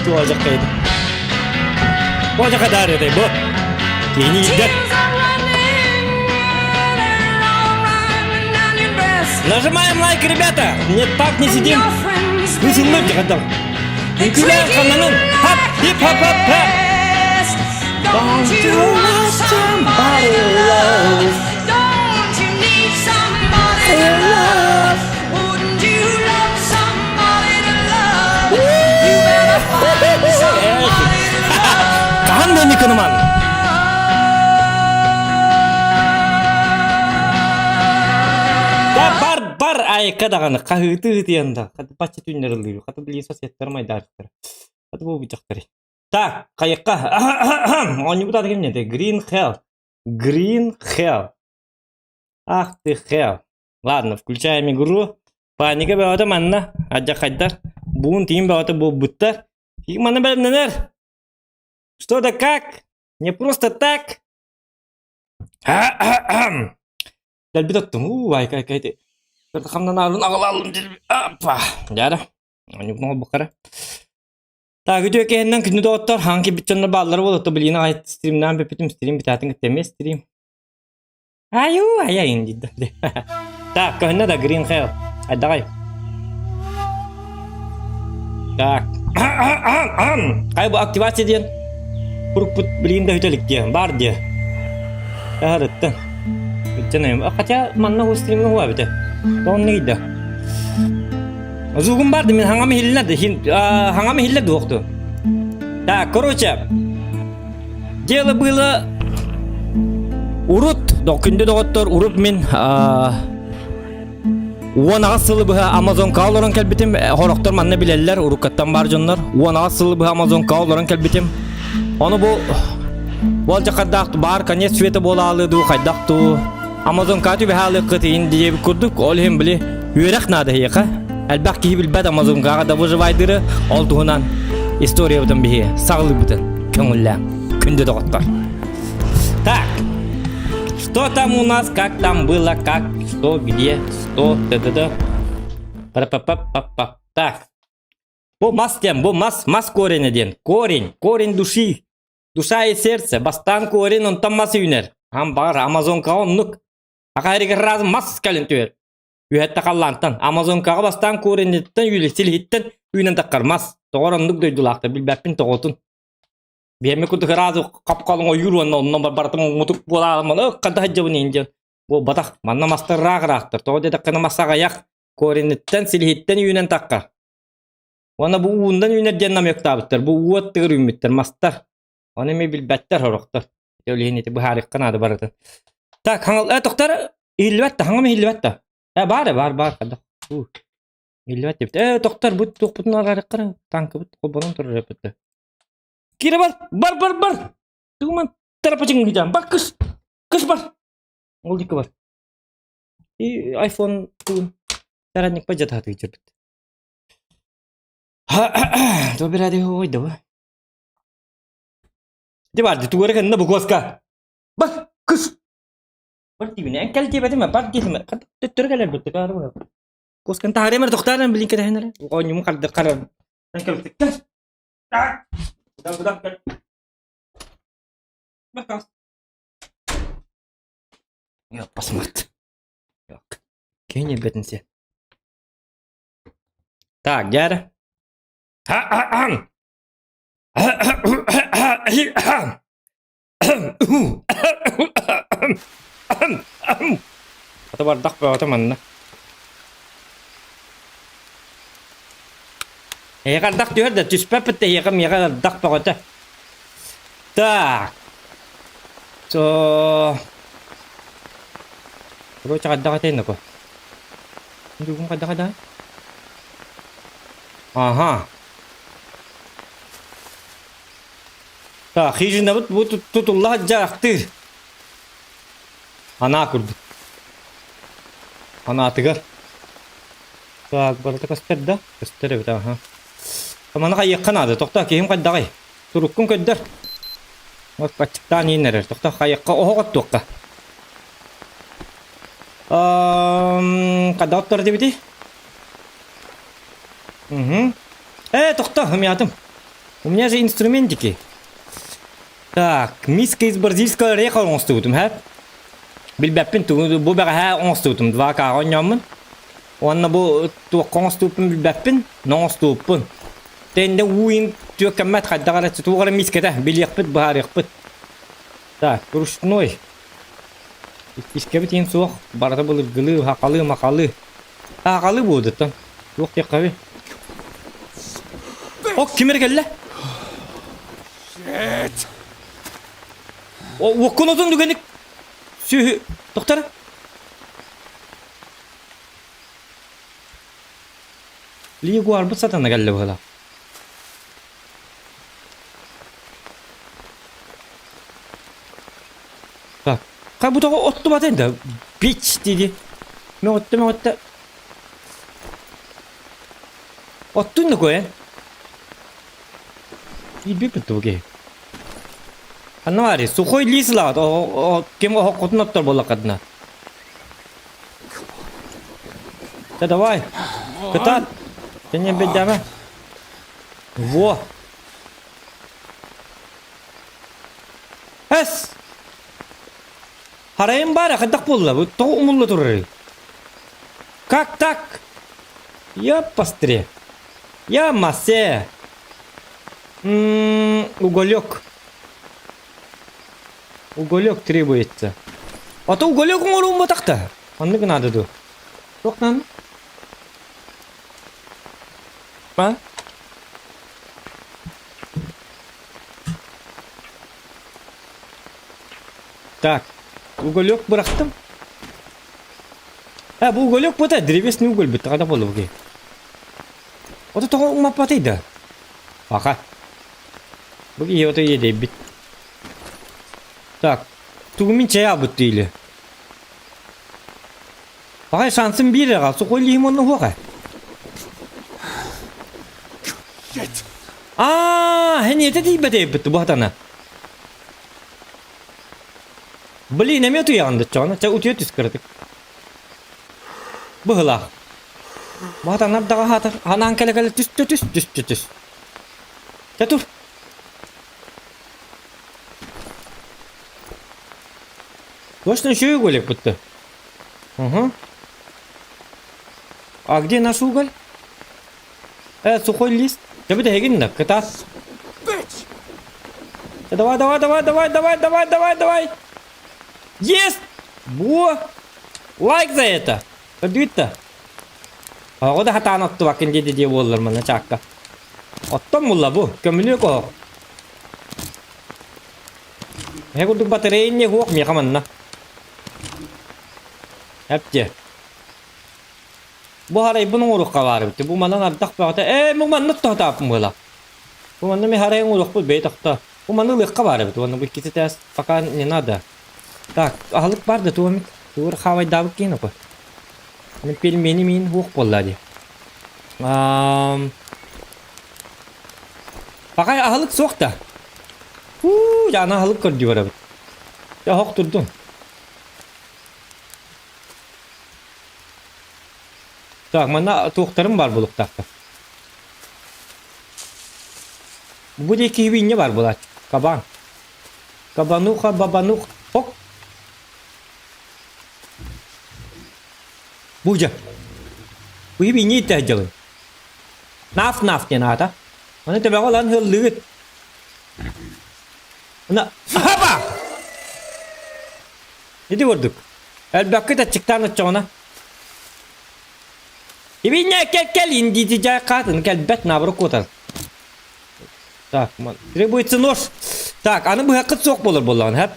Туожа кайда. Туожа кадар этэй бу. Киһини иирдэр. Нажимаем лайк, ребята! Не так не сидим. Үсүллүк дьаҕадам. Үҥкүүлээн хананын. Хап, хип хап хап хап. Don't you want somebody to love? Don't you need somebody to love? Wouldn't you love somebody to love? You better find somebody to love. Хаһан да Никонуман. Да бар бар айка даҕаны хаһыыты ыытыйан да хата бачча түүннэр ыллыыр хата билии соседтар майдаахтар хата бу бучахтары так хайыкка оонньуубут аата ким диэн Green Hell Green Hell ах ты hell ладно включаем игру паника бөҕөтө манна адьахайдар буун тиин бөҕөтө буолбуттар манна бэлэмнэнэр что да как не просто так Дэлби тоттум. Уу, айка айка ити. Хамнанаалын аҕалаалым Аппа. Дьара. Онньукун оҥорбуккара. Так, үтүө киһиннэн күндү доҕоттор, хаҥ кийбит дьоннор бааллара буолуо, билиини аҕай стримнаан бүппүтүм, стрим бүтээтин кытта эмиэ стрим. Айуу, айайын диидэ. Так, көһүннэ да Green Hell. Айдаҕай. Так. Хай бу активация диэн курукпут билигин да бүтэ илик диэ. Бар диэ. Таһарыттан. Үттэн Хотя манна бу стримҥа хуа эбитэ. Тоҕон да. Звугум бар да мин хаҥам иһиллэ да хаҥам иһиллэ дуохту. Так, короче, дело было урут, күндү доҕоттор, урут мин 18 сылы быһа Амазонка олорон кэлбитим. Хорохтор манна билэллэр, уруккаттан баар дьоннор. 18 сылы быһа Амазонка олорон кэлбитим. Ону бу Уолдьахардаах баар конец света буолаалы дуу, хайдах дуу. Амазонка түбэһаалыаххыт иин диэбит курдук, ол иһин били үөрэх наада эһиэхэ. Элбэх киһи билбэт Амазонкаҕа да выживайдыры, ол туһунан историябытын биһи саҕалыыбытын көҥүллээҥ. Күндү доҕоттор. Так, что там у нас, как там было, как, что, где, что, т.д. Па-па-па-па-па. Так, бу мас диэн, бу мас, мас корень диэн. Корень, корень души. Душа и сердце. Бастаан корень, онтон мас үүнэр. Ам баҕар Амазонкаҕа оннук. Аха раз мас кэлин түһэр. Үһэтте халлаантан. Амазонкаҕа бастаан коренниттэн, силиһиттэн үүнэн таххар мас. Тоҕор оннук дойдулаахтар билбэппин тоҕотун. Биһиэми курдук ыраас хап-халыҥ ойуур уонна онно барытым мутук буолаалым ханта сылдьабын иһин диэн буолбатах. Манна мастар ыраах ыраахтар. Тоҕо диэтэххинэ мас аҕыйах коренниттэн, силиһиттэн үүнэн таххар. Уонна бу уундан үүнэр диэн намектаабыттар. Бу уу аттыгар үүммүттэр мастар. Ону эмиэ билбэттэр сорохтор. Ити ол иһин ити быһаарыахха наада барытын. Так, хаҥал, э, тохтор иһиллибэт да, хаҥам иһиллибэт да. Э, баар, э, баар, баар, хадах. Иһиллибэт диэбит. Э, тохтор, бу туохпутун араарыахха танкабыт холбонон турар эппит. Кире бар, бар, бар, бар. Тугуман тарапачың гидям. Бар, кыш, кыш бар. Ол дикки бар. И iPhone тугун таранник па жатааты жүрбүт. То биради ой да. Ди бар, тугары кэннэ бу куоска. Бар, кыш. Бар дибине, кэл диэбэтим, бар диэтим. Төттөрү кэлэр бу тыкары. Куоскан таһарымар тохтааран билин кэтэһинэрэ. Оонньумун харды харан. Кэл, кэл. Так. Куда куда кэл. Бар, Yok басмат. Yok. Кини бетинсе. Так, дьэ Ата бардах бөҕөтө манна. Эһиэхэ ардах түһэр да түспэппит да эһиэхэ миэхэ ардах бөҕөтө. Так. So. Короче, хайдах этэй нако? Дугум хайдах этэй? Ага. Так, хижинабыт бу тутулла сылдьаахтыыр. Анаа курдук. Анаатыгар. Так, барыта көстөр да? Көстөр эбит, аха. Маны хайыахха наада. Тохтоо, киһим хайдаҕый? Туруккун көрдөр. Вот аччыктаан иин эрэр. Тохтоо, хайыахха оһох оттуохха. Хайдах оттор этибитий? Угу. Ээ, тохтоо, ымыйаатым. У меня же инструментики. Так, миска из бразильского ореха оҥостубутум, һэ? Билбэппин тугу бу бэҕэһээ оҥостубутум, 2К оонньооммун. Уонна бу туохха оҥостубуппун билбэппин, но оҥостубуппун. Тэннэ уу түөккэммэт хайдах эрэ туох эрэ мискэтэ билиэхпит, быһаарыахпыт. Так, ручной. Иккискэбит иһин суох, барыта былыргылыы, хахалыы-махалыы. Аҕалыы буолдуттан. Туох диэххэбий? О, ким эрэ кэллэ? О, уоккун отун түгэнник сүһү тохтор. Лигуарбыт сатана кэллэ быһыла. Так, как будто оттубатын да бич диди. Мөҕүттэ мөҕүттэ. Оттун да көйен. Киирбиппит бу киһи. Ханна баарый? Сухой лис ылаҕыт. Ким оһоххутун оттор буоллаххытына. Да давай. Кытаат. Сен бэйдэмэ. Во. Эс! Харайым баара хайдах буолла? Бу тоҕо умулла турарый? Как так? Я постре. Я массе. М-м, уголек. Уголек требуется. А то уголек оҥоруум батахта. Оннук надо ду. Туох наада? А? Так, уголек бырахтым. А, бу уголек бута, древесный уголь бүттэ, қада болды бұ Ото тоҕо умаппатый да? Аха. Бу киһи ото иэдэйбит. Так, тугу мин чай албыт диили. Пахай шансым биир эҕэ, сухой лиһим онно хуоха. Аа, хэнийэтэ тиийбэтэйбит бу хатана. Блин, эмиэ утуйаҕын да чоҕуна, чэ утуйа түс кыратык. Быһылаах. Бу хатанар даҕа хаатар, ханаан кэлэ-кэлэ түстэ түс, түстэ түс. Чэ тур. Точно еще уголек будто. Угу. А где наш уголь? Сухой лист. Да бүтэһигин да, кытаас. Давай, давай, давай, давай, давай, давай, давай, давай. Есть! Во! Лайк за это! Көрдүгүт Оҕо да хатаан оттубаккын диэди диэ буоллар манна чаакка. Оттон булла бу, көмүлүөк оһох. Эһэ курдук батарея не хуох миэхэ манна. Эп Бу харайбын оҥоруохха баар эбит. Бу манан ардах бөҕөтө. Ээ, бу маннык тоһутааппын буола. Бу манна ми харайын оҥоруохпут бэйэ тохто. Бу маны ылыахха баар эбит. Уонна бу иккити тээс пока не надо. Так, аһылык бар да туом тугур хаавайдаабыт киин опа. Мин пельмени миин хуох буолла дии. Пока аһылык суох да. Уу, жана аһылык көрдүү барабыт. Дьэ, оһох турдун. Так, манна туохтарым баар буолуохтаахтар. Бу диэки киһи баар буолааччы. Кабан. Кабануха, бабанух. Ок. Бу дьэ. Бу хибиньэ иттэ Наф-наф диэн аата. Аны төбөҕө ылан ыаллыыгыт. Ына, хаба! Ити курдук. Элбэххит аччыктаан оччоҕуна. Ибиннэ кэл кэл индиити дьай хаатын кэлбэт наоборот куотар. Так, требуется нож. Так, аны быһаххыт суох буолар буоллаҕын, хэп.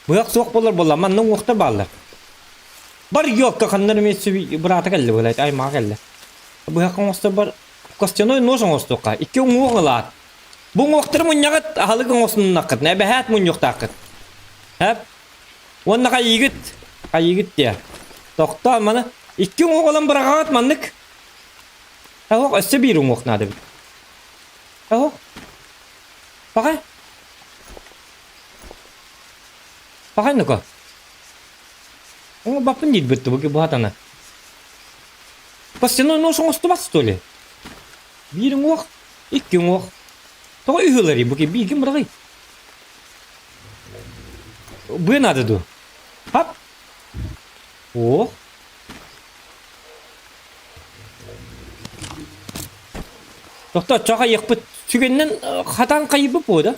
Быһах суох буолар буолла, манна уҥуохтар бааллар. Бар ёлка ханнар эмиэ сүб быраата кэллэ буолайт, аймаҕа кэллэ. Быһах оҥостор бар костяной нож оҥостуохха. Икки уҥуох ылаат. Бу уҥуохтары мунньаҕыт, аһылык оҥостуннаххыт, эбэһээт мунньуохтааххыт. Хэп. Уонна хайыыгыт? Хайыыгыт диэ. Тохтоо, маны икки уҥуох ылан быраҕаҕыт маннык. Оһох өссө биир уҥуох наада эбит. Оһох. Паҕай. Паҕай ну-ка. Оҥорбаппын диирбит бу бу хатана. Костяной нож оҥостубат что ли? Биир уҥуох, икки уҥуох. Тоҕо үһүлэрий бу бииргин быраҕый. Быа наада дуу? Хап! Ох! Тохто, оччоҕо хайыахпыт? Сүгэннэн хатаан хайыйбыт буо да?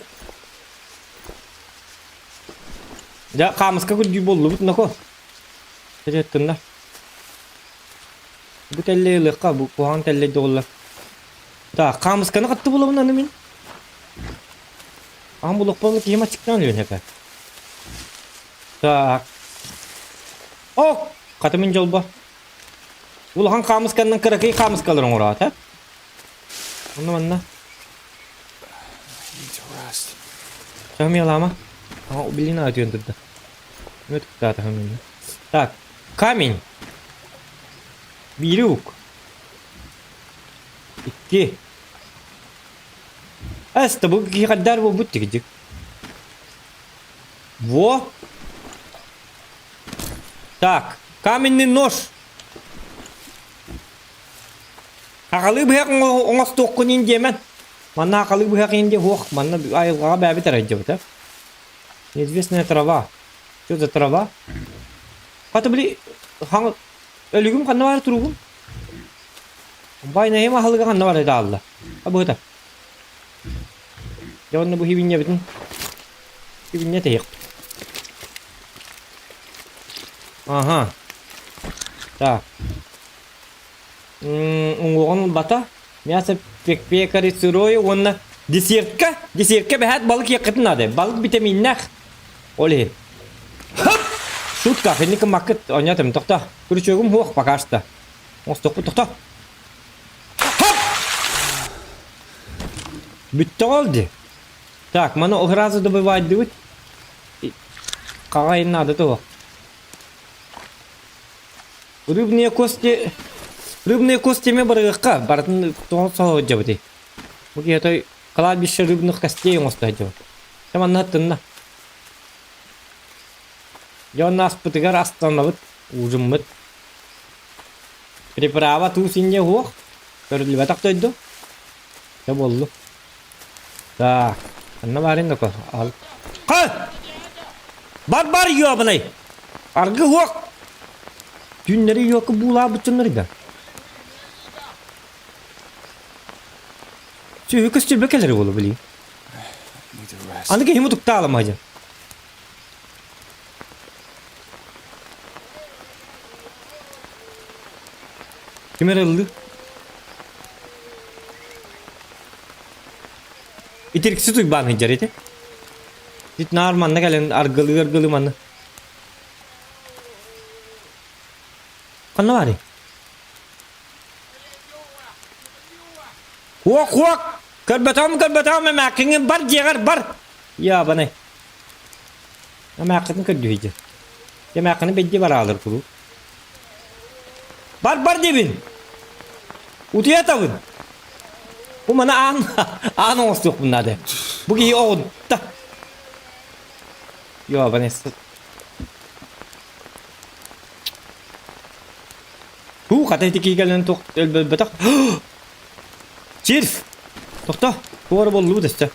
Дьэ, хаамыска күрдүү буоллубут, ноко. Тынна. Бу тэллэй ылыахха, бу куһаҕан тэллэй доҕоллор. Так, хаамысканы хатты булабын аны мин. Аан булуохпун киһим аччыктаан өлүөн эпэ. Так. О, хата мин дьолбо. Улахан хаамысканнан кыракый хаамыскалар оҥороот, э? Онно манна. Сахмиялаама. Ага, блин, атыан турда. Так, камень. Биири ук. Икки. Эс, бу киһи хайдар буолбут тигидик. Во. Так, каменный нож. Аҕалыы быһах оҥостуоххун ин диэмэн. Манна аҕалыы быһах ин диэ суох. Манна айылҕаҕа бээбит арайдьабыта. Неизвестная трава. Что за трава? Хата били хаҥ өлүгүм ханна баар туругум? Байнайым аһылыга ханна бар даалла. Абыта. Дьэ онно бу хибинньэбитин хибинньэ тэйиэх. Ага. Так. Уҥуоҕун бата. Мясо пекари сырое уонна десертка. Десертка бэһээт балык иэххитин наада. Балык витаминнээх. Ол иһин. Хоп! Шутка, хинник гыммаккыт оонньоотум. Тохто. Крючогум суох пока что. Оҥостуохпут тохто. Хоп! Бүттэҕэ ол дии. Так, маны сразу добывайдыбыт. Хаҕайын наада туох. Рыбные кости рыбные кости эмиэ барыахха барытын тоҕо соһо сылдьабытый бу киһи той кладбище рыбных костей оҥосто сылдьабыт дьэ манна тынна дьэ онно аспытыгар астанабыт ужиммыт приправа туус инньэ уһуох көрүллүбэтэх дойду дьэ буоллу так анна баарин доко ал ха бар бар ёбаный аргы уһуох Түүннэри йуокка буулаабыт дьоннор да. Сүөһү көстүрбэ кэлэр буолу билии. Аны киһи мутуктаалама дьэ. Ким эрэ ыллыы? Итириксит Уйбаан сылдьар ити. Ит наар манна кэлэн аргылыы-аргылыы манна. Ханна баарый? Хуок, хуок! Көрбөтөҕүм, көрбөтөҕүм, эмээххиҥҥин бар дьиэҕэр бар! Ябанай. Эмээххитин көрдүһүйдэ. Эмээххини бэйдиэ бараалар куруук. Бар, бар диэбин! Утуйа атабын! Бу маны аан, аан оҥостуохпун наада. Бу киһи оҕутта. Ёбаный Һуу, хата ити киһи кэлэн туох өлбөтөх. Червь! Тохто, туора буоллубут өссө.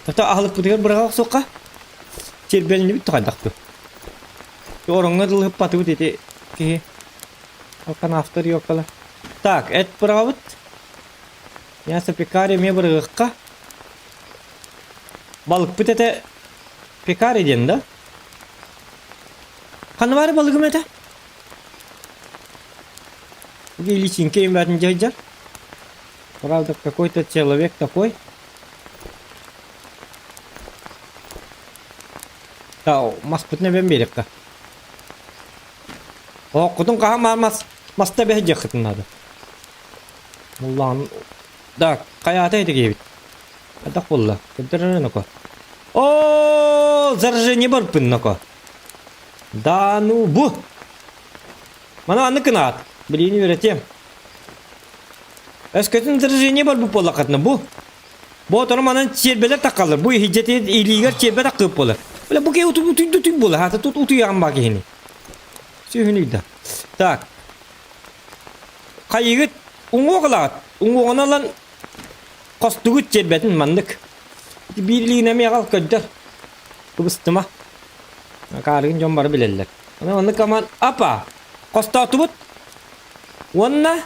Тохто аһылыкпытыгар быраҕа охсуохха. Чербэлиннибит хайдах дуу. Ороҥҥо дылыһыппатыбыт ити киһи. Алканафтар ёккала. Так, эт быраҕабыт. Мясо пекарь эмиэ быраҕыахха. Балыкпыт этэ пекарь диэн да? Ханна баары балыгым этэ? Личинка имбатын дьайдьар. Правда, какой-то человек такой. Та маспытын эбэн биэриэххэ. Ооккутун хаһан мас маста бэһдьиэххитин наада. Муллаан Да, хайаата ити киһибит? Хайдах буолла? Көрдөрөр ноко. О, заражение барбын ноко. Да ну бу. Мана анны кынаат. Билиини үөрэтиэм. Өскөтүн заражение барбыт буоллаххытына бу. Бу отору манан чиэрбэлэр таккаллар. Бу иһдьэти илиигэр чиэрбэ таккыып буолар. Бля, бу киһи утуй утуй утуй буолар. Хата тут утуйаҕын баа киһини. Сүһүн үйда. Так. Хайыгыт уҥуох ылаҕыт. Уҥуоҕун ылан. Хостугут чиэрбэтин маннык. Биир илиинэн эмиэ аҕал көрдөр. Кыбыстыма. Акаарыгын дьон бары билэллэр. Аны маннык аман апа хостоотубут. Уонна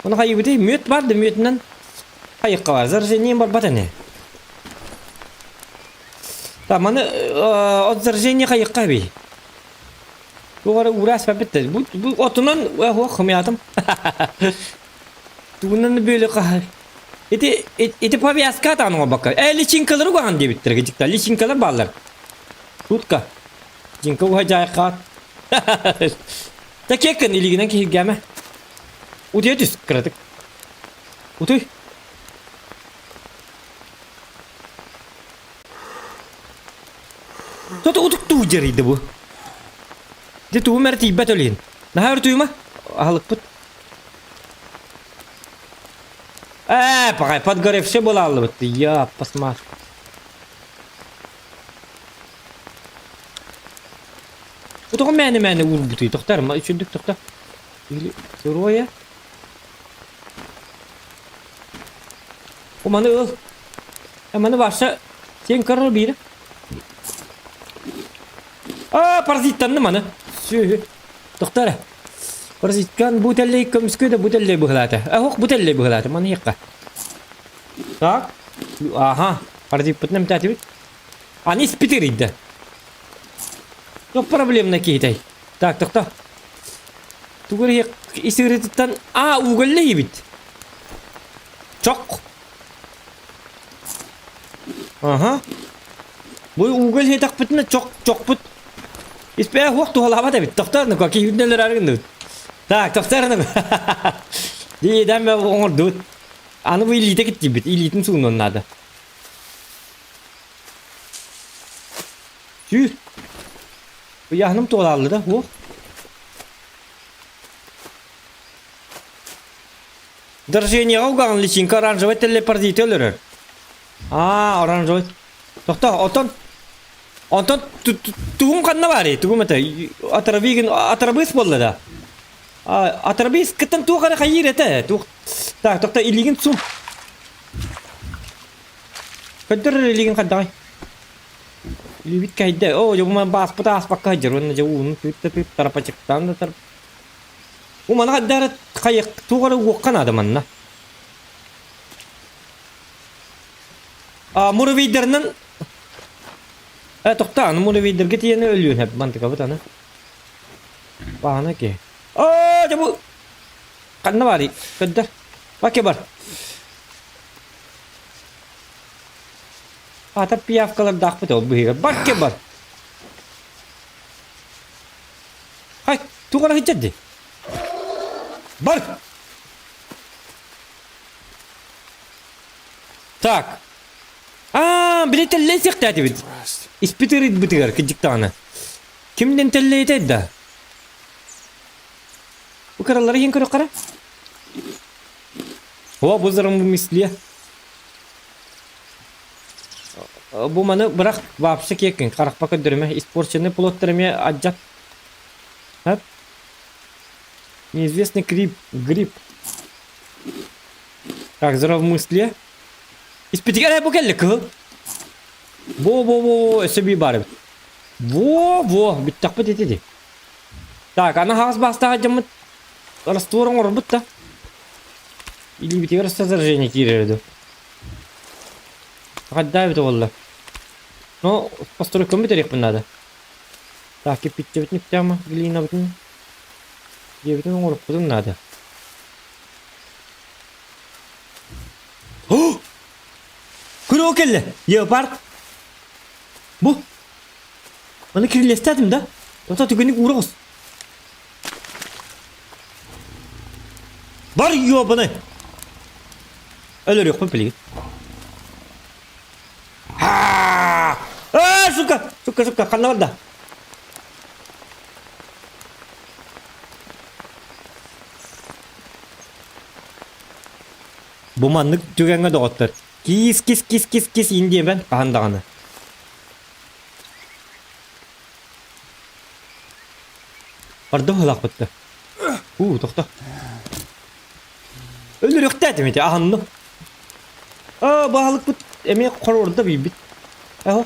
ону хайыбытый мүөт бар да мүөтүнэн хайыкка бар. Заражением барбат ини. Та маны от заражение хайыкка эбий. Туох эрэ уураас барбыт Бу, бу отунан ох хомуйаатым. Тугунан бөлө хаһар. Ити ити повязка атаан оҥорбокко. Э личинкалары угаҕын диэбиттэр кыдьыкта. Личинкалар бааллар. Шутка. Личинка уһа дьаайхаат. Такеккин илигинэн киһиргээмэ. Утуйа түс кыратык. Утуй. Тото утуктуу дьарыйда бу. Дьэ тугум эрэ тиийбэт өлүйүн. Наһаа өртүйүмэ. Аһылыкпыт. Ээ, пахай, подгоревший буолааллыбыт. Я, посмаш. Бу тоҕо мээнэ-мээнэ уурбутуй? Тохтор, үчүгдүк тохто. Или сырое. Маны ыл. Маны барса сен көрөр биир. Аа, паразиттанны маны. Сүөһү. Тохтор. Паразиткан бу тэллэй көмүскү да бу тэллэй быһылаата. Ох, бу тэллэй быһылаата. Маны иэххэ. Так. Аха. Паразиппытын эмтээтибит. Аны испит эрийдэ. Туох проблемна киһитэй? Так, тохто. Тугу эрэ ис ыарыытыттан аа уголлэйибит. Чок. Аха. Бу уголь иһитэхпитинэ чок чокпут. Испээ хуох туһалаабат эбит. Тохтоор ну киһибитин өлөрөөрү гынныбыт. Так, тохтоор ну. Диидэн бэ оҥордубут. Аны бу илиитэ киттийбит. Илиитин суунуон наада. Сүүр. Ыйааһыным туолааллы да, уох. Дрожжениеҕа угаҕын личинка оранжевай телепардиты өлөрөр. Аа, оранжевай. Тохто, онтон онтон тугум ханна баарый? Тугум это? Отравигин отравыс буолла да. Отравис кыттан туох эрэ хайыыр этэ. Туох Так, тохто илиигин сум. Көрдөр илиигин хайдаҕай? Илиибит кэйдэ. Оо, дьэ бааспыт ааспакка сылдьар уонна дьэ ууну тыыт да тыыт тарапачыктаан да тарап. Бу маны хайда эрэ хайык туох эрэ уохха наада манна. А муравейдарынан Э, тохтоо, муравейдарга тиийэн өлүөн сөп мантыкабыт аны. Баана ки. Аа, дьэ бу ханна баарый? Көрдөр. Баке бар. Аата пиявкалардаахпыт ол быһыыга. Бакке бар. Хай, туох эрэ сылдьар дии. Бар! Так. Аа, били тэллэй сиэхтээтибит. Испит ырыйбытыгар кырдьык даҕаны. Кимнэн тэллэйтэй да? Бу кыралары иһин көрөххө О, бу мысле. Бу маны бырах вообще киэккин харахпа көрдөрүмэ испорченный плодтар эмиэ адьат. Хап. Неизвестный гриб. Гриб. Так, здравомыслие. Испитигэр ээ бу кэллэ кыһыл. Во-во-во, өссө бии баар эбит. Во-во, бүттэхпит ити ди. Так, аны хаҕас баастаах дьоммут раствор оҥорбут да. Илиибитигэр заражение киирэр ду. Хайдаа эбитэ буолла. Ну, постройкам бүтэриэхпин наада. Так, кирпиччэбитин үктээмэ, глинабытын дьиэбитин оҥорукпутун наада. О! Күрүө кэллэ! Леопард! Бу! Маны кирилиэстээтим да? Тота түгэнник уура оҕус. Бар ёбаны! Өлөрүөхпүн билигин. Аа, сука! Сука, сука, ханна барда? Бу маннык түгэҥҥэ доҕоттор, кис кис кис кис кис ин диэбэн хаһан даҕаны. Барда быһалаахпыт да. Уу, тохто. Өлөрүөхтээтим ити, аһынным. Аа, баһылыкпыт эмиэ хоруорда бийбит. Аһы.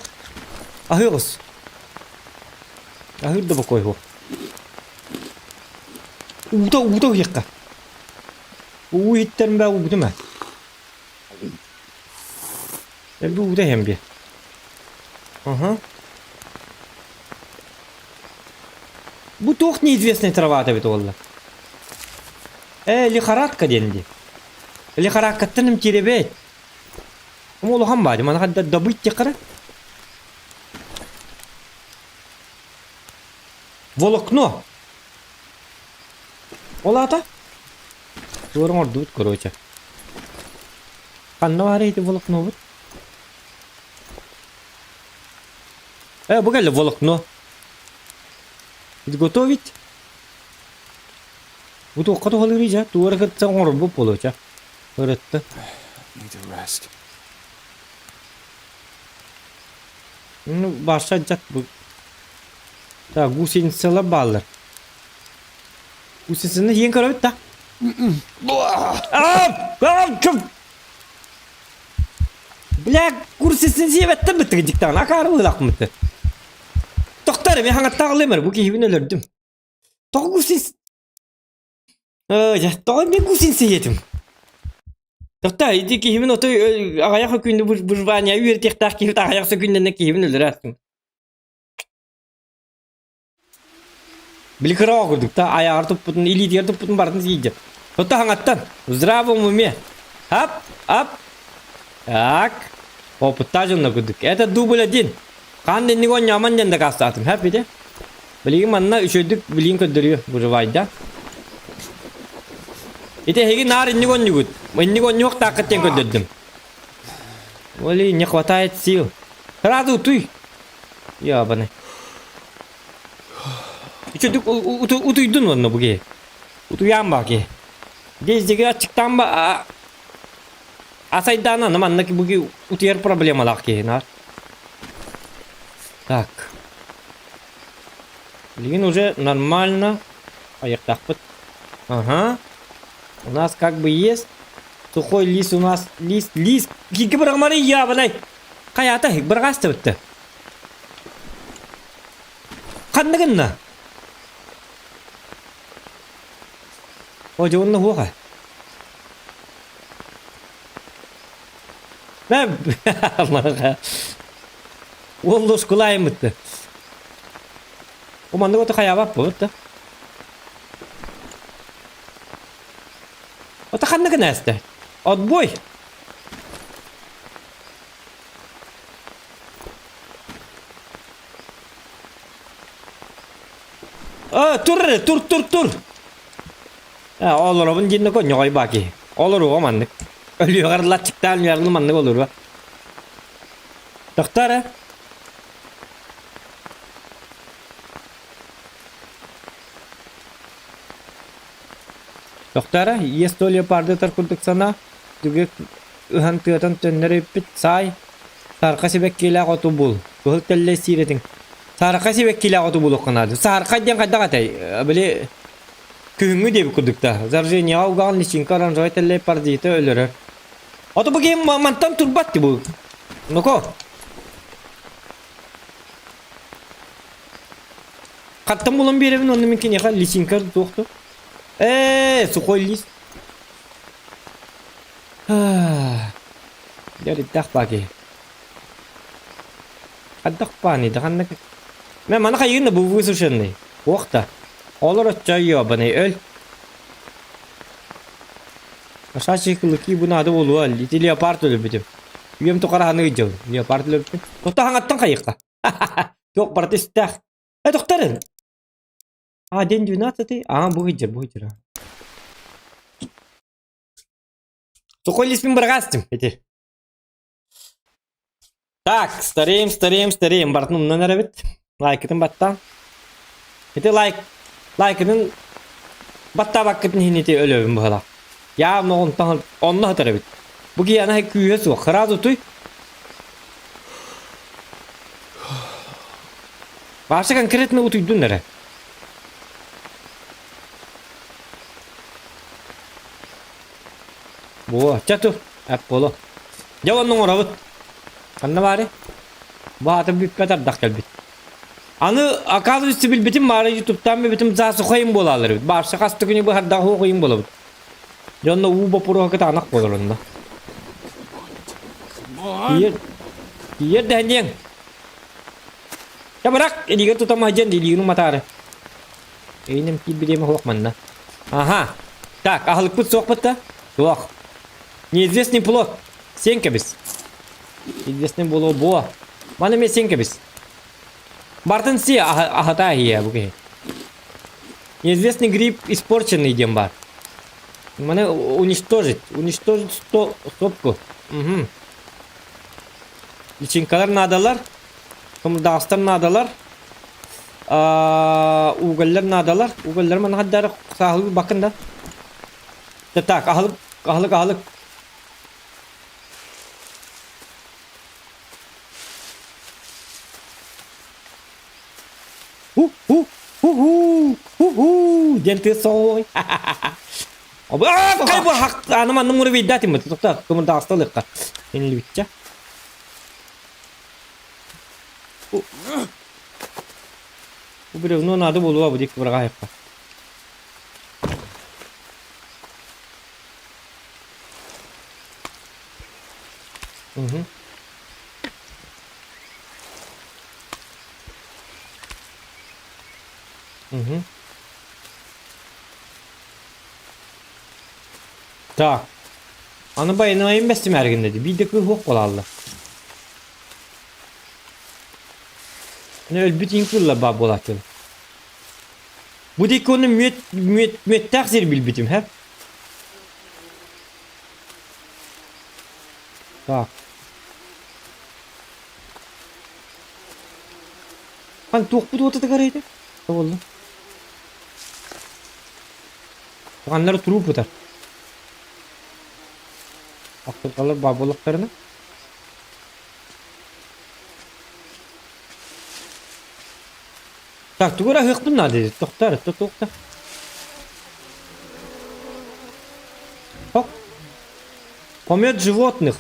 Аһыы оҕус. Аһыыр да бокуой суох. Уута уута уһуйахха. Уу иһиттэрин баа уутум ээ. Элбэ уута иһэн биэ. Аха. Бу туох неизвестная трава эбит уолла. Ээ, лихорадка диэн дии. Лихорадкаттан эмтиирэбит. Улахан баadi, манаха добыть тиэххэ Волокно. Ол аата? Туора оҥордубут, короче. Ханна баар ити волокнобут? Э, бу кэллэ волокно. Изготовить. Бу туохха туһалыырый дьэ? Туора кытта оҥорорбут буолуо чэ. Ырытты. Need a rest. Ну, баша дьат бу. Так, гусеницалар бааллар. Гусеницаны иэн көрөбүт да? Бля, гусеницаны сиэбэттэн быттыгы дьиктаҕын акаары быһыылаахпын Тохтор, мен хаҥаттаах бу киһибин өлөрдүм. Тоҕо гусениц... Дьэ, тоҕо мен гусеница иэтим? Тохтоо, ити киһибин отой аҕыйах күннү выживание үөрэтиэхтээх киһи аҕыйах күннэнэ киһибин өлөрөөттүм. Били кыра курдук та айаҕар туппутун, илиитигэр туппутун барытын сиийдэ. Отто хаҥаттан, в здравом уме. Ап, ап. Так. Опыттаах дьонно курдук. Это дубль один. Хаан инник оонньоомон диэн дакаастаатым. Хэп ити. Билигин манна үчүгэйдик билигин көрдөрүө выживайда. Ити эһиги наар инник оонньугут. Инник оонньуохтааххыт диэн көрдөрдүм. Оли, не хватает сил. Сразу утуй. Ябаны. Үчүдүк утуйдун онно бу киһи. Утуйаан баа киһи. Дездиги аччыктаан ба асайдаана манна бу утуйар проблемалаах киһи наар. Так. Билигин уже нормально айыктахпыт. Ага. У нас как бы есть сухой лист у нас лист лист киги бырагмары ябанай. Хайата бырагасты битте. Ханна гынна? О, дьэ онно хуоха. Мэ Уол лоскулаайыммытты. О, маннык ото хайаабаппыт да. Ото ханна гына Отбой! А, тур, тур, тур, тур. А, олоробун диэн ньоҕой баки. Олоруга маннык. Өлүөҕэр лаччыктаан үөрлү маннык олоруа. Тохтор, Тохтор, иэс леопарды курдук сана, түгүк ыһан тыатан төннөр эппит саай Саарка сибэккилээх оту бул. Кыһыл тэллэй сиир этиҥ. Саарка сибэккилээх оту булуохха наада. Саарка диэн хайдах этэй? Били күһүҥҥү диэбит курдук да. Заражениеҕа угаҕын личинка оранжевай тэллэй паразиты өлөрөр. Ото бу киһи мантан турбат ти бу. Ну-ка. Хаттан булан биэрэбин онно мин киниэхэ личинка туохту. Ээ, сухой лист. Дьэ, баа киһи. Хайдах бааный да ханна Мэ маны хайыгын да бу высушенный. Уох да. Олор оччо ёбаный өл. Кошачьи клыки бу наада буолуо. Ити леопард өлөрбүтүм. Үйэм тухары ханыгы дьыл. Леопард өлөрбүтүм. Тохто хаҥаттан хайыхха. Туох барыта истээх. Э тохторын. А, день 12 А, бу ыйдьар, бу ыйдьар. Сухой лиспин бырагастым ити. Так, стареем, стареем, стареем. Барытын умнан эрэбит. Лайкытын баттаан. Ити лайк, лайкытын баттаабаккытын иһин ити өлөбүн быһалаах. Явно онтон онно сытар эбит. Бу киһи ана күүһэ суох. Сразу туй. Вообще конкретно утуйдун эрэ. Буо, чэ ту, эп боло. Дьэ онно оҥоробут. Ханна баары? Бу аата бүппэт ардах кэлбит. Аны, оказывается, билбитим баара ютубтаан билбитим засухайым буолаалар эбит. Баарса хас да күнү быһардаах уох ыйым буолабыт. Дьэ онно уу боппуруоһа кытаанах буолар онно. Тиийэр, тиийэр дэһэн диэҥ. Дьэ бырах, илиигэр тутамаһы диэн илиигин уматаары. Эйинем киирбит суох манна. Ага. Так, аһылыкпыт суохпут да? Суох. Неизвестный плод. Сиэн кэбис. Неизвестный буолуо буо. Маны эмиэ сиэн кэбис. Бартын си аһата иһиэ бу киһи. Неизвестный гриб испорченный диэн баар. Маны уничтожить. Уничтожить сопку. Угу. Личинкалар наадалар. Кымырдаҕастар наадалар. Уголлар наадалар. Уголлар манна хаддары сааһылыы бакын да. Так, аһылык, аһылык, аһылык. Ху-ху, ху-ху, ху-ху диэн тыас соҕуой. Кай бу аны манны муру бийдатым тохта кымырдаҕаста ылыахха. Инлибитчэ. Бу бревно надо буолуо бу дик быраҕаһыахха. Угу. Угу. Так. Аны байынайын бэстимээргин dedi. Биир да кыыл суох буолаалла. Өлбүт иин кыыллар баар буолааччылар. Бу диэки ону мүөт, мүөт, мүөттээх сир билбитим, һэ? Так. Хан туохпут уотатыгар этэ? Буолла. Туганнар труп ытар. Ахтырҕалар баар буоллахтарына. Так, тугу эрэ аһыахпын наада дии. Тохтоор, тохтоо. Хоп. Помет животных.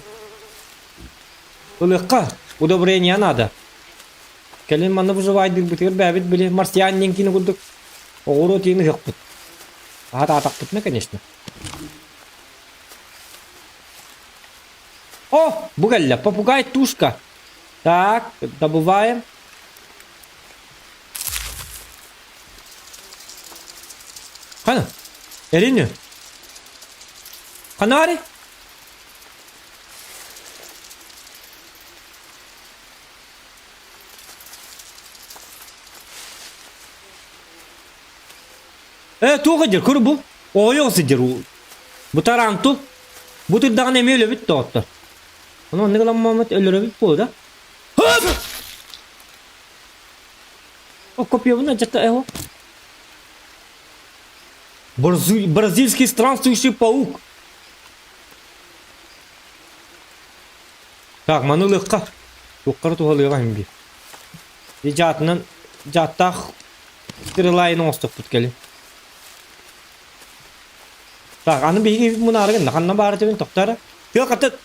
Ылыахха, удобрение надо. Кэлин манна выживайдыырбытыгар бэйэбит били марсиан диэн киинэ курдук оҕуруот иин ыһыахпыт. Аһатаатахпытына, конечно. О, бу кэллэ, попугай тушка. Так, добываем. Хана, эрини. Ханари? Э, туох эдэр, көр бу. Ойох сидер. Бу тарантул. Бу турдаҕына эмиэ өлөбүт доҕоттор. Ону оннук ыламмаммыт өлөрөбүт буолуо да. О, копьебун адьата эho. Бразильский странствующий паук. Так, маны ылыахха. Туоххара туһалыаҕа иһин биир. Дьаатынан дьааттаах стрелайын оҥостохпут кэлин. Так, аны биһиги мунаарыгын гынна. Ханна баар этибин тохтоо Тыал хатыт.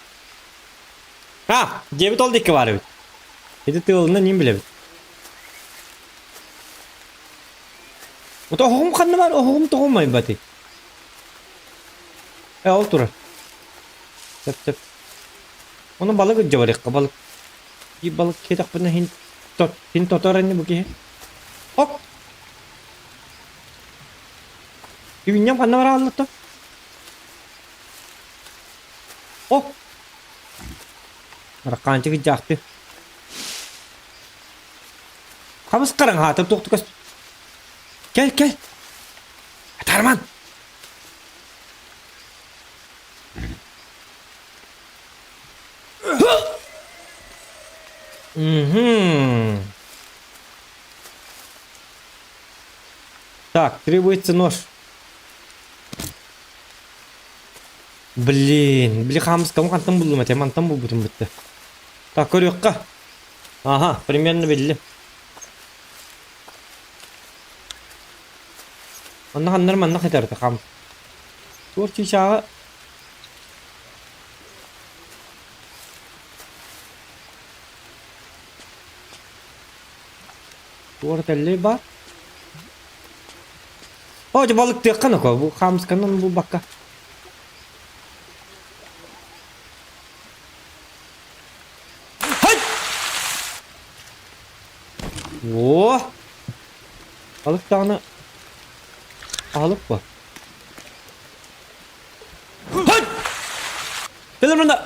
А, дьиэбит ол диэки баар эбит. Ити тыалынан ньим билэбит. Оһоҕум ханна баар? Оһоҕум тоҕо умайбатый? Э, ол турар. Сөп, сөп. Ону балык илдьэ барыахха, балык. Биир балык киэтэхпинэ хин тот, хин тотор ини бу киһи. Оп! Түүнньэм ханна барааллар О! Аракаанчык ыдьаахты. Хабыс хараҥ хаатыр туох көс. Кэл, кэл. Атарман. Угу. Так, требуется нож. Блин, били хаамыскабын хантан буллум этэ, мантан булбутум бүттэ. Так, көрүөххэ. Ага, примерно биллим. Онно ханнар манна хатарта хам. Туох чыычааҕа. Туора тэллэй баар. О, дьэ балыктыахха ноко, бу хаамысканан булбакка. Хай! О! Балык даҕаны аһылык бу. Хай! Кэлэр мында!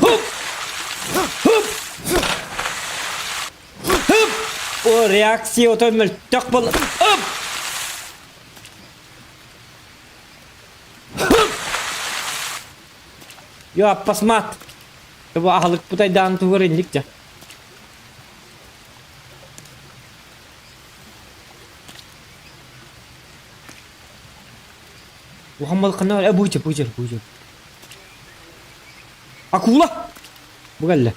Hup! Hup! Hup! О, реакция отой мөлтөх бол... Hup! Hup! Йо, аппасмат. Бу аһылыкпыт айдаан тугар инник дьэ. Улахан балыкхана э бу бу бу Акула! Бу кэллэ.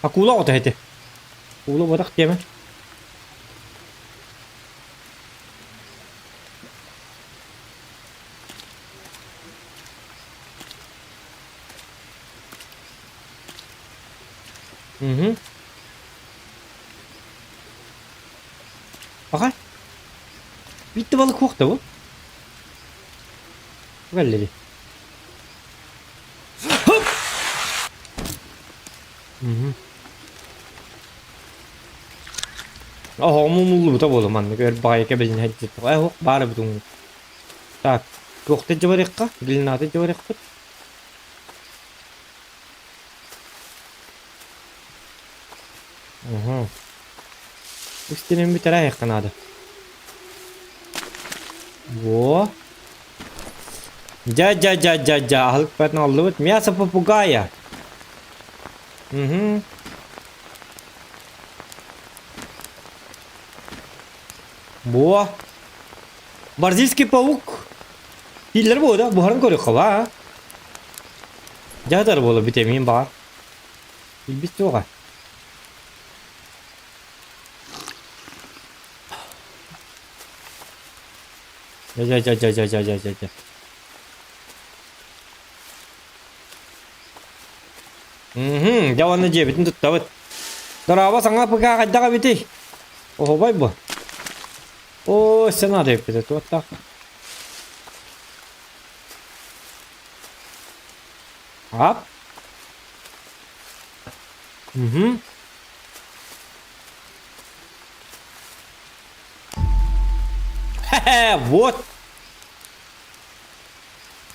Акула оҕото ити. Акула буотах диэмэ. Угу. Баҕар. Bitti balık yok da bu. Belli. Hop! Мгм. Оһоҕум умуллубута буолуо маннык өр баҕайы кэбилинэ сылдьыбыт. Э оһох баар эбит уҥу. Так, туохта дьабарыахха? Глината дьабарыахпыт. Уһу. Үстэнэн бүтэрэ айахха наада. Во. Дьа-дьа-дьа-дьа-дьа, аһылык бэртин аллыбыт. Мясо попугая. Угу. Во. Бразильский паук. Дииллэр буо да, буһарын көрүөххэ ба. Дьаһатар буола бүтэмиин баҕар. Билбит суоҕа. Дьэ дьэ дьэ дьэ дьэ дьэ дьэ дьэ. Мм, дьэ уонна дьиэбитин туттабыт. Дорообо, саҥа ПК хайдах эбитий? Оһуобай бу. Оо, сцена эппитэ туоттаах. Ап. Угу. Хе-хе, вот.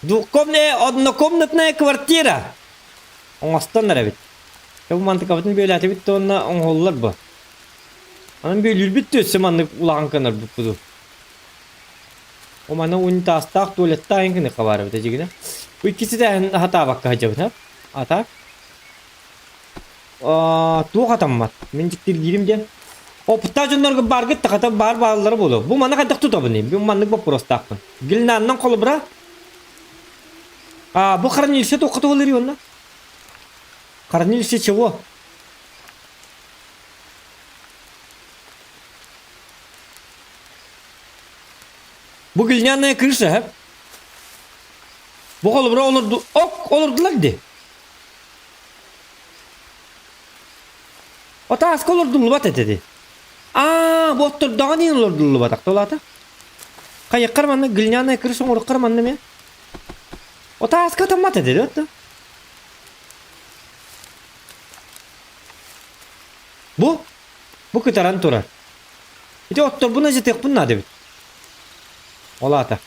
Двухкомная, однокомнатная квартира. Оҥостон эрэбит. Бу мантыкабытын бүөлээтибит уонна оҥоһуллар бу. Анан бүөлүүрбүт өссө маннык улахан кынарбыт буду. О маны унитазтаах туалеттаах гыныхха баар эбит дьигинэ. Бу иккиси да хатаабакка сылдьабыт ха. А так туох атаммат. Мин дьиктиргиирим диэн. Опыттаах дьоннорго бааргыт да хата баар бааллара буолуо. Бу маны хайдах тутабыный? Бу маннык боппуруостаахпын. Гильнаннан холобура А, бу хранилище туохха туһалыыр онно? Хранилище чего? Бу глиняная крыша, һэ? Бу холобура олорду... Ок, олордулар дии. Отааска олордуллубат этэ дии. Аа, бу оттордоҕун иһин олордуллубатах толаата. Хайыккар манна глиняная крыша оҥоруккар манна эмиэ. Отааска таммат этэ дии Бу, бу кытаран турар. Ити отторбун ажытыахпын наада эбит. Ол аата.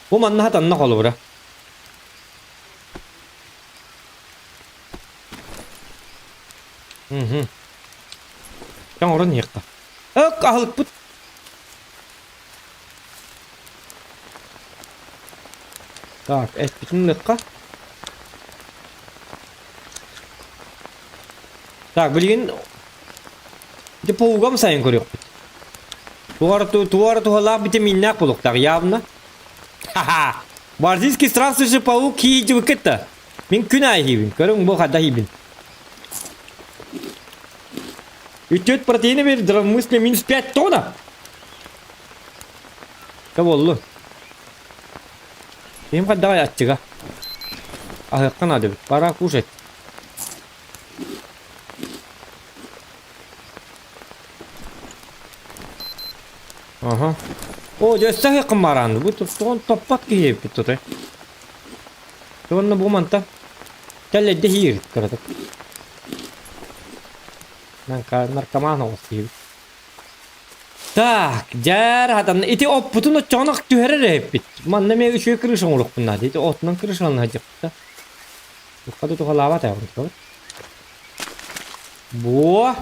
Бу манна хатанна холобура. Мгм. Оҥорон иһиэххэ. Ök аһылыкпыт. Так, эппитин ылыахха. Так, билигин ити паугам сайын көрүөхпүт. Туора туора туһалаах витаминнээх буолуохтаах явно. Ха-ха! Бразильский странствующий паук киһи Мин күн аайы иһиибин. Көрүҥ бу хайдах иһиибин. Үтүөт протеины бер, здравомыслие минус 5 тонна. Чэ буоллун. Киһим хайдаҕай аччыга? Аһыахха наада эбит. Пора кушать. Аха. О, дьэ өссө аһыаххын баараанды. Бу тоҕон топпот киһи эбиппит тутай. Уонна бу мантан тэллэйдэ иһиир кыратык. Наркоман оҕус киһибит. Так, дьээр хатан ити оппутун оччоҕуна түһэрэр эһиппит. Манна эмиэ үчүгэй крыша оҥоруохпун наада. Ити отунан крышалана сылдьыахпыт да. Туохха да туһалаабат ээ онтукабыт. Буо.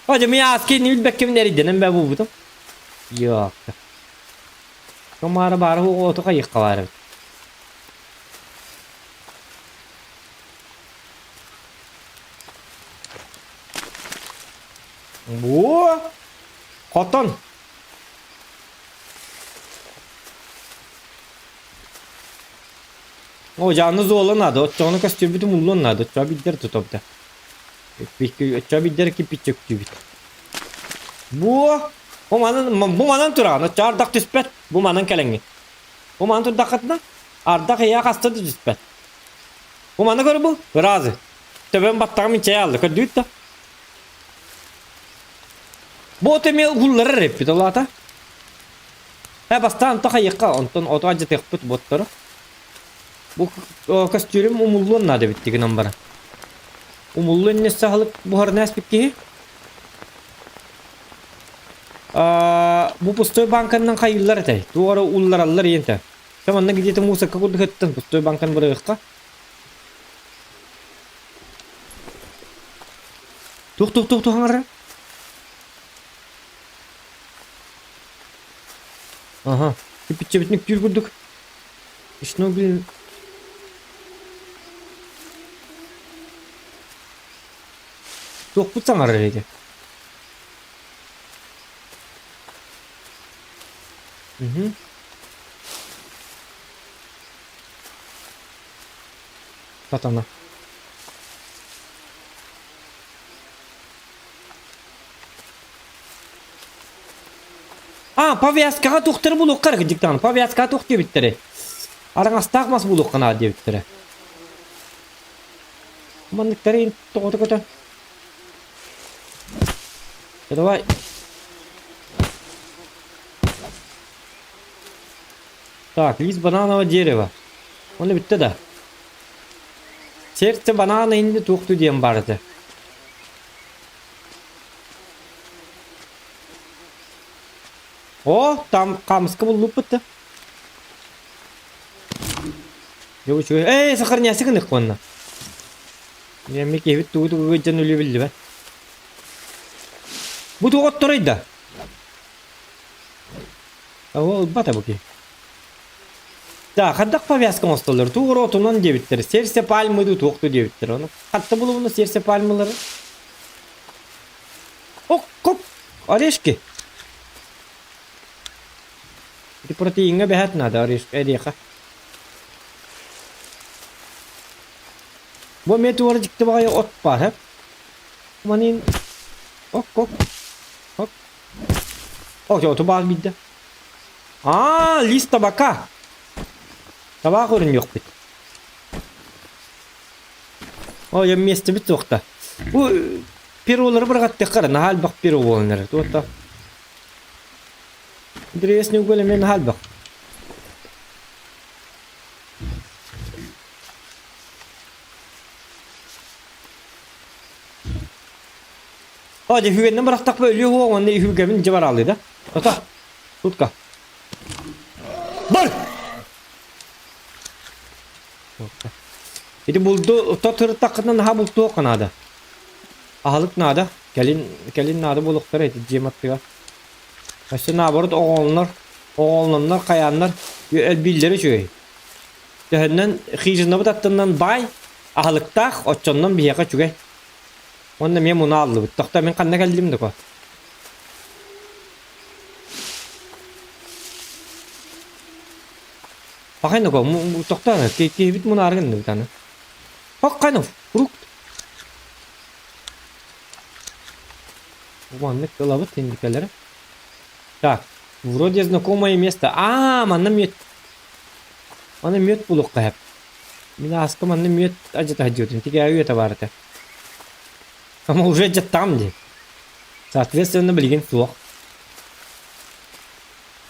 О, дьэ мин ааскин билбэккэбин эрийдэнэн бээ буолбутум. Йоокка. Томаары баары оту хайыахха баар эбит. Буо! Хотон! О, дьааны зуола наада, оччоҕуна көстүбүтүм уллуон наада, оччоҕо биддер тутабыта. Оччоҕо биддер киппиччөктүүбүт. Буо! Бу манан, бу манан тураҕын, оччоҕо ардах түспэт, бу манан кэлэҥҥин. Бу манан турдаххытына, ардах ыйаа хаста да түспэт. Бу маны көр бу, ыраазы. Төбөм баттаҕым инчэйэ алла, көрдүүт да. Бу от эмиэ уһулларар эппит ол аата. Э бастаан онто хайыахха, онтон оту алдьатыахпыт боттору. Бу көстүүрүм умуллуон наада эбит гынан баран. Умуллу иннес саһылык буһарына эспит киһи. Бу пустой банканнан хайыыллар этэй. Туох эрэ уллараллар иэнтэ. Чэ манна где-то мусорка курдук ыттан пустой банканы бырыахха. Тух тух тух тух аҥара. Ага. Киппиччэбитин үктүүр курдук. Ишногил Туохпут саҥарар ити? Мгм. Сатана. А, повязкаҕа туохтары булуохха эрэ дьиктаҕына. Повязкаҕа туох диэбиттэрэй? Араҥастаах мас булуохха наада диэбиттэрэ. Манныктары тоҕото көтө. Давай. Так, лист бананового дерева. Оны бүттэ да. Сердце банана инде туохту диэн бар этэ. О, там камыска буллуппут да. Эй, сохраняйся гынык уонна. Эмми киһибит тугу тугу дьон үлү биллибэт. Бу тугу отторой да? Ол ылбата бу киһи. Да, хаддах повязка оҥостоллор. Тугу отунан диэбиттэр. Сердце пальмы дуу туохту диэбиттэр. Ону хатта булубуна сердце пальмалары. Ок, коп, орешки. Ити протеиҥҥа бэһэт надо орешка эриэхэ. Бу эмиэ туора дьикти баҕайы от баар, һэ? Манын ок ок ок О, оту баар биирдэ. Аа, лист табака. Табаах өрүнүөхпүт. О, я миэстэбит суохта. Бу перолары быраҕаттыахха эрэ, наһаа элбэх перо буолан эрэр. Туохта? Древесный уголь эмиэ наһаа элбэх. О, дьэ үһүгэннэн бырахтахпа өлүө уо уонна үһүгэбин дьэ бараалыы да. Тота. Тутка. Бар! Ити булду тот ырыттаххытына наһаа бултуохха наада. Аһылык наада. Кэлин кэлин наада буолуохтара ити дьиэм аттыгар. Өссө наоборот оҕолоннор, оҕолоннор хайааннар элбииллэрэ үчүгэй. Төһөннөн хижинабыт аттынан баай, аһылыктаах, оччоннон биһиэхэ үчүгэй. Уонна эмиэ муна аллыбыт. Тохто мин ханна кэллим доко? Пахай доко, тохто киһибит мунаары гынныбыт аны. Хокканов, фрукт. Маннык ылабыт индикэлэри. Так. Вроде знакомое место. Аа, манна мүөт. Манна мүөт булуохха сөп. Мин ааска манна мүөт адьата сылдьыбытым. Тигээйи үйэтэ баар этэ. Ама уже дьаттаҕым дии. Соответственно, билигин суох.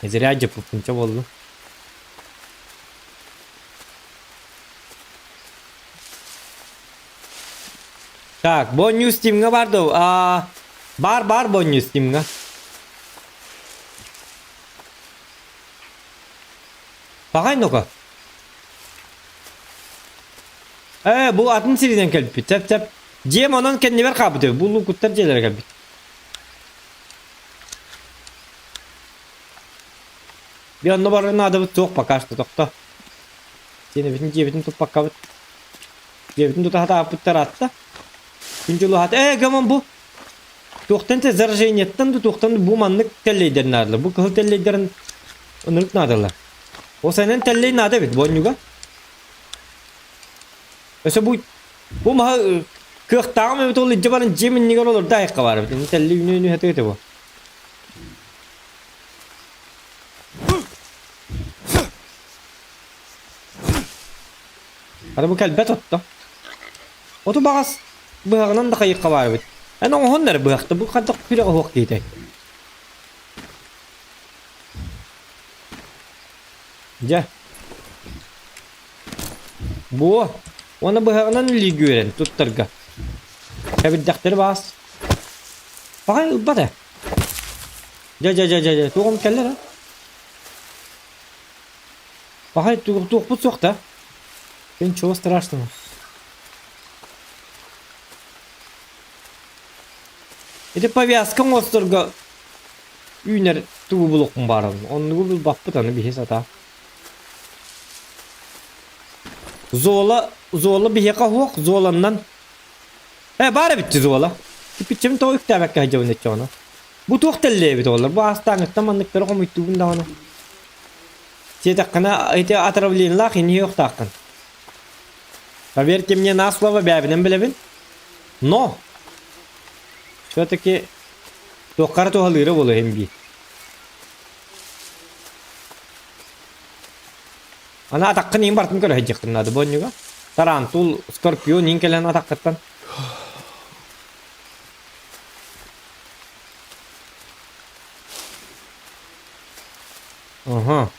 Зря дьаппыппынча буоллум. Так, бонньу Стимҥа бар дуо? Аа, бар бар бонньу Стимҥа. Пахай ну-ка. Ээ, бу атын сиринэн кэлбит. Сөп сөп. Дьиэм онон кэннибэр хаалбыт үһү. Бу луукуттар дьиэлэрэ кэлбит. Би онно барар наадабыт суох пока что тохто. Сиэнэбитин дьиэбитин туппаккабыт. Дьиэбитин тута сатаабыттар атта. Күн дьулуһаата. Ээ, гаман бу. Туохтан те заражениеттан да туохтан да бу маннык тэллэйдэр наадалар. Бу кыһыл тэллэйдэрин ынырык наадалар. Ол сайынан тэллэй наада эбит бонньуга. Өссө бу бу маһы кыахтааҕым эбит ол илдьэ баран дьиэм иннигэр олордо айыкка баар эбит. Тэллэй үүнү үүнү этэ бу. Ары бу кэлбэт отто. Оту баҕас быһаҕынан да хайыахха баар эбит. Эн оҥоһун эрэ быһахта бу хайдах күрэх оһуох киһитэй. Дьэ. Буо. Уонна быһаҕынан илиигүөрэн туттарга. Кэбирдэхтэри баас. Баҕай ылбат ээ. Дьэ дьэ дьэ дьэ дьэ туоҕум кэллэ да. Баҕай туохпут суох да. Ничего страшного. Ити повязка оҥосторго үүнэр тугу булуохпун баарабын. Оннугу булбаппыт аны биһи сатаа. Зола, зола биһиэхэ суох, золаннан. Э, баар эбит зола. Киппиччэбин тоҕо үктээбэккэ сылдьабын иччэҕинэ. Бу туох тэллэйэбит оҕолор? Бу аастааҥҥыттан манныктары хомуйтуубун даҕаны. Сиэтэххинэ ити отравлениелаах иниһиохтааххын. Поверьте мне на слово бэйэбинэн билэбин. Но все-таки туохха эрэ туһалыыра буолуо иһин биир. Аны атаххын иин бартын көрө сылдьыаххын наада бонньуга. Тарантул, скорпион иин кэлэн атаххыттан. Ага.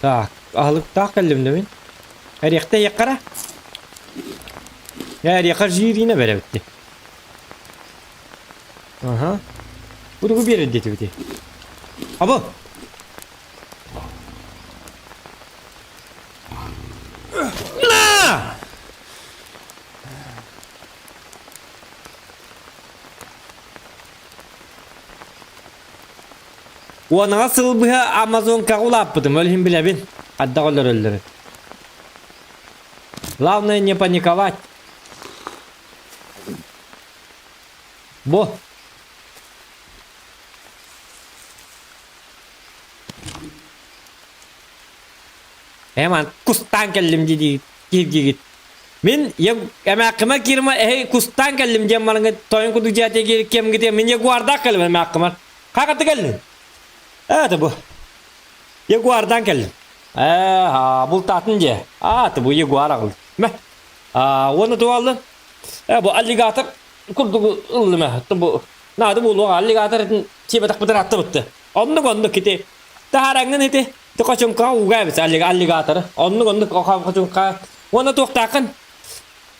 Так, аһылыктаах кэллим да мин. Эриэхтэ эйэххэ Эриэхэ жириинэ бэрэбитти. Аха. Бу тугу биэрэр диэтибити? Абы! На! Уонаҕа сыл быһа Амазонкаҕа улааппытым, ол иһин билэбин. Хайдах өлөрөллөрүн. Главное не паниковать. Бу. Эман кустаан кэллим дии диигит. Мин эмээххимэ киирмэ эһи кустаан кэллим диэн бараҥҥа тойон курдук дьиэтэ кэмгитэ мин ягуардаах кэллим эмээххимэр. Хакаты кэллин? Это бу. Ягуардан кэллим. Ээ, бултаатын дьиэ. Аа, бу ягуар аҕыл. Мэ. Аа, уонна туаллын. Э, бу аллигатор курдук ыллым ээ. Бу наада буолуоҕа аллигатор этин сиэбэтэхпитин аттыбытты. Оннук оннук ити. Таһаараңҥын ити. Токочуҥка ууга эбит аллигаторы. Оннук оннук хочуҥка. Уонна туохтааххын?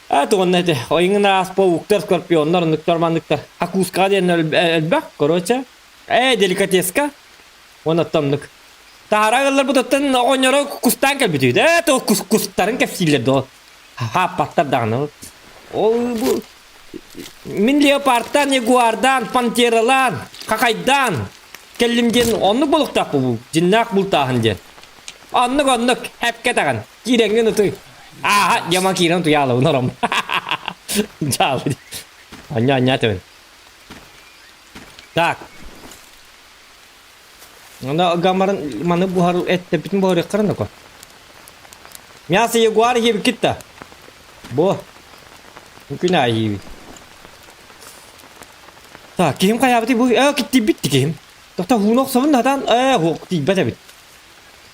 Э, тугунна ити. Ойуҥун ааспа ууктар, скорпионнар, оннуктар, манныктар. Акуска диэн элбэх, короче. Э, деликатеска. Уонна оннук. Таһара ылларбыт оттон оҕонньоро кустаан кэлбит Э, то кустарын кэпсииллэр доо. Хааппаттар даҕаны. Ол бу Мин леопардтаан, ягуардаан, пантералаан, хахайдаан кэллим диэн оннук буолуохтаах бу дьиннээх бултааһын диэн. Оннук оннук эпкэ таҕын киирэҥҥин утуй. Ааха дьама киирэн утуйаалабын ором. Дьаалы. Анньа анньа төбөн. Так. Ана гамарын маны буһар эттэппитин буһарыаххарын око. Мясо ягуар иһибиккит да. Бу. Күн аайы иһибит. Так, киһим хайаабытый бу? Ээ, тиийбит киһим. Тохто ууну охсобун да сатаан, ээ, уох, тиийбэт эбит.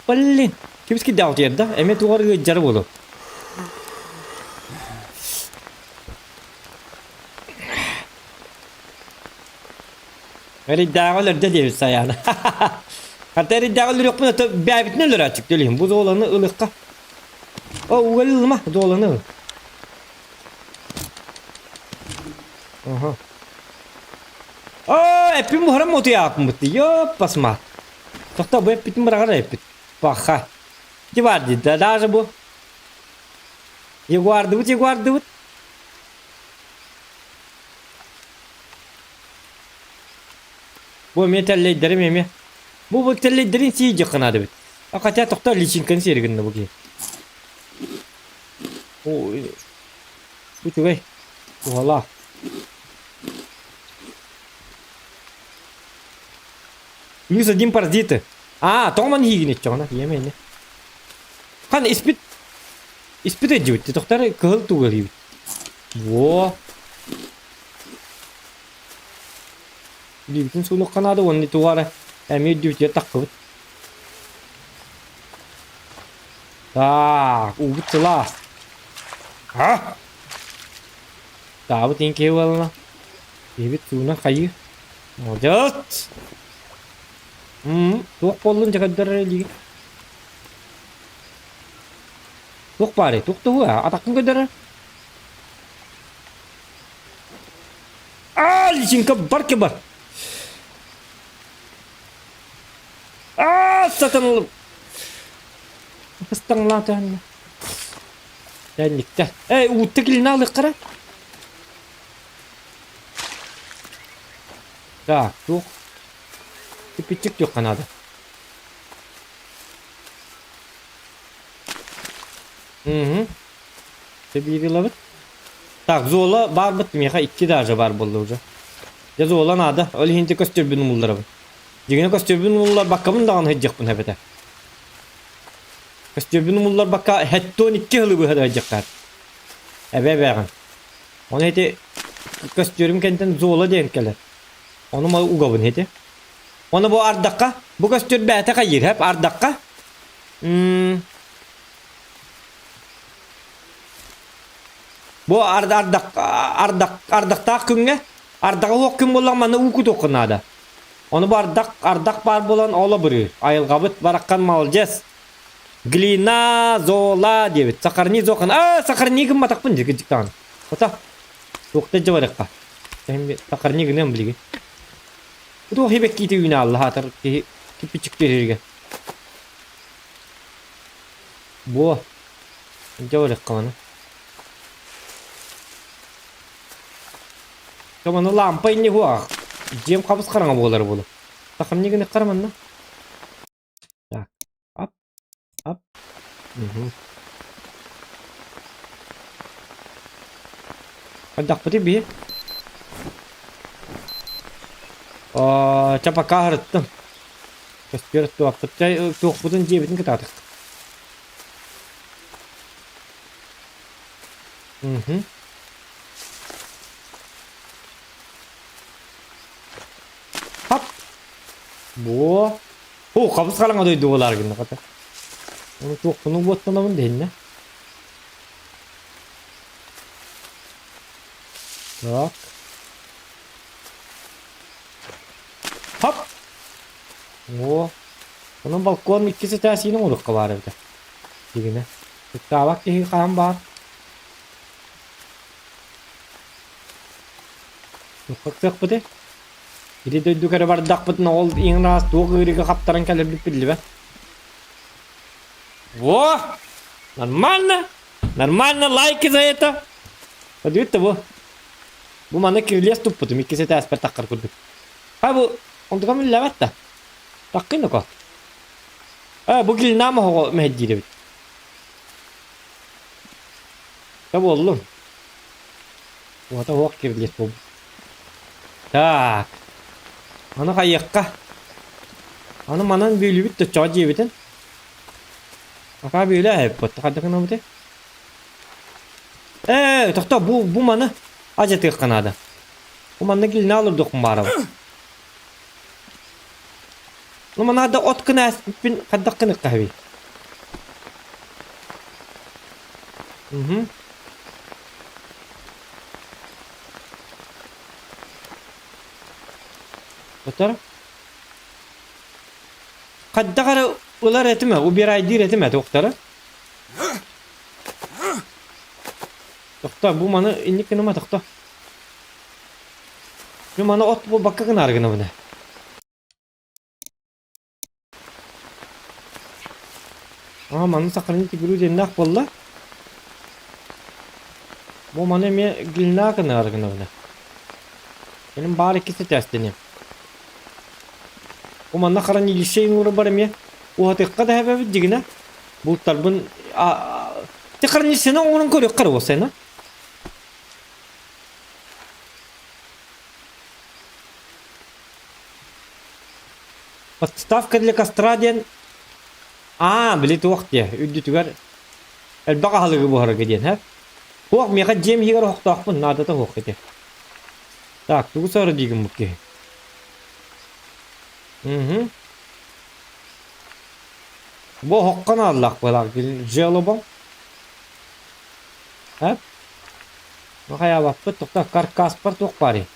Блин, кимс кирдээх утуйар да? Эмиэ тугар ыалдьара буолуо. Эрийдээҕи өлөрдө диэбит Сайаана. Хата эрийдээҕи өлөрүөхпүн ото бээбитин өлөрөөччүк төлүһүм. Бу золаны ылыахха. О, угал ылыма, золаны ыл. Ага. Оо, эппин буһаран утуйааппын Ёппасма. Тохто бу эппитин быраҕар эппит. Паха. Ити бар дии, да даже бу. Ягуардыбыт, ягуардыбыт. Бу эмиэ тэллэйдэрим эмиэ. Бу бу тэллэйдэрин сии дьахханаады бит. А хотя тохто личинканы сиэри гынна бу киһи. Ой, үчүгэй. Туһалаах. Плюс один паразиты. А, тоҕо маны иһигин иччэҕинэ, ийэм эйне. Хан испит испит өйдүбүт. Тохтор кыһыл тугу иһибит. Во. Илиибитин суунуохха наада уонна тугу эрэ эмиэ өйдүбүтүгэр таххыбыт. Так, уубут сылаас. А? Таабыт иин киһи буолла. Киһибит суунан хайыы. Молодец! Туох буоллун дьэ көрдөрөр илиигин. Туох баарый? Туох туһуа? Атаххын көрдөрөр. Аа, личинка бар ки бар. Аа, сатанылым. Ыстаҥлаан түһэннэ. Тэнниктэ. Эй, уутта килинэ алыххара. Так, туох. Кипичик туохха наада. Угу. Биирилабыт. Так, зола баарбыт миэхэ икки даже баар буолла уже. Дьэ зола наада. Ол иһин көстөрбүн умулларабын. Дьиҥинэ көстөрбүн умулларбаккабын даҕаны сылдьыахпын эбэтэ. Көстөрбүн умулларбакка хэттон икки сылы быһа да сылдьыахха. Эбэ эбээҕин. Ону ити көстүөрүм кэнтэн зола диэн кэлэр. Ону ма угабын ити. Ону бу ардахха, бу көстүөр бэйэтэ хайыыр хэп ардахха. М Бу ардах ардах ардахтаах күҥҥэ ардаҕа суох күн буоллаҕына манна уу кутуохха наада. Ону бу ардах ардах баар буолан ол абырыыр. Айылҕабыт бараххан маладьыас. Глина, зола диэбит. Сахарни зохан. Аа, сахарни гымматахпын дии кырдьыктаҕын. Ото. Туохта дьэ барыахха. Сахарни гыныам билигин. Туох хибэккиити үүнэ алла хаатар киһи киппичиктииргэ. Буо. Дьэ барыахха маны. Маны лампа инни хуах. Дьиэм хабыс хараҥа буолар буолу. Сахамни гынык хараманна. Так. Ап. Ап. Угу. Хайдахпытый биһи? Ча пока аһарыттым. Көстүөр туохпут туохпутун дьиэбитин кытаатых. Угу. Хап! Буо. О, хабыс хараҥа дойду буолаар гынна хата. Ону туохпуну уоттанабын дэһиннэ. Так. Хап! О, онон балкон иккис этээс иин оҥоруохха баар эбитэ. Дигинэ. Ыттаабат киһи хаһан баар? Туохха Ити дойдуга эрэ бардахпытына ол иҥ ыраас туох ыарыыга хаптаран кэлэрбит биллибэт. Во! Нормально! Нормально, лайки за это! Подивитте бу. Бу маны кирилиэс туппутум, иккис этээспэр таххар курдук. Ха бу онтукам үллэбэт да. Таккын око. Э, бу килинам оһоҕо мэһэйдиир эбит. Та буоллун. Уота уох кирилиэс буолбут. Так. Аны хайыахха? Аны манан бүөлүүбүт да чоҕо дьиэбитин. Акаа бүөлээ эппит. Хайдах гынабыт Ээ, тохтоо, бу, бу маны ажатыахха наада. Бу манна килинэ олордуохпун баарабын. Ну манна да от гына ааспыппын хайдах гыныахха эбий? Мгм. Батар. Хайдах эрэ ылар этим ээ, убирайдыыр этим ээ туохтара. Тохтоо, бу маны инник гыныма тохтоо. Бу маны от буолбакка гынаары гынабын ээ. Аа, маны сохранить игру диэннээх буолла. Бу маны эмиэ гильна гынаары гынабын ээ. Менин баар иккис этээстэниэм. Бу манна хранилище иҥура бар эмиэ. Уһатыахха да эбэбит дьигинэ. Бултарбын Ти хранилищены оҥорон көрүөххэ эрэ уопсайынан. Подставка для костра диэн аа били туох диэ үрдүтүгэр элбэх аһылыгы буһарарга диэн һэ. Туох миэхэ дьиэм иһигэр оһохтоохпун наадата суох ити. Так тугу саара диигин бу киһи? Мгм. Бу оһоххо нааллаах быһалаах желобом. Һэ? Хайаабаппыт тохтоо каркаспар туох баарый?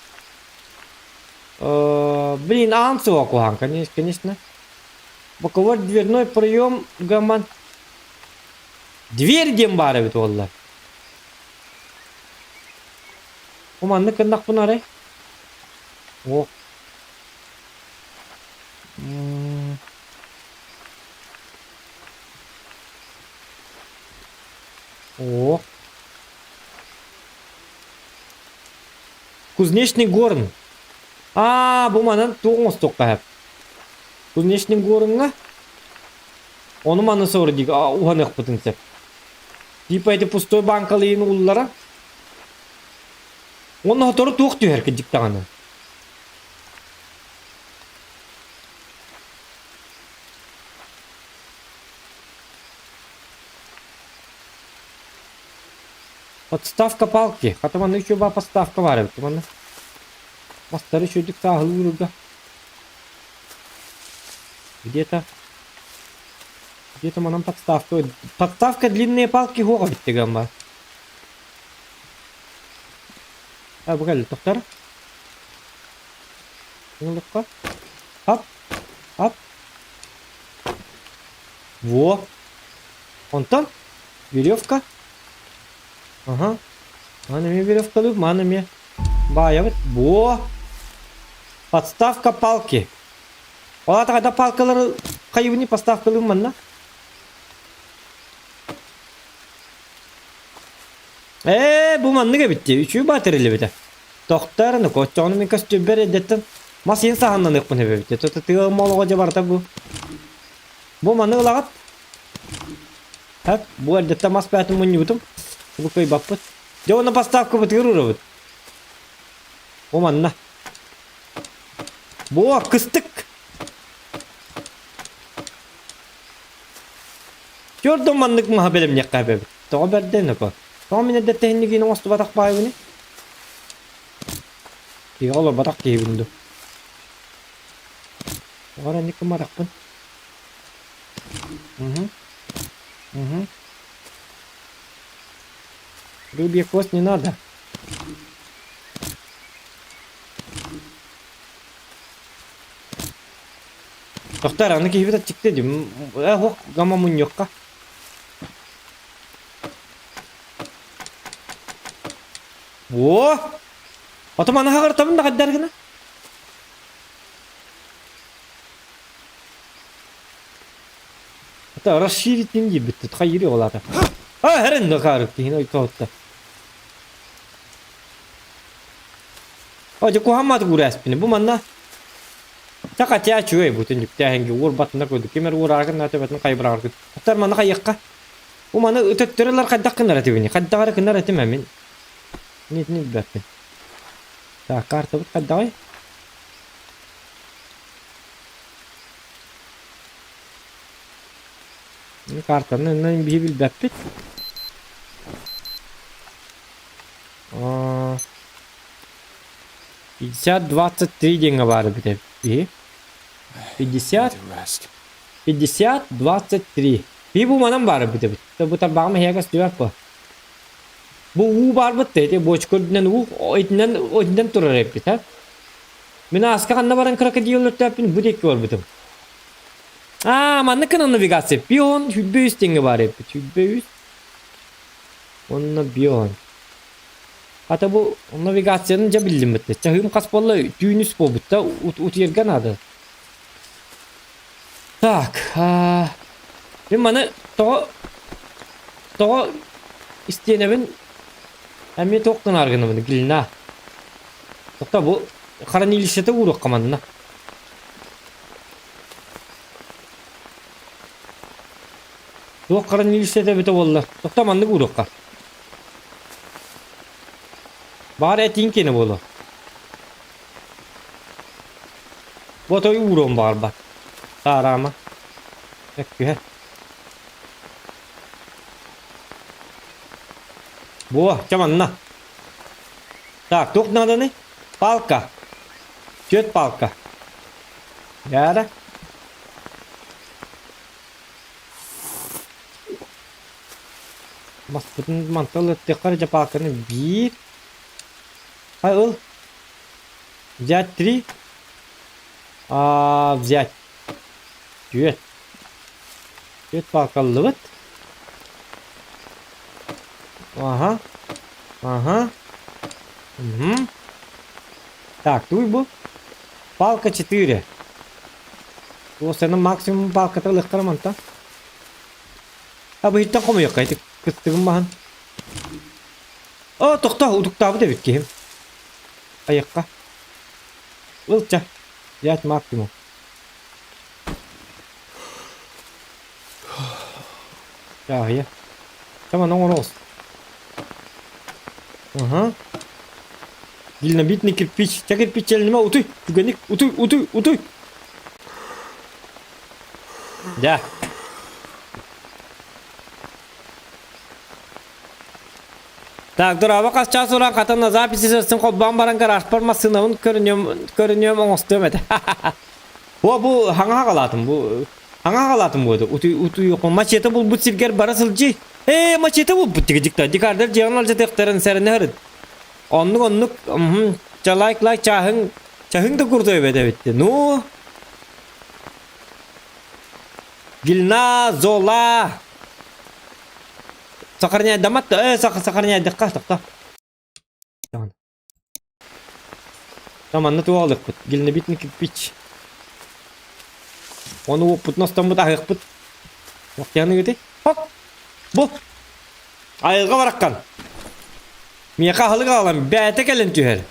Блин, аан суоҕа куһаҕан, конечно. Боковой дверной проем гаман. Дверь диэн баар эбит буолла. Бу маннык гыннахпын арай. О. О. Кузнечный горн. Аа, бу манан туох оҥостуохха сөп. Кузнечный горнҥа ону маны соордик уһаныахпытын сөп. Типа эти пустой банкалыйын ууллара. Уонна сотору туох түһэр кырдьык даҕаны. Подставка палки. Хата манна үчүгэй баа подставка баар эбит. Манна мастары үчүгэйдик сааһылыырга. Где-то где-то манан подставка. Подставка длинные палки суох эбит дэгэн баар. А, бу кэлли тохтор. Улукка. Ап. Ап. Во. Онтон веревка. Ага. Маны эмиэ веревкалыыр, маны эмиэ баайабыт. Во! Подставка палки. Ол аата хайдах палкалары хайыбыный подставкалыым манна? Ээ, бу маннык эбит дии. Үчүгэй баа тэриллибитэ. Тохтоор, ну оччоҕуна мин көстүүбэр эрдэттэн мас иһин саһаннаныахпын эбит. Тыа тыа молоҕо дьэ барыта бу. Бу маны ылаҕыт. Хап, бу эрдэттэн мас бээтин мунньубутум. Бу кыайбаппыт. Дьэ уонна поставкабытыгар уурабыт. Бу манна. Бу кыстык. Чордон маннык маһа бэлэмниэххэ эбэбит. Тоҕо бэрдэ нөкө. Тоҕо мин эрдэттэн иннигин оҥостубатах баайбыный? Киһи олорботох киһибин дуу. Тоҕо эрэ инник гымматахпын. Угу. Угу. Рыбья кость не надо. Тохтор, аны киһибит аччыкты дии. Э, ох, гама мунньуохха. О! Ото маны хаҕыртабын да хайдар гына. Это расширить диэбит хайыри ол аата. А, хэрэн да хаарык киһини ойтоотта. О, дьэ куһааммат гурээспини. Бу манна Саха тя үчүгэй бу түннүктээһингэ уорбатына курдук ким эрэ уорааргын на төбөтүн хайбырааргын. Оттор маны хайыахха. Бу маны өтөттөрөлөр хайдах гынар этибини? Хайдах эрэ гынар этим мин. Нитини билбэппин. Так, картабыт хайдаҕый? Картаны иннин биһи билбэппит. 50-23 диэҥҥэ баар эбит эбит. 50 50-23. Би бу манан баар эбит эбит. Бу тарбаҕым эһиэхэ көстүбэт бу. Бу уу баарбыт да ити буочка үрдүнэн уу итинэн итинэн турар эбит ha. Мин ааска ханна баран крокодил өртөөппүн бу диэки барбытым. Аа, маннык гынан навигация. Пион 103 теңге баар эбит. 103 Онно бион. Хата бу навигацияны дьэ биллим битте. Чаһыым хас буолла түүн үс буолбут да утуйарга наада. Так, мин маны тоҕо тоҕо истиэнэбин эмиэ туох гынаар гынабын глина. Тохто бу хранилищета ууруохха манна. Туох хранилищета эбитэ буолла. Тохто маннык ууруохха. Баҕар этиин киэнэ буолуо. Бу отой ууруом баҕарбат. Саараама. Өккүһэ. Буо, чэ манна. Так, туох нааданы? Палка. Түөрт палка. Яра. Маспытын мантан ылыттыахха эрэ дьапааканы биир. Хай ыл. Взять три. А, взять. Түөрт. Түөрт палкаллыбыт. Ага. Ага. Угу. Так, туй бу. Палка 4. Уосаны максимум палката ылыахтара мантан. А быһыттан хомуйуохха ити кыстыгым маһын. О, тохтоо, утуктаабыт эбит киһим. Айахха. Ылча. Взять максимум. Чааһыйа. Таман оҥороос. Ага. Динамитный кирпич. Ча кирпиччэлиниме утуй. Түгэнник утуй, утуй, утуй. Дьэ. Так, дорообо хас чаас уран хатан на записи сырсын холбоон баран гаражпар массыынабын көрүнүөм көрүнүөм оҥостуом этэ. О, бу хаҥа хагалаатым бу хаҥа хагалаатым буоду. Утуй утуй мачете булбут сиргэр бара сылдьыы. Ээ, мачете булбут дикта. Дикардар дьиэҕин алдьатыахтарын сэрэнэ сырыт. Оннук оннук чалайк лайк чааһыҥ чаһыҥ да курдук эбит эбит. Ну Гильна Зола Сохраняйдамат да, э, сохраняйдыкка, тохто. Там манна туох алыахпыт? Гильнобитный кирпич. Ону уоппутун остоммут аһыахпыт. Уохтяны ыты. Хоп! Бу! Айылҕа бараххан. Миэхэ аһылык аҕалан бэйэтэ кэлэн түһэр.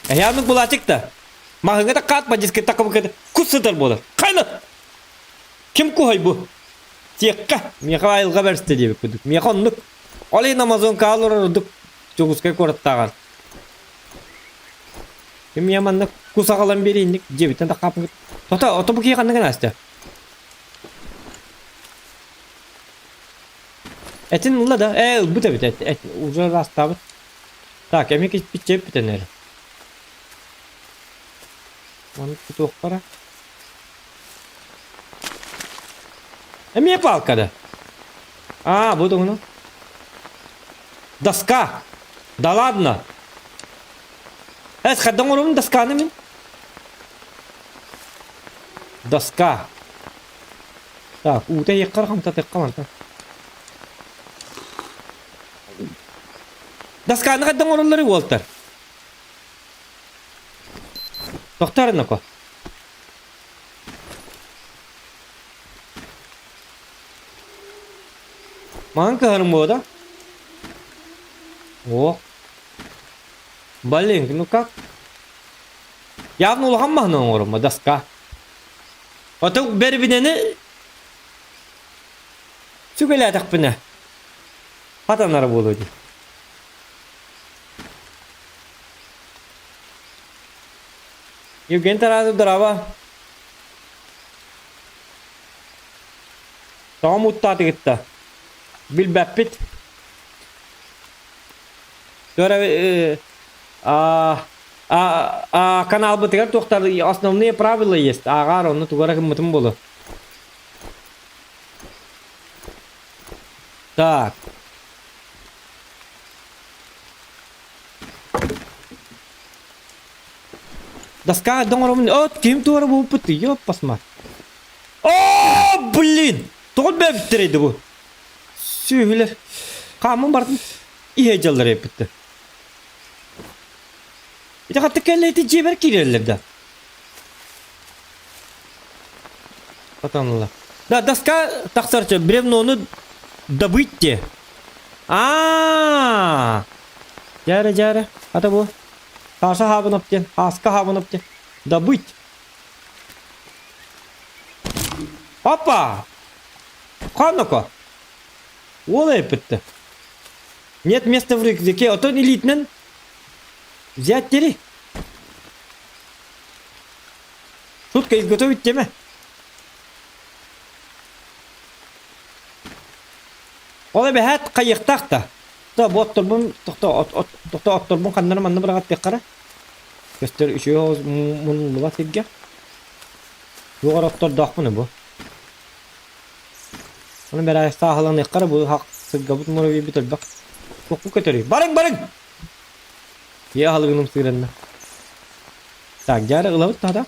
Эһээнник булаачык да. Маһыҥа да хаат бадьыскы такыбыкы кус сытар буолар. Хайна! Ким куһай бу? Тиэххэ. Миэхэ айылҕа бэрстэ диэбит курдук. Миэхэ оннук. Ол иһин Амазонкаҕа олорор ордук Дьокуускай куораттааҕар. Ким я манна кус аҕалан биэриинник дьиэбиттэн таххааппыт. Тото, ото бу киһи ханна гына аста? Этин ылла да, ээ ылбыт эбит, эт, эт, уже ыраастаабыт. Так, эмиэ кичпиччэ эппитэн эрэ. Ону тутуохпара. Эмиэ палка да. А, бу тугуну? Доска! Да ладно! Эс, хайдах оҥоробун досканы мин? Доска. Так, уута иэххэр хамсатыахха мантан. Досканы хайдах оҥороллорүй уолтар? Тохтоор Ноко. Маҥан кыһарым буо да? О. Блин, ну как? Явно улахан маһынан оҥорумма доска. Ото бэрбинэни сүгэлээтэхпинэ хатанара буолуо дии. Евгений Тарасов, здорово. Тоҕо муттаатыгытта? Билбэппит. Туора а а каналбытыгар туохтар основные правила есть. Ааҕаар онно тугара гыммытым буолуо. Так. Доска доҥоромун от ким туора буолбут ёппасма. О, блин! Тоҕо бэбиттэрэй да бу? Сүөһүлэр. Хааммын бардым. Иһэ дьаллар эппиттэр. Ити хатта кэллэ ити дьиэбэр киирэллэр да. Потом Да, доска тахсар бревнону добыть те. А, Дьээрэ, дьээрэ. Ата бу. Саша хаабынап диэн. Ааска хаабынап диэн. Добыть. Опа! Ханнако? Уол эппитте. Нет места в рюкзаке. Отон илиитинэн взять тери. Шутка изготовить теме. Ол эбэһээт хайыахтаах да. То бу отторбун тохто тохто отторбун ханнары манна быраҕаттыаххара. Көстөр үчүгэй оҕус мунуллубат сиргэ. Туох оттордоохпун бу. Ону бэрээс сааһыланыаххара бу хак сыргабыт муравейбит элбэх. Туохпу көтөрүй? Барыҥ барыҥ! Ийэ аһылыгын ымсыыранна. Так, дьаары ылабыт таһда.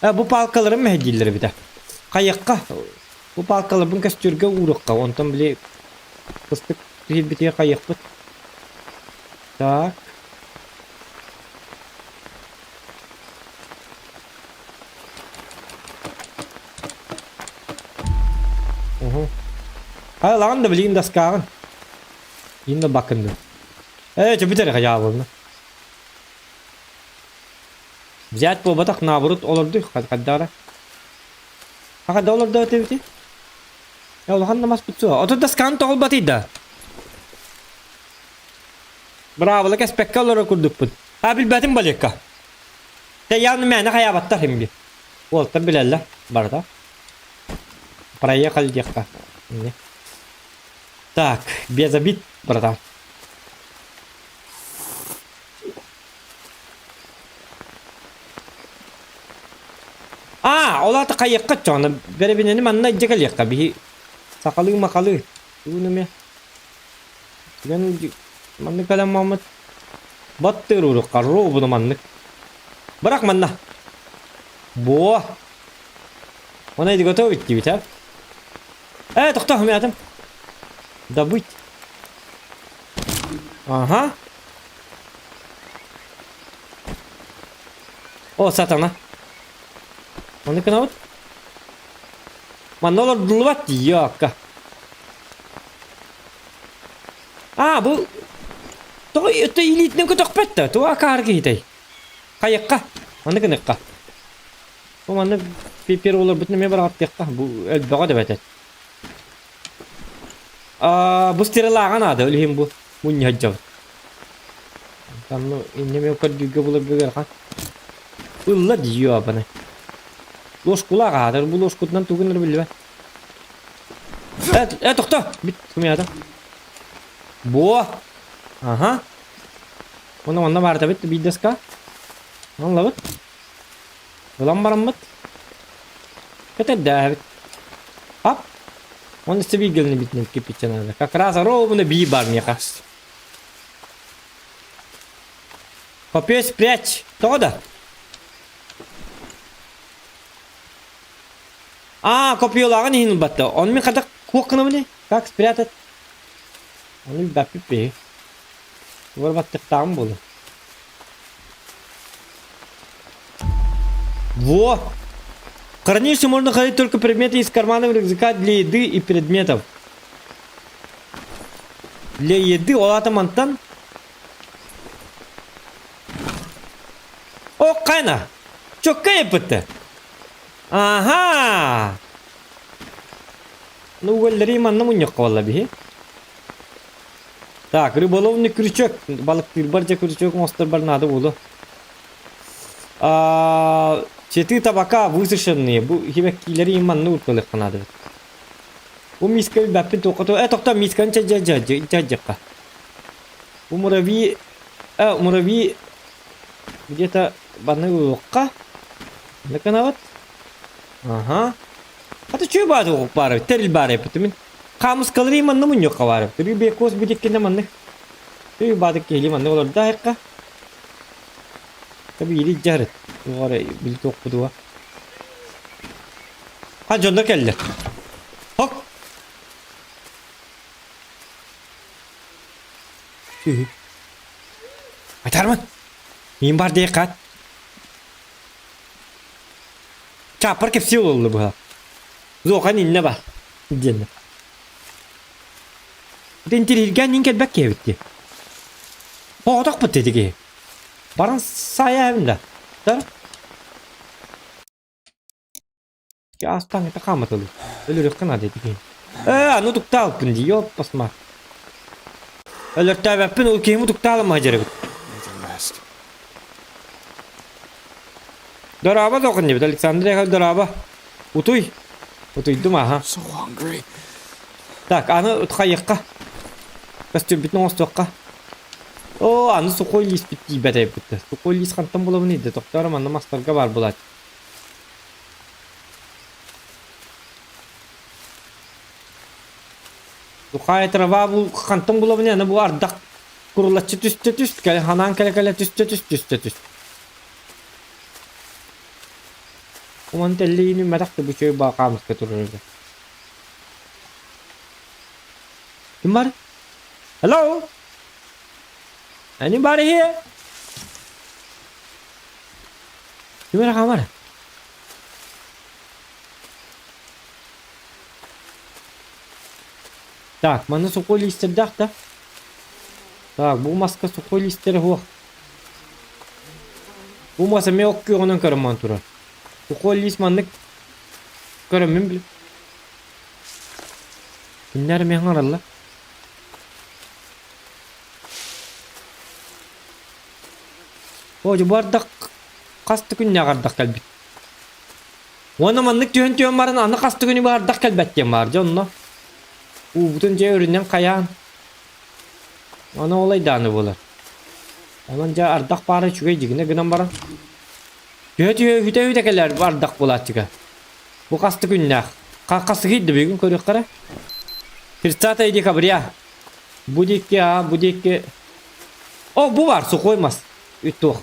Э, бу палкаларым мэһэйдииллэр эбитэ. Хайыахха? Бу палкаларбын көстүүргэ ууруохха, онтон били кыстык киһирбитигэр хайыахпыт. Так. Уһу. Хайа ылаҕын да билигин доскааҕын. Иин да бакын да. Ээ, чэ бүтэр хайаабылна. Взять буолбатах, наоборот олордуй хайдаара. Хахада олордо этибити? Э, улахан да маспыт суох. Отут доскаан тоҕулбатый да. Браабыла кэспэккэ олорор курдукпун. А билбэтим балекка. Те явно мээнэ хайаабаттар химби. Уолтар билэллэр барыта. Проехали диэххэ. Так, без обид, братан. А, ол аата хайыахха чоҕуна бэрэбинэни манна илдьэ кэлиэххэ биһи сахалыы махалыы тугун эмэ Түгэн маннык кэлэн мааммыт баттыыр урукка ровно маннык бырах манна буо Она иди готовить диэбит а э тохтоо мятым добыть ага О, сатана. Ону гынабыт. Манна олордуллубат дии, А, бу тоҕо өттө илиитинэн көтөхпөт да, туга акаары киһитэй? Хайыкка, манна гыныахха. Бу манна пипер олорбутун эмиэ быраҕаттыахха, бу элбэҕэ да бэтэ. А, бу стрелааҕа наада, ол иһин бу мунньа сылдьабыт. Там инньэ көрдүүргэ буларга ыарахан. Ылла дии абаны. Ложкулаах аатар, бу ложкутунан тугун эрэ биллибэт. Э, э, тохто! Бүт, кумуйаата. Буо! Аха. Онно онно баарта бит биир доска. Ыллабыт. Ылан бараммыт. Кэтэрдээбит. Ап! Он сибиигелни битинэн киппиччэ надо. Как раз ровно бии бар миэхэ. Копье спрячь. Тоҕо да? А, копьелааҕын иһин ылбатта. Ону мин хата куох гынабын Как спрятать? Ону билбэппит биһи. Тугар баттыктааҕым буолуо. Во! Хранилище можно хранить только предметы из карманов рюкзака для еды и предметов. Для еды ол аата мантан О, хайна! Чокка еппытты. Ага! Ну, уголлери манна мунньахха буолла биһи. Так, рыболовный крючок. Балыктыырбар дьэ крючок оҥосторбор наада буолуо. А, цветы табака высушенные. Бу хибэккиилэри манна уурталыахха наада. Бу миискэ билбэппин туохха э тохтоо миискэни чэдьэдьэдьэдьэххэ. Бу муравьи э муравьи где-то банны ылыахха. Маннык гынабыт. Аха. Хата чүө баар баар тэрил баар эппит мин. Хаамыскалары манна мунньуохха баар. Түрүү бекос бүдиккинэ маннык. Түрүү баадык киһили маннык олордо айыкка. Табири жарыт. Тугара билтуохпутуга. Ха дьоннор кэллэ. Хок. Айтармын. Мин бар дии хат. Чаппар кэпсии ололлу быһа. Зохан иннэ бар. Диэннэ. Интириргэн нин кэлбэк киэбитти. Оҕотохпут дедиги. Баран саайа да. Тар. Астан это хааматылы. Өлөрүөххэ наада этигин. Ээ, аны утуктаалпын дии, ёппасма. Өлөртөөбөппүн, ол киһим утуктаалама дьэребит. Дорообо тоқын дебит, Александр Яковлев дорообо. Утуй. Утуйдум аха. So hungry. Так, аны утхайыққа. Көстүрбүтүн оҥостуохха. Оо, аны сухой лиспит тиийбэт эбит. Сухой лист хантан булабын иде, тохтоор манна мастарга бар булаат. Сухая трава бу хантан булабын аны бу ардах курулаччы түстэ түс, кэлэ ханаан кэлэ-кэлэ түстэ түс, түстэ түс. Уман тэллиини мэтэх да бүчөй баакаамыска турар этэ. Ким бар? Hello? Anybody here? Ким эрэ хаамар? Так, манна сухой лиистэрдээх да? Так, бу маска сухой лиистэрэ суох. Бу мас эмиэ ок күөҕүнэн көрөн турар. Сухой лиис маннык көрөммүн билим. Кинилэр эмиэ хаҥараллар. Оо, дьэ бу ардах хас да күннээх ардах кэлбит. Уонна маннык түһэн-түһэн баран аны хас да күнү баардах кэлбэт диэн баар дьэ онно. Уубутун дьэ өрүнэн хайаан. Аны ол айдааны буолар. Онон дьэ ардах баара үчүгэй дьигинэ гынан баран. Түһэ-түһэ үһүтэ-үһүтэ кэлэр ардах буолааччыга. Бу хас да күннээх. Хас да бүгүн көрүөххэ эрэ. 30 декабря. Бу диэки, а, бу диэки. О, бу бар, сухой мас. Үт туох.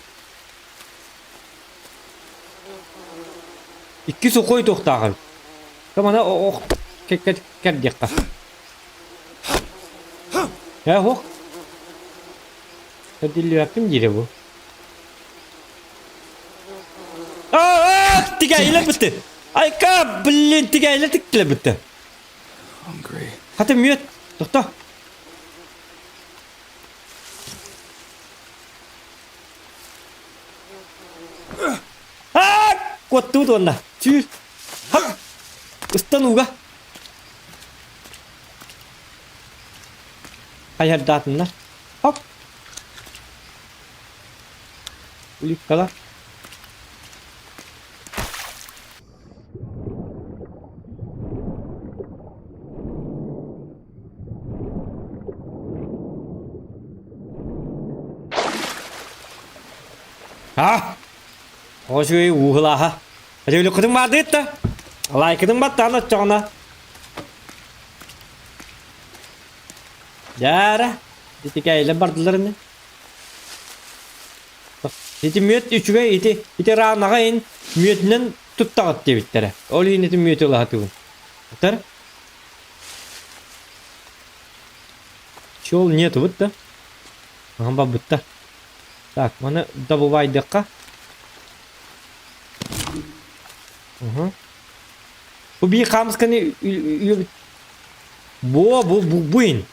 Икки сухой туохтаах эбит. Мана ох кэрдиэххэ. Э, ох. Кэрдиллибэппин диирэ бу. Аа, тигээйилэр бытты. Айка, блин, тигээйилэр тиктилэр бытты. Hungry. Хата мүөт, тохто. Аа! Куоттубут уонна. Сүүр. Хап! Ыстан ууга. Хайардаатыннар. Хоп! Уликкалар. А? Ошуй ууһулааха. Рөлүккүтүн баардыгыт да? Лайкытын баттаан оччоҕуна. Дьаара, итикэйлэр бардылар ини. Ити мүөт үчүгэй ити ити раанаҕа ин мүөтүнэн туттаҕыт диэбиттэрэ. Ол иһин ити мүөтү ылаһатыбын. Тар. Чол нету да. Аһан барбыттар. Так, маны добывайдыахха. Угу. Бу биир хаамысканы Бу бу бу буин.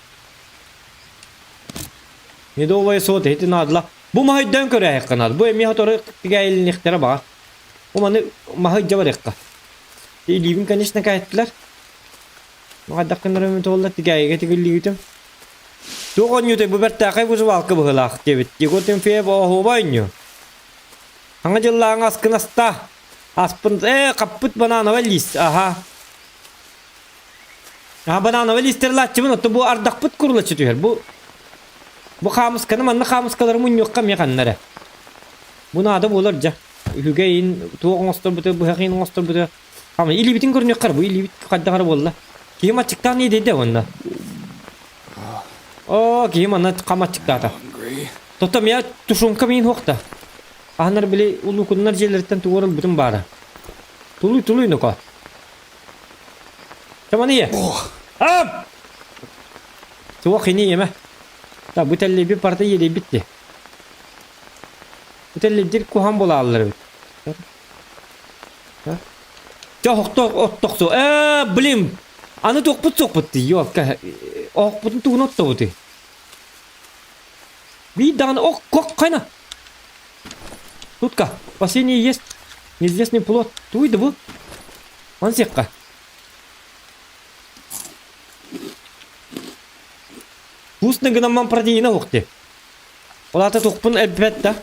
Медовая сота ити наадла. Бу маһыйдан көрөөһүккэ наада. Бу эмиэ сотору тигээйилиниэхтэрэ баҕар. Бу маны маһыйдьа барыахха. Илиибин, конечно, кээттилэр. Хайдах гыннар туолла тигээйигэ тигиллибитим. Туох оонньуутай бу бэртээхэй выживалка быһыылаах диэбит. Егор Тимофеев оһуоба оонньуу. Саҥа дьыллааҕы аскын аста. Аспын ээ хаппыт банановай лист аха. А банановый листерлааччыбын, отто бу ардахпыт курулаччы түһэр. Бу бу хаамысканы манна хаамыскалары мунньуохха эмиэ ханна эрэ. Бу наада буолар дьэ. Үһүгэйин туох оҥосторбута, быһах иһин оҥосторбута. Ама илиибитин көрүнүөххэ бу илиибит хайдах эрэ буолла. Киһим аччыктаан иэдэйдэ уонна. Оо, киһим манна хам аччыктаата. Тото мия тушенка миин хуохта. Аһанар били улуукуннар дьиэлэриттэн тугу ылбытым баара. Тулуй, тулуй, ноко. Чаманы ийэ. Ап! Суох ини ийэмэ. Та бу тэллэйбит барыта иэдэйбит дии. Бу тэллэйдир куһаҕан буолааллар эбит. Чэ оһохто оттохсу. Ээ, блин! Аны туохпут суохпут дии, ёлка. Оһохпутун тугун оттобутуй? Биир даҕаны ох кох хайна. Тутка, последний есть неизвестный плод. Туй да бу? Ман сиэххэ. Вкусно гынамман протеина суох дии. Ол аата туохпун элбэт да.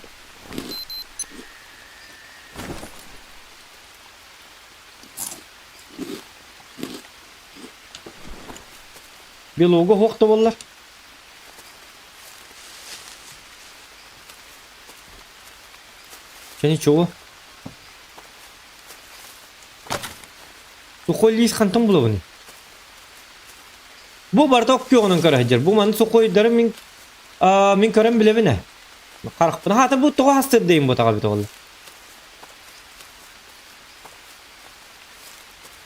Белуга суох да буоллар. Чэ ничего. Сухой лиис хантан булабыный? Бу барыта күөҕүнэн көрө сылдьар. Бу маны сухойдары мин аа, мин көрөн билэбин ээ. Харахпын хаата бу тоҕо хастырдайым бу таҕа бит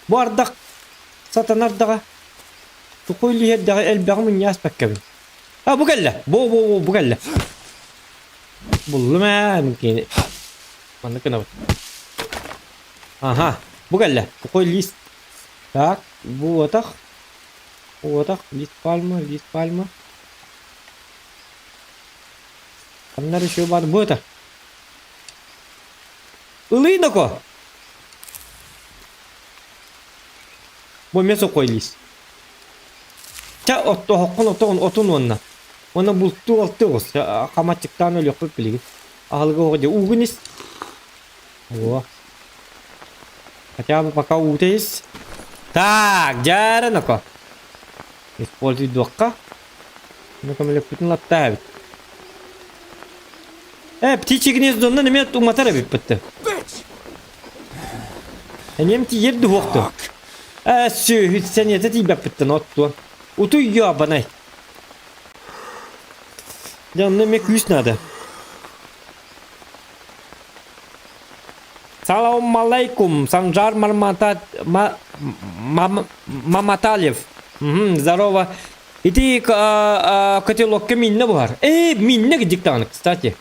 Бу ардах сатанар даҕа сухой лииһэрдэҕи элбэҕи мунньааспаккабын. А бу кэллэ. Бу бу бу бу кэллэ. Буллум ээ мин кини. Маннык гынабыт. Аха, бу кэллэ. Сухой лист. Так, бу уотах. Уотах, лист пальма, лист пальма. Ханна еще бар? Бу это. Ылый ноко. Бу эмиэ сухой лист. Чэ, оттоһоххун отоҕун отун уонна. Уонна бултуу алтыы оҕус. Хамаччыктаан өлүөхпүт билигин. Аһылыгы оҕо дии. Уугун ис. О. Хотя бы пока уута ис. Так, дьээрэ ноко. Используй дуохха. Ну көмөлөкпүтүн латтаа эбит. Э, птичье гнездоннан эмиэ уматар эбиппит. Эниэм тиийэр дуһуохту. Ээ, сүөһү сэниэтэ тиийбэппиттэн оттуон. Утуй ёбанай. Дьэ, онно эмиэ күүс наада. Салам алейкум, Санжар Мармата... Ма... Мам... Маматалев. Угу, здорово. Ити котелокка минне буһар. Э, минне гидик даҕаны, кстати.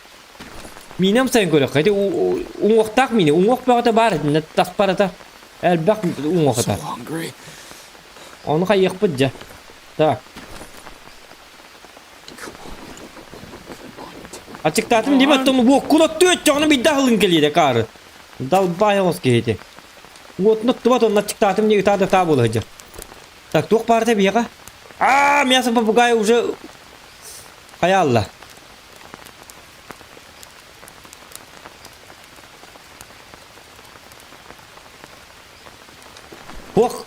Миинэм сайын көрөххө ити уҥуохтаах миинэ уҥуох бөҕөтө баар итиннэ таспарата элбэх уҥуох So ата. hungry. Ону хайыахпыт дьэ. Так. Ачыктаатым диэм оттон уоккун оттуо өттөҕүнэ биирдэ аһылын кэлиирэ каары. Далбаай оҕус киһити. Уотун оттубат онно ачыктаатым диye ытаа да ытаа буола сылдьар. Так туох баарыта биһиэхэ? Аа, мясо попугая уже хайаалла. Туох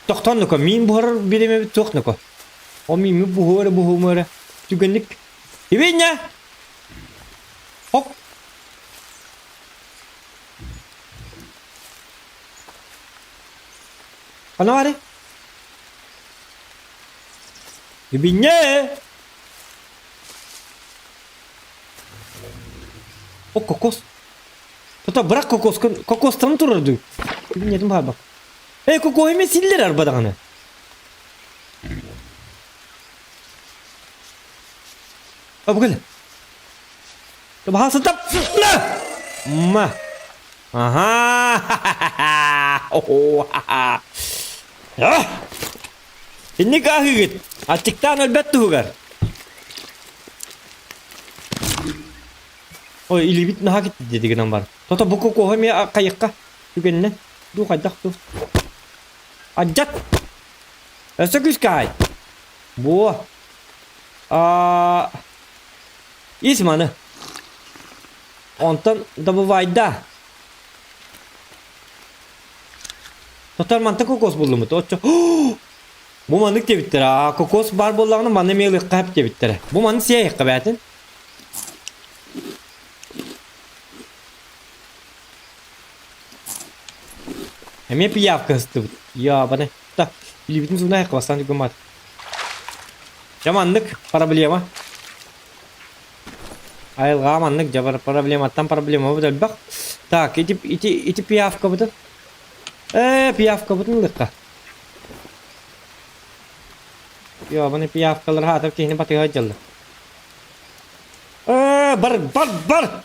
тохтоон нөкө миин буһарар бириэмэбит суох нөкө. Ол мииммит буһуо эрэ буһума эрэ түгэнник Ибиннэ! Хоп! Ханна баарый? Ибиннэ! О, кокос. Тута бырах кокоскун, кокостан турар дуу. Билбэтим баабак. Эй, кокоһу эмиэ силлэр арба даҕаны. А, бу кэлэ. Баһаасытап. Ма. Аха. О-хо. Инник аһыыгыт. Аччыктаан өлбөт туһугар. Ой, илиибит наһаа киттидэ гынан бар. Тото бу кокоһу эмиэ хайыкка түгэнинэн. Дуу хайдах дуу. Адьат! Өссө күүскэ аай. Буо. А ис маны. Онтон добывайда. Тотор манта кокос буллумут. Оччо. Бу маннык диэбиттэрэ. Аа, кокос баар буоллаҕына манна эмиэ ылыахха сөп диэбиттэрэ. Бу маны сиэйэххэ бээтин. Эмиэ пиявка ыстыбыт. Ябаны. Та, илиибитин сууна бастаан гыммат. Дьэ маннык проблема. Айылҕа маннык дьэ проблематтан проблема элбэх. Так, ити ити ити пиявкабытын. Ээ, пиявкабытын ылыахха. Ёбаны пиявкалар хаатар киһини батыһа дьаллар. Ээ, бар, бар, бар!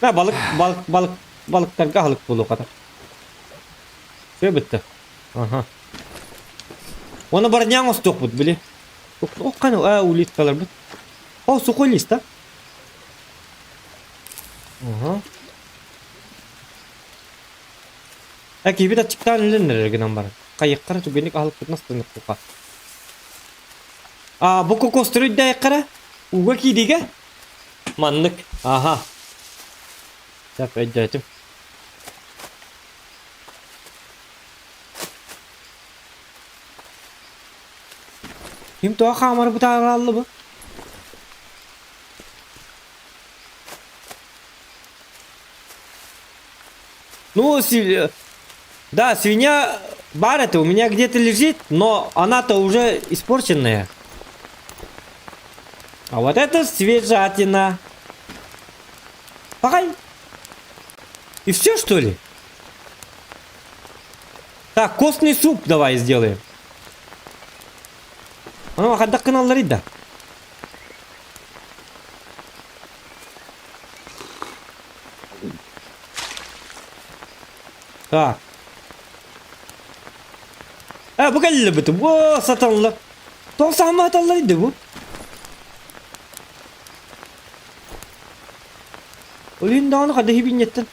Да, балык, балык, балык, балыктарга аһылык буолуохата. Все бытты. Ага. Оны барняң остуохпут, били. Оххан, а, улиткаларбыт. О, сухой лист, а? Ага. Э, киһибит аччыктаан өлөн эрэр гынан баран. Хайыаххара түгэнник аһылыкпытын астыныахпыт. А, бу кокостору үрдээйэххэрэ? Ууга киириигэ? Маннык. Аха. Сөп, өйдөөтүм. Ким тоҕо хаамары бытаараллы бу? Ну, да, свинья бар это у меня где-то лежит, но она-то уже испорченная. А вот это свежатина. Пахай. И все, что ли? Так, костный суп давай сделаем. Аны хайдах гыналлар да. Так. Э, бу кэллэ бит. Во, саталлар. Тоҕо саамааталлар иди бу? Олин даҕаны хада хибиннеттен.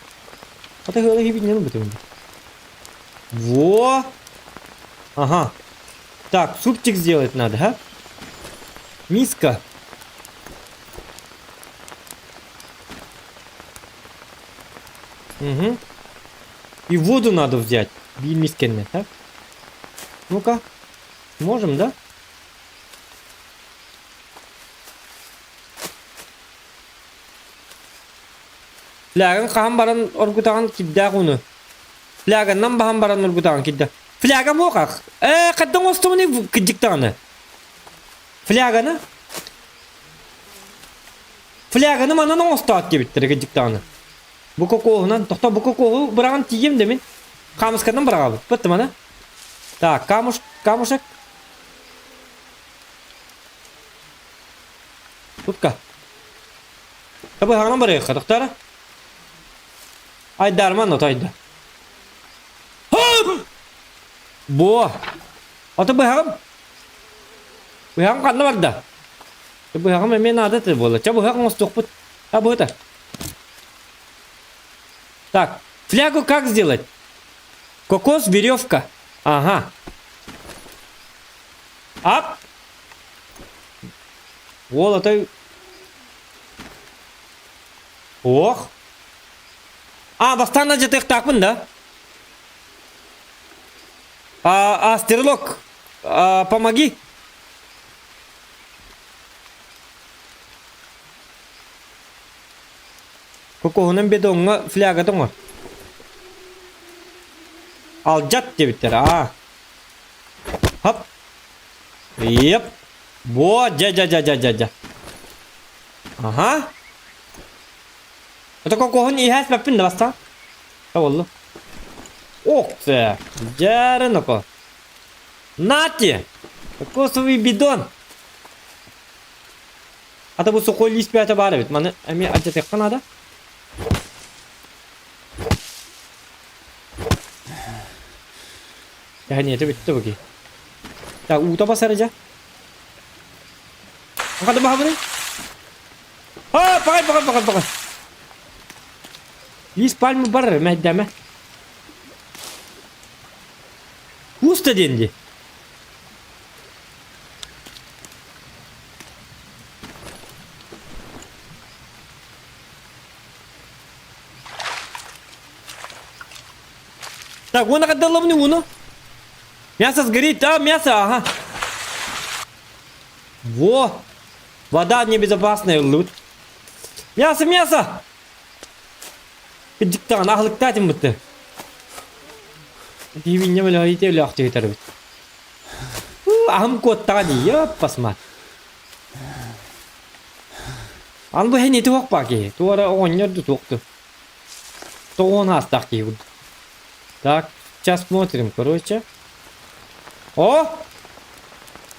Хата хыла хибиннен бутум. Во! Ага. Так, супчик сделать надо, а? Миска. Угу. И воду надо взять. Мискенне, так? Ну-ка. Можем, да? Флягын хаһан баран оргутаҕын кирдээх ууну. Фляганнан баһан баран оргутаҕын кирдэ. Фляга муохах. Ээ, хаддан оҥостубуный кырдьык даҕаны. Фляганы? Фляганы манан оҥостоот диэбиттэрэ кырдьык даҕаны. Бу кокоһунан, тохто бу кокоһу быраҕан тиийиэм да мин. Хаамысканан быраҕабыт. Быттым аны. Так, камуш, камушек. Тутка. Табыһаҕынан барыахха, тохторо. Айдаарман отойда. Хоп! Буо! Ото быһаҕым. Быһаҕым ханна барда? Быһаҕым эмиэ наада этэ буолла. Чэ быһах оҥостуохпут. А быһыта. Так, флягу как сделать? Кокос, веревка. Ага. Ап! Уол отой Ох! А, бастаан алдьатыахтаахпын да? А, а, стрелок, а, помоги. Кокоһунан бедоҥҥа флягата оҥор. Алдьат диэбиттэр, аа. Хоп. Еп. Во, дьэ-дьэ-дьэ-дьэ-дьэ. Аха. Это кокоһун иһээспэппин да бастаан. Боллу. Ох ты, дьээрин Нате! Кокосовый бидон! Ата бу сухой лист бэйэтэ баар эбит. Маны эмиэ алдьатыахха наада. Тэһэниэтэ бүттэ бу киһи. Так, уута басар дьэ. Хата баһабыный? А, пагай, пагай, пагай, пагай. Лист пальмы бар, мэйдэмэ. Пусто диэн дии. Так, уона хаддаллабыны уну? Мясо сгорит, а, мясо, ага. Во! Вода небезопасная, лут. Мясо, мясо! Кырдьыктаҕын аһылыктаатым бытты. Тиибинньэ мөлөһүйте өлөөхтүһүтэрбит. Аһым куоттаҕа дии, ёппасма. Аны бу һэн ити уохпаа киһи. Туора оҕонньор да туохту. Тоҕуон аастаах киһи курдук. Так, сейчас смотрим, короче. О!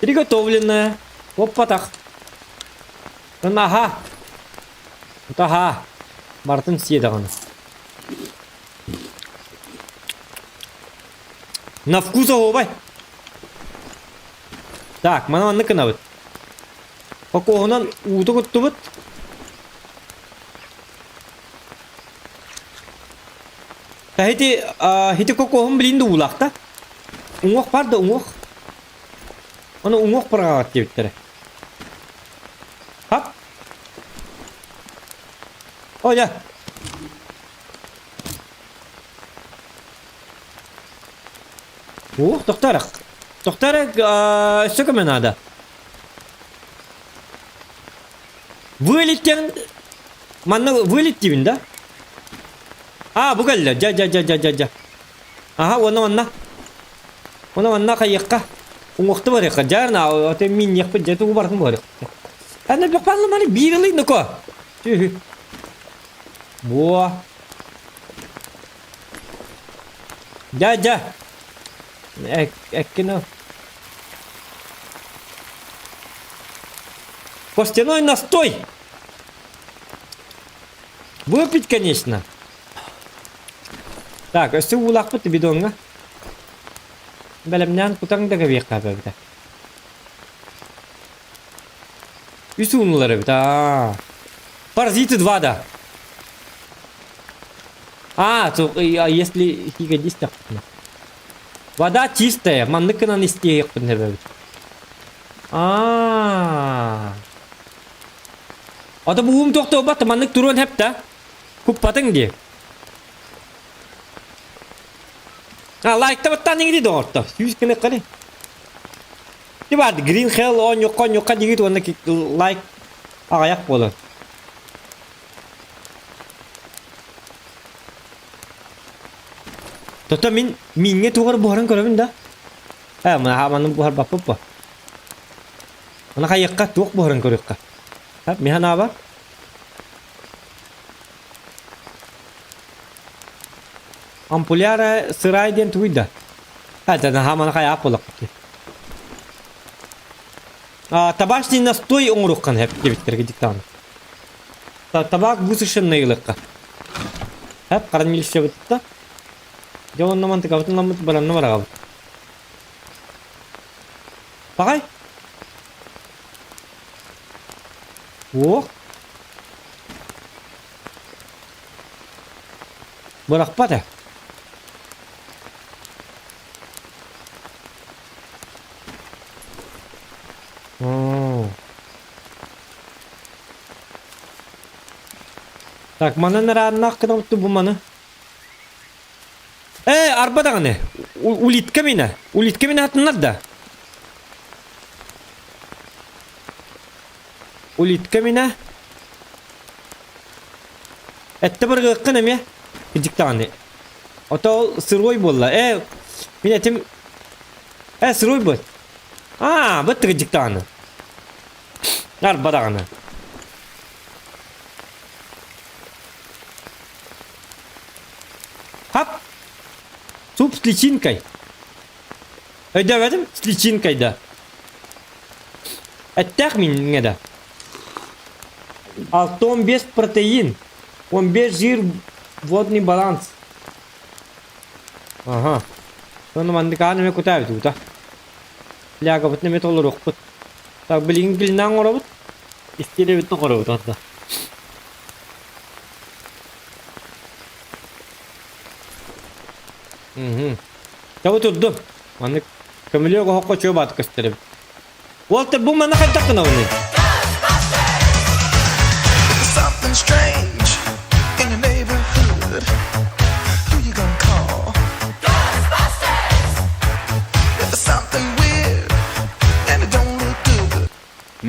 Приготовленная. Оппатах. Аха. Аха. Мартын сиэ даҕаны. На вкус оһуобай. Так, маны маннык гынабыт. Хокуоһунан уута куттубут. Ити ити кокоһум билин да уулаахта. Уҥуох бар да уҥуох. Ону уҥуох быраҕаҕыт диэбиттэрэ. Хап. О, дьэ. Уох, тохтоо Тохтоо эрэ, өссө көмө наада. Вылетен... Манна вылет диибин да? А, бу кэллэ. Дьэ, дьэ, дьэ, дьэ, дьэ, дьэ. Аха, уонна манна. Уонна манна хайыахха. Уҥуохта барыахха. Дьэ, на, ото минниэхпит, дьэ, тугу барытын барыахха. Аны бөхпаллы маны биир ылый ноко. Түһү. Буо. Дьэ, дьэ. Эккин Костяной настой! Выпить, конечно. Так, өссө уулаахпыт бидоҥҥа. Бэлэмнээн кутаҥ да кэбиэххэ эбэтэ. Үс уунулар эбит. Аа. Паразиты два да. А, то, а если хигадистах. Вода чистая, маннык гынан истиэхпин эбэбит. Аа. Ата буум тохтобат маннык туруон хэпта. Куппатыҥ дии. А лайктабаттан иҥири доҕорто. Сүүс гына қаны. Ти бар Green Hell оонньуохха оонньуохха диигит уонна лайк аҕайах буолар. Тото мин мииҥҥэ тугар буһарын көрөбүн да. Ээ, маны буһарбаппыт бо. Аны хайыахха туох буһарын көрүөххэ. Миһан аабар. Ампуляра сырай диэн тугуй да? Это наһаа маны хайаап буоллахпыт. Табачный настой оҥоруоххан хэп диэбиттэргэ диктаан. Табак высушенный ылыахха. Хэп хранилищебытта. Дьэ онно мантыкабытын ламмыт баранна бараҕабыт. Паҕай. Уох. Бырахпат ээ. Так, манан ырааннаах гына бу маны. Ээ, арба даҕаны. Улитка мина. Улитка мина атыннар да. Улитка мина. Этте быргыаккын эмиэ. Кыдьык даҕаны. Ото ол сырой буолла. Ээ, мин этим... Ээ, сырой буол. Аа, быт кыдьык даҕаны. Арба даҕаны. Хап! Суп с личинкой. Өйдөөбөтүм, с личинкой да. Эттээх минҥэ да. 65 протеин, 15 жир, водный баланс. Ага. Сону маннык аан эмэ кутаабит уута. Лягабытын эмэ толоруохпут. Так, билигин билинэн оҥоробут. Истиэрэбит оҥоробут онно. Мгм. Таба турдум. Маннык көмүлүөк оһоххо чуо баат көстөр эбит. Уолтар бу манна хайдах гынабыный? Something strange in your neighborhood. Who you gonna call? Ghostbusters!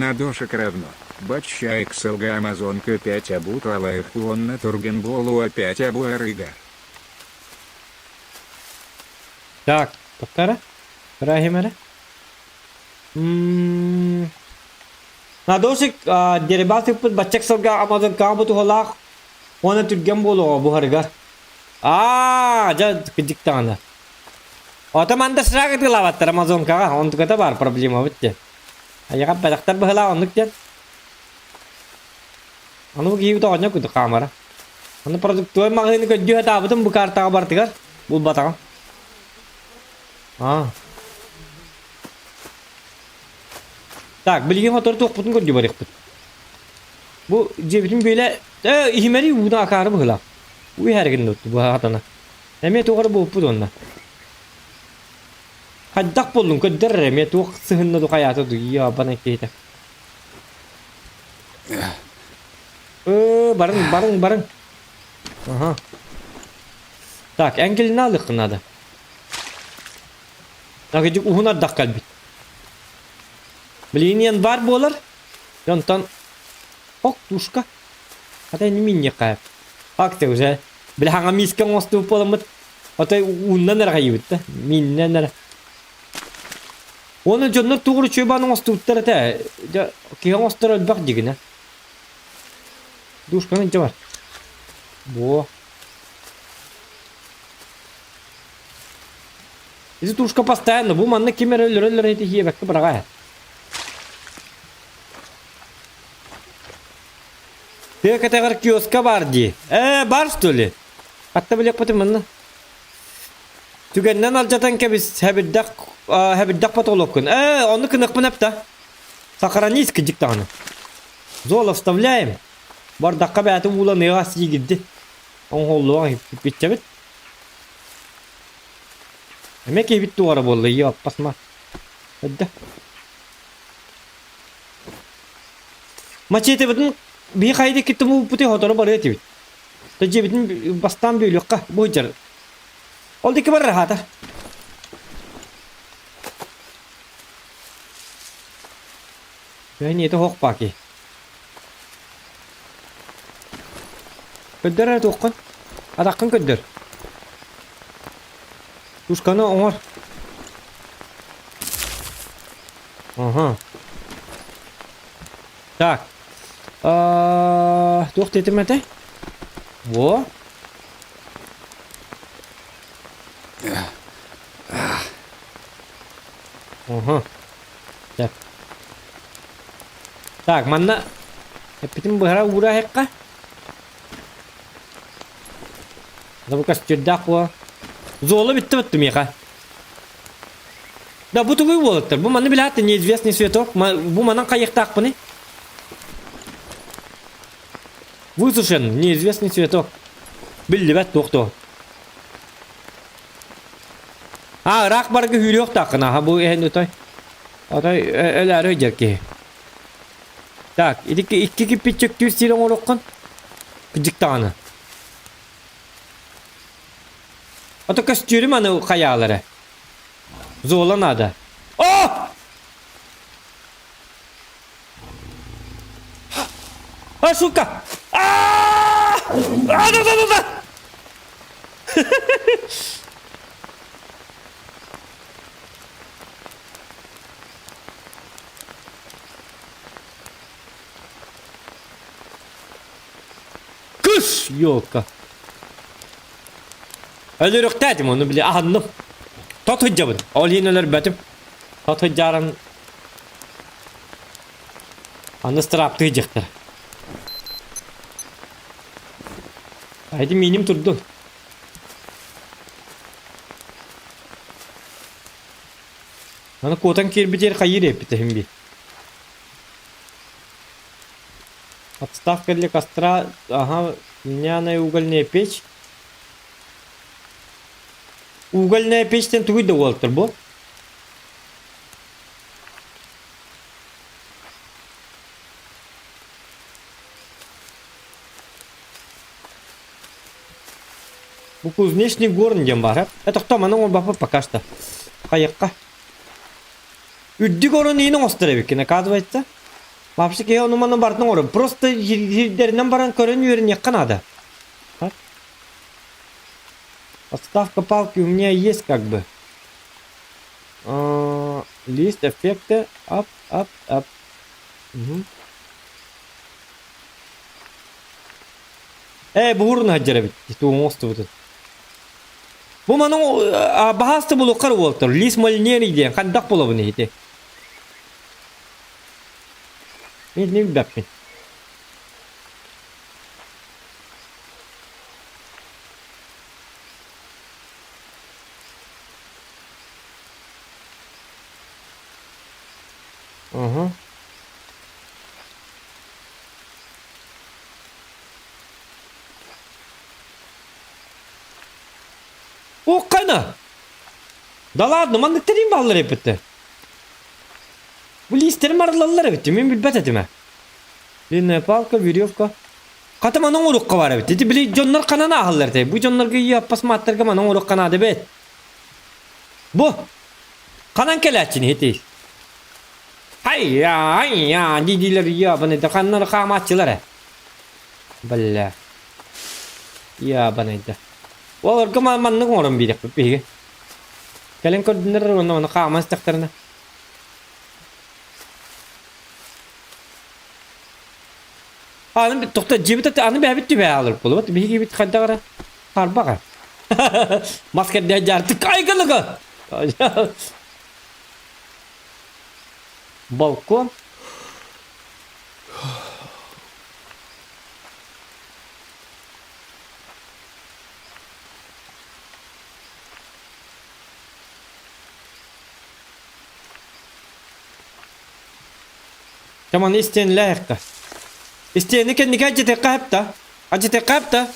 Надошек равно. Бачча XLG Амазонка 5 абут алаэх уонна турген буолуо 5 абуарыга. Так, тоқтара. Рахим эрэ. М, Надошик дерибас ыппыт баччак сылга Амазонкаҕа бу туһалаах уонна түргэн буолуоҕа буһарыгар. Аа, дьэ кырдьык даҕаны. Ото манда сыраак ытыылаабаттар Амазонкаҕа, онтуката баар проблемабыт диэн. Айаҕа бэлэхтэр быһылаах оннук диэн. Аны бу киһибит оҕонньор курдук хаамара. Аны продуктовай маҕаһыыны көрдүү сатаабытым бу картаҕа барытыгар булбатаҕым. Аа. Так, билигин хотор туохпутун көрдүү барыахпыт. Бу дьиэбитин бүөлэ э иһимэри ууну акаары быһыылаах. Уу иһэригин дуу бу хатана. Эмиэ туох эрэ буолпут уонна. Хайдах буоллун көрдөр эрэ эмиэ туох сыһынна ду хайаата ду иабана киһитэ. Э барыҥ барыҥ барыҥ. Аха. Так, эҥкилин алыаххын наада. Так ити уһун ардах кэлбит. Билигин январь буолар. Онтон ок тушка. Хата ини минньиэххэ. Ак ты уже били хаҥа миискэ оҥостубут буоламмыт отой ууннан эрэ хайыыбыт да мииннэн эрэ. Уонна дьоннор тугу үчүгэй баан оҥостубуттар этэ. Дьэ киһи оҥостор элбэх дьигинэ. Душканы илдьэ бар. Во. Ити тушка постоянно бу манна ким эрэ өлөрөллөр ити хиэбэккэ быраҕа. Тыа кэтэҕэр киоска баар дии. Ээ, бар что ли? Хатта билиэхпитин манна. Түгэннэн алдьатан кэбис, хэбирдэх, хэбирдэх потолоккун. Ээ, ону кыныахпын эптэ. Сохранись кыдьык даҕаны. Золо вставляем. Бардахха бэйэтэ ууланыаҕа сиигирди. Оҥоһуллуоҕа иппиччэбит. Эмиэ киһибит туора буолла, ийэ аппасма. Эрдэ. Мачетебытын биһи хайда киттим ууппутуй хотору барыа этибит. Та дьиэбитин бастаан бүөлүөххэ бу сылдьар. Ол диэки барар хаата. Бэйниэтэ хоох паки. Көрдөр эрэ туоххун. Атаххын көрдөр. Тушканы оҥор. Ага. Так. Туох диэтим этэй? Во. Ага. Так. Так, манна эппитим быһара уураһыахха. Да бу костюрдаах буо. Золо бүтті бутты миэхэ. Да бу тугуй уолаттар? Бу маны билээтэ неизвестный цветок. Бу манан хайыахтаахпыный? Высушен неизвестный цветок. Биллибэт туох туох. А, ыраах барга үүрүөхтааххын аха бу иһэн отой. Отой өлөөрү дьэр киһи. Так, ити икки киппиччөктүүр сир оҥоруоххун. Кыдьык даҕаны. Ото көстүүрүм аны хайаалара. Зола надо. О! А, сука! А! А, да, да, да, да! Кыш, ёлка. Өлөрүөхтээтим ону били аһынным. Тот сылдьабын. Ол иһин өлөрбөтүм. Тот сылдьааран аны страптыы дьахтар. Ити миним турдун. Аны куотан киирбитигэр хайыыр эппитэ би. Отставка для костра, ага, льняная угольная печь. Угольная печьтэн тугуй да уолаттар бу? Бу кузнечный горн диэн баар. Это кто маны оҥорбаппыт пока что. Хайыкка. Үрдүк орон иин оҥостор эбиккин, оказывается. Вообще киһи ону манан барытын оҥорор. Просто сирдэринэн баран көрөн үөрэниэххэ наада. Подставка палки у меня есть как бы. Лист эффекты ап ап ап. Угу. Ээ буһурун сылдьар эбит. Тугун оҥостубутун. Бу манан баһааста булуоххар уолтар. Лист мольнерий диэн хайдах булабын иһити. Мин билбэппин. Уһу. Уххана! Да ладно, маннык тэрийин бааллар эппиттэр. Бу лиистерим арыллаллар эбит, мин билбэт этим ээ. Длинная палка, веревка. Хата манан оҥоруохха баар эбит. Ити били дьоннор ханан ааһаллар этэй? Бу дьоннорго ийэ аппас мааттарга манан оҥоруохха наада эбит. Бу ханан кэлээччини ити? Хайя, айя, дии-диилэр ябанайда ханнары хаамааччылар ээ. Бля. Ябанайда. Олорго маннык оҥорон биэриэхпит биһиги. Кэлэн көрдүннэр уонна ону хааман истэхтэринэ. Аны тохто дьиэбит аны бэйэбит түбэ аалыр буолуот. Биһиги хайдах эрэ харбаҕа. Мас кэрдэ дьаартык айгылыга. Балкон. Таман истиэнилээххэ. Истиэни кэнники адьытыахха сөп Адьытыахха сөп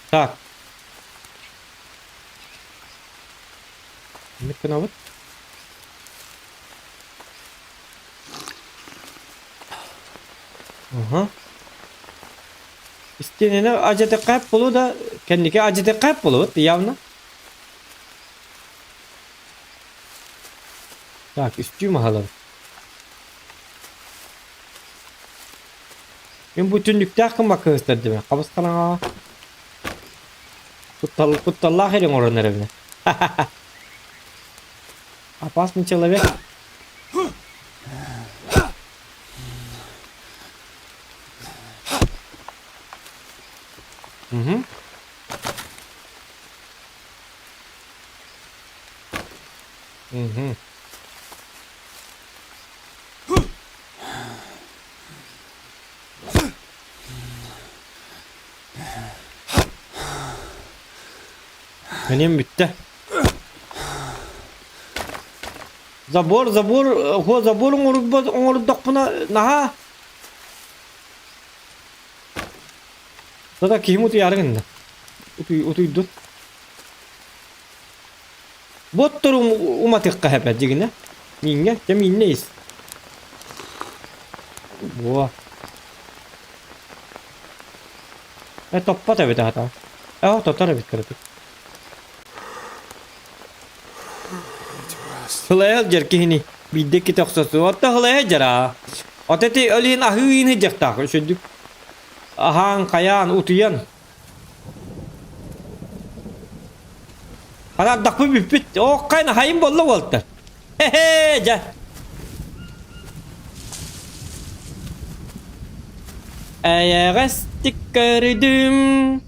Так. Инник гынабыт. Аха. Истиэнини адьатыахха сөп буолуо да, кэнники адьатыахха сөп буолуо явно. Так, үстүү маһалар. Мин бу түннүктээх гыммакка ыыстардым. Хабыс хараҥаҕа. Куттал, кутталлаах эрэ оҥорон эрэбинэ. Опасный человек. Угу. Угу. Менем бүттэ. Забор, забор, хо забор оҥорбот оҥордохпуна наһаа Тата киһим утуйаары гынна. Утуй, утуйдун. Боттор уматыахха сөп дьигинэ. Мииҥҥэ, дьэ мииннэ ис. Буо. Э топпот эбит аата. Э тотор эбит кыратык. Сылайа сылдьар киһини биирдэ иккитэ охсосу. Отто сылайа сылдьар аа. От эти ол иһин аһыы иһин сылдьыахтаах үчүгдүк. Аһаан, хайаан, утуйан. Араардахпын бүппүт. Оох хайна хайын болла буолта. Хе-хе, дьэ. Эйэҕэстик көрдүм,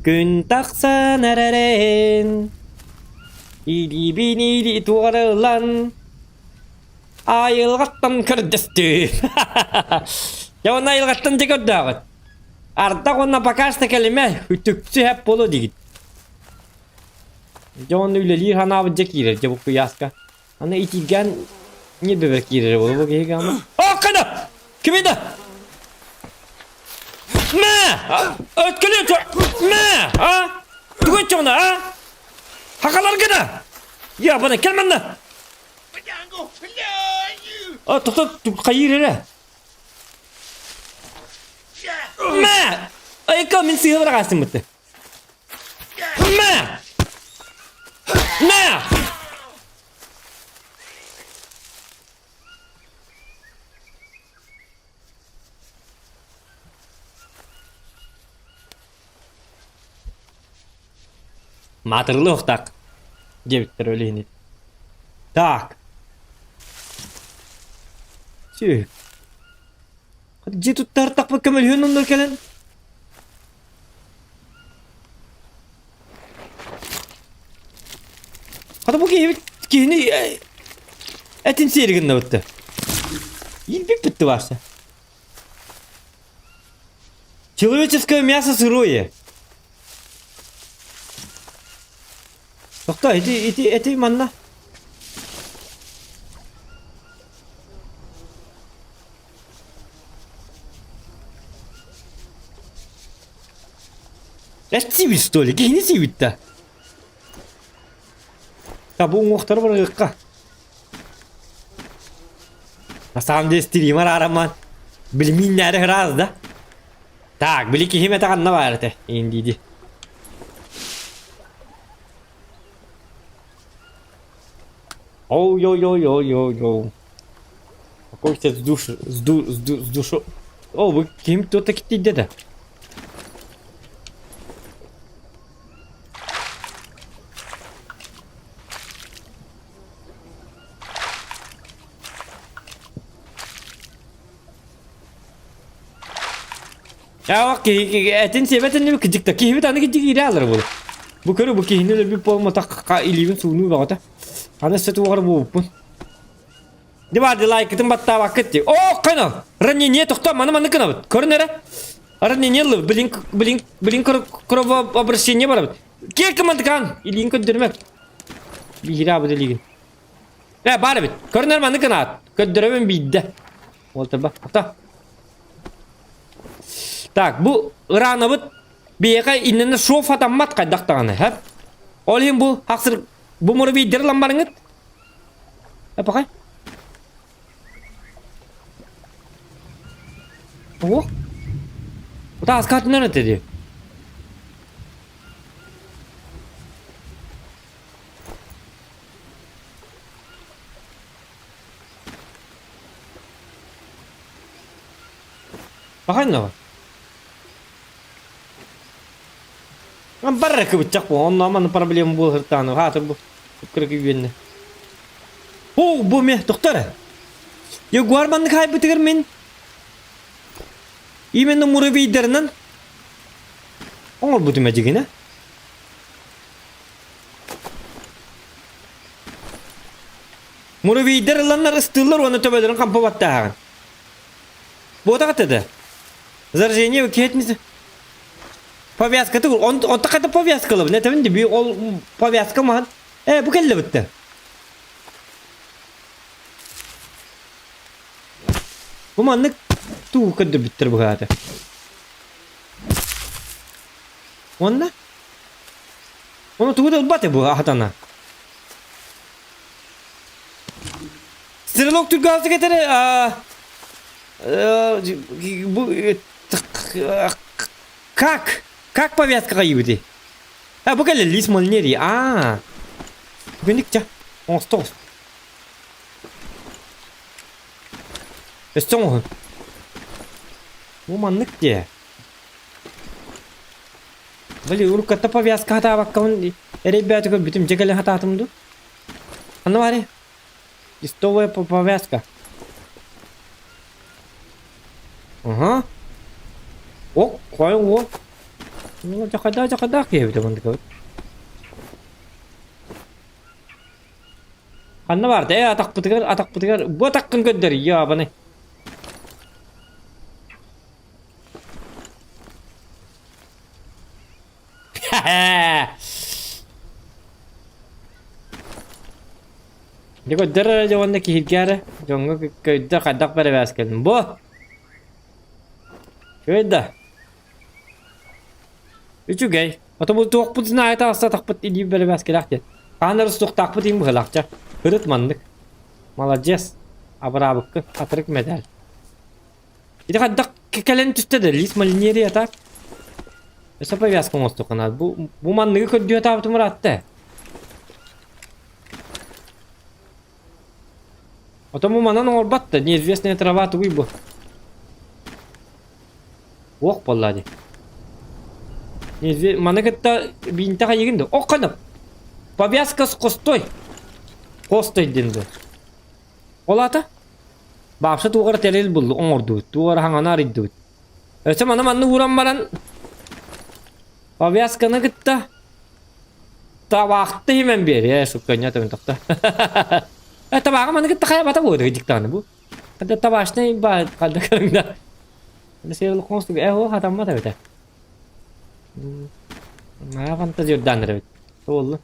күн тахсан эрэрин. Илиибин илии туорылан, айылҕаттан көрдөстүм. Дьэ уонна айылҕаттан дьэ көрдөөҕүт. Ардах уонна пока что кэлимэ, үтүксү хэп буолуо диигит. Дьэ уонна үлэлиир санаабыт дьэ киирэр дьэ бу куйааска. Аны итииргээн ньирбэбэр киирэрэ буолуо бу киһи гама. О, кана! Кими да? Мэ! Өткөлү Мэ! А? Тугу этчоҕуна, а? Хакаларга да! Я, бана, кэл манна! А, тоқта, хайыр эрэ. Мэ! Айка, мин сыыһа быраҕаастым бытты. Мэ! Мэ! Маатырылыахтаах диэбиттэр ол иһин. Так. Сү. Дьиэ туттартахпыт көмөлөһүөн оннугар кэлэн. Хата бу киһибит киһини этин сиэри гыннабытты. Иирбиппит Вася. Человеческое мясо сырое. Тохто, ити, ити, ити манна. Эт сиибит что ли? Киһини сиибит да. Та бу уҥуохтары барыахха. На самом деле стример араман билимииннээри ыраас да. Так, били киһим этэ ханна баар этэ? Индиди. Ой-ой-ой-ой-ой-ой. Какой с душ, с ду, с ду, с душу. О, вы ким кто-то киттийдэ да? Aa этин сиэбэт иннибит кыдьык да киһибит аны кыдьык иирэ алар буолу. Бу көрү бу киһини өлөрбүт буолматах илиибин суунуу бөҕөтө. Аны өссө туоҕар буолбуппун. Ди бар ди лайкытын баттаабаккыт ди. О, кайна! Ранение тохто, маны маны кынабыт. Көрүн эрэ. Ранение блин, блин, блин, кровообращение барабыт. Киэр кымандыкаан, илиин көрдөрүмэ. Биирэ абыт илиигин. Э, бар эбит. Көрүн эрэ маны кынаат. Көрдөрөбүн биирдэ. Уолтарба. Ата. Так, бу ыраанабыт биһиэхэ иннинэ шов атаммат хайдах даҕаны, хэп. Ол иһин бу хахсыр бу муравейдер ылан барыҥыт. Э, пахай. Ого. Утааска атынар этэ дии. Баҕайнаҕа. Барра кыбыччах бу, онно маны проблема буолһыртааны, хаатыр бу кыракый үөннэ. О, бу ме, доктор. Ягуар маннык хайбытыгар мин именно муравейдарынан оҥорбутум эдьигинэ. Муравейдар ыланнар ыстыыллар уонна төбөлөрүн хампа баттааһаҕын. Буотах этэ да. Заражение киһитин повязкаты он онто хата повязкалабын этэбин ди би ол повязка маһан э бу кэллэ битте. Бу маннык туу көрдөрбүттэр быһаата. Уонна Ону тугу да ылбат бу аһатана. Стрелок түргәлтик этер бу как? Как повязка кайыбыты? А бу кэллэ лис мольнери. А. Бүгүнүк ча. Оҥосто оҥосто. Өссө оҥоһун. Бу маннык дии. Били уруккатта повязка хатаабаккабын эрэйбээтэ көрбүтүм дьэ кэлэн хатаатым дуу? Ханна баарый? Листовая повязка. Ага. О, қойың о. Ну, жақада, жақада киһибит мандыка. Ханна барды? Э, атақпытыгар, атақпытыгар. Бу атаққын көрдөр, ябаны. Дьэ көрдөр эрэ дьэ уонна киһиргээ эрэ дьоҥҥо көйдө хайдах бэрэбээскэлин бу Үчүгэй да Үчүгэй Ото бу туохпутун аайы таҕыстатахпыт илии бэрэбээскэлээх диэн хаһан эрэ суохтаахпыт иһин быһыылаах ырыт маннык маладьыас абыраабыккын хатырык мэдээл Ити хайдах кэлэн түстэ да лис малинерия так Өссө повязка оҥостуохха Бу, бу манныгы көрдүү сатаабытым ыраатта. Ото бу манан оҥорбот да, неизвестная трава тугуй бу. Уох буолла дии. Маны кытта биинтэ хайыгын да? Ох ханап. Повязка с костой. Костой диэн бу. Ол аата? Баапса туоҕар тэрил буллу оҥордубут. Туоҕар хаҥана арыйдыбыт. Өссө маны манны ууран баран повязканы кытта табаахты химэн биэр. Э, сука, не тохто. Э, табааҕы маны кытта хайабата буолуо диктаны бу. Это табашный ба ханна көрүҥнэ. Э, ол хатаммат эбитэ. Маа фантазердаан эбит. Туолла.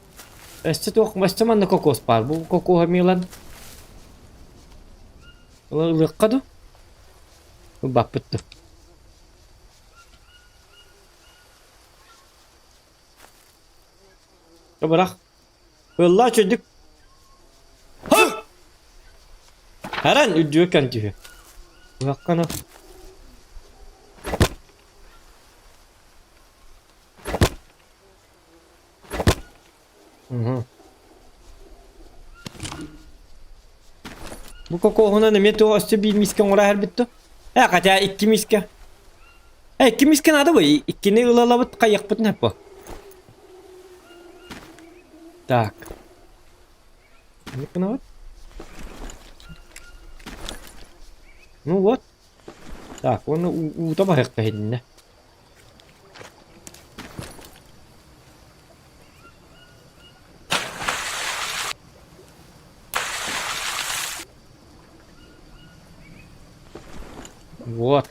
Өссө туох өссө манна кокос баар. Бу кокоһа милан. Ылыахха ду? Баппыт ду. Бырах. Ылла чөдүк. Харан үрдүгэр кэн түһү. Быраххана. Бу кокоһунан эмиэ туох өссө биир миискэ оҥоро иһэрбит дуо? Э, хотя икки миискэ. Э, икки миискэ наада бу. Иккини ылалабыт хайыахпытын сөп бу. Так. Гынабыт. Ну вот. Так, уонна уута барыахха иһиннэ. Вот.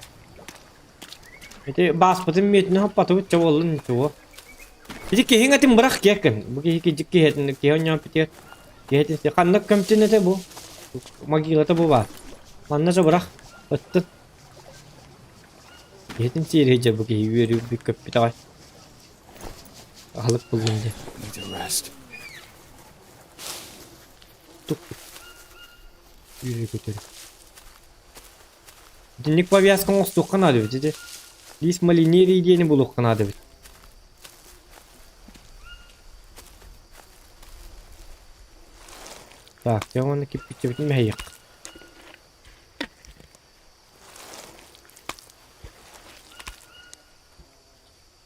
Ити бааспытын мүөтүнэ хаппатыбыт чэ буоллун ничего. Ити киһиҥ этин бырах киэккин. Бу киһи киһи киһитин киһи онньоон питиэр. Киһитин ханнык көмтүн этэ бу? Могилата бу баар. Манна же бырах. Ыттын. Киһитин сиэри дьэ бу киһи үөрүү көппүт аҕай. Аһылык буллум дии. Need to rest. Тук. Үөрүү көтөр. Итинник повязка оҥостуохха наада эбит ити. Лист малинерий диэни булуохха наада эбит. Так, дьэ уонна кирпиччэбитин мэһэйиэххэ.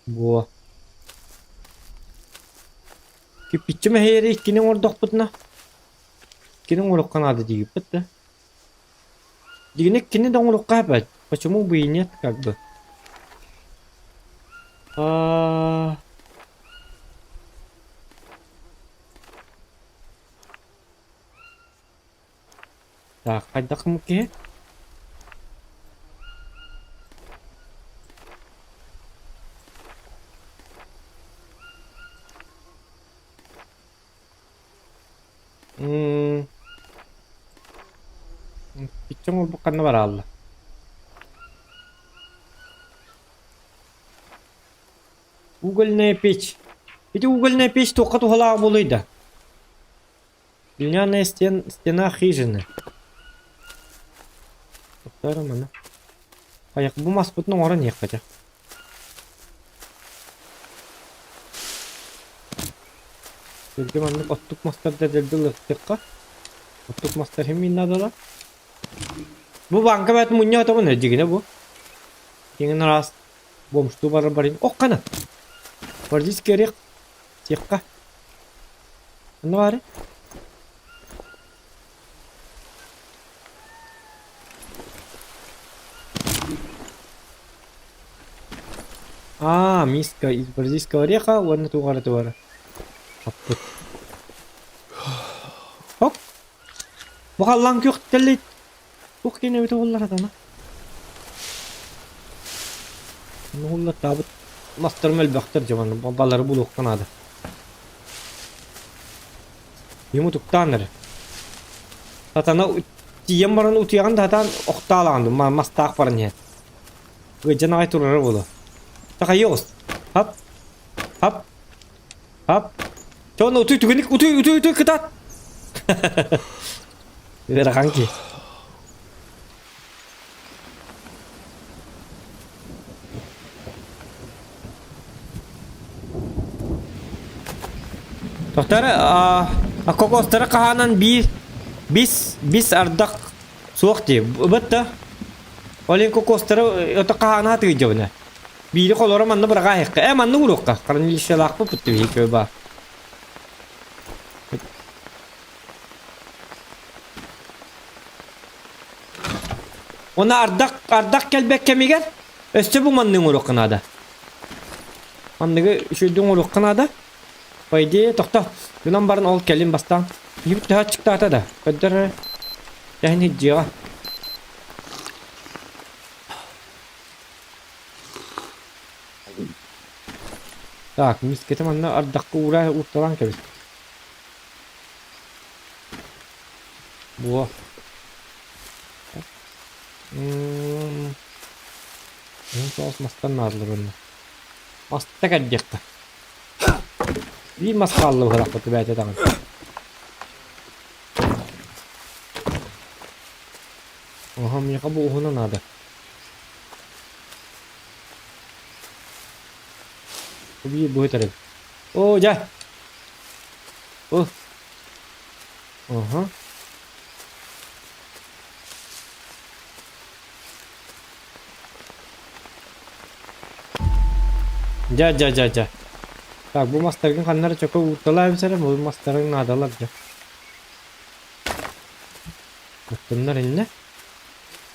Буо. Кирпиччэ мэһэйэри иккини оҥордохпутуна, иккини оҥоруохха наада диигиппит да. Дигини иккини да оҥоруохха эбээт. Почему бы и нет, как бы. А Так, хайдах киһи? М Иччэ оҥорбут ханна бараалла? Угольная печь. Ити угольная печь туохха туһалаах буолуой да? Глиняная стен, стена хижины. Тоқтар маны. Аяқ бу маспытын оҥорон иһиэххэ Сиргэ маннык оттук мастарда дэлби ылыахтыахха. Оттук мастар хим мин наадалар. Бу банка бэт мунньа отоҕун дьигинэ бу. Киҥин араас бомштуу барар барин. Ох хана. Гвардейский орех. Тихха. Онно баары. Аа, миска из бразильского ореха уонна туох эрэ туох эрэ. Хаппыт. Хоп. Бу халлаан күөх тэллэй туох диэн эбитэ буоллар атана. Уһуллаттаабыт мастарым элбэхтэр дьэ манна балары булуохха наада. Ему туктаан эрэ. Сатана тиийэн баран утуйаҕын да сатаан охтаалаҕын мастаах баран иһэр. Ыалдьан аҕай турара буолуо. Такайы оҕус. Хап. Хап. Хап. Чэ онно утуй түгэнник утуй утуй утуй кытаат. Ыарахан киһи. Тохтор кокостары хаһаанан биир бис бис ардах суох дии. Бытта. Ол иһин кокостары ото хаһаана сатыыр дьобуна. Биири холоро манна быраҕаайахха. Э, манна уруохха. Хранилищелаахпыт бутта биһиги баар. Уонна ардах, ардах кэлбэт кэмигэр өссө бу манныгы оҥоруохха наада. Манныгы үчүгэйдик оҥоруохха наада. По идее, тохто. Гынан баран ол кэлин бастаан. Киһибит төһө аччыктаата да. Көрдөр эрэ. Тэһин иһдьиэҕэ. Так, мискэтэ манна ардахха уура уурталаан кэбис. Буо. М соус мастан наадалар уонна. Маста кэрдиэххэ. Биир мас хаалла быһалаахпыт түбээтэ даҕаны. Оһо, миэхэ бу уһуна наада. Бу биир быһыт эрэ. Оо, дьэ! О. Аха. Дьэ, дьэ, дьэ, дьэ. Так, бу мастаргын ханна эрэ чөкө уурталаа эбит бу мастарыҥ наадалар дьэ. Оттоннор иннэ.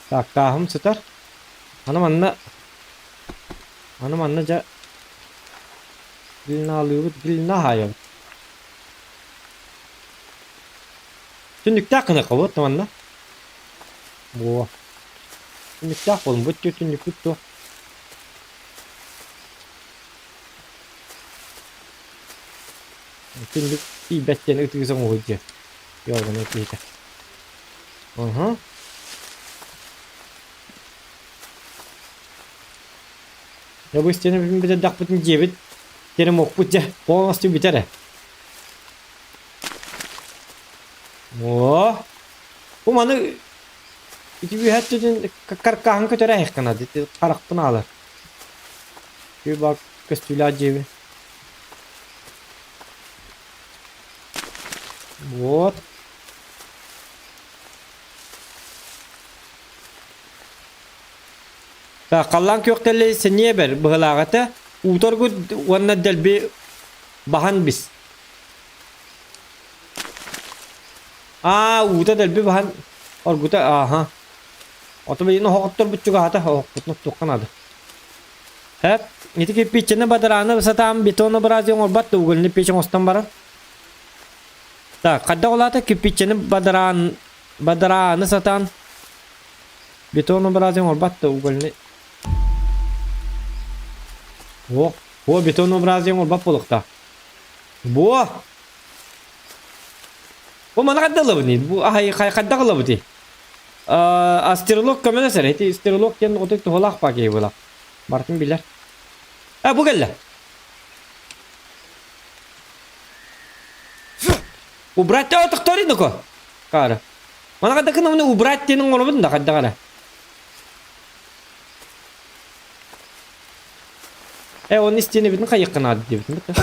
Так, тааһым сытар. Аны манна аны манна дьэ длиналыыбыт, длина хаайабыт. Түннүктээх гыныахха вот манна. Буо. Түннүктээх буолун, бу түннүкпүт туох. Түннүк тиийбэт диэн ытыгыс оҥоһуй дьэ. Йоҕуну киһитэ. Уһу. Дьэ бу истиэнэ бүтэрдэхпитин дьиэбит теремокпут дьэ полностью бүтэр ээ. О, бу маны ити үөһэ өттүтүн каркаһын көтөрө эһэххин ити харахпын аалар. Бак көстүүлээх дьиэбин. Вот. Так, халлаан күөх тэллэй сэниэ бэр быһылааҕата уутаргут уонна дэлби баһан бис. Аа, уута дэлби баһан оргута ааха. Ото билигин оһоҕотторбут чугаһата оһохпутун оттуохха наада. Хэп, ити кирпииччэни бадарааны сатаан бетонообразие оҥорбот да угольный печь оҥостон баран. Так, хайдах улаата кирпииччэни бадараан бадарааны сатаан бетонообразие оҥорбот да угольный О, о бетонообразие оҥорбот буолуохтаах. Буо! Бу маны хайдах ылабыный? Бу аһай хайдах ылабытый? А стрелок көмөлөс эрэ. Ити стрелок диэн отуй туһалаах баа киһи буолар. Барытын билэр. А бу кэллэ. Убрать тохтори ноко. Кара. Мана хайдах гына убрать диэн оҥоробун да хайдах эрэ. Э, оны истиэнэбитин хайыахха наада диэбитим бытта.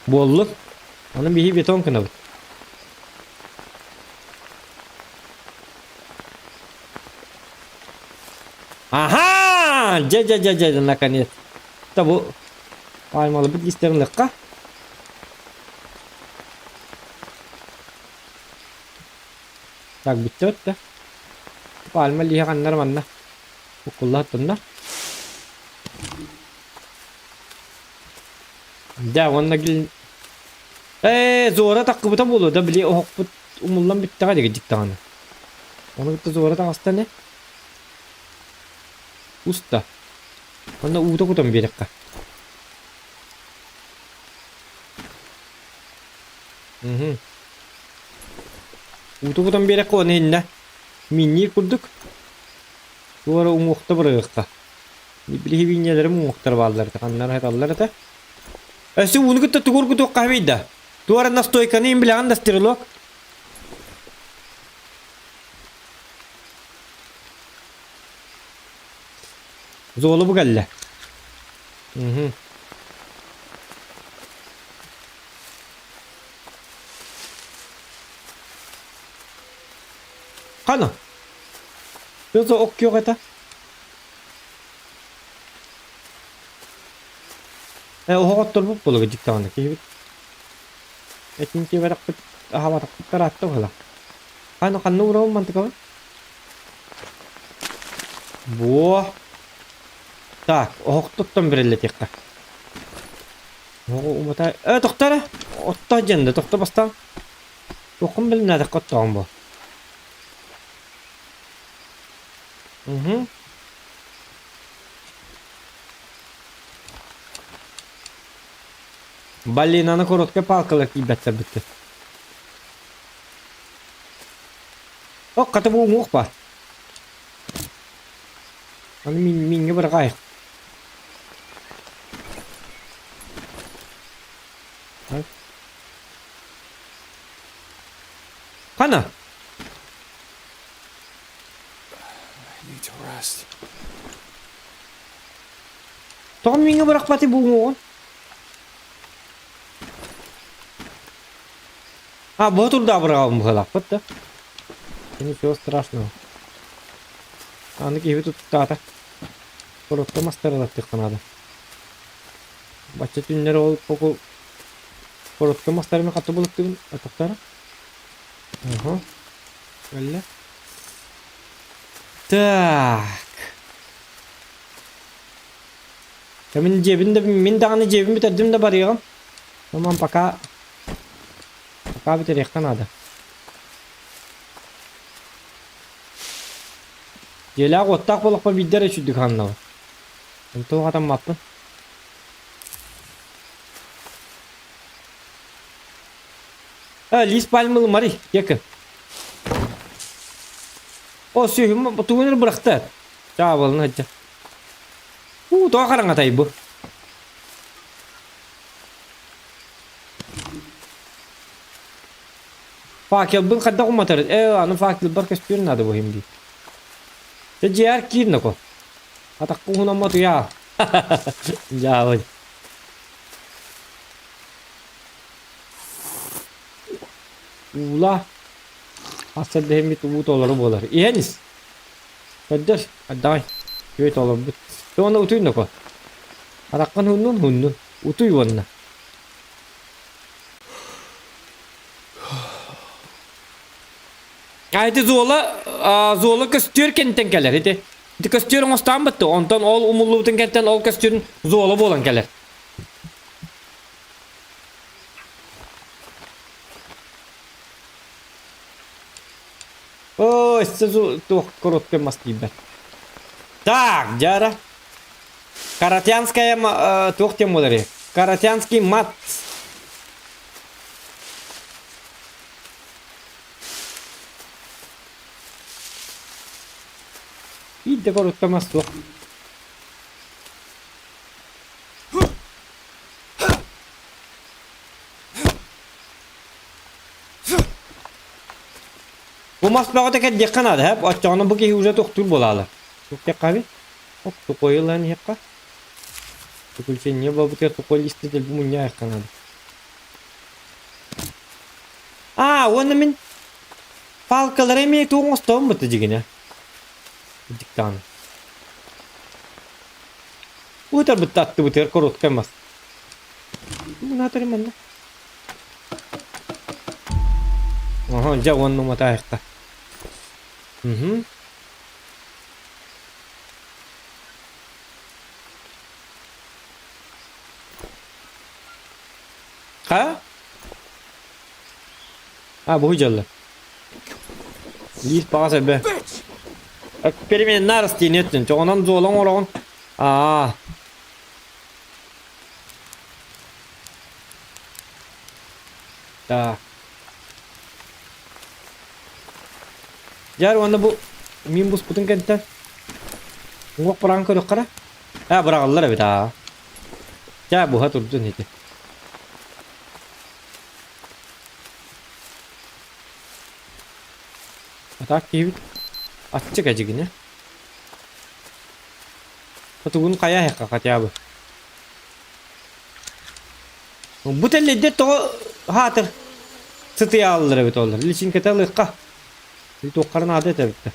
Буоллун. Аны биһи бетон гынабыт. Аха! Дьэ, дьэ, дьэ, дьэ, наконец. Та бу пальмаларбыт истэрин Так бүттэ да. Пальма лиһэ ханнар манна. Укулла оттонно. Дьэ уонна гил Ээ, зуора таххыбыта буолуо да били оһохпут умуллан бүттэҕэ дигидик даҕаны. Ону кытта зуора таҕыстан э. Уста. Онно уута кутан биэриэххэ. Мгм. Ууту кутан биэрэххэ уонна иннэ минньиир курдук туора уҥуохта быраҕыахха. Били сибиинньэлэрим уҥуохтара бааллар этэ, ханна эрэ сыталлар этэ. Өссө ууну кытта тугу оргутуохха эбий да? Туора настойканы им билэҕин да стрелок? Золу бу кэллэ. Мгм. Хана? Что за ок это? Э, оһох отторбут буолуга дьиктаҕына киһибит. Этин киэбэрэхпит аһаабатахпыт тараатта быһыылаах. Хана ханна уурабын мантыкабын? Буо. Так, оһохтуттан бирэллэтиэххэ. Оһоҕу умата... Э, тохто эрэ! Отто диэн да, тохто бастаан. Туоххун билинээтэххэ оттоҕум буо. Угу. Баллинаны короткай палкалар киирбэттэр бүттэ. Ок, хата бу уҥуох баар. Аны мин минҥэ быраҕаайах. Хана? I need to rest. Тоҕо миҥҥэ бырахпатый бу уҥуоҕун? А, бу турда быраҕабын быһалаахпыт да. Ничего страшного. Аны киһи туттаата. Коротко мастарылаттыахха наада. Бачча түннэр ол поку коротко мастарымы хатты булуктыбын атахтара. Ага. Кэллэ. Так. Мин дьиэбин да мин даҕаны дьиэбин бүтэрдим да барыаҕым. Онон пока пока бүтэриэххэ наада. Дьиэлээх уоттаах буоллахпа биирдэ эрэ үчүгдүк хааннабын. Онтон хатаммаппын. Э, лиис пальмы ылмарый, кекы. О, сүһүм тугун эрэ бырахта. Чаабылын сылдьар. Уу, тоҕо хараҥатай бу? Факелбын хайдах уматар? Э, аны факелбар көстүөн наада бу иһин дии. Дьэ дьиэр киир ноко. Атахпын уһунаммат уйаа. Дьаабый. Уула. Хас дэһиммит уу толору буолар. Иһэн ис. Көрдөр, давай. Үөт олорбут. Ты уонна утуй ноко. Атаххын хуннун хуннун. Утуй уонна. А ити Зола, Зола көстүөр кэнтэн кэлэр. Ити, ити көстүөр оҥостаан бытты. Онтон ол умуллубутун кэнтэн ол көстүөрүн Зола буолан кэлэр. Оо, өссө туох короткай мас тиийбэт. Так, дьара. Каратянская туох диэн буолар Каратянский мат. Биир да короткай мас суох. Бу мас бөҕөтө кэрдиэххэ наада, һэп? Оччоҕуна бу киһи уже тохтуур буолаалар. Туохтиэххэ эбит? Оп, сухой ылан иһиэххэ. Заключение буолбутугар сухой листы дэлби мунньаайахха наада. Аа, уонна мин палкалары эмиэ туох оҥостоон бытта дьигинэ. Диктант. Уутарбытта аттыбытыгар короткай мас. Мунаатары манна. Оһо, дьэ уонна уматаайахха. Угу. Ха? А, бу дьалла. Лиис баҕас эбэ. Переменная растениеттин. Чоҕунан золоҥ ороҕун. Аа. Так. Дьэр уонна бу мин буспутун кэнтэн уҥуох быраҕан көрүөххэ эрэ. Ээ быраҕаллар эбит аа. Чээ буһа турдун ити. А так киһибит аччык эдьигинэ. Хотугун хайа эһэххэ хотя бы. Бу тэллэйдэр тоҕо хаатыр сытыйааллар эбит олор. Личинкэтэ ылыахха. Туоххара наада этэ эбит да.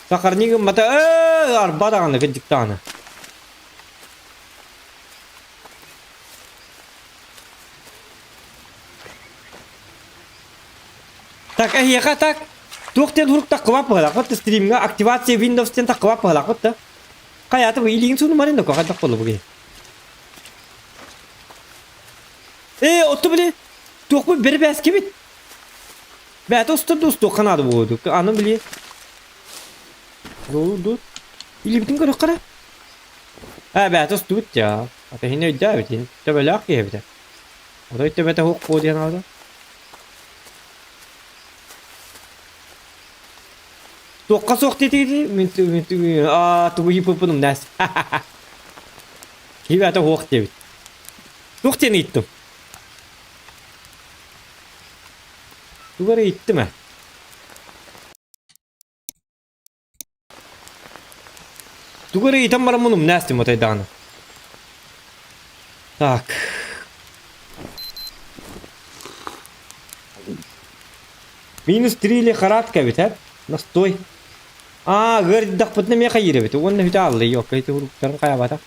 Сахарник гыммата ээ арба даҕаны кырдьык даҕаны. Так эһиэхэ так туох диэн сурук таххыбат быһалаахпыт стримҥа активация Windows диэн таххыбат быһалаахпыт да. Хайаата бу илииҥ суунумарын да хайдах буолла бу киһи. Ээ отту били туохпут бэрбээскибит. Бэйэтэ устар да устуохха наада буолуо Аны били Ду Илиибитин көрүөххэ эрэ. Ээ бэйэтэ устубут дьаа. Ата иһин өйдөөбүтүн. Төбөлөөх киһи эбитэ. Отой төбөтө суох буо диэн аата. Туохха суох диэтигитий? Мин мин аа тугу ыйыппыппын умнаас. Киһи бэйэтэ суох диэбит. Туох диэн ыйыттым? Тугу эрэ ыйыттым ээ. Тугу эрэ ыйытан бараммын умнаастым отой даҕаны. Так. Минус 3 лихорадка эбит, э? Настой. Аа, ыардахпытына эмиэ хайыыр эбит. Уонна бүтэ аалла, ёкка ити уруктарын хайаабата.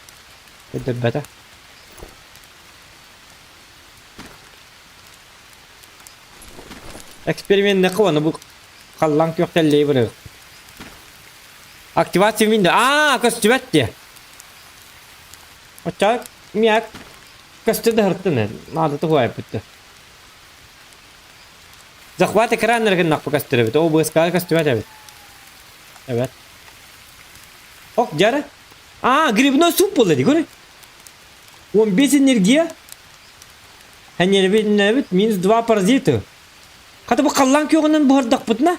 Өйдөббөтө. Эксперименнэххэ уонна бу халлаан күөх тэллэйи барыах. Активация Windows. Аа, көстүбэт диэ. Оччо миак көстө да һыртын наадата хуайпытты. Захват экран гыннахпы көстөр эбит. О, БСК көстүбэт эбит. Evet. Ок, дьара. Аа, грибной суп буолла дии, көрө. 15 энергия. Энергия минус 2 паразиты. Хата бу халлаан күөҕүнэн буһардахпытына,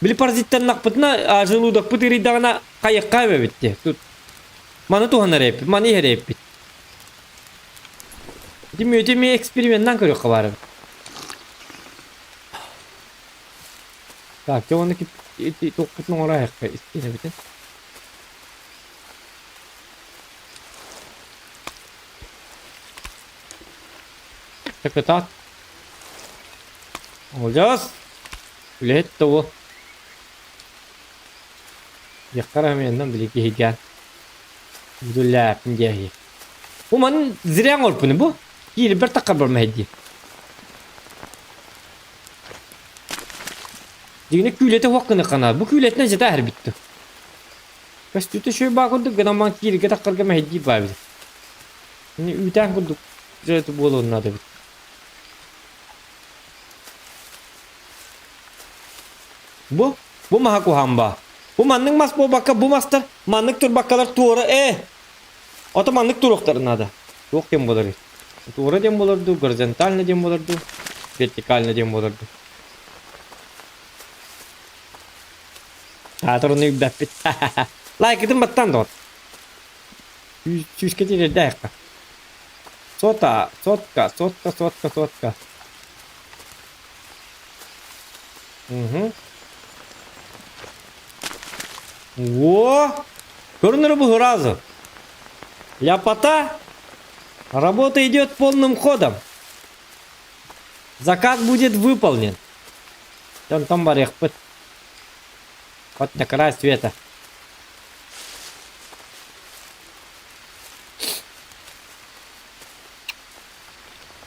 били паразиттаннахпытына, желудокпут ыарыйдаҕына хайыахха эбэбит дии. Тут маны туһанар эбиппит, маны иһэр эбиппит. Ити мүөтү эмиэ эксперименнан көрүөххэ баар эбит. Так, дьэ уонна ити туохпутун оҥоро иһэххэ истиэн эбитин. Кытаат. Олдьос! Үлэһит да уол. Дьахтар эмиэннэн били киһигэ Бүдүллээппин диэһи. Бу манын зря оҥорпуну бу. Киирбэр таххарбар мэһэйдии. Дьиҥинэ күүлэтэ уох гына ханаа. Бу күүлэтинэн дьэ тааһырбыттым. Көстүүтэ үчүгэй баа курдук гынан баран кииргэ таххарга мэһэйдии баа эбит. Үүтээн курдук дьэ буолуон наада эбит. Бу, бу маһа куһаҕан баа. Бу маннык мас буолбакка, бу мастар маннык турбаккалар туора ээ. Ото маннык туруохтарын наада. Туох диэн буолар Туора диэн буолар дуу, горизонтально диэн буолар дуу, вертикально диэн буолар дуу. Аатыр ону үрдэппит. Лайкытын баттаан доҕор. Сүүскэ тириэрдээххэ. Сота, сотка, сотка, сотка, сотка. Угу. Во! Көрүнэр бу сразу. Ляпота. Работа идет полным ходом. Заказ будет выполнен. Онтон барыахпыт. Хоть на край света.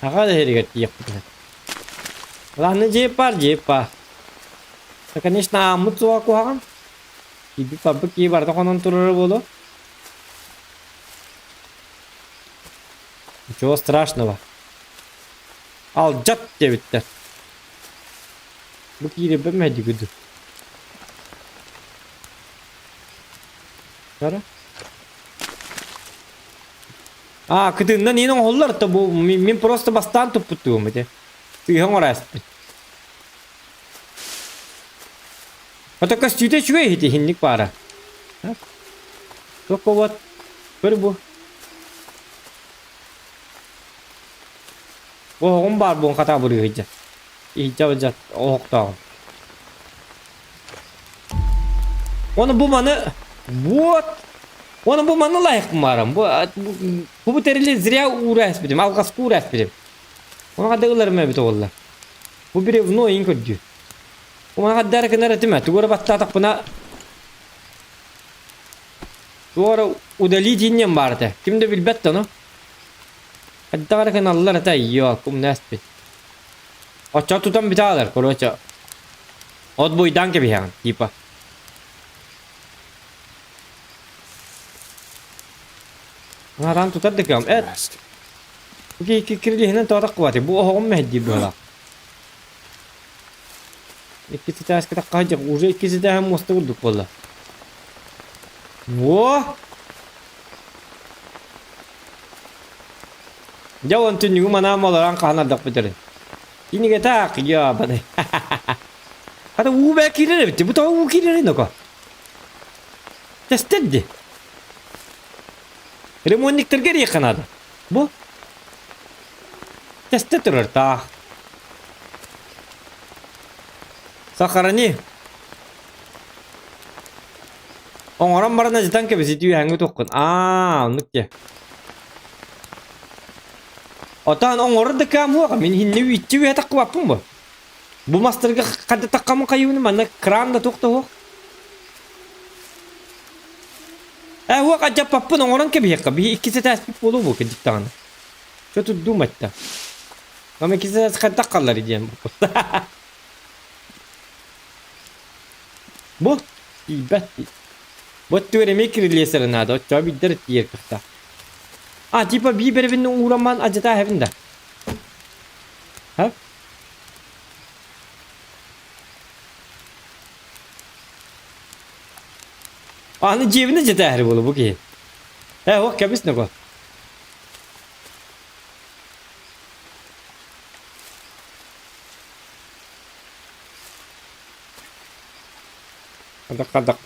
Аҕа да иһэригэр тиийиэхпитинэ. Ладно, дьиэп баар, дьиэп баар. Да, конечно, ааммыт суоҕа куһаҕан. Киирбит барбыт киһи барыта хонон турара буолуо. Ничего страшного. Алдьат диэбиттэр. Бу киирэрбэр мэһэйдигит дуу? Бара. А, кытыннан иин оҥоһуллар то бу мин просто бастаан туппуттугум ити. Сыыһа оҥораспын. Ото көстүүтэ үчүгэй ити иһинник баара. Туох вот көр бу. Оһоҕум баар буон хатаа бырыыһыйдьа. Иһдьэ оһохтооҕум. Оны бу маны... Вот! Оны бу манна лайық барам. Бу бу тэрили зря уура эспитим, алҕаска уура эспитим. Оны хадда ыларым эбит оҕоллар. Бу бревно иин көрдүү. Оны хаддара кынар этим, тугура баттаатахпына туора удалить иннем баар этэ. Ким да билбэт да ону. Хаддара кыналлар этэ, йоо, кумна эспит. Оччо тутан бүтэ короче. От буйдаан кэбиһэҕин, типа. Араан тутар да кыам. Эт. Кирилиһинэн тоҕо таххыбатый? Бу оһоҕум мэһэйдиир быһыылаах. Иккис этээскэ таххаһа уже иккис этээһин муоста курдук буолла. Во! Дьэ он түннүгү манаан олорон хаһан ардах бүтэрин. Кинигэ таах, ёбаный. Хата уу бээ киирэр эбит. Бу тоҕо уу киирэрин око? Тэстэр ди. Ремонтниктарга эриэххэ наада. Бу тэстэ турар таах. Сохрани. Оҥорон баран ажытан кэбисити үөһэҥҥи туоххун. Аа, оннук дьэ. Отон оҥорор да кыам суоҕа. Мин иһиннэ иччи үөһэ таххыбаппын бу. Бу мастарга ханна таххаммын хайыыбын манна кран да туох да суох. Ээ уох адьаппаппын оҥорон кэбиһиэххэ. Биһи иккис этээспит буолуо буо кырдьык даҕаны. Чё тут думать-то? Нам иккис этээс хайдах халлар диэн Бу тиийбэт. Бу өттүгэр эмиэ кирилиэсэрэ наада. Оччоҕо биирдэр тиийэр кыахтаах. А, типа биибэрэбин уурамман адьатаа эһэбин да. Ха? Аны дьиэбинэ дьэтээһэри буолу бу киһи. Э, ох, кэбис нөгөө. Хадак-хадак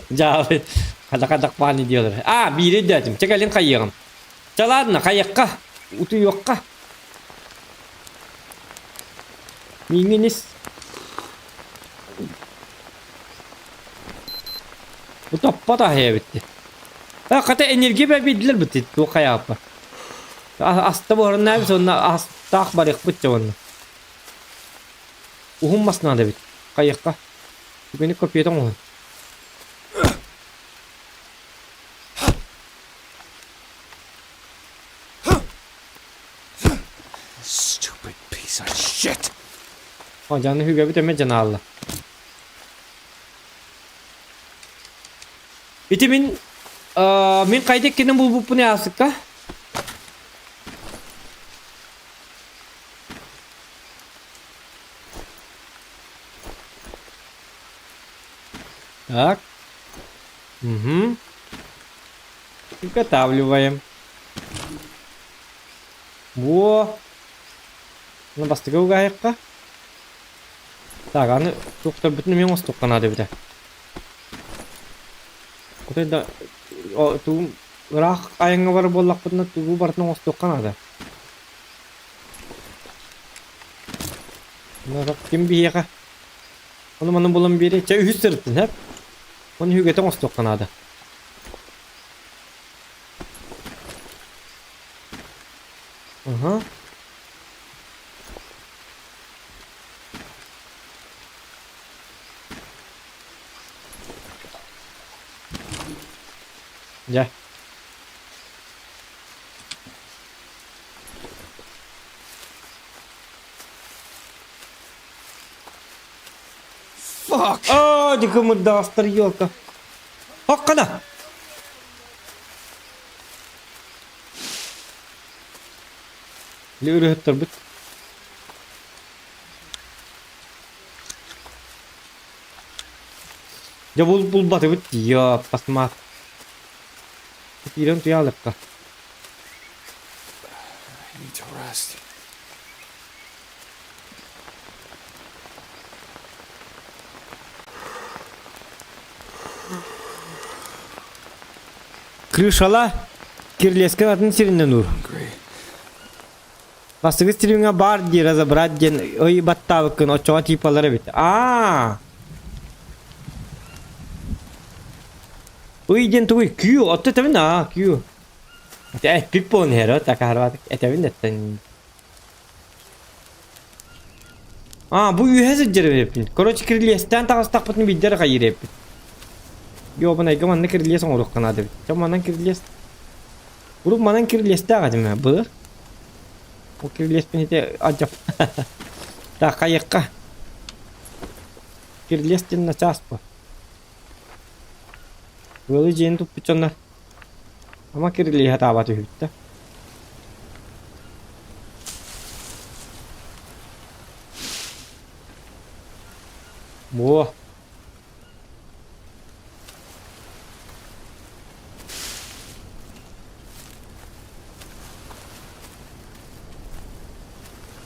Дьаалы. Хадак-хадак пааны диэлэр. А, биири өйдөөтүм. Чэ кэлин хайыаҕым. Чэ ладно, хайыахха. Утуйуохха. Миигин ис. Бу топпот аһыйа эбит. А, хата энергия бэбиидилэр бит. Туох хайааппа. Аста буһарыннаабыт уонна астаах барыахпыт дьэ уонна. Уһун мас наада эбит. Хайыахха. Түгэни копията оҥоһун. Stupid piece of shit! Дьаны үгэбит эмэ дьанаалла. Ити мин мин хайда иккинэн булбуппун аасыкка. Так. Угу. Приготавливаем. Во. Ну, бастакы угаайыкка. Так, аны туохтарбытын эмиэ оҥостуохха наада эбитэ. Отой да тугум ыраах айаҥҥа барар буоллахпытына тугу барытын оҥостуохха наада. Ким биһиэхэ ону маны булан биэриэ. Чэ үһүс сырыттын һэп. Оны үһүгэтэ оҥостуохха наада. Аха. Дьэ. Fuck! Аа, дикымырдаастар елка. Хоккана! Лүрүһүттэрбит. Дьэ бул булбатыбыт дии, пасмаат. Киирэн туйаалыкка. I need to rest. Крышала Кирлескин атын сиринэн уур. Hungry. Бастакы стримҥа баар дии разобрать диэн ый баттаабыккын оччоҕо типалар эбит. Аа! Ый диэн тугуй? Q, отто этэбин аа, Q. Эппит буолан иһэр, такаарбатык этэбин эттэн. Аа, бу үөһэ сылдьар эбиппин. Короче, кирилиэстээн таҕыстахпытын биирдэ эрэ хайыыр эбиппит. Ёбанайга манна кирилиэс оҥоруохха наада эбит. Чэ, манан кирилиэс. Урут манан кирилиэстээх этим ээ, былыр. Ол кирилиэспин ити алдьап. Так, хайыахха. Кирилиэс диэн начаас бу. Ыалы дьиэни туппут дьоннор ама кирилиэһэ таабат үһүбүт да. Буо.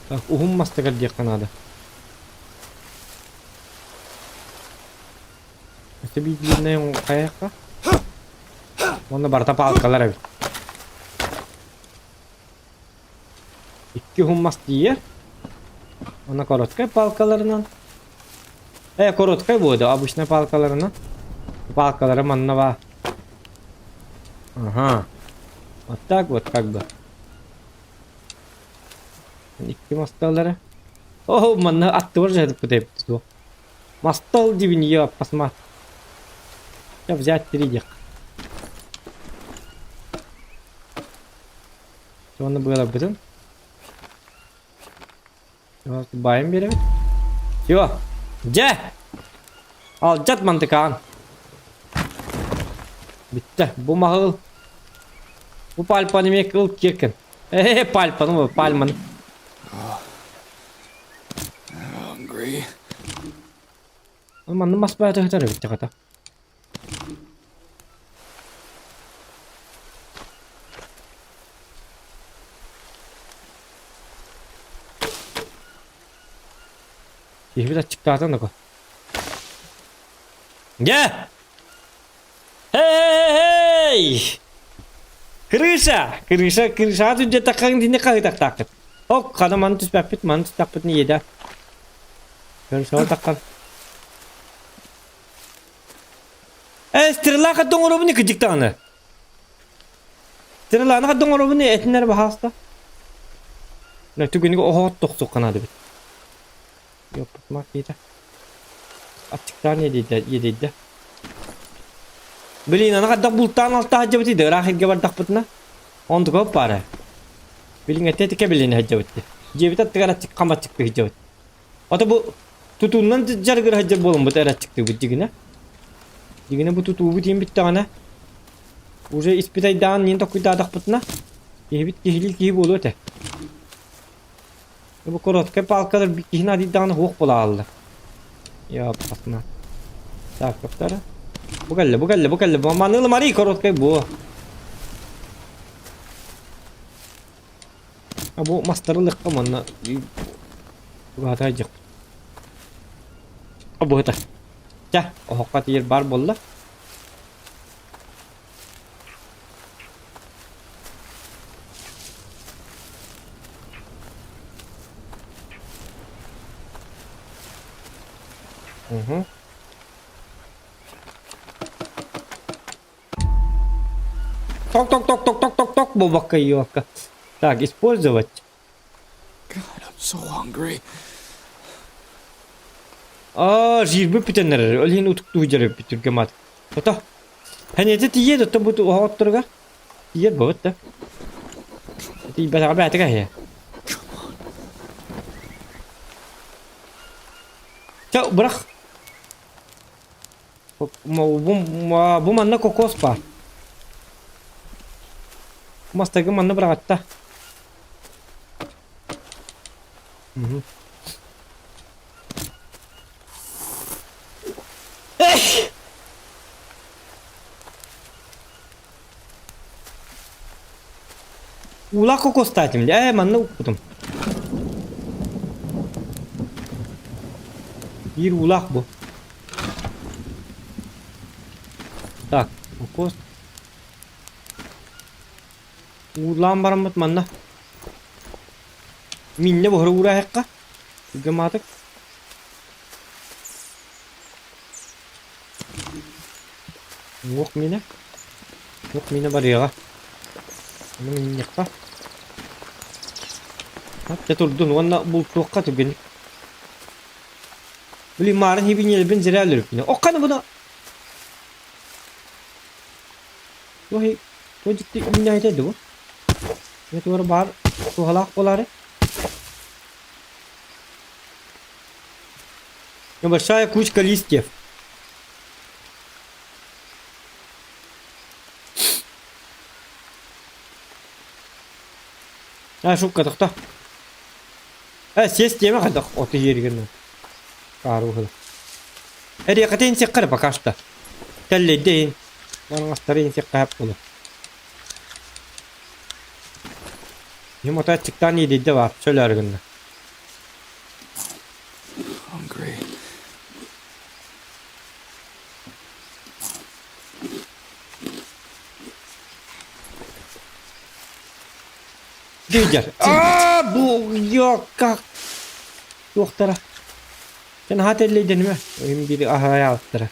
Так, уһун мастыгар диэххэ наада. Өссө биир хайыахха? Уонна барыта палкалар эбит. Икки уһун мас тиийэр. Уонна короткай палкаларынан. Э, короткай буолуо, обычная палкаларынан. Палкалары манна баар. Ага. Вот так вот как бы. Икки масталары. О, манна аттыбар жадыппыт эбит суох. Мастал дибин ее посмотри. Я взять три диэх. Оны быаларбытын. Байым биэрэбит. Все. Дьэ! Алдьат мантыкаан. Бүттэ. Бу маһыл. Бу пальпаны эмиэ кыл киэркэн. Э, пальпаны, пальманы. Hungry. Манна мас баата сытар эбит хата. Киһибит аччыктаатан око. Дьэ! Эй! Крыша! Крыша, крышаҕа түнжэттэххин итинник хаһыытахтааххыт. Ок, хана маны түспэппит, маны түстэхпитин иедэ. Көрсөҕө таххан. Э, стрела хаддың оробуни кыдьык даҕаны. Стреланы хаддың оробуни этиннэр баһааста. Түгүнүгө оһоот тохсук канады бит. Ёппутмак диэтэ. Аччыктаан иэдэйдэ, иэдэйдэ. Блин, аны хайдах бултаан алтаһа сылдьабытый да ыраах сиргэ бардахпытына. Онтука баара. Билиҥҥэттэ итикэ билинэ сылдьабыт дии. Дьиэбит аттыгар аччык хам аччыктыы сылдьабыт. Ото бу тутуунан дьарыгыра сылдьар буоламмыт эрэ аччыктыыбыт дьигинэ. Дьигинэ бу тутуубут иин бүттэҕинэ уже испит айдаан иин токуйдаатахпытына киһибит киһилии киһи буолуо этэ. Бу короткай палкалар киһини адыйдаҕына суох буолааллар. Яппасна. Так, тоқтара. Бу кэллэ, бу кэллэ, бу кэллэ. Маны ылымарый короткай бу. А бу мастары ылыахха манна угаата дьык. А бу это. Ча, оһоххо тиийэр бар буолла. Угу. Ток-ток-ток-ток-ток-ток-ток, бобокка ёлка. Так, использовать. God, I'm so hungry. Аа, жиирбит бүтэн эрэр. Ол иһин утуктуу дьарыппыт түргэн маат. Ото. Хэнэтэ тиийиэ да бу оһоҕотторугар. Тиийэр буолбут да. Тиийбэтэҕэ бээтигэ эһиэ. Чэ, бырах. Бу манна кокос баар. Мастаргы манна быраҕатта. Уулаах кокостаатым ээ манна укпутум. Биир уулаах бу. Так, кокос. Уулаан бараммыт манна. Миннэ буһара уураһыахха. Гаматык. Уҥуох миинэ. Уҥуох миинэ барыаҕа. Ону минньиэххэ. Дьэ турдун уонна бултуохха түргэнник. Блин, маарын хибиньэлбин зря өлөрүппүнэ. Охханы буна! Туох туох дьикти үүнээйитэ дуу? Дьэ туора баар туһалаах буолаары. Небольшая кучка листьев. А, шубка тохто. Э, сиэс диэмэ хайдах оту иһиэригэр Хаарыһыла. Эриэхэтин сиэххэ эрэ пока что. Тэллэйдэйин. Маҥастарын сиэххэ сөп буолуо. Ким ото аччыктаан иэдэйдэ баар, сөлөөрү гынна. Hungry. Дийдэр. Аа, бу йокка Туохтара? Дьэ наһаа тэллэйдэнимэ, ыйым биири аһаайаабыттара.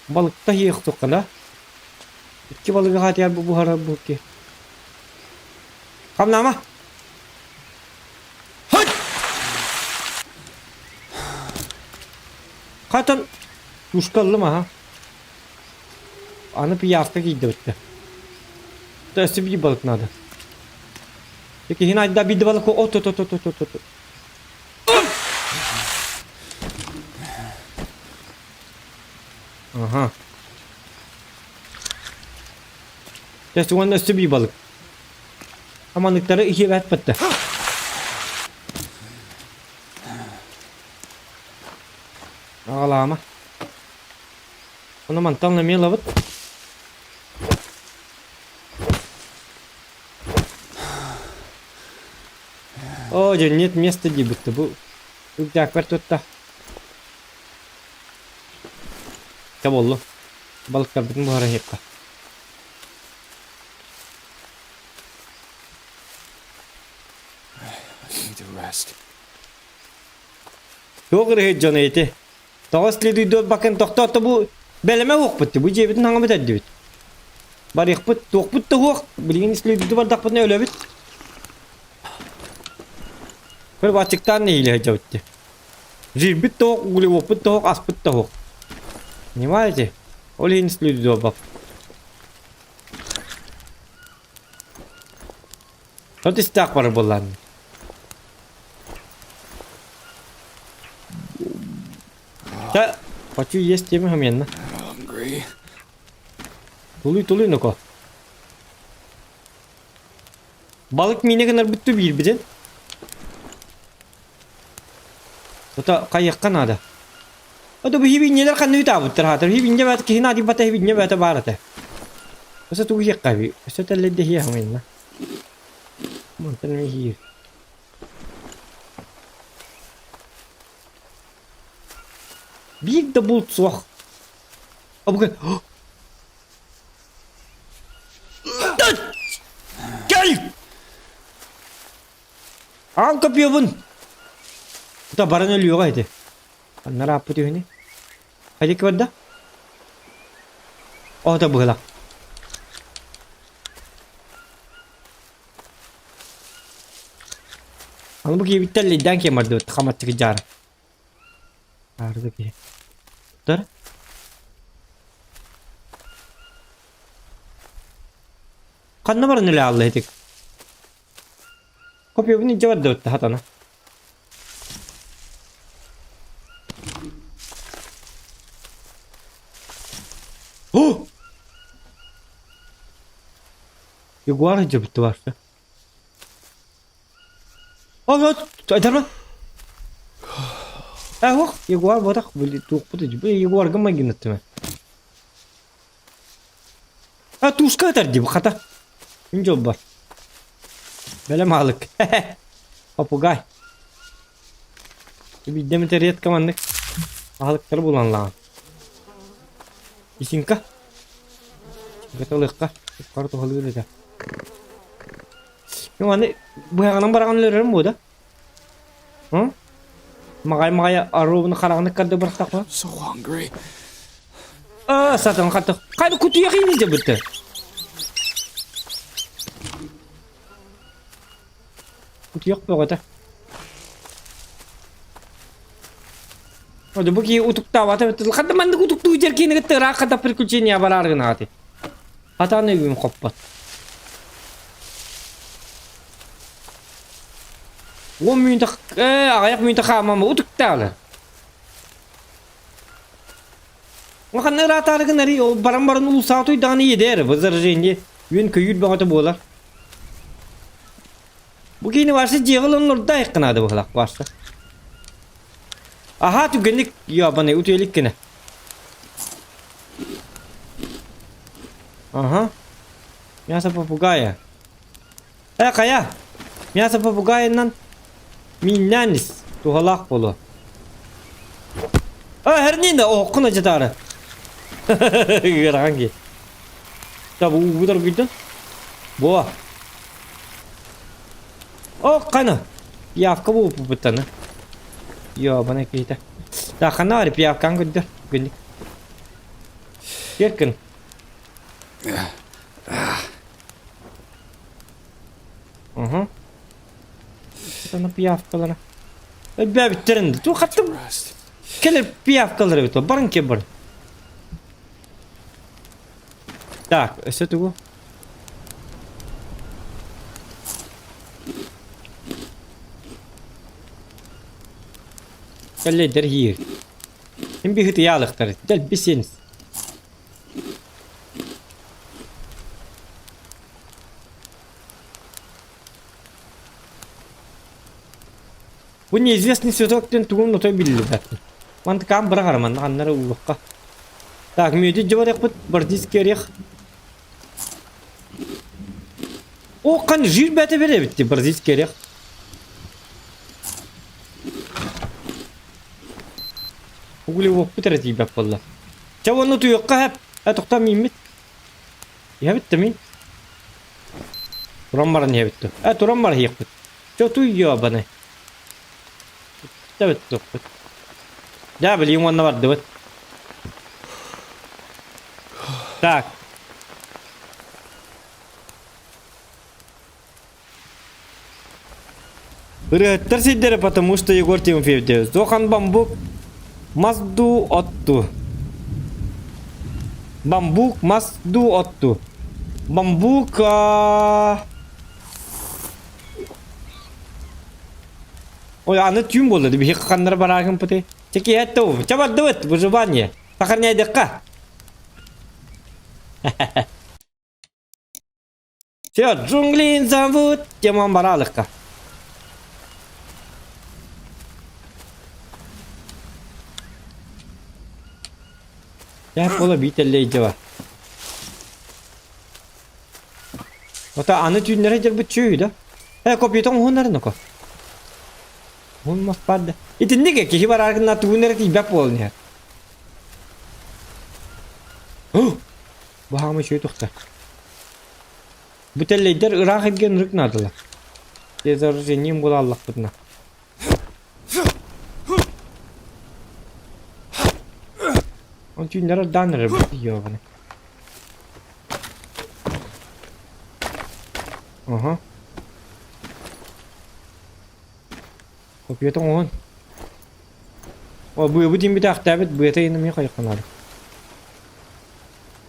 Балыкта иһиэх да? Икки балыгы хаатыйар бу буһарар бу икки. Хамнаама! Хат! Хатан тушка ыллым аха. Аны пиявка киирдибиттэ. Өссө биир балык надо. Киһини айда биирдэ балык от от от от от от Аха. Дьэ, уонна өссө биир балык. Аманыктары иһиэбэт бэтте. Аҕалаама. Ону мантан эмиэ ылабыт. О, дьэ, нет места диэбит бу рюкзакпар тутта. Чэ буоллун. Балыктарбытын буһара иһиэххэ. I need to rest. Туох ырыһыт дьоно ити? Тоҕо следуйдуорбаккын тохтоото бу бэлэмэ уохпут бу дьиэбитин хаҥа бүтэрдибит. Барыахпыт, туохпут да уох, билигин следуйду бардахпытына өлөбүт. Көр баччыктаан нэһиилэ сылдьабыт дии. Жирбит да уох, углеводпут да уох, аспыт да уох. Понимаете? Ол иһин следуйдуорбап. Тот истээх бар буоллаан. Да, хочу есть теми хаменно. Hungry. Тулуй, тулуй, ну-ка. Балык миинэ гынарбыт ту биирбитин. Ото хайыахха наада. Ото бу хибинньэлэр ханна үтаабыттар хаатар. Хибинньэ баат киһи наадыйбата хибинньэ баата баар этэ. Өссө тугу иһиэххэ эбий? Өссө тэллэйдэ иһиэх хамайна. Мантан эмиэ иһиир. Биир да булт суох. Абыгы. Кэл! Аан копьебун! Та баран өлүөҕэ ити. Аннара ааппыт үһүнүй? Хайдык барда? Оҕото быһылах. Аны бу киһибиттэн лэйдээн киэн бардыбыт хамаччык дьаара. Аарыга киһи. Тар. Ханна баран үлэ аалла итик? Копьебун илдьэ бардыбыт хатана. О! Ягуар илдьэ барса. О, айдарма. Э, ягуар ботах, туохпут ягуарга майгынаттым. А тууска ытар дии хата. Мин дьолбор. Бэлэм аалык. Попугай. Биирдэ эмит редко маннык аһылыктары булан лаҕан. Исинка. Исинка ылыахха. Хара туһалыыр этэ. Ну аны быһаҕынан бараҕан өлөрөрүм буо да? Маҕай-маҕай оруобуна хараҕын ыккарды бырахтахпына. So hungry. Аа, сатан хата. Хайда кутуйах ини дьабыты. Кутуйах бөҕөтө. Оду бу кии утуктаабата бит. Хата маннык утуктуу дьэр киини кытта ыраах хата приключения бараар гынаати. Хатан өйүм хоппот. Уон мүнүүтэ э аҕыйах мүнүүтэ хаамама утуктаалы. Ханна ыраатаары гынарый ол баран баран уулсаҕа туйдаҕына иэдээр возражение үөн көйүүр бөҕөтө буолар. Бу киини варса дьиэҕэ ылан олордо айыккынаады быһылах варса. Аһаа түгэнник ябанай утуйалик гына. Ага. Мясо попугая. Э хайа? Мясо попугайынан мииннээн ис. Туһалаах буолуо. А хэрнин да оһоххун ажатаары. Ыарахан киһи. Табу уубут оргуйдун. Буо. О, қана. Пиявка буолбуттана. Ёбана киһитэ. Так, ханна бар пиявкаң көрдөр. Күннүк. Киркин. Угу. Ана пиявкалара. Өлбөөбүттэрин ту хаттым. Келер пиявкалар эбит. Барын ке бар. Так, өссө тугу? Кэллэйдэр иир. Ким биһи тыйаалыктар. Дэлби син. Бу неизвестный цветок диэн тугун отой биллибэт. Мантыкаан быраҕар манна ханнара уулукка. Так, мүөтү дьыбарыахпыт, бардийский орех. О, қан жир бәті бере бітті, бразильский орех. Углеводпут эрэ тиийбэт буолла. Чэ уонна утуйуохха сөп. Э, тоқтоо мииммит. Иһэбит да мин. Туран баран иһэбит дуо? Э, туран баран иһиэхпит. Чэ утуй ёбаный. Тэбит туппут. Дьэ, билигин уонна бардыбыт. Так. Ырыаһыттар сирдэрэ потому что Егор Тимофеев диэбит. Суохан бамбук мас дуу от дуу. Бамбук мас дуу от дуу. Бамбук а... Ой, аны түүн буолла биһи ханнара бараагын пыты. Чеки этте Ча бардыбыт, выживание. Сохраняйдыкка. Все, джунгли зовут Тимон Баралыкка. Я буола биитэллэй дьэ Ота аны түүннэри дьарбыт чүүй да. Э, копиятын уһуннарын око. Уһун баар да. Итинник киһи барааргына тугун эрэ тиийбэт буолан иһэр. Бу хаама үчүгэй тухта. Бу тэллэйдэр ыраах илгэн ырык наадалар. Дезоружением була аллахпытына. Он түүннэр даан эрэр ёбаны. Ага. Копиятын оһон. О, быабы диэн бүтээхтээбит, быата иһин эмиэ хайыхханаары.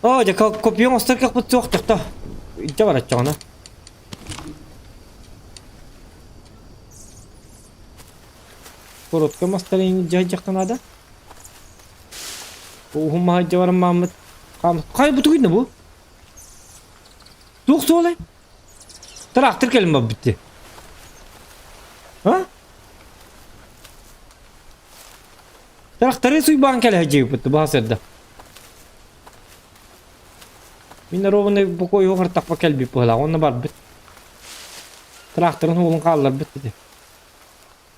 Оо, дьэ, копьеҥ устар кыахпыт суох, тохто. Илдьэ бараччаҕына. Коротко мастары дьаһайдьахха наада. Уһун маһы илдьэ баран мааммыт. Хай бу тугуй бу? Туох суолай? Трактор кэлин барбыт дии. А? Тракторы суйбаан кэлэ сылдьыбыппыт баһа сырда. Мин ровно бокой уһартахпа кэлбит быһылаах онно барбыт. Тракторын уолун хаалларбыт ити.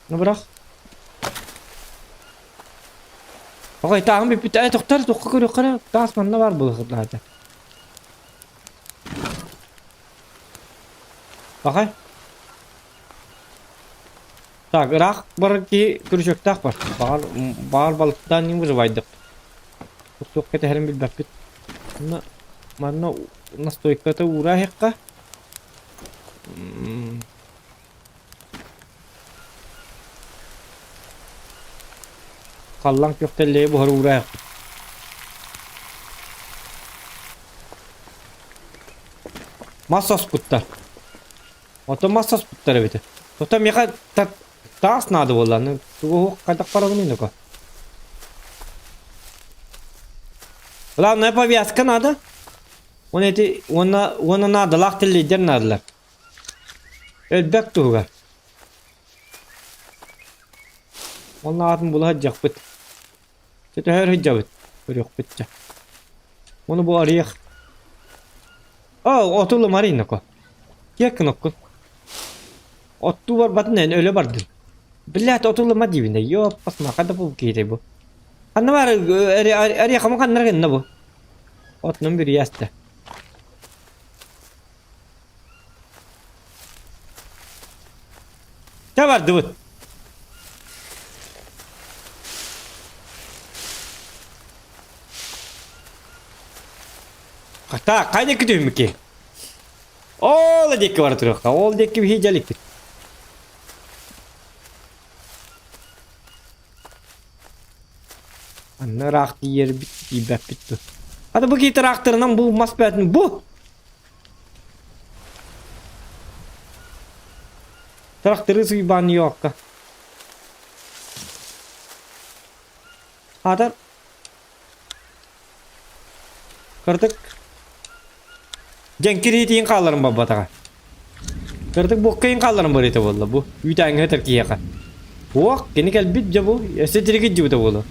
Ну бырах. Оҕой тааһым бүппүт. Э тохтор туохха көрүөххэ таас манна баар буолуохтаах. Бахай. Так, ыраах барар киһи күрүчүөктээх бар. Баҕар, баҕар балыктаан ньим выживайдык. Туох кэтэһэрин билбэппит. Манна, манна настойката уурааһыахха. Халлаан күөх тэллэйи буһар уурааһыахпыт. Мас оспуттар. Ото мас оспуттар эбитэ. Ото миэхэ таас наада буолла. Аны тугу хайдах барабыный ноко? Главное повязка надо. Он эти уонна уонна наадалаах тэллэйдэр наадалар. Өлбөк туһугар. Онно аатын була сылдьыахпыт. Чэ төһө сылдьабыт? Көрүөхпүт чэ. Ону бу арыйах. Оо, отулум арыйнако. Киэк кнопкун. Оттуу барбатын эн өлө бардын. Блядь, отулума диибинэ. Ёппас маха да бу киһи бу. Ханна бар арыйахамы ханнар гынна бу. Отунун бүрүйэстэ. Чэ бардыбыт. Так, хайа диэки түһүммүккүй? Ол диэки бара туруохха, ол диэки биһи дьэликпит. Анна ыраах тиийэрбит, тиийбэппит дуо? Хата бу киһи тыраахтарынан бу мас бээтин бу! Тракторы суйбаан Нью-Йоркка. Аатар Кырдык дьэҥкир иитиин хаалларан барбатаҕа. Кырдык буоккайын хаалларан барыыта буолла бу. Үүтээҥҥэ сытар киһиэхэ. Уох, кини кэлбит дьэ бу. Өссө тиригит дьыбыта буолуо.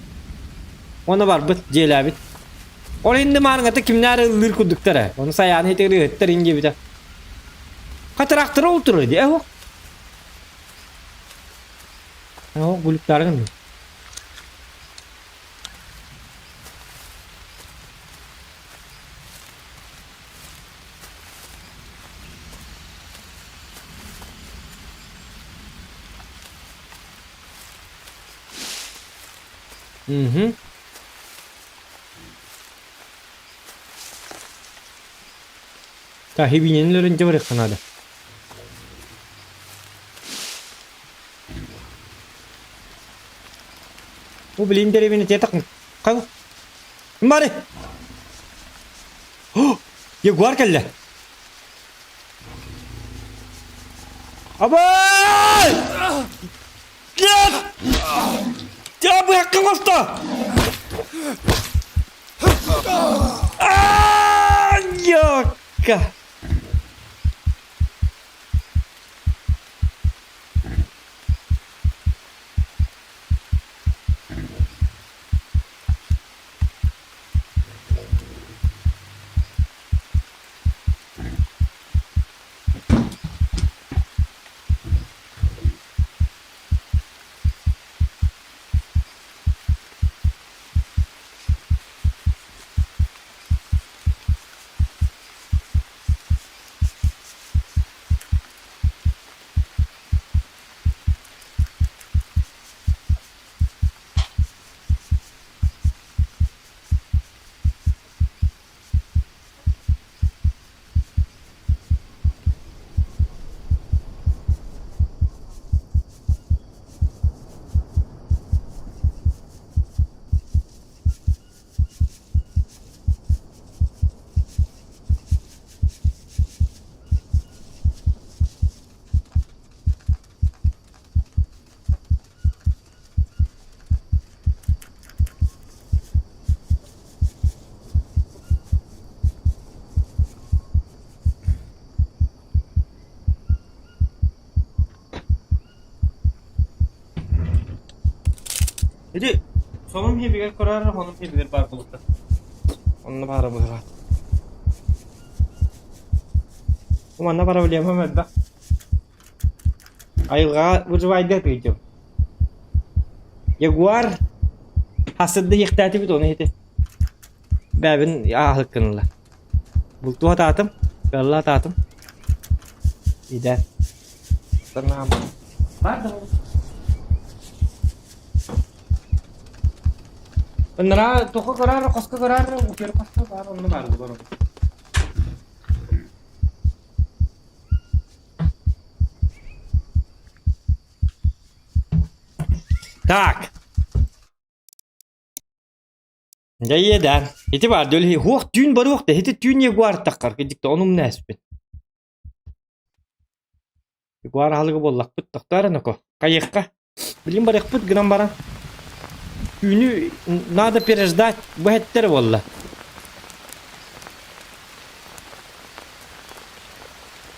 Уонна барбыт, дьиэлээбит. Ол инни маарыҥата кимнээр ыллыыр курдуктара. Ону сайааны итигэр ыһыттар ин диэбитэ. Хатыраахтара ол турар дии, эһо. Эһо, гулюктары гынным. Угу. Так, хибинени өрүнчэ барыахха наада. Бу билин дэриэбинэ тиэтэх хал. Бары. Ягуар кэллэ. Абай! Нет! Я быһаккын хосто! Ёкка! Ити сонун хибигэр көрөр, онун хибигэр баар буолуохтаах. Онно баара быһыылаах. Манна проблема элбэх. Айылҕаҕа выживайдыа тыйдым. Ягуар хасырда иэхтээтибит ону ити. Бэбин ааһыккын ыла. Бултуу атаатым, ыалла атаатым. Идэ. Санаам. Бар да. Ыныраа тоҕо көрөөр, хоско көрөөр, утуйар хоско баар онно баар буолар. Так. Дьэ иэдээн. Ити баар дьөлүһүй хуох түүн барыах да ити түүн ягуар таххар кидикте ону умна эспин. Ягуар аһылыга буоллахпыт тохтоор эноко. Хайыахха. Билин барыахпыт гынан баран. Түүнү надо переждать бу эттэр буолла.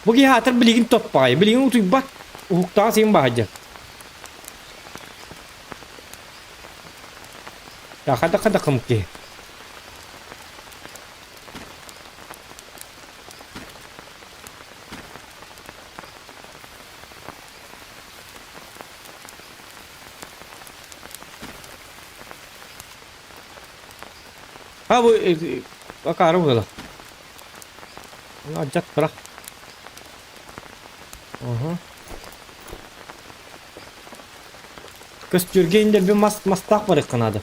Бу киһи аатыр билигин топпаҕай, билигин утуйбат, уһуктаҕа син баһадьа. Даха-даха дахым киһи. А бу акаары быһыылаах. Алдьат бырах. Аха. Көстүүргэ индерби мас мастаах барыахха наада.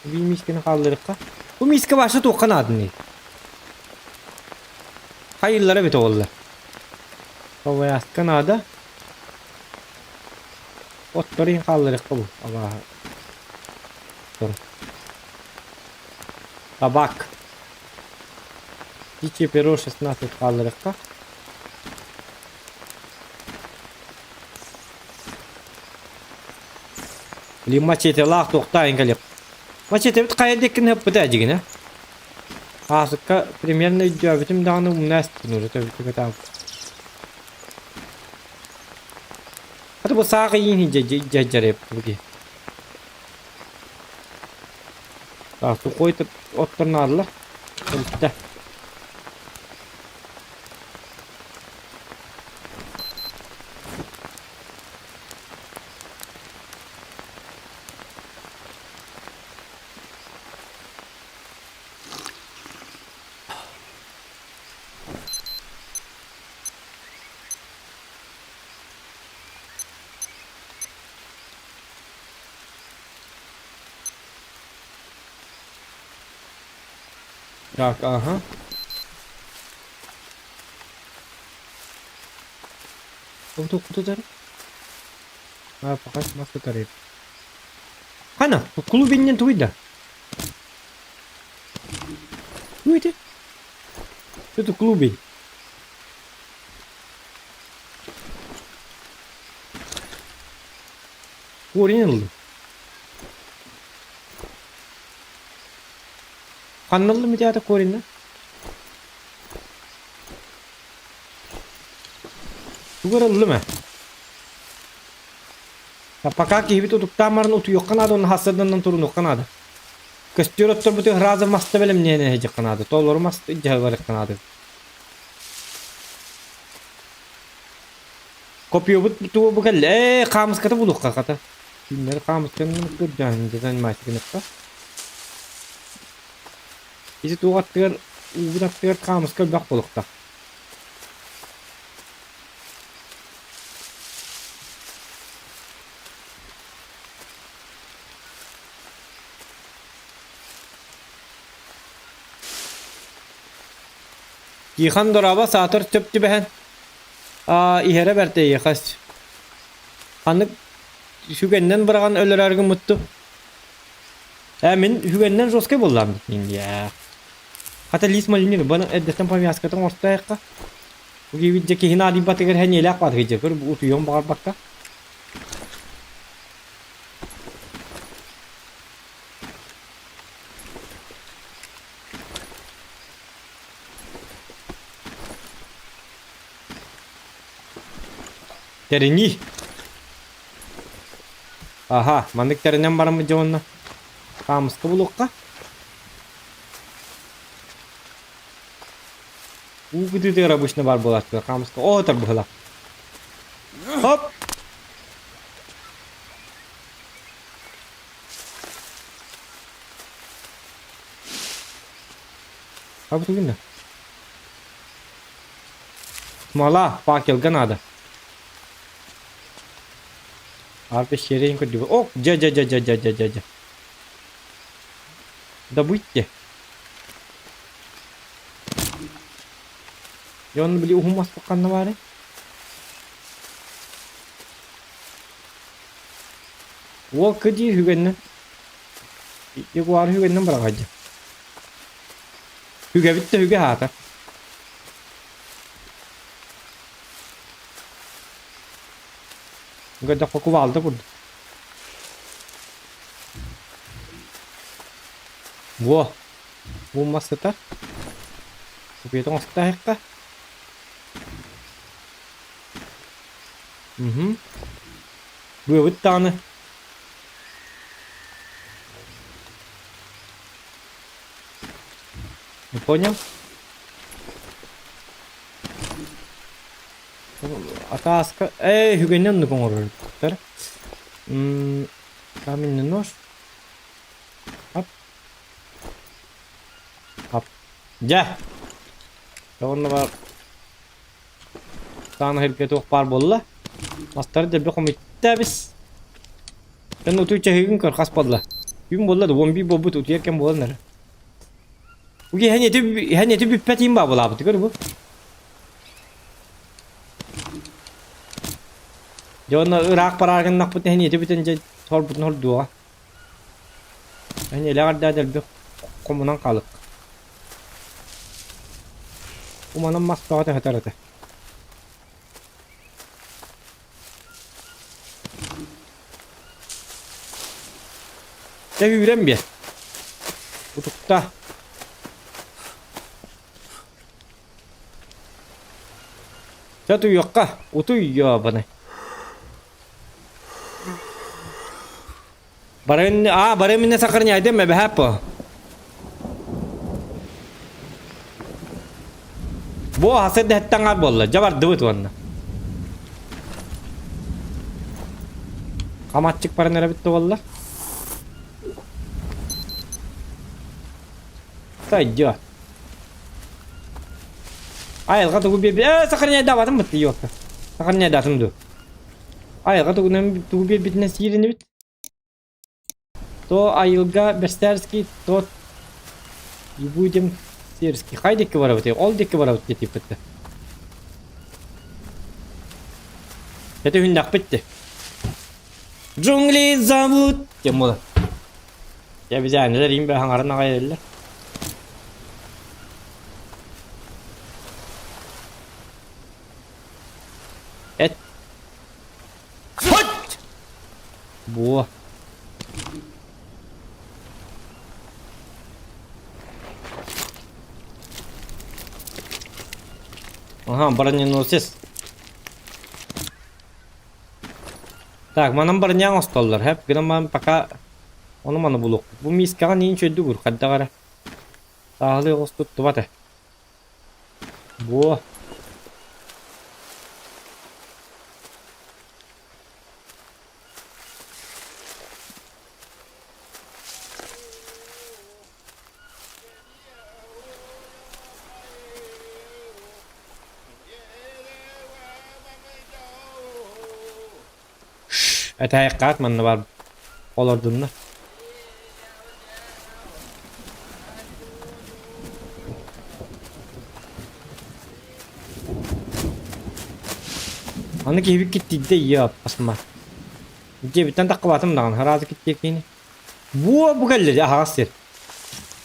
Бии миискэни хаалларыахха. Бу миискэ баша туохха наадыный? Хайыллара эбит оҕоллор. Повязка наада. Оттор иһин хаалларыахха бу абааһы. Табак. Птичье перо 16 хаалларыахха. Или мачетелаах туохтаайын кэлиэх. Мачетебит хайа диэккин ыппыта дьигинэ. Аасыкка примерно өйдөөбүтүм даҕаны умна эстин уже төбүтүк ытаабыт. Хата бу саах иин дьадьареп буги. Так, сухой отторнааллар. Өлтө. Так, ага. Кутутар? А, пока мас тутар Хана, клубиннен туйда. Туйда. Это клубень. Корень ыллым. Ханна ыллым ити аата коренна? Тугу эрэ ыллым ээ. Пока киһибит утуктаан баран утуйуохха наада уонна хассарданан турунуохха наада. Көстүөр отторбутун разом маста бэлэмниэн эһэдьиххэ наада. Толору мас илдьэ барыахха наада. Копьебут тугу бу кэллэ? Ээ, хаамыската булуохха хата. Кинилэр хаамысканы көрдөөн занимайся гыныахха. Ити туох аттыгар, уубут аттыгар хаамыска элбэх буолуохтаах. Тихон дорообо, саатар сөп түбэһэн Аа, иһэрэ бэрт эйиэхэс. Ханнык сүгэннэн быраҕан өлөрөөргүн мутту. Ээ, мин үгэннэн жесткай буоллаам дии. Хата лист малинир баны эрдэттэн повязкатын оҥортоохха. Бу дьэ киһи наадыйбатыгар сэниэлээх баатыгы дьэ көр утуйуон баҕарбакка. Тэринии. Аха, маннык тэринэн бараммыт дьэ уонна хаамыска булуохха. Уу кытыытыгар обычно баар буолааччылар хаамыска. Оо, ытар быһыылаах. Хоп! Хабы тугунна? Смола, факелга надо. Аар пещерин көрдүбүт. О, дьэ дьэ дьэ дьэ дьэ дьэ дьэ дьэ. Добыть Дьэ онно били уһун маспыт ханна баарый? Уол кыдьыы үһүгэннэн Ягуар үһүгэннэн быраҕайдым. Үгэбит да үгэ аата. Көрдөххө кубаалда курдук. Во! Бу мас сытар. Купиятын оҥостоохха. Угу. Быабыт даҕаны. Не понял? Атааска... Эй, үгэннэн оннук оҥорор эбиттэр. Каменный нож. Ап. Ап. Дьэ! Онно бар Саана сиргэ туох баар буолла? Мастары дэлби хомуйта эбис. Эн утуй чаһыыгын көр хас буолла? Күн буолла да 11 буолбут утуйар кэм буолан эрэ. Уги һэн эти һэн эти бүппэтиин баабылаабыт көр бу. Дьэ онно ыраах бараар гыннахпыт һэн эти бүтэн дьэ хорбутун хордуоҕа. Эн илэҕэрдээ дэлби хомунан хаалык. Уманан мас бөҕөтө сытар этэ. Дьэ үүрэн биэр. Утукта. Чэ утуйуохха. Утуй ёбаный. Барын, а, бары мине сохраняйдым, эбэһээп по. Бу хасыр дэһэттэн аар буолла, дьэ бардыбыт уонна. Хаматчык баран эрэбит да буолла. Сойдет. Айылҕа тугу биэрбит? Э, сохраняйдаабатым бытты, ёпта. Сохраняйдаатым дуу. Айылҕа тугунан тугу биэрбитинэн сиир инибит. То айылга Берстерский, то и будем Серский. Хай диэки барабыт, ол диэки барабыт диэтиппит. Это хүннэхпит де. Джунгли зовут диэн буолар. Дьэ бизээнилэр им хаҥарын аҕай эрэллэр. Эт. Хот! Буо. Ага, броненосец. Так, манан броня оҥостоллор, хэп, гынан баран пока ону маны булуохпут. Бу миискэҕэ ниин чөйдүк ур, хайдах эрэ. Сааһылыы оҕус туттубат ээ. Буо. Этээйэххаат манна баар олордунна. Аны киһибит киттийдэ ийэ аппасма. Дьиэбиттэн таххыбатым даҕаны араазы киттиэ киһини. Буо бу кэллэ дьэ аһаҕас сир.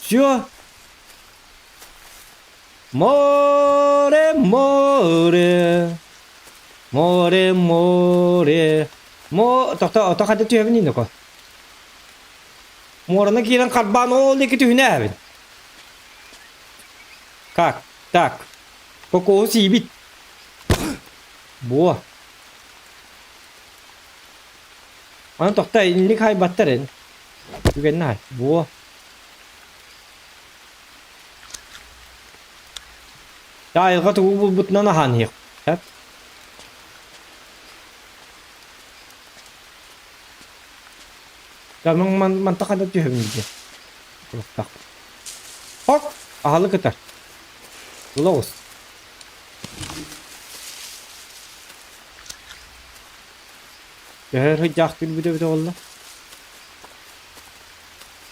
Все. Море, море, море, море. Мо тохто ото хата түһэбин иноко. Муораны киирэн харбаан ол диэки түһүнээбин. Как? Так. Кокоһу сиибит. Буо. Аны тохто инник хайбаттар эн. Түгэннэ хай. Буо. Айылҕа тугу булбутунан аһаан иһиэх. Сөп. Манта хата түһэбин диэн. Кулуктах. Хок! Аһалы кытар. Лоҕус. Төһө сылдьаахтыырбыт эбитэ буолла?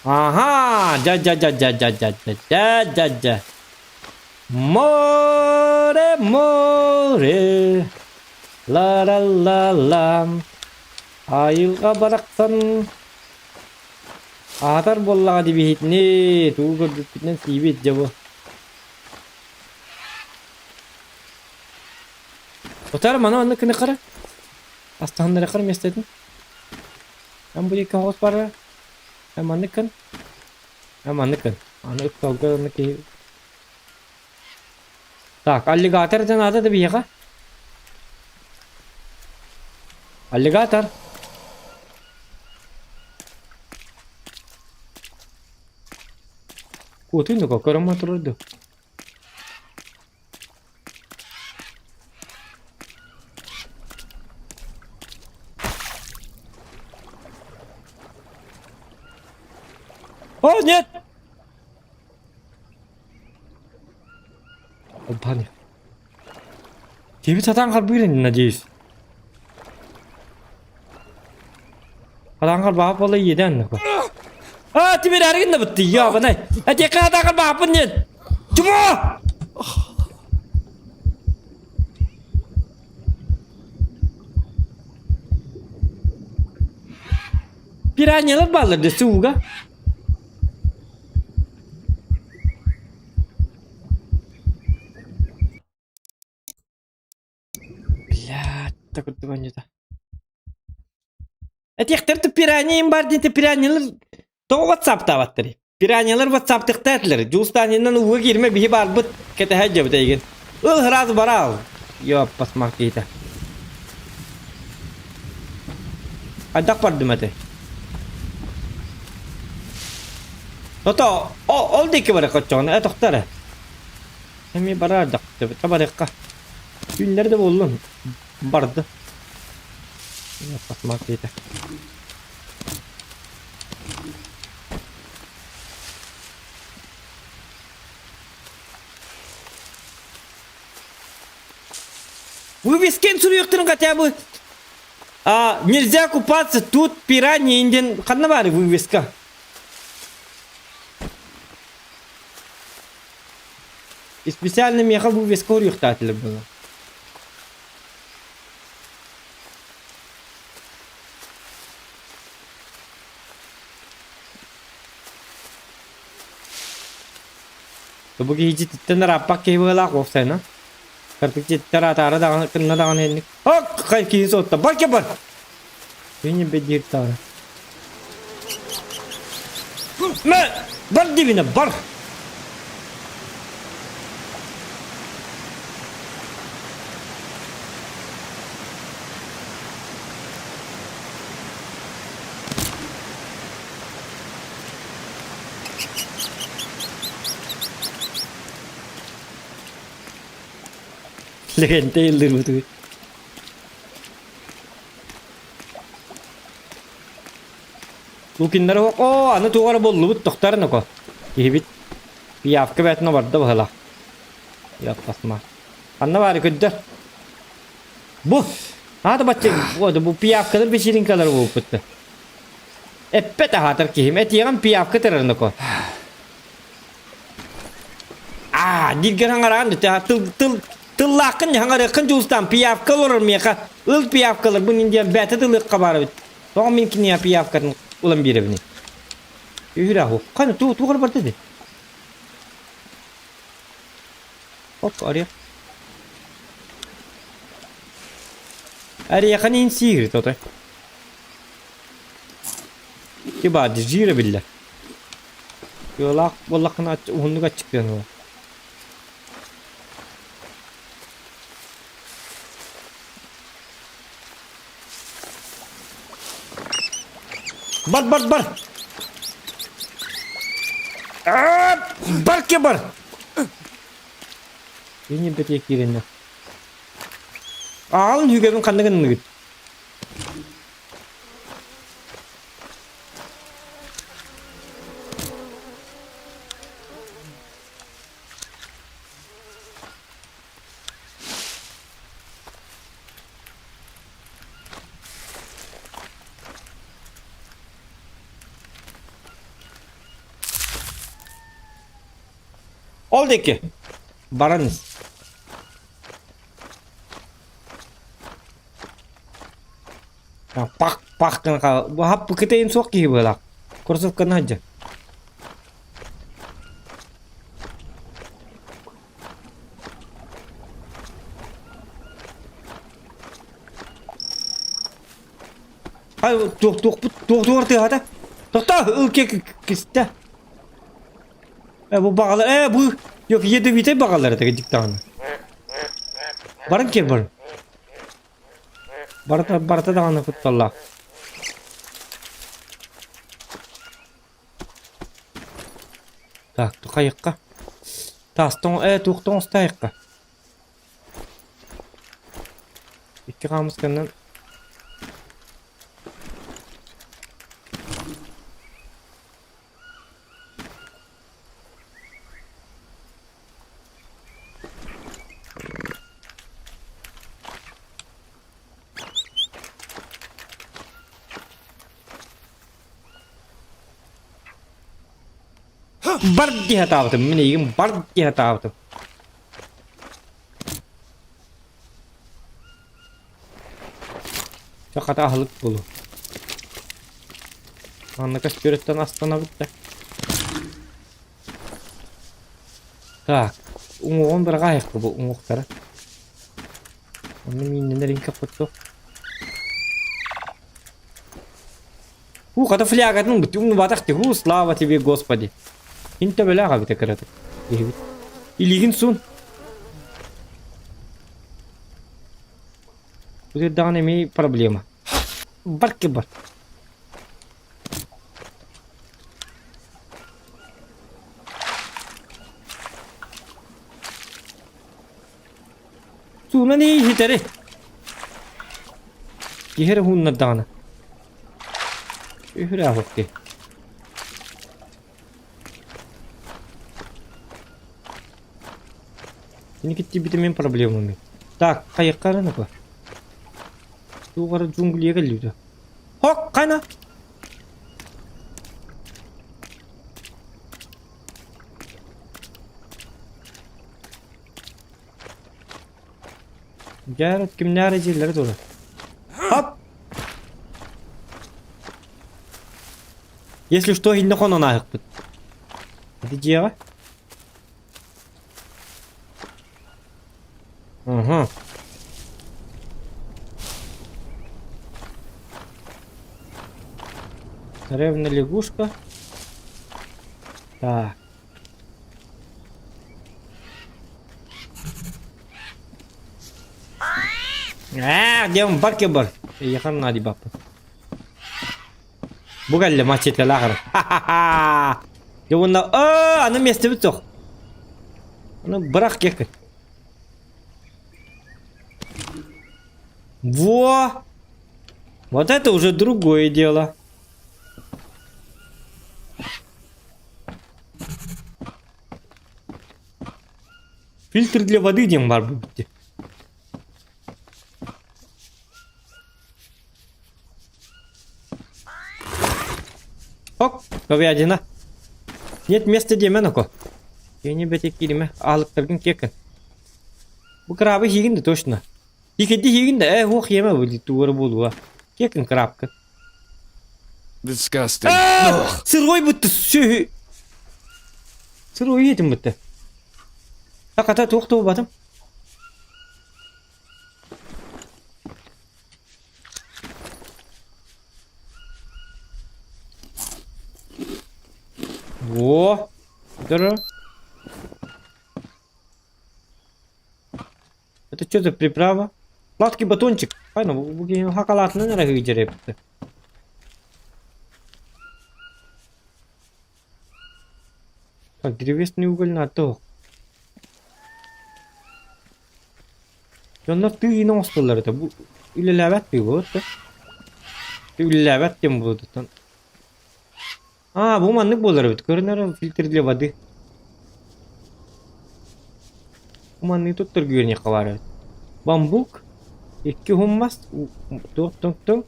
Аһаа, дьа-дьа-дьа-дьа-дьа-дьа-дьа-дьа-дьа. Море, море, ла-ла-ла-лам, айылҕа барахсан аһатар буоллаҕа дибиһитини, тугу көрбүппүтүнэн сиибит дьэ бу. Отар маны маннык гыныххара? Астаһыннарыаххара миэстэтин. Эн бу диэки оҕус барара. Эн маннык гын. Эн маннык гын. Аны ыкталга онно киһи Так, аллигатор это надо да биһиэхэ? Аллигатор. Куотуй ну-ка, көрөм турар ду. О, нет! Опа, Тебе сатаан харбыыр ини, надеюсь. Сатаан харбаап буолла иэдээн нахуй. А, теперь арыгын да бытты, ёбаный. А тебе сатаан харбааппын диэн. Чмо! Пираньялар бааллар да сууга. Блядь, так курдук оонньуута. Этиэхтэр ту пираньям бар диэн пираньялар тоҕо ватсаптаабаттарый? Пираньялар ватсаптыктаатылар. Дьулустанинан ууга киирмэ биһи баарбыт кэтэһэ дьэбит эйигин. Ыл сразу бараал. Ёппас киһитэ. Хайдах бардым этэй? Ото ол диэки барыахха оччоҕуна э тохто эрэ. Эмиэ бараар дьахтыбыта барыахха. Түүннэр да буоллун. Барды. Ёппас киһитэ. Вывескен суруйуохтарын хотя бы а, нельзя купаться, тут пираньи диэн ханна баар вывеска? И специально миэхэ вывеска уруйуохтаатылар было. Бу киһи дьиттэн ырааппат киһи быһыылаах уопсайынан. Кырдьык дьиттэр атаара даҕаны кынна даҕаны инник. Ок, хай киһи суотта. Бар кэ бар. Кини бедир даҕаны. Мэ, бар дибинэ, бар. Лэгэнтэй ыллыырбытыгар. Лукиннары оо аны туох эрэ буоллубут тохтор ноко. Киһибит пиявка бээтинэ барда быһыла. Яппасма. Анна баары көрдөр. Бу аата бачча бу пиявкалар вечеринкалар буолбуттар. Эппэт аһаатар киһим этиэҕим пиявка тырар ноко. Аа, дииргэр хаҥараан тыл тыл тыллааххын хаҥарыаххын дьулустаан пиявка олорор миэхэ ыл пиявкалар бу диэн бээтэ тылыахха баар эбит тоҕо мин киниэхэ пиявкатын ылан биэрэбиний үһүрэ хана туу туох эрэ барда дии оп орех Ореханы инсиир тотой Тиба дьиирэ биллэр Ыалаах буоллаххына уһуннук аччыктыан ыла. Бар бар бар! Бар ке бар! Бини бэтиэ киирэннэр. Аалын үгэбин ханна гынныгыт? Ол диэки баран ис. Пах пах гына хаал. Бу хаппыкытайын суох киһи быһыылаах. Кроссовканы сылдьар. Ай туох туохпут туох туох тыаһата? Тохтоо ыл кистэ. Э бу баҕалар э бу yok ядовитай баҕалар это диктаҕына. Баран кел бар. Барыта барыта даҕаны кутталлаах. Так, тухайыкка. Тастон э туохтон устайыкка. Икки хаамысканнан Бар дии сатаабытым, мин эйигин бар дии сатаабытым. Чэ хата аһылык буолуо. Манна көстүөрүттэн астанабыт да. Так, уҥуоҕун быраҕаайахха бу уҥуохтара. Онно мииннэнэр иҥкэппит суох. Уу, хата флягатын умнубатах ти. Уу, слава тебе, Господи. Ким төбөлөөх эбитэ кыратык. Киһибит. Илиигин суун. Бу даҕаны эмиэ проблема. Барки бар. Суунан иһитэри. Киһи эрэ уһуннардаҕына. Үһүрэ ки. Кини мин проблемами. Так, хайыкка эрэ нукка. Туох эрэ джунглига кэллибит. Хок, хайна! Дьэ, кимнээх эрэ дьиэлэрэ турар. Хоп! Если что, иннэ хонон ааһыкпыт. Ити дьиэҕэ? Угу. Царевна лягушка. Так. Аа, дем бар ке бар. Эйиэхэ наадый баппын. Бу кэллэ мачетелаах Ха-ха-ха! Дьэ уонна аа, аны миэстэбит суох. Аны бырах киэккин. Во! Вот это уже другое дело. Фильтр для воды диэн баар буолбут дии. Ок, говядина. Нет места диэмэн око. Киэни бэти кииримэ, аалыктаргын киэккин. Бу крабы сиигин да точно. Иккити сиигин да, э, уох иэмэ бу туора буолуо. Киэккин крабкын. Disgusting. Сырой бутты сүһү. Сырой иэтим бутты. Хата туох туолбатым. Во! Здорово. Это что за приправа? Сладкий батончик. Файно, бу хакалаатынан эрэ ыйдьар Так, древесный уголь на то. Дьоннор тыы иин оҥостоллор этэ. Бу үлэлээбэт тыы буолуот да. Үлэлээбэт диэн буолуоттан. Аа, бу маннык буолар эбит. Көрүнэр фильтр для воды. Бу маннык туттар үөрэниэххэ баар эбит. Бамбук, икки уһун мас, туох тоҥ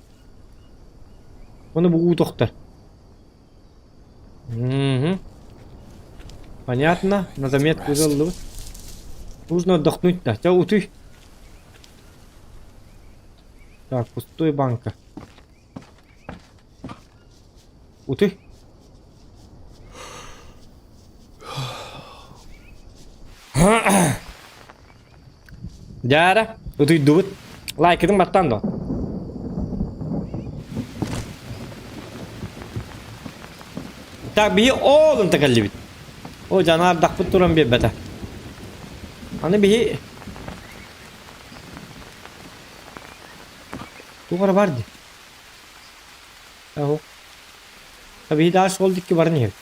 Ону бу уу тохтор. Мгм. Понятно, на заметку ыллыбыт. Нужно отдохнуть да. Чэ, утуй. Так, пустой банка. Утуй. Дьаара, утуйдубут. Лайкытын баттаан до. Так, биһи оолун кэллибит. О, жанаардахпыт туран биэрбэтэ. Аны биһи Туох эрэ бар дии. Аһо. Биһи даас ол дикки баран иһэбит.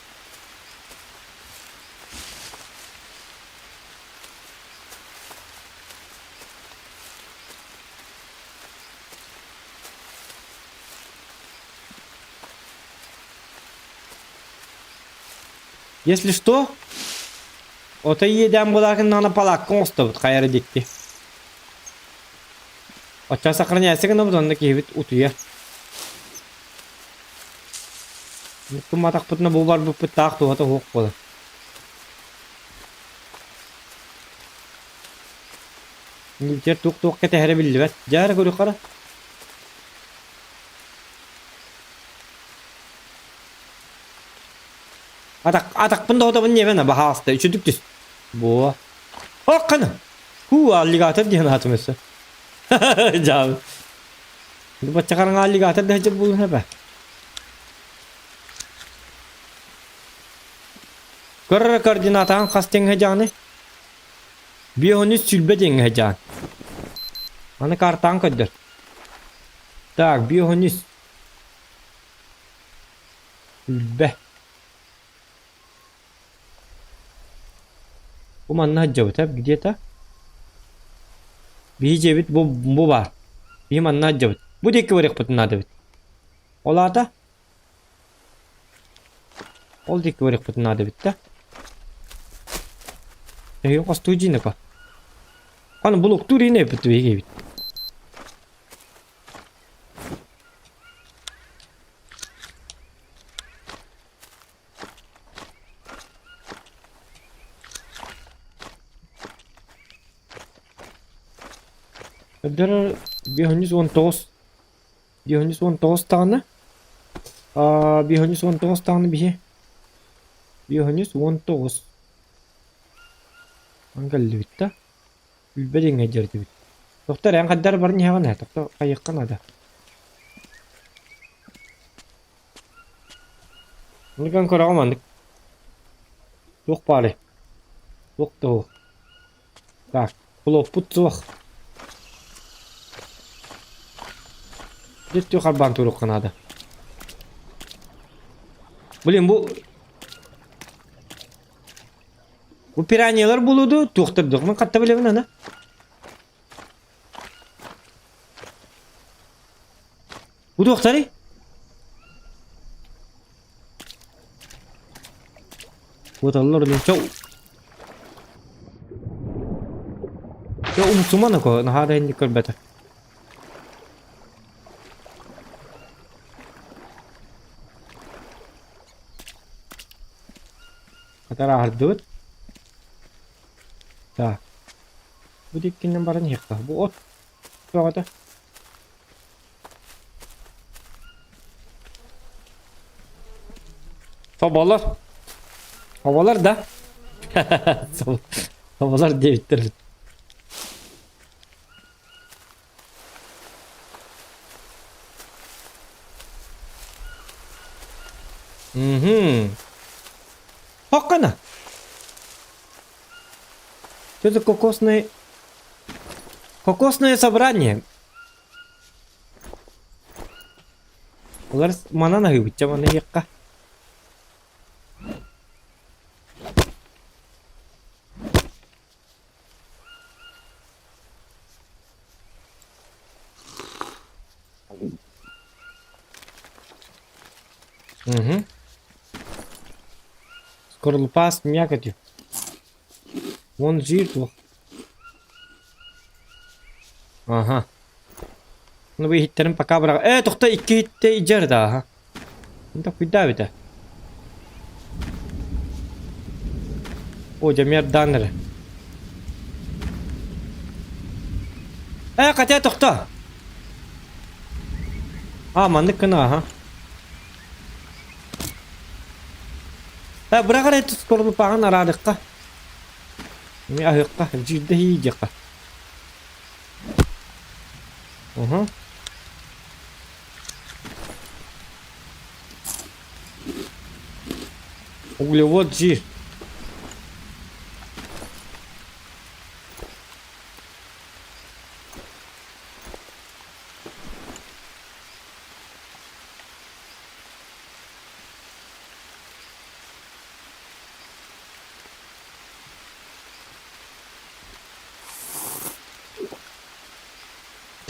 Если что, отой иэдээн буолаакыннаҕына палаакка оҥостобут хайа эрэ диэки. Оччо сохраняйся гынабыт онно киһибит утуйар. Тумматахпытына бу барбыппыт таах туһата суох буолар. Ньиитэр туох-туох кэтэһэрэ биллибэт. Дьэ эрэ көрүөххэ эрэ. Атах, атахпын доҕотобун диэмэн, баһаалыста, үчүдүк түс. Буо. Ох, хана! Хуу, аллигатор диэн аатым өссө. Дьаабы. Бачча хараҥа аллигатор да сылдьар буолуон эбэ. Көрөр координатаҕын хас тэҥҥэ дьааны? Биэһүнүс сүлбэ диэҥҥэ дьаан. Аны картаҕын көрдөр. Так, биэһүнүс. Сүлбэ. Бу манна сылдьабыт ээ где-то. Биһи дьиэбит бу, бу баар. Биһи манна сылдьабыт. Бу диэки барыахпытын наада эбит. Ол аата? Ол диэки барыахпытын наада эбит да. Эһиги хостуу дьиинэ Аны булуктуур иин эбит биһиги эбит. Көрдөрөр 519 519 даҕаны аа 519 даҕаны биһи 519 Ан кэллибит да Билбэт иҥэйдэрдибит. Доктор эн хайдах баран иһэҕин ээ, тохто хайыахха наада. Ньукан көрөҕүм маннык. Туох баарый? Туох да суох. Так, хлоппут суох. Дьэ харбаан туруохха наада. Блин, бу Бу пираньялар буолуо дуу, туохтар дуу, мин хатта билэбин аны. Бу туохтарый? Куоталлар дуу. Чэ, чэ умсуман око, наһаа да инник көрбөтө. Хатарааһырдыбыт. Так. Бу иккинэн баран иһиэххэ. Бу от бөҕөтө. Соболор. Соболор да? Соболор диэбиттэр. Мгм. Хоккана. Это кокосное... Кокосное собрание. Олар манан аһыыбыт маны иһиэххэ. Угу. Скорлупа с мякотью. Вон жир туох. Ага. Ну бу иһиттэрин пока быраҕа. Э, тохто икки иһиттэ идьэр да, аха. Онто куйдаа эбитэ. О, дьэ мердаан эрэ. Ээ, хотя тохто. А, маннык гына, аха. Э, быраҕар эрэ тускорулупааҕын араадыкка. Эмиэ аһыахха, дьиирдэ диэххэ. Уһу. Углевод жир.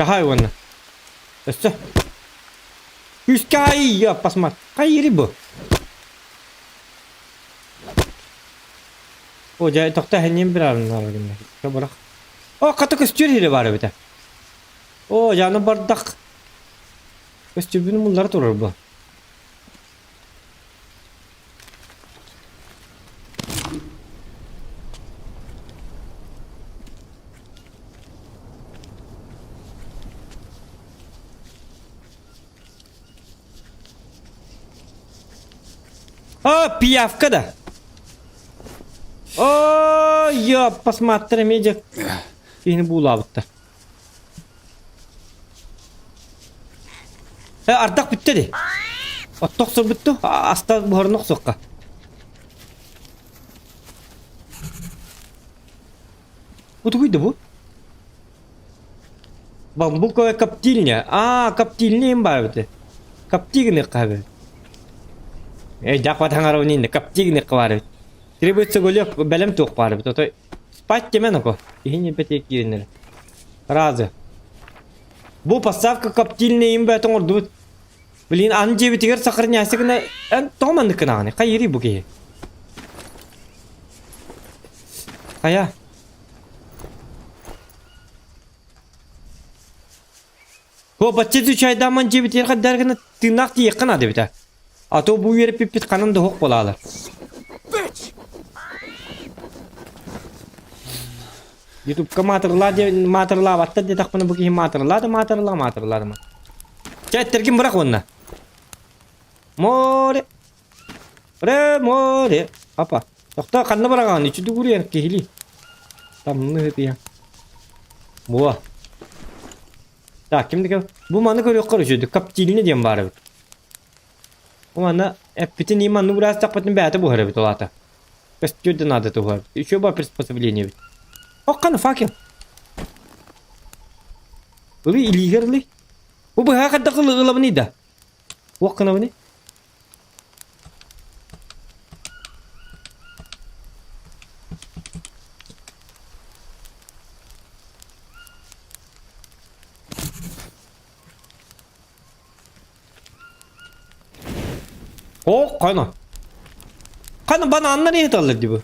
Таһай уонна. Өссө. Күүскэ я посмотри. Хайыри бу. О, дьэ, тохто эһэнниин бираарыннар Бырах. О, хата көстүөр иһирэ баар эбитэ. О, дьааны бардах. Көстүүбүн муллара турар бу. О, пиявка да. О, я посмотри, медик. Киһини буулаабыттар. Э, ардах бүттэ дии. Отто охсорбутту, аста буһарын охсуохха. Утугуй да бу? Бамбуковая коптильня. А, коптильня им баар эбит. Коптигныхха эбит. Э, дьахпат хаҥарабын иннэ, коптигныхха баар эбит. Требуется гулек, бэлэм туох баар эбит. Отой спать темен око. Иһин ипэтиэ киириннэр. Разы. Бу поставка коптильня им бэт оҥордубут. Блин, аны дьиэбитигэр сохраняйся гына эн тоҕо маннык гынаҕыный? Хайыырый бу киһи? Хайа? О, бачча чайдааман дьиэбитигэр хайдах гына тыыннаах тиийиэххэ наада эбит А то бу үөрэппиппит ханан да оһох буолаалар. Ютубка маатырлаа диэн маатырлаабаттар диэтэхпинэ бу киһи маатырлаа да маатырлаа маатырлаа да Чэ эттэргин бырах уонна. Море. Ре море. Апа. Тохтоо ханна быраҕаҕын үчүдүгүрүйэн киһилии. Тамны ытыйан. Буа. Так, ким да Бу маны көрүөххэ үчүдүк. Коптильня диэн баар эбит. Бу манна эппитин и маннык ураастахпытын бэйэтэ буһар эбит ол аата. Көстүөр да наада туһугар. Еще бар приспособление эбит. Охханы факел. Ылый илиигэр ылый. Бу быһаа хайдах ылабыный да? Уох гынабыный? О, қана. Қана бананнар иһиталлар дии бу.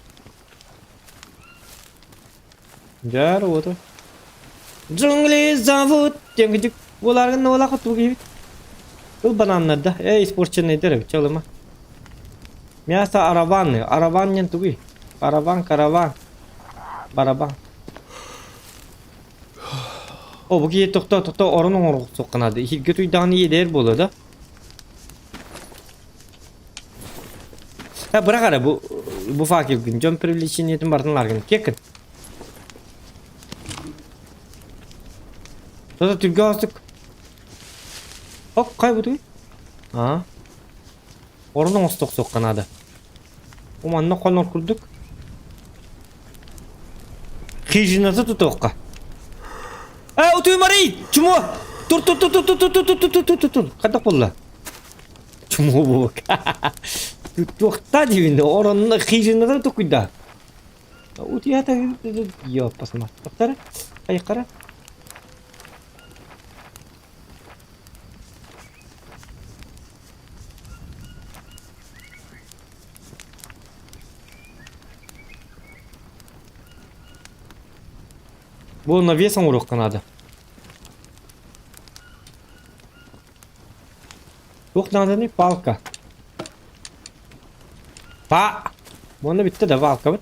Дьэ, работа. Джунгли зовут диэн кидик буолааргын буолаахыт бу киһибит. Ыл бананнарда. Эй, испорченныйдар эбит, чалыма. Мясо араваны. Араван диэн тугуй? Араван, караван. Барабан. О, бу киһи тохто, тохто, орон оҥоруохсухха наада. Иһиргэ туйдаҕына иэдээр буолуо да? Э, бырах эрэ бу бу факелгын дьон привлечениетин барытын лааргын киэккин. Тото түргэ оостук. Ок, хай бутуй? Аа. Орун оҥостуохсуохха наада. Бу манна хонор курдук. Хижинаты тутуохха. Э, утуй Марий! Чмо! Тур тур тур тур тур тур тур тур тур тур тур. Хайдах буолла? Чмо буолук. Туохта диибин оронно хижинатын тукуйда. Утуйата ёппасма. Тоқтара? Айқара? Бу навес оҥоруохха наада. Туох нааданый? Палка. Па! Уонна бүттэ да палкабыт.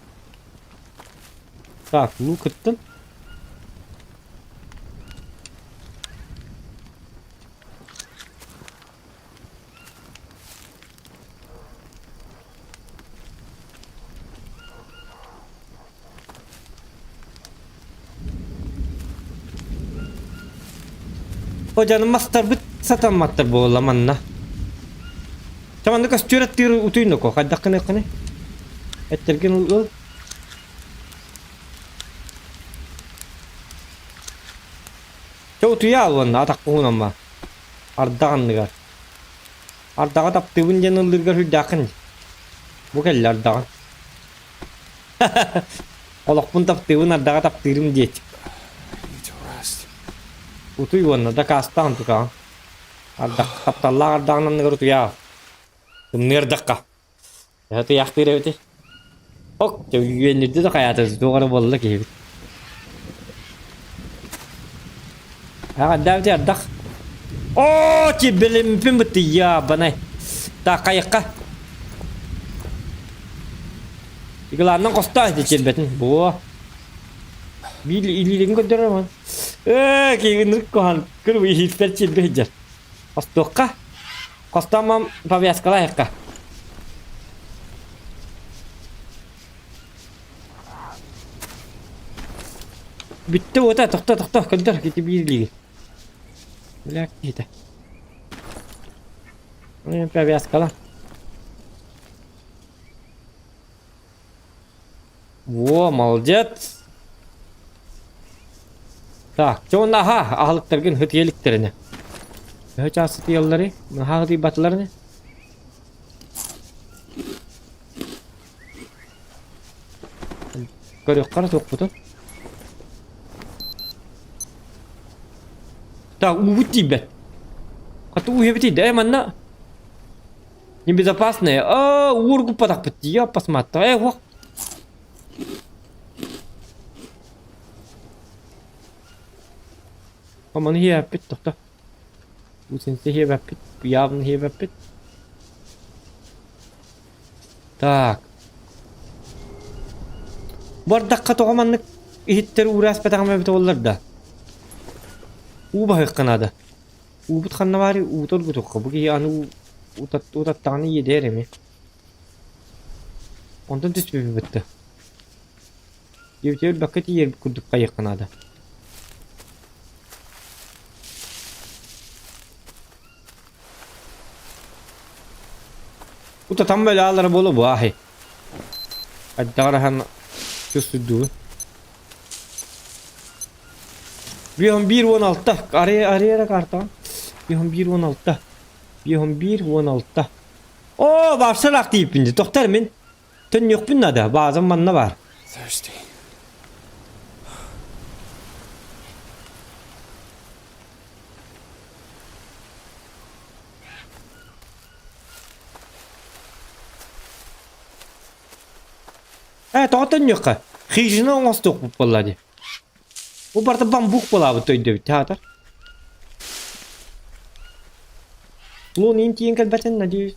Так, ну кыттын. Ходьаны мастарбыт сатамматтар буолла манна. Чэ манна көстүөр аттыыр утуйнуко хайдаххын эккини? Эттэргин ыл. Чэ утуйа уонна атахпын Ардах анныгар. Ардаҕа таптыыбын диэн ыллыыргар сүрдээххин. Бу кэллэ ардаҕын. Олохпун таптыыбын, ардаҕа таптыырым диэччи. Утуй уонна дакаастаан тукаҕын. Ардах тапталлаах ардаҕын анныгар утуйаа. Тымныы ардахха. Төһө туйаахтыыр эбитий? Ок, үөннүрдэ да хайаата туох эрэ буолла киһибит. Аҕардаабыт ардах. Оо, тибилимпин бытыйа, банай. Так, хайыкка. Иглааннан хостоо ити чирбэтин. Буо. Биир илиилигин көрдөрөр ман. Ээ, киһигин кохан кыр иһиттэр чирбе сылдьар. Хостуохха. Хостооммом повязкалаахха. Бүттэ уота, тохто, тохто, көрдөр, ити биир илиигин. Бля, киһитэ. Повязкала. Во, молодец. Так, чэ уонна аһа, аһылыктаргын һытыйа иликтэринэ. Төһө чаас сытыйалларый? Наһаа һытыйбатылар ини. Көрүөххэ эрэ туохпутун. Так, уубут тиийбэт. Хата уу иһэбит тиийдэ. Э, манна Небезопасные. А, уургуппатахпыт дии, оппасмааттаҕа. Э, уох. Маны иһээппит, тохто. Усенсе иһээбэппит, явно иһээбэппит. Так. Бардахха тоҕо маннык иһиттэр уурааспатаҕым эбитэ буоллар да. Уу баһыахха наада. Уубут ханна баарый? Уута оргутуохха. Бу киһи аны утаттаҕына иэдэйэр эмиэ. Онтон түспүппүт да. Диэбитэ өлбөккө тиийэрбит курдук хайыахха наада. Утатан бэлэалара буолуо бу ааһый. Хайдаҕар аһан чувствуйдуубун. 51 16 арыйа арыйа эрэ картаҕын. 51 16 51 16 Оо, барсалаах тиийиппин дии. Тохтор мин. Төннүөхпүн наада. Баазам манна баар. Thirsty. Ээ, тоҕо төннүөххэ? Хижина оҥостуохпут буолла дии. Бу барыта бамбук буолаабыт өйдөбүт театр. Лун иин тиийэн кэлбэтин, надеюсь.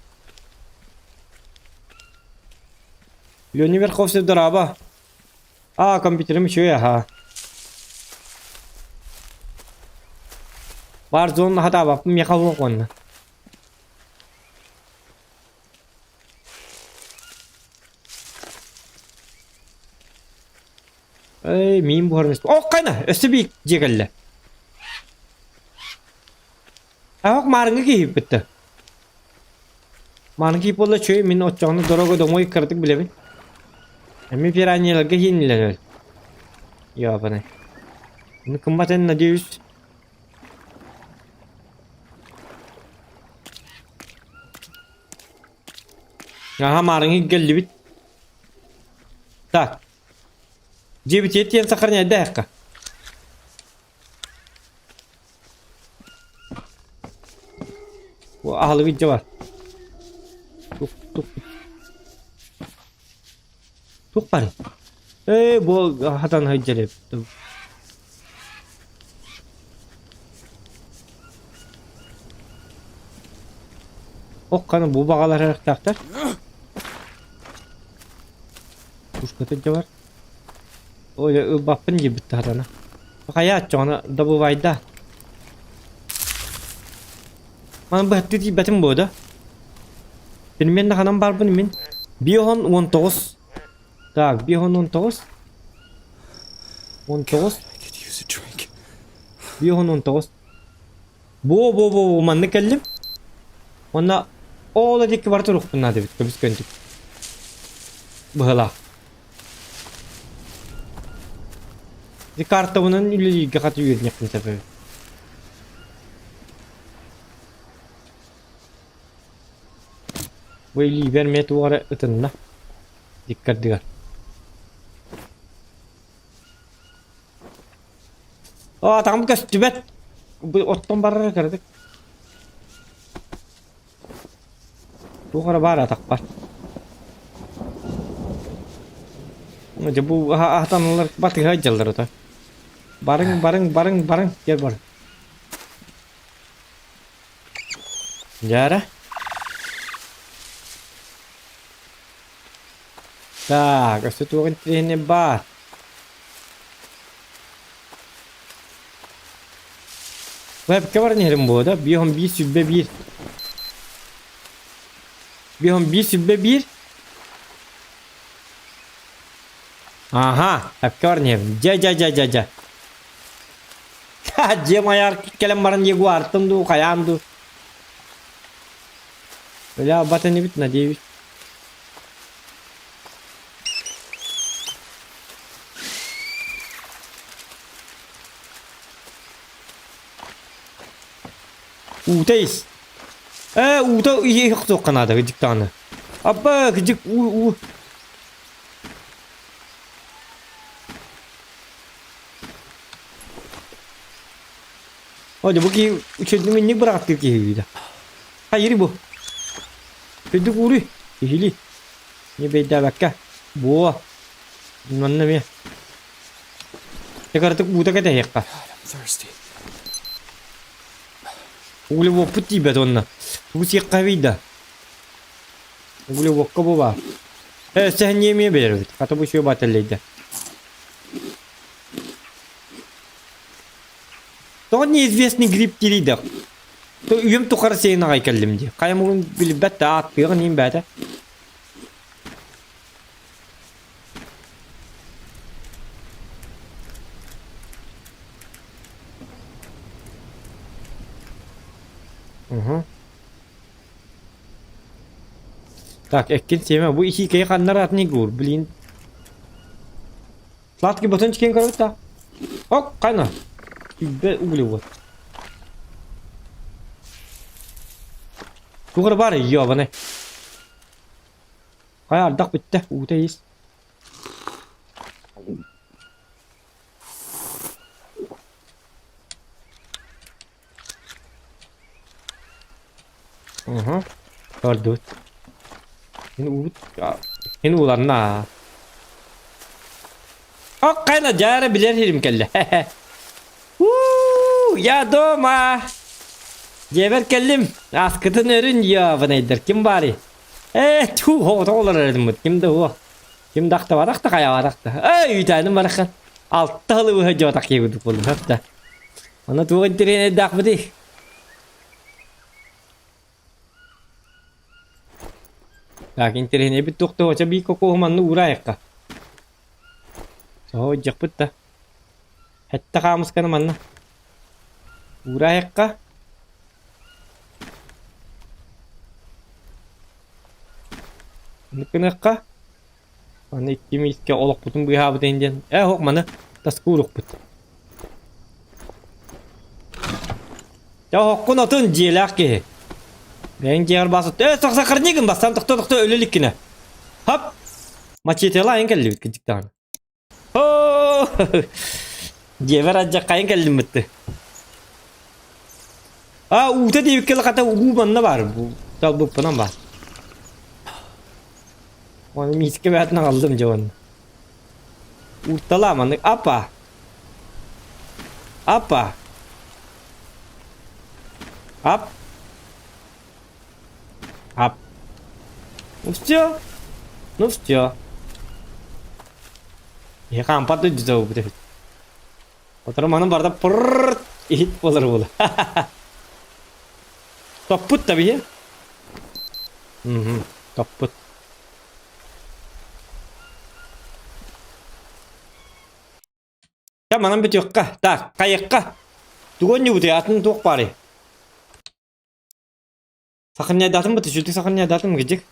Леонид Верховцев дорообо. А, компьютерым үчүгэй аһаа. Баар зон хатаабаппын миэхэ суох уонна. Эй, миин буһарын исп... Ох, хайна, өссө биир дьиэ кэллэ. Аһок маарыҥҥы киһи битте. Маарыҥ киһи буолла чөй, мин оччоҕуна дорога домой кыратык билэбин. Эми пираньяларга хииннилэр. Ёбаный. Ну, кымбатын, надеюсь. Аха, маарыҥы кэллибит. Так. Дьиэбитигэр тиийэн сохраняйдаһыахха. Аһылык илдьэ бар. Тух тух тух барый? Ээ бу хатан сылдьар эбит. Ох хана бу баҕалар эрехтээхтэр. Пушката илдьэ бар. Ой, ылбаппын диэбит таһатана. Хайа оччоҕуна добывайда. Маны быһаттыы тиийбэтим буо да. Билмэн да ханан барбын мин. Биохон 19. Так, биохон 19. 19. I could use a drink. Биохон 19. Бу бу бу бу маннык кэллим. Уонна ол диэки бара туруохпун наада эбит көмүс көнтүк. Быһалаах. Ити картабынан үлэлииргэ хата үөрэниэхпин сөп эбит. Бу илиибэр эмиэ туох эрэ ытынна. Диккардыгар. Оо, атаҕым көстүбэт. Бу оттон барара кыратык. Туох эрэ баар атахпар. Дьэ бу аһатаналар батыһа сылдьаллар ото. Барыҥ, барыҥ, барыҥ, барыҥ, дьэ бар. Дьэ Так, өссө туох интэриэһинэй баар? Вебка баран иһэрим буолуо да? Биэһон биир сүбэ биир. Биэһон биир сүбэ биир. Аха, вебка баран иһэбин. Дьэ, дьэ, дьэ, дьэ, дьэ. Ха, дьиэм айаар кэлэн баран ягуартым дуу, хайаан дуу. Бля, батын эбит, надеюсь. Уута ис. Ээ, уута иһиэх наада кыдьык даҕаны. Аппа, кыдьык уу уу. О, дьэ бу киһи үчүгэйдик инник быраҕаттыыр киһи үһү да. Хайырый бу? Үрдүк ууруй, киһилии. Не бэйдээбэккэ. Буо. Манна эмиэ. Дьэ кыратык уута кэтэһиэххэ. God, I'm thirsty. Углеводпут тиийбэт уонна. Тугу сиэххэ эбий да? Углеводка бу баар. Э, сэһэнньиэ эмиэ бэйэбит. Хата бу үчүгэй бааталлайда. Тоҕо неизвестный грипп диирий да? Үйэм тухары сиэн аҕай кэллим дии. Хайа муҥун билбэт да ааттыаҕын иһин бээтэ. Угу. Так, эккин сиэмэ. Бу исиикэйи ханнар атын игур, блин. Сладкий батончик киэн көрөбүт да. Ок, хайна. Үбэ углевод. Тугар бар, ёбаны. Хайа ардах бүттэ, уута ис. Уһу. Көрдүбүт. Мин уубут мин ууланна. Ок, хайна дьаара билэр сирим кэллэ. Уу, я дома. Дьиэбэр кэллим. Аскытын өрүн ёбанайдар. Ким баарый? Ээ, туу, оҕото олорор этиммит. Ким да уох. Ким да ахтабатах да хайаабатах да. Эй, үүтээnim барахан. Алта сылы быһа дьуотах киһи буоллум. Хөп да. Аны туох интэриэһинэйдээх Так, интэриэһинэйбит туох да оча бии кокуоһу манна уураайахха. Соһо дьахпыт да. Хэтте хаамысканы манна. Уураайахха. Ныкыныахха. Аны икки миискэ олохпутун быыһаабыт иһин диэн ээ оһох маны таска уурукпут. Дьэ оһоххун отун дьиэлээх киһи. Бэйэҥ дьиэҕэр баасыт ээ сахарнигын бастаан тохто тохто өлө иликкинэ. Хап! Мачетелаайын кэллибит кырдьык даҕаны. Оо! Дьиэбэр алдьархайын кэллиммитти. А уута диэбиккэ хата уу манна баар. Талбыппынан баар. Оны миискэ бээтин аҕаллым дьэ уонна. Уурталаа маннык апа. Апа. Ап. Ап. Ну все. Ну все. Киһи хаампат да дьүтэ буолбут эбит. Отору манан барда пырррт иһит буолар буола. Топпут да биһи. Мм, топпут. Чэ, манан бүтүөххэ. Так, хайыахха. Тугу оонньуубутуй, атын туох баарый? Сахынньайдаатым быты, сүрдүк сахынньайдаатым кыдьык.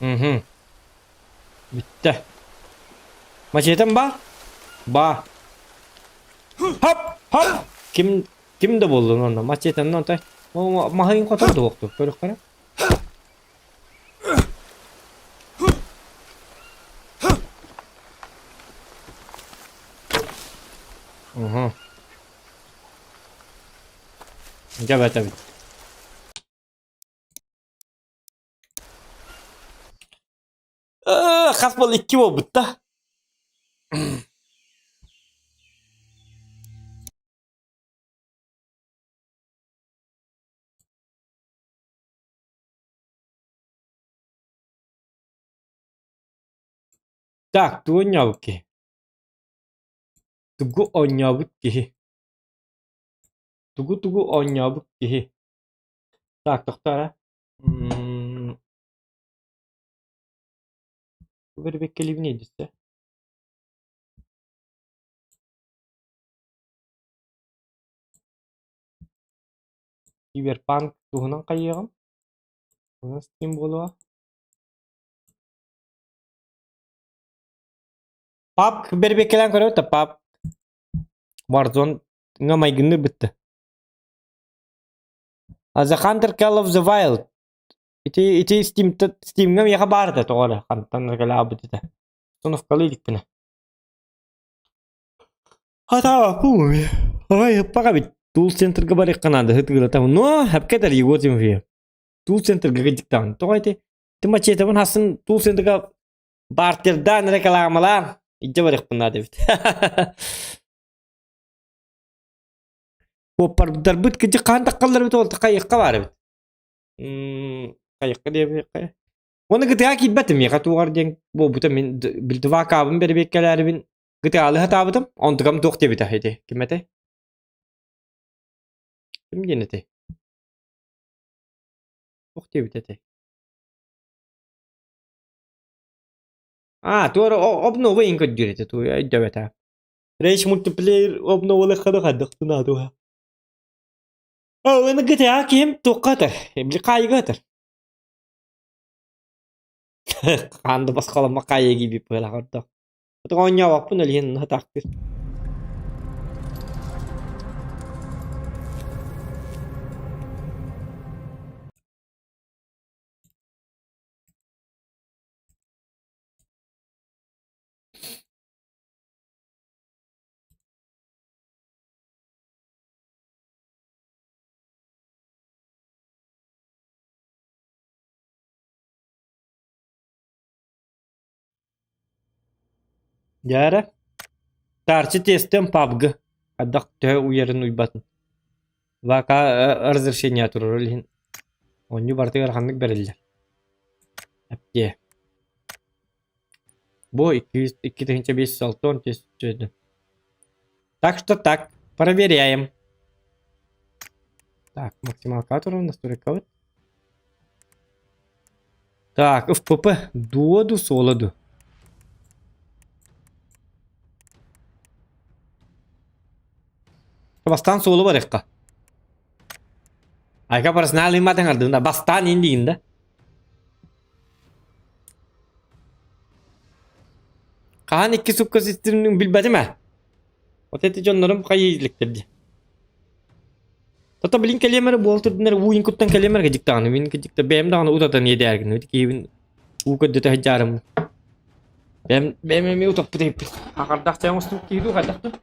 Мгм. Бүттэ. Мачетам баар? Баа. Хоп! Хоп! Ким ким да буоллун онно мачетанан онтой. Маһын хотор дуохту көрөххө. Угу. Дьэ бэтэбит. Хас буол икки буолбут да. Так, тугу оонньообут киһи? Тугу оонньообут киһи? Тугу-тугу оонньообут киһи? Так, тохтоо эрэ. М, Бэрбэккэлиибин дисэ. Киберпанк туһунан хайыаҕым? Туһунан Steam буолуо. PUBG бэрбэккэлээн көрөбүт да PUBG Warzone ҥа майгынныыр бытты. А The Hunter Call of the Wild ити ити Steam Steamҥа миэхэ баар этэ тоҕо эрэ хантан эргэлээбит этэ. Установкалыы иликпинэ. Хатаабаппын Ой, ыппах эбит. Тул центрга барыахха наада ытыгылатабын. Но, хапка этэр Егор Тимофеев. Тул центрга кыдьыктаҕын. Тоҕо ити? Ити мачетабын хасын тул центрга бартердаан рекламалаан илдьэ барыахпын наада эбит. Куоппардарбыт кыдьык хаан таххаллар эбит ол хайыахха баар эбит. Хайыахха диэбиэххэ. Уонна ГТА киирбэтим миэхэ туоҕар диэн буолбута мин 2К-бын бэрэбиэркэлээрибин ГТА-лыы сатаабытым, онтукам туох диэбитэ ити ким этэй? Ким диэн этэй? Туох диэбит этэй? А, туора обнова иҥ көрдүүр этэ туой өйдөөбөтө. Rage мультиплеер обновалыххана хайдахтына туха. Аны GTA ким туохха этэр? Били хаайыга этэр. Хаан да босхоломмо хаайыга киирбит быһыылаах ордук. Оонньообоппун ол иһин сатаахтыыр. Дьэ Таарчы тиэстэн PUBG хайдах төһө уйарын уйбатын. Вака разрешение турар ол иһин оонньуу барытыгар ханнык бэриллэр. Эптиэ. Бу 2560 тысяча. Так что так, проверяем. Так, максималка турар настройкабыт. Так, ФПП дуоду солоду. Бастаан суолу барыахха. Айка барысына алыйматын ардында бастаан индигин да. Хаһан икки сукка систирин билбэтим ээ. Вот эти дьоннорум хайыы иликтэр дии. Тото билин кэлиэм эрэ буол турдунар уу инкуттан кэлиэм эрэ кыдьык даҕаны мин кыдьык да бэйэм даҕаны утатан иэдээргин киһибин уу көрдөтө сылдьаарым. Бэйэм бэйэм эмиэ утаппыт эбиппин. Хахардах чай оҥостубут киһи дуу хайдах дуу?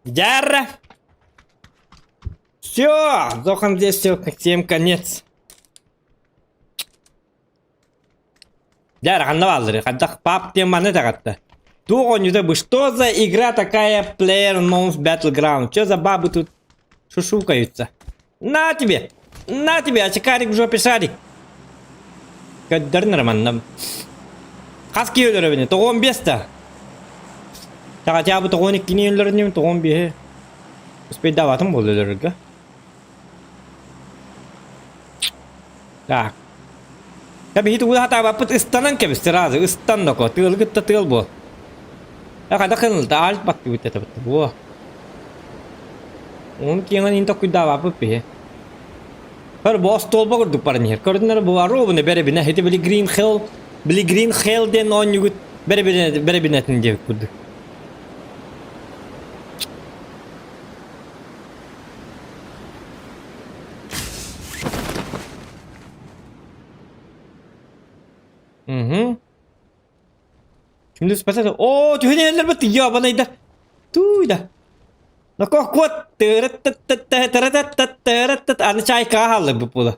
Дьара! Все, Зохан здесь все, всем конец. Дьара, ханна бааллары? Хайдах пап диэн маны таҕатта. Туох оонньуута бу? Что за игра такая Player Unknown's Battleground? Что за бабы тут шушукаются? На тебе! На тебе, очкарик в жопе шарик! Көрдөрүн романна. Хас киһи өлөрөбүнэ? Тоҕуон биэс да. Хотя бы тоҕуон иккини өлөрүнүм, тоҕуон биэһи. Успейдаабатым буолла өлөрөргө. Так. Я биһи тугу хатаабаппыт ыстанан кэбис сразу ыстан доко тыалы кытта тыал буол. Хата кынылта альт баттыбыт этэ буо. Onun киэҥэн ин токуйдаабаппыт биһи. Көр бу остуолба курдук баран иһэр. Көрдүнэр бу аруобуна бэрэбинэ ити били Green Hill, били Green Hill диэн оонньугут бэрэбинэ бэрэбинэтин диэбит курдук. Угу. Şimdi спасать. О, түһэн иһэллэр бит ябанайда. Туйда. Нокох куот тырыттаттаттаттараттаттараттат аны чайкаҕа хаалларбыт буола.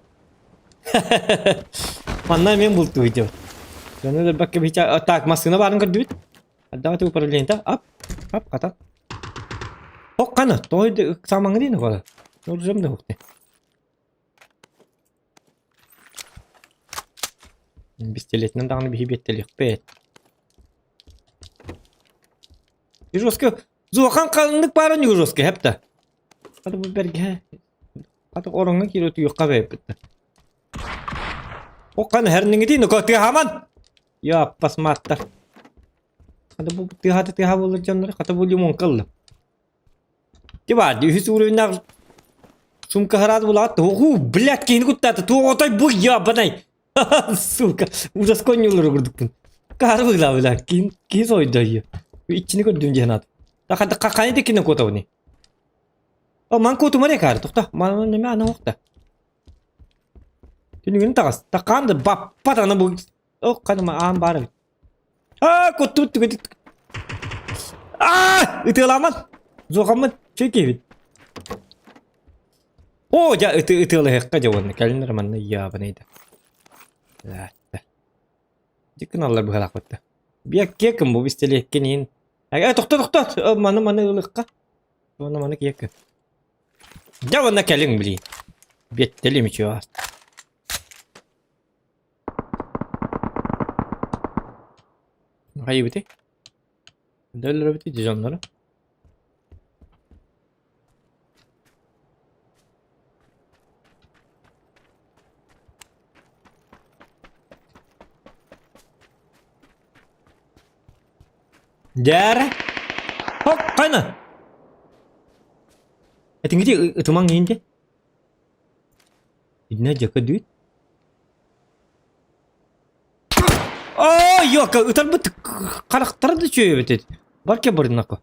Манна мен бултуу диэбит. Дьону өлөрбөккө биһи так массыына баарын көрдүбүт. Давайте управление ап ап хата. Хокканы той самаңы дейін оғала. Оружем да хокты. Пистолетинэн даҕаны биһи биэттэлиэхпит. Жестко Зуохан халыҥнык баара ньуу жестко хэп да. Хата бу бэргэһэ хата ороҥҥо киирэ утуйуохха бэйэппит да. Оккан хэрниҥитин ну тыаһаман! Яппас мааттар. Хата бу тыаһата тыаһа буолар дьоннор хата бу лимонка ыллым. Ти баар үһүс уровеннаах сумка хараат булаат оҕуу блядь киһини куттаата туох отой бу ябанай сука ужас конньуулары курдукпун каары быылаа бля киин киһи сойдо иччини көрдүм диэн аат хайа диккинен куотабыный о ман куотумар каары тохто ман неме ана охта түнүгүн таҕас такаан да баппат аны бу ох ханыма аан баар эбит Аа, куттубут түгэтик. Аа, ытыаламан. Зуохаммын, чүй киһибит. О, дьа ыты ытыалаһыахха дьэ уонна кэлин манна ябанайда. Диккин аллар быһалаахпытта. Биэккиэккин бу бистэлиэккин иин. Э, тохто тохто, маны маны ылыхха. Уонна маны киэккин. Дьэ уонна кэлиҥ блин. Биэттэлим үчү Хайыбыты? Өлөрөбүтүй дьоннору? Дьээрэ! Хоккана! Этиҥити ытымаҥ иинде. Итинэ дьэкэ дүүт. Оо, ёка, ытарбыт харахтара да үчүгэй эбит. Барке барынако.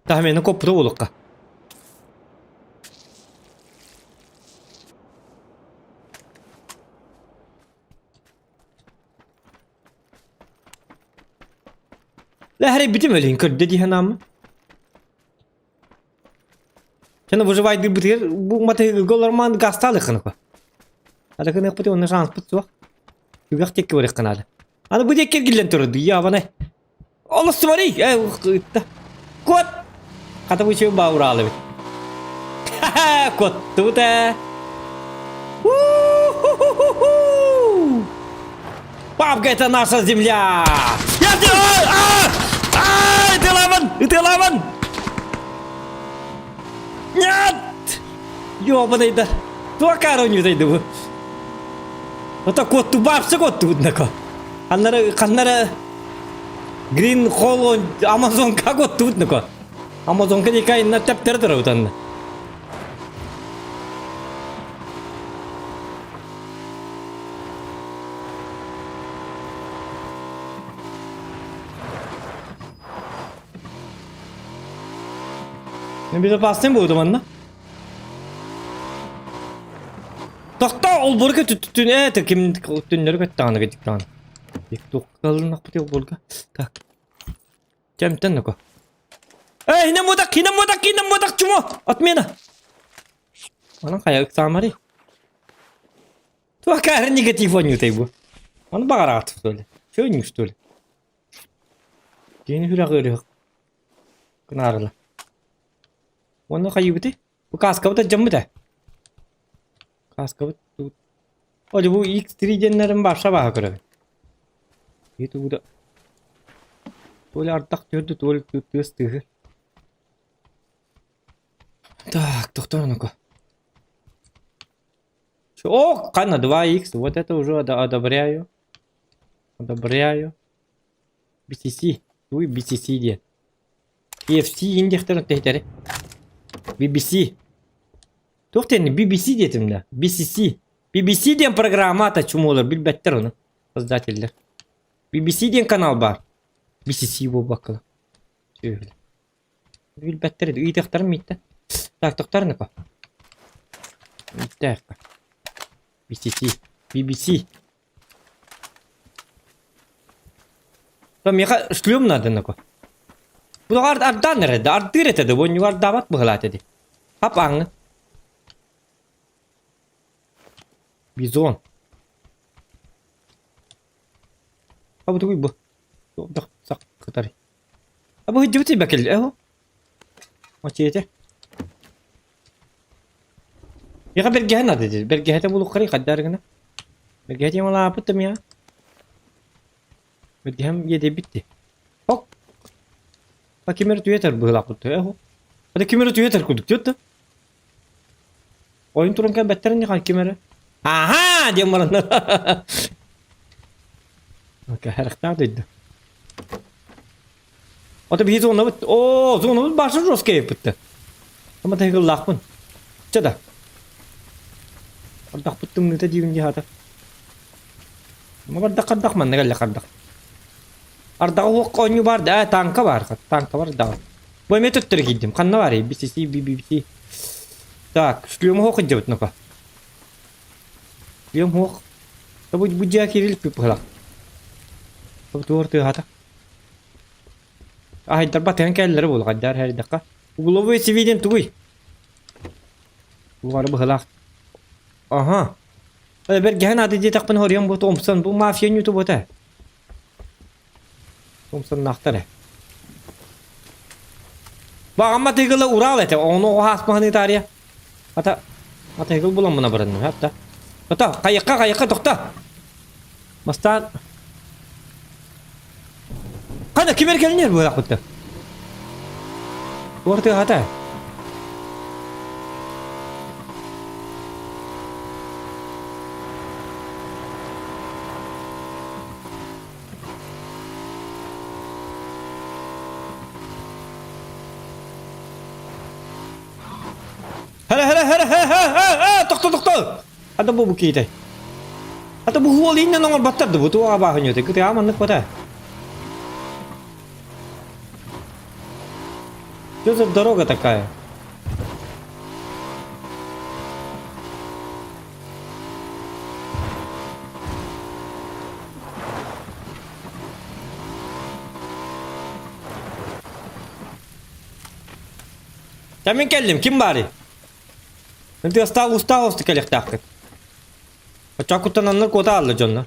Таһмена коппута буолукка. Лэһэри битим өлүн көрдө дии санааммын. Чаны выживайдыырбытыгар бу матыгыга олормаан гаастаалыаххына Ада гыныахпыт уонна шанспыт суох. Түгэх диэки барыахха наада. Аны бу диэки эргиллэн турар ябанай. Олус смотри! Э, ытта. Кот! Хата бу үчүгэй баурал эбит. Ха-ха! Куоттубут ээ! У-ху-ху-ху-ху! Папка, это наша земля! Я А! А! Ытыаламан! Ытыаламан! Нет! Ёбаный да! Туакар ойнуутайды бу. Ото куотту бапсы куоттубут нако. Ханнара ханнара Green Hall Амазонка куоттубут нако. Амазонка дикайна тэптер турабут Безопасный буолду манна. Тохтоо олбуорга түн ээ ким түннөрү көттөҕүнэ кэтиктэҕинэ. Туохха так. Кэмтэн нако. Эй, хинэ мудак, хинэ мудак, хинэ мудак, чмо! Отмена! Онон хайа ыксаамарый? Туох каары негатив оонньуутай бу? Ону баҕараҕыт что ли? Чё что ли? Киһини сүрэҕи ыарыһах гынаарыла. Уонна хайыыбытый? Бу кааскабыт алдьаммыт ээ. Кааскабыт тут. О, бу X3 диэннэрин барша бааһа көрөбүн. Ютубуда то ли ардах түһэрдэ, то ли тыас тыаһы. Так, тохтоо ну-ка. О, ханна 2х, вот это уже одобряю. Одобряю. BCC. Туй BCC диэн. KFC индиэхтэрин тэһитэри. BBC. Туох диэн BBC диэтим да. BCC. BBC диэн программа ата чумолар билбэттэр ону. Создателлэр. BBC диэн канал баар. BCC буолбаккала. Сүөһүлэр. Билбэттэр ыйытыахтарын мииттэн. Так, тохтор Ыйытаахха. BCC. BBC. Миэхэ шлем надо нако. Бу ардаан эрэ да ардыыр этэ да бу ардаабат быһылаат эти. Хап ааҥҥын. Бизон. А бу тугуй бу? Сак кытары. А бу сылдьыбыт бэкил э Мачете. Миэхэ бэргэһэ наада диир. Бэргэһэтэ булуоххарый хайдаар гына. Бэргэһэ темалааппыт да миэхэ. Бэргэһэм иэдэйбит дии. Ок. А ким эрэ түһэтэр быһыылаахпыт э Ата ким эрэ түһэтэр курдук түөт да. Ойун туран кэлбэттэр ини ким эрэ. Аха диэн бараннар. Кэһэрэхтээх дойду. Ото биһи зонабыт, оо, зонабыт башы жесткий эппитте. Ама тайгыллаахпын. Чэ да. Ардахпыт тымныыта диибин дии хаата. Ама бардах хардах манна кэллэ хардах. Ардаҕа уохха оонньуу баар да, танка баар, танка бар даҕа. Бу эмиэ төттөрү киирдим. Ханна баарый? BCC, BBC. Так, шлем уох кырдьабыт ну-ка. Шлем уох. Бу бу дьиэ киирилик быһылах. Бу туор тыаһата. Аһайдарбат тыган кэллэрэ буолуо хайдаар хэрийдэххэ. Угловой CV диэн тугуй? Угары быһылаах. Аха. Э бэргэһэн ааты диэтэхпин хоруйан бу Томпсон бу мафия ньуту буота. Томпсоннаахтар э. Бағамма тыгыла Урал этэ. Ону оҕо таарыйа. Ата ата ыгыл буламмына баранным хатта. Ата хайыкка хайыкка тохто. Бастаан Қана ким эркелинер буолаахпытта. Уорты хата. Хара хара хара хара тохто тохто. Ата бу бу киитэй. Ата бу уол иннен оҥорботтор да бу туоҕа бааһынньуотай кытыа маннык бата. Что за дорога такая? Та мин кэллим, ким баарый? Тыастаах устаах оста кэлиэхтээххит. Оччоокуттан аннар куота аалла дьонно.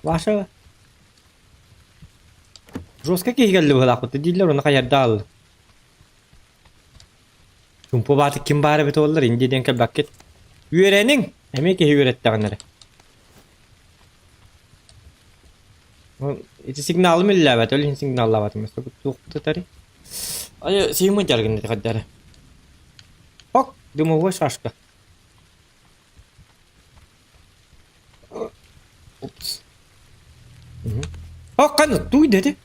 Ваша жестко киһи кэлли быһылаахпыт дииллэр уонна хайарда аалла. Чумпу бааты ким баар эбит буоллар инди диэн кэлбэккит. Үөрэниҥ! Эмиэ киһи үөрэттэҕин эрэ. Ити сигналым үллээбэт, ол иһин сигналлаабатым. Туох тутарый? Ай, сиһиммын дьарыгын хайдары. Ок, дымовой шашка. Упс. Ок, қаны, туй деді.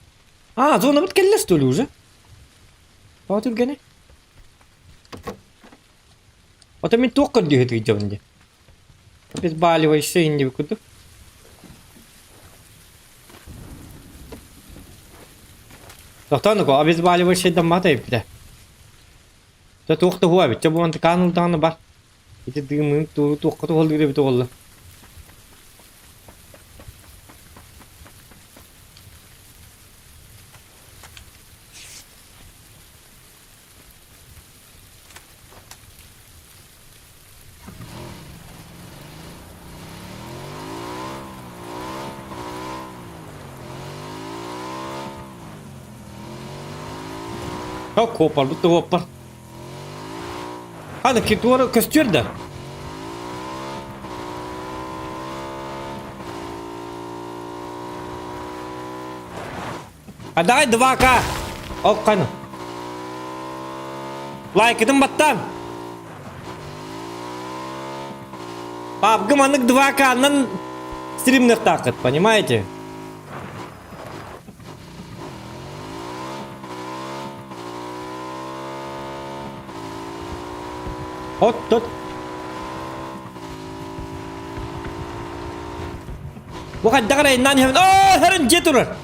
А, зонабыт кэллэ что ли уже? Тоҕо түргэнэ? Ото мин туох көрдүүһү тыйдьабын дии. Обезболивающее иннибит курдук. Тохтоонуку обезболивающее даммата эппитэ. Та туох да хуа эбит. Чэ бу антыкаан ылдаҕына бар. Ити дыымын туохха туһалыыр эбит буолла. Куоппарбыт да куоппар. Аны туора көстүөр да. А давай 2К. Ол қаны. Лайкытын баттан. Папка маннык 2К-нан стримнехтааххыт, понимаете? От тут. Бу хайдах эрэ иннан иһэбин. Оо, хөрүн дьиэ турар.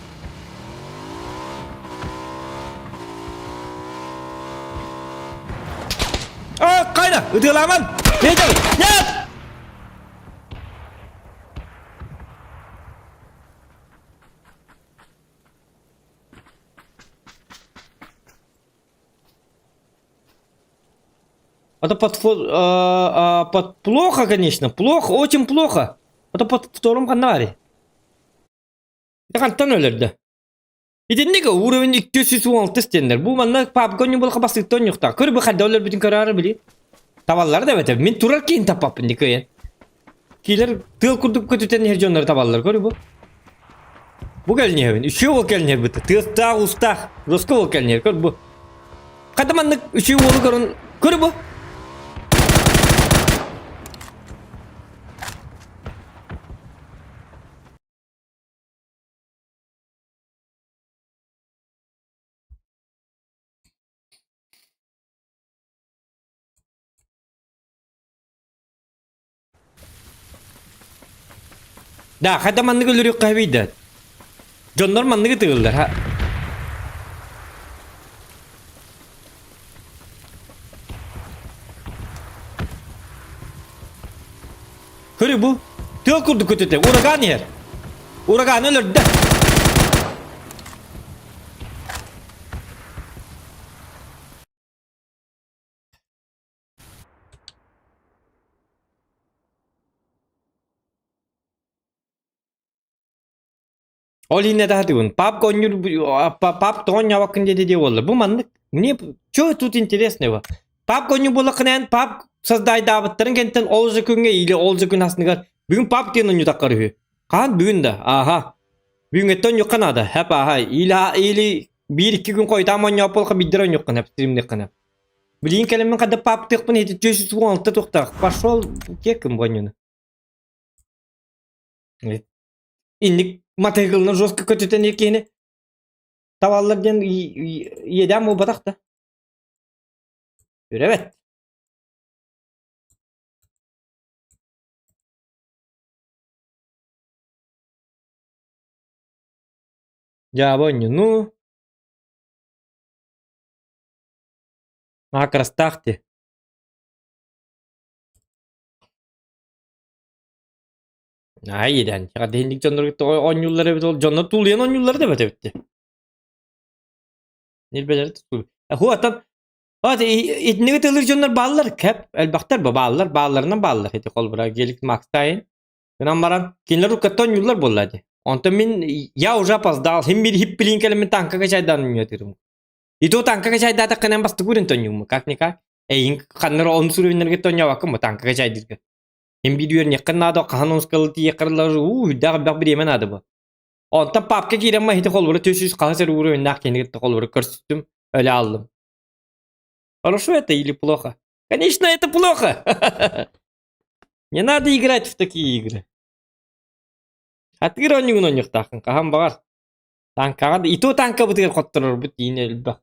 Оо, кайда, ытыаламан. Нет! Нет! Это под, под плохо, конечно, плохо, очень плохо. Это под втором канале. Хантан өлөрдө. Итинник уровень 216 стеннер. Бу манна папка онньу булха бастыктан онньуктаах. Көр бу хадда өлөрбүтүн көрөөрү били. Табаллар да бэтэ. Мин турар киин таппаппын ди кыйан. Киилер тыал курдук көтүтэн иһэр дьоннору табаллар. Көр бу. Бу кэлниһэбин. Үчүгэй уол кэлниһэр быта. Тыастаах, уустаах. Роско уол кэлниһэр. Көр бу. Хата маннык үчүгэй уолу көрөн. Көр бу. Да, хайда маннык өлөрүөххэ эбий да. Дьоннор манныгы тыгыллар, ха. Көрү бу. Тыал курдук көтүтэ. Ураган иһэр. Ураган өлөрдө. Ол иһинэ таһатыбын. Пап коннюр пап тоҕон ньабаккын диэти диэ буолла. Бу маннык. Мне что тут интересного? Пап конню буоллаххына пап создайдаабыттарын кэнтэн ол же күҥҥэ или ол же күн асныгар бүгүн пап диэн онньутаххар үһү. Хаан бүгүн да? Ааха. Бүгүҥҥэттэн онньукка наада. Хэп ааха. Или или биир-икки күн хойутаан монньоопполха биирдэр онньуккун хэп стримнеххин Билигин кэлэммин хада паптыахпын ити 416 туохтаах. Пошел кеккин бонньуну. Инник матыгылны жестко көтүтэн киһини табаллар диэн иэдээн буолбатах да. Үрэбэт. Дьаабы онньуну. Макростаах дии. Наһаа иэдээн. Дэһинник дьоннорго тоҕо оонньууллар эбит ол дьоннор тулуйан оонньууллар да эбит эбит дии. Ньирбэлэри тутуу. Хуаттан итинниги тылыр дьоннор бааллар кэп элбэхтэр бааллар баалларынан бааллар ити холбура гелик макстайын гынан баран кинилэр уккаттан оонньууллар буолла дии. Онтон мин я уже опоздал хим бир хиппилин кэлэммин танкака чайдаан оонньуотырым. И то танкака чайдаатаххына бастыгурин тонньугум как никак. Эйин ханнар он суруйнарга тонньообаккын бу танкака чайдырга. Хим биир үөрниэххин наада хаһан онускалы тиийэххэр уу үрдээх элбэх бириэмэ наада бу. Онтон папка киирэн маһити холбура 400 хаһыс эрэ уровеннаах киһини кытта холбура көрсүстүм, өлө ааллым. Хорошо это или плохо? Конечно, это плохо! Не надо играть в такие игры. Атыыр оонньуугун оонньуохтааххын, хаһан баҕар. Танкаҕа да, и то танкабытыгар хотторорбут иин элбэх.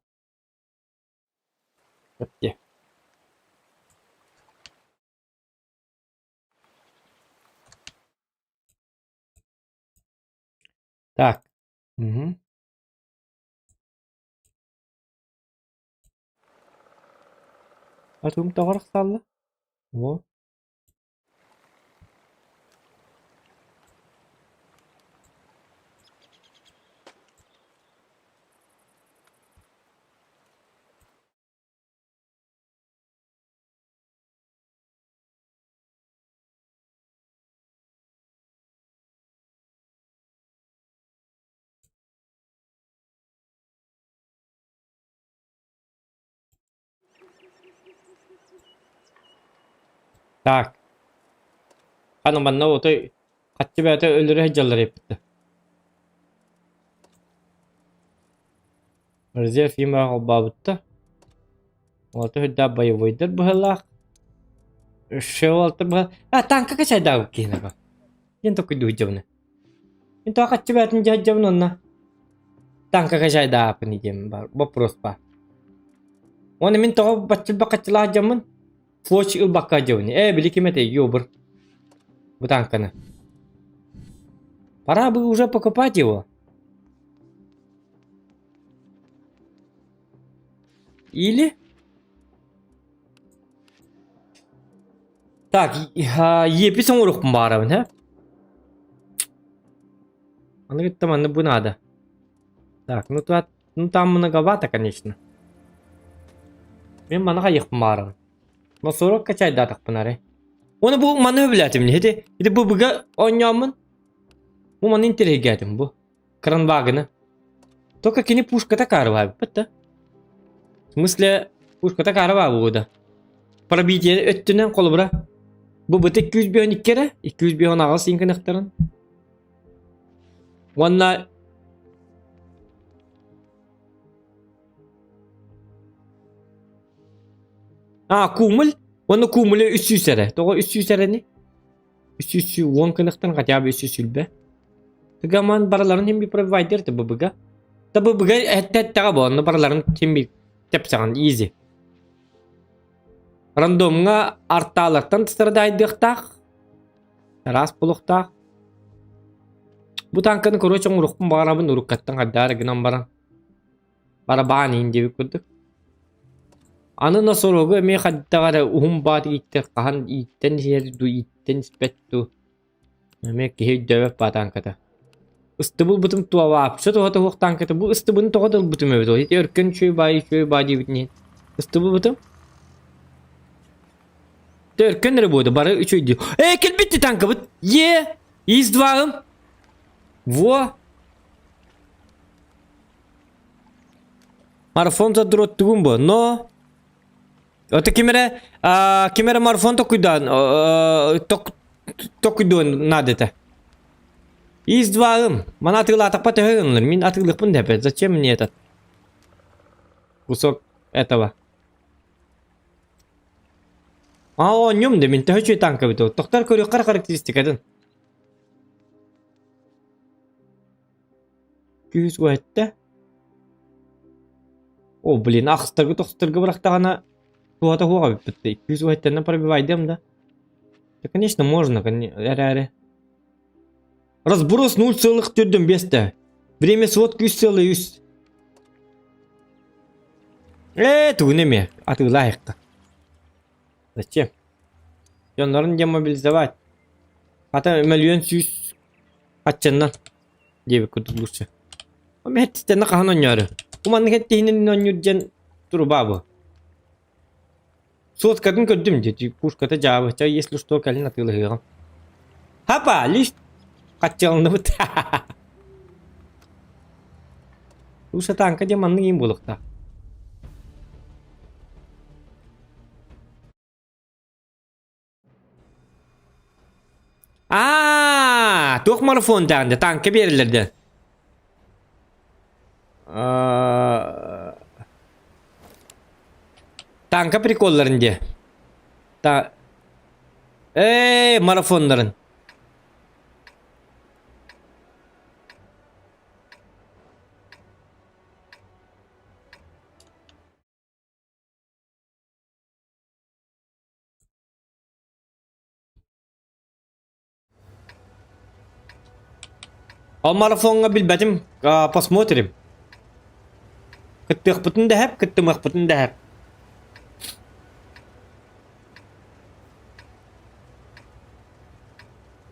Так. Мгм. Атым тоҕо арахсаалла? О. Так. Аны манна отой хаччы бэйэтэ өлөрө сылдьаллар эппиттэ. Резерв имэҕэ холбообутта. Уолта үрдээх боевойдар быһыылаах. Шевалта быһа... А, танка качайдаабыт киһини аҕа. Диэн токуйдуу сылдьабын. Мин тоҕо хаччы бэйэтин дьэ сылдьабын уонна танка качайдааппын диэн бар вопрос баар. Уонна мин тоҕо баччылба хаччылаах дьоммун Фоч ылбакка дьабын. Ээ, били ким этэй, ёбр. Бу танканы. Пора бы уже покупать его. Или... Так, епис оҥоруохпун баарабын, һэ? Аны кытта манны бу надо. Так, ну, тут, ну там многовато, конечно. Мен маны хайыахпын баарабын. Но 40 качайдаатахпын арай. Оны бу маны өбүлээтим ити. Ити бу быга оонньооммун. Бу маны интэриэһиргээтим бу. Кранвагыны. Только кини пушката каарыбаабыппыт да. В смысле, пушката каарыбаа да. Пробитие өттүнэн холобура. Бу быты 252 эрэ, 258 сиҥкыныхтарын. Уонна А, кумуль. Уонна кумуля 300 эрэ. Тоҕо 300 эрэни? 310 кыныхтан хотя бы 320. Тыгаман барыларын хим би провайдер ТББга. ТББга эттэҕэ бу, онно барыларын хим би тэпсэҕин изи. Рандомҥа артаалартан страдайдыахтаах. Араас буолуохтаах. Бу танканы короче оҥоруохпун баҕарабын уруккаттан хайдаары гынан баран. Барабаан иһин диэбит курдук. Аны носорогу эмиэ хайдах эрэ уһун баат ииттэр хаһан ииттэн иһэр дуу ииттэн испэт дуу. Эмиэ киһи өйдөөбөт баа танката. Ыстыбыл бытым туа вообще туһа туһуох танката. Бу ыстыбын тоҕо да ылбытым эбит ол. Ити өркөн үчүгэй баай үчүгэй баа диэбитин иһин. Ыстыбыл бытым. Өркөн эрэ буода бары үчүгэй дии. Ээ кэлбит танкабыт. Е! Из дваҕым. Во! Марафон задроттугум бу, но Это ким эрэ ким эрэ марафон токуйдаан токуйдуон наада этэ. Из дваҕым. Маны атыылаатахпа төһө гынылар? Мин атыылыахпын да эппэт. Зачем мне этот кусок этого? А оонньуум да мин төһө үчүгэй танка эбит ол. Тохтор көрүөххэ характеристикатын. Күүс уһэттэ. О, блин, ахстаргы тохстаргы бырахтаҕына туһата суох эбиппит. Күүс уһэттэннэ пробивайдыам да. Да, конечно, можно, эрээри. Разброс 0,45. Время сводки 3,3. Ээ, тугун эмиэ атыылаайыкка. Зачем? Дьоннорун демобилизовать. Хата мөлүйүөн сүүс хаччаннан диэбит курдук лучше. Мэттиттэнэ хаһан оонньоору. Бу маннык эттиһинэн оонньуур диэн труба бу. Соткатын көрдүм дии, пушката дьаабы. Чай, если что, кэлин атыылаһыаҕым. Хапа, лишь хаччалынныбыт. Лучше танка диэн маннык иин буолуохтаах. Аа, туох марафон даҕаны дэ, танка биэрэллэр дэ. Аа, танка приколларын дии. Та Ээ, марафоннарын. Ол марафоҥҥа билбэтим, посмотрим. Кыттыахпытын да эһэп, кыттымыахпытын да эһэп.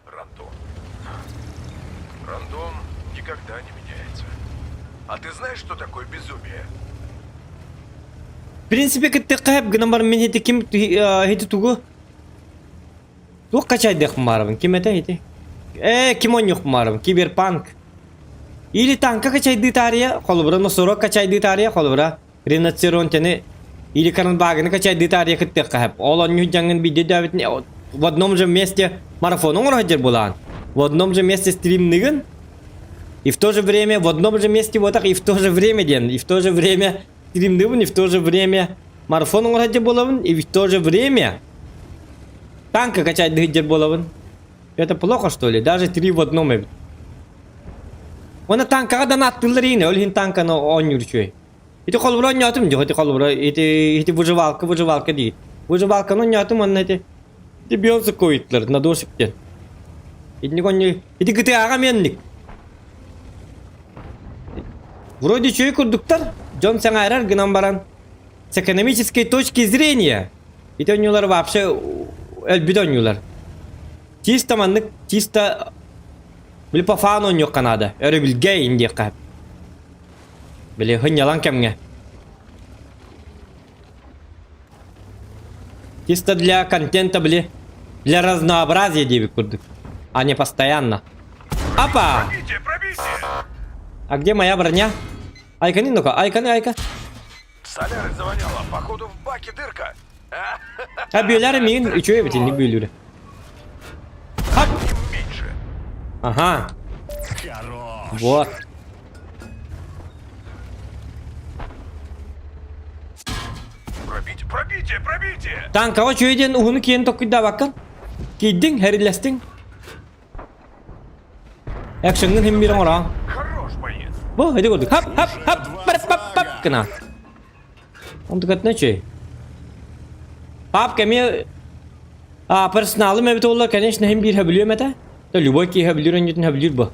Рандом. Рандом никогда не меняется. А ты знаешь, что такое безумие? В принципе, кыттыахха эһэп гынан баран мин ити ким ити тугу Туох качайдыахпын баарабын? Ким этэ ити? Ээ, ким оонньуохпун баарабын? Киберпанк. Или танка качайдыы таарыйа, холобура носорог качайдыы таарыйа, холобура Ринацеронтены или Каранбаганы качайдыы таарыйа кыттыахха сөп. Ол оонньуу дьаҥын биирдэ өйдөөбүтүн. В одном же месте марафон оҥоро сылдьар буолаҕын. В одном же месте стримныгын, и в то же время в одном же месте вот так, и в то же время диэн, и в то же время стримныыбын, и в то же время марафон оҥоро сылдьар буолабын, и в то же время танка качайдыы сылдьар буолабын. Это плохо, что ли? Даже три в одном эбит. Уонна танкаҕа донаттыыллар иҥнэ, ол иһин танканы оонньуур үчүгэй. Ити холобура оонньоотум дьэ, ити холобура ити ити выживалка выживалка диир. Выживалканы оонньоотум уонна ити ити Бейонсе коитлар надосик диэн. Итинник оонньуу ити GTA-ҕа эмиэ Вроде үчүгэй курдуктар, дьон сэҥээрэр гынан баран с экономической точки зрения ити оонньуулар вообще өлбүт оонньуулар. Чисто маннык чисто били по фану оонньуохха наада. Өрөбүлгэ ин диэххэ. Били сынньалаҥ кэмҥэ. Чисто для контента били для разнообразия диэбит курдук, а не постоянно. Апа! Пробитие, пробитие! А где моя броня? Айканы ну-ка, айканы, айка. Солярой завоняло. Походу в баке дырка. А, А бүөлэр миигин үчүгэй эбит инник бүөлүүрэ. Хап! меньше. Ага. Вот. Пробитие, пробитие, пробитие! Танкаҕа үчүгэй диэн уһуну киэн токкуйдаабаккын. Киирдиҥ, хэриллэстиҥ. Экшеҥҥин иһин биир оҥороон. Хорош боец. Бу ити курдук хап хап хап пап пап пап гына. Онтукатына үчүгэй. Папка эмиэ а персоналым эбит буоллар, конечно, иһин биир сөбүлүөм этэ. Да любой киһи сөбүлүүр өнньүтүн сөбүлүүр бу.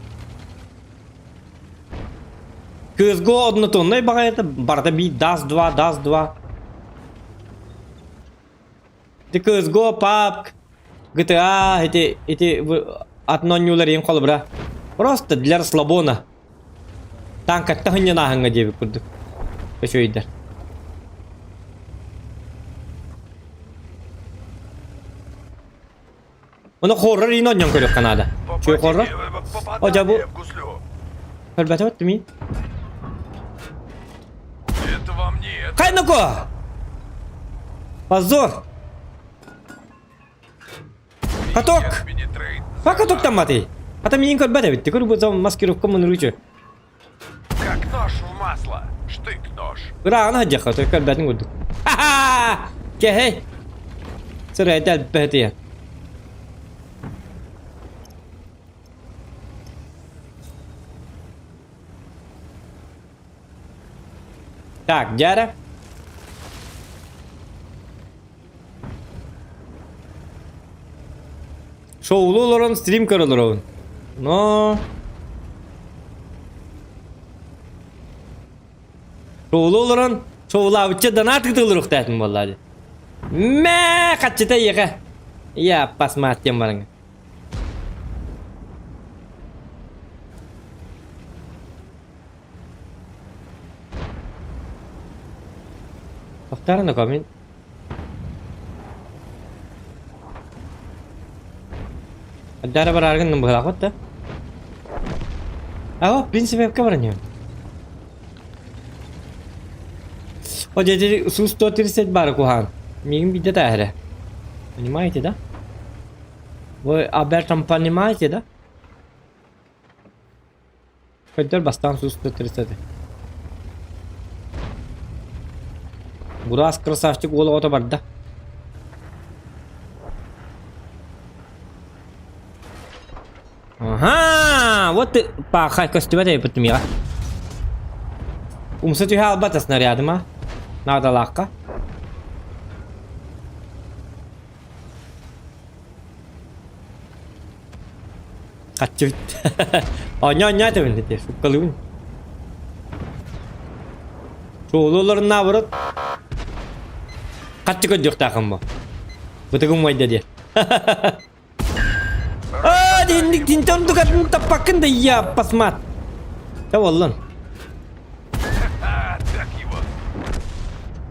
CSGO однотоннай баҕайыта барыта биир Dust 2, Dust 2. Ити CSGO, PUBG, GTA ити ити атын оонньуулар иһин холобура просто для расслабона. Танкатта сынньанааһыҥҥа диэбит курдук. Үчүгэйдэр. Ону хоррор иин оонньоон көрүөххэ наада. Үчүгэй хоррор. О, дьэ бу Попадание в гуслю. көрбөтөбүт мин. Это вам не это. Хайнако! Позор! Каток! Пенетрейт. Ха катоктамматый? Хата миин көрбөт эбит. Көрбүт болсам маскировка мунуручу. Как нож в масло. Штык-нож. Ырааҕына сылдьыахха, той көрбөтүн курдук. Ха-ха! Кэһэй! Сырайда элбэтийэ. Так, дьээрэ. Шоулуу олорон стрим көрө олоробун. Но... Шоулуу олорон шоулаабычча донат ыытыллыруохтаатым буоллаа дии. Мэ, хаччыта эйиэхэ. Я посмотрим диэн бараҥҥа. Тохтоорун да мин Ардара барааргын быһалаахпыт да? А в принципе баран иһэбин. О дьэ Су-130 баара куһаҕан. Миигин биирдэ тааһара. Понимаете, да? Вы об этом понимаете, да? Көтөр бастаан Су-130. Бураас красавчик уол оҕото барда. Ага, вот ты пахай көстүбэт эбиппит миэхэ. Умса түһэ албата снарядыма. Наадалаахха. Хаччыбыт. Оонньоо-оонньоо этэбин ити, суккалыыбын. Суолуларын наоборот хаччы көрдүөхтээххин бу. Бытыгым уойда диэн. Аа, динник тинтон дукатын таппаккын да я посмат. Чэ буоллун. А, так его.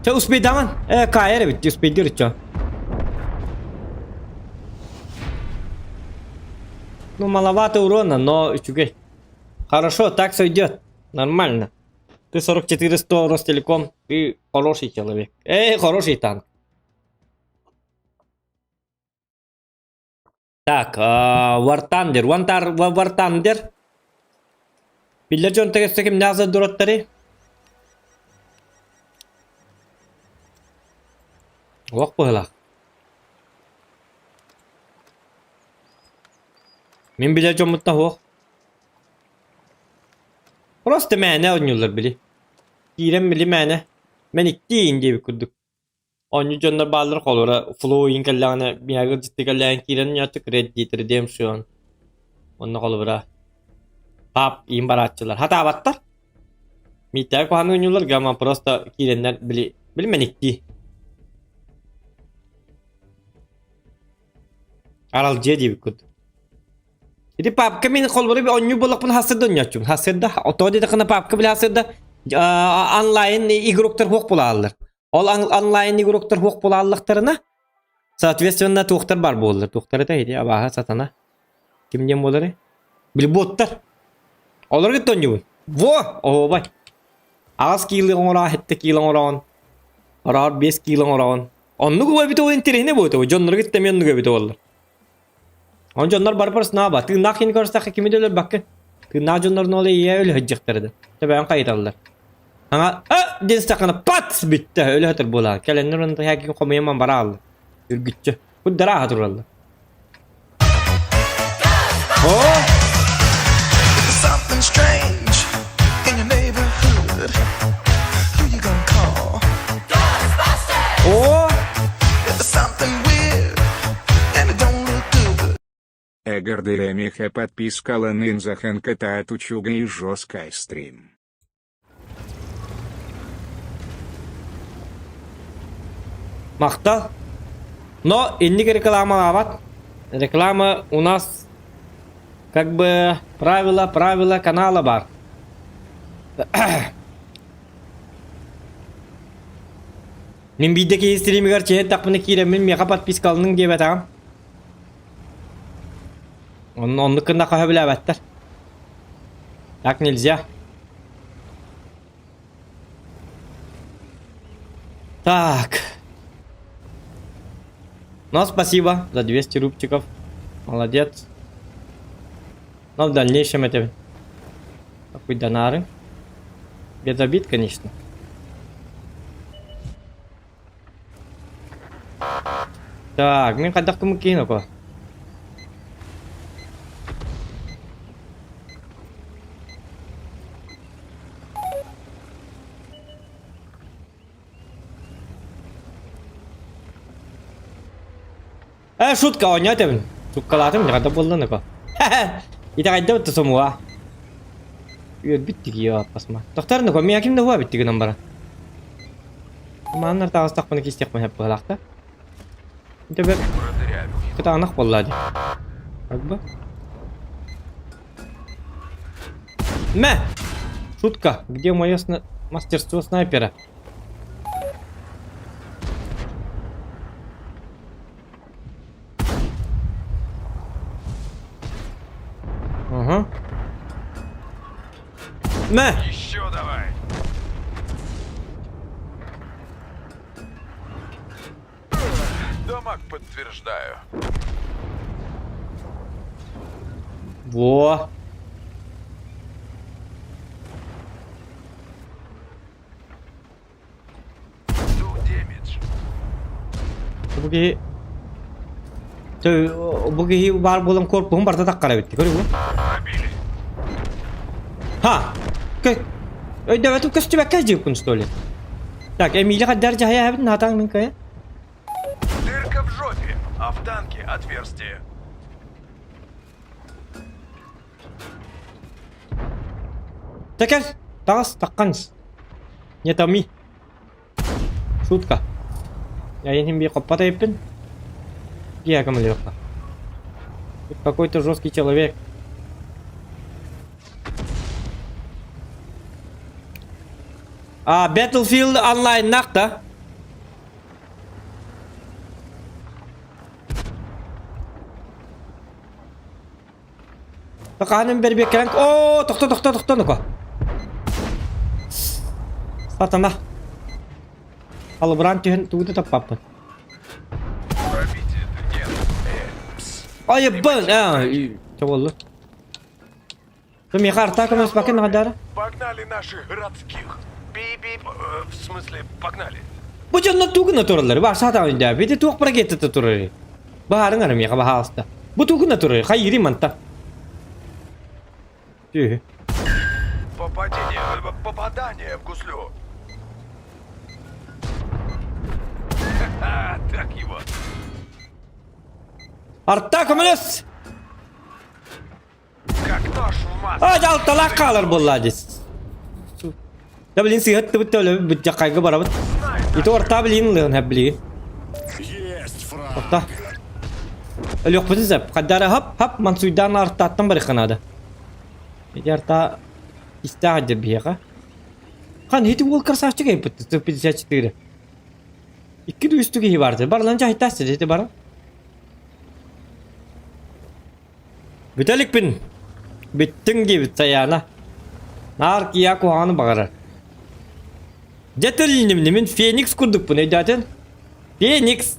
Чэ успейдаҕын? Э, каайар эбит, успейдир ычча. Ну, маловато урона, но үчүгэй. Хорошо, так сойдет. Нормально. Ты 44 100 Ростелеком, ты хороший человек. Эй, хороший танк. Так, War Thunder, War Thunder. Биллэр дьон өссө кимнээх задураттары? Олох быһылаах. Мин билэр дьоммуттан суох. Просто мээнэ оонньууллар били. Киирэн били мээнэ. Мэниктиин диэбит курдук. Оонньуу дьоннор бааллар холобура флоуин кэллэҕинэ миэхэ дьикти кэллэҕин киирэн ньааччык Red Dead Redemption уонна холобура пап иин барааччылар хатаабаттар Миитээ куһаҕан оонньуулар гамма просто киирэннэр били били мэниктии аралдьыйа диэбит курдук Ити папка мин холбору оонньуу буоллахпына хассырда оонньооччум. Хассырда, тоҕо диэтэххинэ папка били хассырда онлайн игроктар суох буолааллар. Ол онлайн игроктар суох буолааллахтарына, соответственно туохтар бар буоллар. Туохтар это ити абааһы сатана. Ким диэн буолары? Били боттар. Олорго кытта оонньуубун. Во! Оһуобай. Аҕыс киилэ оҥороон, сэттэ киилэ оҥороон, ороор 5 киилэ оҥороон. Оннук эбит ол интэриэһинэй буолуо. Дьоннорго кытта эмиэ оннук эбит буоллар. Онон дьоннор бары барысына тыыннаах киһини көрсөххө кими да өлөрбөккүн. Тыыннаах дьоннорун ол ийэ өлө сылдьыахтара да. Төбөҕүн хайыталлар. Аңа а диэн сахана пат бүттэ өлө сытар буолаҕын. Кэлэннэр онно хээкин хомуйан бара аалла. Үргүччү. Куддара ааһа тураллар. О! Something strange in your neighborhood. Who you gonna call? О! If there's something weird and it don't look good. Эгердыре миха подпискала нынзаханка татучуга и жесткай стрим. Махтал. Но инник рекламалаабат. Реклама у нас как бы правила, правила канала бар. Мин биирдэ киһи стримигэр чиһэн киирэммин миэхэ подпискаланыҥ диэбэтэҕим. Онно оннук гына хаһа билээбэттэр. Так нельзя. Так. Ну, спасибо за 200 рубчиков. Молодец. Но в дальнейшем это такой донары. Без обид, конечно. Так, мин хайдах кымыккиин око. Э, шутка оонньоо этэбин. Шуткалаатым, дьаҕата буолла ныко. Итэҕэйдэ бытта сомуга. Үөрбүт тигиэ аппасма. Тохтор ныко, миа ким да хуа битти гынан баран. Мааннар таҕыстахпына кистиэхпин сөп быһалаахта. Төбө кытаанах буолла дии. Как бы. Мэ! Шутка, где мое сна... мастерство снайпера? Ага. Мэ! Еще давай. Дамаг подтверждаю. Во! Бу киһи бу киһи баар буолан корпуһун барыта таххара эбит көрү бу. Ха! Өйдөбөтүм көстүбэккэ дьиэппин что ли? Так, Эмиля хаддар дьаһайа эбит наатаҥ мин кая. Дырка в жопе, а в танке отверстие. Тэкэл, таҕыс, тахханс. Не томи. Шутка. Я иһин би хоппот эбиппин. Я көмөлүөххэ. Тут какой-то жесткий человек. А, Battlefield онлайн нахта. Хаһан бэрбиэккэлэн оо тохто тохто тохто нука сатана халыбыраан түһэн тугу да таппаппын Пробитие-то нет. Айыбын! А, Чоболлу. Миэхэ артаа көмөспөккүн наҕадаара. Погнали наших городских. Пип-пип. В смысле, погнали. Бу дьоннор тугуна тураллар? Бар саатаҕын даа. Бити туох ракета турар? Баһаарыҥ ара миэхэ баһаалыста. Бу тугуна турар? Хайыырый манта? Түһү. Попадение, попадание в гуслю. Ха-ха, так его. Арта көмөлөс! Как нож в масло. А, алталаах хаалар буолла дис. Да блин, сыһыттыбыт төлөбүт бүттэ барабыт. Ити орта блин лыын хэп блин. Есть фраг. Орта. Өлүөхпүтүн сөп. Хаддара хап хап мансуйдаан артааттан барыхха наада. Ити арта истээх дьэ биһиэхэ. Хан ити уол красавчик эппит 154. Икки үстү киһи барды. Барлан жайтас ити бара. Бүтэ иликпин. Бүттүҥ диэбит Сайаана. Наар киһи куһаҕаны баҕарар. Дьэ тилинним мин Феникс курдукпун өйдөөтүн? Феникс!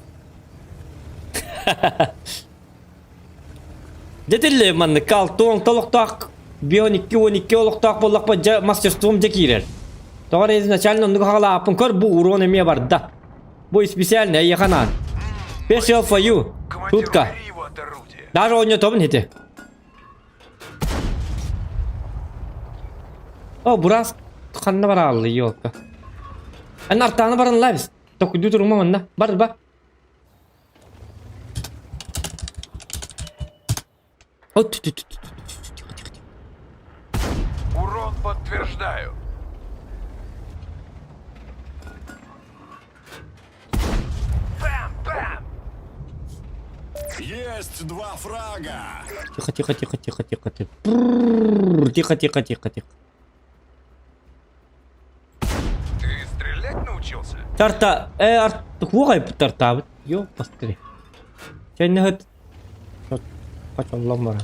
Дьэ тиллэ маннык алтуон олохтоох бион 2-12 олохтоох буоллахпа дьэ мастерством дьэ киирэр. Тоҕо эрэ изначально оннук хаҕалааппын көр бу урон эмиэ барда. Бу специально эйиэхэ анаан. Special for you. Командир, Тутка. убери его от орудия. Даже оонньотобун ити. О, бурас ханна барааллы елка. Эн артааны баран лабис. Токуйду турума манна. Бар ба. О, ту ту ту ту тихо тихо тихо. Урон подтверждаю. Бам-бам! Есть два фрага. Тихо тихо тихо тихо тихо тихо. Пррррр, Тихо тихо тихо тихо. Ты стрелять научился? Тарта, э, арт, хугай тартабыт. Йо, постри. Чайнахыт. Качаллам бара.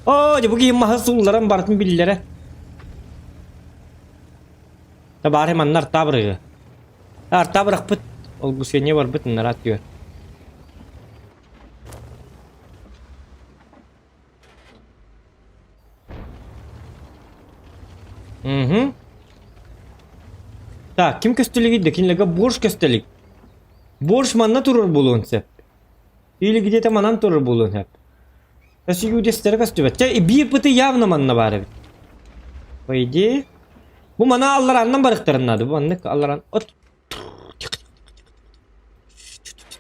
О, дьэ бу киһи маһы суулларан барытын биллэрэ. Табаары манна артаабырыгы. Артаабырахпыт, ол гусене барбыт нараат түөр. Угу. Так, ким көстөлүгүй да кинилэргэ борщ көстөлүк. Борщ манна турар буолуон сөп. Или где-то манан турар буолуон сөп. Өсүйүүдэстэрэ көстүбэт. Чэ, биир пыты явно манна баар эбит. По идее, бу мана алларааннан барыхтарын наада. Бу маннык алларан от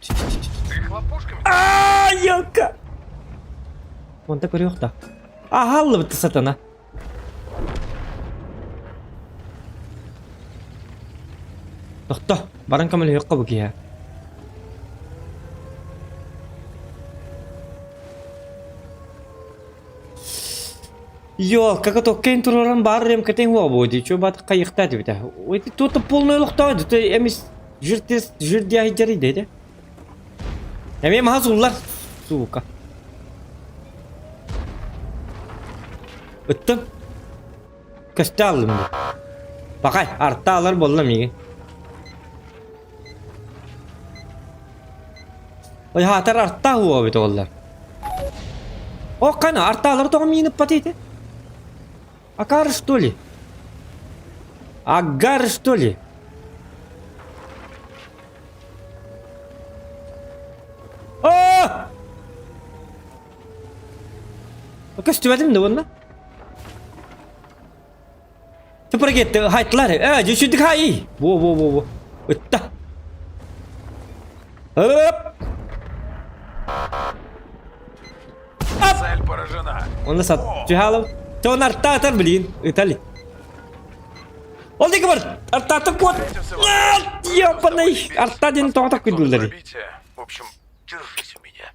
Ты хлопушками? Аа, елка! Онта көрүөх да. Аһаллыбыт сатана. Тохто, баран көмөлөһүөххэ бу киһи. Йоо, как это кэн тураран баар ремкэтин хуа дии, чё бат хайыхта дибитэ. Ой, тута полный олохтоо дите эмис жиртес жирдиай жарый деде. Эмиэ маһа сууллар, сука. Ыттым. Көстө аллым дии. Бакай, арта алар буолла миигин. Ой, хаатар арта хуа эбит оҕоллор. О, кана, артаалары тоҕо миин ыппат ити? Акар, что ли? Агар, что ли? О! Көстүбэтим да уонна. Тупаргетти хайтылар. Э, дьүчүдүк хай. Во во во во. Ытта. Оп! Цель поражена. Онно сат түһаалым. Тон артаатар блин. Ытали. Ол диэки бар. Артаата куот. Ёпаный. Арта диэн тоҕо күйдүүлэри. В общем, держись у меня.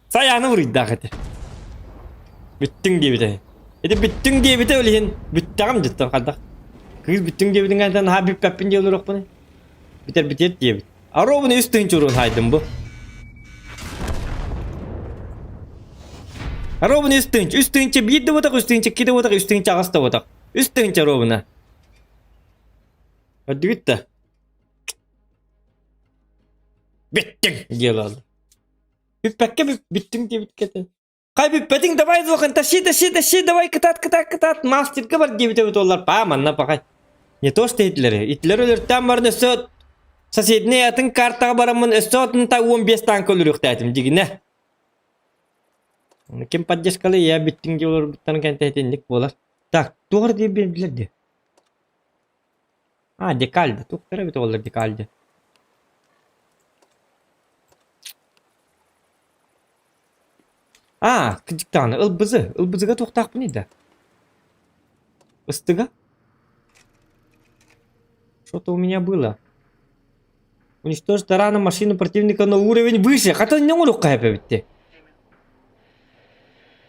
Сайааны уруйдаах этэ. Бүттүҥ диэбитэ. Ити бүттүҥ диэбитэ ол иһин бүттэҕим дьиттэн хайдах. Кыыс бүттүҥ диэбитин кэнниттэн наһаа бүппэппин диэн олоруохпунуй. Бүтэр бүтүөт диэбит. Ровно үс тыһыынча уруун хаайдым бу. Ровно үс тыһыынча. Үс тыһыынча биир да буотах, үс тыһыынча икки да буотах, үс тыһыынча аҕыс да буотах. Үс тыһыынча ровно. Көрдүгүт да? Бүттүҥ диэн олордум. Бүппэккэ бүттүҥ диэбит кэтэ. Хай бүппэтиҥ давай зохан тащи тащи тащи давай кытаат кытаат кытаат мастерга бар диэбит эбит оллар паа манна пахай. Не то что итилери. Итилер өлөртөөн баран өссө соседний атын картаҕа бараммын өссө атын та 15 танка өлөрүөхтээтим дигинэ. Ким поддержкалы я бүттүҥ диye олорбуттан кэнтэһитинник буолар. Так, туох эрэ диэн биэрдилэр дии. А, декальда. Туохтара эбит оҕолор декальда. А, кырдьык даҕаны, ылбызы, ылбызыга туохтаахпыный да? Ыстыга? Что-то у меня было. Уничтожить тараном машину противника на уровень выше. Хата не оҥоруохха сөп эбит дии.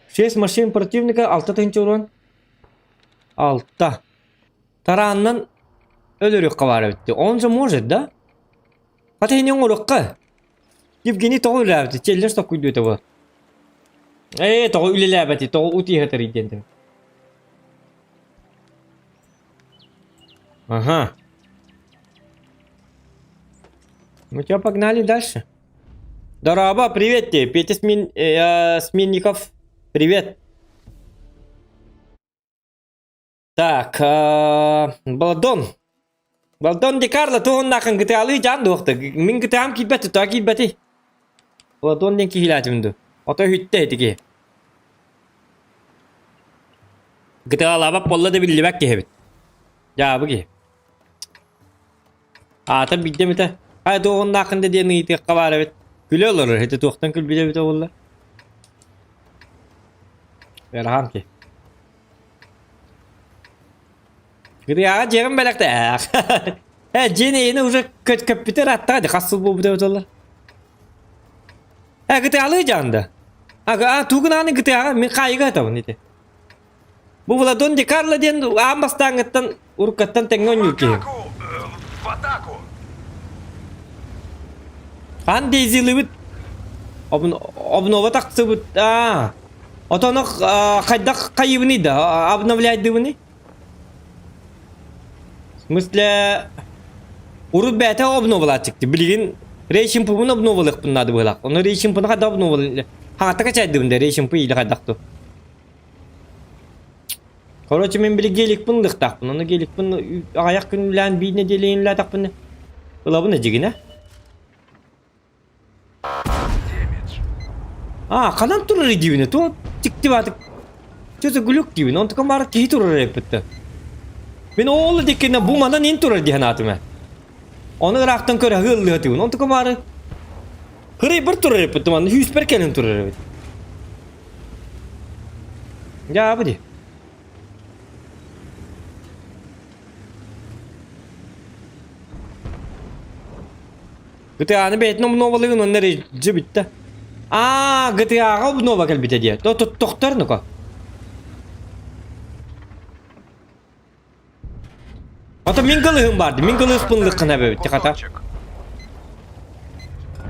Шесть машин противника, алта тыһыынча урон. Алта. Тарааннан өлөрүөххэ баар эбит дии. Он же может, да? Хата ини оҥоруохха. Евгений тоҕо үлэлээбэти? Челлер соккуйдуо этэ буолар. Ээ, тоҕо үлэлээбэти, тоҕо утуйа сытарый диэн. Ага. Ну что, погнали дальше. Дороба, привет тебе, Петя Смин... Сменников. Привет. Так, Баладон. Баладон Ди Карло туһуннаахын гытаалыы дьаан дуохта. Мин гытаам киирбэт, тута киирбэти. Баладон диэн киһилээтим ду. Ото үһүттэ ити киһи. Гытаалаабат буолла да биллибэт киһи эбит. Дьаабы киһи. Аата биирдэ эмитэ хайа туоҕуннааххын да диэн ыйытыахха баар эбит. Күлэ олорор, ити туохтан күлбүтэ эбитэ буолла. Ыарахан киһи. Гырыаҕа дьиэҕин бэлэхтээх. Э, дьиэн эйиэнэ уже көппүтэ ырааттаҕа дии, хас сыл буолбута эбит олор. Э, гытаалыы дьаанда. А, тугун ааны гытааҕа мин хаайыга сытабын ити. Бу Владон Ди Карло диэн аан бастааҥҥыттан уруккаттан тэҥҥэ оонньуур киһи. В атаку! Хаан Дейзилыбыт обнова тахсыбыт. Аа. Отоно хайдах хайыбыный да обновляйдыбыный? В смысле урут бэйэтэ обновлааччыкты. Билигин рейшимпыбын обновалыахпын наада быһылаах. Ону рейшимпыны хайдах обновал хаҥатта качайдыбын да рейшимпы или хайдах ту. Короче, мин били геликпин ылыахтаахпын. Ону геликпин аҕыйах күн үлээн биир нэдиэлэйин үлээтэхпинэ ылабын эдьигинэ. А, ханан турар диибинэ? Туох дьикти баатык. Чөсө глюк диибин. Онтукам баара киһи турар эппиттэ. Мин ол диккинэ бу манан ин турар диэн аатым ээ. Ону ыраахтан көрө ыаллыһатыбын. Онтукам баары кырыйбар турар эппиттим. Аны сүүспэр кэлин турар эбит. Дьаабы дии. GTA-ны бэйэтин обновалыгын онно эрэ бүттэ. Аа, GTA-ҕа обнова кэлбитэ диэ. Тохтор ну-ка. Ото мин кылыһым барды. Мин кылыспын лыккына эбэбит хата.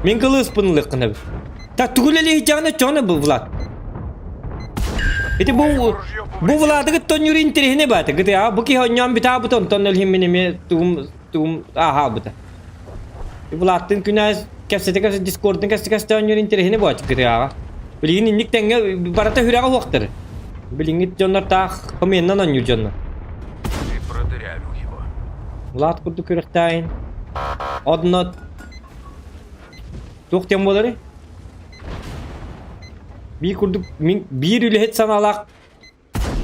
Мин кылыспын лыккына эбит. Так тугу үлэлиһдьэҕинэ чоно бу Влад. Ити бу бу Владыгыт тонньур интэриэһинэй баата. GTA бу киһи онньоон бүтаабыт онтон өлһин мин эмиэ тугум тугум ааһаабыта. Владтын күнээс кэпсэтэ кэпсэтэ дискордун кэпсэтэ кэпсэтэ оонньуур интэриэһинэй буолааччы GTA-ҕа. Билигин инник тэҥҥэ барыта сүрэҕэ уһуохтар. Билиҥҥи дьоннор таах хомуйаннан оонньуур дьоннор. Ты продырявил его. Влад курдук күрэхтээйин. Одно туох диэн буоларый? Биир курдук мин биир үлэһит санаалаах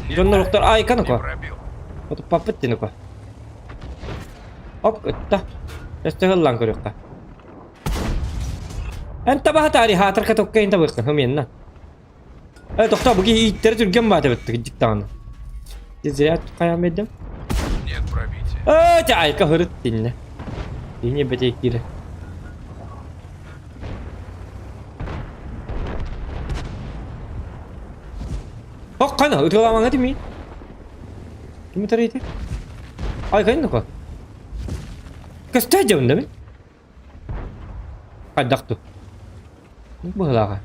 дьоннор охтор айка Не ну-ка. пробил. Отуппаппыт дии ну-ка. Оп, ытта. Өстө ыллаан көрүөххэ. Эн табаһа таары хаатар катокка ин табыахха хымыйанна. Э, тохтоо, бу киһи ииттэрэ түргэн баата бытты кырдьык даҕаны. Зря хайаан биэрдим. Нет пробития. Э, чэ, айка хырыт тиннэ. Кини бэтэ киирэ. Ох, қана, ытыаламаҥа тимии. Ким ытар ити? Айкайын ну-ка. Көстөө дьабын да мин. Хайдах ту? Быһылааҕа.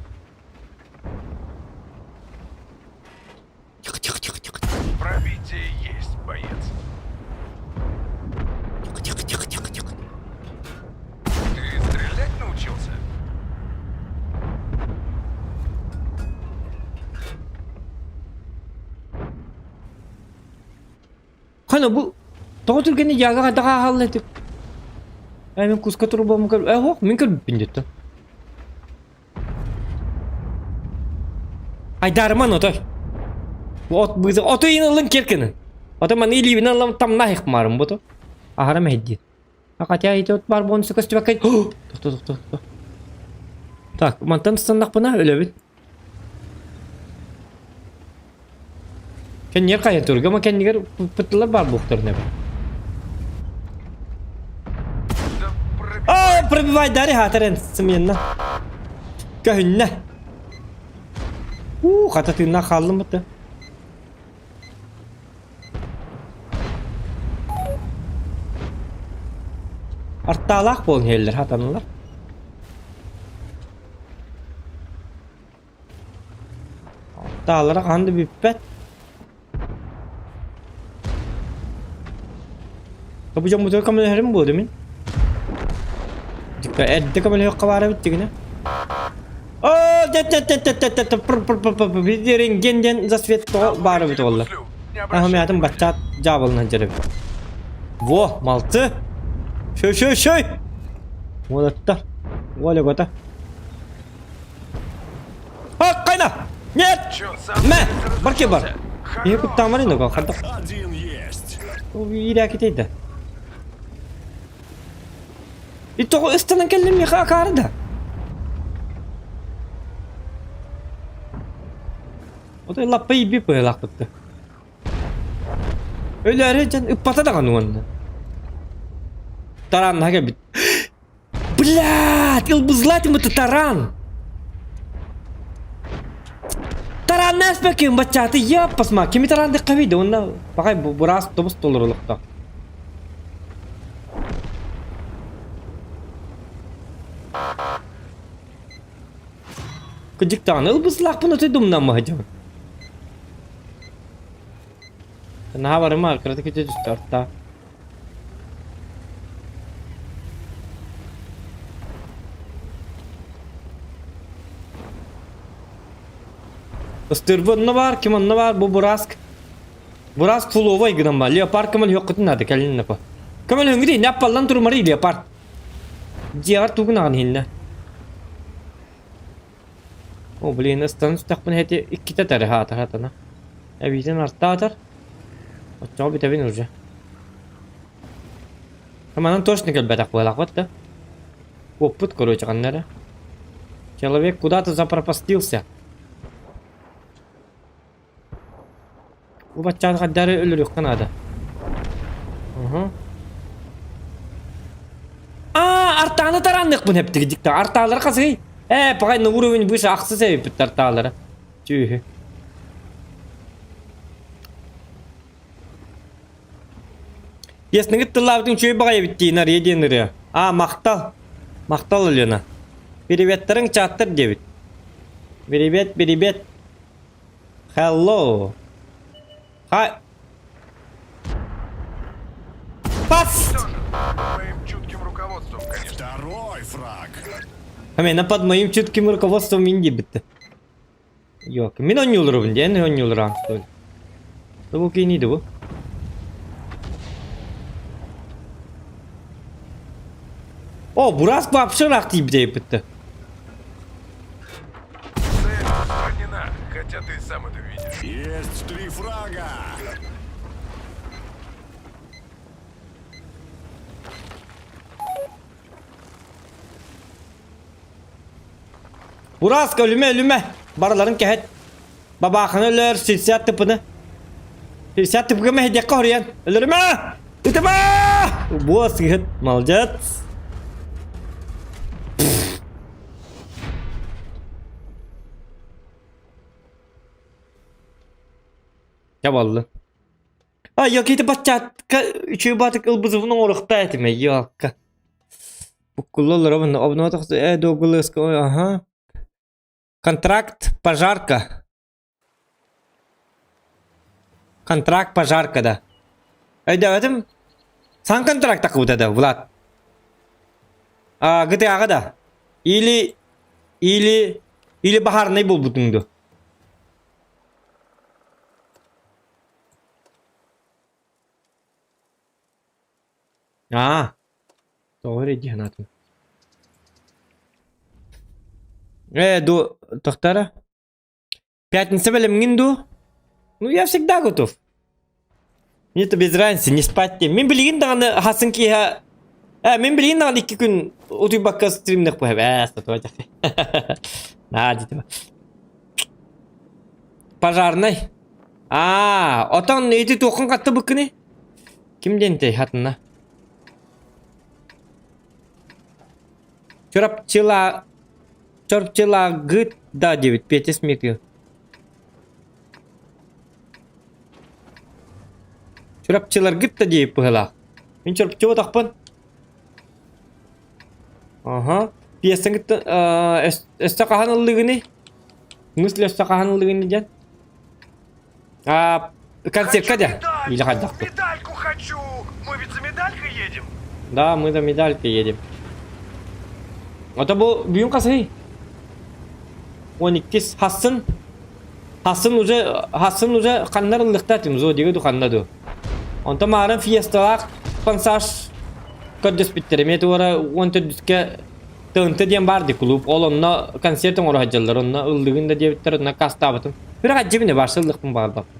Тихо, тихо, тихо, тихо. Пробитие есть, боец. Тихо, тихо, тихо, тихо, тихо. Ты стрелять научился? Хана бу тоҕо түргэнник дьаага хайдах ааһалла этик? Ээ мин куска турбам көр ээ һуох мин көрбүппүн диэттэн. Айдаарыман отой. Бу от быыза оту иин ылын киркини. Ото маны илиибинэн ылам тамнаах ихмаарым буту. Аһара мэһэйдиир. А хотя ити от бар буон көстүбэккэ тохто тохто тохто. Так, мантан ыстаннахпына өлөбүн. Кэннигэр хайа турга ма кэннигэр пыттылар баар буохтарын эбит. А, пробивай дари хатарен сымыйанна. Көһүннэ. Уу, хата тыыннаах хааллым бытта. Артаалаах буолан иһэллэр хатанылар. Артаалара хаһан да бүппэт. Бу дьоммутугар көмөлөһөрүм буолуо мин. Дьикка эрдэ көмөлөһүөххэ баар эбит дигинэ. Оо, рентген диэн засвет тоҕо баар эбит уоллар. Аһымятым баччаат дьаабылынан дьэребит. Во, малты. Шөй, шөй, шөй. Уолаттар. Оля гота. А, кайна! Нет! Мэ! Барке бар. Ийэ куттаамар иного хардах. Один есть. Иирээкитейда. И тоҕо ыстанан кэллим миэхэ акаары да. Отой лаппа иирбит быһыылаахпытты. Өлөөрү дьон ыппата даҕаны уонна. Тарааннаһа кэлбит. Блядь, ылбызлаат ымыты таран! Тараанна эспэккин баччааты яппасма кими тараандыкка бийде уонна бакай бураас тобус толорулукта. Кыдьык даҕаны ылбыслаахпын отой думнаммаһа дьон. Наһаа барыма кырата кете түстэ артаа. Ыстырбы онно баар, ким онно баар, бу Бураск. Бураск фуловай гынан баар. Леопард көмөлөһүөххүтүн наада, кэлин напа. Көмөлөһүҥҥүт иһиннэ, аппаллан турумарый леопард. Дьиэҕэр тугун аҕын иһиннэ. О, блин, ыстан түстэхпинэ эти иккитэ тары хаатар хатана. Эбиитин артаатар. Оччоҕо бүтэбин уже. Манан точно кэлбэтэх буолаахпыт да. Куоппут, короче, ханна эрэ. Человек куда-то запропастился. Бу баччаан хардары өлөрүөххэ наада. Уһу. Аа, артааны тараанныахпын эптигидикта. Артаалары хасый? Ээ, пагай на уровень выше ахсыс эбиппит артаалары. Чүүһү. Ясныгыт тыллаабытын үчүгэй баҕайы эбит дии Нария диэн ырыа. Аа, махтал. Махтал, Алена. Приветтарыҥ чааттар диэбит. Привет, привет. Hello. Hi. Пас! Моим чутким руководством, конечно. Второй фраг. Амена под моим чутким руководством инди битте. Yok. Мин онньуулурубун диэн онньуулураан суол. Бу кииниди бу. О, Бураск вообще ыраах тиийбит Цель устранена, хотя ты сам это видишь. Есть три фрага. Бураска өлүмэ өлүмэ! Барыларын кэһэт. Бабааханы өлөр, сирсиат тыпыны. Сирсиат тыпыга мэһэйдиэххэ хоруйан. Өлөрүмэ! Ытыма! Буо сыһыт, молодец. Чабаллы. А, йокити баччаатка үчүгэй баатык ылбызыбын оҥоруохтаа этим йоакка. Буккулла олоробун, обнова тахса э дуогулыска аха. Контракт пожарка. Контракт пожарка да. Өйдөөбөтүм. Сан контракт такыбыта да, Влад. А, ГТА-ҕа да. Или или или баһаарынай буолбутуҥ дуо? Аа, тоҕо эрэ дии санаатым. Ээ, ду, тохтара. Пятница бэлэмҥин дуу? Ну, я всегда готов. Мне-то без разницы, не спать тем. Мин билигин даҕаны хасын киэһэ... Э, мин билигин даҕаны икки күн утуйбакка стримнэх быһа. Ээ, сатыва Наа, дитима. Пожарнай. Аа, отон ити туоххун хаттыбыккыный? Ким диэнтэй хатына? Чурапчыла Чорчылагыт да диэбит Петя Смитил. Чурапчыларгыт да диэбит быһыылаах. Мин чурапчыбатахпын. Аха. Пьесаҥыт өссө хаһан ыллыгыный? В смысле өссө хаһан ыллыгыный диэн? А, концертка да? Или хайдахпыт? Медальку хочу! Мы ведь за медалькой едем? Да, мы за медалькой едем. Ото бу бүгүн хасый? 12 хассын. Хассын уже хассын уже ханнар ыллыктаатым зодига ду ханна ду. Онтон маарын фиесталаах пансаж көрдөспүттэр. Эмиэ туора 14-кэ ТНТ диэн баар дии клуб. Ол онно концерт оҥоро сылдьаллар. Онно ыллыгын да диэбиттэр, онно аккаастаабытым. Бирэх адьыбыны барса ыллыкпын баҕарбаппын.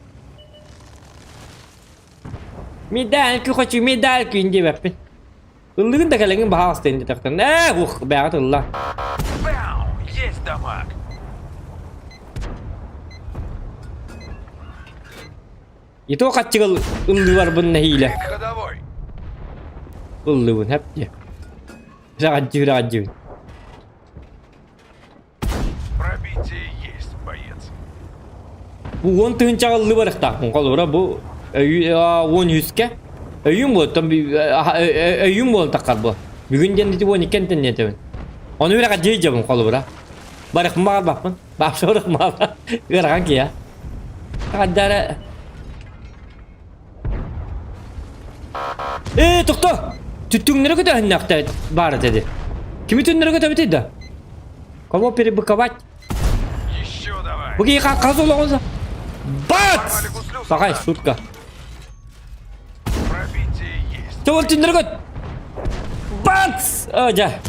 Медальку хочу, медальку диэбэппин. Ыллыгын да кэлэҥин баһаалыста диэтэхтэн. Ээ, ух, бэҕэ тылла. Бау! Есть дамаг! И то хаччыга ыллыыларбын нэһиилэ. Ходовой! Ыллыбын, хэп диэ. Үрэҕэддьи, үрэҕэддьибин. Пробитие есть, боец. Бу уон тыһыынчаҕа ыллыы барыахтаахпын. Холобура бу уон үһүскэ өйүүн буолтан өйүүн буолан таххар бу. Бүгүн диэн ити уон иккэнтэн диэтэбин. Ону үрэҕэддьи дьабын холобура. Барыахпын баҕарбаппын. Баапса барыахпын баҕарбаппын. Ыарахан киһи. Хаддара Ээ, тохто! Түттүҥнэри көтөһүннэхтэ баар этэ Кими түннэри көтөбүтүй да? Кого перебыковать? Еще давай! Бу киһи хас олоҕун Бац! Сахай, шутка. Пробитие есть. Чэ, ол түннэри көт! Бац! О, дьэ.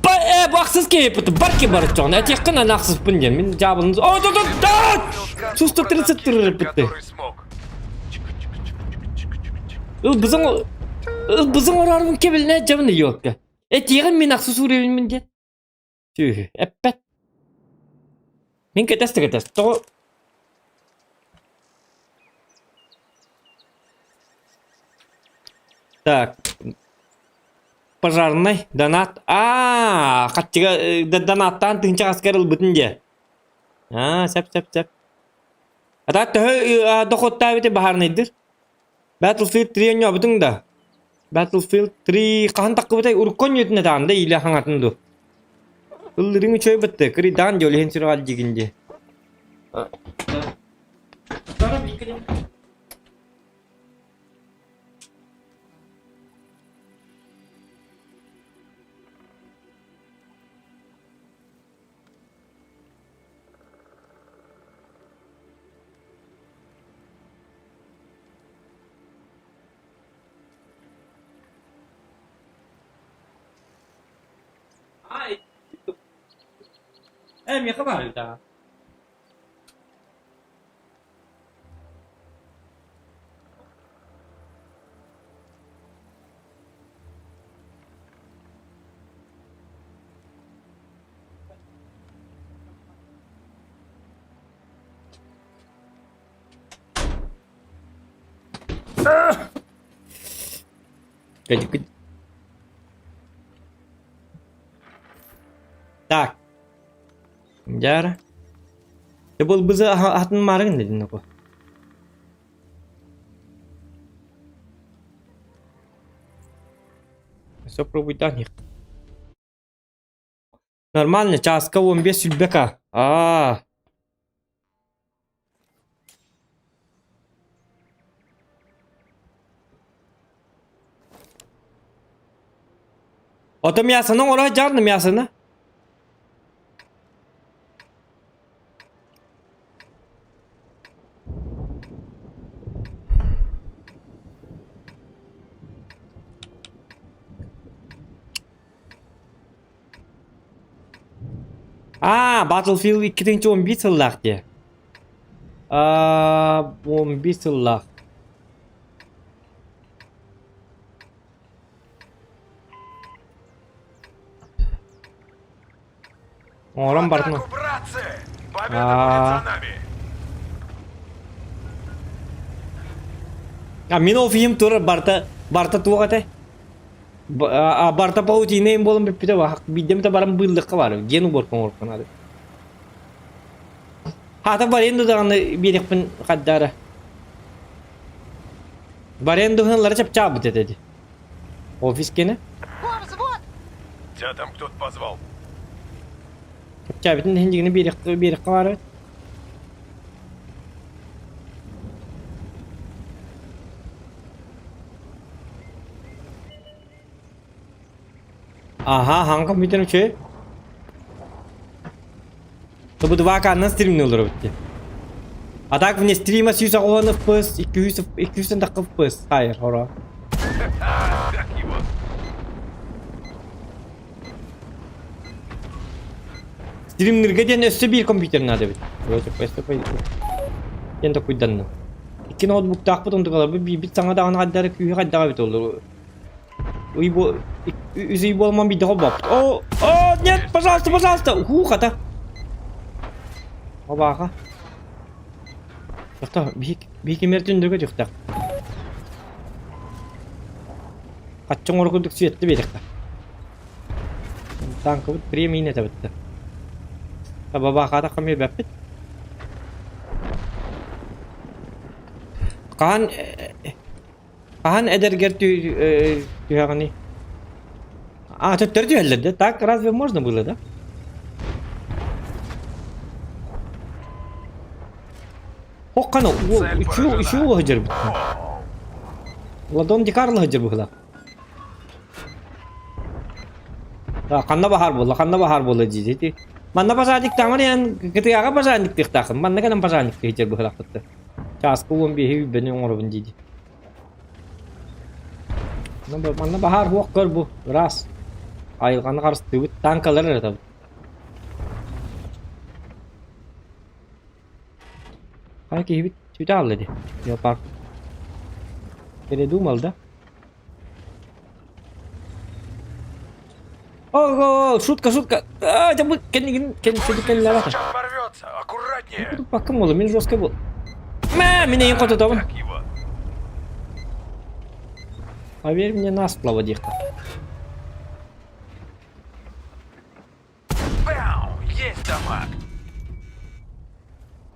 Ба, э, бу ахсыс киһи барки барыччоҕун. Этиэххин аны ахсыспын диэн. Мин дьаабылын... О, да, да, да! Сусто 33 репетти. Который смог. Ылбызың ылбызың ораарбын кэбилнэ дьабын ёлка. Этиэҕин мин ахсыс ууребин диэн. Түһү, эппэт. Мин кэтэс да кэтэс. Тоҕо Так. Пожарнай, донат. Аа, хаччыга донаттаан тыһыынча аскар ылбытын дьэ. Аа, сөп сөп сөп. А так төһө доходтаабыты баһаарынайдыр? Battlefield 3 оонньообутуҥ да? Battlefield 3 хаһан таххыбытай? Урукку оонньуутун этаҕын да или хаҥатын дуу? Ыллырыҥ үчүгэй бытты, кырыйдаҕын дии, ол иһин сүрэҕэл диигин дии. Ээ, миэхэ баар эбит аа. Так. Дьара. Дьэ бұл бызы атын марыгын дедин оку. Все пробуйдан Нормально, чааска 15 сүүрбэка. Аа. Ото мясоны оҥоро сылдьаҕын да мясоны? Аа, Battlefield 2011 сыллаах дии. Аа, 11 сыллаах. Оҥорон бардым. Атаку, братцы! Победа будет за нами! А мин офиһым турар барта барта туох этэй? Барта паутина им буолан бүппүтэ биирдэ эмитэ баран быыллыахха баар диэн уборка оҥоруохха наада. Хаата барыан даҕаны биэриэхпин хаддаара. Барыан дуһуналара чапчаабыт этэ дии. Офис киэнэ. Тебя там кто-то позвал. Чапчаабытын иһин дьигини биэриэххэ биэриэххэ баар эбит. Аха, хаҥ компьютер үчүгэй. Тобу 2К-нан стримни олоробут дии. А так вне стрима 180 FPS, 200 200 тахха FPS. Хайыр, хоро. Как его? Стримнерге диэн өссө биир компьютер наада эбит. Диэн токуйданным. Икки ноутбуктаахпыт онтукаларбыт биирбит саҥа даҕаны хайдары күүһэ хайдаҕа эбит олору. Ый бу үс ый буолман биирдэ холбооппут. О, о, нет, пожалуйста, пожалуйста. Хуу, хата. Обааха. Тохто, биһик, биһик түндүргө түхтэх. Хаччы оҥоро курдук сүөттэ биэриэххэ. Танкабыт премиин этэбит. Бабаахаата хамыйбаппыт. Хаһан хаһан эдэргэр түһэҕиний? А, төттөрү түһэллэр да? Так разве можно было, да? Хоххана, үчү үчү сылдьарбыт. Ладон Ди Карло сылдьар быһыылаах. Ханна баһаар буолла, ханна баһаар буолла дии ити. Манна пожарниктаамар эн ГТА-ҕа пожарниктыахтааххын, манна кэлэн пожарниктыы сылдьар быһыылаахпыт. Чааска 15-и үүрбэни оҥоробун дии. Манна баһаар суох көр бу, ыраас. Айылҕаны харыстыыбыт, танкалар эрэ табыт. Хайа киһибит сүтэ хаалла дии. Леопард. Передумал, да? Ого, шутка, шутка. А, это мы кэннигин кэллэбэт. Сейчас порвется! Аккуратнее! Паккым буолла, мин жесткий был. Мэ, мин эйин хототобун. Как его? Поверь мне на слово, диэххэ. Бау! Есть дамаг!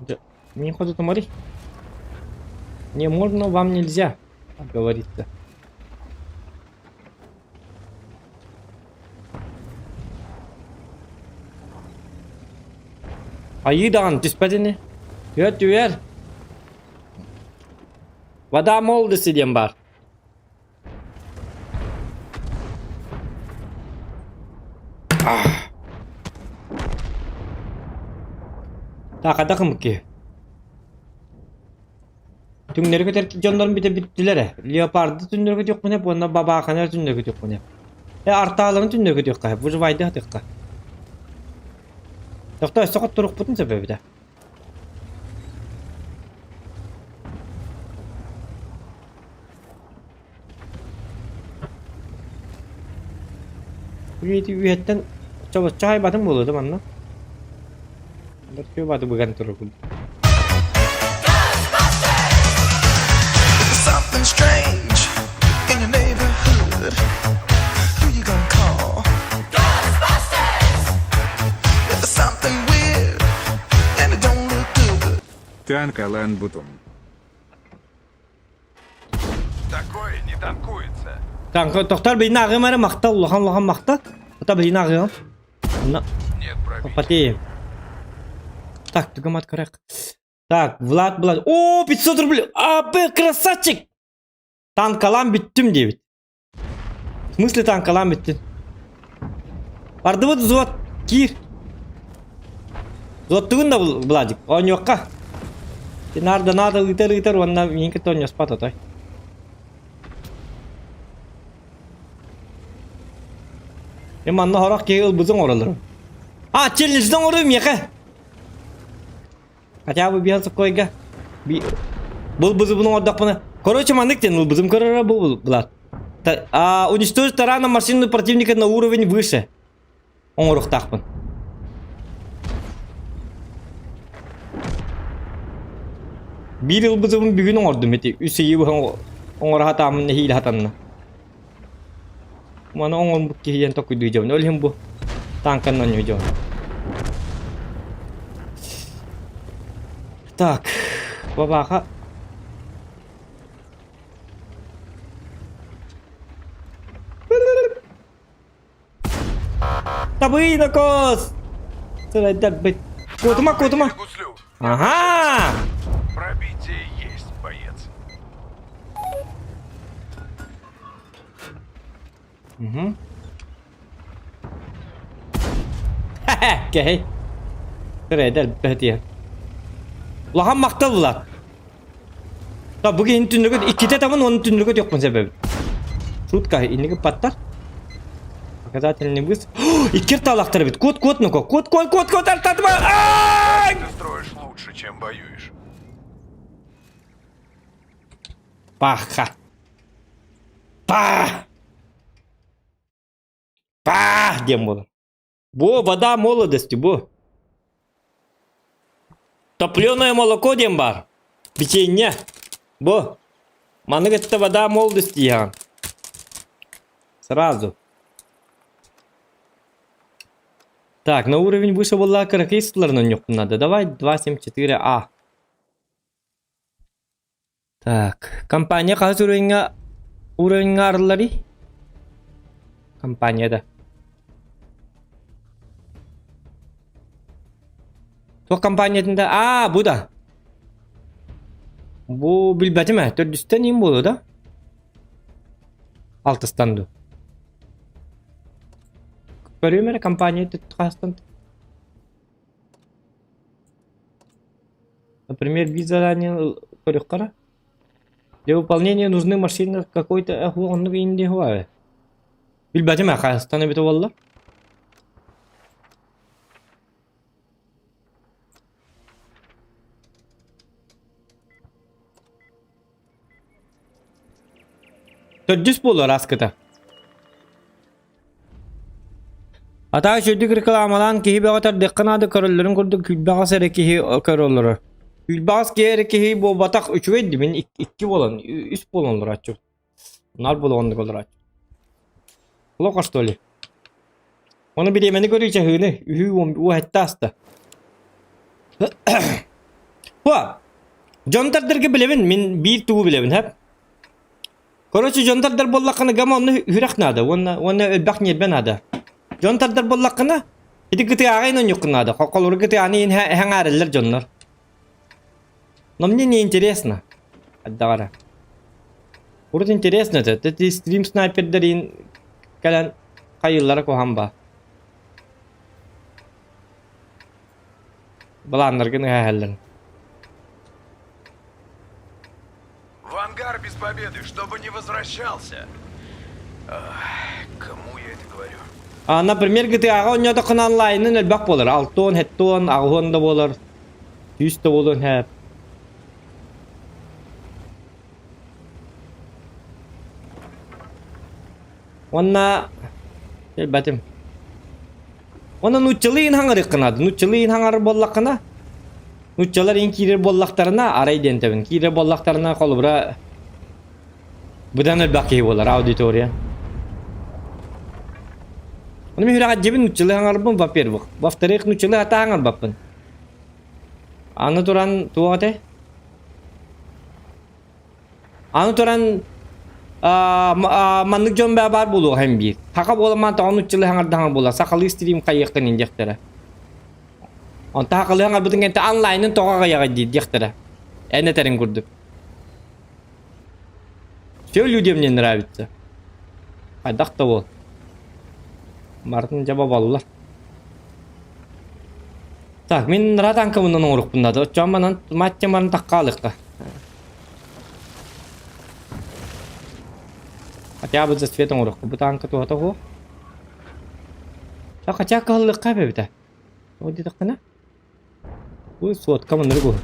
Да, не ходит на Не можно, вам нельзя, как говорится. Айыы даҕаны түспэт ини. Түһэр түһэр. Вода молодости диэн баар. Таакада кымыкки. Түҥнэри көтөр дьоннорум бүтэ бүттүлэр ээ. Леопарды түннэри көтүөхпүнэ уонна бабааханы түннэри көтүөхпүнэ. Э артааларын түннэри көтүөххэ, выживайды хатыахха. Тохтоо өссө хотторукпутун сөп эбитэ. Үйэти үйэттэн чобоччо хайбатын буолуо да манна. Баты быган турар Something strange in your neighborhood. Who you gonna call? Ghostbusters! If there's something weird and it don't look good. Танк Алан Бутум. Такое не танкуется. Танка тохтор билин ааҕыам эрэ махтал улахан улахан махтал. Ата билин ааҕыам. Онно Нет пробития. потеем. Так, тугамат көрөк. Так, Влад, Влад. О, 500 рублей! АБ, красавчик! Танкалаан бүттүм диэбит. В смысле танкалаан бүттүн? Бардыбыт взвод, киир. Взводтугун да Владик, оонньуохха. Наар надо ыытар ыытар уонна миин кытта оонньоспот отой. Е манна хорох киһи ылбытын оҥороллор. А, челленджді оҥоруу миэхэ. Хотя бы биһан соккойга. Би... Бұл бызыбын оҥордохпуна. Короче, маннык диэн ылбытым көрөрө бу Влад. А, уничтожить тараном машину противника на уровень выше. Оҥоруохтаахпын. Биир ылбытыбын бүгүн оҥордум ити. Үс ыйы быһа оҥоро сатааммын нэһиилэ сатанна. Маны оҥорбут киһи диэн толкуйдуу дьон. Ол иһин бу танканан оонньуу дьон. Так, бабаха. Табый нокос! Сырайдарбыт. Куотума, куотума. Гуслю. Ага! Пробитие есть, боец. Угу. Хе-хе, кэһэй. Сырайдар бэтиэ. Улахан махтал Влад. Та бу киһини түннүгүт иккитэ табын уонна түннүгүт yokпун себеби. Шутка, инники паттар. Показательный выз. Иккир таалахтар эбит. Кот, кот, ну-ка. Кот, кот, кот, кот, артатыма. Ты строишь лучше, чем воюешь. Паха. Па! Па! Диэн буолар. Бу вода молодости, бу. Топленое молоко диэн баар. Печенье. Бу. Маннык это вода молодости иһэҕин. Сразу. Так, на уровень выше была кыракый сылларынан надо. Давай 274А. Так, компания хаһыс уровеньҥа уровеньҥа арылларый? Компания да. Туох компаниятын да? Аа, бу да. Бу билбэтим ээ. Төрдүстэн иин буолуо да? Алтыстан дуу. Көрүөм эрэ компания хаһыстан. Например, вид задания көрүөххэ Для выполнения нужны машины какой-то оннук инди хуа. Билбэтим ээ хаһыстан эбитэ буолла. Төрдүс буолар аскыта. Атаа үчүгдүк рекламалаан киһи бөҕө тардыахха наада көрөллөрүн курдук күүрбэҕэс эрэ киһи көрө олорор. Күүрбэҕэс киһи эрэ киһи буолбатах үчүгэй дии мин икки буолан үс буолан олорооччу. Наар буолан оннук олорооччу. Плохо что ли? Ону бириэмэни көрүү чаһыыны үһүү уон уоһэтте ааста. Хуа! Дьон тардарга билэбин, мин биир тугу билэбин, хэп? Короче, дьон тардар буоллаххына гама онно үрэх наада уонна уонна элбэх ньиэрбэ наада. Дьон тардар буоллаххына ити кытыаҕа ин онньуккун наада. Холобур кытыаҕаны иһин эһэҥ дьоннор. Но мне не интересно. Отдавара. Урут интересно это. Ты стрим снайпердерин кэлэн хайыллара куһан ба. Былааннаргын ыһаһаллар. В ангар без победы, чтобы не возвращался. Ах, кому я это говорю? А, например, GTA-ҕа оонньоотоххуна онлайнын элбэх буолар. Алтыан, хэттуон, аҕыһыан да буолар, сүүс да буолуон сөп. Уонна билбэтим. Уонна нууччалыы иһин хаҥарыахха наада. Нууччалыы иһин хаҥарар буоллаххына, нууччалар иһин киирэр буоллахтарына, арай диэн этэбин. Киирэр буоллахтарына, холобура, быдан элбэх киһи буолар аудитория. Ону мин үрэҕэддьибин нууччалыы хаҥарбын, во-первых. Во-вторых, нууччалыы хата хаҥарбаппын. Аны туран туох этэй? Аны туран маннык дьон баа баар буолуо һэн биир. Хака буоламаан тоҕо нууччалыы хаҥардаһаҥ буолар. Сахалыы стрим хайыахтан диэхтэрэ. Онто сахалыы хаҥарбытын кэнтэ онлайнын тоҕо аҕыйаҕай диир диэхтэрэ. Эн этэрин курдук. Все людям мне нравится. Хайдах да буол. Барытын дьэ боболлор. Так, мин ратанкабынан оҥорукпун наада. Оччоон манан матча манан таккаалыахха. Хотя бы засвет оҥоруохха. Бу таанка туһата суох. Хотя кыһыллыахха эбэбитэ. Ол диэтэххинэ, бу суотка маннык уһун.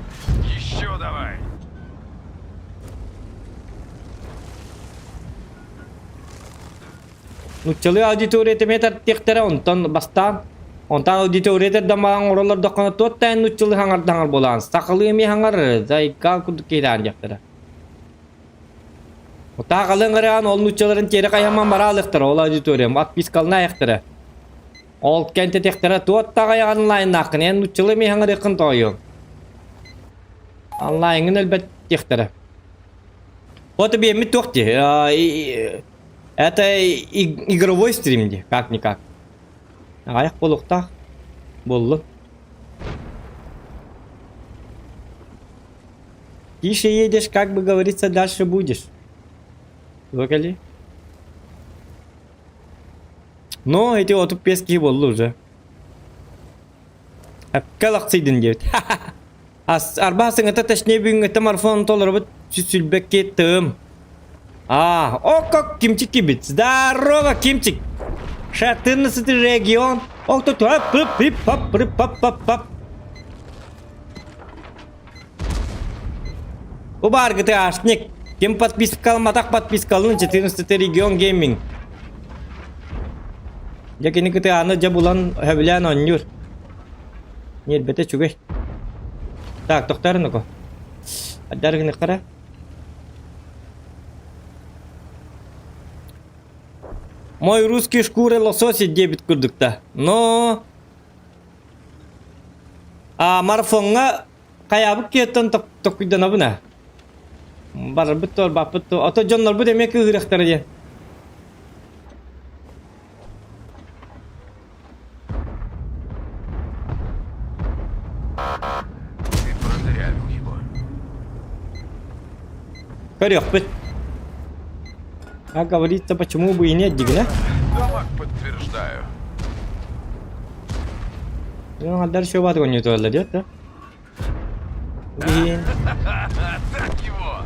Еще давай. Нуччалыы аудитория эмиэ тартыахтара, онтон бастаан онтон аудитория тардан оҥороллордоххуна туох да нуччалыы хаҥардаҥар буолаан сахалыы эмиэ хаҥар зайкал курдук киһилээн диэхтэрэ. Утаа халыҥ ырыаан ол нууччаларын тиэрэ хайаман бара алыахтара ол аудиториям отпискалына айахтара. Ол кэнтэтиэхтэрэ туох таҕайаҕын онлайннааххын эн нууччалыы эмиэ хаҥарыаххын тоойуом. Онлайҥын өлбөт диэхтэрэ. Вот биэммит туох дии это игровой стрим дии как-никак. Аҕайах буолуохтаах буоллун. Тише едешь, как бы говорится, дальше будешь. Локали. Но эти 35 киһи буолла уже. Әпкә лахсыйдын диэбит. Арба сыҥата точнее бүгүҥҥүттэн марафон толоробут сүлбэкки тым. А, о как Кимчик кибит. Здорово, Кимчик. 14 регион. Ох, тут пап пап пап пап пап. Бу баар ГТАшник. Ким подпискаламатах подпискалын 14 регион гейминг. Дьэ кини ГТАны дьэ булан сөбүлээн оонньуур. Ньиэрбэтэ үчүгэй. Так, тохтоор ноко. Адар гыныххара. Мой русский шкуры лососи диэбит курдукта. Но А марафоҥҥа хайаабыт киһиттэн токкуйданабын ээ. Барарбыт дуо, барбаппыт дуо? Ото дьоннорбут эмиэ кыыһырыахтара диэн. Ты продырявил его. Көрүөхпүт. Как говорится, почему бы и нет дигинэ? Дамаг подтверждаю. Дальше не туалет, да? Блин. Так его!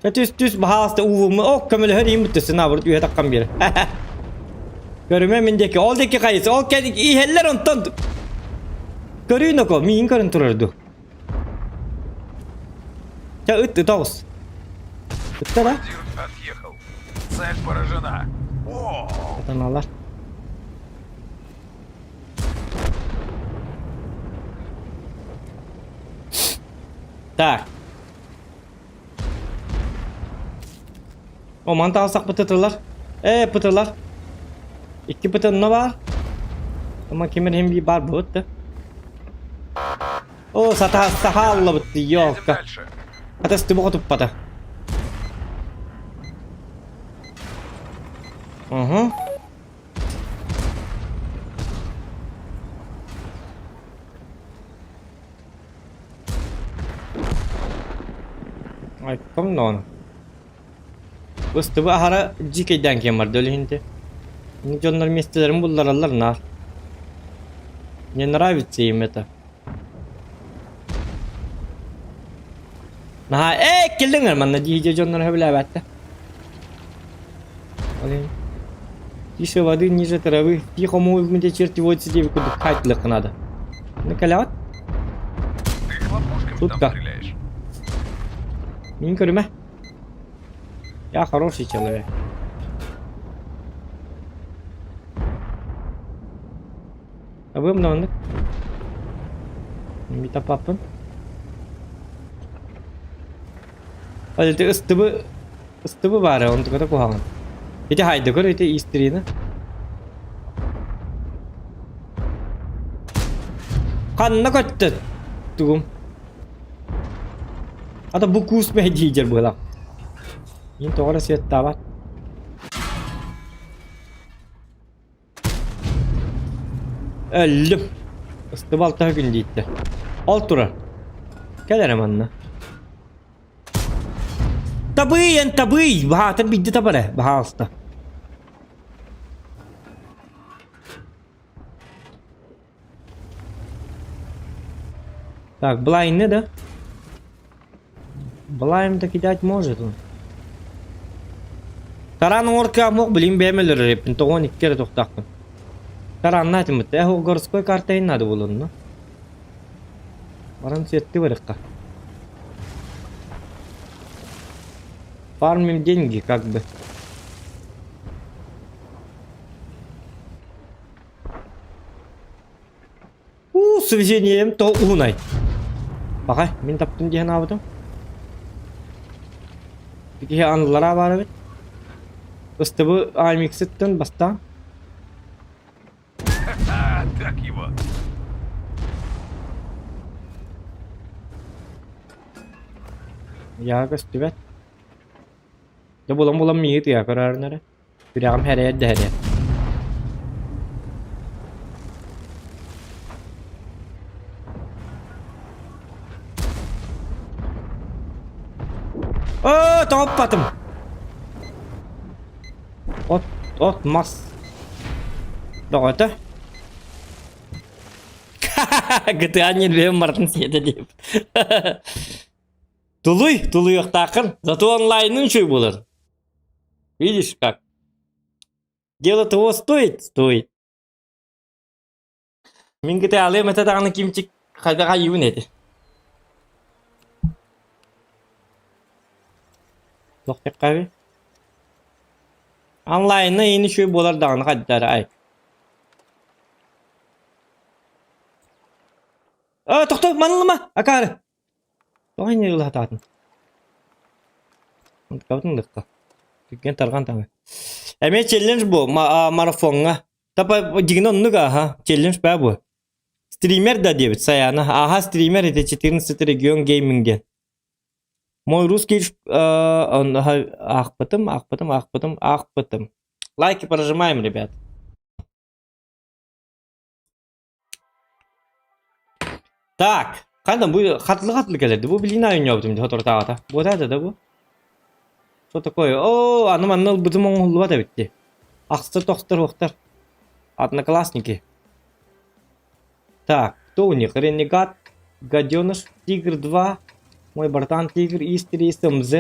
Түс түс баһаалыста уувумму о көмөлөһөр иим бүттүсүн наоборот үөһэ таххан биэр. Көрүмэ мин диэки ол диэки хайыс ол кэлик иһэллэр онтон көрүү ноко миин көрөн турар ду. Ча ыт ыта оҕус. Ытта да? Командир отъехал. Цель поражена. О! Сатаналар. Так. О, мантан алсак пытытылар. Э, пытылар. Икки пытынна бар. Ама кимер hem bir бар бут да. О, сата сахалла бутты, Едем ёлка. дальше. Атас түбі туппата. Угу. Айком нон. Ыстыбы аһара дьиикэйдээн киэн барда ол иһин Дьоннор миэстэлэрин буллараллар наар. Не нравится им это. Наһаа ээ кэллиҥ манна дии дьоннор сөбүлээбэттэр. Ол иһин Тише воды, ниже травы. Тихо муйбун черти водится диэбит курдук хаайтылыахха наада. Ну кэлэҕит? Ты хлопушками там Шутка. стреляешь. Мин көрүмэ. Я хороший человек. Абыам да маннык. Митапаппын. Ол ити ыстыбы ыстыбы баара онтуката куһаҕан. Ити хайда көр ити истрина. Ханна көттө тугум. Ата бу куус мэһдиидэр быһылаах. Мин тоҕо эрэ светтаабат. Өллүм. Ыстыбы алтаһа күн дииттэ. Ол турар. Кэл эрэ манна. Табый эн табый! Баһаатар биирдэ табар ээ, баһаалыста. Так, блайны, да? Блайм-то кидать может он. Тараан оҥор кыаммах билин бэйэм өлөрөр 92 эрэ тохтоохпун. Тараанна этиммит. Э, городской карта надо булунну. Баран сетти барыкка. Фармим деньги как бы. Уу, с везением то уунай. Пахай, мин таптым диэн аабытым. Киһи аныллара баар эбит. Ыстыбы аймиксыттан бастаан. Так его. Я көстүбэт. Дьэ булан-булан миигин тыа көрөөрүн эрэ. Сүрэҕим эрэйэр да эрэйэр. Оо, тоҕоппатым. От, от мас. Бөҕөтө. GTA ньирбэйэн барытын сиэтэ диэбит. Тулуй, тулуйуохтааххын. Зато онлайнын үчүгэй буолар. Видишь как? Дело того стоит, стоит. Мин GTA алыам этэ даҕаны кимчик хайдах айыыбын эти. Туох диэххэ Онлайнна иин үчүгэй буолар даҕаны хайдара ай. Э, тохто, манылыма, акаары. Тоҕо инньэ ылаһатаатын? Онтукабытын ылыахха. Түргэн тарҕан таҥа. Эмиэ челлендж бу марафоҥҥа. Тапа дьиҥинэ оннук ааһа. Челлендж баа бу. Стример да диэбит Саяна. Ааһа стример это 14 регион гейминг диэн. Мой русский аахпытым, аахпытым, аахпытым, аахпытым. Лайки прожимаем, ребят. Так, ханна бу хатылы-хатылы кэлэрди. Бу билин оонньообутум дии соторутааҕыта. Буотаата да бу? Что такое? Оо, аны манна ылбытым оҥоһуллубат эбит дии. Ахсыр тохтор уохтар. Одноклассники. Так, кто у них? Ренегат, Гаденыш, Тигр 2, мой братан Тигр, ИС-3, СМЗ.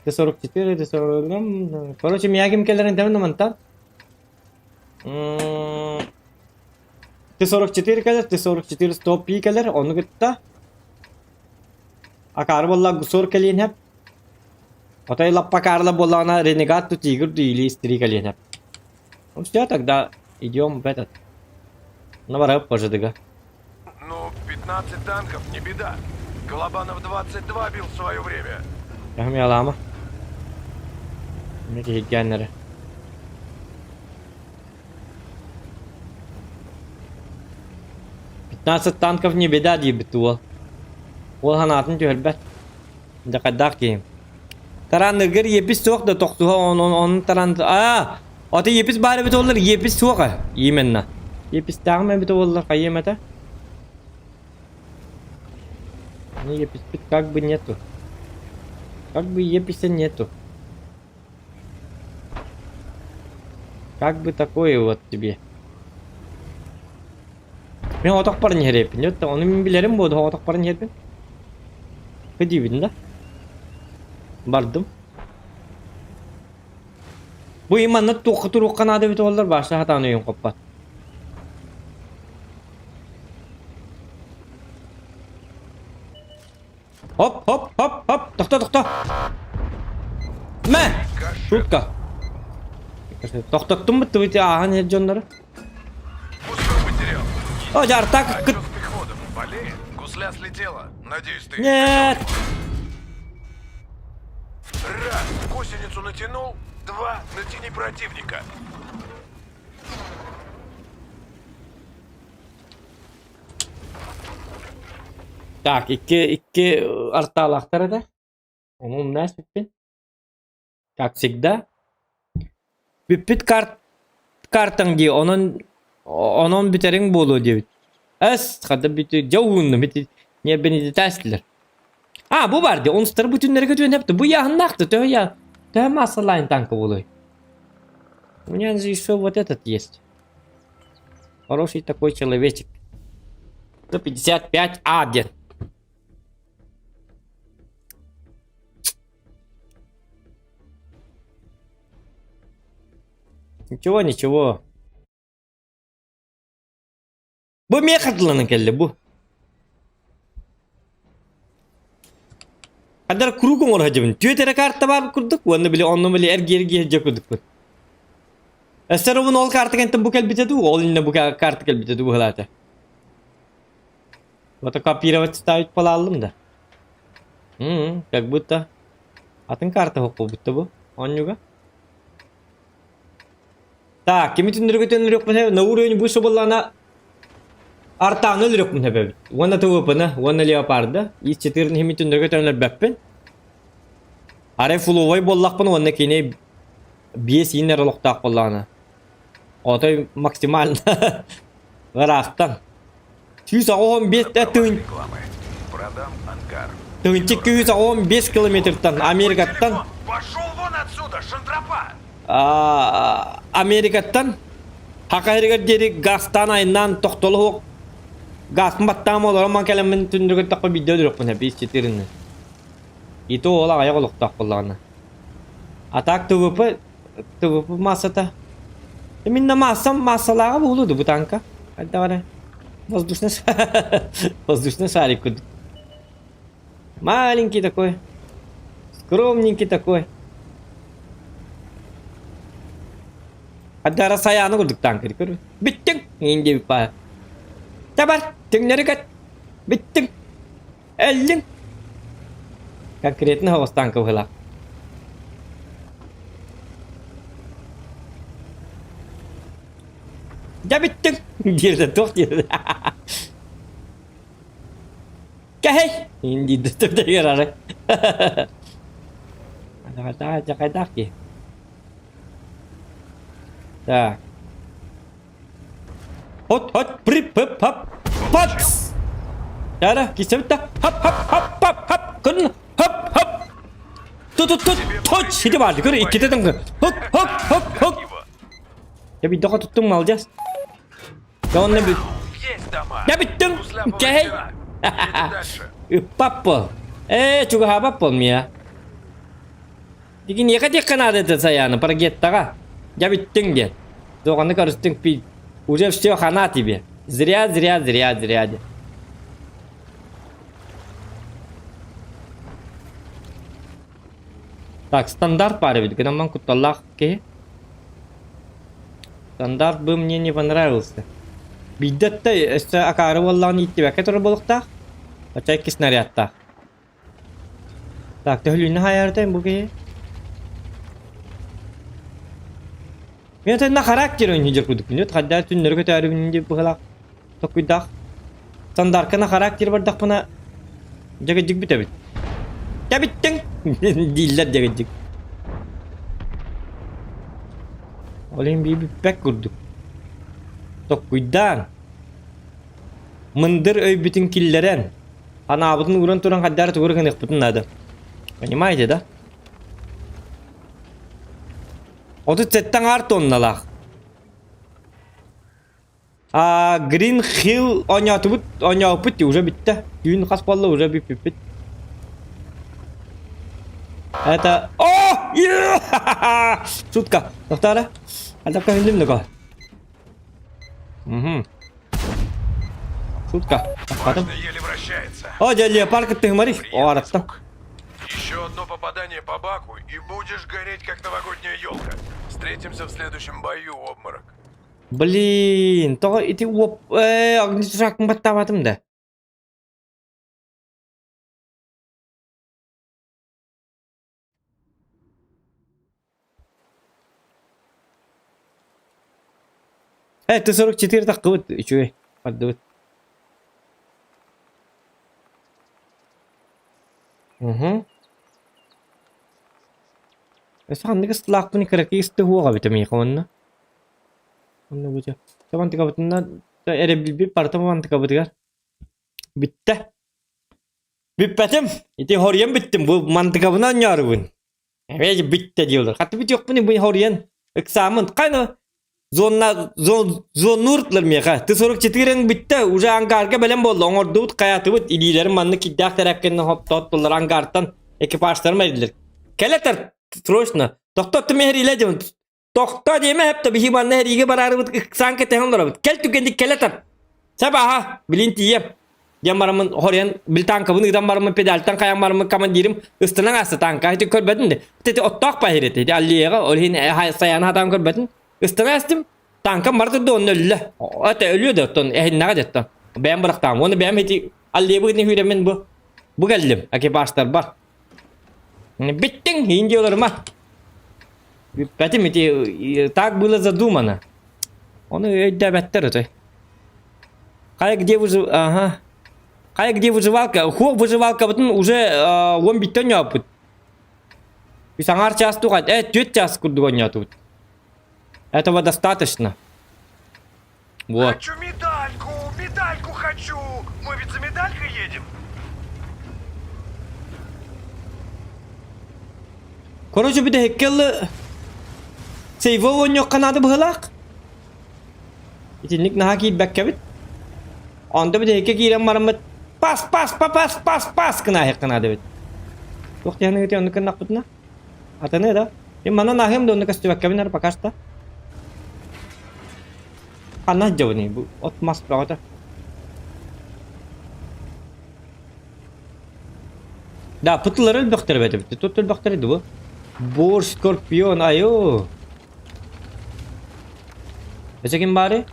Т-44, Т-40... Короче, миягим кэлэрин тэмин мантан. Т-44 кэлэр, Т-44 100 пи кэлэр, ону кытта акаары буолла гусор кэлиэн сөп. Отой лаппа акаарыла буоллаҕына Ренегат ту Тигр ду или Истри кэлиэн сөп. Ну все, тогда идем в этот. На барап пожидыга. Ну, 15 танков, не беда. Колобанов 22 бил в свое время. Яхмялама. Не киһиргээннэрэ. 15 танков не беда диэбит уол. Уол санаатын түһэрбэт. Дьэ хайдах киһим. Тараанныгар епис суох да тохтуһа он он он таран аа аты епис баар эбит оллар епис суох именно. Епистааҕым эбит оллар хайыам этэ. Ну еписпит как бы нету. Как бы еписа нету. Как бы такое вот тебе. Мин отох баран иһэрэппин. Нет, ону мин билэрим буолду, отох баран иһэрбин. Кыдиибин да. Бардым. Бу иманна туохха туруохха наада эбит буоллар баша хатаан өйүн хоппат. Хоп, хоп, хоп, хоп, тохто, тохто. Мэ! Шутка. Тохтоттум быттыбыт ааһан иһэр дьоннору. потерял. О, дьартак А кыт... чё с приходом? Болеет? Гусля слетела. Надеюсь, ты... Нет! Раз, гусеницу натянул. Два, натяни противника. Так, икки, икки артаалаахтар этэ. Ону умнаас бүппүн. Как всегда. Бүппүт карт картаҥ дии, онон онон бүтэриҥ буолуо диэбит. Эс, хата бүтү дьэ ууннум ити ньиэрбэнититээстилэр. А, бу бар дии, онустары бүтүннэргэ түһэн эпти. Бу яһыннаахты, төһө я төһө массалайн танка буолуой? У меня же еще вот этот есть. Хороший такой человечек. 155 А диэн. Ничего, ничего. Бу эмиэ хатыланан кэллэ бу. Адар круг оҥоро сылдьабын. Түөрт эрэ карта баар курдук уонна били онно били эргийэ-эргийэ сылдьар курдукпун. Өссө робун ол карта кэнтэн бу кэлбитэ дуу, ол иннинэ бу карта кэлбитэ дуу быһалаата. Вот копировать ставить полаллым да. М-м, как будто атын карта хоппубут бу оонньууга. Так, кими түннүрүгү түннүрүөхпүн на уровень выше буоллаҕына артааны өлөрүөхпүн сөбөбүт. Уонна ТВП-ны, уонна леопарда. Из 14 хими түннүрүгү төннөрбөппүн. Арай фуловой буоллахпын уонна кини биэс ииннэр олохтоох буоллаҕына. Отой максимально ыраахтан. 185 тыһын Рекламы. Продам ангар. тыһынча 285 километртан Америкаттан Пошел вон отсюда, шантропа! Америкаттан Хака сиригэр диэри газтаан айаннаан тохтоло суох газпын баттаан олорон ман кэлэммин түннүгүрдэххэ биирдэ өлөрүөхпүн сөп ис И то ол аҕыйах олохтоох буоллаҕына. А так ТВП ТВП массата Именно массам массалааҕа буолуо ду бу танка? Хайдах эрэ воздушный воздушный шарик курдук. Маленький такой, скромненький такой. Хаддара сайааны курдук танка көр. Бүттүҥ! Иин диэбит баа. Табар, түҥнэри көт. Бүттүҥ! Өллүҥ! Конкретно соҕус танка быһыылаах. Дьэ бүттүҥ! Диэтэ туох диэтэ. Кэһэй! Диирдэ төбөтүгэр арай. Дьахайдаах дии. Так. Hot hot prip hop hop пац! Яра, кисэбит да хап хап хап хап хап күн хап хап тут тут тут точ сити барды көр иккитэ тыңгы хоп хоп хоп хоп Я бидде туттуң молодец. Я онно бүт. Я бүттүң. Кэһэй. Ыппаппыл. Ээ, чугаһаабаппыл мия. Дигиниэхэ диэххэ наада этэ Саяны, парагеттаҕа. Дьэ бүттүҥ диэн. Дуоҕаны көрүстүҥ пи. Уже все хана тебе. Зря, зря, зря, зря диэн. Так, стандарт баар эбит. Гынан кутталлаах киһи. Стандарт бы мне не понравился. Биирдэ өссө акаары буоллаҕын ииттибэккэ турар буолуохтаах. Оччо икки снарядтаах. Так, төһөлүүнү хаайарытай бу киһи? Мен на характер ойнуур курдук. Нет, хадда түннөрү көтөөрүбүн дип быһылаах токуйдаах. Стандарка на характер бардахпына дьэгидьик бүтэбит. Кэбиттиҥ дииллэр дьэгидьик. Ол иһин бии бүппэт курдук. Токкуйдаан, мындыр өйбүтүн киллэрэн, Анаабытын ууран туран хайдары тугу гыныахпытын наада. Понимаете, да? 37 аҥаар тонналаах. А Green Hill оонньоотубут, оонньооппут дии уже бүттэ. Түүн хас буолла уже бүппүппүт. Это... О! Шутка. Тоқтара. Альдапка хүндүм нөкө. Угу. Шутка. Потом. еле вращается. О, дядя леопард ты говоришь? О, араттан. Еще одно попадание по баку, и будешь гореть, как новогодняя елка. Встретимся в следующем бою, обморок. Блин, тоҕо ити уоп э огнетушакпын баттаабатым да. Э, Т-44 таххыбыт, үчүгэй, бардыбыт. Угу. Өссө ханнык ыстылаахпын кыракый ысты уоҕа эбитэ миэхэ уонна. Онно бу дьэ. Мантыкабытынан эрэбилбит барыта мантыкабытыгар. Бүттэ. Бүппэтим. Ити хоруйан бүттүм. Бу мантыкабынан оонньоорубун. Эмиэ бүттэ дииллэр. Хата бүтүөхпүн бу хоруйан. Ыксааммын. Хайна зонна зон зоннууртулар миэхэ. Т-44 бүттэ. Уже ангарга бэлэм буолла. Оҥордубут, хайаатыбыт. Илиилэрим маннык кирдээх тэрээккэннэ хоптоот ангартан экипажтарым эрдилэр. Кэлэтэр срочно. Тохтоттум эһэр илэ дьон. Тохтоо диэмэ эптэ биһи манна эриигэ бараарыбыт ыксаан кэтэһэн олоробут. Кэл түгэнник кэлэ тар. Сөп аха, билин тиийэм. Диэн бараммын хоруйан бил танкабын ыытан бараммын педальтан хайан бараммын командирым ыстанан ааста танка ити көрбөтүн де. Ити оттоох баһыр ити ити аллеяҕа ол иһин сайааны хатаан көрбөтүн. Ыстанан астым танкам бара турда онно өллө. Ата өлүө да оттон эһиннэҕэ деттон. Бэйэм бырахтаам. Уонна бэйэм ити аллеябы гына бу бу кэллим экипажтарбар. Бүттүҥ, иин диоларыма. Бүппэтим ити так было задумано. Ону өйдөөбөттөр өтө. Хайа где выжив... Ага. Хайа где выживалка? Хо выживалкабытын уже он биттен оñооппут. Үс аҥаар час туха, түөрт час курдук оñоотубут. Этого достаточно. Вот. Хочу медальку, медальку хочу. Мы ведь за медалькой едем. Короче, бүтэһиккэ сейво оонньуохха наада быһыылаах. Итинник наһаа киирбэккэбит. Онто бүтэһиккэ киирэн бараммыт пас пас па пас пас пас гына наада эбит. Туох диэн ыытый оннук гыннахпытына? Атыны да. Мин манан ааһыам да онно көстүбэккэбин эрэ пока что. Ханна сылдьабыный бу от мас бөҕөтө. Да, пытылары өлбөхтөр эбит эбит. Тут өлбөхтөр edi bu. Бор скорпион айо. Эче ким бары?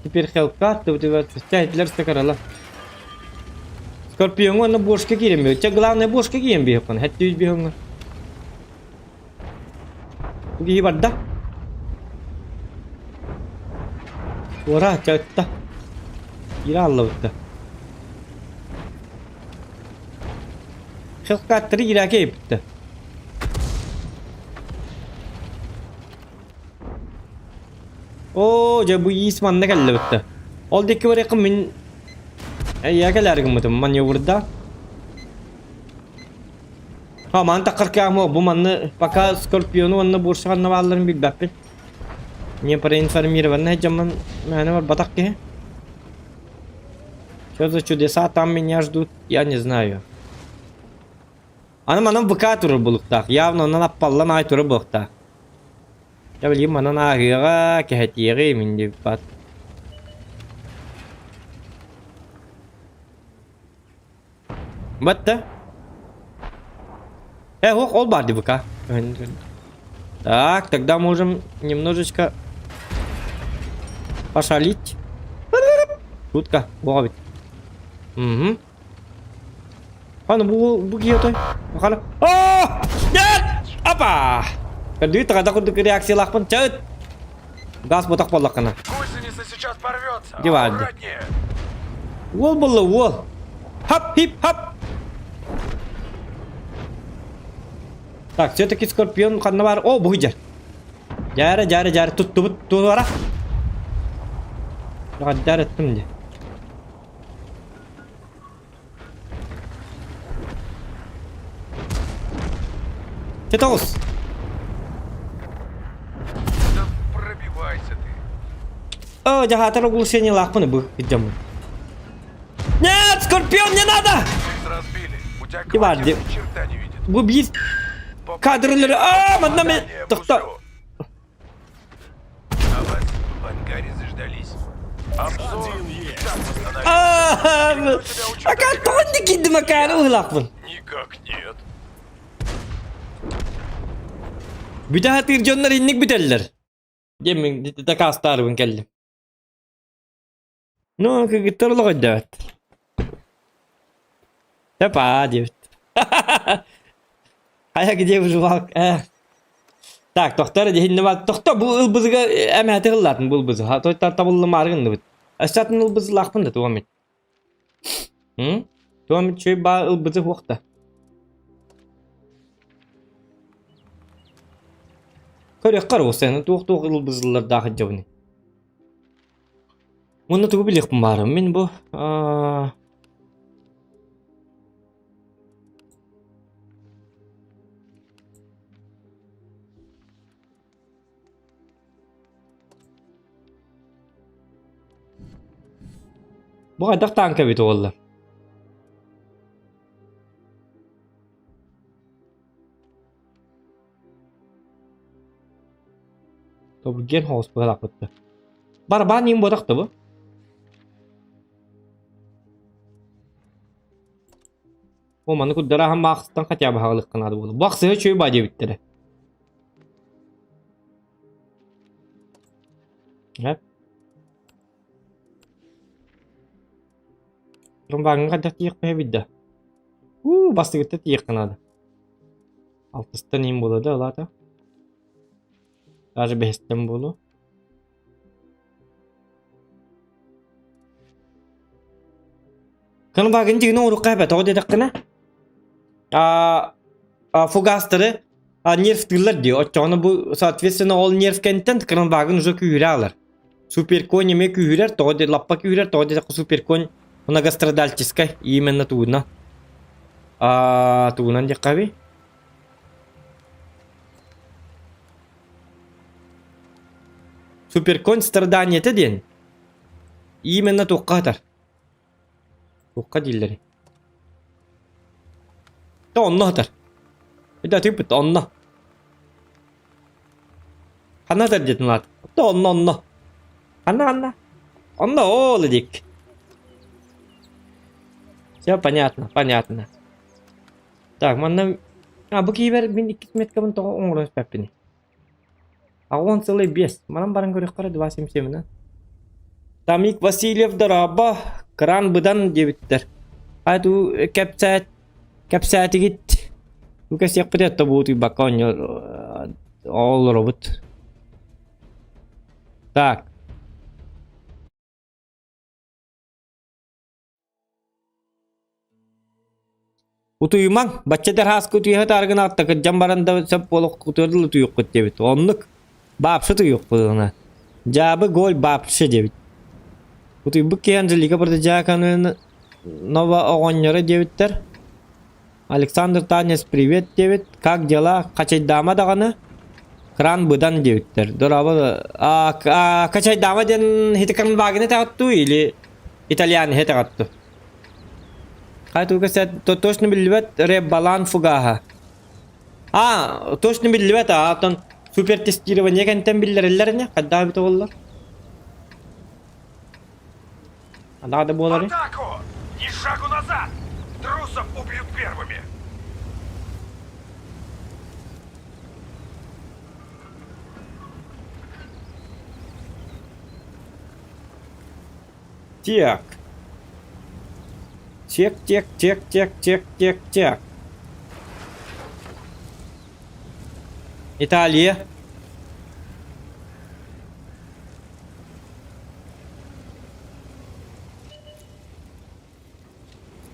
Теперь Hellcat, тәһитлер стакарала. Скорпион уонна бошка киирэн биһ. Чэ, главное бошка киирэн биһ Хэттүүс биһ Киһи барда. Уора чатта. Киирэ аллабытта. Hellcat'тары киирээке еппитте. Оо, дьэ бу иис манна кэллэбиттэ. Ол диэки барыаххын мин эйиэхэ кэлээри гыммытым маневрда. Ха, маны таххар кыаҕым бу манны пока Скорпиону уонна Бурса ханна баалларын билбэппин. Не проинформированный дьоммун мээнэ барбатах киһи. Что за чудеса там меня ждут, я не знаю. Аны манан ВК турар булуктаах. Явно онон аппаллан аай турар буолуохтаах. Дьэ билигин манан ааһыаҕа, кэһэтиэҕи мин диэбиппат. Батта. Ох, ол бар ВК. Так, тогда можем немножечко пошалить. Шутка, буга Угу. Аны бу бу киһи отой. Хана. О! Нет! Опа! Көрдүү тагада курдук реакциялаахпын. Чөт! Газ ботах буоллаххына. Гусеница сейчас порвется. Где Вадя? Аккуратнее. Уол буолла уол. Хап хип хап. Так, все-таки Скорпион ханна бар? О, бу дьэр. Дьээрэ, дьээрэ, дьээрэ, туттубут туора. Дьаар эттим дии. Чэ тоҕус. Да пробивайся ты. О, дьаһаатар оглушениелаахпын бу дьоммун. Нет, Скорпион, не надо! Ты разбили. У тебя Иван, командир где- ни черта не видит. Бу биир кадрылары... Аа, манна мен... Попадание в Тохто. узлю. А вас в ангаре заждались. Обзор Один есть. так восстановился. Аа, ака тоҕо киирдим акаары уһулаахпын. Никак нет. Бүтэ хатыыр дьоннор инник бүтэллэр. Диэн дакаастаарыбын кэллим. Ну, кыргыттар олох өйдөөбөт. Опа, диэбит. Хайа где выживал? Так, тохтор дьиһинне бар. Тохто бу ылбызыга эмэһэти ыллаатын бу ылбызы. Тойтар табыллымаары гынныбыт. Өссө ылбызылаахпын да туом М? Туом чүй баа ылбызы хуохта. Көрүөххэ эрэ туох-туох ылбызыллардаах дьабыный. Уонна тугу билиэхпин баарым мин бу аа Бу хайдах тааҥка эбит буолла? Тобурген хоҕус быһалаахпытта. Барабан иин буотах да бу. О, маны курдараһан маахыстан хотя бы хаҕылыкка наада буолу. Бу ахсыһа үчүгэй баа диэбиттэрэ. Эп. Тромбааҥҥа хайдах тиийиэхпин эбит да? Уу, бастыгытта тиийиэххэ наада. Алтыстан иин буолуо да, ылаата. Даже бэһистэн буолуо. Кынбагын дигин оҥоруохха эбэ, тоҕо диэтэххинэ, а фугастары нервтыыллар дии, оччоҕуна бу соответственно ол нерв кэнниттэн кранбагын уже күүһүрэ аалар. Суперконь эмиэ күүһүрэр, тоҕо диэ лаппа күүһүрэр, тоҕо диэтэххэ суперконь многострадальческай, именно тугунан. А тугунан диэххэ эбий? Суперконь страданиета диэн именно туохха сытар? Туохха дииллэрий? То онно сытар. Это тыыппыт онно. Ханна сытар диэтин улаат. То онно онно. Ханна ханна? Онно ол дик. Все понятно, понятно. Так, манна А, бу киһибэр мин иккис меткабын тоҕо оҥорон испэппиний? 8,5. Манан баран көрүөххэ эрэ 2,77 Тамик Васильев дорообо, кран быдан диэбиттэр. Ай туу кэпсээт кэпсээтигит. Бу кэсиэхпит это буутуйбакка оонньуу олоробут. Так. Утуйумаҥ, бачча дьарааска утуйа сытааргын аатта кырдьан баран да сөп буолуох дылы утуйуоххут диэбит. Оннук баапсы утуйуохпут Дьаабы голь баапсы диэбит. Утуйбут киһи Анжелика Протодьяконова оҕонньоро диэбиттэр. Александр Танец привет диэбит. Как дела? Хачайдаама даҕаны. Кран быдан диэбиттэр. Дорообо а Качайдаама диэн хитикан багины таҕыттуу или итальян иһэ таҕытту? Хай туга то точно биллибэт рэп балаан фугаһа. А, точно биллибэт а, оттон супер тестирование кэнтэн биллэрэллэр ини, хайдах эбитэ буоллар? Надо буолары. Атаку! Ни шагу назад! Трусов убьют первыми! Так. Тек, тек, тек, тек, тек, тек, тек. Италия.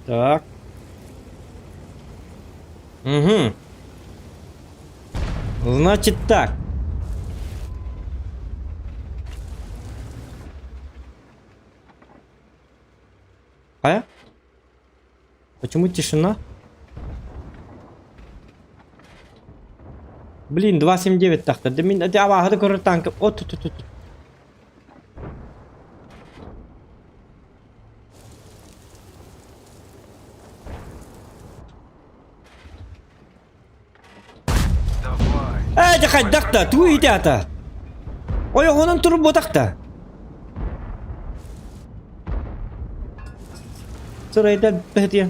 Так. Угу. Значит так. А? Почему тишина? Блин, 2.79 тахта. Да мин абааһыны көрөр танка. От тут тут. Давай. Ээ, дьэ хайдах да, тугу иитэ Ойоҕунан турбутах да. Сырайда бэһэтиэ.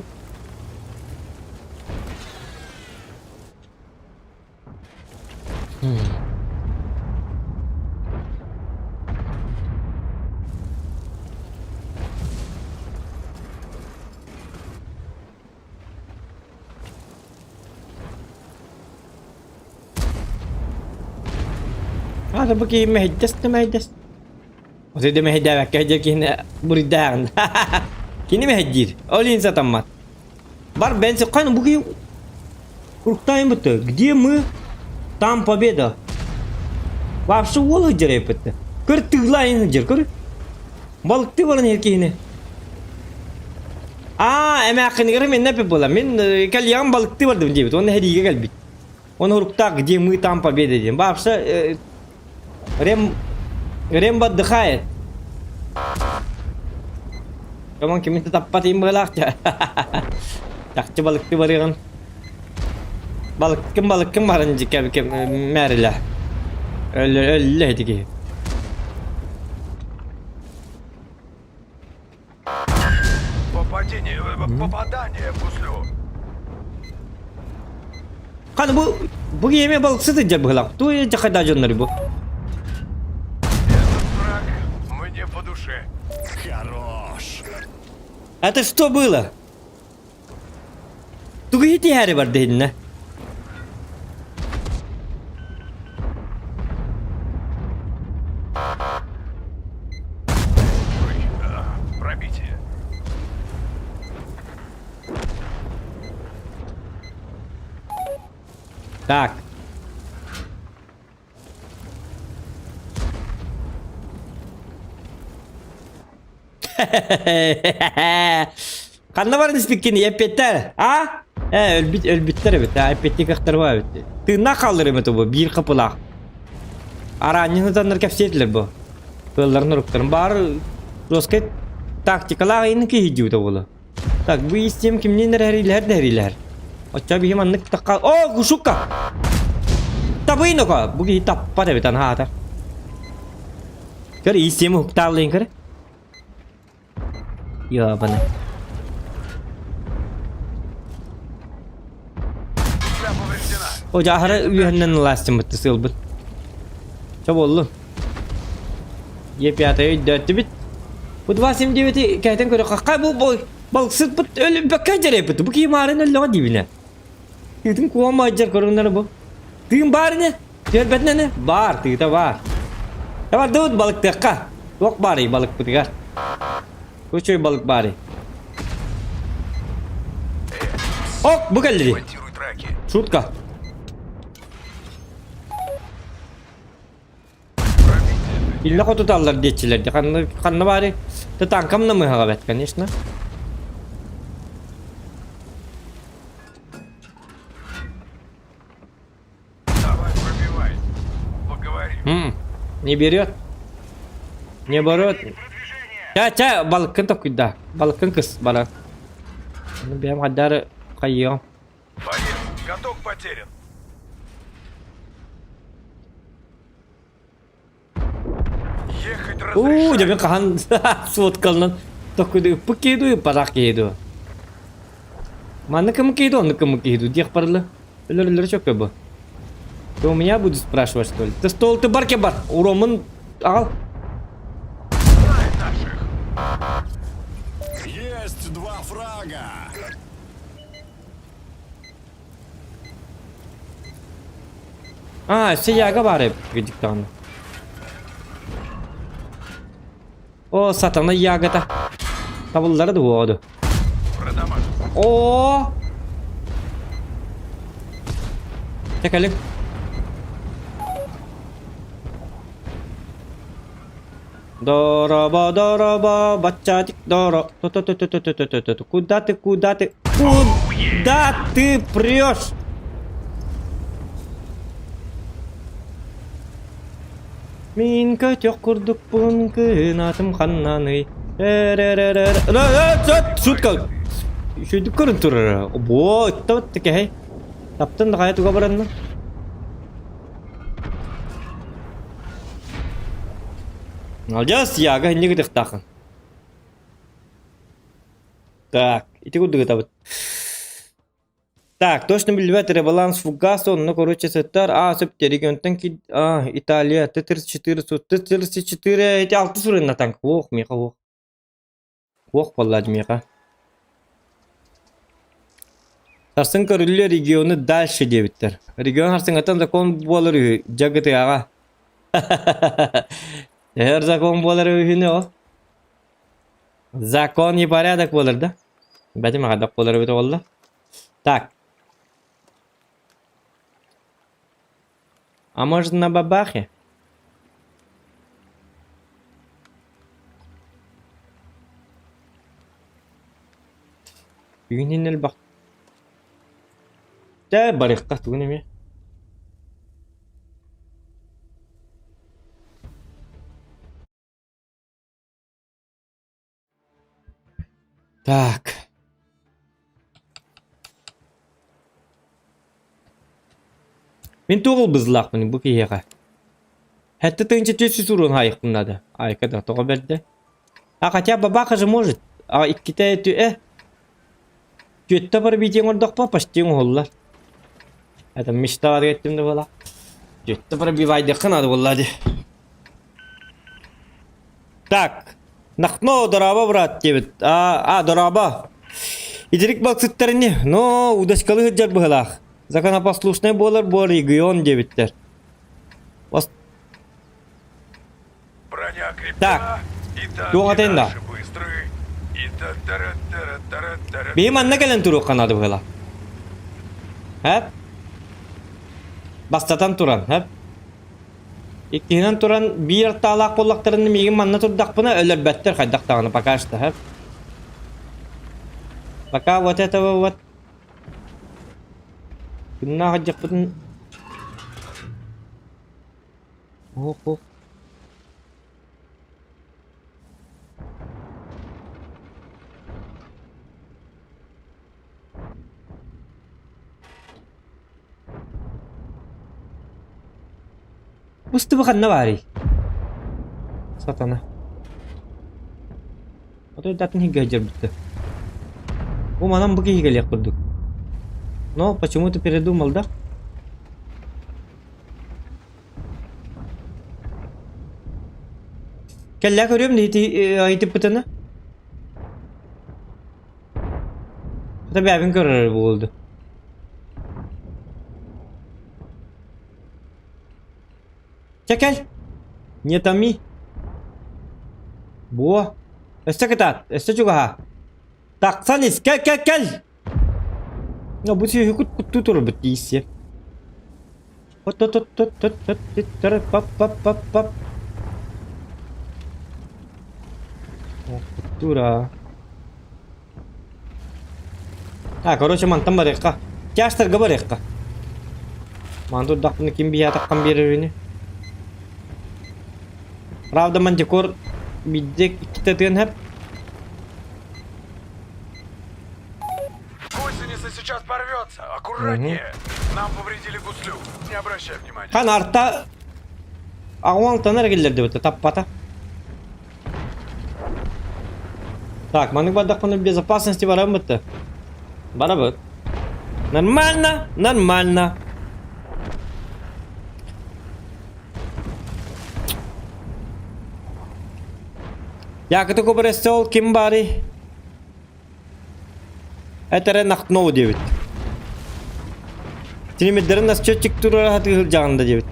Аата бу киһи мэһэйдэс да мэһэйдэс. Отой да мэһэйдээбэккэ сылдьар киһини буруйдааҕын. Кини мэһэйдиир. Ол иһин сатаммат. Бар бенси хан бу киһи Круктайын бытты. Где мы? Там победа. Вообще уол сылдьар эппитте. Көр тыылайын сылдьар, көр. Балыкты баран иһэр киһини. Аа, эмээххинигэр мен эппит буола. Мин кэлиэҕим балыкты бардым диэбит. Уонна сэриигэ кэлбит. Он уруктаах где мы там победа диэн. Вообще Рем Рембо отдыхает. Коман кимин таппат им быһалаах Чахчы балыкты барыгын. Балыккын балыккын баран дьикэ мээрилэ. Өллө өллө ити киһи. Попадение, попадание в гуслю. Ханы бу бу киһи балыксыт сылдьар быһылаах. Ту дьахайдаа дьоннор бу. Этот враг мне по душе. Хорош. Это что было? Тугу иһитиһээри барда иһиннэ? Ой, пробитие. Так. Ханна баран испиккин эппиэттэр, а? Э, өлбүт өлбүттэр эбит, а эппиэттии кыахтар эбит. Тыыннаах хааллар эбит бу, биир хапылаах. Араанньын ытаннар кэпсиэтилэр бу. Тыалларын уруктарын баар жесткай тактикалаах ыйын киһи диэбитэ буолуо. Так, бу истиэм кимниин эрэ эриилэһэр да эриилэһэр. Оччо биһи маннык тахха... О, гушукка! Табыйын око! Бу киһи таппат эбит анаата. Көр, истиэм уһуктааллыйын көр. Ёбаны. О, дьаһара үөһэннэн ылаастыммыт сыалбыт. Чо буоллун. Е пятая өйдөөттүбүт. Бу 279 кээтэн көрө хай бу бу балыксыппыт өлбөккө дьэрэйбит. Бу киһи маарын өллөҕө диибинэ. Тыытын куома дьэр көрүҥнэрэ бу. Тыын баар ини? Түөрбэтинэ ини? Баар, тыыта баар. Табардыбыт балыктыахха. Туох баарый балыкпытыгар? Үчүгэй балык баарый. Ок, бу кэллири. Шутка. Иллэ хотуталлар диэччилэр дии. Ханна, ханна баарый? Ты танкам намыһаҕа бэт, конечно. Давай, пробивай. Поговорим. М, не берет. Не берет. Ча, ча, балыккын токуйда. Балыккын кыс бара. Ну, бэйэм хаддары хайыам. Боец, каток потерян. Ехать Уу, разрешаю. дьэ мин хаһан суоткалынан токуйду ыппыт киһи дуу, ыппатах киһи дуу. Манна кым киһи дуу, оннук кым киһи дуу диэх барыла. Өлөр-өлөр чөккө бу. Ты у меня будешь спрашивать, что ли? Ты стол ты барке бар. Уромун аҕал. Знай наших. Есть два фрага. А, өссө яга баар эбит кырдьык даҕаны. О, сатана ягода. Табыллара да буолуо. О! Чэ кэлиҥ. Дороба, дороба, баччатик, доро. Ту-ту-ту-ту-ту-ту-ту. Куда ты, куда ты, куда ты прешь? Мин көтөх курдукпун кынатым ханнаный. Шутка. Шүдүк көрүн турар. Бо, ытта кэһэй. Таптын да хайа туга баранна. Алжас яга инники тыхтаахын. Так, ити курдук ытабыт. Так, точно билбэт ребаланс фугас онно короче сыттар а сөп регионтан ки а Италия Т-34 Т-34 эти алты сурынна танк ох миха ох ох буолла миха Сарсын көрүллүө региону дальше диэбиттэр. Регион сарсыҥҥаттан закон буолар үһү, дьагытыаҕа. Эр закон буолар үһүнү ол. Закон и порядок буолар да? Бэтим аҕадах буолар эбит буолла. Так. А может на бабахе? Бүгүн иһин элбэх Дьэ барыахха тугун эмиэ Так. Мин туох ылбызлаахпын бу киһиэхэ? Хэттэ тыынча түөсү суруон хаайыхпын наада. Айка да тоҕо бэрдэ. А хотя бабаха же может. А иккитэ тү э. Түөттэ пробитие оҥордохпо почти оҥоһуллар. Это мечта бар кеттим да буола. Түөттэ пробивайдыахха наада буолла дии. Так, Нахно, дорообо, брат, диэбит. А, а, дорообо. Итирик балыксыттар ини, но удочкалы сылдьар быһылаах. Законопослушный буолар буо регион диэбиттэр. Ос- Броня крепка, Так, и танки туох этин да? наши быстры, и та-тара-тара-тара-тара. Биһи манна кэлэн туруохха наада быһыылаах. Хэп? Бастатан туран, хэп? Иккиһинэн туран, биир аттаалаах буоллахтарына миигин манна турдахпына өлөрбөттөр хайдах даҕаны пока что, хэп? Пока вот этого вот Күннээх дьахпытын Ох, ох. Устубу ханна баарый? Сатана. Отой датын хиггэ дьэрбитте. Бу манан бу киһи кэлиэх курдук. Но почему-то передумал, да? Кэллэ көрүөм ити итиппытына. Хата бэйэбин көрөр буолду. Чэ кэл. Не томи. Буо. Өссө кытаат, өссө чугаһаа. Тахсан ис, кэл, кэл, кэл! Ну, бу сүөһү кут куттуу турбут дииссе. От от от от от от от пап пап пап пап. Куттуура. А, короче, мантан барыахха. Тяжтарга барыахха. Ман турдахпына ким биһиэтаххан биэрэр ини. Правда, мантикор биирдэ иккитэ тыан хэп. Гусеница сейчас порвется. Аккуратнее. Нам повредили гуслю. Не обращай внимания. Хан арта аҕуалтан эргиллэрдибит таппата. Так, маннык бардахпына безопасности бараммыт Барабыт. Нормально, нормально. Якыты көбүресте ким баарый? Этэрэ нахтноу диэбит. Тиримирдэрин насчетчик туруора сатыы сылдьаҕын да диэбит.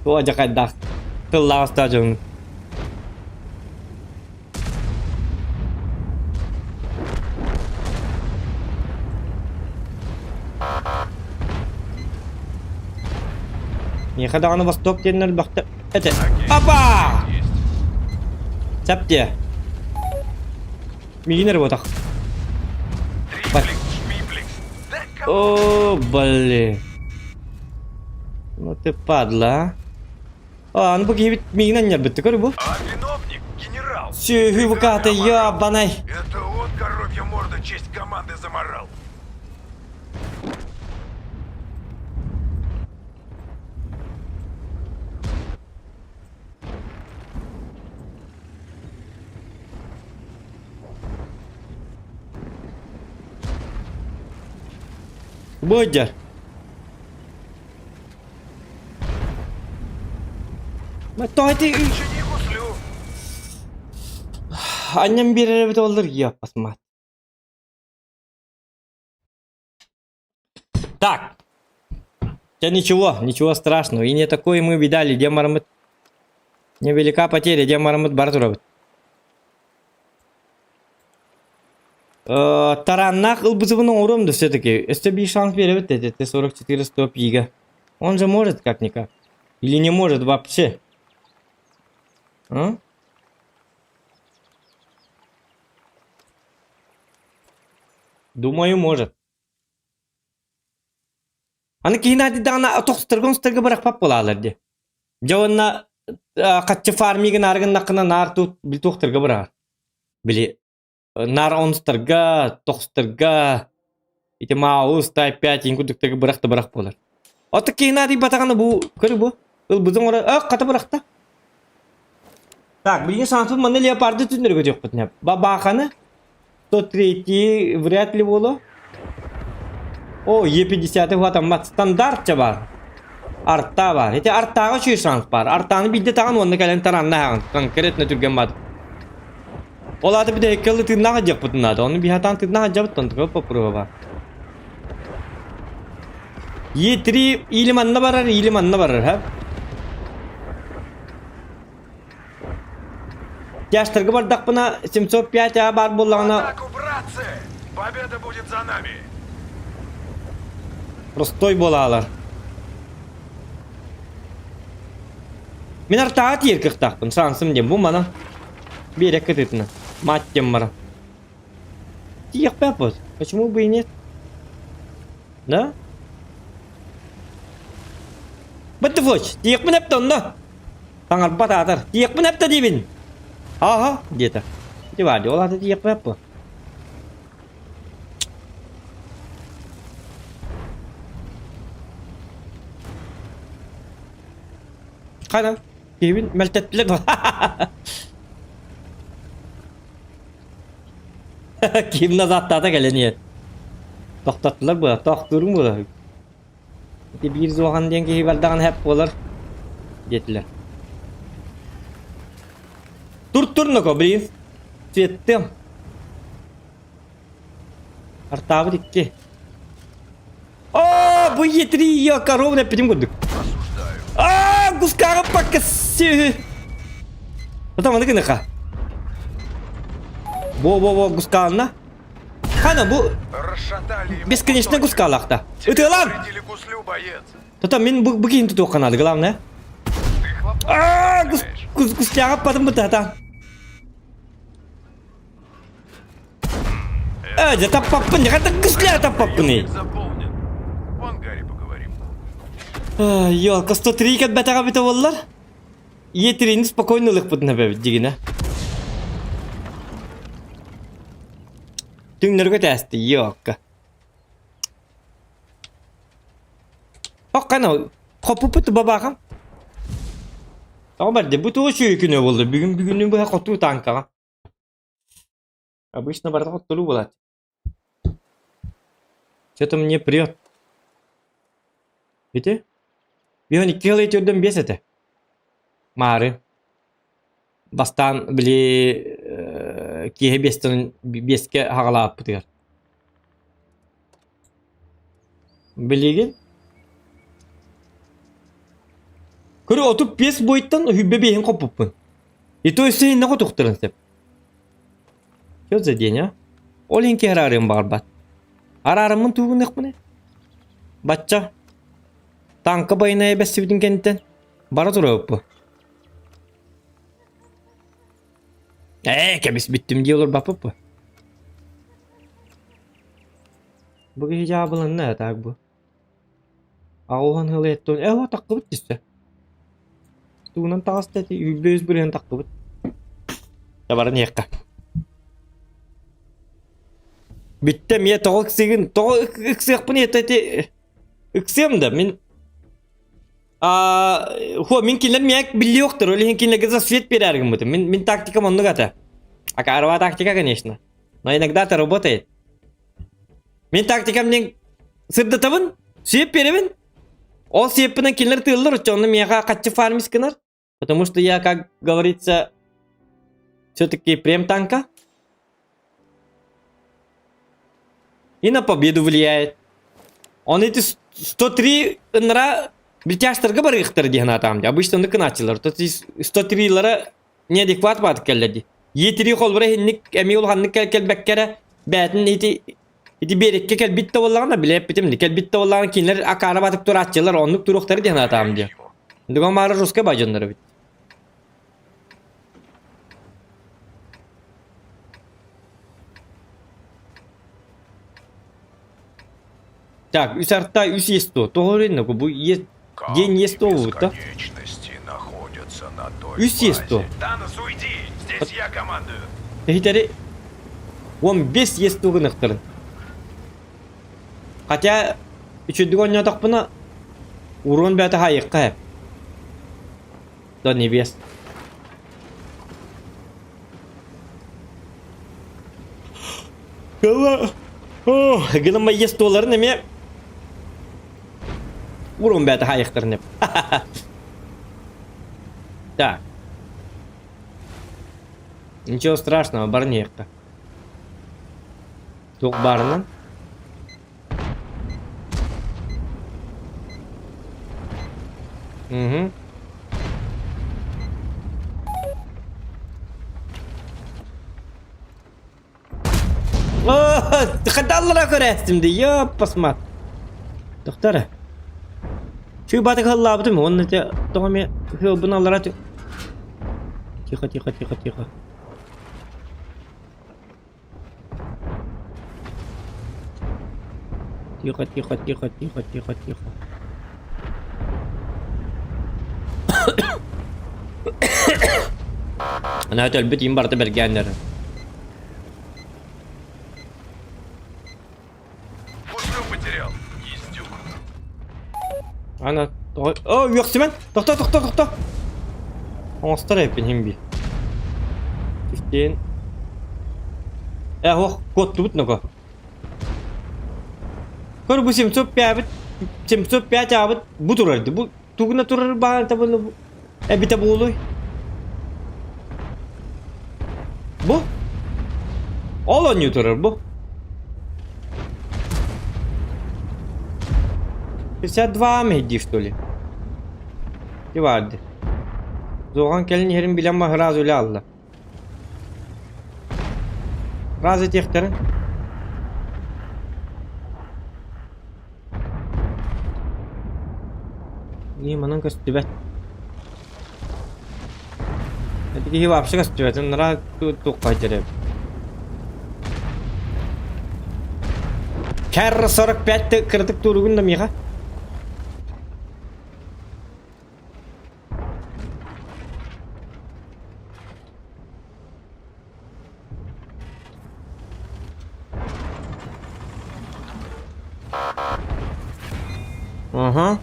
Туох дьакайдаах тыллаах астаах дьоҥҥун. Миэхэ даҕаны Восток диэн элбэхтэ этэ. Апа! Сап диэ. Миигин эрэ буотах. О, блин. Ну ты падла, а. А, ну бу киһибит миигин анньарбытты көр бу. А виновник генерал. Сүөһү буката ябанай. Это он коровья морда честь команды заморал. Бодя. Тоҕо Чини гуслю. Анньан биэрэр эбит оллар гиаппасмаат. Так. Да ничего, ничего страшного. И не такое мы видали, где мармыт. Невелика потеря, где мармыт бар турабыт. Тараннаах ылбытыбын оҥоруом да все-таки. Өссө биир шанс биэрэбит этэ, Т-44 100 пига. Он же может как-никак. Или не может вообще. А? Думаю, может. Аны киһини даҕаны тохтарга устарга бырахпат буолаалар дии. Дьэ уонна хаччы фармигын арыгыннаххына наар тут били туохтарга быраҕар. Били наар онустарга, тохстарга ити Маус, Type 5 иин курдуктарга бырах да бырах буолар. Ото киһини атыйбатаҕына бу көрү бу. Ылбытын оҥоро ах хата бырахта. Так, билигин шансым манна леопарды түннэри көтүөхпүт. Бабаханы 103 вряд ли буолуо. О, Е50 хатаммат. Стандарт ча бар. Арта бар. Ити артаға үчүгэй шанс бар. Артаны биирдэ таҕан уонна кэлэн таранна аһаҕын. Конкретно түргэн бат. Ол аата бүтэһиккэ ылы тыыннаах дьиэхпитин наада. Ону биһатаан тыыннаах дьабыт онтука попробуй бар. Е3 или манна барар, или манна барар, ха? Тяжтарга бардахпына 705 А баар буоллаҕына Атаку, братцы! Победа будет за нами! Простой буолаалар. Мин артааҕа тиийэр кыахтаахпын, шансым диэн бу мана. Биэрэк кытыытына. Мать диэн бара. Тиийэхпэт вот. Почему бы и нет? Да? Баттыфоч, тиийэхпин эптэ онно. Таҥарбат аатар. Тиийэхпин эптэ диибин. Ага, диэтэ. Ити баар дии, ол аата тиийэхпин эппэ. Хана, киһибин мөлтөттүлэр Ким назадтаата кэлэн иһэр. Тохтоттулар буола, тохтуурум буола. Ити биир зохан диэн киһи бардаҕына хэп буолар диэтилэр. Тур-тур ноко, блин. Светтым. Артаабыт икки. О, бу Е3 я корову эппитим курдук. А, гускаҕа пакка сүһү. Потом аны гыныха. Во-во-во, гускаална. Хана бу бесконечно гускаалаахта. Ытыалан! Тото мин бу бу киһини тутуохха наада, главное. А, гус гус гусляга патым бутата. Э, дьэ таппаппын, хата гусля таппаппыный. В ангаре поговорим. Ёлка, 103 кэлбэтэҕэ эбитэ буоллар. Е3-ни спокойно ылыахпытын эбэбит дьигинэ. Түҥнөргө тээсти, ёлка. Хоккана, хоппуппут бабаахам. Тоҕо бэрдэ, бу туох үчүгэй күнэ буолла? Бүгүн бүгүнү быһа хотуу танкаҕа. Обычно барыта хотторуу буолааччы. Что-то мне прет. Ити? Биһон икки сыл төрдөн биэс этэ. Маары. Бастаан били киэһэ биэстэн биэскэ хаҕалаабыппытыгар. Билигин Көрө 35 бойттан үһүбэ биэһин хоппуппун. И то өссө иннэ хотухтарын сөп. Что за день, а? Ол иһин киһи араарыан баҕарбат. Араарыммын тугунуохпунай? Бачча. Танка байынайа бэссибитин кэнниттэн бара турабыппы. Ээ, кэбис бүттүм дии олорбаппыппы. Бу киһи дьаабыланна так бу. Аҕуһан һылыйаттан ээ оо таххыбыт түстэ. Тугунан таҕыста ити үүрбэ үс бырыһын таххыбыт. Да баран иһиэххэ. Бүттэ эмиэ тоҕо ыксыгын тоҕо ыксыахпын это ити ыксыам да мин А, хо, мин кинилэр миэк биллиохтар, ол иһин кинилэргэ за свет биэрээр гыммытым. Мин, мин тактикам оннук ата. Акарова тактика, конечно. Но иногда это работает. Мин тактикам диэн сырдатабын, свет биэрэбин. Ол свеппинэн кинилэр тыыллар, оччоҕуна миэхэ хаччы фармис гынар. Потому что я, как говорится, все-таки прем танка. И на победу влияет. Он эти 103 ынра битяштарга барыахтар диэн аатаам дии. Обычно оннук гынааччылар. То есть 103-лара неадекват баатык кэллэр дии. Е3 холбура иһинник эмиэ улаханнык кэлбэккэ эрэ бээтин ити ити биэрэккэ кэлбит да буоллаҕына билэ эппитим кэлбит да буоллаҕына кинилэр акаара баатык турааччылар оннук туруохтара диэн аатаам дии. Дуга маара русскай баадьоннор эбит. Так, үс арта үс есть то. Тоҕо эрэ бу е день есть то буолбут Бесконечности находятся на той Үс есть то. базе. Танос, уйди! Здесь я командую. Иһитэри 15 есть то гыныхтарын. Хотя үчүдүк оонньоотохпуна урон бэйэтэ хаайыахха сөп. До небес. Гынама ес туоларын эмиэ урун бэйэтэ хаайыахтарын эп. Так. Ничего страшного, баран иһиэххэ. Туох баарынан. Угу. Хаталлара көрөөстүм дии, ёппасмат. Тохтор. Чүй батык хыллаабытым, уонна те тоҕо эмиэ хыалбын аллара Тихо, тихо, тихо, тихо. Тихо, тихо, тихо, тихо, тихо, тихо. Ана өлбүт им барыта бэргээннэр. Пушку потерял, ездюк. Ана, о, үөхсүмэн! Тохто, тохто, тохто! Оҥостор эппин иһин би. Түстэн. Э, ох, куоттубут ноко. Көр бу 705 705 аабыт бу турар бу тугуна турар баҕар табылы эбитэ буолуй. Бу? Ол оонньуу турар бу. 52 мэһийдии что ли? Ти барды. Зоҕан кэлин иһэрин билэн сразу үлэ алла. Сразу этиэхтэрин. Ии, манан көстүбэт. Ити киһи вообще көстүбэт. Нара туохха дьэрэ. Кэр 45 кырдык туругун да миэхэ. Ага.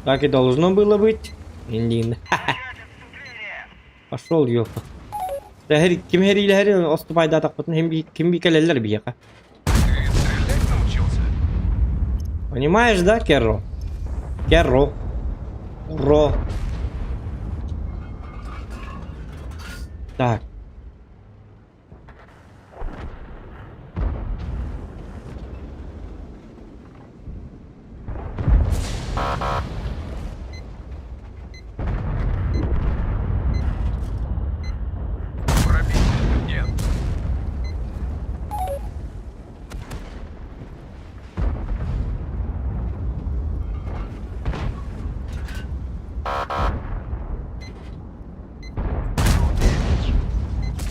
Так и должно было быть. Индин. Пошел, ёпта. Ким хериилэһэр оступайдаатахпытын ким би кэлэллэр биһиэхэ. Ты стрелять научился? Понимаешь, да, Керро? Керро. Ро. Так. Пробитие нет.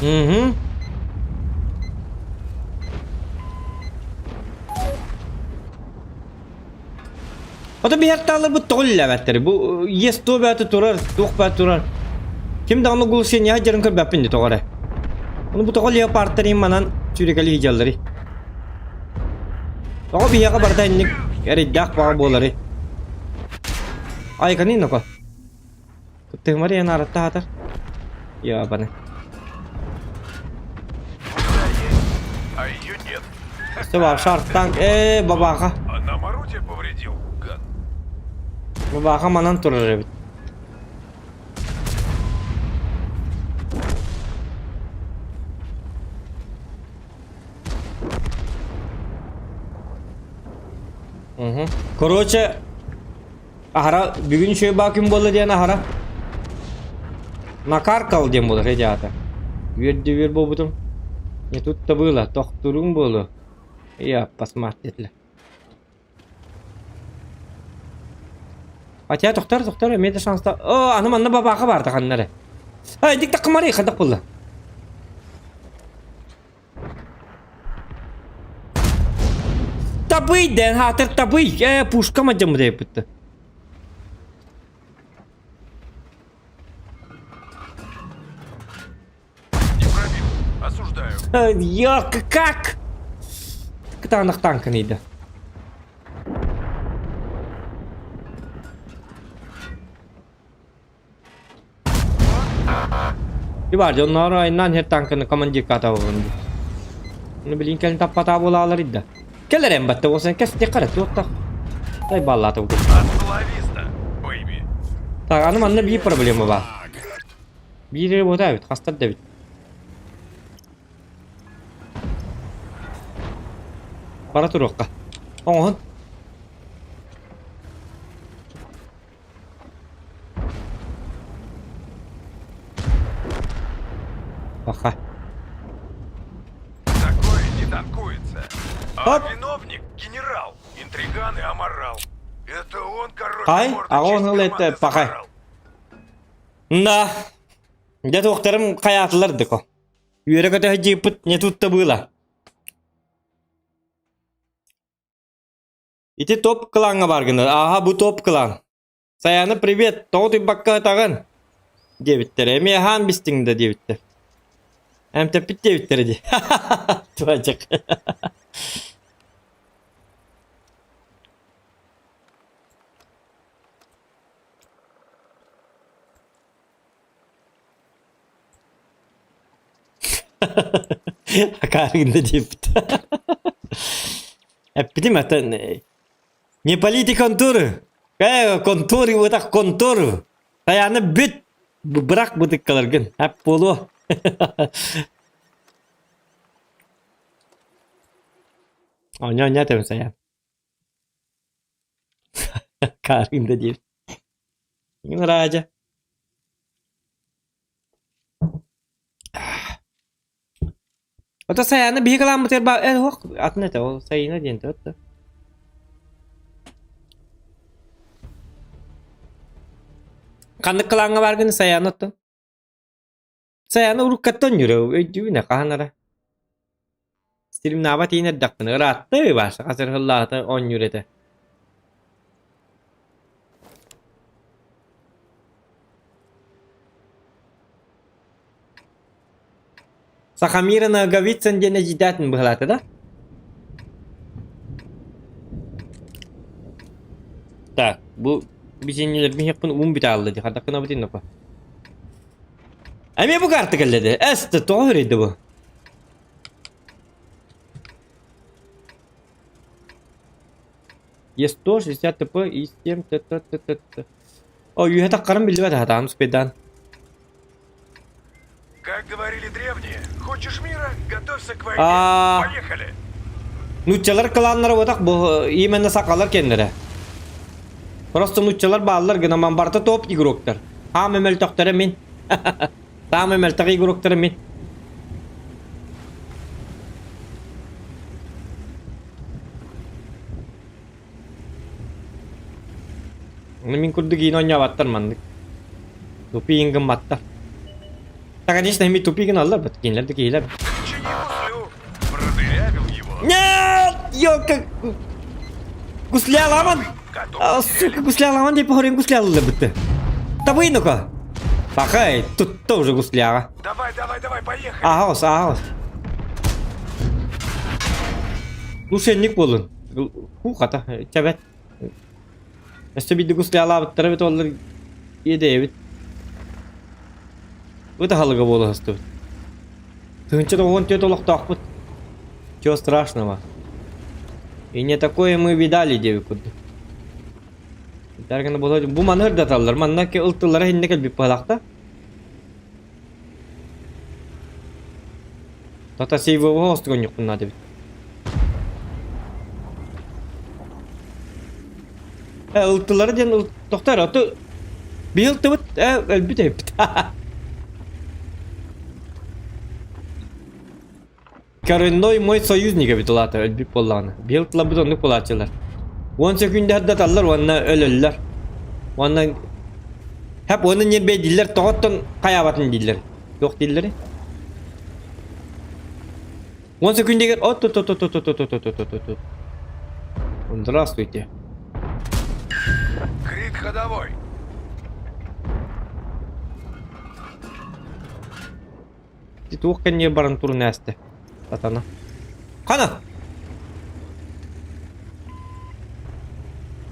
Угу. Ото биһэртааларбыт тоҕо үлэлээбэттэр? Бу иэс туо бээтэ турар, туох бээтэ турар. Ким даҕаны глушение дьарын көрбөппүн дии тоҕо эрэ. Ону бу тоҕо леопардтар иһин манан сүүрэкэлии сылдьалларый? Тоҕо биһиэхэ барыта инник эрэйдээх баҕа буоларый? Айканы ноко. Кыттыһымар иһэн ааратта аһатар. Ябаны. А ее нет. Все вообще танк. Э, бабаха. А нам орудие повредил, гад. Бабаха манан турар эбит. Угу. Короче, Аһара бүгүн үчүгэй баа күн буолла диэн аһара накаркал диэн буолар эти аата. Үөрдү үөр буолбутум. Не тут-то было, тохтуруҥ буолуо. Я посмотрели. Хотя тохтор, тохтор, эмиэ да шанста. О, аны манна бабааха баар ханна эрэ. Ай, дик таккымарый, хайдах буолла? Табый дэн хаатыр табый э пушка мадьаммыт эппитте. Не пробил. Осуждаю. Я как? Кытаанах танканы ида. Баар дьонноор айаннаан иһэр танканы командирка атабын дии. Оны билин кэлин таппатаа буолаалар идда. Кэлэр эм батта болсан кэс теккара туоттах. Тай баллаата бу. Hasta la vista, baby. Так, аны манна биир проблема бар. Биир эрэ буота эбит, хастар да эбит. Бара туруохха. Оҥоһун. Пока. Такое не танкуется. А Оп. виновник генерал, интриган и аморал. Это он, короче, Хай, морду а он честь ыл это команды пахай. заморал. Да. Дьэ туохтарым хайаатылар дыко. Үөрэ-көтө сылдьыыппыт не тут-то было. Ити топ кылааҥҥа баар гынар. Ааһа бу топ кылаан. Саяна привет, тоҕо утуйбакка ытаҕын? Диэбиттэрэ. Эмиэ аһаан бистиҥ да диэбиттэр. Эмтэппит диэбиттэрэ дии. Туһачык. Акаарыгын да диэбит. Эппитим атын не полити контуры. Контуры вот контуру. Таяны бүт бырах бытыккаларгын. Ап буолуо. Оня оня тэм саян. Акаарыгын да диэбит. Раджа. Ото Сайаана биһиги кылааммытыгар баа эн уох атын этэ ол Сайыына диэн да. Ханнык кылааҥҥа бааргын Сайаана оттон? Сайаана уруккаттан үөрэ өйдүүбүн хаһан эрэ. Стримнаабат иин эрдэхпинэ ыраатта Ваша хас эрэ сыллааҕыта оонньуур этэ. Сахамира Ноговицын диэн эдьиийдээтин быһалаата да? Так, бу бисиэнньэлэрбин иһиэхпин уум бүтэ хаалла дии, хардах гынабытый нопа. Эмиэ бу карта кэллэ дии. Эс, тоҕо үрэйдэ бу? Е160 ТП и 7 т т т т т. О, үөһэ таххарым биллибэт аһатаан успейдаан. Как говорили древние, хочешь мира, готовься к войне. А. Поехали! Нууччалар кланнара ботах бу именно сакалар кеннере. Просто нууччалар бааллар гына барыта топ игроктар. Хаам мөлтөхтөрө мин. Таам мөлтөх игроктары мин. Мин курдук иин оонньообаттар маннык. Тупиин гымматтар. Да, конечно, эми тупи гыналлар, бит кинилэр да киһилэр. Чини гуслю! Продырявил его. Нет! Ёлка! Гусля ламан! Каток А, потеряли. сука, гусля ламан деп хорин гусля бітті. Табый ну-ка! Пахай, тут тоже гусляга. Давай, давай, давай, поехали! Аҕаҕыс, аҕаҕыс. Лушенник буолун. Хуу хата, чэбэт. Өссө биирдик устуйалаабыттара эбит оллар иэдэйэбит. Ыт аһылыга буола сыстыбыт. 1094 олохтоохпут. Чего страшного. И не такое мы видали диэбит курдук. Бу маны ырдаталлар. Манна ылтыллара иһиннэ кэлбит быһалаахта. Тата сейвового остугонньукпун наада эбит. Э, ылтылары диэн ыл... Тохтоо эрэ, ото биһи ылтыбыт, э, өлбүт эбиппит. Коренной мой союзник эбит улаата өлбүт буоллаҕына. Биһи ылтыларбыт оннук буолааччылар. Уон сөкүүндэ ырдаталлар уонна өлөллөр. Уонна Хэп уонна ньирбэйдииллэр тоҕоттон хайаабатын дииллэр. Туох дииллэрий? Уон сөкүүндэгэр от от от от от от от от от от от Здравствуйте. Крик ходовой. Ти туох кэнниэ баран турун ээстэ. Сатана. Хана!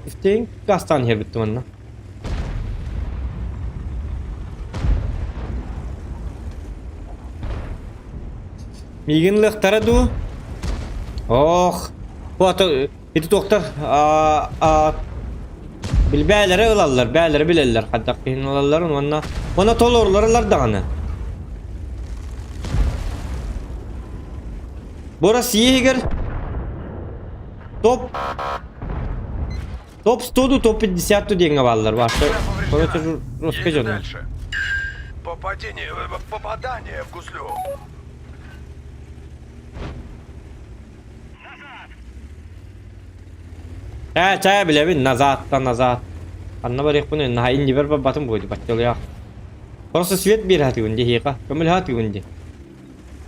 Истиҥ гастаан иһэрбит манна. Миигин ылыахтара дуу? Ох, бу ата ити туохтар били бээлэрэ ылаллар, бээлэрэ билэллэр хайдах киһини ылалларын уонна уонна толорулар ылар даҕаны. Бу Россия иһигэр топ топ 100 ду топ 50 ду диэҥҥэ бааллар. Баашта короче русскай Едем дьоно. дальше. Попадение, попадание в гуслю. Ээ, чаа билэбин, назад-та назад. Ханна барыахпын наһаа иннибэр барбатым буолуо баччалыах. Просто свет биэрэ сатыыбын дии эһиэхэ, көмөлөһө сатыыбын дии.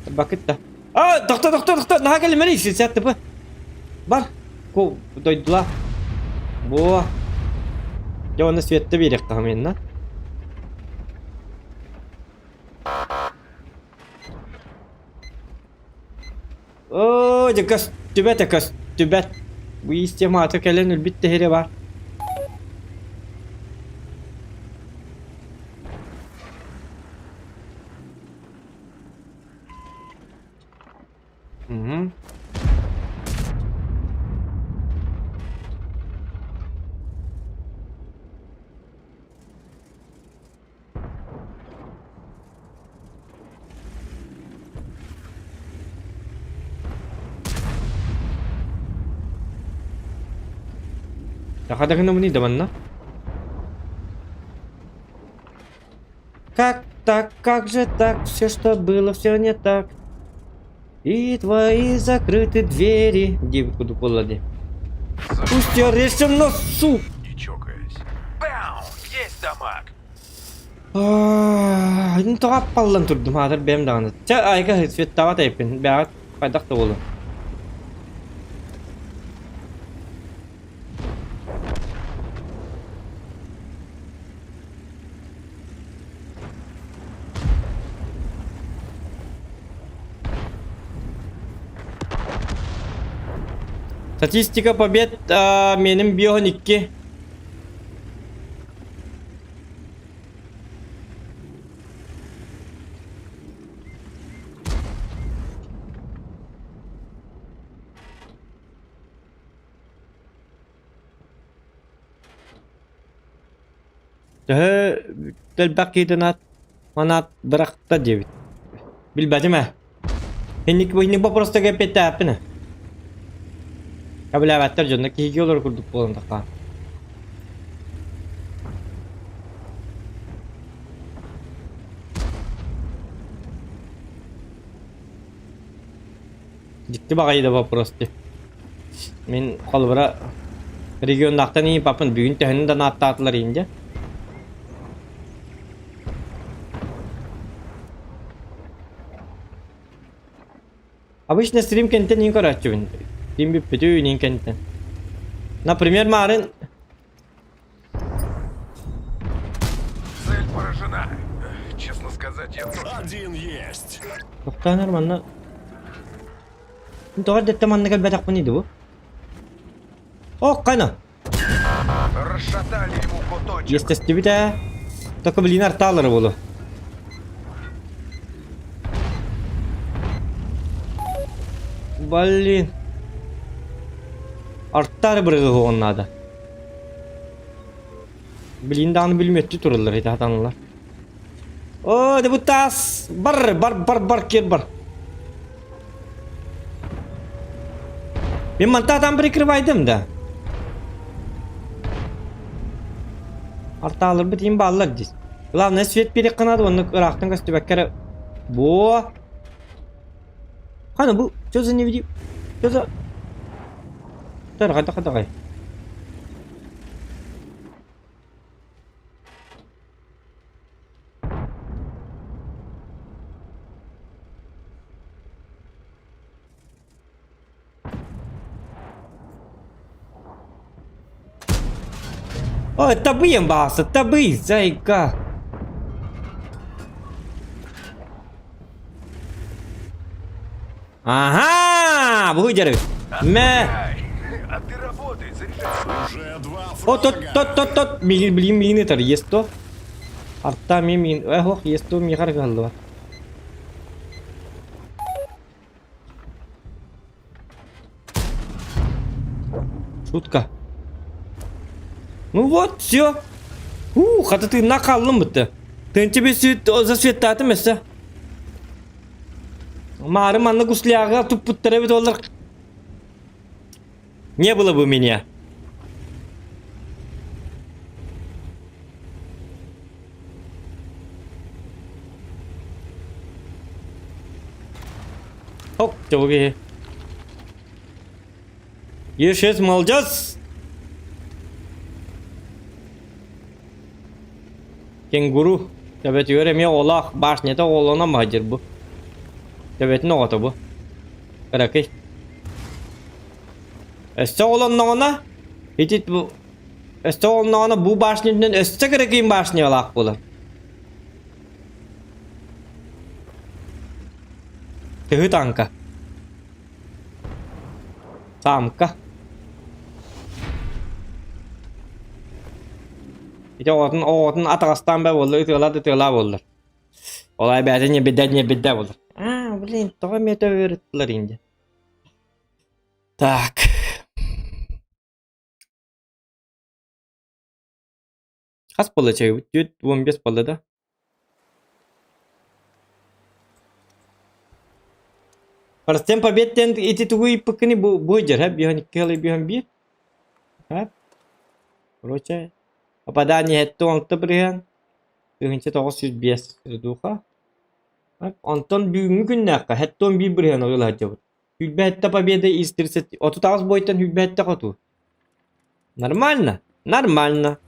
Бакыт да. А, тохто, тохто, тохто, наһаа кэлимэрий, 60 тп. Бар, ку дойдула. Буо. Дьэ, уонна светте биэриэххэ инна. Оо, дьэ көстүбэт, көстүбэт. Бу истемата кэлэн өлбүт тэһирэ бар. Угу. Саха гынабыный да манна? Как так, как же так, все, что было, все не так. И твои закрыты двери. Диэбит курдук буолла дии. Пусть я режем носу. Не чокаясь. Бау! Есть дамаг! Ин тоҕо аппаллан турдум аатар бэйэм даҕаны. Чэ айга светтаабат эбиппин бэҕэт хайдах да буолуо. Статистика побед меним биоһун икки. Төһө элбэх киһитин аат манаат бырахта диэбит. Билбэтим ээ. Инник инник боппуруостарга эппиэттээхпин ээ. Кэбилээбэттэр дьонно киһиги олорор курдук буолан таххаан. Дьикти баҕайы да вопрос дии. Мин холобура регионнаахтан ийин папын бүгүн төһөнү да нааттаатылар иин дьэ. Обычно стрим кэнтэн иин көрөөччүбүн. Стрим бүппүтүн иин кэнтэн. Например, марын Цель поражена. Честно сказать, я тоже. Один есть. Тохтоонор манна Тоҕо эрдэттэн манна кэлбэтэхпиний дуу? Ох, хайна! Расшатали ему куточек. Естественно ээ. Только блин артаалара буолуо. Блин. Артаары бырыгы наада. Блин даҕаны бүлүмүөттүү тураллар ити хатаналар. Оо, да бу таас бар бар бар бар кир бар. Мен мантаатан прикрывайдым да. Артааларбыт иин бааллар дии. Главное свет биэриэххэ наада уонна ыраахтан көстүбэккэ эрэ Буо. Хана бу что за невидим? Что за Тарҕай тарҕай. Ой, табыйым баҕасы, табый, зайка. Ага, бу дьарык. Мэ. А ты работай, заряжай. Уже два О, тот, фрага. тот, тот, тот. Мигин, блин, мигин этэр, есть то. Арта ми мин, эх, ох, есть то, михар галлыва. Шутка. Ну вот, все. Уу, хата тыыннаах хааллым бытты. Тыынча бес засветтаатым өссө. Маары манна гусляга туппуттар эбит олар. Не было бы меня. Хоп, чолги. Ешес молодец! Кенгуру. Төбөтүгэр эмиэ оҕолоох башнята оҕолоно маһдьыр бу. Төбөтүн оҕото бу. Кыракый. Өссө оҕолонноҕуна ити бу өссө оҕолонноҕуна бу башня үрдүнэн өссө кыракый башнялаах буолар. Тыһы танка. Самка. Ити оҕотун оҕотун атаҕастаан бэ буолла ытыалаа да ытыалаа буоллар. Ол эбээтэ ньэбидэ ньэбидэ буолар. Аа, блин, тоҕо эмиэ төбөрүттүлэр инде. Так. Хас буолла чайбыт? 4-15 буолла да? Парстен побед диэн ити тугу ыйыппыккыный бу бу дьэр һэ биһэн икки халы биһэн биир һэ короче попадание һэттэ уонта бырыһыан 1905 духа онтон бүгүҥҥү күннээххэ 71 бырыһыан ыла сылдьабыт 27 победа из 30 38 бойтан 27 хоту Нормально? Нормально.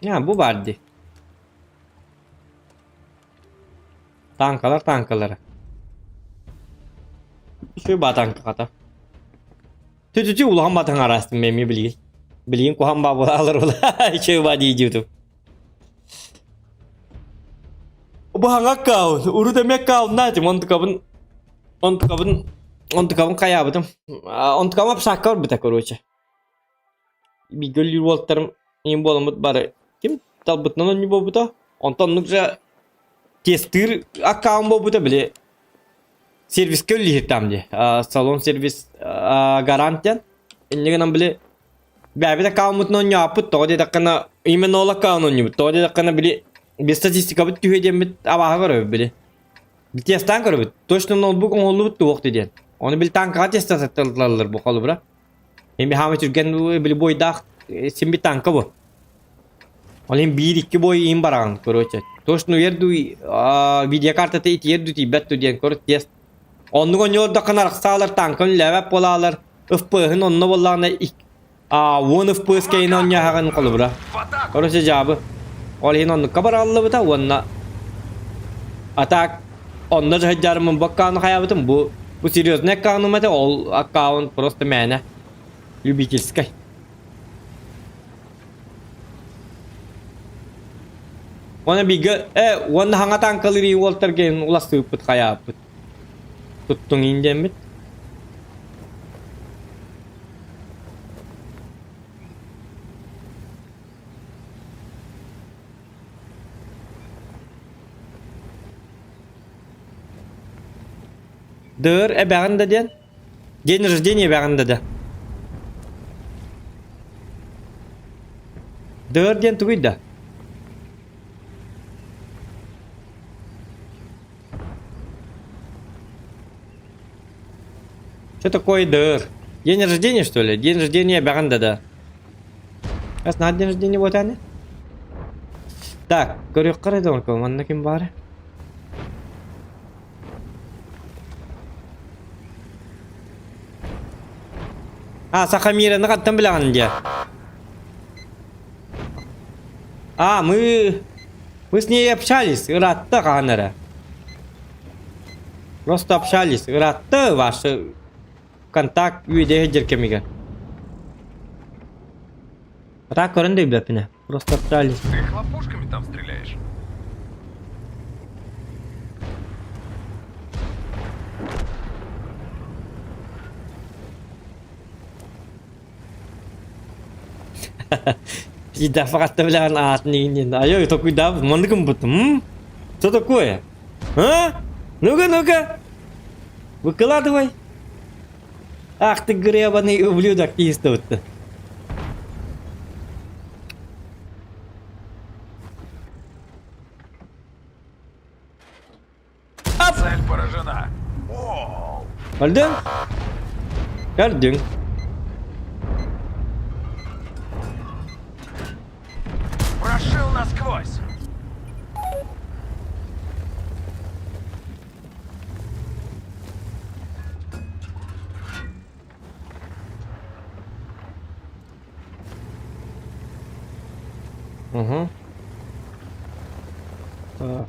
Ya bu var di. Танкалар танкалара. Үчүгэй баа танката. Тү-тү-тү улахан баа таҥараастым эмиэ билигин. Билигин куһаҕан баа буолаалар була. Үчүгэй баа дии дьиэтим. Баһаҥа аккаун, урут эмиэ аккауннаах этим, онтукабын, онтукабын, онтукабын хайаабытым. Онтукам апсаакка барбыта, короче. Бииргэ үлэлиир уолаттарым ийэм буоламмыт бары ким талбытынан онньу буолбута. Онтон оннук же тестыыр аккаун буолбута, били сервискэ үлэлиир дии. Салон сервис гарант диэн. Инньэ гынан били Бэйэбит аккауммутун оонньооппут, тоҕо диэтэххинэ, именно ол аккаун оонньуубут, тоҕо диэтэххинэ, били без статистикабыт түһүө диэммит абааһы көрөбүт били. Тестаан көрөбүт, точно ноутбук оҥоһуллубут туох диэн. Ону били танкаҕа тестаталлар бу холобура. Эми хаама түргэн били бойдаах син бит танка бу. Ол иһин биир-икки бой иһин бараҕын, короче. Точно уйар дуу, видеокартата итийэр дуу тиийбэт дуу диэн короче тест. Оннук оонньоордоххуна арахсаалар, танкан үлэлээбэт буолаалар, ФП-һын онно буоллаҕына 10 ФПС кэйин оонньооһоҕун холобура. Короче дьаабы. Ол иһин оннукка бараллыбыта уонна а так онно дьаһайдьаарыммын бу аккаунну хайаабытым бу бу серьезный аккаунум этэ ол аккаунт просто мээнэ любительскай. Уонна бииргэ э уонна хаҥа танкалыыр уолтарга уластыыппыт хайааппыт. Туттуҥ иин диэммит. Дыр эбэҕин да диэн. День рождения эбэҕин да да. Дыр диэн тугуй да? Что такое дыр? День рождения, что ли? День рождения эбэҕин да да. Раз на день рождения вот они. Так, көрүөххэ эрэ доо, манна ким баар? А, Сахамираны хантан билэҕин дии? А, мы... Мы с ней общались, ыраатта хаһан эрэ. Просто общались, ыраатта ваши контакт үөдэһэ сылдьар кэмигэр. А так көрөн да билбэппин Просто общались. Ты хлопушками там стреляешь? Пида фақатта билэҕин аатын иҥин диэн. Айой токуйдаабыт маннык гыммытым. Что такое? А? Ну-ка, ну-ка! Выкладывай! Ах ты гребаный ублюдок, истовый-то. Цель поражена. О! Көрдүҥ? Көрдүҥ. Прошил насквозь. Угу. Так.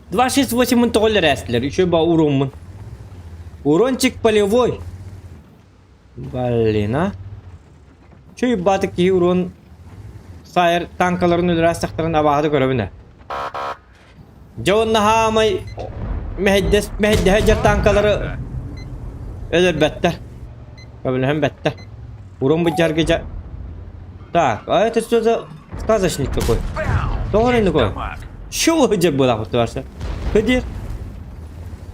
Два шесть восемь мын тоҕо өлөрөөстүлэр, үчүгэй ба уруоммун. Урончик полевой. Блин, а. Чүй баатык киһи уруон сайар танкаларын өлөрөөстөхтөрүн абааһыта көрөбүн ээ. Дьэ уонна хаамай мэһэйдэс мэһэйдэһэ дьэр танкалары өлөрбөттөр. Көмөлөһөн бэттэр. Урон быдьаргы дьэ. Так, а это что за сказочник такой? Тоҕо эрэ такой? Чего дьэ буолаах барса? Ходи.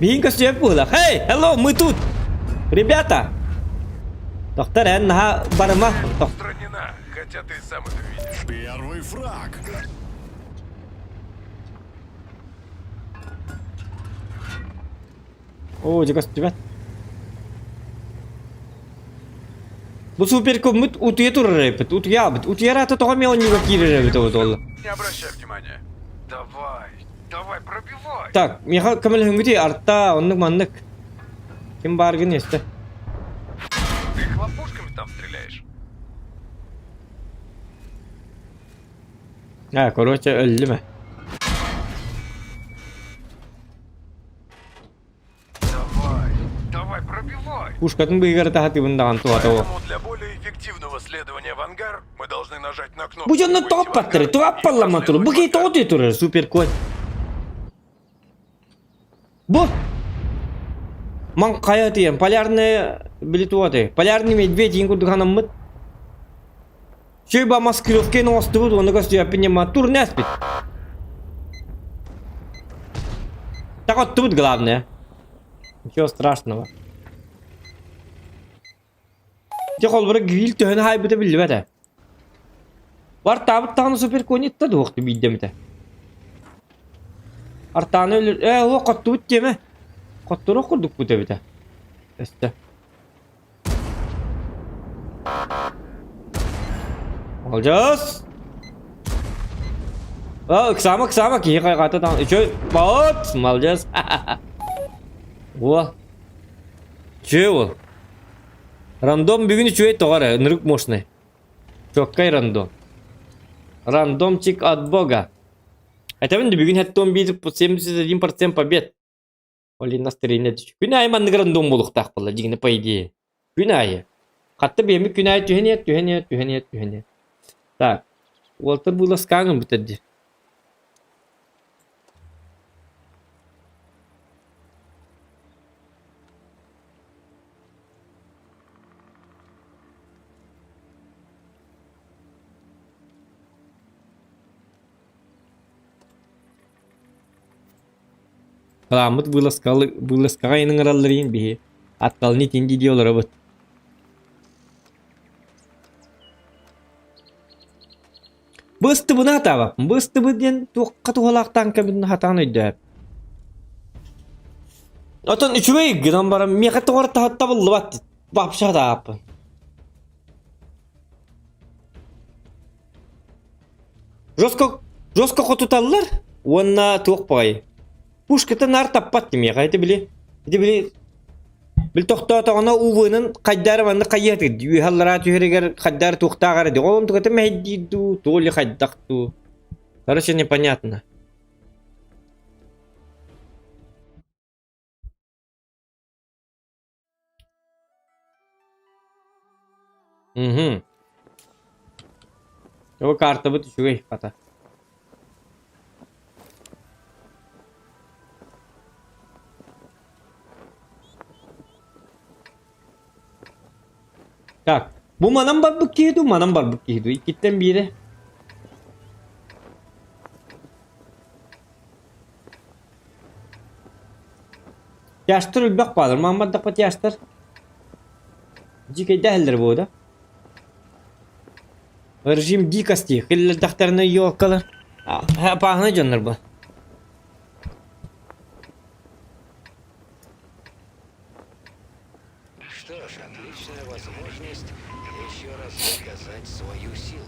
Биһин көстүөп буолах. Hey, hello, мы тут. Ребята. Доктор, эн наһаа барыма. Устранена, хотя ты сам это видишь. Первый фраг. Оо, дьэ көстүбэт. Бу суперкоммут утуйа турар эбит, утуйаабыт. Утуйар аата тоҕо эмиэ онньуга киирэр эбит ол. Не обращай внимания. Давай, давай, пробивай. Так, миэхэ көмөлөһүҥҥүтүй арта, оннук-маннык. Ким бааргын истэ. Ты хлопушками там стреляешь? А, короче, өллүм ээ. Давай, давай, пробивай. Пушкатын быыгар таһатыбын даҕан туһата ол. Поэтому для более эффективного следования в ангар мы должны нажать на кнопку Бу дьонно «Выйти в тоҕоппаттары, ангар» и туаппаллама туру. проследовать Бу в киһи ангар. тоҕо дии турар, супер конь. Бу! Ман хайа тиийэн, полярная били туоты, полярный медведь иин курдук анаммыт. Чөй ба маскировканы оҥостубут уонна көстүөппүн ньыма турнеспит. Так оттубут главное. Ничего страшного. Дьэ холобура гриль төһөнү хаайбыта биллибэт ээ. Бартаабыт даҕаны суперконитта дуох биирдэмитэ. Артааны өлөр ээ уо хоттубут диэмэ. Хотторуох курдукпут эбитэ. Өстө. Молодец! А, ыксаама, ыксаама, киһи хайҕаата даҕаны. Үчүгэй, вот, молодец. Во. Үчүгэй уол. Рандом бүгүн үчүгэй тоҕо эрэ, ынырык мощный. Чоккай рандом. Рандомчик от бога. Этэбин да бүгүн 71% побед. Блин, настроение Күн аайы маннык рандом буолуохтаах буолла дьиҥинэ по идее. Күн аайы. Хатта биэммит күн аайы түһэн иһэр, түһэн иһэр, түһэн иһэр, түһэн иһэр. Так, уолтар бууласкааҥын бүтэр дии. Кылааммыт вылазкаҕа ыҥыраллар иһин биһи атталын итин дии олоробут. Быстыбына сатаабаппын. Быстыбыт диэн туохха туһалаах тааҥкабын сатаан өйдөөп. Оттон үчүгэй гынан баран миэхэ тоҕо эрэ табыллыбат вообще сатаабаппын. Жестко, жестко хотуталлар уонна туох баҕайы. Пушката наар таппат кимиэхэ ити били ити били били тохтоотоҕуна УВ-нын хайдары маннык хайыатыгар үөһэ аллараа түһэригэр хайдары туохтааҕар ди ол онтуката мэһэйдиир дуу то ли хайдах дуу короче непонятно. Мгм. Ол картабыт үчүгэй хата. Так. Бу манан барбыт киһи дуу, манан барбыт киһи дуу? Иккиттэн биирэ. Тяжтар элбэх баалар, маан бардахпа тяжтар. Дьиикэйдээһэллэр буо да. Режим дикости, киллэрдэхтэринэ елкалар. Опасный дьоннор бу. Что ж, отличная возможность еще раз доказать свою силу.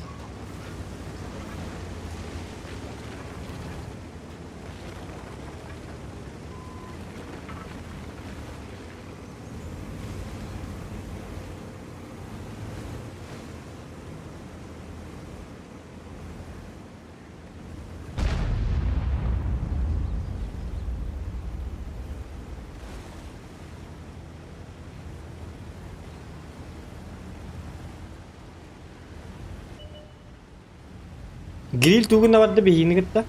Гриль тугун да барда биһигини кытта?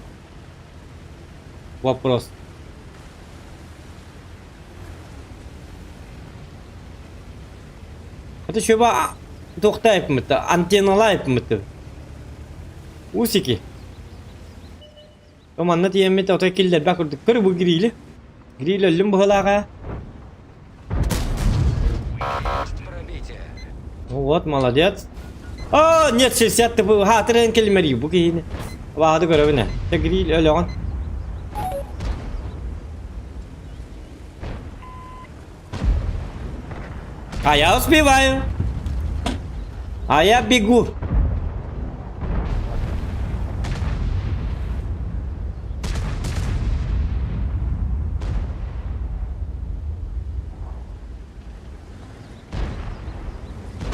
Вопрос. Это шөба туохтаайпмыт, антенналаайпмыт. Усики. Манна тиийэммит отой киллэрбэт курдук. Көр бу грили. Гриль өллүм быһыылааҕа. Вот, молодец. А, нет, 60 ты хаатырын кэлмэри бу киһини. Баады көрөбүнэ. Те гриль өлөҕүн. А я успеваю. А я бегу.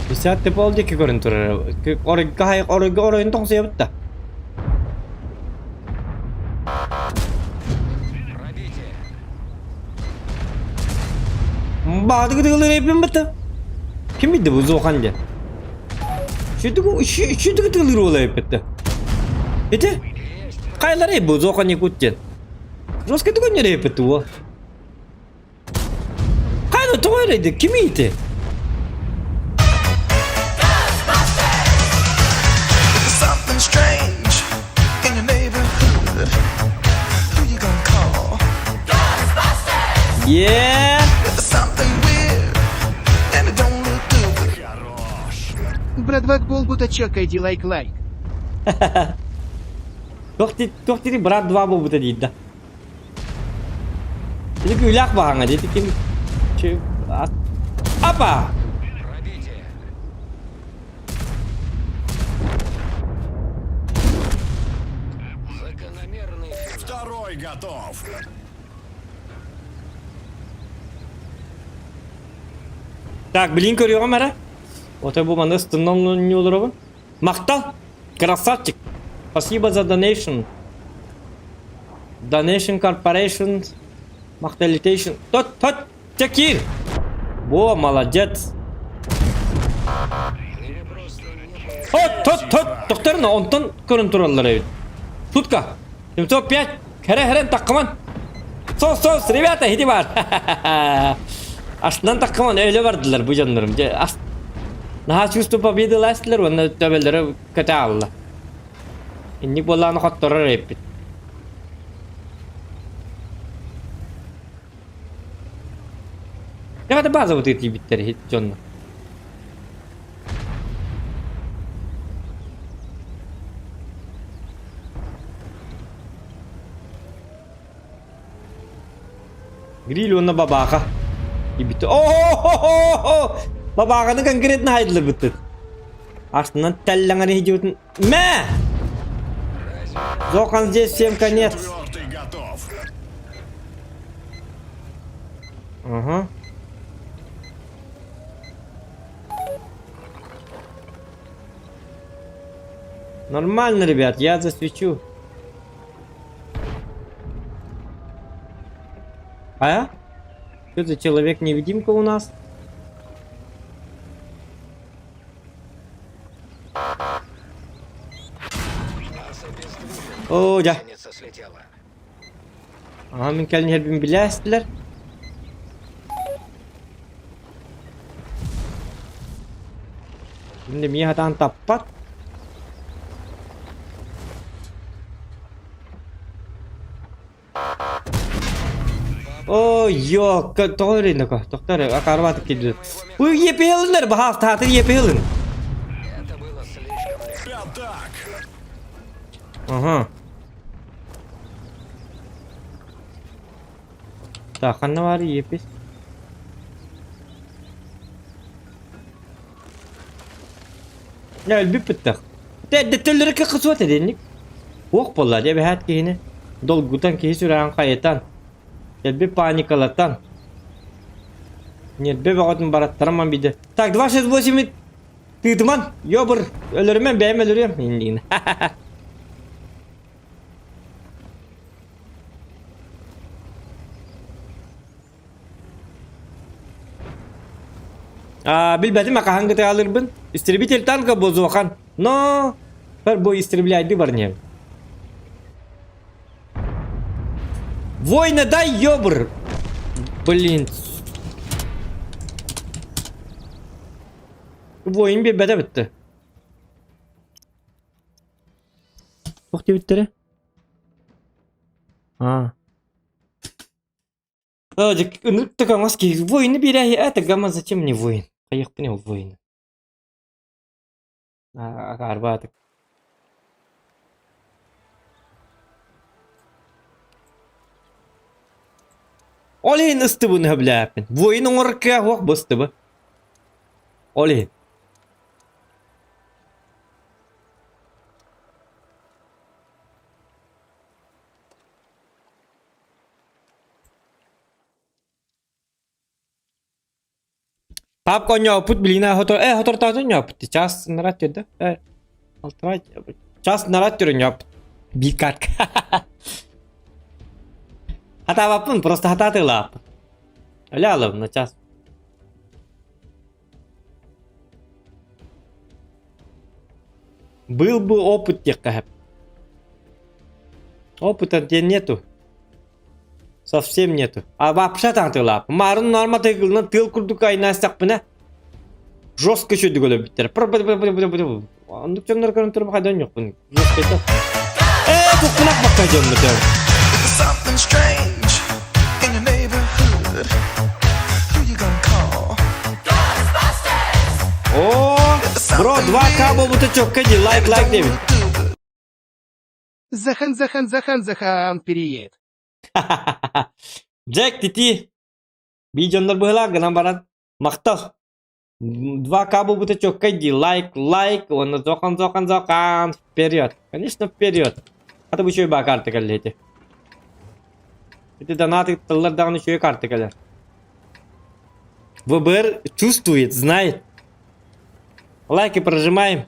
Пятьдесят ты полдики көрөн турар. Оройго оройго оройун тоҥсуйабыт да. Баадыгы эппин быта. Ким билди бу Зохан диэн? Шүтүгү тылыр уола эппитте. Ити хайалары бу Зохан Якут диэн. Жестко түгөннөр эппитти уол. Хайда тоҕо эрэйди? Ким ити? Something strange in your neighborhood. Who you gonna call? Yeah! If there's something weird and it don't look good. Братвак буолбута чекайди лайк лайк. Туох дири брат 2 буолбута диир да. Ити күүлээх баһаҥа дии ким Апа! Второй готов. Так, билин көрүөҕүм эрэ. Отой бу манна ыстынна олоробун. Махтал! Красавчик! Спасибо за donation. Donation Corporation. Махталитейшн. Тот, тот! Чекир! Во, молодец! Тот, тот, тот! Тохторно, онтон көрөн тураллар эбит. Тутка! 705! Хэрэ-хэрэн таккаман! Сос, сос, ребята, иди бар! Астынан таккаман өлө бардылар бу дьоннорум. Дьэ, ас... Наһаа чувство победы ылаастылар уонна төбөлөрө көтө аалла. Инник буоллаҕына хотторор эбиппит. Дьэ, базабытыгар тиийбиттэр иһит дьонно. Гриль уонна бабааха. Ибит. О-хо-хо-хо! Бабааҕаны конкретно хайдылыбыттыт. Астынан тэллэҥэр иһдьибитин. Мэ! Зохан здесь всем конец. Четвертый готов. Ага. Нормально, ребят, я засвечу. А? Что за человек-невидимка у нас? О, дьэ. Аха, мин кэлин иһэрбин билээстилэр. Инде миэ хатаан таппат. О, йо, тоҕо өрүнөкө, тохтор, акарбатык киирдэ. Уй, епиһилиннэр, баһаалтаатын епиһилин. Пятак. Ага. Так, ханна баар епис? Өлбүт быттах. Эрдэттэн кыккысуот эдинник. Уох буолла дьэ эбэһээт киһини. Долгутан киһи сүрэҕин хайытан. Дэлби паникалатан. Ньиэрбэ бөҕөтүн бараттарыман биде. Так, 268 тыытыман. Ёбыр, өлөрүмэн бэйэм өлөрүөм. Иннигин. А, билбэтим хаһан кытаалырбын. Истребитель танка бозуохан. Но пер бу истребляйды барнем. Война дай ёбр! Блин. Воин биэрбэтэ бүтті. Туох диэбиттэрэ? А. Ынырык киһи воины биэрээһи это гамма зачем мне воин? Хайыахпын ол воины. Акаарбаатык. Ол иһин ыстыбын сөбүлээппин. Воин оҥорор кыах суох бу ыстыбы. Ол иһин. Папка оонньооппут билигин хотор э хотортоотун оонньооппут час нарат түрдэ э алтыра час нарат түрү оонньооппут биир картка хатаабаппын просто хатаатыылааппын өлө алабын час Был бы опыт диэххэ Опыта диэн нету. Совсем нету. А вообще таҥтылаап. Марын норма тыгылынан тыал курдук айнаастахпына жестко чөдүк өлөбүттэр. Оннук дьоннор көрөн турбаха дьон юкпун. Жестко Э, туккунак бакка дьоммут. Something strange in your neighborhood. Who you gonna call? О, бро, 2К буолбута чокка дии, лайк, лайк диэбит. Захан, захан, захан, захан, привет. Джек, тити. Би дьоннор быһылаах гынан баран махтал. 2К буолбута чокка дии, лайк, лайк, уонна зохан, зохан, зохан, вперед. Конечно, вперед. Хата бу үчүгэй баа карта кэллэ ити. Ити донат ытталлар даҕаны үчүгэй карта кэлэр. ВБР чувствует, знает. Лайки прожимаем.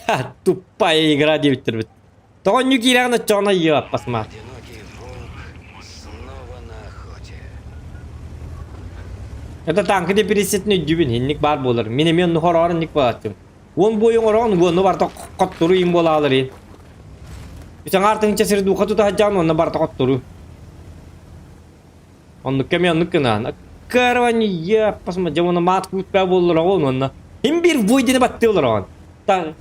Ха, тупая игра диэбиттэрбит. Тоҕо онньу киирэҕин оччоҕуна йоо, посмотри. Одинокий волк снова на охоте. Это танка депрессиятын өйдүүбүн, инник баар буолар. Мин эмиэ оннук ороҕор инник буолааччым. Уон буойуҥ ороҕун уонну барыта хотторуу им буолаалар ин. Үсэҥ артыҥча сир дууха тута сылдьаҕын уонна барыта хотторуу. Оннук кэми оннук гынаан. Кырвани я посмотри, уонна маат күүтпээ буоллар оҕон уонна. Им биир буй диэни баттыы олороҕун.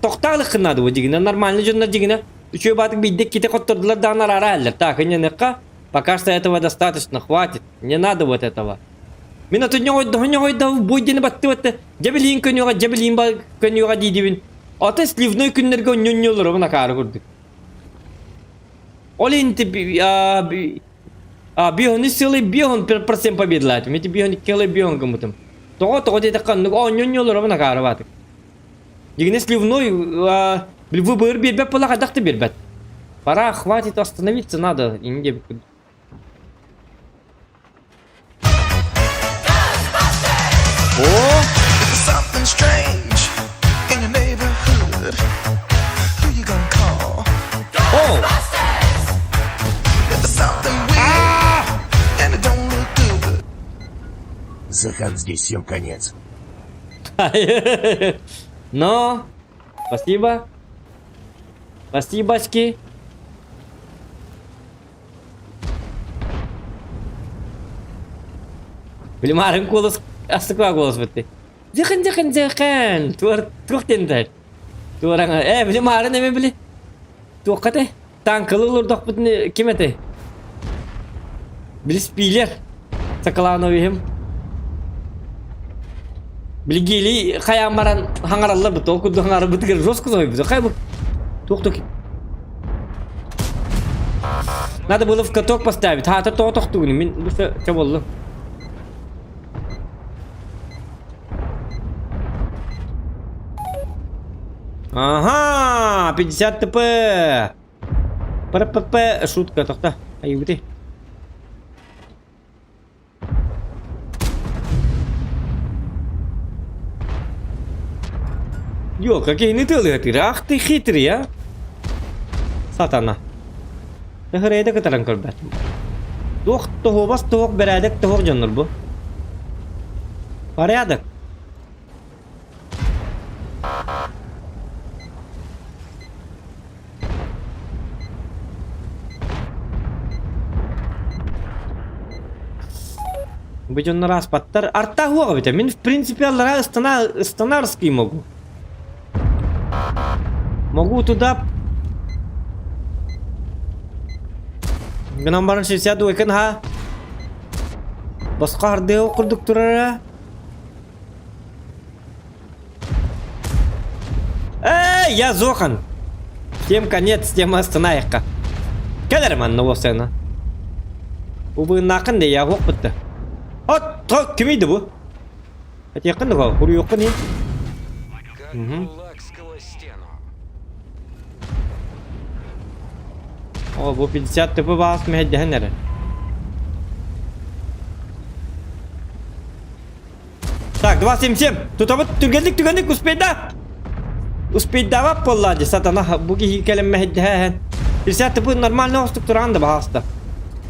Тохтаалык наада бу дьигинэ нормально дьоннор дьигинэ. Үчүгэй баатык биирдэ иккитэ хоттордулар даҕаны араара эллэр. Так, инньэниэххэ пока что этого достаточно, хватит. Не надо вот этого. Мин атын ньоҕойдоһо буй диэни баттыы дьэбилиин көнүөҕэ дьэбилиин көнүөҕэ диидибин. Ата сливной күннэргэ онньонньу олоробун акаары курдук. Ол иһин биоһуну сылы биоһун процент победилаатым. Ити биоһун икки биоһун гыммытым. Тоҕо тоҕо диэтэххэ оннук оонньонньу олоробун акаары баатык. Дьигинэ сливной выбор биэрбэт буола хайдах да биэрбэт. Пора, хватит остановиться надо, инде О! Something strange in your neighborhood. Who you gonna call? О! If there's something weird and it don't look good. Захан здесь всем конец. Но, спасибо. Спасибочки. Блин, марын голос, астыкла голос бітті. Дьэхэн дьэхэн дьэхэн. Туор туох диэн Туораҥа ээ били маарын эми били туохха этэй? Таҥкалы олордохпутуна ким этэй? Били спилер Соколановиһым. Били гели хайаан баран хаҥараллар бу ол курдук хаҥарбытыгар жестко соһуйбут. Хай бу туох туох Надо было в каток поставить. Хаата тоҕо тохтугуну мин бу чэ боллум. Ага, 50 ТП. ППП, шутка, тохто. Айыбыты. Йо, какие не ты Ах ты хитрый, а? Сатана. Ыһырайда кытаран көрбөт. Туох тоһуобас туох бэрээдэк туох дьоннор бу. Порядок. Бу дьоннор ааспаттар. Арта уох эбитэ. Мин в принципе аллара ыстана ыстанарский могу. Могу туда Гынан баран 62 ха. Босхо хардыы курдук турара. Эй, я Зохан. Тем конец, тем астынайыққа. Кэлэр манна уопсайна. Убыыннааххын да я хуохпутта. От, то кимийdi бу? Этиэххин да хуруйуоххун иһин. Как кулак сквозь стену. О, бу 50 тп баас мэһэйдэһэн эрэ. Так, 2.77. Тутабыт түргэнник түргэнник успейда. Успейдаабат буолла дии сатана бу киһи кэлэн мэһэйдэһэн. 50 тп нормально оҕустук тураан да баһааста.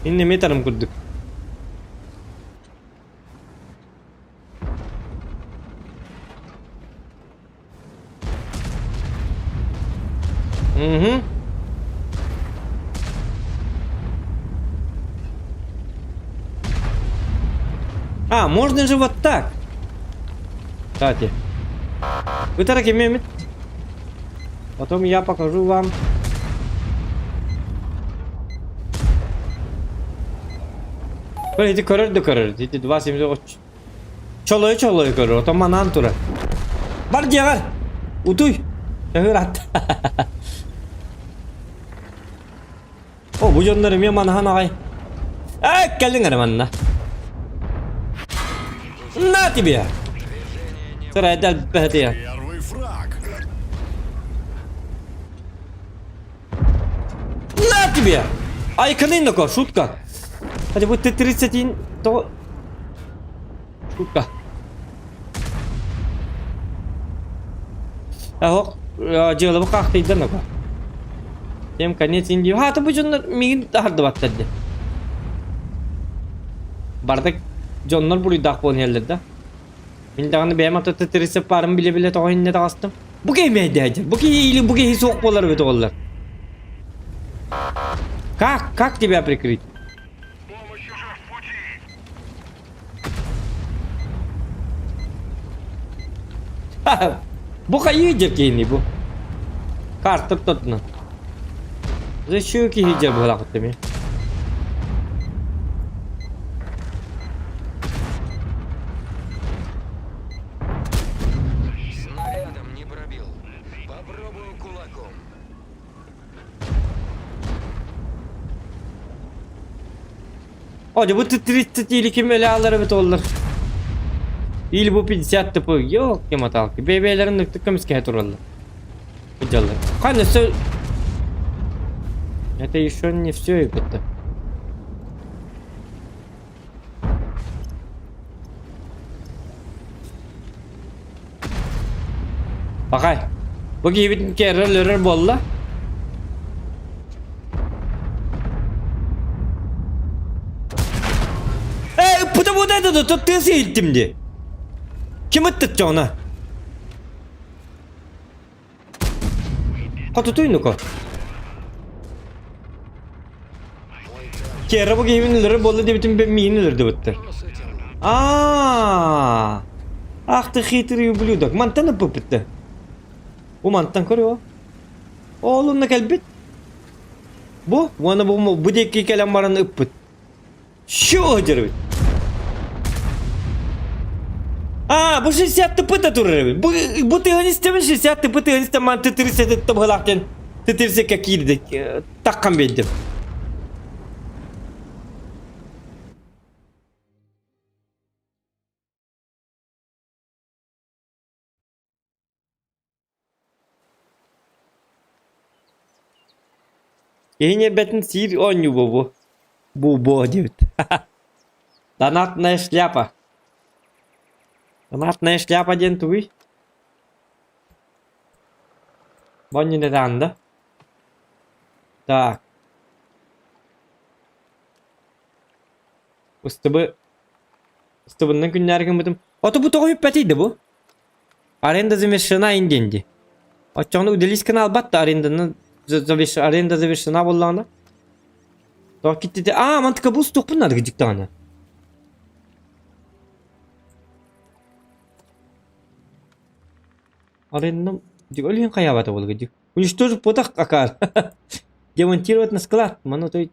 Инне метрым курдук. Угу. А, можно же вот так. Кстати. Вы тараки мемит. Потом я покажу вам. Ити көрөр да көрөр. Ити 2.73. Чолойу-чолойу көрөр, отон манаан турар. Бар дьиэҕэр! Утуй! Төһө ыраатта? О, бу дьоннор эмиэ манаһан аҕай. Ээ, кэллиҥ эрэ манна. На тебе! Сарайда элбэхэтийэ. Первый фраг. На тебе! Айканын такой, шутка. Хотя бы ты 31, то... Шутка. Ах, дьыалабы хаахтыйдан ака. Тем конец Индии. Хаата бу дьоннор миигин таһардыбаттар дии. Барда дьоннор буруйдаах буолан иһэллэр да. Мин даҕаны бэйэм ата 30 паарым билэ-билэ тоҕо иннэ таҕыстым. Бу киһи мэйдээдьэр. Бу киһи или бу киһи суох буолар эбит оҕолор. Как? Как тебя прикрыть? Бу хайыы дьэ киһини бу? Карта тотна. Зачем киһи дьэ быһалаахыттым Снарядом не пробил. Попробую кулаком. О, бу 30 или ким эле алар эбит оллар. Или бу 50 тп. Ёлки-моталки. Бэйбээлэрин ныктык көмүскэһэ тураллар. Дьаллар. Ханна все... Это еще не все, ребята. Пахай. Бу киһибитин кэррэр өлөрөр буолла. Эй, ыппыта вот это тут тыас иһиттим дии. Ким ыттычча она? Хотутуй ну-ка. Кэрэ бу киһибин өлөрөр буолла диэбитим миигин өлөрдүбүттэр. Аа. Ах ты хитрый ублюдок. Мантан ыппыппыт Бу мантан көрүө. Ол онно кэлбит. Бу уонна бу бу диэки кэлэн баран ыппыт. Чё дербит? А, бу 60 тыпыта турар эбит. Бу бу тыһын истэбин 60 тыпы тыһын истэн ман тытырса тытта быһылаах диэн тытырсыкка киирди. Таххан биэрдим. Киһи ньиэрбэтин сиир оонньуу буолуо. Бу-буо диэбит. Донатная шляпа. Донатная шляпа диэн тугуй? Бонньун этаҕын да? Так. Ыстыбы ыстыбыннан күннээри гыммытым. Ото бу тоҕо үппэтий да бу? Аренда завершена диэн дии. Оччоҕуна удались гына албат да аренданы аренда завершена буоллаҕына. Тоҕо киттите аа мантыка бу устуохпун наада кырдьык даҕаны. Арендам ол иһин хайаабата буолла кырдьык. Уничтожить потах акаар. Демонтировать на склад. Маны той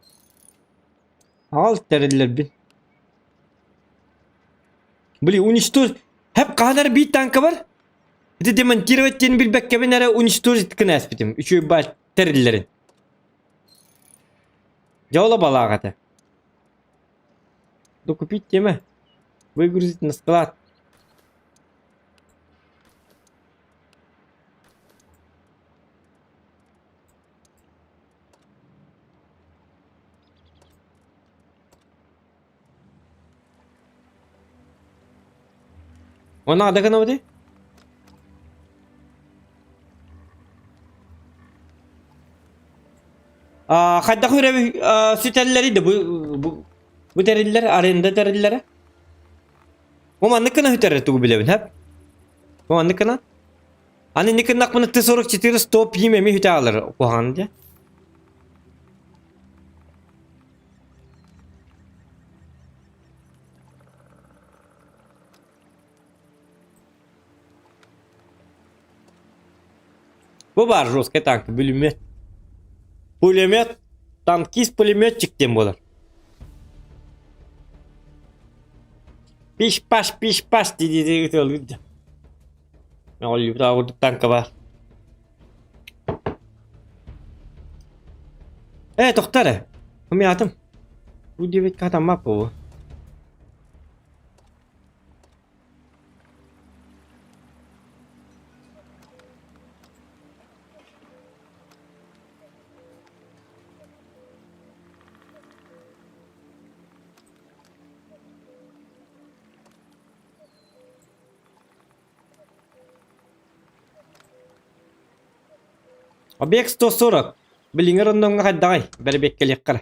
Аҕал тэриллэрбин. Блин, уничтожить. Хэп хаһан эрэ биир танка бар. Ити демонтировать диэн билбэккэбин эрэ уничтожить гына ээспитим. Үчүгэй баар тэриллэрин. Дьэ ол абалаах этэ. Докупить тема. Выгрузить на склад. Уонна ада гынабытый? А, хайдах үрэби сүтэллэрий да бу бу бу тэриллэр аренда тэриллэрэ? Бу маннык гына сүтэрэр тугу билэбин хэп? Бу маннык гына? Аны инник гыннахпына Т-44 стоп им эмиэ сүтэ аалар куһаҕан дии. Бу баар жесткай танк пулемет. Пулемет танкист пулеметчик диэн буолар. Пиш-паш, пиш-паш дии-дии ытыалыыр дьэ. Мөҕүллүбүт курдук танка баар. Ээ, тохтоо эрэ. Умятым. Бу диэбит хатаммат буолуо. Объект 140. Билиҥҥи рандомҥа хайдаҕый? Бэрэбиэккэлиэххэ эрэ.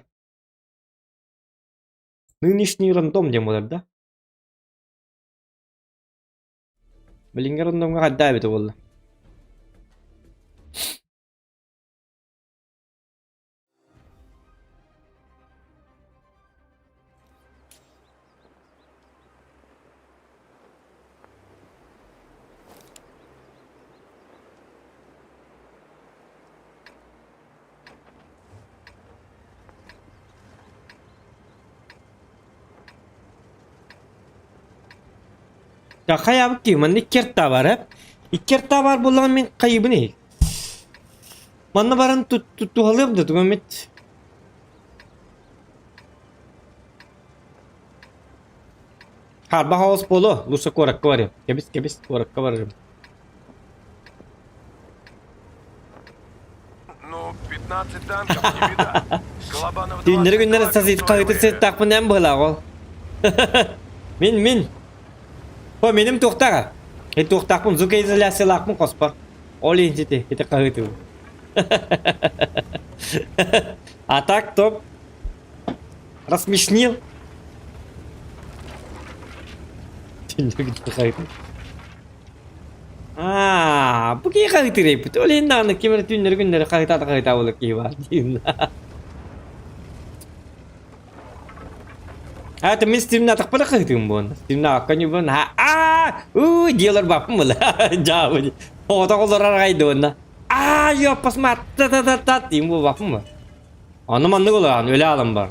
Нынешний рандом диэн буолар да? Билиҥҥи рандомҥа хайдаа эбитэ буолла? Хайаабыт киһи манна икки артаа баар ээ. Икки артаа баар буоллаҕына мин хайыыбын Манна баран туһалыам да тугу эмит. Хаарбах оҕус буолуо, лучше куоракка барыам. Кэбис, кэбис, куоракка барарым. Ну, 15 танков не беда. Колобанов Түүннэри күннэри сасыт хаһыытыр сыттаахпын эн быһылаах ол. Мин, мин. О, миним туохтаҕа. Эн туохтаахпын звукоизоляциялаахпын хоспор. Ол иһин сити, ити хаһыытыбын. А так топ рассмешнил. Аа, бу киһи хаһыытыыр эбит. Ол иһин даҕаны ким эрэ түүннэри күннэри хаһыытаата хаһыытаабыт киһи баар диин. А, это мин стримна атахпар хаһыытыым буолна. Стримна акка ньубун. Аа! Уу диэлэр баппын була. Дьаабы. Оҕото олорор аҕай уонна. Аа, ёппас та та та та диин буолбаппын ба. Аны маннык олорон өлө аалан бар.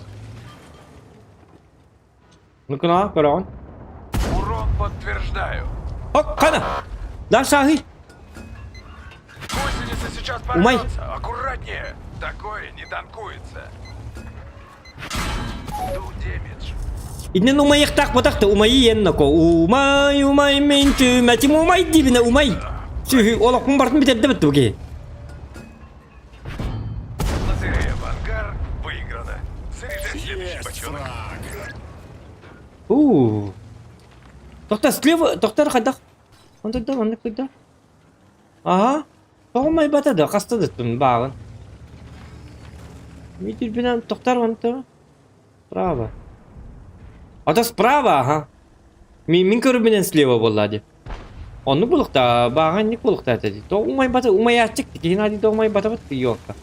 Ну-ка, көрөҕүн. Урон подтверждаю. Оп, хана! Да, шаһый. Гусеница сейчас Умай. порвется. Аккуратнее. Такое не танкуется. Ду демидж. Иннин умайыктаах ботахты умайы енноко. Умай, умай, мен түмәтим умай дибине умай. Сүһү олохпун бартын бүтэрдэ бит буги. Лотерея в ангар выиграна. Заряжай следующий Есть бочонок. фраг. Уу. Тоқтар слева, тоқтар хайдах. Онтойда, маннык тойда. Аха. Тоҕо умайбата да, хаста да ыттым бааҕын. Миитирбинэн тохтар онто. Справа. Ата справа, аха. Мин, мин көрүбүнэн слева буолла дии. Оннук булуктаа, бааҕа инник булуктаа этэ дии. Тоҕо умайбата, умайааччык киһи наадыйда умайбатабыт ёлка.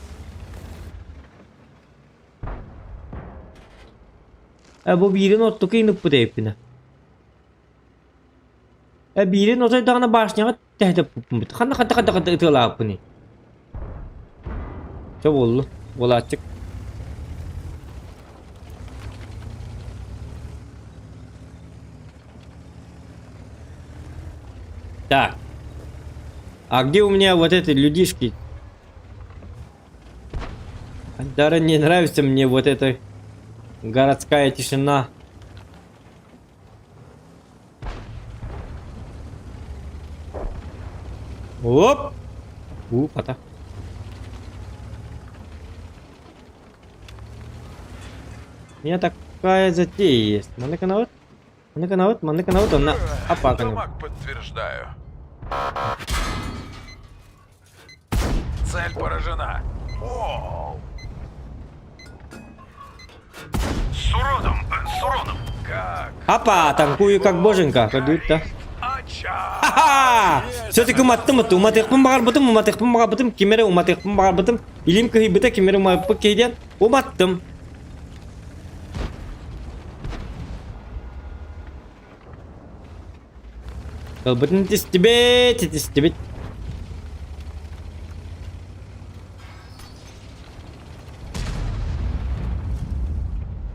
Э, бу биирин оттука иныппыт эбиппинэ. Э, биирин отойдаҕына башняҕа тэһитэ Ханна ханна ханна ханна ытыалаабыппыный? Чэ буоллу, буолааччык. Так. А где у меня вот эти людишки? Даже не нравится мне вот эта городская тишина. Оп! У, хата. У меня такая затея есть. Маннык гынабыт, маннык гынабыт, маннык гынабыт, онно апа гынабыт. Дамаг подтверждаю. Цель поражена. Оу. С уродом, э, с уроном. Как? Апа, танкую как боженька, көрдүгүт да. Очаг. Ха-ха! Все-таки уматтым это, уматыахпын баҕарбытым, уматыахпын баҕарбытым, ким эрэ уматыахпын баҕарбытым, илим кыһыйбыта, ким эрэ умаппыт киһи диэн, уматтым. Ылбытын тистибит, тистибит.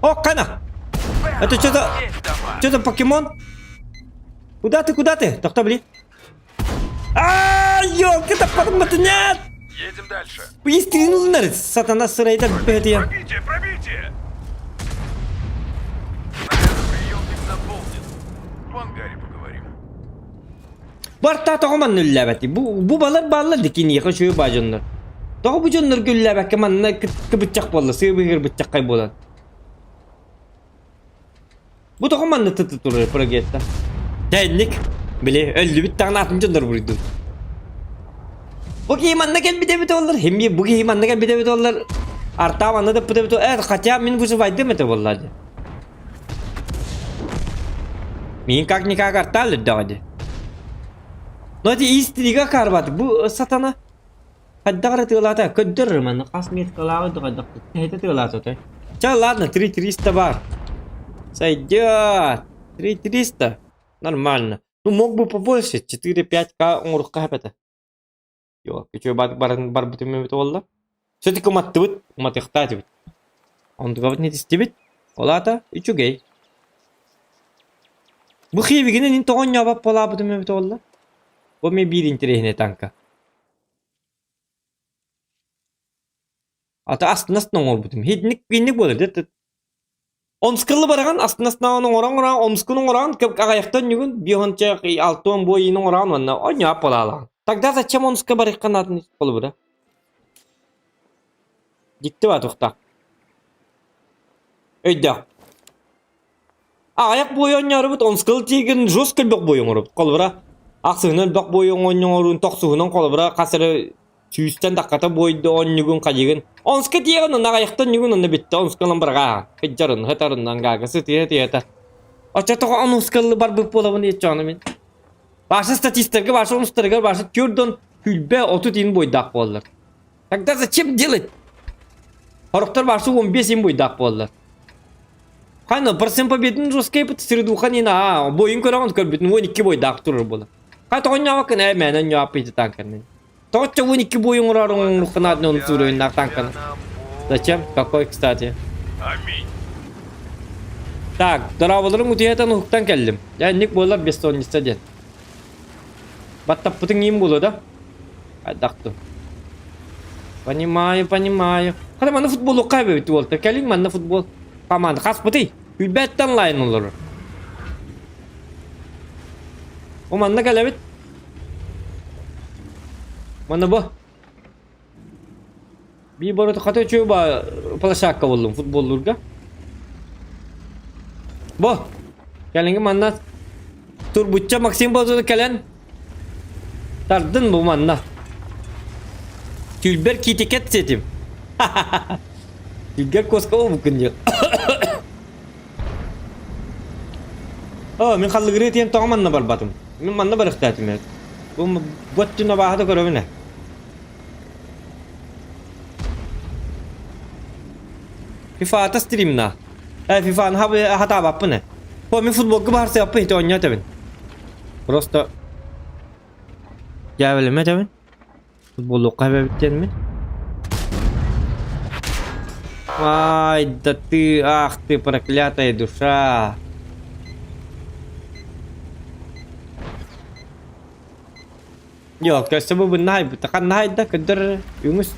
О, Кана! Это что за... Что за покемон? Куда ты, куда ты? Тохто, блин. А, елка, это подумать, нет! Едем дальше. Истринулар, сатана сырайда бэтия. Пробитие, пробитие! Наверное, приемник заполнен. В ангаре поговорим. Барта тоҕо манна үллээбэти? Бу, бу балар бааллар да киниэхэ үчүгэй баа дьоннор. Тоҕо бу дьоннорго үллээбэккэ манна кыбыччах буолла, сыа-быыһыгар быччаххай буолан. Бу тоҕо манна тыты турар прогетта? Дьэ били өллүбүт даҕаны атын дьоннор буруйдун. Бу киһи манна кэлбит эбит буоллар, химми бу киһи манна кэлбит эбит буоллар, артаа манна даппыт эбит э, хотя мин выживайдым это буолла дии. Мин как-никак артаа өлөрдөҕө дии. Но эти истирига карбат, бу сатана Хайдах эрэ тыалаата, көрдөр манна хас меткалааҕый да хайдах эһэтэ тыалаата отой. Чэ ладно, 3300 бар. Сойдет. 3300. Нормально. Ну мог бы побольше, 4-5к оҥоруохха сөп этэ. Йоо, үчүгэй бар баран барбытым эбит буолла. Все-таки уматтыбыт, уматыахтаах этибит. Онтугабыт нетистибит. Ол аата үчүгэй. Бу хиэбигинэн ин тоҕо онньообот буолаабытым эбит буолла. Бу эмиэ биир интэриэһинэй танка. Ата астына-астына оҥорбутум. Итинник инник буолар дии. Омскылы бараҕын астына-астына оҥорон-оҥорон омскун оҥорон аҕыйахтан ньугун биэһонча алтыан буойуну оҥорон уонна оонньоох буолаалаҕын. Тогда зачем омска барыахха нааданы холобура? Дьикти баа туохтаах. Өйдөөх. Аҕыйах буойу оонньоорубут омскыл тиигин жестко элбэх буойу оҥоробут. Холобура, ахсыһынан элбэх буойу оонньоорун, тохсуһунан холобура хас эрэ сүүстэн таххата буойду оонньугун хайыгын. Омска тиэҕин онно аҕыйахтан ньугун онно бүттэ омска ылан быраҕаа. Кыдьарын, хытарын, ангаага сытыйа тиэтэ. Оччотоҕо омскаллы барбыт буолабын диэччи мин. Баша статистарга, баша омстарыгар, баша түрдөн күлбэ 30 ин буойдаах буоллар. Тогда зачем делать? Сорохтор баша 15 ин буойдаах буоллар. Ханна процент победын жесткай средуха не на бойын көрөҕүн көрбүтүн 12 бойдаах турар буола. Ха тоҕонньообаккын ээ мээнэ онньооппыйды танканы. Тоҕоччо 12 бойун оҥорор оҥорукканаатын он суруйуннаах танканы. Зачем? Какой, кстати? Аминь. Так, дорооболорум утуйатан уһуктан кэллим. Дьэ, инник буолар бессонница диэн. Баттаппытыҥ иим буолуо да? Хайдах ту? Понимаю, понимаю. Хата манна футболукка эбэбит уолта. Кэлиҥ манна футбол команда. Хаспытый? Күлбэттэн лайн олорор. О манна кэлэбит. Манна бу. Биир бороту хата үчүгэй ба площадка буллум футболлуурга. Бу кэлиҥҥи манна турбучча Максим Болзун кэлэн тардын бу манна. Түүлбэр киитикэт сиэтим. Түүлгэр куоска буолбуккун диэн. Оо, мин халлыгырыы тиэн тоҕо манна барбатым? Мин манна барыахтаатым ээ. Бу бу өттүн абааһы да көрөбүн ээ. Фифата стримна. Э, Фифаны хатаабаппын э. О, мин футболга баарсыаппын ити оонньоо этэбин. Просто дьээбэлэмэ этэбин. Футболлуохха эбэбит диэн мин. Ай, да ты, ах ты, проклятая душа. Yok, өссө бу бынна хайбыта. Ханна хайда көдөр үҥүс.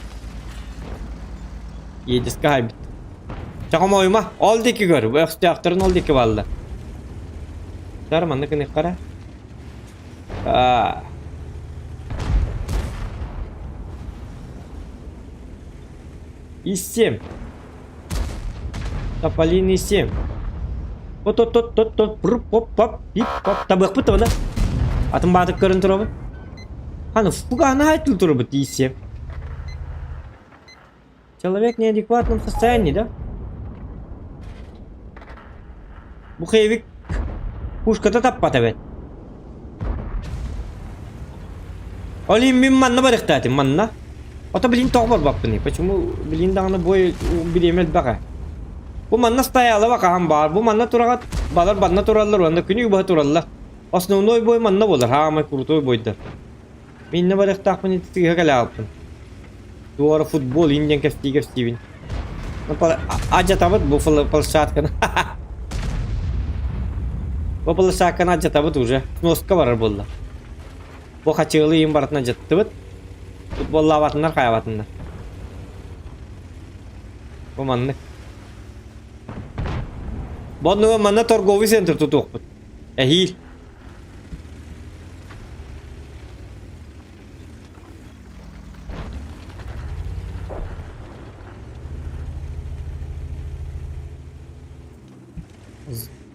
Иэдиска хайбыт. Чаҕым ойума, ол диэки көр, өстөөхтөрүн ол диэки бааллар. Тар манна кыныххара. Аа. И семь. Тополиный семь. От от от от от пруп поп поп пип поп табыахпыт табана. Атын баатык көрөн турабын. Ханы фуганы айтыл турабыт и Человек в неадекватном состоянии, да? Бу хейвик пушката таппат эбит. Ол иһин мин манна барыахтаатым, манна. Ото блин тоҕо барбаппыный? Почему блин даҕаны бой бириэмэ элбэх ээ. Бу манна стояла хаһан баар. Бу манна тураҕат, балар банна тураллар уонна күнү быһа тураллар. Основной бой манна буолар, хаамай крутой бойдар. Миннэ барыахтаахпын ити сыыһа кэлэ аалпын. Туора футбол ин диэн кэпсии кэпсиибин. Адьатабыт бу площадканы. Бу площадканы адьатабыт уже. Сноска барар буолла. Бу хачыалы иин барытын адьаттыбыт. Футболлаабатыннар хайабатыннар. Бу маннык. Бу манна торговый центр тутуохпут. Эһиил.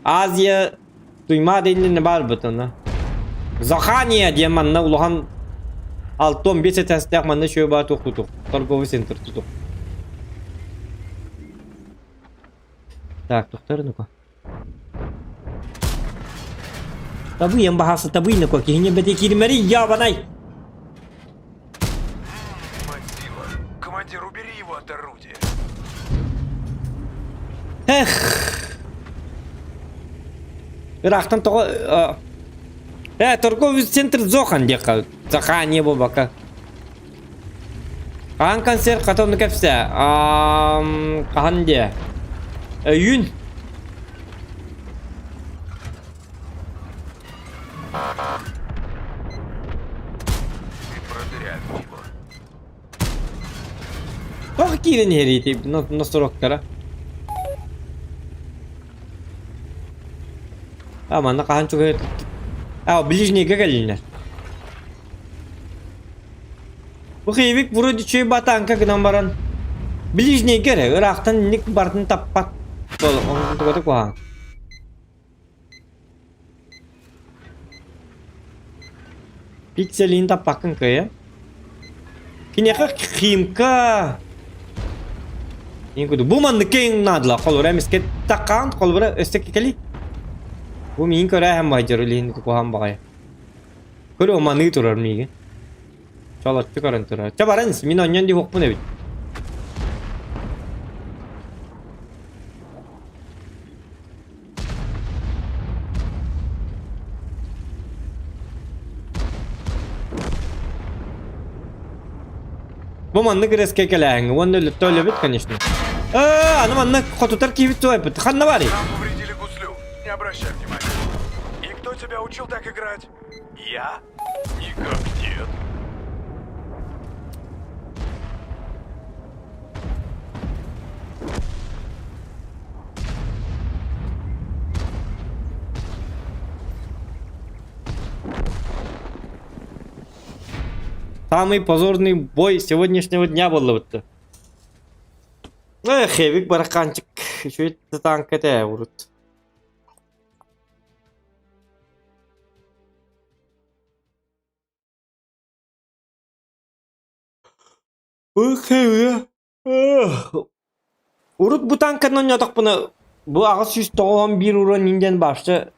Азия Туймаа иннинэ баарбыт онно. Захания диэн манна улахан 65 этээстээх манна үчүгэй баа туох тутух торговый центр тутух. Так, тохтор ну-ка. Табыйан баһааса табый ну-ка киһини бэти киирмэри ябанай. Мать сила. Командир, убери его от орудия. Эх. Ыраахтан тоҕо э торговый центр Зохан диэххэ Захания буолбакка. Хаһан концерт хата ону кэпсээ. Хаһан диэ? Өйүүн. Ты продырявил его. Тоҕо киирэн иһэрий носорогтара? А манна хаһан чугаһыы А, ближнийгэ кэллиннэр. Бу хиибик вроде үчүгэй батаанка гынан баран ближнийгэ эрэ ыраахтан инник барытын таппат. Ол онтугата куһаҕан. Пикселин таппаккын кыайа. Киниэхэ Химка Бу маннык киэҥ наадалаах холобура эмискэ такаан холобура өссө кэли. Бу миин көрөөһөн баайдьар илиһин куһаан баҕайы. Көрө маныы турар миигин. Чолоччу көрөн турар. Чэ баран мин онньон диһуохпун эбит. Бу маннык резкэ кэлээһиҥҥэ уонна өлөттө өлөбүт, конечно. Ээ, аны манна хотутар киһибит туойбут. Ханна барый? Нам повредили гуслю. Не обращай внимания. И кто тебя учил так играть? Я? Никак нет. Самый позорный бой сегодняшнего дня буоллубут. Эх, эбик бараханчик, үчүгэй танк этэ урут. Урут бу танканы оонньоотохпуна бу 891 уран индиан баашча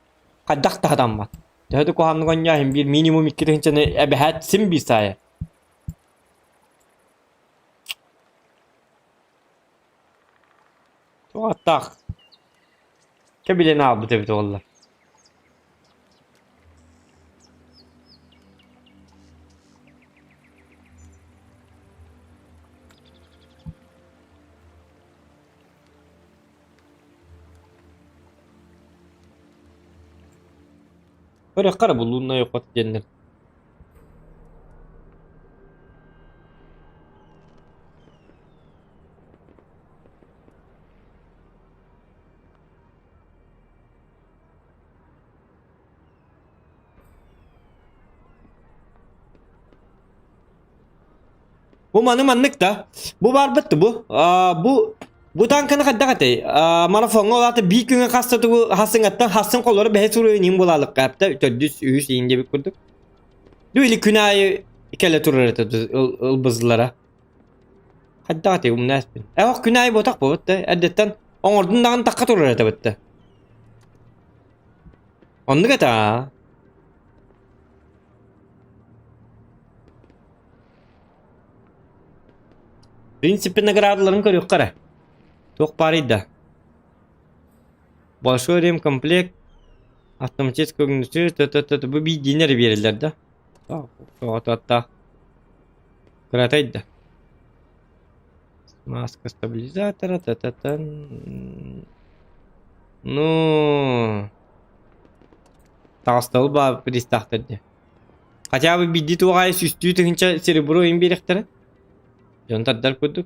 хайдах да сатаммат. Төһө да куһаҕаннык оонньоо иһин биир минимум икки тыһыынчаны эбэһээт син биир саайар. Туох аттаах кэбилэн аалбыт эбит уоллар. Көрүөххэ эрэ булууннай охот диэннэр. Бу маны маннык да. Бу барбыт бу. А, бу бу танканы хайдах этэй? А, марафоҥҥа ол аата биир күҥҥэ хаста тугу хассыҥаттан хассын холлору бэһи суруйан иин буолаалыкка эптэ төрдүс үһүс иин диэбит курдук. Ду или күн аайы кэлэ турар этэ ылбызлара. Хайдах этэй умнаспын. Э ох күн аайы буотах буолбут да. Эрдэттэн оҥордун даҕаны тахха турар этэ бытта. Оннук этэ аа. В принципе наградаларын көрүөххэ эрэ. Туох баарый да. Большой ремкомплект, автоматический огнетушитель, т.т.т. Бу биирдиини эрэ биэрэллэр да. Тоҕо Кыратай да. Маска стабилизатора, та-та-та. Ну, таҕыстабыл баа приставтар дии. Хотя бы биирдии туох аайы сүүстүү тыһыынча серебро им биэриэхтэрэ. Дьон тардар курдук.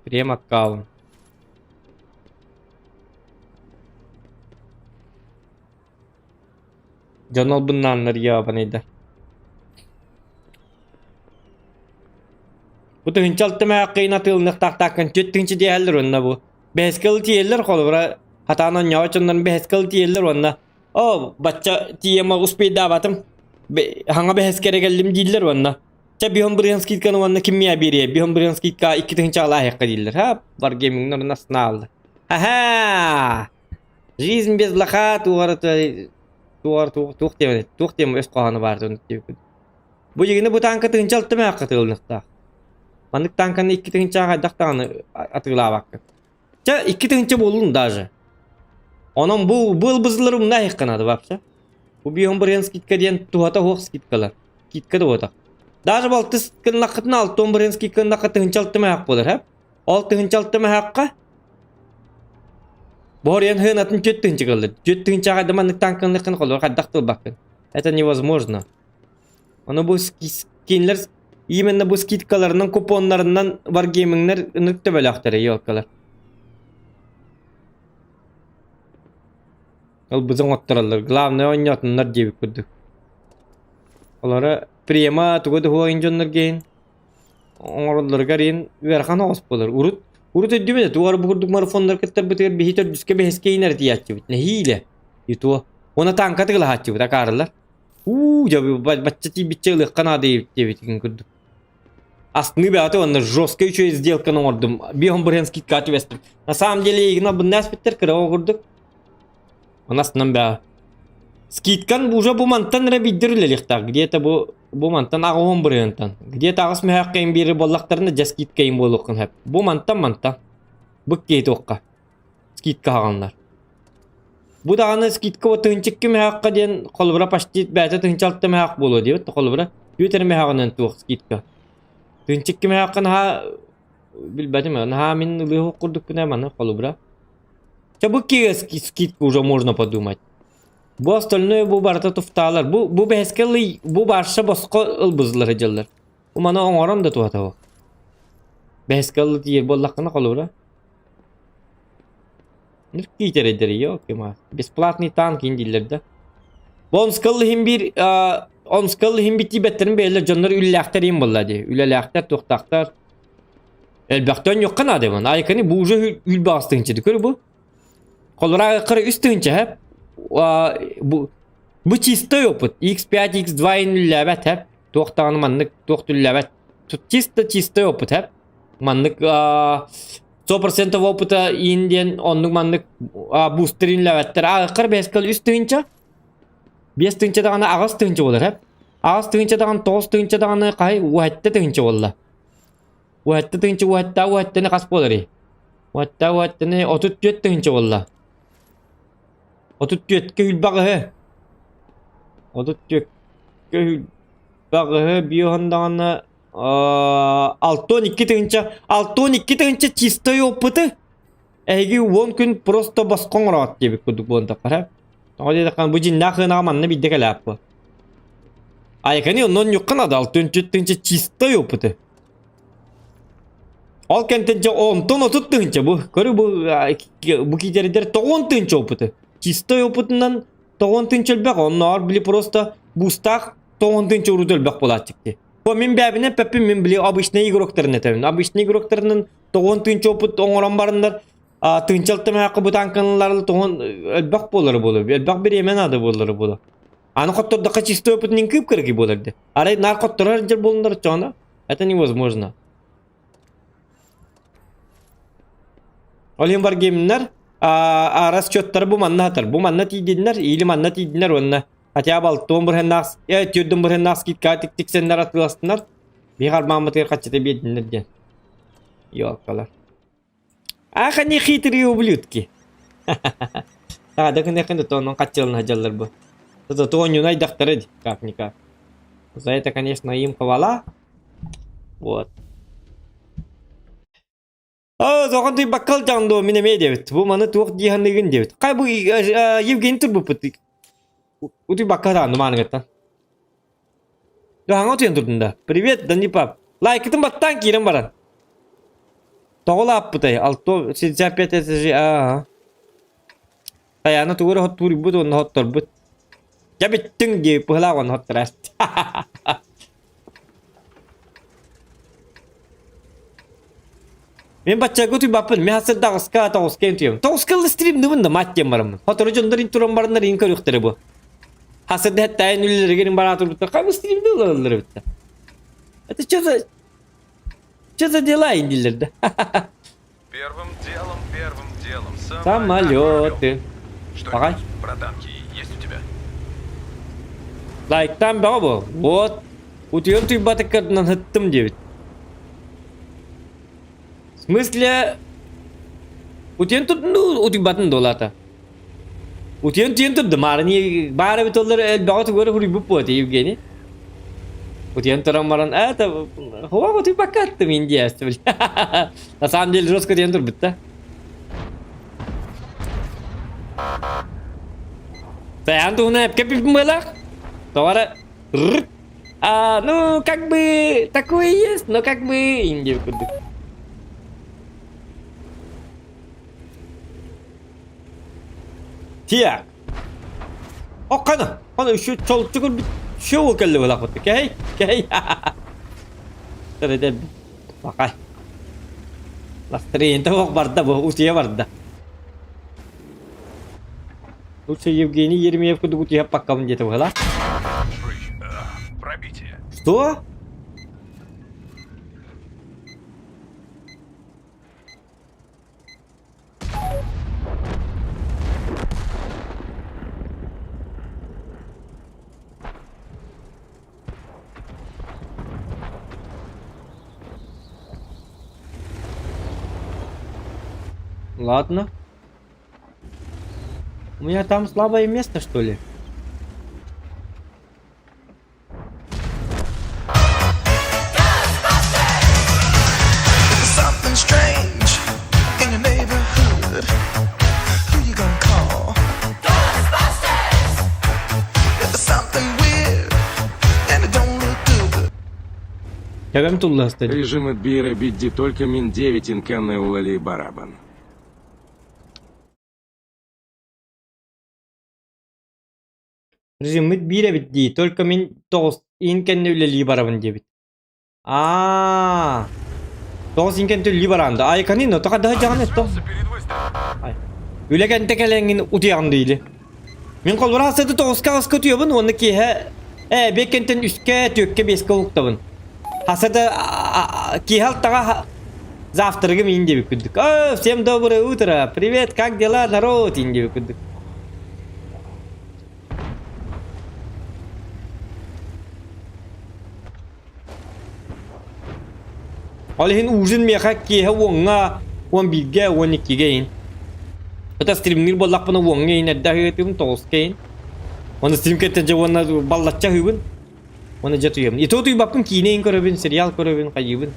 Прем аккаунт. Дьон албыннааннар ебаныйдар. Бу тыһыынча алта мээххин атыылыныахтаахтааххын түөрт тыһыынча диэһэллэр уонна бу. Бэһискэ ыл тиийэллэр холобура хатаан оонньообот дьоннорун бэһискэ ыл тиийэллэр уонна оо бачча тиийэм успейдаабатым хаҥа бэһискэ эрэ кэллим дииллэр уонна чэ биһон бырыһан скидканы уонна ким миэ биэриэ биһон бырыһан скидка икки тыһыынча алааһыахха дииллэр ха варгеймингнар наснааллар аха Жизнь без лоха туох туох туох диэбит туох диэн өс хоһооно баар диэбит. Бу дьигини бу тааҥка тыһыынча алта мээххэ атыыланыахтаах. Маннык тааҥканы икки тыһыынчаҕа хайдах даҕаны атыылаабаккын. Чэ икки тыһыынча буоллун даже. Онон бу бу ылбызылар умна иһиххэ наада вообще. Бу биһон бырыһан скидка диэн туһата суох скидкалар. Скидка да буотах. Даже балтыс гыннаххытына алтон бырыһан скидка гыннахха тыһыынча алта мээхх буолар һэ. Ол тыһыынча алта мөһөөххө Боруйан хыанатын түөрт тыһыынча кыллар. Түөрт тыһыынчаҕа да маннык таҥкынныххын холур хайдах тылбаккын. Это невозможно. Ону бу скинлер именно бу скидкаларынан купоннарынан варгеймингнер ынырык төбөлөөхтөрө елкалар. Ол бызың оттороллор. Главное оонньоотуннар диэбит курдук. Олора према тугу да хуойун дьоннор гейн оҥороллоругар иһин ыарахан оҕус буолар. Урут урут өйдүбүт этэ, уора бу курдук марафоннар кыттарбытыгар биһи төрдүскэ бэһискэ иһин эрэ тиийээччибит. Нэһиилэ. И то. Уонна тааҥка тыгылаһааччыбыт акаарылар. Уу, дьэ бачча тиийбиччэ ылыахха наада диэбитин курдук. Астыныы бэҕэтэ уонна жестко үчүгэй сделканы оҥордум. Биэһон бырыһыан скидкаҕа түбэстим. На самом деле эйигин албыннаа испиттэр кыра оҕо курдук. Онон астынан бэҕэ. Скидкан уже бу мантан эрэ биирдэр үлэлиэхтээх. Где-то бу бу мантан аҕыс бырыһыантан. Где-то аҕыс мөһөөх кэйин биэрэр буоллахтарына дьэ скидка им буолуоххун сөп. Бу мантан мантан. Бу киһи туохха. Скидка хаҕаннар. Бу даҕаны скидка бу тыһынчыкки мөһөөххө диэн холобура почти бэйэтэ тыһынча алта мөһөөх буолуо диэбит холобура. Түөрт эрэ мөһөөҕүнэн туох скидка. Тыынчык кимээххэ наһаа билбэтим наһаа мин ылыах курдукпун ээ маны холобура. Чэ бу скидка уже можно подумать. Бу остальное бу барыта туфтаалар. Бу бу бэһэскэ ылый бу барша босхо ылбызылар дьаллар. Бу маны оҥорон да туһата суох. Бэһэскэ ылы тиийэр буоллаххына холобура. Киитэрэйдэр ёлки Бесплатный танк иин дииллэр да. Бу онскал иһин биир онскал иһин битиибэттэрин бэйэлэр дьоннор үлэлээхтэр иин буолла дии. Үлэлээхтэр, туохтаахтар. Элбэхтэн ньукка наада бу. Айканы бу уже үл баҕас тыһынча көр бу. Холура кыры үс тыһынча хэп. Бу бу чистой опыт. X5, X2 ин үллээбэт хэп. Туохтаҕаны маннык туох түллээбэт. Чисто чистой опыт хэп. Маннык 100% опыта иин диэн оннук маннык бустер инлэбэттэр. Аҕыккар бэскэл үс тыһынча. Биэс тыһынча даҕаны аҕыс тыһынча буолар хэп. Аҕыс тыһынча даҕаны тоҕус тыһынча даҕаны хаһай уһэтте тыһынча буолла. Уһэтте тыһынча уһэтта уһэттени хас буоларый? Уһэтта уһэттени 34 тыһынча буолла. 34-кэ хүлбэҕиһи. 34-кэ хүлбэҕиһи биоһон даҕаны 62 тыһыынча 62 тыһыынча чистой опыты эһиги уон күн просто босхо оҥороот диэбит курдук буолан таххара. Тоҕо диэтэххэ бу дьиннээх ыанаҕа манна биирдэ кэлээппэ. Айкани оннон ньукка надо 64 тыһыынча чистой опыты. Ол кэнтэн дьэ онтон 30 тыһыынча бу. Көрү бу бу киитэрдэр 90 тыһыынча опыты. Чистой опытынан 90 тыһыынча элбэх. Оннооҕор били просто бустаах 90 тыһыынча урут элбэх буолааччык. Бу мин бэйэбинэн эппэппин, мин били обычный игроктарын этэбин. Обычный игроктарынан тоҕон тыынча опыт оҥорон бараннар тыынчалта мэхэ бу танканалар тоҕон элбэх буолары буолар. Элбэх бириэмэ наада буолары буолар. Аны хоттордохха чистой опытын кыып кыргы буолар де. Арай нар хотторор дьер буолундар чоно. Это невозможно. Ол иһин варгеймнар расчеттары бу манна хатар. Бу манна тиийдиннэр, или манна тиийдиннэр уонна Хотя бы алтуон бырыһыннаах, түөрдүн бырыһыннаах скидкаҕа тик-тиксэннэр атыыластынар. Биһи харбааммытыгар хаччыта биэрдиннэр диэн. Ёлкалар. Ах, они хитрые ублюдки. А, да гынахын да онон хаччылын сылдьаллар бу. Зато оонньууну айдахтара дии, как-никак. За это, конечно, им хвала. Вот. Оо, тоҕо баккал дьаҥ дуо мин эмиэ диэбит. Бу маны туох дии саныыгын диэбит. Хай бу Евгений турбуппут. Утуйбакка даҕаны мааныгыттан. Хаҥа утуйан турдун да. Привет, Дани пап. Лайкытын баттаан киирэн баран. Тоҕо лааппытай? Алто 65 этажи аа. Таяна тугу эрэ хоттууруйбут уонна хотторбут. Дьэ бүттүҥ дии быһылаах уонна хоттораат. Мин баччага утуйбаппын, мин хасырда аҕыска тоҕуска утуйабын. Тоҕуска ылла стримныбын да мать диэн бараммын. Хотору дьоннор ин туран бараннар ин көрүөхтэрэ бу. Хасырда хэттээйин үлэлэригэр ин бараа турбуттар. Хай бу стримни ылаллар эбит Это что за... Что за дела ин дииллэр да. Первым делом, первым делом. Самолеты. Что-нибудь про танки есть у тебя? Лайктан бөҕө бу. Вот. Утуйан туйбатыккарынан ыттым диэбит. В смысле? Утуйан турдун дуу, утуйбатын дуу лата? Утуйан утуйан турдум. Маарыны баар эбит оллар элбэҕи тугу эрэ суруйбут буолуо Евгений. Утуйан туран баран, это хуа утуйбакка аттым Индия. На самом деле жестко утуйан турбут да. Саян туһунан эпкэ билбин буолаах. Тоҕо эрэ а, ну, как бы такое есть, но как бы Индия курдук. Так. О, қана, қана еще чолчу көрбүт. Шоу кэллэ буолаах Кэй, кэй. Төрөдө бакай. Настроение ох барда бу, утуйа барда. Лучше Евгений Еремеев курдук утуйа паккабын диэтэ быһыла. Пробитие. Что? Ладно. У меня там слабое место, что ли? Төбөм тулласта дии. Режим Бира бидди только мин 9 инканны улали барабан. Режиммит биир эбит дии, только мин тоҕус иин кэннэ үлэлии барабын диэбит. Аа. Тоҕус иин кэннэ үлэлии бараан да. Айканин, ото хаддаһа дьаҕан этто. Ай. Үлэ кэнтэ кэлэҥҥин утуйаҕын диили. Мин холбура сыты тоҕуска аҕыска утуйабын уонна киэһэ ээ биэк кэнтэн үскэ, түөккэ, биэскэ уһуктабын. Хасата киэһэ алтаҕа завтрагым иин диэбит курдук. О, всем доброе утро! Привет, как дела, народ? Иин диэбит курдук. Ол иһин ужин миэхэ киэһэ уоҥҥа, 11-гэ, 12-гэ иһин. Это стримнир буоллахпына уоҥҥа иһин эрдэ аһыытым, тоҕуска иһин. Оны стрим кэттэ дьэ уонна баллачча аһыыбын. Уонна дьэ утуйабын. И то утуйбаппын киинэ иһин көрөбүн, сериал көрөбүн, хайыыбын.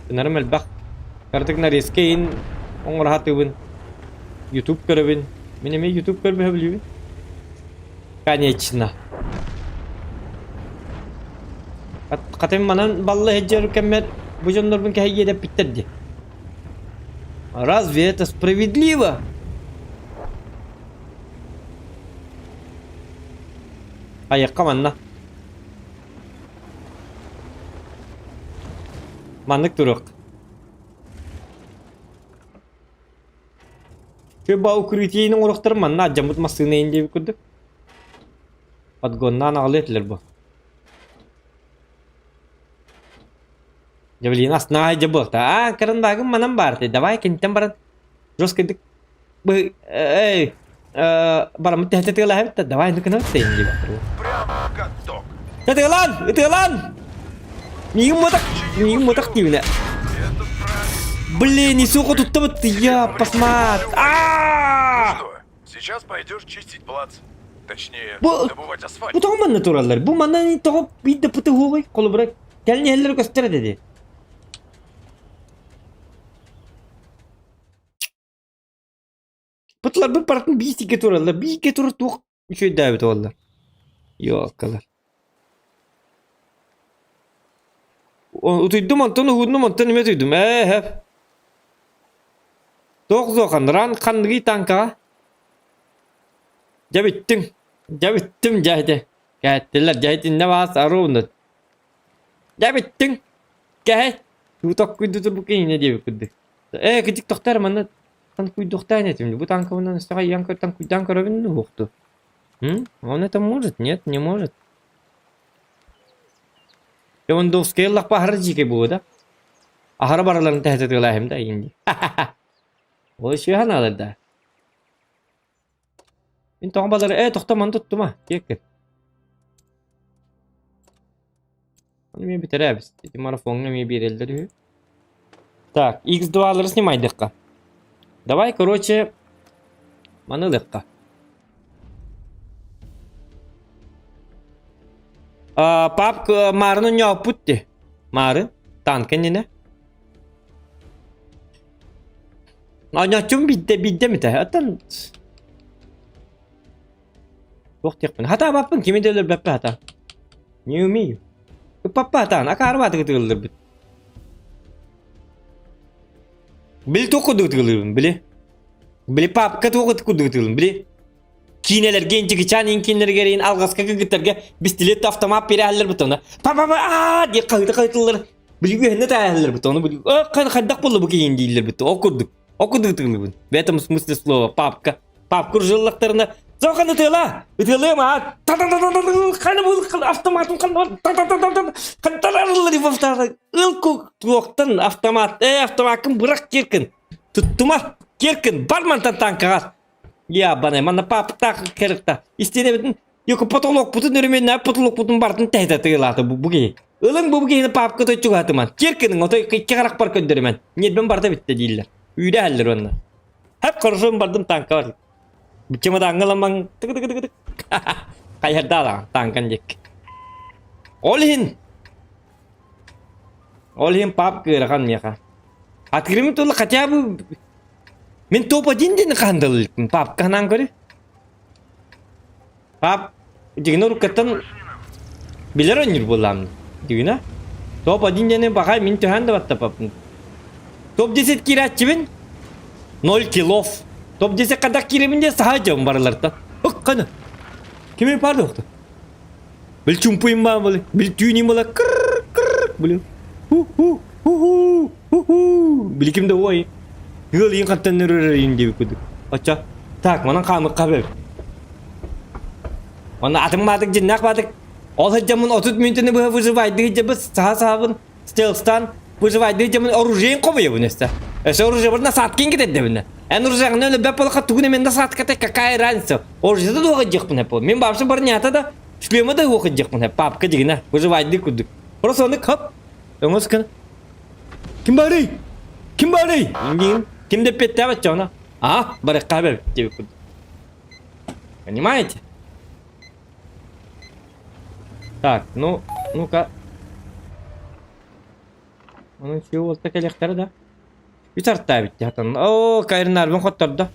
Гынарым элбэх. Кыратык нарезка иһин оҥоро сатыыбын. Ютуб көрөбүн. Мин эмиэ Ютуб көрбөһө билибин. Конечно. Хатым манан балла сылдьар кэммэр бу дьоннорбун кэһэйиэдэппиттэр дии. Разве это справедливо? Айыкка манна. Маннык туруох. Ба укрытиены оҥоруохтарын манна алдьаммыт массыына иһин диэбит курдук. Подгоннаан аҕалыа этилэр бу. Дьэ блин астына дьэ буолта. Аа карандаагым манан баар ты. Давай кинтэн баран жесткайдык бы эй бараммыт тэһэтэ тыалаһабыт да давай ну кына тэйин диэбит. Прям каток. Ытыалан! Ытыалан! Миигин муотах, миигин муотах диибинэ. Блин, не сука туттабыт, я посмат. А! Сейчас пойдешь чистить плац. Точнее, Бу добывать асфальт. бу тоҕо манна тураллар? Бу манна тоҕо биир да пыты хуоҕуй? Холобура, кэлин иһэллэр көстөр этэ Пытыларбыт барытын биир сиргэ тураллар, бииргэ турар туох үчүгэйдээбит буолла? Ёлкалар. Утуйдум онтон уһууннум онтон эмиэ утуйдум ээ һэп. Туох суохан ран ханныгый танкаҕа? Дьэ бүттүҥ. Дьэ бүттүм дьэ ити. Кээттилэр дьэ итиннэ баас аруунут. Дьэ бүттүҥ. Кэһэй. Туу токкуйду турбукка иҥнэ диэбит курдук. Ээ кытик тохтор манна Танкуйдуохтаан этим. Бу танкабынан өстөҕө ийэн танкуйдаан көрөбүн уһукту. М? Он это может? Нет, не может. Левандовскай ыллахпа аһара дьиикэй буолуо да? Аһара бараларын тэһэтэ тыалааһым да инди. Ол үчүгэй санаалар да. Мин тоҕо балары э тохто маны туттума киэккин. Аны эмиэ бүтэрээбит. Ити марафоҥҥа эмиэ биэрэллэр үһү. Так, X2-лары снимайдыхха. Давай, короче, маны ылыахха. А, пап Марын оонньооппут дии. Марын, танк иннинэ. Оонньооччум биирдэ биирдэ эмитэ. Оттон Туох диэхпин. Хатаабаппын, кими да өлөрбөппүн хата. Не умею. Ыппаппа хатаан, акаары баатыгы тыыллырбыт. Били туох курдук тыыллыыбын, били. Били папка туох курдук тыыллым, били. Киинэлэргэ инчикичаан иин кииннэригэр иин алҕаска кыргыттарга бистилет автомат биэрээһэллэр бутона. Па-па-па аа диye хаһыта хаһытыллар. Били үөһэнне тааһаллар бутона. Били хайдах буолла бу киин дииллэр бутта. Ол курдук. Ол курдук тыыллыбын. В этом смысле слова папка. Папка ыржыллахтарына Зохан ытыала! Ытыалыам аа! Хана бу автоматын Ыл туохтан автомат э автомаккын бырах киркин туттума киркин бар мантан танкаҕа я банай манна паптаах кэрыкта истиэнэбитин Йоку потолокпутун өрөмүөннээх потолокпутун бартын тэһитэ тыылаата бу бу киһи. Ылыҥ бу киһини папка той чугаһатыман. Киркиниҥ отой икки харахпар көрдөрүмэн. Ньиэрбэм барыта бүттэ дииллэр. Үүрэ уонна. Хап хорошо бардым танка бар. Чемодаҥҥа ламаҥ тык тык тык тык. Хайардаалаҕын танкан диэк. Ол иһин Ол иһин пап кыарахан миэхэ. Открымы тула хотя бы мин топ-1 диэн хаһан папка ханаан көрү. Пап дигини уруккаттан билэр оонньуур буоллаам дигинэ. Топ-1 диэни баҕай мин түһээн да баттапаппын. Топ-10 киирээччибин 0 килов. Топ-10 хайдах киирэбин диэн саха дьон барылартан. Ыкканы. Кими парды охту? Бил чумпуйум баа были. Бил түүнүм была кыр кыр били. Ху ху ху ху ху ху. Били ким да ой. Ыал иин хантан нөрөрөр диэбит курдук. Оччо. Так, манан хаамыкка бэб. Онно атын баатык дьиннээх баатык. Ол сылдьаммын 30 мүнүүтэни быһа выживайдыы сылдьабыт, саха саабын стелстан выживайдыы сылдьаммын оружиен хомуйабын өссө. Өссө оружиебын насадкин кэтэрдэбинэ. Эн оружиеҕын өлөрбөт буоллахха тугун эмэ насадката какая разница? Оружиета да уох илдьиэхпин Мин бабша бронята да, шлема да уох илдьиэхпин папка дьигинэ, выживайдыы курдук. Просто ону хоп, өҥөс гына. Ким баарый? Ким баарый? Диин. Ким да эппиэттээбэт дьоно. А, барыахха бэбит диэбит курдук. Понимаете? Так, ну, ну-ка. Onun şey olsa кэлиэхтэрэ да. Үс артаабит хатан. Оо, кайрынаарбын хоттордо.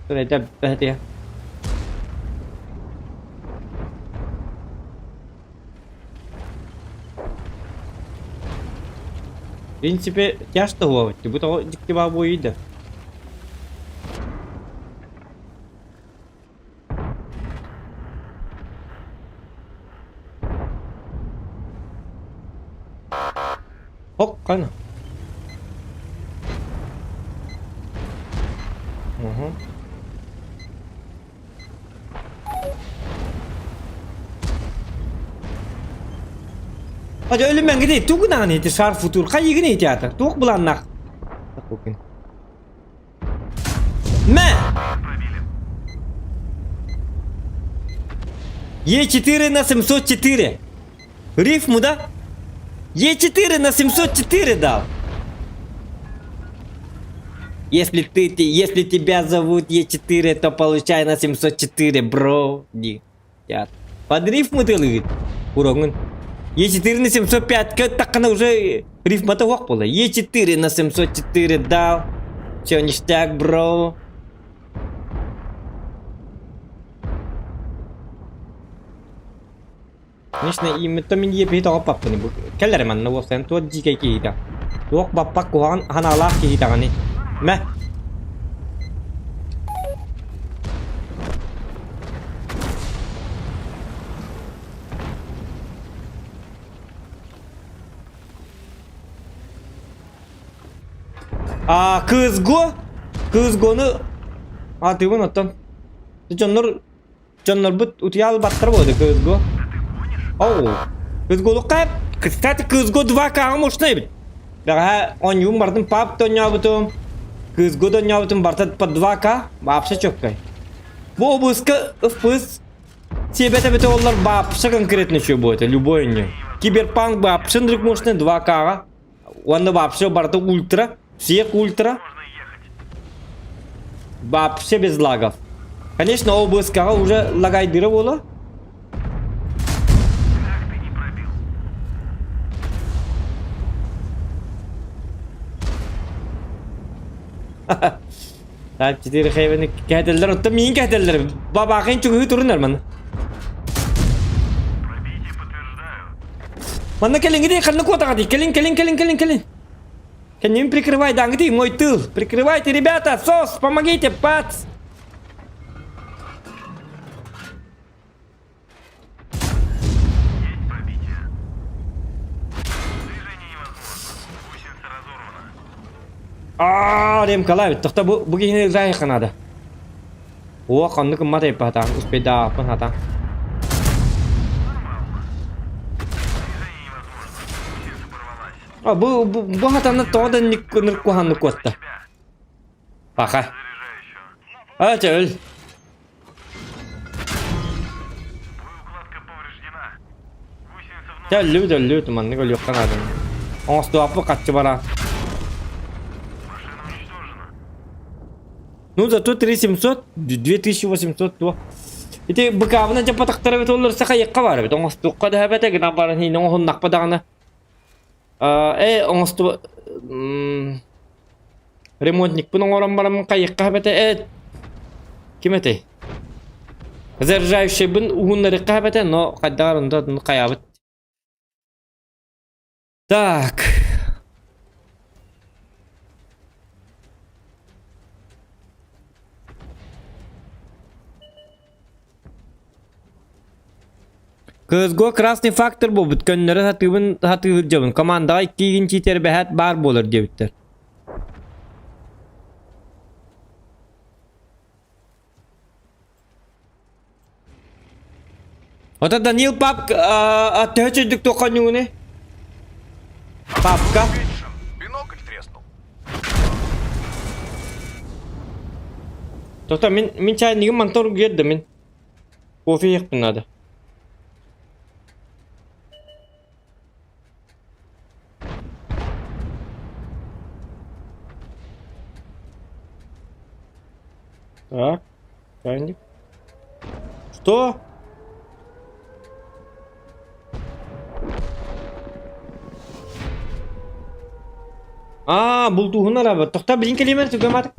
Турэйдэ бэһэтиэ. В принципе, тяжко ловить. Бу тоҕо дьикти баа буойда. Хоккана. Угу. Hadi ölüm gideyim. Тугунан ити шар футур. Хайыгын ити ата. Туох буланнах. Мэ! Е4 на 704. Рифму, да? Е4 на 704 дал. Если ты, если тебя зовут Е4, то получай на 704, бро. Ди. Под рифму ты лыгит. Уроңун. Е4 на 705 таккана уже рифмата уох була. Е4 на 704 дал. Все ништяк, бро. Конечно, именно мин иэпиһи тоҕо паппыны бу кэллэрэ манна уопсайан туох дьиикэй киһитэ. Туох баппак куһаҕан ханаалаах киһи даҕаны. Мэ. А кызго кызгону атыыбын оттон дьоннор Дьоннорбут утуйа албаттар буолла кызго. Оу. Кызголукка кстати кызго 2К мощный эбит. Бэҕэһээ оонньуум бардым пап да оонньообутум. Кызго да оонньообутум барыта по 2К вообще чёткай. Бу обыска FPS сиэбэт эбитэ оллар вообще конкретно еще будет любой оонньуу. Киберпанк вообще нырык мощный 2К-ҕа. Уонна вообще барыта ультра. Всех ультра. Вообще без лагов. Конечно, ОБСК-ҕа уже лагайдыра буола. Type 4 хейвени кэһэтэллэр, оттон миин кэһэтэллэр. Бабаахын чугуһу турунар маны. Манна кэлиҥ ханна куотаҕытый? Кэлиҥ, кэлиҥ, кэлиҥ, кэлиҥ, кэлиҥ. Кэннибин прикрывай, дааҥытый, мой тыл. Прикрывайте, ребята, сос, помогите, пац. Аа, ремкалаабит. Тохто бу бу киһини ырдаайыхха наада. О, ханнык ыммат эппатаан, успейдааппын хата. А, бу бу бу хатанна тоҕо да ныркуһаннык куотта. Паха. А, чэ өл. Чэ өллүбүт өллүбүт маннык өлүөххэ наада. Оҥостуохпут хаччы бара. Ну зато 3700, 2800 туох. Ити быкаабына дьаппатахтара эбит оллар саха якка бар эбит. Оҥостуохха да эбэтэ гынан баран иһин оҥоһуннахпа даҕаны. Э оҥосту ремонтникпын оҥорон бараммын хайыахха эбэтэ э ким этэй? Заряжающийбын уһуннарыахха эбэтэ но хайдаҕар онто хайаабыт. Так. CSGO красный фактор буолбут көннөрө сатыыбын сатыыр дьабын командаҕа иккигин чиитэрбэһэт баар буолар диэбиттэр. Ото Данил пап төһө чөйдүк туохха Папка. Бинокль треснул. Тота мин мин чайнигым мантан угуйар мин. Кофе иһиэхпин надо. Так, чайник. Что? Аа, бултууһун арабы. Тохта билин кэлиэмэр түгэмат.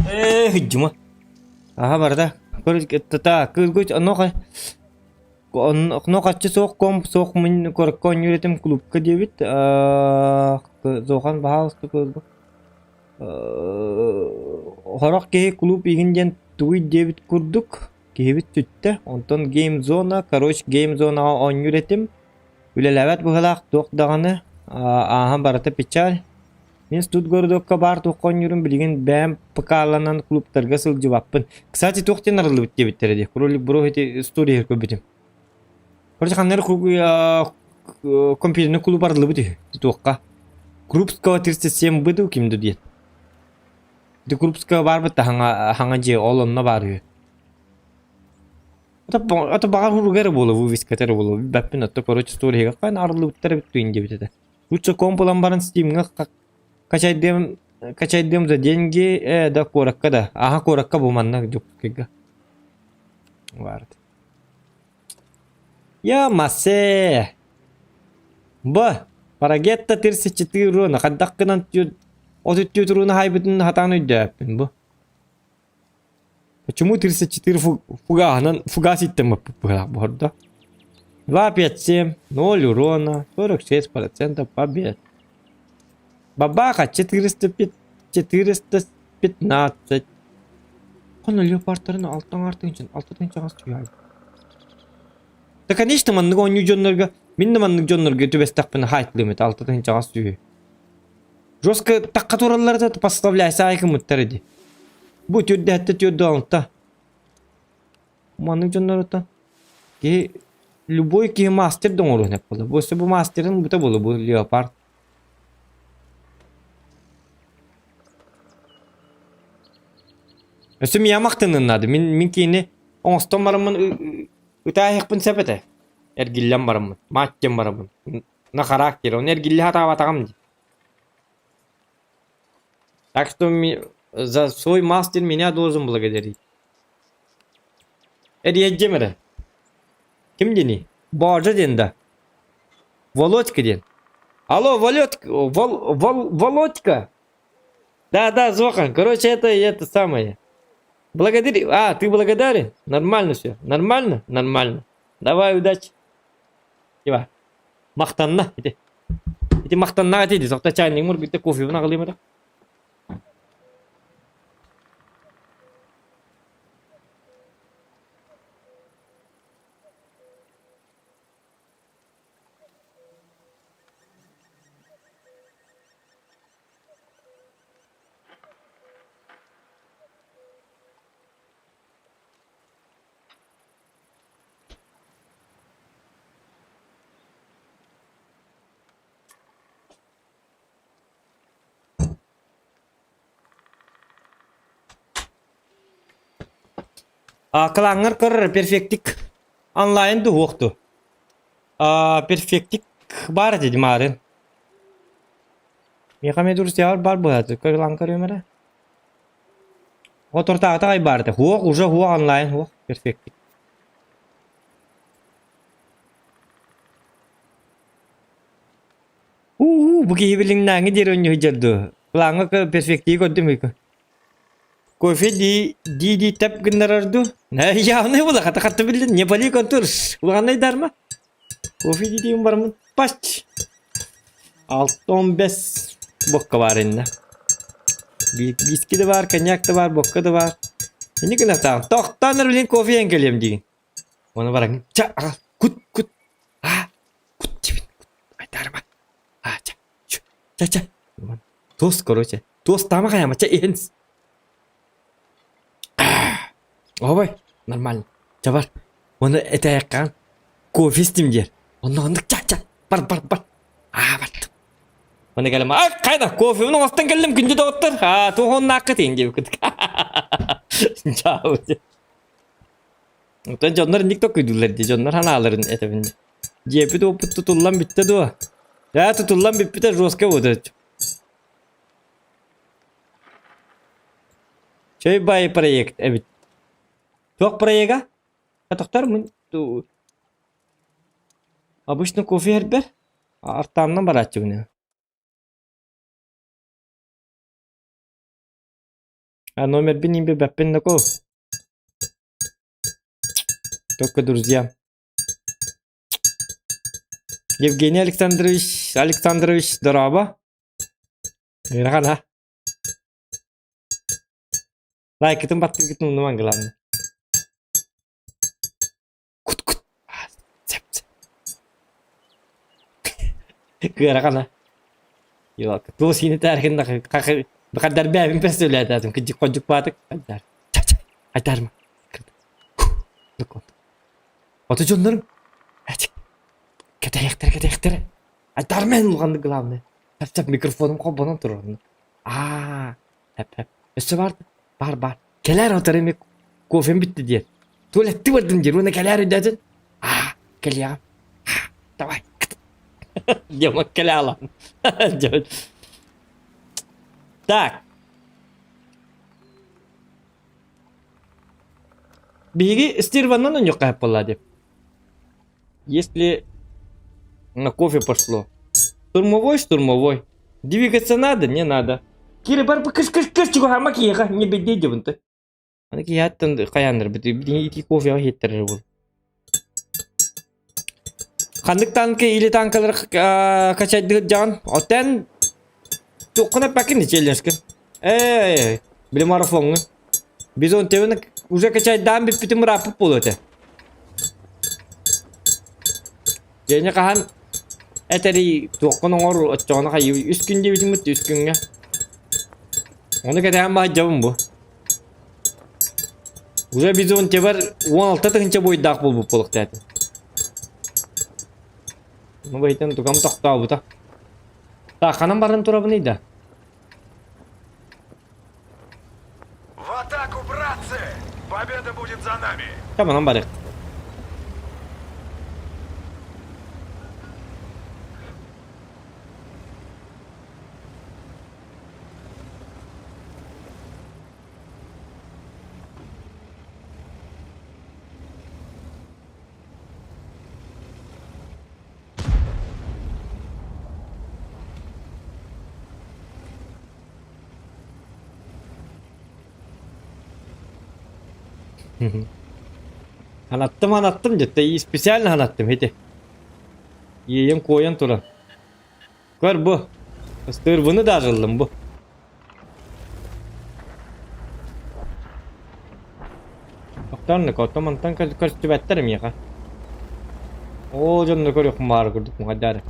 Ээ, Дьума. Аха барда. Та кыргыч оноха онно хаччы суох ком суох мин коркко оонньуур клубка диэбит Зохан баһаалыста кыылбыт Хорох киһи клуб игин диэн тугуй диэбит курдук киһибит сүттэ. Онтон геймзона, короче геймзонаҕа оонньуур этим. Үлэлээбэт быһыылаах туох даҕаны ааһан барыта печаль. Мин студгородокка баар туохха оонньуурум билигин бэйэм ПК-ланан клубтарга сылдьыбаппын. Кстати, туох диэн арыллыбыт диэбиттэрэ дии. Кролик Бро ити история көрбүтүм. Короче, ханна эрэ компьютерный клуб арыллыбыт үһү. Туохха. Крупского 37 быду ким да диэн. Ити Крупского баарбыт да хаҥа хаҥа дьиэ ол онно баар үһү. Ото баҕар уруга эрэ буолуо, вывеската эрэ буолуо. Билбэппин, отто короче историяга хаан арыллыбыттар эбит туин диэбит этэ. Лучше комп ылан баран Steamҥа качайдыам качайдыам за деньги, э, да куоракка да. Аха куоракка бу манна Дьокуускайга. Баар. Я массе. Б. Парагетта 34 руна. Хайдах гынан 34 руна хайбытын хатаан өйдөөппүн бу. Почему 34 фугаһынан фугас иттэммэппит быһаарда? 2, 5, 7, 0 урона, 46% побед. Бабаха 405, 415. Хонно леопардтарын алтан артыгын алтатын чаҕас түһэр. Да, конечно, маннык оонньуу дьоннорго, мин да маннык дьоннорго түбэстэхпинэ хаайтылыам этэ алтатын чаҕас түһү. Жестко тахха тураллар да поставляйся айкымыттар иди. Бу түрдэһэтте түрдө алта. Маннык дьоннор киһи любой киһи мастер да оҥоруон сөп буолар. Бу бу мастерын бута буолуо бу леопард. Өссө миэхэ махтаныан наада. Мин мин киһини оҥостон бараммын ытааһыахпын сөп этэ. Эргиллэн бараммын, маат диэн бараммын. На характер, ону эргиллэ сатаабатаҕым дии. Так что за свой мастер меня должен благодарить. Эрийэддьим эрэ. Ким диэний? Боожо диэн да? Володька диэн. Алло, Володька, Вол, Вол, Володька. Да, да, Зохан. Короче, это это самое. Благодари. А, ты благодарен? Нормально все. Нормально? Нормально. Давай, удачи. Типа, махтанна. Ити. Ити махтанна ити. Сохта чайник мур битте кофе аҕалыым эрэ. Кылааҥҥар көрөр перфектик онлайн дуһуох дуу? Перфектик баар этэ дии маарыын. Миэхэ эмиэ друзьялар баар быһааты кылаан көрүөм эрэ. Отуртааҕыта аҕай баар этэ. Һуох уже һуох онлайн һуох перфектик. Уу, бу киһи билиҥнээҥҥи диэри онньу сылдьар дуо? Плаҥҥа перспективы көрдүм Кофе дии дии дии тэп гыннарар дуу? Явный була хата хатта биллин не пали контур улаҕаннай дарма. Кофе дии диим бараммын пач. 6-15 бокка баар иннэ. Виски да баар, коньяк да баар, бокка да баар. Инни гынатаҕын. Тохтоон билин кофе иһэн кэлиэм диигин. Оны бараҥ ча аҕал кут кут а кут дибин айтаарыма а ча ча ча туос короче туостаама хайаама ча иһэн Оһобой нормально ча бар оны этээххаан кофе истим диэр онно оннук ча ча бар бар бар аа бардым Оны кэлем ай хайда кофебин оҥостон кэллим күндү доҕоттор аа туох оннааххытын диэбиккит чаау Оттон дьоннор инник токуйдууллар дии, дьоннор санааларын этэбин. Дьиэбит уоппут тутуллан бүттэ дуо? Ээ, тутуллан бүппүтэ жестко буолуо. Чэй бай проект эбит. Туох проега? Тохтор мын Обычно кофе иһэрбэр артааннан барааччыбын. А номербин иин билбэппин да Только друзья. Евгений Александрович Александрович дорообо. Ыарахан а? Лайкытын баттыргытын умнумаҥ главное. Кут кут. Сеп сеп. Кыарахан а? Йок. Туос сиини таархин Бакардар бэйэбин представляетаатым кыдьык ходьук баатык айдар. Айтаарма. Ото дьоннорум кэтэһиэхтэрэ кэтэһиэхтэрэ. Айтаарма эн улаханнык главное. Сап микрофонум холбонон турар. Аа, хэп хэп. Өссө бар бар бар. Кэлээр отор эми кофем бүттэ диэр. Туалетты бардым диэр. Уонна кэлээр өйдөөтүн. Аа, кэлиэҕим. Давай. Дима кэлэ алам. Так. Биһиги стерваннан онньуохха буолла деп. Если на кофе пошло. Штурмовой, штурмовой. Двигаться надо, не надо. Кире бар кыш кыш кыш чугаһама киһиэхэ не бедей дебунты. Аны киһиэттэн хайааннар бит ити кофеҕа иһиттэрэр буол. Ханнык танка или танкалар качайдыгыт дьаҕан? Отен туоххун эппэккин челленджкин. Ээ, били марафоҥҥун. Бизон тебин уже качайдаан бүппүтүм ырааппыт буолуо этэ. Дьэни хаһан этэрий туоххун оҥор оччоҕуна хайыы үс күн диэбитиммит үс күҥҥэ. Ону кэтээн баһдьабын бу. Уже бизон тебер 16 тыһыынча буойдаах буолбут буолуохтаата. Ну бэйтэн тугам тохтообута. Так, ханан баран турабыный да? В атаку, братцы! Победа будет за нами! Таманан барык. Анаттым, анаттым дьэ, специально анаттым ити. Иэйэн куойан туран. Көр бу. Ыстыырбыны да арыллым бу. Тохтооннук, оттон мантан көрсүбэттэр миэхэ. Оо, дьонно көрүөхпүн баара курдук мухайдаары.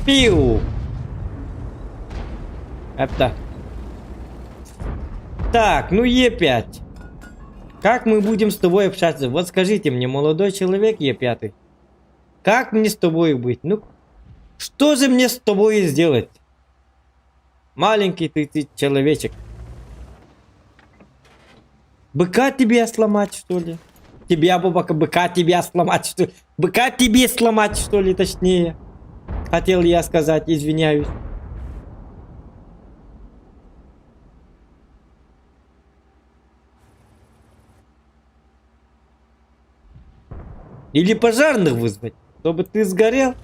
Пиу! Это. Так, ну Е5. Как мы будем с тобой общаться? Вот скажите мне, молодой человек Е5. Как мне с тобой быть? Ну, что же мне с тобой сделать? Маленький ты, ты человечек. Быка тебе сломать, что ли? Тебя, бабака, быка тебя сломать, что ли? Быка тебе сломать, что ли, точнее? Хотел я сказать, извиняюсь. Или пожарных вызвать, чтобы ты сгорел?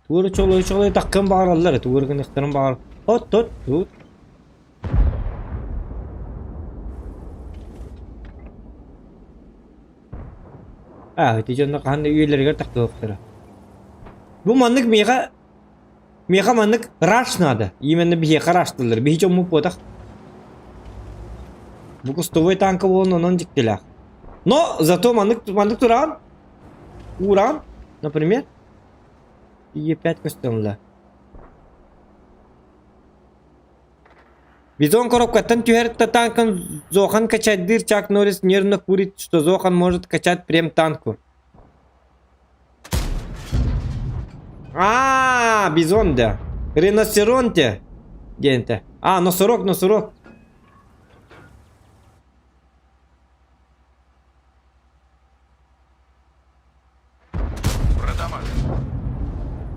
Тугу чолой-чолой таккын баҕараллар, тугу гыныахтарын баҕар. От от тут. Аа, ити дьонно хаһан да үйэлэригэр тахтыахтара. Бу маннык миэхэ миэхэ маннык раш надо. Именно биһиэхэ раштыллар. Биһи дьоммут буотах. Бу кустовой танка буолан онон дьиктилээх. Но зато маннык маннык тураан уураан, например, Е5 көстөн Бизон коробкаттан түһэр танкын Зохан качайдыыр Чак Норрис нервно курит, что Зохан может качать прем танку. А, бизон да. Риносеронте. Диэнтэ. А, носорог, носорог.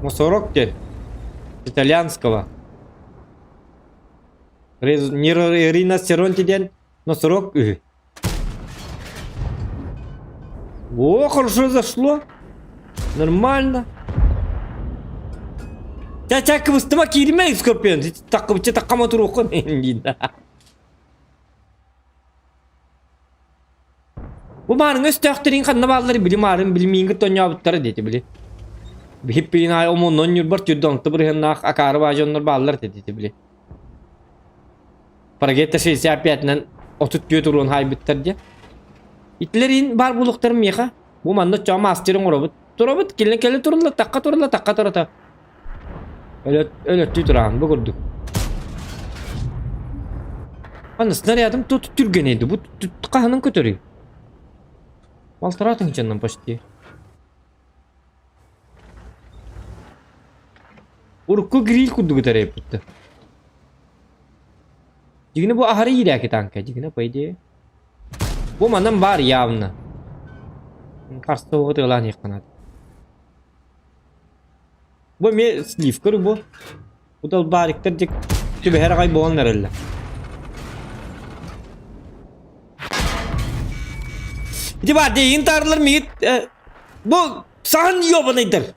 Носорог диэн. Итальянского. Риносеронте диэн носорог үһү. О, хорошо зашло. Нормально. Ча-ча кыбыстыма киирмэ Скорпион. Таккыбычча таккама туруоххун диин. Бу маарыҥ өстөөхтөрүн ханна баалларын били маарын били мииҥҥэ тонньообуттара диэти били. Биһиппиин аайы омуннан ньурбар түрдэ онто бырыһыннаах акаары баа дьоннор бааллар диэти били. Парагетта 65-нэн 34 уруон хаайбыттар диэ. Итилэрин баар буолуохтарын миэхэ. Бу манна чоо мастер оҥоробут. Турабыт кэлин кэлин турулла такка турулла такка турата. Өлөттүү тураан бу курдук. Аны снарядым тут түргэн edi. Бу хаһанын көтөрүй? Балтараа тыһыынчаннан почти. Урукку гриль курдук ытар Дьигинэ бу аһары иирээки танка. Дьигинэ по идее. Бу манан баар явно. Харса тыалаан иһиэххэ Бу эмиэ сливкар бу. Бу далбаариктар дьик түбэһэр аҕай буолан эрэллэр. Ити баар дейин таарлар мигит бу саһан ёбанайдар.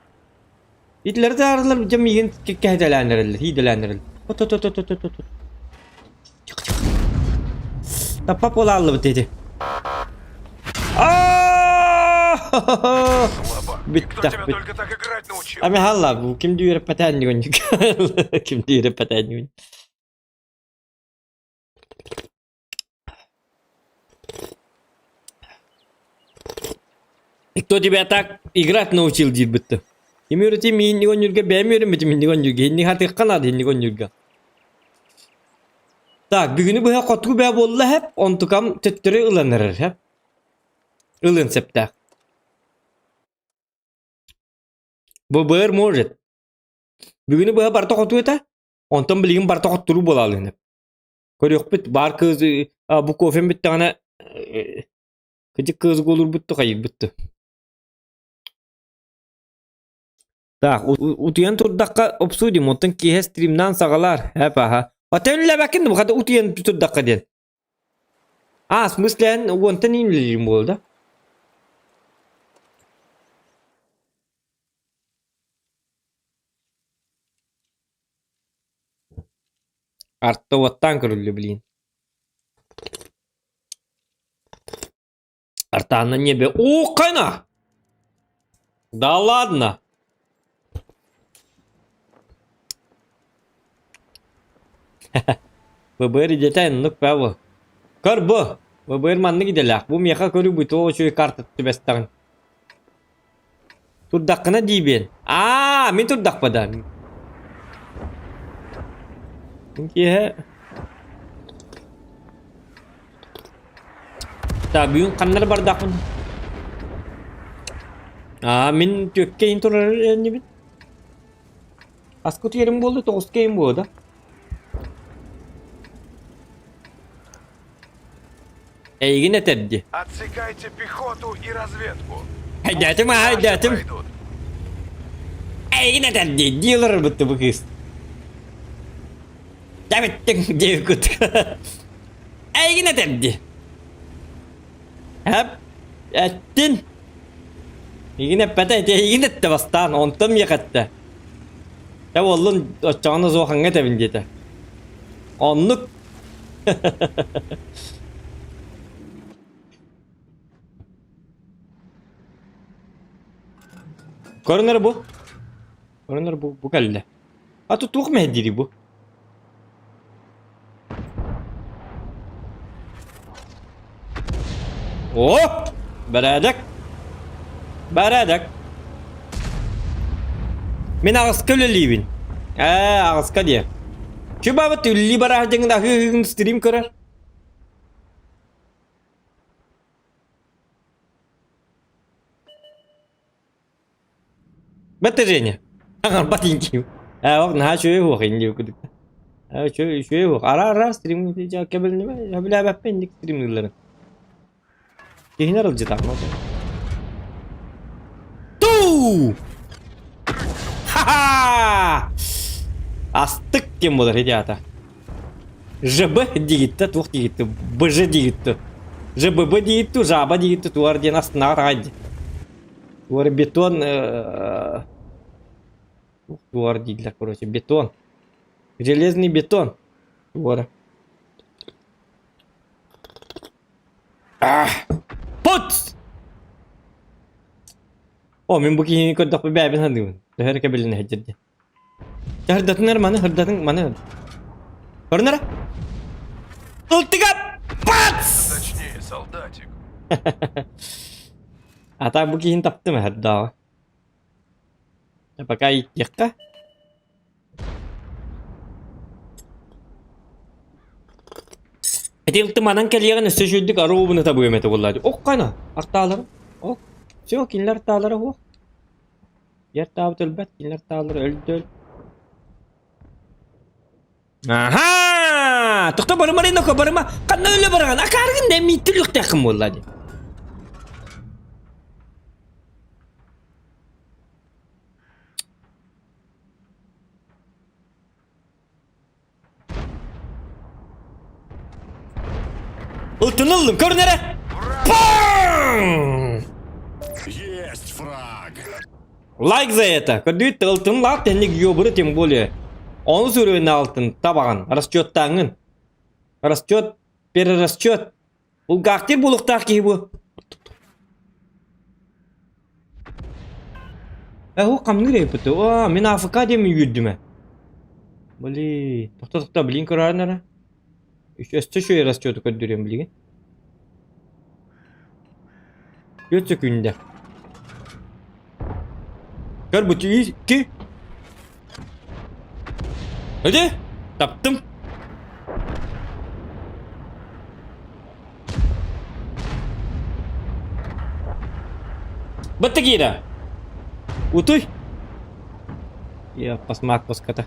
Итилэри таарлар дьэ миигин кэһэтэлээн эрэллэр, хиидэлээн эрэллэр. От-от-от-от-от-от. Таппап буолааллыбыт ити. Кто тебя Бүттэхпит. только так играть научил? Ами халла, бу ким дүүрэ пэтээннигин ким дүүрэ пэтээннигин. И кто тебя так играть научил диир бытты. Ким үөрэтим миинник онньурга бэйэм үөрэммитим инник онньурга инник хатыахха наада инник онньурга. Так, бүгүнү быһа хотугу бээ буолла хэп, онтукам төттөрү ылан эрэр хэп. Ылын септээх. ББР может. Бүгүнү быһа барта хоту этэ, онтон билигин барта хотторуу буолаалыын. Көрүөхпүт, баар кыыс бу кофем бүттэҕинэ кыдьык кыыс буолурбут да хайыырбыт да. Так, утуйан турдахха обсудим, оттон киэһэ стримнаан саҕалаар, эп аха. Атын үлэлээбэккин да, хата утуйан турдахха диэн. А, в смысле, эн уонтан иин үлэлиирим буолла да? Арта уоттаан көрүллү блин. Арта на небе. О, кайна! Да ладно! ВБР идэтэ оннук баа Көр бу! ВБР маннык идэлээх. Бу миэхэ көрүү бу туох үчүгэй карта түбэстэҕин. Турдаххына диибиэн. Аа, мин турдахпа да. Мин киэһэ Так, бүгүн ханна бардахпын? Аа, мин түөккэ иин турар иннибин. Аска утуйарым буолла, тоҕуска иин буолла да. Эйигин этэрди. Отсекайте пехоту и разведку. Хайдаатым, Пусть наши хайдаатым. пройдут. Эйигин этэрди, диилэр бытты бу кыыс. Дәбиттиҥ диэбиккит. Эйигин этэрди. Эп, эттин. Эйигин эппэтэ, ити эйигин эттэ бастаан, онтон миэхэ эттэ. Дьэ буоллун, оччоҕуна суохаҥҥа этэбин диэтэ. Оннук. Көрүнэр бу. Көрүнэр бу, бу кэллэ. А то туох мэһэйдиирий бу? О! Бэрээдэк! Бэрээдэк! Мин аҕыска үлэлиибин. Ээ, аҕыска диэ. Чубабыт үлэлии бараах дьаҥын аһыы стрим көрөр. Бэтэ Женя. Аҥарбат инким. Ээ, ок наһаа үчүгэй уох инди кудук. Ээ, үчүгэй үчүгэй уох. Ара-ара стрим кэбилниме, сөбүлээбэппин инник стримныылларын. Киһини арылдьытаҕын Туу! Ха-ха! Астык ким буолар ити аата. ЖБ дигитте туох дигитте БЖ дигитте ЖББ дигитте жаба дигитте туар диэн астынаҕар аҕай дии. Туар бетон туар дииллэр короче бетон. Железный бетон. Туара. Пут! О, мин бу киһини көрдөхпө бэйэбин саныыбын. Төһө эрэ кэбилинэ сылдьар диэн. Дьэ, ырдатын эрэ маны, ырдатын маны. Көрүн эрэ. Ылтыга! Пац! Точнее, солдатик. А так бу киһини таптым эһэрдээҕи. Пока ииттиэххэ. Ити ылтыманан кэлиэҕин өссө үчүгэйдик аруубуну табыам этэ буоллаа дии. Ох хана артаалара. Ок. Все, кинилэр артаалара уох. Ертаабыт өлбөт, кинилэр артаалара өлдөл. Аха! Аа, тохто барыма Ренока, барыма. Ханна өлө бараҕын? Акаарыгын да мииттилиэхтээххин буолла дии. Ылтын ыллым, көрүн эрэ! Пам! Есть фраг. Лайк за это. Көрдүгүт ылтын лаак тэнник ёбуры тем более. Ону сүрүнэ алтын табаҕын, расчеттааҥҥын. Расчет, перерасчет. Булгаахтыыр буолуохтаах киһи бу. Э, ол хамныыр эбит. Оо, мин АФК диэн үөрдүм ээ. Блин, тохто тохто, блин көрөөрүн эрэ. Өссө үчүгэй расчету көрдөрүөм билигин. Түөрт сөкүүндэ. Көр бу ки. Эди, таптым. Бытты киирэ. Утуй. Я посмак пуската.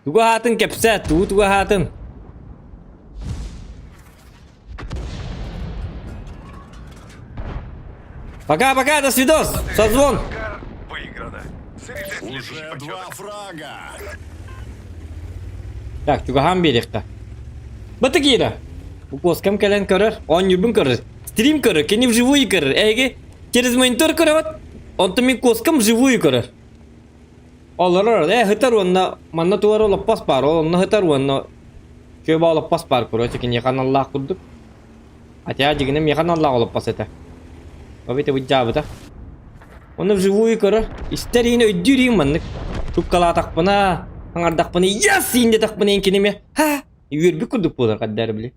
Тугу аһаатын кэпсээ, тугу тугу аһаатын? Пока-пока, до свидос, созвон. Выиграно. Заряжай следующий Уже два бочонок. фрага. Так, чугаһаан биэриэххэ. Бата киирэ. Укуоскам кэлэн көрөр, оонньуурбун көрөр, стрим көрөр, кини вживую көрөр. Эһиги через монитор көрөҕүт, онтон мин куоскам вживую көрөр. Олорор, э, сытар уонна манна тугар олоппос баар, ол онно сытар уонна чүөбэ олоппос баар, короче, киниэхэ аналлаах курдук. Хотя дьиҥинэ миэхэ аналлаах олоппос этэ. Ол ити быдьаабыта. Онно вживую көрөр, истэр иһин өйдүүр иһин маннык. Трубкалаатахпына, аҥардахпына, yes диэтэхпинэ иһин кини эмиэ ха үөрбүт курдук буолар хаддаар били.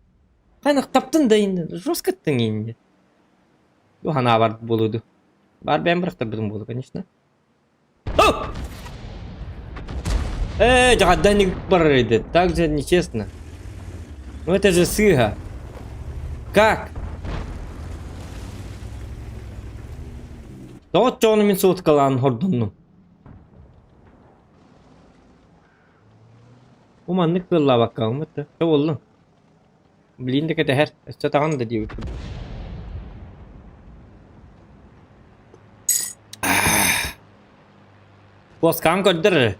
Хайнах таптын да иһин, жестко аттын иһин. Бу ханаабар буолуо дуу. Баар бэйэм бырахтарбытым буолуо, конечно. Э, дьаҕардан барар еді. Так же нечестно. Ну это же сыга. Как? Тоҕо оччоҕуна мин суоткалаан хордоннум. Бу маннык кыаллаабаккаҕыммыт да. Чэ буоллун. Блин да кэтэһэр. Өссө таҕын да диэбит курдук. Куоскаҕын көрдөр эрэ.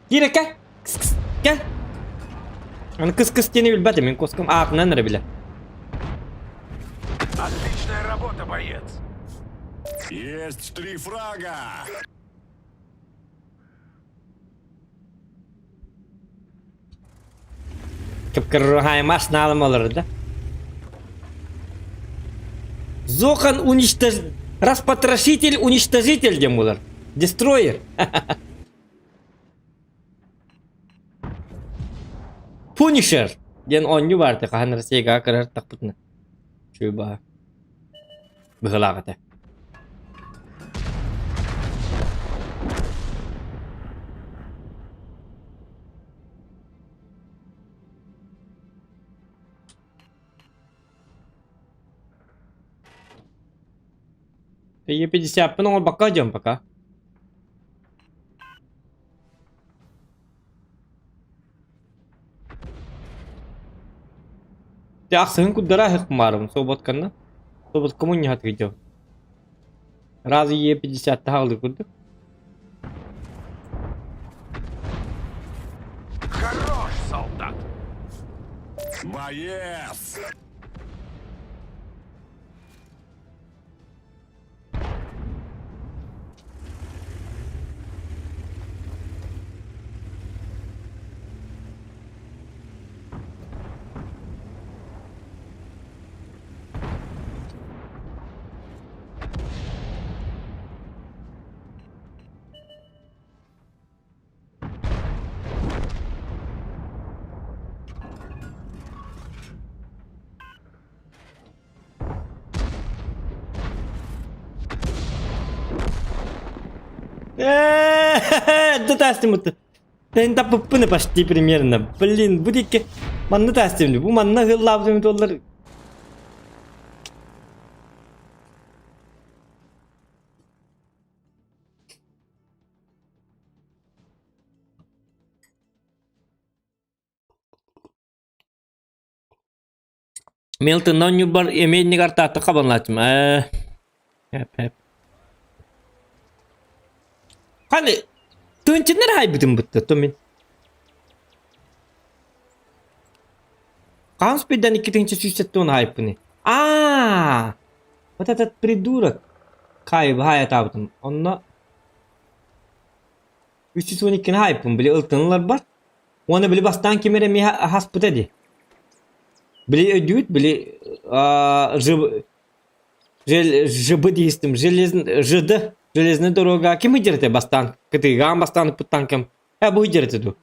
Киир кэ. Кыс-кыс. Кэ. Аны кыс-кыс диэни билбэтим. Мин куоскам аатынан эрэ билэр. Отличная работа, боец. Есть три фрага. Кыпкыррыһааймас наалым олорор да. Зохан уничтож... Распотрошитель, уничтожитель диэн буолар. Дестройер. Пунишер диэн оонньуу баар этэ хаһан Россияга кырар тахпытына. Чуйбаа. Быһылаах этэ. Е50-пын оҥорбокко дьон пока. Дьэ ахсыһын курдара аһыахпын Соботканна. Соботка мунньаһатыгы дьон. Раз Е50 таһаалыы курдук. Хорош, солдат. Боец! Эрдэ таастыммыт. Тэн таппыппын почти примерно. Блин, бу диэки манна таастым. Бу манна ыһыллаабытым туоллар. Милтонна оонньуурбар эмиэ иннигэр таатта хабаннааччым ээ эп эп Ханы тыынчыннар хаайбытым бытта то мин Хаан спиддан 2170 хаайпыны Аа вот этот придурок хаайбы хаайатаабытым онно 312-ни хаайпын били ылтынылар бар Уонна били бастаан ким эрэ эмиэ аһаспыта дии. Били өйдүүбүт, били аа, ЖБ диистим, железный, ЖД, железная дорога ким ыйдьар бастаан кытыыгаан бастаан ыппыттан ким э бу ыйдьар этэ дуу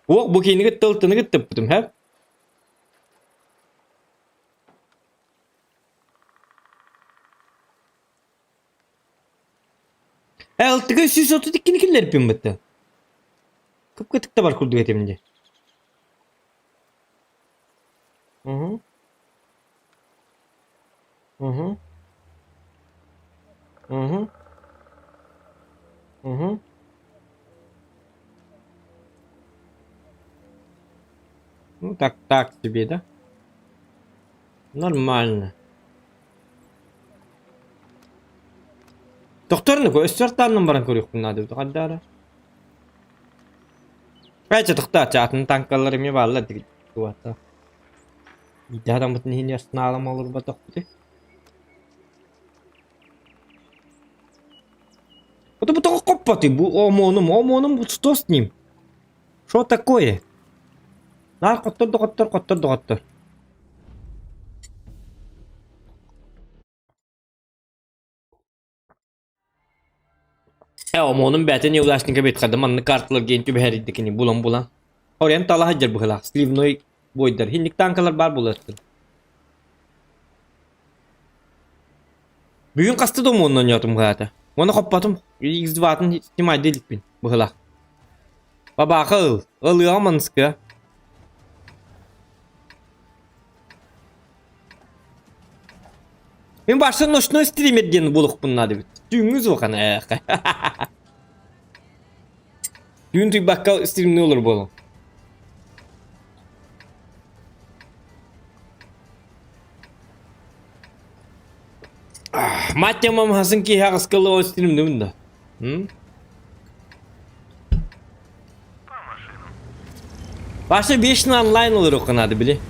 Уох бу киинигит тыл тыныгыт тыппытым һэ Э алтыга 332-ни киллэрбин бытта. Кып-кытык да бар курдук этим дии. Угу. Угу. Угу. Угу. Ну так, так тебе, да? Нормально. Тохторну өссө артааннан баран көрүөхпүн наада эбит хаддаара. Эчэ тохтооччу атын танкалар эмиэ бааллар дии туата. Биирдэ адаммытын иһин арсеналым олорботохпутуй. Это бу тоҕо хоппотуй бу ОМОНум ОМОНум что с ним? Что такое? Наар хоттор да хоттор хоттор да хоттор. Э ОМОНум бэйэтэ неудачника бит маннык карталар диэн түбэһэрийдэ кини булан-булан. Орен талаһа дьэр быһылаах сливной бойдар хинник танкалар баар буолуохтун. Бүгүн хаста да ОМОН оонньоотум быһаата. Уонна хоппотум. X2-тын снимайда иликпин быһылаах. Бабааха ыл. Ылыаҕа маныскыа. Мин башта ночной стример диэн буолуохпун наада эбит. Түүҥҥү суохан ээхэ. Түүн туйбакка стримныы олор буолуҥ. Мать мам хасын киһи аҕыскылы стримныбын да. Баша вечно онлайн олоруохха наада били.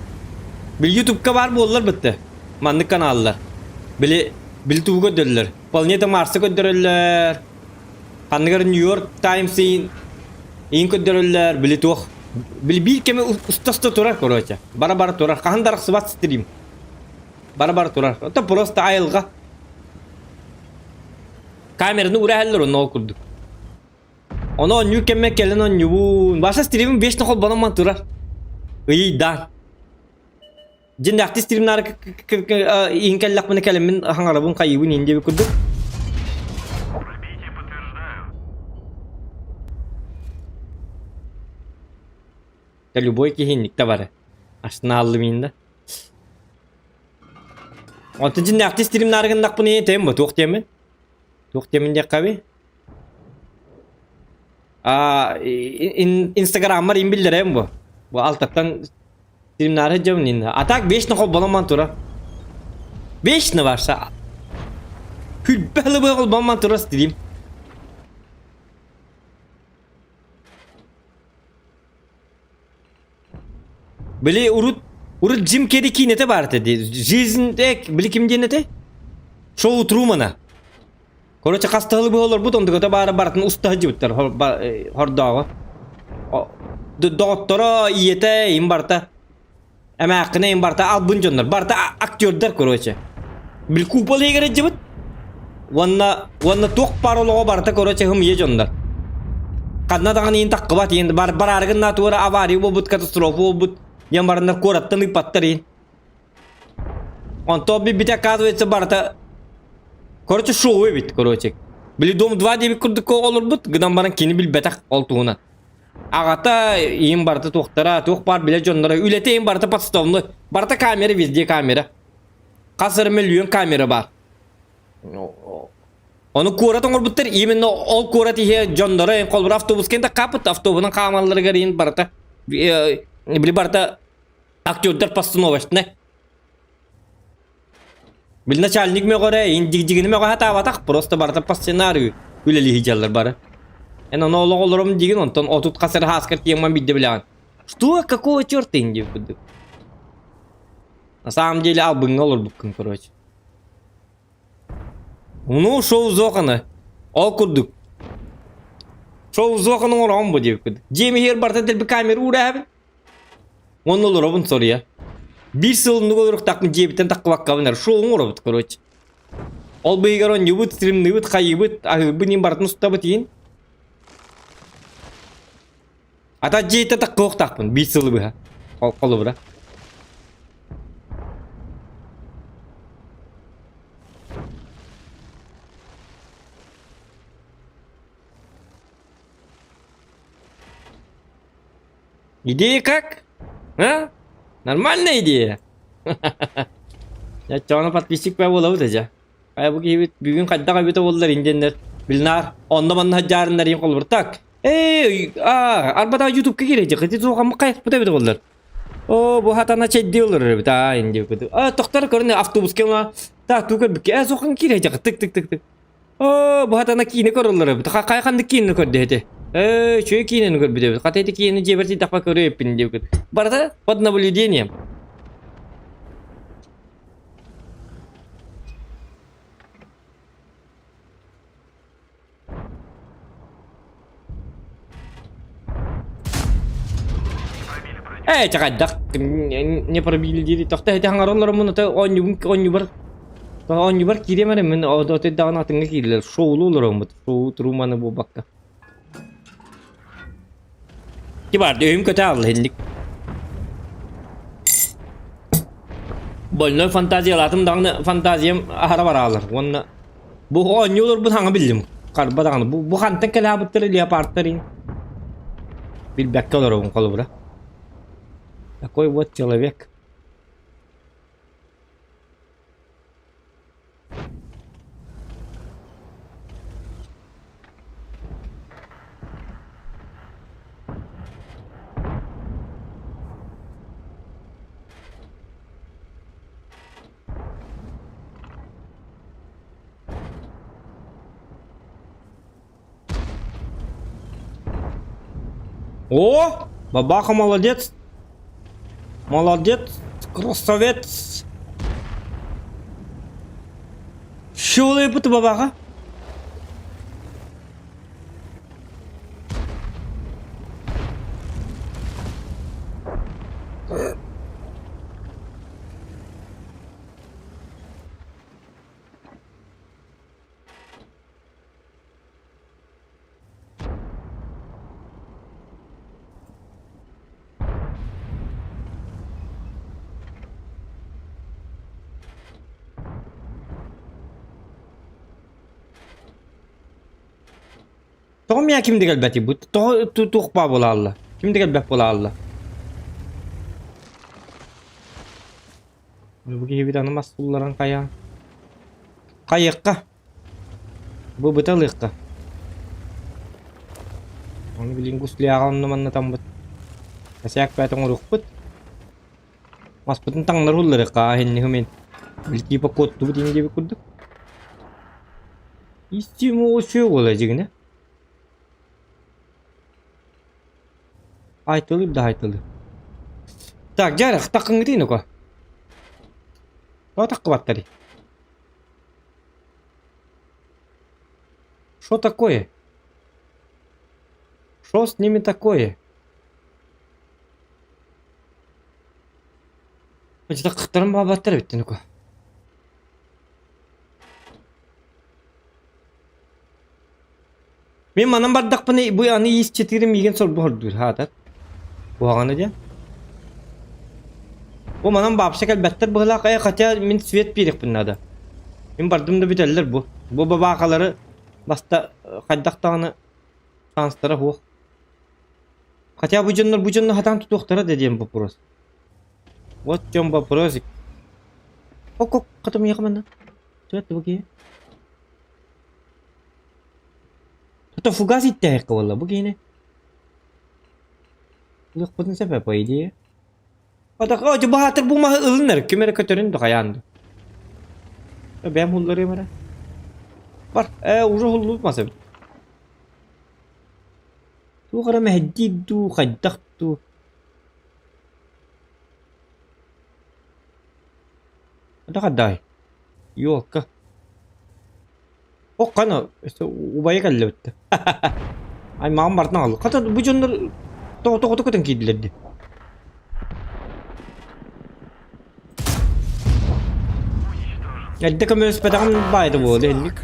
Били ютубка баар буоллар бытты. Маннык каналлар. Били били тугу көрдөрөллөр. Планета Марса көрдөрөллөр. Ханныгар Нью-Йорк Таймс иин иин көрдөрөллөр. Били туох. Били биир кэми уста-уста турар короче. Бара-бара турар. Хаһан да арахсыбат стрим. Бара-бара турар. Это просто айылҕа. Камераны ураһаллар онно ол курдук. Ону оонньуур кэммэр кэлэн оонньуубун. Баша стримим вечно холбономмон турар. Ыйыйдаан. Дьиннээхти стримнары иһин кэллэхпинэ кэлэммин хаҥарабын хайыыбын иһин диэбит курдук. Да любой киһи инникте бары. Астынааллым иһин да. Онтон дьиннээхти стримнары гыннахпына иһин тэм бу туох диэммин. Туох диэммин диэххэ А инстаграммар им биллэрем бу. Бу алтаттан стримнары дьон ин. А так вечно холбономман тура. Вечно барса. Күлбәлі бу холбономман тура стрим. Били урут урут Джим Керри киинэтэ баар этэ дии. Жизнь э били ким диэн этэ? Шоу Трумана. Короче, хастаһылы быһа олорбут, онтуката баара барытын уста сылдьыбыттар хордооҕу. Доҕотторо, ийэтэ, им барыта. Эмээххинэ им барыта албын дьоннор. Барыта актердар, короче. Били купол иһигэр сылдьыбыт. Уонна уонна туох баар олоҕо барыта короче хымыйа дьоннор. Ханна даҕаны иин таххыбат иин бар бараары гынна туора авария буолбут, катастрофа буолбут диэн бараннар куораттан ыыппаттар иин. Онто билбитэ оказывается барыта короче шоу эбит короче. Били дом 2 диэбит курдук олорбут гынан баран кини билбэтэх ол туһунан. Аҕата иин барыта туохтара, туох баар билэ дьонноро, үлэтэ иин барыта подставной. Барыта камера везде камера. Хас эрэ мөлүйүөн камера баар. Ону куорат оҥорбуттар именно ол куорат иһэ дьонноро холбура автобуска да хаапыт автобунан хаамалларыгар иин барыта били барыта актердар постановочный. Бил начальник мөҕөрө, индигдигини мөҕө сатаабатах, просто барыта по сценарию үлэлии сылдьаллар бары. Эн ону олох олором диигин, онтон 30 хас эрэ сааскар тиийэн биирдэ билэҕин. Что? Какого черта инди курдук? На самом деле албыҥҥа олорбуккун, короче. Ну, шоу зохана. Ол курдук. Шоу зохана оҥороҕун бу диэбиккит. Дьиэм иһигэр барыта дэлби камера уурааһабын. Уонна олоробун соруйа. Биир сыл оннук олоруохтаахпын дьиэбиттэн таххыбаккабын эрэ шоу оҥоробут, короче. Ол быыһыгар оонньуубут, стримныыбыт, хайыыбыт, аһыырбыт иһин барытын устабыт иһин. Ата дьиэттэн таххыахтаахпын биир сылы быһа. Ол холобура. Идея как? А? Нормальная идея? Я чоно подписчик буолабыт эдьэ. Хайа бу киһибит бүгүн хайдах эбитэ буоллар индиэннэр билнаар онно манна садьаарыннар иин холобур так. Эй, а, арбата ютубка киирэ хити суохаммыт хайыспыт эбит буоллар. О, бу хатана чэйдии олорор эбит аа инди А, тохтор көрүнэ автобуска ма так туу көрбүккэ э суохан киирэ тык тык тык тык. Оо, бу хатана киинэ көрөллөр эбит. Хайа ханнык киинэни көрдө ити? Ээ, үчүгэй киинэни көрбүт эбит. Хата ити киинэни дьиэбэр тиийдэхпэ көрүө эбиппин диэбит. Барыта под наблюдением. Ээ, чаҕайдах не пробили дири. Тохто ити хаҥараллар муну оонньубун оонньубар оонньубар киириэм эрэ мин отойдаҕын атыҥҥа киирилэр. Шоулу олороммут. Шоу Труманы буолбакка. Ки бар, өйүм көтө аалла инник. Больной фантазиялаатым даҕаны фантазиям аһара бараалар. Уонна бу оонньуу олорбут хаҥа биллим. Харба даҕаны. Бу, бу хантан кэлээбиттэр леопардтар ин. Билбэккэ олоробун холобура. Такой вот человек. О, бабаха молодец. Молодец, красавец. Шулайбыт бабаха. Тоҕо миэхэ ким да кэлбэтий бу? Тоҕо туох баа буолаалла? Ким да кэлбэт буолаалла? Бу киһибит аны мас улларан хайаан? Хайыахха? Бу быта ылыахха. Ону билин гусляҕа онно манна таммыт. Косяк бэт оҥоруохпут. Маспытын таҥнары улларыахха инниһи мин. Били типа куоттубут ини диэбит курдук. Истим үчүгэй буолар дьигинэ. Айтылыыр да айтылыыр. Так, дьэ эрэ, таххыҥҥытый ну-ка. Тоҕо таххыбаттарый? Что такое? Что с ними такое? Таххыттарын баабаттар эбит ну-ка. Мин манан бардахпына бу аны иис чытыырым миигин сорбоһордуур хаатар. Куһаҕана диэн. Бу манан баапса кэлбэттэр быһыылаах ээ хотя мин свет биэриэхпин наада. Мин бардым да бүтэллэр бу. Бу бабаахалары баста хайдах даҕаны шанстара суох. Хотя бу дьоннор бу дьонно хатаан тутуохтара да диэн вопрос. Вот в чем вопросик. Ок, хата миэхэ манна. Чэ, бу киһи. Это фугас иттээх буолла бу киһини. Ылыахпытын сөп по идее. Отак, о, баһаатыр бу маһы ылынар, ким эрэ көтөрүн да хайаан да. Бэйэм һулларыам эрэ. Бар, ээ уже һуллубут мас эбит. Туох эрэ мэһэйдиир дуу, хайдах дуу. Это хайдаҕый? Ёлка. Ох, хана, убайа кэллэ бүттэ. Аймаҕым барытын аҕалла. Хата бу дьоннор тоҕо тоҕо көтөн киирдилэр дии. Эрдэ көмөлөспөтөҕүм баайда буолуо инник.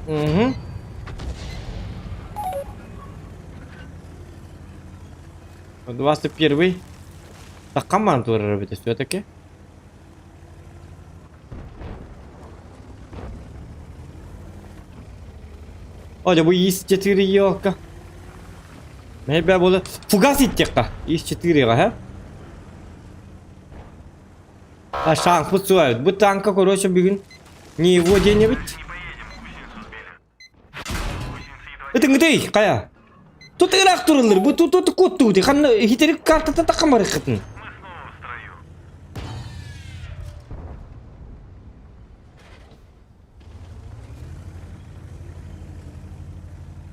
Угу. 21-й. Таххан баран турар эбит все-таки. О, бу ИС-4 елка. Мебе була. Фугас иттекка. ИС-4-га, ха? А шанспыт суа Бу танка, короче, бүгүн не его день эбит. Ытыҥытый, хайа? Тут ыраах тураллар, бу тут тут куоттугут, ханна хитерик картата тахамарыххытын.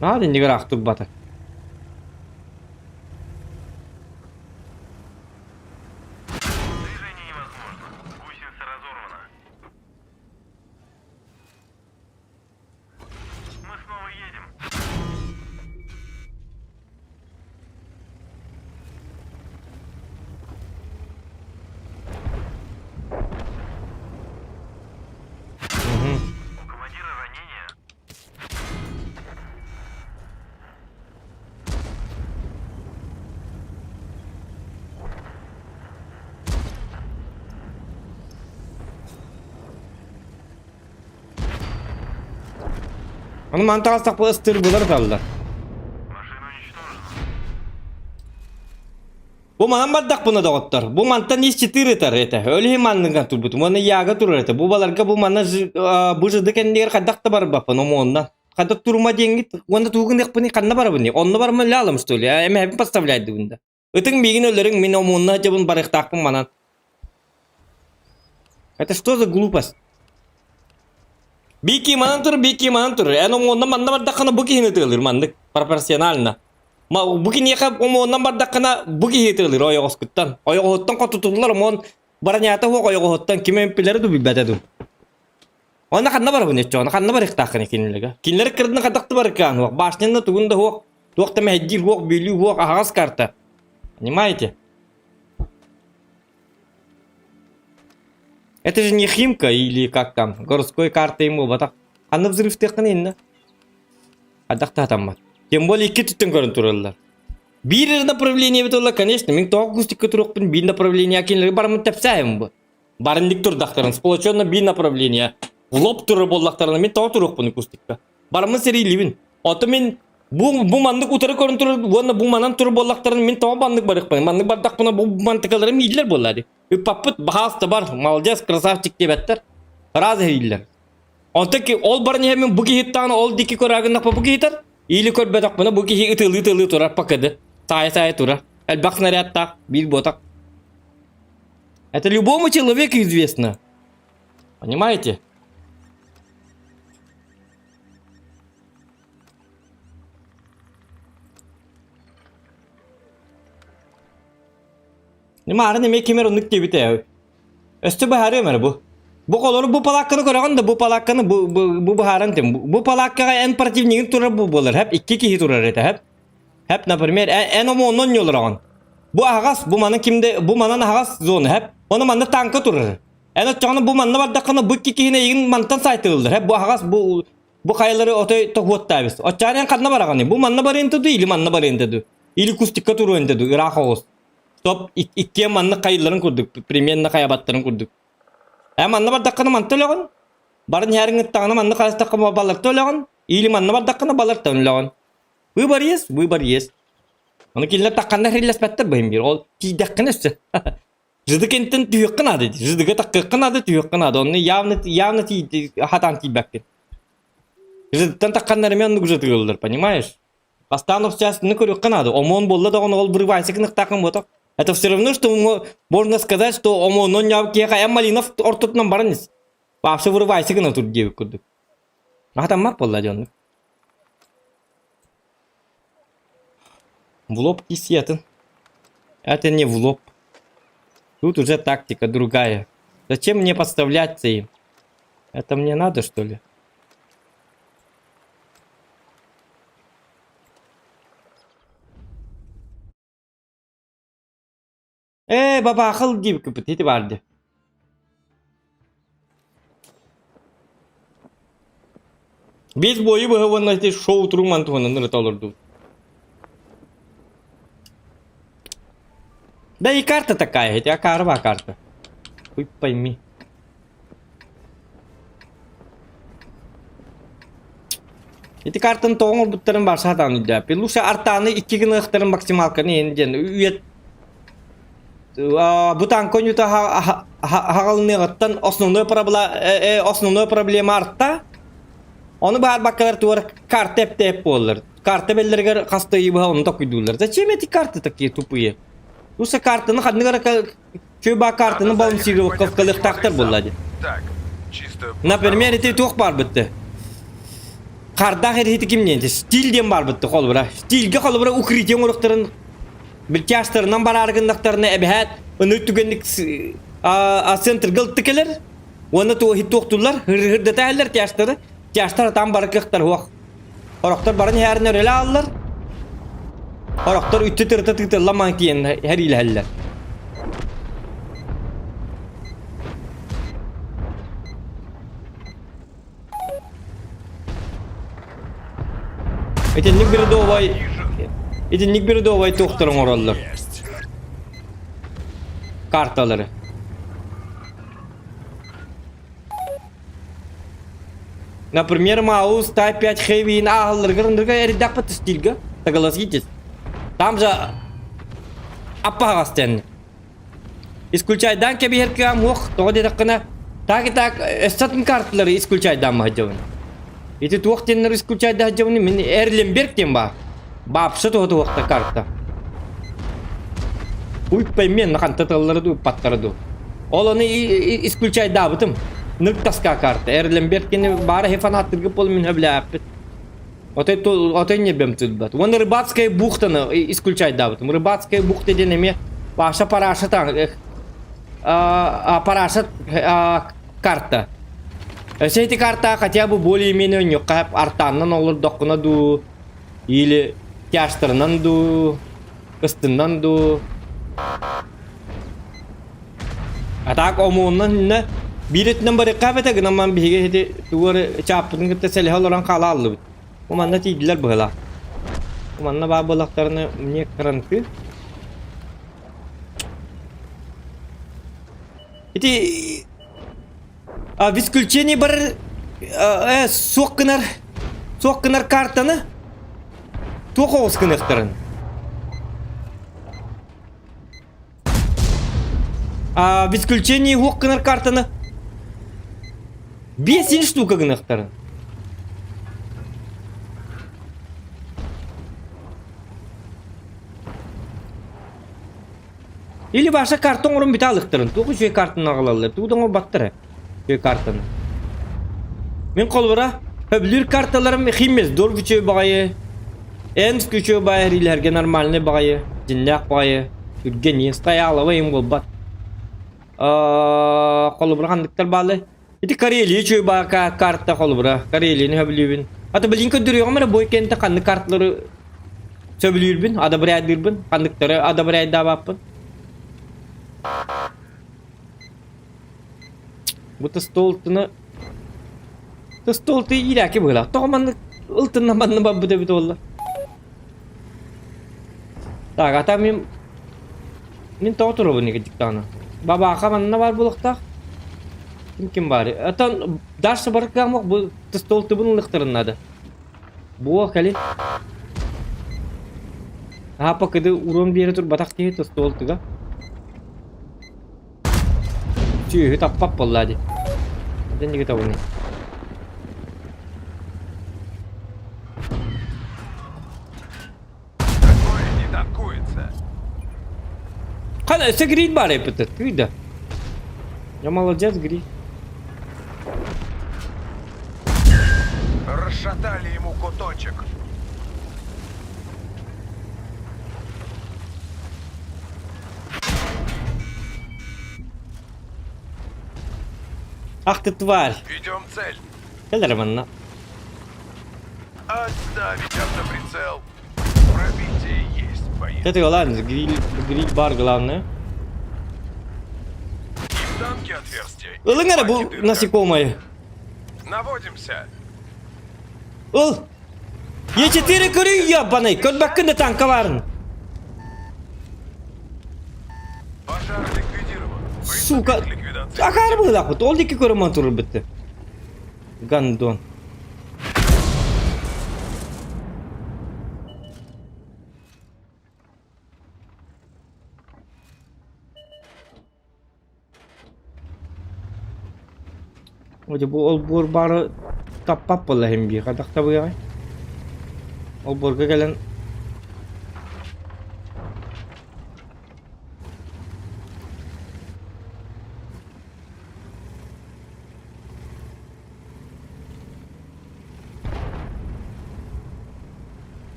Наар иннигэр ыраах турбата. Аны маны таҕыстахпына ыстыыр ыталлар. Бу манан бардахпына доҕоттор, бу мантан ис чытыыр ытар этэ. Ол иһин манныган турбутум. Уонна яга турар этэ. Бу баларга бу манна бу жыды кэннигэр хайдах да барбаппын омуонна. Хайдах турума диэҥҥит уонна тугу гыныахпыный ханна барабыный? Онно бараммын лялым что ли? Эмэһэбин подставляйдыбын да. Ытыҥ миигин өлөрүҥ, мин омунна дьабын барыахтаахпын манан. Это что за глупость? Бики манан тур, Бики манан тур. Эн омуонна манна бардаххына бу киһини ытыалыыр маннык пропорционально. Ма бу киниэхэ омуоннан бардаххына бу киһи ытыалыыр ойоҕоскуттан. Ойоҕоһуттан хотутуллар омуон баранята суох ойоҕоһуттан ким эмпилэри ду билбэтэ ду. Онно ханна барабын өччөҕүнэ ханна барыахтааххын кинилэргэ? Кинилэр кырдын хайдах да барыкаан суох, башняны тугун да суох, туох да мэһэйдиир суох, бүлүү суох, аһаҕас карта. Понимаете? Это же не Химка или как там, городской карта ему батах. Ханна взрывтыаххын инна? Хайдах да хатаммат. Тем более икки түттэн көрөн тураллар. Биир направление эбит буолла, конечно, мин тоҕо кустикка туруохпун биир направление кинилэргэ бараммын тэпсээһим бу. Барынник турдахтарын, сплоченно биир направление. В лоб турар буоллахтарына мин тоҕо туруохпун кустикка. Бараммын сэриилибин. Ото мин бу, бу маннык утары көрөн турар уонна бу манан турар буоллахтарын мин тоҕо маннык барыахпын. Маннык бардахпына бу мантыкаларым ииллэр буолла дии. Ыппаппыт баһаалыста бар, молодец, красавчик диэбэттэр. Раз иһиллэр. Онтон ки ол баран иһэн мин бу киһиттаҕына ол диэки көрөөгүннахпа бу киһитэр. Или көрбөтөхпүнэ бу киһи ытыалыы-ытыалыы турар пакыды. Саайа-саайа турар. Элбэх снарядтаах, биир буотах. Это любому человеку известно. Понимаете? Марын эмиэ ким эрэ оннук диэбитэ. Өстө быһаарыам эрэ бу. Бу холору бу палаакканы көрөҕүн да бу палаакканы бу, бу, бу быһааран тим. Бу палааккаҕа эн противнигин турар бу буолар. Хэп икки киһи турар этэ хэп. Хэп, например, эн омуоннан ньолороҕун. Бу аһаҕас, бу манан кимде, бу манан аһаҕас зона, хэп. Оны манна танка турар. Эн оччоҕуна бу манна бардаххына бу икки киһини эйигин мантан сайтылылар. Хэп, бу аһаҕас, бу бу хайалары отой тоһуоттаабыс. Оччоҕуна эн ханна бараҕыный? Бу манна барыан ду или манна барыан ду? Или кустикка туруон ду, ыраах оҕус. Стоп, иккиэн маннык хайылларын курдук, примерно хайабаттарын курдук. Э манна бардаххына манта өлөҕүн. Барын иһэриҥ ыттаҕына манна хайастахха баларта өлөҕүн. Или манна бардаххына баларта өлөҕүн. Выбор есть, выбор есть. Ону кинилэр тахханна хэриллэспэттэр быһым биир. Ол тиийдэххинэ өссө. Жыды кэнтэн түһүөххэ наада дии. Жыдыга таххыахха наада, түһүөххэ наада. Онно явно явно хатаан тиийбэккин. Жыдыттан тахханнар эмиэ оннук жытыгыллар, понимаешь? Бастаан обстоятельствоны көрүөххэ наада. Омон буолла даҕаны ол вырывайся гыныктааххын буотах. Это все равно, что можно сказать, что омонон киэхэ эн Малинов ортотунан баран ис. Вообще вырывайся гына тур диэбит курдук. Атаммат буолла дьоннук. В лоб кисетин. Это не в лоб. Тут уже тактика другая. Зачем мне подставляться им? Это мне надо, что ли? Ээ, бабаахыл диэбиккиппит ити баар дии. Биэс буойу быһа уонна ити шоу Труман туһунан ырыта олордубут. Да и карта такая, эти Акарова карта. Хуй пойми. Ити картаны тоҕо оҥорбуттарын баар сатаан өйдөөппүт. Лучше артааны икки гыныахтарын максималканы иһин диэн үйэт бу танка ойуута хаҕалыныаҕыттан основной проблема основной проблема арта. Ону баарбаккалар туора карта эптэп буоллар. Карта беллэригэр хаста ыйы быһа ону токуйдууллар. Зачем эти карты такие тупые? Лучше картаны ханнык эрэ Чуйба картаны балансировкалыахтаахтар буолла дии. Так, чисто Например, ити туох баарбытты? Хардаах эриһити ким диэн стиль диэн баарбытты холобура. Стильгэ холобура укрытие оҥоруохтарын биртяжтарынан бараары гыннахтарына эбэһээт ыныр түгэнник центрга ылты кэлэр уонна туохи туохтуллар хырдата тяжтары тяжтар там бары кыахтар хуох Орохтор баран иһээрин өрөлө ааллар. Орохтор үттү тырыта тыытылла маан тиийэн хэриилэһэллэр. Итинник бредовай итинник бредовай туохтар оҥороллор. Карталары. Например, Маус Type 5 Heavy ааһалларыгар ындырга эрдэхпит стильга, согласитесь. Там же аппаҕас тэн. Исключайдан кэбиһэр кыам уох, тоҕо диэтэххинэ, так и так өссөтүн карталары исключайдаан маһдьабын. Ити туох диэннэр исключайдаһдьабын мин Эрлинберг диэн баар. Баапса туһа туһахта карта. Уй поймен ханта тыллары ду паттары ду. Ол оны исключайдаабытым. Нык таска карта. Эрлинберг кини баара хе фанаттыргы пол мин хөблээппит. Отой отой не бем тылбат. Вон рыбацкая бухтаны исключайдаабытым. Рыбацкая бухта диэн эмиэ Паша параша параша карта. Өссө ити карта хотя бы более-менее өнньүккэ артааннан олордоххуна дуу или тяжтарынан дуу, кыстыннан дуу. А так омуоннан иннэ биир өттүнэн барыахха эбэтэ гынан баран биһиги ити тугу эрэ чааппытын кытта сэлэһэ олорон хаала аллыбыт. Бу манна тиийдилэр быһыылаах. Бу манна баар буоллахтарына мне кранты. Ити а, в исключении бар э, суох гынар суох гынар картаны туох оҕус гыныахтарын. А, в исключении уох гынар картаны 5 штука гыныахтарын. Или ваша карта оҥорон бүтэ алыктарын. Туох үчүгэй картаны аҕалаллар. Тугу да оҥорбаттар үчүгэй картаны. Мин холобура сөбүлүүр карталарым Химмельсдорф үчүгэй баҕайы, Энск үчүгэй баҕайы эриилэргэ нормальный баҕайы, дьиннээх баҕайы, түргэн стояловый им буолбат. Холобура ханныктар баалы? Ити Карелия үчүгэй баҕа карта холобура. Карелияны сөбүлүүбүн. Ата билин көрдөрүөҕүм эрэ бу кэнтэ ханнык карталары сөбүлүүрбүн, одобряйдыырбын, ханныктары одобряйдаабаппын. Бу тыстолтуну тыстолты иирээки быһыылаах. Тоҕо маннык ылтынна манна барбыт эбит буолла. Так, ата мин мин тоҕо турабын икки Бабааха манна баар буолуохтаах. Ким ким баар? Оттон дальше барыккаамок бу тыстолтубун ылыахтарын наада. Буо кэлин. Аапа кыды уруон биэрэ турбатах киһи тостуол тыга. Сүөһү таппат буолла дии. Дэнниги табыны. Такое не танкуется. Хана өссө гриль баар эппит тыый да. Я молодец, гриль. Расшатали ему куточек. Ах ты тварь. Ведем цель. Кэлэр манна. Отставить автоприцел. Пробитие есть, боец. Это ладно, гриль, гриль бар главное. И в танке отверстие. Ылың эрэ бу насекомое. Наводимся. Ыл! Е4 көрүй ебаный, көрбөккүн да танка барын. Пожар ликвидирован. Сука. Приступить к ликвидации. Акаар быһыылаахпыт, ол диэки көрөмөн турар битти. Гандон. Дьэ бу олбуор баары таппат буолла иһин биир хайдах табыаҕай? Олбуорга кэлэн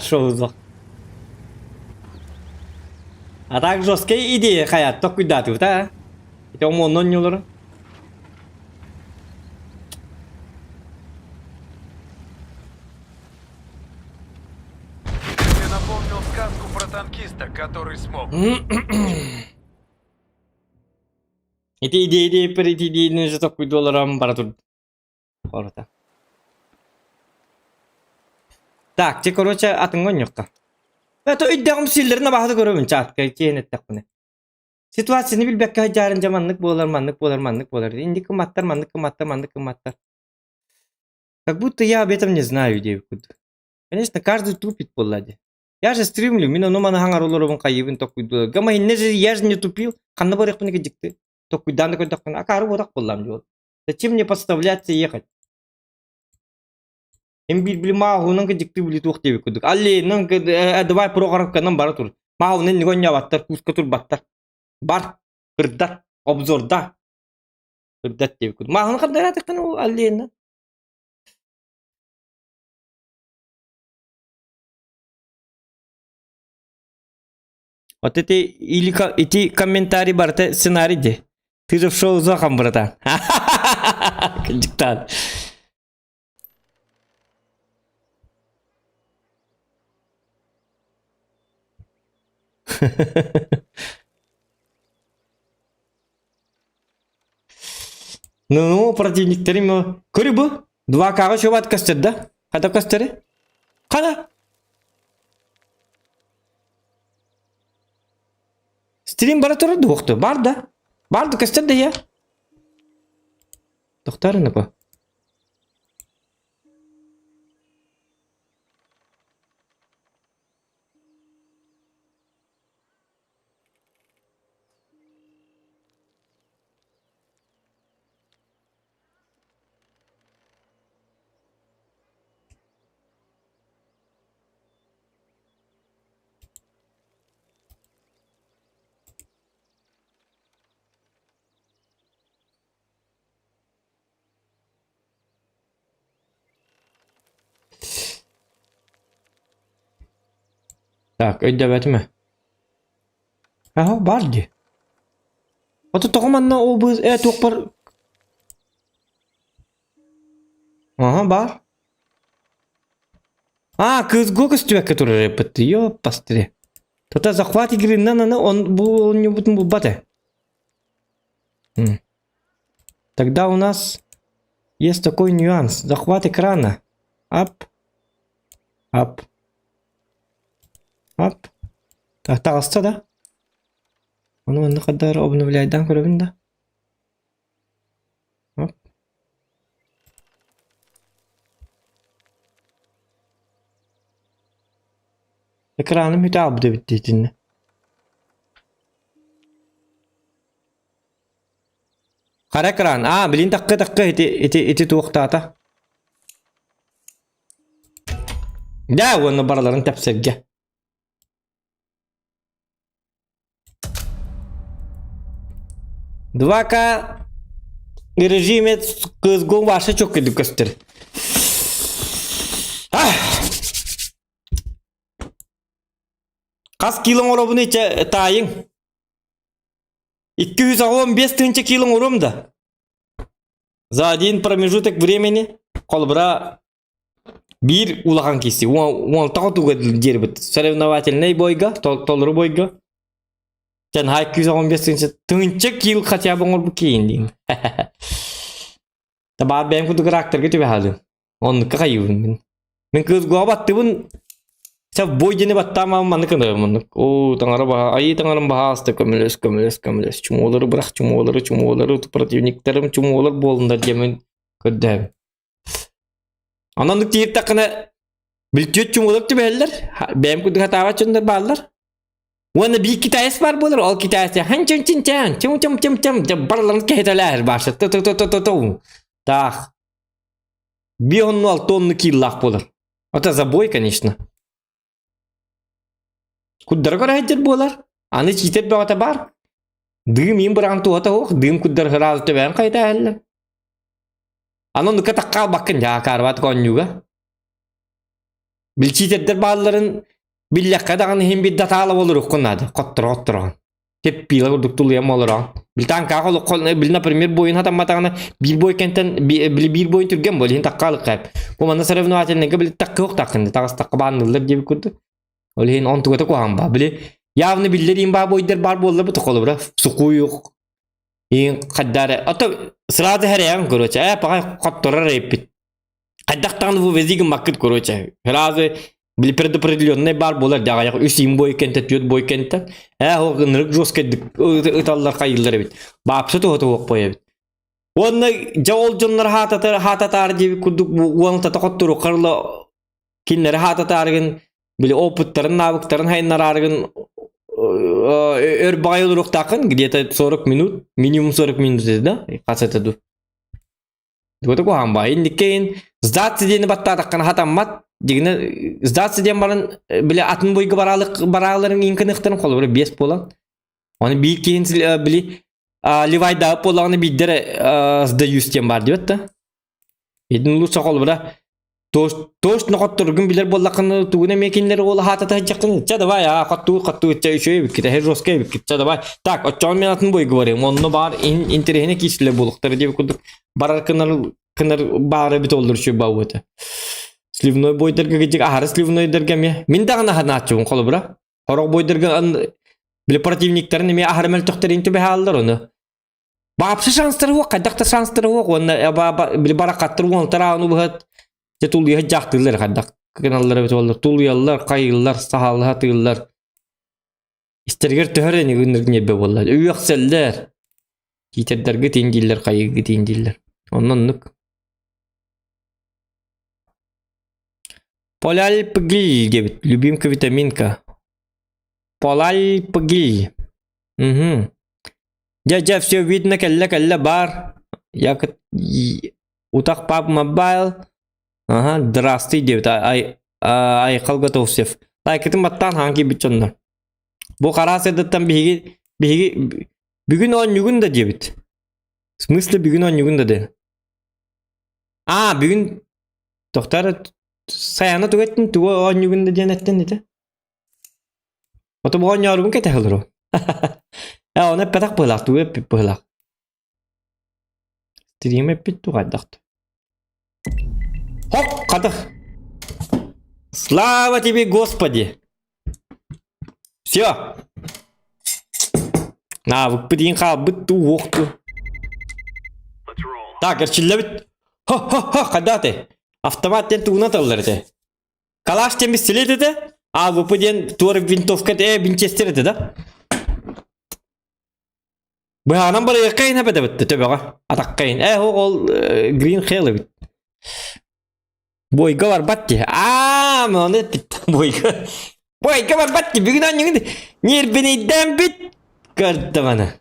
Шоу А так жесткая идея хайа токуйдаатыбыт а? Ити омуонна онньулара. Ты напомнил сказку про танкиста, который смог. Ити идея диэппэр ити идеяны же токуйдуоларам бара тур. Орота. Так, те короче атыҥҥа онньуохха. Это өйдөөҕүм сииллэрин абааһыта көрөбүн чаатка киэн эттэхпинэ. Ситуацияны билбэккэ сылдьаарын дьэ маннык буолар, маннык буолар, маннык буолар. Инник кыматтар, маннык кыматтар, маннык кыматтар. Как будто я об этом не знаю диэбит курдук. Конечно, каждый тупит буолла дии. Я же стримлю, мин ону маны хаҥар олоробун хайыыбын токуйдуу. Гама иннэ же я же не тупил. Ханна барыахпын дьикти. Токуйдаан да көрдөхпүнэ акаары буотах буоллаам дии ол. Зачем мне подставляться и ехать? Эн биир били мааһынан дьикти били туох диэбит курдук. Аллеянан давай проҕарыкканан бара тур. Мааһынан иннигэ онньообаттар, кууска турбаттар. Бар, ырдат, обзорда. Ырдат диэбит курдук. Мааһын хандараатыххын ол аллеянан. Вот эти или эти комментарии барыта сценарий де. Ты же в шоу Зохан, братан. Диктант. Ну, противниктерим көрү бу. 2К-ҕа чуобат көстөр да? Хата көстөрү? Хана? Стрим бара турар дуохту? Бар да. Бар да көстөр да я. Тохтар по. Так, өйдөбөтүм ээ. Аһа, баар дии. Ото тоҕо манна ол быыс ээ туохпар Аһа, баар. А, кыыс го көстүбэккэ турар эппит. Ёппастыри. Тута захват игры аны он бу оонньуубутун булбат ээ. Тогда у нас есть такой нюанс. Захват экрана. Ап. Ап. Ап. Таҕыста да? Ону онно хаддар обновляйдаан көрөбүн да. Оп. Экраным бүтэ аалбыт эбит дии итиннэ. Хара экран. Аа, билин такка такка ити ити ити туохтаата. Да, уонна бараларын тэпсэргэ. Два-К режиме кызгун ваша чөккөдүк көстөр. Хас кило оҥоробун ичэ таайыҥ? 285 тыһыынча кило оҥоруом да? За один промежуток времени холобура биир улахан киси уонтаҕа туга диэрбит соревновательнай бойга толору бойга Чан 215 тыһыынча тыһыынча кил хотя бы оҥорбут киин диин. Табаар бэйэм курдук ракторга түбэһэлин. Оннукка хайыыбын мин. Мин кыыс баттыбын Сэ бой диэни баттаамаам маннык ынырым оннук. Оо, таҥара баһа, айыы таҥарам баһааста көмөлөс, көмөлөс, көмөлөс. Чумуолары бырах, чумуолары, чумуолары, противниктарым чумуолар буоллуннар диэмин көрдөһөбүн. Онон тииртэххинэ бүлтүөт чумуолар түбэһэллэр, бэйэм курдук хатаабат дьоннор бааллар. Уонна биир китаец баар буолар, ол китаец хан чым чым чан, чым чым чым чым барыларын кэһэтэлээр баша ту ту ту ту ту Таах. Биир онну алта онну кииллаах буолар. Это забой, конечно. Куддара көрөһүддэр буолар. Аны чиитэр бөҕөтө баар. Дыым иин быраҕан туһата суох, дыым куддар ыраазы төбөөн хайытаһаллар. Аны оннукка таккаалбаккын дьаа каарбат оонньууга. Билчиитэрдэр баалларын биллэххэ даҕаны иһин бир датаала болуруккун наада. Хотторо-хоттороҕун. Теппила курдук тулуйан олороҕун. Билтаан каах били например бойун хатамматаҕына биир бой кэнтэн били биир бойун түргэн бол иһин таккаалыкка бу манна соревновательныйга били таккыах таккын таҕас такка баанныллар диэбит курдук. Ол иһин он тугата куһаҕан баа. Били явно биллэр иин баа бойдар баар буолла бу холобура сукуйук иин хаддары ото сразу хэрэйэн короче э паҕай хотторор эппит хайдах даҕаны бу вези гыммаккыт короче сразу били предопределенный баар буолар дьаҕайах үс им бой кэнтэ түөрт бой кэнтэ ээ ол ынырык жесткайдык ыталлар хайыыллар эбит баапса туһа туһуох бой эбит уонна дьэ ол дьоннор хаататар хаататаар диэбит курдук уонтата хотторуоххарла кинилэри хаататаарыгын били опыттарын навыктарын хайыннараарыгын өр баҕайы олоруохтааххын где-то 40 минут минимум 40 минут этэ да хас этэ ду Тугу куһаҕан баҕайы инниккэйин сдаться диэни баттаатаххына хатаммат дьигинэ сдаться диэн баран били атын бойго бараалык барааларын иин кыныхтарын холобура биэс буолан оны биир киһин били ливайдаабыт буоллаҕына биирдэрэ сдаюсь диэн баар диэбэт да итин лучше холобура Тош нохотторгун билэр буоллаххына тугун эмиэ кинилэр уола хаатата сылдьаххын чэ давай аа хоттуу хоттуу чэ үчүгэй эбиккит эһэ жесткай эбиккит чэ давай так оччоҕо мин атын бой говорим онно баар интэриэһинэй киирсилэр буолуохтара диэбит курдук барар кынар кынар баара эбит оллор үчүгэй баа этэ сливной бойдарга кыдьык аһары сливнойдарга эмиэ мин даҕаны аһанааччыбын холобура сорох бойдарга били противниктарын эмиэ аһары мөлтөхтөрүн түбэһэ ону Баапсы шанстары суох, хайдах да шанстары суох уонна били баракаттар уонтар ааны быһат дьэ тулуйа дьаахтыыллар хайдах гыналлар эбит буоллар тулуйаллар, хайыыллар, саһааллаһа тыыллар. Истэригэр төһөр эни гынныр ньиэрбэ буолла. Үөхсэллэр. Киитэрдэргэ тиин дииллэр, хайыыгы тиин дииллэр. Онно оннук. Поляльпгиль диэбит. Любимка витаминка. Полальпгиль. Угу. Дьэ, дьэ, все видно, кэллэ, кэллэ, баар. Я утах пап мобайл. Ага, здравствуй диэбит. Ай, Айхал Готовцев. Лайкытын баттаан хаан киирбит дьоннор. Бу хараас эрдэттэн биһиги, биһиги бүгүн оонньугун да диэбит. В смысле бүгүн оонньугун да диэн. А, бүгүн тохтор Саяна тугу эттин, тугу оонньугун да диэн эттин ити. Ото бу оонньоорубун кэтэһэ олору. Ээ, ону эппэтэх быһыылаах, тугу эппит быһыылаах. Стрим эппит дуу хайдах Хоп, хатых. Слава тебе, Господи! Все. Навыкпыт иин хаалбыт дуу, уох дуу. Так, эрчиллэбит. Хо-хо-хо, хайдах Автомат диэн тугунан тыллар этэ? Калаш диэн пистолет этэ, АВП диэн туора винтовка э винчестер этэ да? Быһаанан барыахха иһин эбэтэ битте төбөҕө атахха иһин. Э ол Green Hell эбит. Бойга барбат дии. Аа, ону эппит. Бойга. Бойга барбат дии. Бүгүн анньыгын ньиэрбинийдээн бүт. Көрдө маны.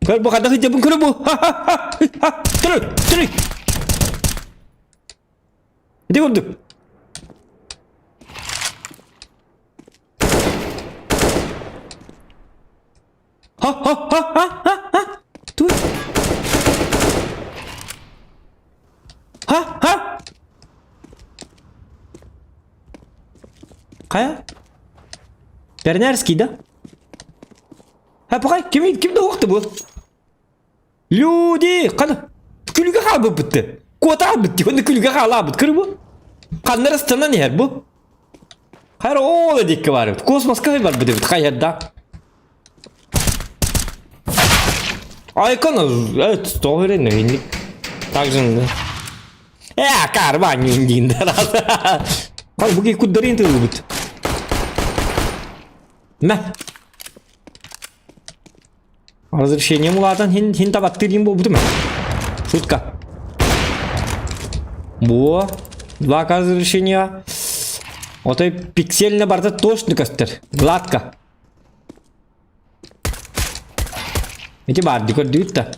Көр бу хадах итебин көрө бу. Түрү, түрү. Ити курдук. Ха-ха-ха-ха-ха! Туй. Ха-ха! Хайа? Пернерский, да? Ha, пахай, ким, ким да уохты бу? Люди! Қаны? Күлге хаалбыт бітті. Куота бітті, онда күлге хаалаабыт. Кыр бу? Қаннар ыстанан иһэр бу? Хайр ол эдикки бар. Космоска бар бит хайырда. Айкон, это то инник. Также, э, карма не раз. Хай буги куддарин ты любит. Мә. Разрешение улаатан хин хин табаттыр дин буолбутум. Шутка. Бу два разрешения. Отой пиксельно барда точно көстөр. Гладко. Эти барды көрдүбүт да.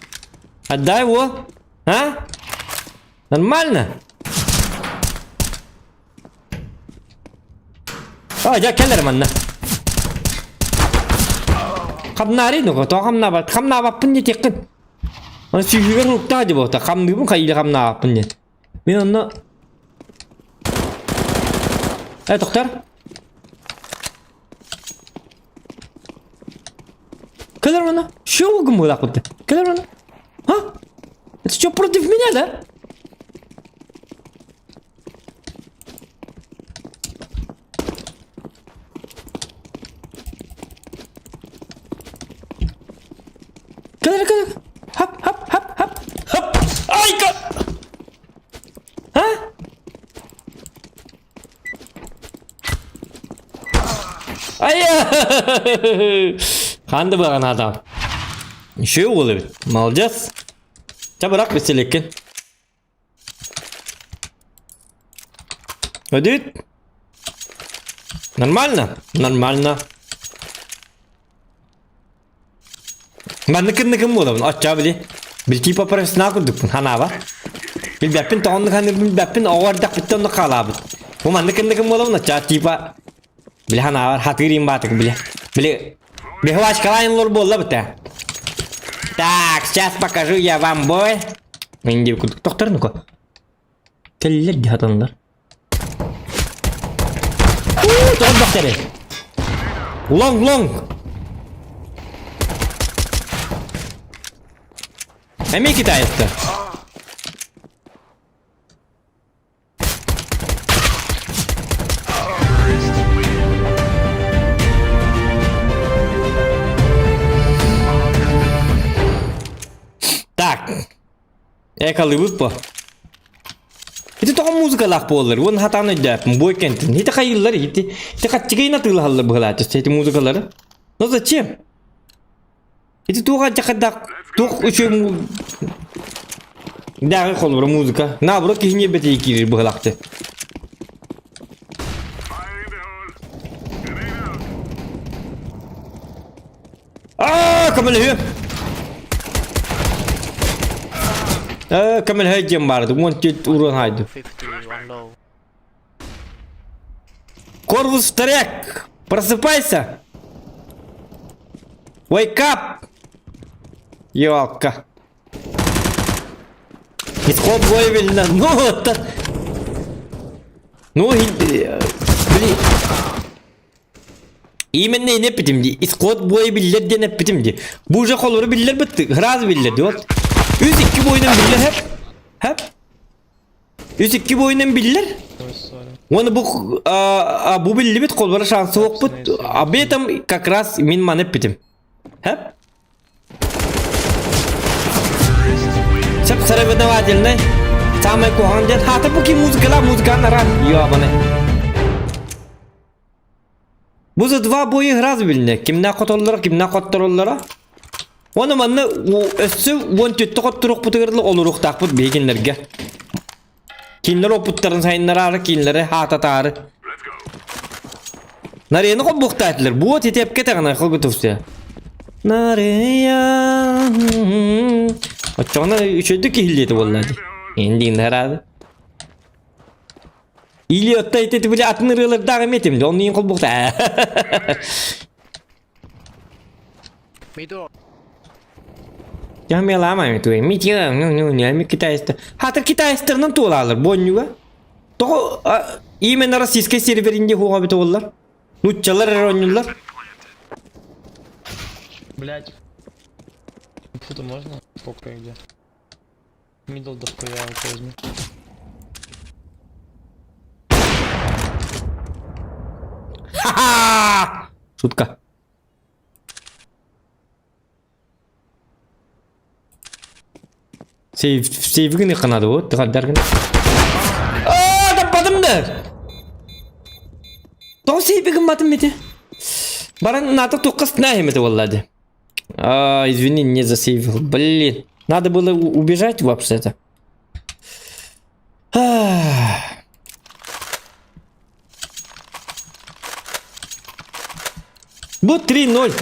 Отдай его. А? Нормально? А, дьэ кэлэр манна. Хамнаарый ну то хамнаабат хамнаабаппын диэтиэххин. Аны сүүһүгэр уруктаа дии буолта хамныыбын хайыылы хамнаабаппын диэн. Мин онно Э, тоқтар. Кэлэр манна. Что гыммыылаахпыт? Кэлэр манна. А? Это что, против меня, да? Кэлэр кэлэр. Хап хап хап хап хап. Айка! А? Ай! Ханды баған адам. Еще уол эбит. Молодец. Ча бырақ беселеккен. Өдүт. Нормально? Нормально. Манныкын ныкын буолабын, оччоо били. Били типа профессионал курдукпун, ханаба. Билбэппин тоҕоннук ханыбын билбэппин, оҕо эрдэхпиттэн оннук хаалаабыт. Бу манныкын ныкын буолабын, оччоо типа били ханаабар хатыыр баатык били. Били бихвачкалаан лор буолла бутэ. Так, сейчас покажу я вам бой. Мен диэбит курдук тохтор ну-ка. Кэллэр дии хатаннар. Уу, тоҕо Лонг, лонг. Эмиэ китаецтар. Так. Экалыбыт по. Ити тоҕо музыкалаах буоллар, уон хатаан өйдөөппүн, бу кэнтин. Ити хайыыллар, ити, ити хаччыгайын атыылаһаллар быһылааччы, ити музыкалары. Ну зачем? Ити туох алдьархайдаах, туох үчүгэй Дааҕы холобура музыка. Наоборот киһини бэтии киирэр быһылаахты. Аа, көмөлөһүө. Ээ, көмөлөһө диэн баарды. Уон түөрт уруон хаайды. Корвус Трек! Просыпайся! Wake up! Ёлка. Исход боя Ну, это... Ну, блин. Именно ини эппитим дии. Исход боя биллэр диэн эппитим дии. Бу уже холору биллэр бытты. Сразу биллэр дии. Вот. Үс икки бойунан биллэр хэп. Хэп. Үс икки бойунан биллэр. Уонна бу а, бу биллибит холбора шансы суохпут. Об этом как раз мин маны эппитим. Хэп. Сөп соревновательный. Самый куһаҕан диэн хаата бу ки музыкала музыканы аран ёбаны. Бу за два боя сразу билинэ. Кимнээх хотоллоро, кимнээх хоттороллоро. Уонна манна өссө уон түттэ хотторуохпутугар олоруохтаахпыт биһи кинилэргэ. Кинилэр опыттарын сайыннараары, кинилэри хаататаары. Нарыйаны холбуохтаатылар. Буот итепке тэҕинэ холгутувся. Нарыйа. Оччоҕуна үчүгэйдик киһилиэтэ буолла дии. Эндиин хараады. Или отта ити били атын ырыалардаах эмиэ этим, онну иин холбукта. Я мелама туй. Митя, ну ну не, ми китайстар. Хатыр китайстарынан туолалар боннюга. Тоҕо именно российскай серверинде хуга бит оллар. Нуччалар эрэ оонньууллар. Блять. Фото можно? Сколько и где? Мидл дохуя вот возьми. Ха-ха! Шутка. Сейв, сейвгин ыканады вот, тыгаддаргын. Аа, таппатым да. Тоҕо сейвигин батым бити. Баран НАТО туққас нахимете боллады. А, извини, не засейвил. Блин, надо было убежать вообще-то. Бу 3-0.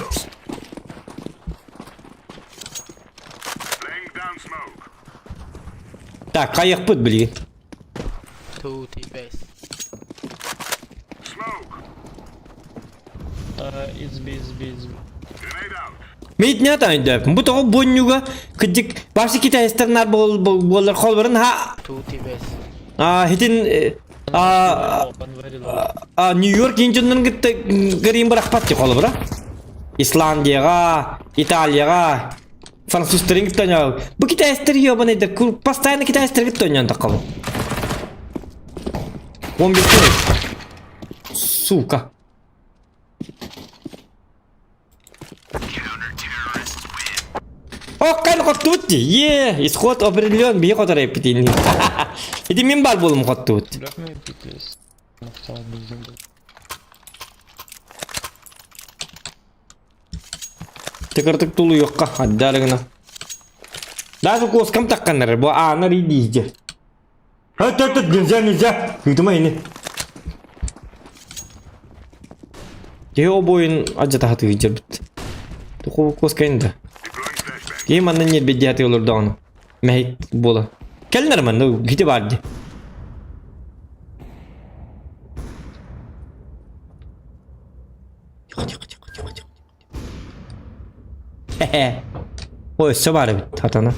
Так, хайыахпыт билигин. Two T-base. It's B, it's B, it's B. Мейтне атайын Бу тоҕо буонньуга кырдьык башы китайстарнар буоллар холборун ха Two T-base. а хитин а а Нью-Йорк инженерин кытта гырин бырахпат ти холобура. Исландияга, Италияга, французтарын кытта ойноо. Бу китайстар ебаный постоянно китайстар кытта ойноон таххабын. 11 Сука. Оккан хоттубут дии. Е, исход определен, бии хотор эппитин. Ити мин бар буолум хоттубут. Тыкыртык тулуйуохха, аддаары гына. Даже куоскам такканнар, бу аанар иидииһдьэ. Эт, эт, эт, нельзя, нельзя. Ыытыма ини. Киһи обойун адьатаһатыы дьэрбит. Туху куоскайын да. Киһи манна ньиэрбэйдии олордоҕуна. Мэһик буола. Кэлнэр манна кити баар дии. Тихо, тихо, тихо, тихо, тихо. Хе-хе. Ой, өссө баар эбит, хатана.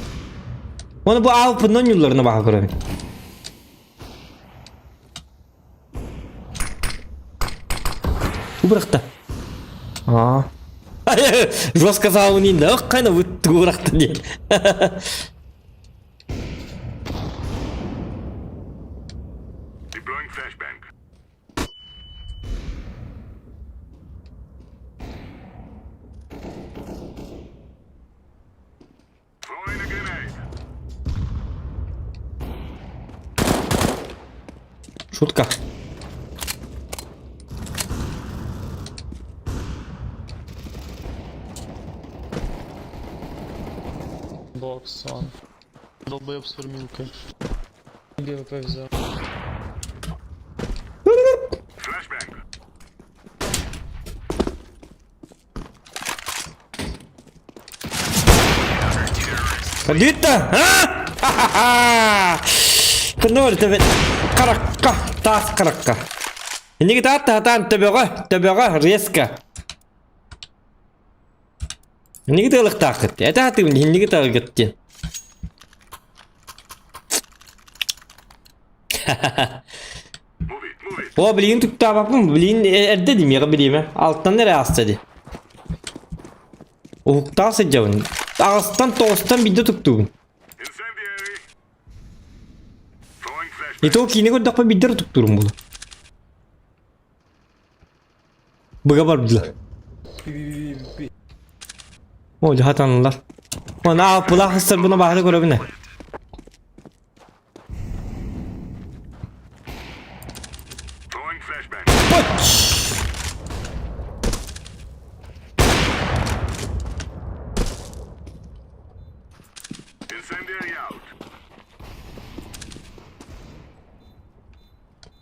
Оны бу аалпыннан ньулларына баха көрөбүн. Убырахта. Аа. Жестко саалын да, қайна убырахта диэн. Шутка. Бокс, он. Долбоеб с фармилкой. ГВП взял. Бүттэ! А? Кынор төбө харакка, таас харакка. Инники таат таатаан төбөҕө, төбөҕө резко. Инники тыалыктааххыт. Этэ хатыыбын инники тыалгыт диэн. О, билигин туктаабаппын, билигин эрдэ димиэҕэ бириэмэ. Алтан эрэ ааста дии. Уһуктаах сылдьабын. Аҕыстан тоҕустан биирдэ туктуубун. И то киинэ көрдөхпө биирдэ эрэ туктуурум буолуо. Быга бардылар. О, хатанылар. Оны ааппылаах сыстарбына баһары көрөбүн ээ.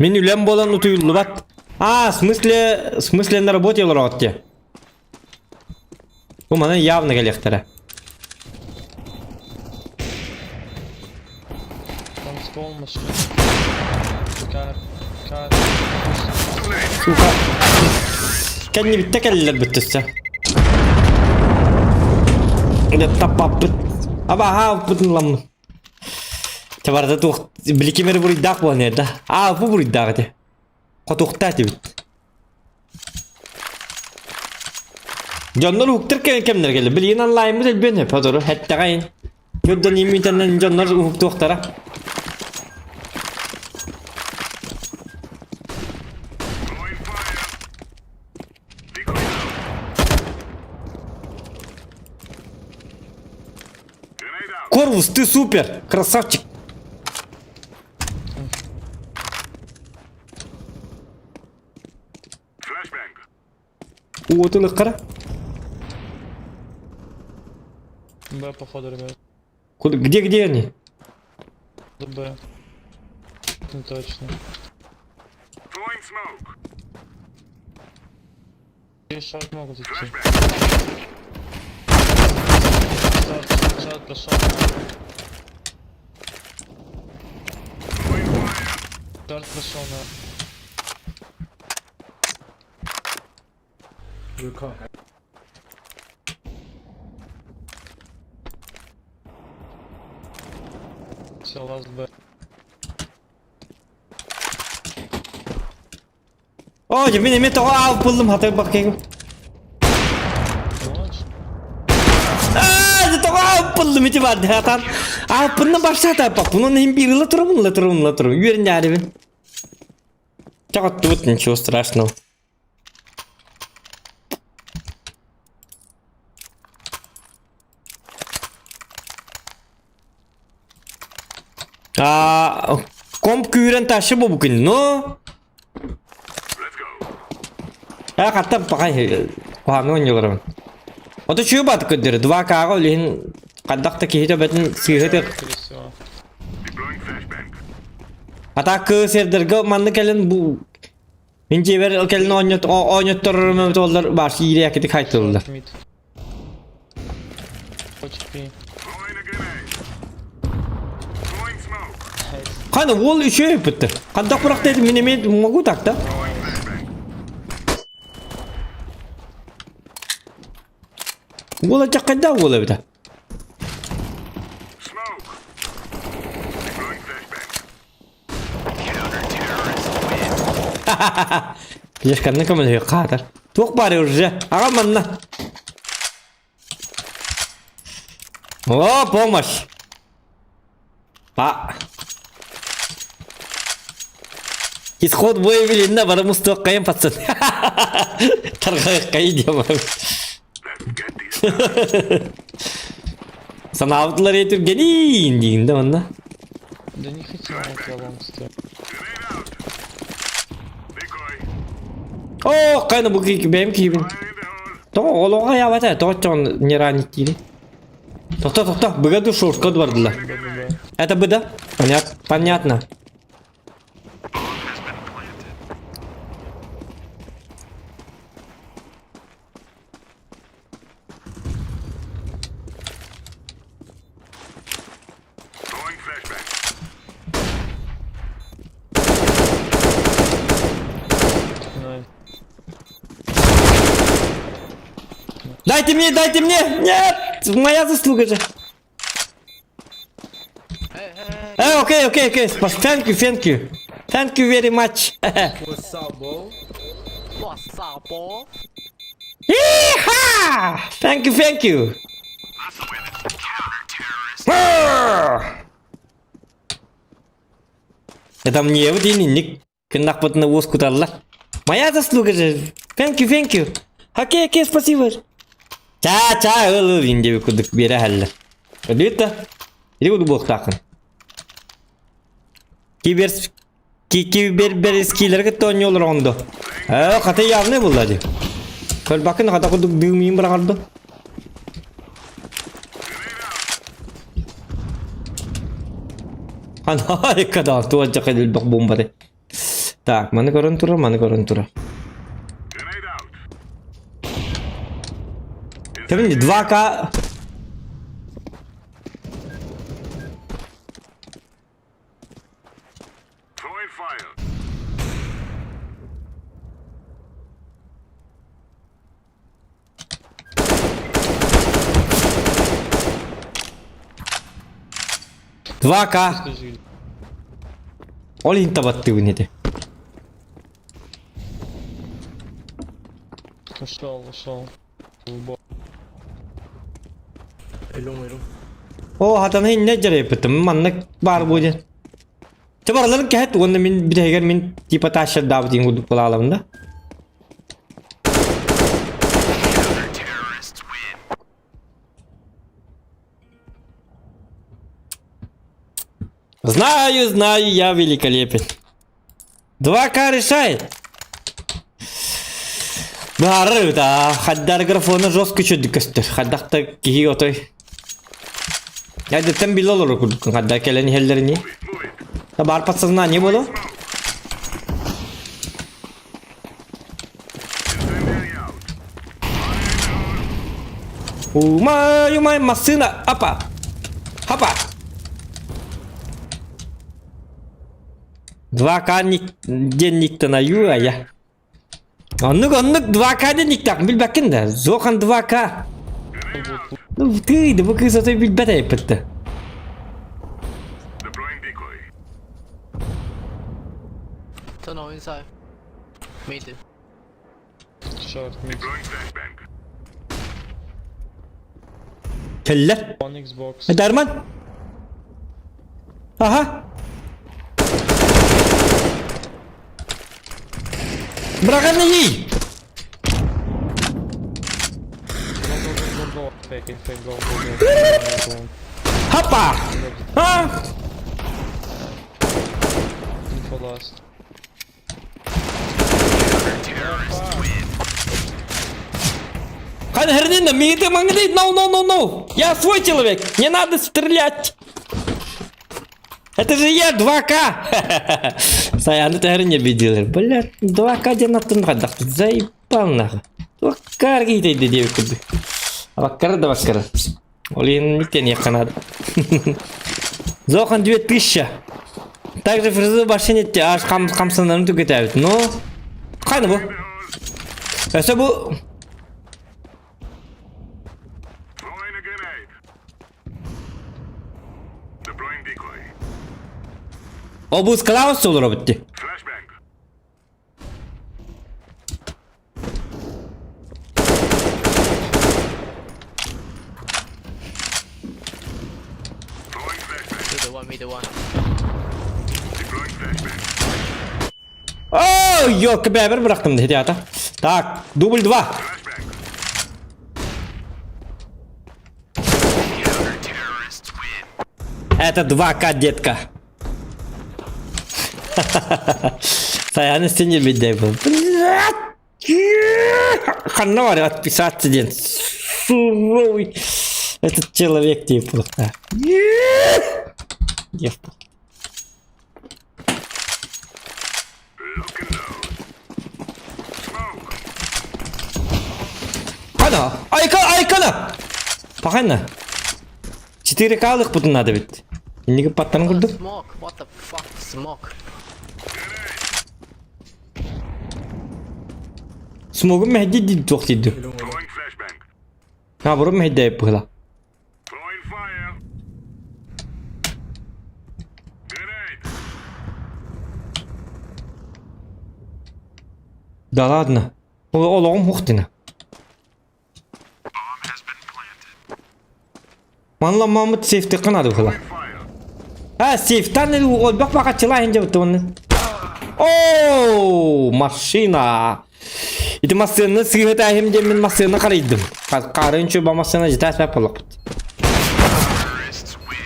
Мин үлэм буолан утуйуллубат. А, в смысле, в смысле на работе олороҕут дии. Бу маны явно кэлиэхтэрэ. Там ствол машины. Кар, кар. Сука. Кэннибиттэ кэллилэр бүттүссэ. Таппаппыт. Аба аһааппытын ламмыт. Чабарда туох биликимери буруйдаах буолан эрдэ. Аа бу буруйдаах этэ. Хотуохтаа этибит. Дьоннор уһуктар кэмнэр кэллэ. Билигин онлайнмыт элбиэн сөп сотору эттэҕэйин. Көрдөн иммитэннэн дьоннор уһуктуохтара. Корвус, ты супер! Красавчик! Уотун ыккара. Б, походу, ребят. Куда, где, где они? Б. Не точно. Через шарт могут идти. Шарт, шарт, шарт, прошел. Шарт прошел на. Все, ласт Б. Оо, дьэ мин эмиэ тоҕо аал буллум хатыр баккайгым. Аа, дьэ тоҕо аал буллум ити бар дьэ Аалпынна барса атааппаппын уонна иһин биир ыла турабын, ыла турабын, ыла турабын. Үөрэннээрибин. Чаҕыттыбыт, ничего страшного. Аа, комп күүрэн ташы бу күн, но Аа, хаттан пахай куһаҕаҥҥа оонньууларабын. Ото чүө баат көрдөрө 2К-ҕа ол иһин хайдах да киһи төбөтүн сыыһа Скорее всего. Ата кыыс эрдэргэ манна кэлин бу мин дьиэбэр кэлин оонньот оонньотторорум буоллар баар киириэкитик хайтыллар. Мид. Очки. Хана уол үчүгэй ыппыттар. Хантах бырахта мин эмиэ могу так да? Уола чаккайда уола эбитэ. Флешканы көмөлөһүө хаатар. Туох баары уже? Аҕам манна. О, помощь! Па. Исход боя билиннэ бары мустуоххайын пацан. Тарҕаһыаххайын диэн Санаабытылар этиргэниин диин да манна. Да не хотел вот я вам стою. Оо, хайна бу бэйэм киһибин. Тоҕо олоҕо аябата, тоҕо чоҕон не ранить диiri. Тохто, тохто, быга ду шортка бардылар. Это быда? Понятно. Понятно. Най. Дайте мне, дайте мне! Нет! Моя заслуга же. Э, окей, окей, окей. Thank you, thank you. Thank you very much. What's up, bro? What's up, bro? Yeehaw! Thank you, thank you. Brrr! Это мне вот инник Күннахпытына уос куталлар. Моя заслуга же. Thank you, thank you. Окей, окей, спасибо. Чаа, чаа, ыл ыл индиби курдук биэрэ иһэллэр. Өлүүт да. Или курдук буолуохтааххын. Кибер киберберискиилэри кытта оонньуу олороҕун дуо? Ээ, хата явный буолла дии. Көрбөккүн хата курдук дыым быраҕар дуо? Анайка да туонча элбэх бомбаты. Так, маны көрөн турар, маны көрөн турар. Кэмин 2К 2К. Скажи. Ол иһин табаттыыбын ити. Ушел, ушел. Оо, хатана иннэ дьарыйбытым. Маннык баар бу диэн. Чэ барыларын кэһэт уонна мин бүтэһигэр мин типа тащердаабыт диэн курдук булаалабын да. Знаю, знаю, я великолепен. 2К решает. Бары да, хаддар графона жестко чөдүк көстөр. Хаддахта киһи отой. Әдеттен биле олорор курдуккун хаддар кэлэн иһэллэрини. Бар подсознание боло. Умай, умай, массына, апа. Хапа. 2К ник диэн никтэн айуу айа. Оннук оннук 2К диэн никтээх билбэккин да. Зохан 2К. Ну ты да бу кыыс отой билбэт эппитте. Tunnel inside. Mid. Short mid. Кэллэ. One Xbox. Дарман. Аха. Быраҕан иһий! Go, go, go, go, go. Fake, fake, go, go, go. Go, go. Хапа! А? Info last. Ханхернина, ми ты могли? No, no, no, no! Я свой человек! Не надо стрелять! Это же я 2К! Саяны тәрін обидели. Бля, 2К ден аттын қадақ. Заебал нахуй. 2К аргейді деп күрді. Абаккар да баккар. Ол енді нектен яққанады. Зохан 2000. Также фрезы башын етте аш қам қамсанарын түгетәбіт. Но қаны бұл? Әсі бұл Обуз Клаус олар бітті. Middle one, middle one. О, ёлка, бэбер бырахтым ребята. Так, дубль 2. Это 2К, детка. Саяны сене бидей был. Ханна бар отписаться ден. Суровый. Этот человек типа. Девка. Ана, айка, айкана! Пахайна. 4К лых надо ведь. Инниги паттан курдук. Smoke, what the fuck, smoke. Смогу мэһди дии туох диир Наоборот мэһдээбит быһыла. Да ладно. Олоҕум суох дина. Манла мамыт сейфтеххэ наада быһыла. А, сейфтан олбох бакаччылаа иһин дьабытты уонна. Оо, машина. Ити массыынаны сыыһытааһым диэн мин массыына харыйдым. Хаарын чуба массыына житаас бап боллохпут.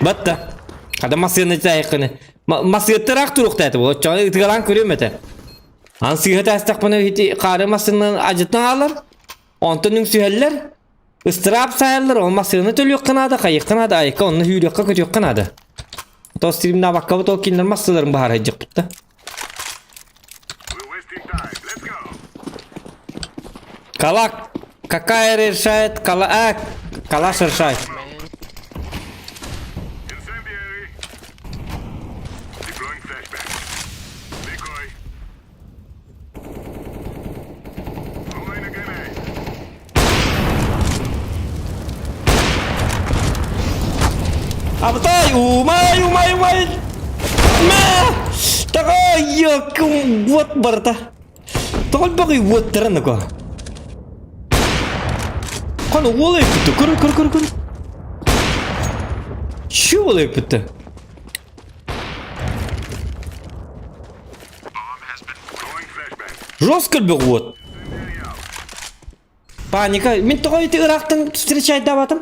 Батта. Хада массыына житаайыккыны. Массыыттыраах туруктааты бу. Оччоҕо ытыгалаан көрүөм этэ. Ан сыыһытаастахпына ити хаары массыынаны ажытан аалар. Онтон үҥсүһэллэр. Ыстыраап саайаллар, ол массыына төлүөххэ наада, хайыахха наада, айка онно сүүрүөххэ-көтүөххэ наада. То стримнаабаккабыт ол кинилэр массыыларын баһаар сылдьыахпыт да. Калак! Какая решает кала... А, калаш решает. Абытай, умай, умай, умай! Мэ! Таҕа, якум, вот барыта. Тоҕо элбэҕий уоттара нука? Хана уол эппитэ, көр, көр, көр, көр. Чё уол эппитэ? Жестко элбэх уот. Паника. Мин тоҕо ити ыраахтан встречайдаабатым?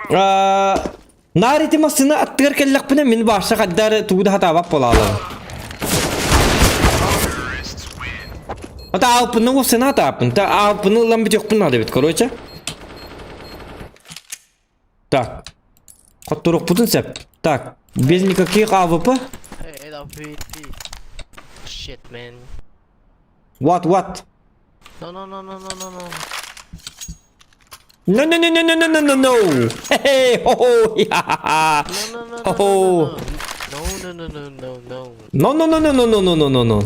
Наар ити массыына аттыгар кэллэхпинэ мин баашса хайдары тугу да хатаабат буолаалар. Ата аалпыны уопсана атааппын. Та аалпыны ылан бүтүөхпүн наада эбит, короче. Так. Хотторукпутун сөп. Так, без никаких АВП. Hey, AWP. Shit, man. What, what? No, no, no, no, no, no, no. No, no, no, no, no, no, no, no, no. Hey, ho, ho, ha, ha, ha. No, no, no, Ho, ho. no, no, no, no, no. No, no, no, no, no, no, no, no, no, no.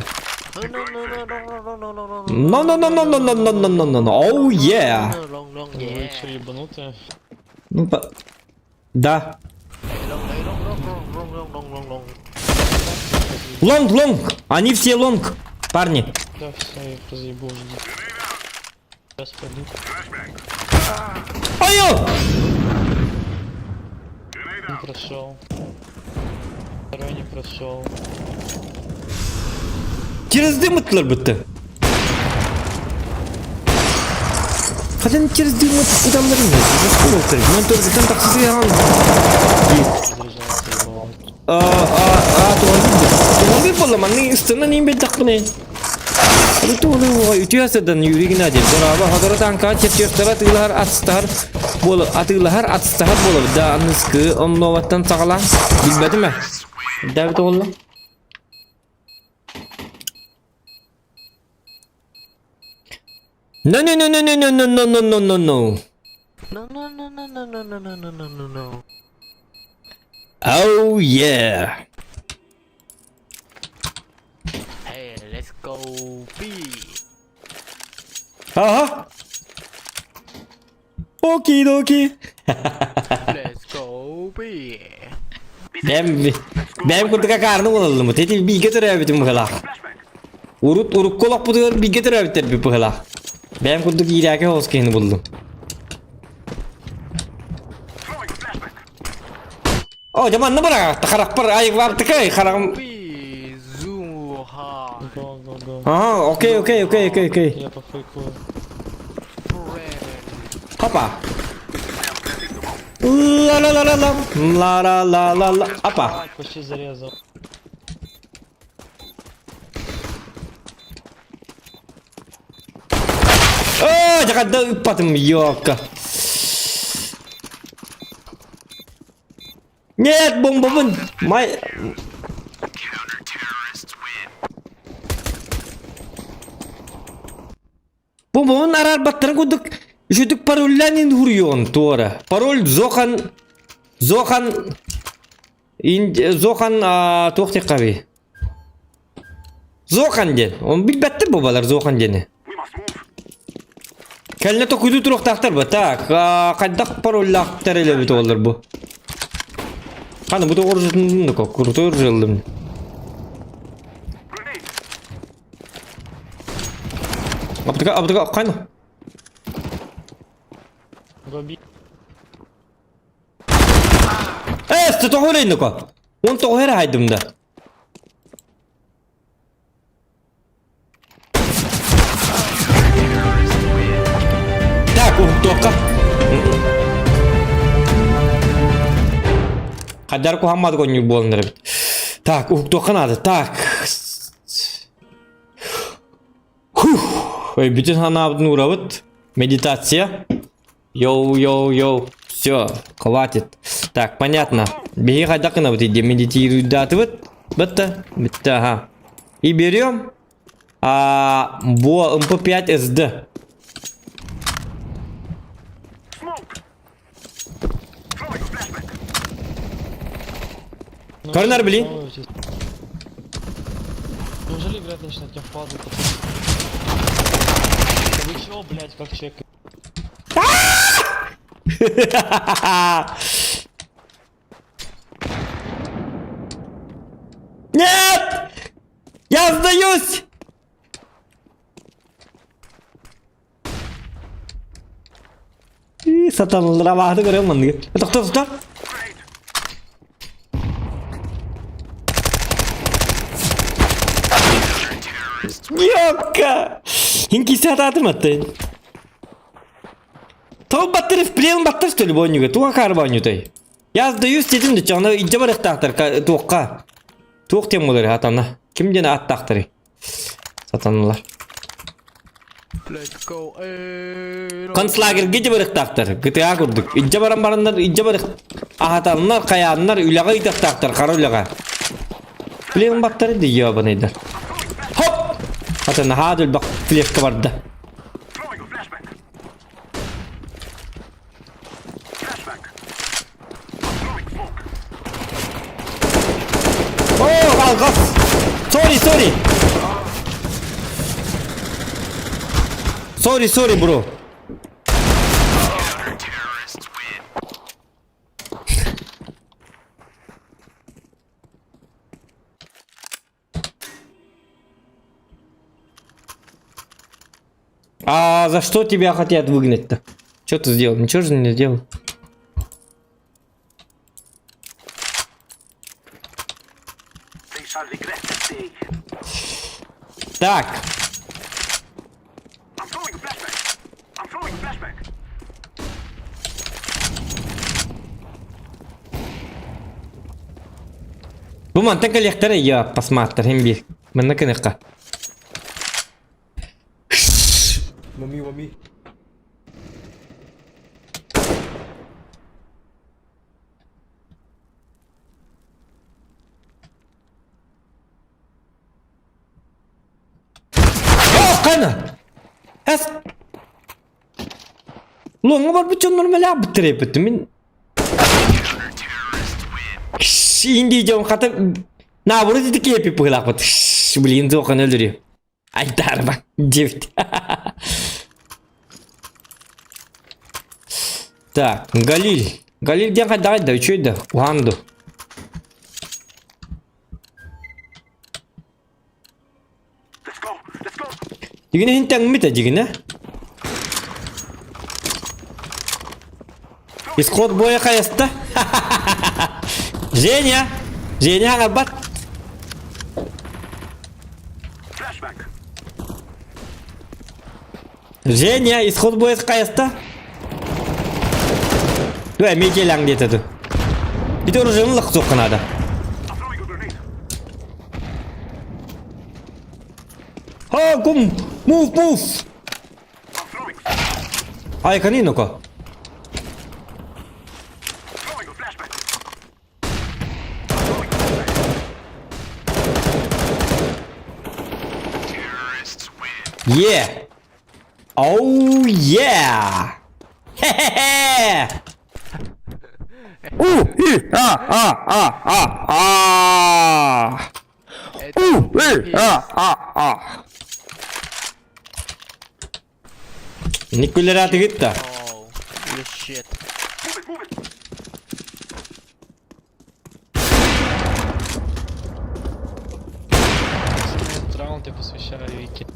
No, no, no, no, No, no, no, no, no, no, no, no, no, no, no, no, no, no. Oh, yeah. No, long, long, Вы yeah. что, ебанутые? Ну, по... Да. Long, long, long, long, long, long, long, long. Long, long. Они все long. Парни. Да, все, я их разъебу уже. Сейчас пойду. Айо! Не прошел. Второй не прошел. Через дым ыттылар бытты. Хотя через дым ытталларын Мен төргүттэн тахсысыйхан. Заряжался, ебал. А, а, а, туган бит болла, манны ыстынан иин бэлтэхпинэ. Үтүө сыдан Юрий Геннадьевич, дорообо, сотору таанкаҕа чертежтары атыылаһар атыстаһар буола атыылаһар атыстаһар буолабыт да аныскы оннуобаттан саҕалаан билбэтим ээ. Дэбит оҕолло. No no no no no no no no no no no no. No, no, no, no, no, no, no, no, no, no, no, no. Oh yeah. Hey, let's go B. Ага. Okie-dokie. Let's go B. Бэм бэм курдук акаарны буолаллым. Тети бииргэ төрөөбүтүм быһылаах. Урут урукку олохпутугар бииргэ төрөөбүттэрбит быһылаах. Бэйэм курдук иирээки соҕус киһини буллум. О, дьэ манна быраҕахта харахпар айылаартыкай хараҕым. Го, го, го. Ага, окей, окей, окей, окей, окей. Я пофейкую. Хопа. Ла-ла-ла-ла-ла. Ла-ла-ла-ла-ла. Опа. Почти зарезал. Оо, дьэ ыппатым, ёлка. Нет, бомбабын. Май... Бомбабын араарбаттарын курдук үчүтүк пароллаан хуруйуон туора. Пароль Зохан Зохан Зохан туох диэххэ Зохан диэн. Он билбэттэр бу балар Зохан диэни. Кэллэ токуйду туруохтаахтар бу. Так, хайдах пароллаахтар элэбит оҕолор бу. Ханы бу тоҕоржутун крутой ыллым. Аптыка, аптыка, қайны? Гоби. Э, тоҕо Он тоҕо эрэ хайдым да. Так, уһуктуохха. Хайдар куһаммат конньук буолан эрэбит. Так, уһуктуохха наада. Так. Хух. Өйбүтүн санаабытын уурабыт. Медитация. Йоу, йоу, йоу. Все, хватит. Так, понятно. Биһиги хайдах гынабыт иди медитируйдаатыбыт. Бытта, бытта, ага. И берем. А, бу МП5 СД. Ну, Корнер, блин. Неужели играть начинать? Я впадлу потом. Да вы чё, блядь, как чек? Нет! Я сдаюсь! Сатаналара баһыты көрөм манныгы. Тохто тохто. Йокка! Хинки сатаатым аттын. Тоҕо баттыр в плен баттыр что ли бойнуга? Туга каар бойнутай? Я сдаюсь дедим да чоҥно илдьэ барыахтаахтар туохха. Туох диэн буолар атана? Ким диэн ааттаахтарый? Сатаналар. Концлагергэ дьэ барыахтаахтар. ГТА курдук. Илдьэ баран бараннар, илдьэ барых аһатаннар, хайааннар, үлэҕэ ыытыахтаахтар, хара үлэҕэ. Плен баттары да ебаныйдар. Хоп! Ата наһаа да элбэх флешка барда. О, алҕас! Sorry, sorry! Sorry, sorry, bro. А за что тебя хотят выгнать-то? Что ты сделал? Ничего же не сделал. Так. Бу мантан кэлиэхтэрэ я посмотр хим биир. Манна кыныхха. Мами, мами. Кана! Эс! Лоҥҥо барбыт дьоннорум элээхпиттэр эппиттим мин Инди дьон хата наоборот ити киэпи быһыылаахпыт блин туоххана өлөрүө айдаарба диэбит Так, Галиль. Галиль диэн хайдаҕай да үчүгэй да уһаан ду. Дьигинэ иһин тэҥмит дьигинэ. Исход боя хайаста. Женя! Женя хаҥарбат. Женя, исход боя хайаста. Дуэ, медиалаң диэтэ ду. Ити оружиены лахсуохха наада. А, кум! Move, move! Айкани ну-ка. Yeah! Oh yeah! Хе-хе-хе! У, и, а, а, а, а, а! У, и, а, а, а! Никулератыгыт да. Oh, you shit. Этот раунд я посвящаю Вике.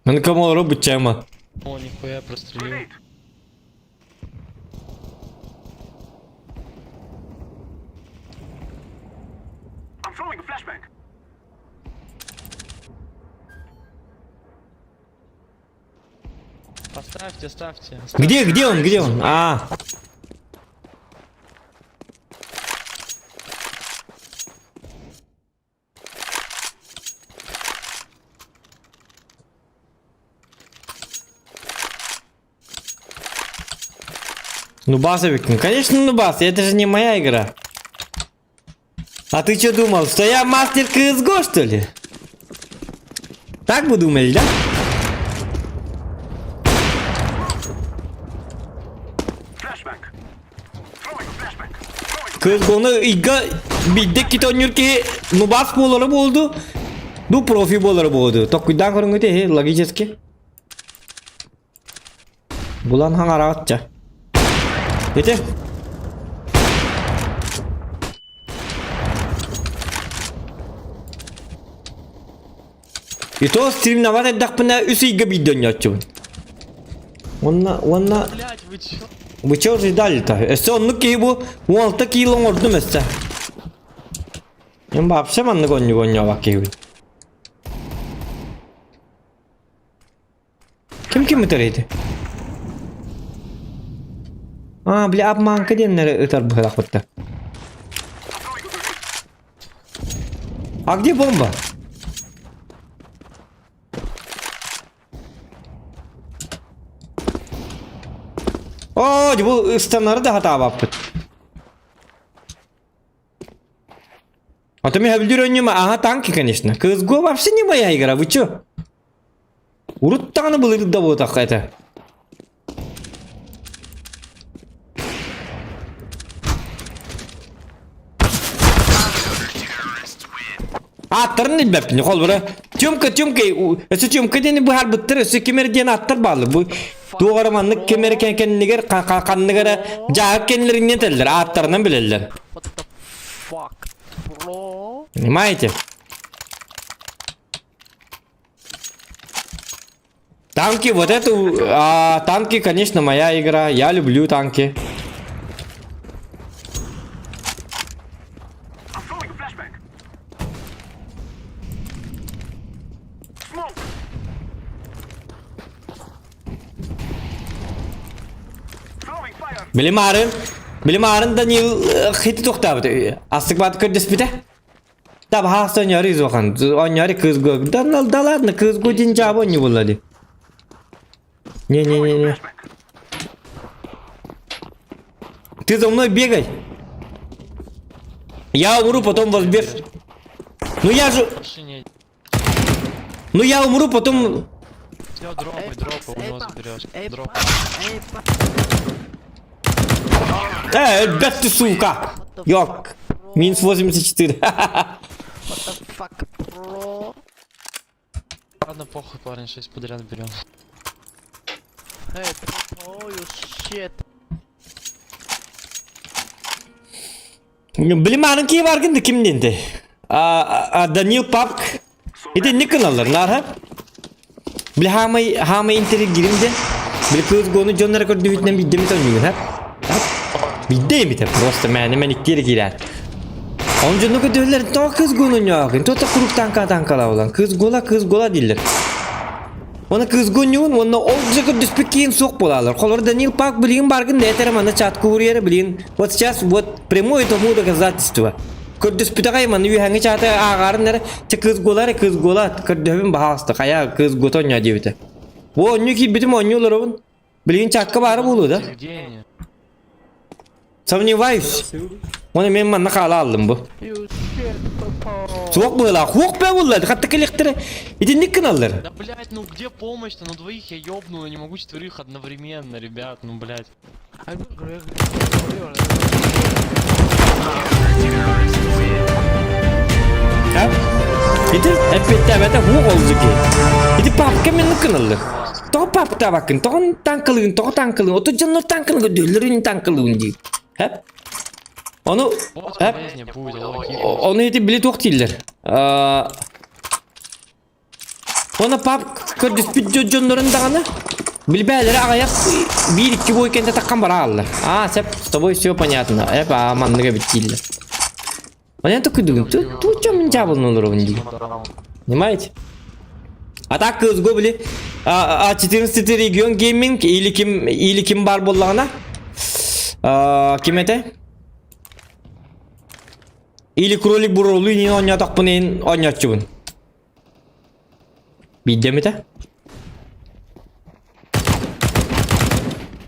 Маны кому робит тема. О, нихуя прострелил. Поставьте, ставьте. Где, где он, где он? А. Нубас эбиккин. Конечно, нубас, это же не моя игра. А ты что думал, что я мастер CSGO, что ли? Так вы думали, да? CSGO'ну ыйга биирдэ кит оонньуур киһи нубас буолара буолду, ду профи буолара буолду. Токкуйдаан көрүҥҥүт иһи логически. Булан хаҥараҕытча. Ити. И то стримнават эрдэхпинэ үс ыйга биирдэ оонньооччубун. Уонна уонна Блять, вы чё? Вы чё ожидали-то? Өссө оннук киһи бу 16 кило оҥордум өссө. Мен вообще маннык оонньууга оонньообот киһибин. Ким ким ытар ити? А, бля, обманка диэннэри ытар быһылаахпытта. А где бомба? О, бу ыстанары да хатаабаппыт. А то мен сөбүлүүр оонньуум ага танки, конечно. CSGO вообще не моя игра, вы чё? Урут даҕаны былыр да буотахха этэ. Ааттарын билбэппин, холбура. Тёмка, Тёмка, өссө Тёмка диэни быһаарбыттар, өссө ким эрэ диэн ааттар бааллар. Бу туох эрэ маннык ким эрэ кэннигэр, ханнык эрэ дьааһык кэннилэринэн этэллэр, ааттарынан билэллэр. What the fuck, bro? Понимаете? Танки, вот эту, а, танки, конечно, моя игра. Я люблю танки. Билим арын, билим арын Данил хити тохтаабыт. Астык бат көрдөспүтэ. Да баһаахса оонньоору изуахан. Оонньоору кыыс Да, да ладно, кыыс дин жаабы оонньуу буолла дии. Не-не-не-не. Ты за мной бегай. Я умру, потом возбег. Ну я же... Ну я умру, потом... Все, дропай, дропай, у него заберешь. Дроп. Э, ребят, ты сука! Йок! Минус 84. What the fuck, bro? Ладно, похуй, парень, 6 подряд берем. Hey, bro, you shit. Билим кии баргын да ким диэнтэй? А, Данил Папк. Ити не гыналлар, наар Били хаамай хаамай интэригирим дэ. Били кыыс гону дьоннора көрдүбүтүнэн биирдэ эмит оонньуугун, ха? Биирдэ эмит просто мээнэ мэниктиэр киирэр. Оны дьону көрдүлэр, тоҕо кыыс гону оонньоокун, то куруук танка танкалаабылан. Кыыс гола, кыыс гола дииллэр. Оны кыыс гонньугун, уонна ол дьэ көрдөспүт киин суох буолалар. Холор Данил Пак билигин баргын да этэрэ манна чат куурьеры билигин. Вот сейчас вот прямое тому доказательство. Көрдөспүтэҕэй манна үөһэҥҥи чаата ааҕаарын эрэ чэ кыыс гола эрэ кыыс гола көрдөһөбүн баһаалыста хайа кыыс гото оонньоо диэбитэ. Бу оонньуу киирбитим оонньуу олоробун. Билигин чакка баара буолуо да? Где они? Сомневаюсь. Оны мен манна хаала алдым бу. Суох быылаах, хуох бэ булла, хатта кэлиэхтэрэ. Итинник гыналлар. Да блять, ну где помощь-то? Ну двоих я ёбну, не могу четверых одновременно, ребят, ну блять. Ити эппиэттээбэтэ хуох олдуки. Ити папка мен гыналлар. Тоҕо паптаабаккын, тоҕо танкалыгын, тоҕо танкалыгын, ото дьоннор танкалыгы дөөллөрүн танкалыгын дии. Хэп. Ону хэп. Ону ити били туох дииллэр. Оны пап көрдөспүт дьоннорун даҕаны билбээлэри аҕыйах биир-икки бой кэннэ таххан барааллар. Аа, сеп, с тобой все понятно. Эп, аа, маннык эбит дииллэр. Понятно такой думаю, тут тут чем дьявол олоробун дии. Понимаете? А так CSGO били а 14 регион гейминг или ким или ким бар буоллаҕына ким этэ? Или кролик буролу иин оонньоотохпун иин оонньооччубун. Биирдэ эмитэ.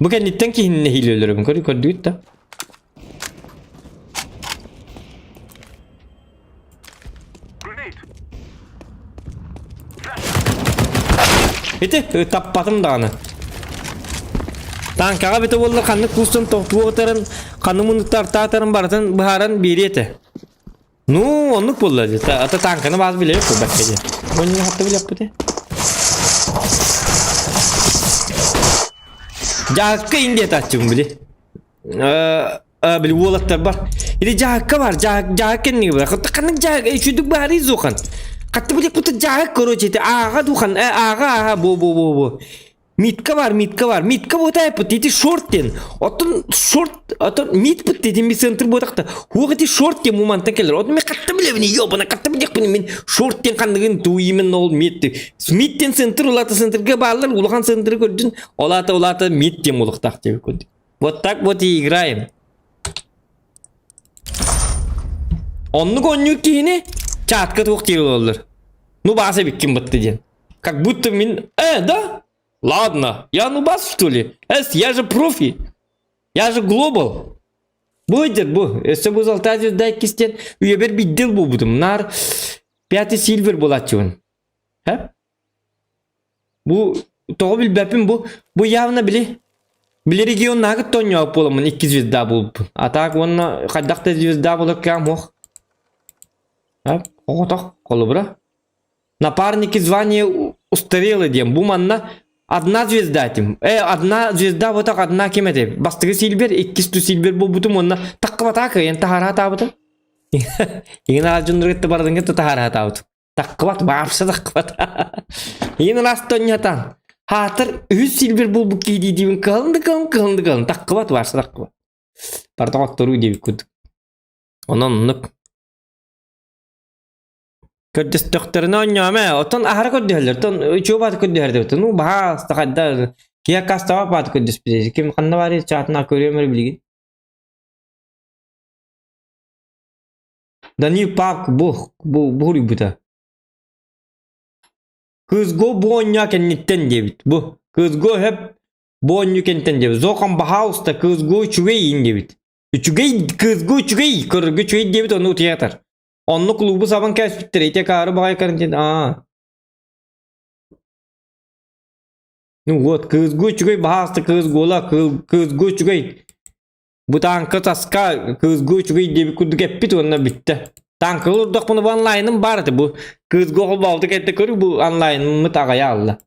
Бу кэнниттэн киһини нэһиилэ өлөрөбүн көрү көрдүгүт да. Ити таппатым даҕаны. Танкаҕа бүтэ буоллар ханнык куустан тохтуоҕутарын, ханнык муннуктартаатарын барытын быһааран биэриэ этэ. Ну, оннук буолла дии. Ата танканы баас билэбит бакка дии. Оннук хатта билэппит. Дьаакка индия тааччыбын били. Били уолаттар бар. Или дьаакка бар, дьаак кэннигэ бар. Хатта ханнык дьаак, үчүдүк баарый зухан. Хатта били кута дьаак, короче, ааға духан, ааға, ааға, бу, бу, бу, бу. Митка бар, митка бар. Митка буотаайпыт, ити шорт диэн. Оттон шорт, оттон митпыт диэн ми центр буотахта. Хуох ити шорт диэн мумантан келер. Отон мен хатта билебин, ёбана, хатта билиэхпин мин шорт диэн ханныгын туу именно ол мит. Мит диэн центр улаата центрге бааллар, улахан центры көрдүн. Олаата улаата мит диэн улуктаах диэбит көрдүк. Вот так вот и играем. Оннук онньуур киһини чатка туох диир олороллор. Ну бааса биккин бытты диэн. Как будто мин... да? Ладно, я нубас, что ли? Эс, я же профи. Я же глобал. Бу дед бу. Өссө бу золотая звезда иккистен үйэбэр биддил буолбутум. Нар пятый сильвер буолааччыбын. Хэ? Бу тоҕо билбэппин бу бу явно били били регионнааҕы тонньоох буоламмын икки звезда буолбуппун. А так уонна хайдах да звезда буолар кыам суох. Оҕотох холобура. Напарники звание устарело диэн бу манна одна звезда этим. Одна звезда вот так одна ким этэ? Бастакы сильвер, иккис ту сильвер буолбутум уонна таккыбатаа кыайан таһараатаабытым. Иҥин аалдьыннары кытта бардын кытта таһараатаабытым. Таккыбат, баапса таккыбат. Иҥин ыраас тонньатан. Хаатыр үһүс сильвер буолбут киһи дии-диибин кыһалын да кыһалын, кыһалын да кыһалын. Таккыбат, баарса таккыбат. Барда хотторуу диэбит курдук. Онон оннук. Көрдөстөхтөрүнэ оонньоом ээ, оттон аһара көрдөһөллөр, оттон үчүгэй бааты көрдөһөр эбит. Ну баһаалыста хайда киһи аккаастаабат бааты көрдөспүтэ. Ким ханна баарый чаатына көрүөм эрэ билигин. Данил Пак бу бу бу суруйбута. Кызго бу оонньоо кэнниттэн диэбит. Бу Кызго хөп бу оонньуу кэнниттэн диэбит. Зохан баһаалыста Кызго үчүгэй иин диэбит. Үчүгэй Кызго үчүгэй көрөргө үчүгэй диэбит ону утуйа Онно клубу сабан кээспиттэр, ити акаары баҕайы карантин, аа. Ну вот, кыызгу үчүгэй баһаалыста кыыс гола, кыызгу үчүгэй. Бу тааҥка таска кыызгу үчүгэй диэбит курдук эппит уонна бүттэ. Тааҥка олордохпуна бу онлайным баар этэ бу. Кыызгу холбообуту кэннэ көрүү бу онлайныммыт аҕайа аалла.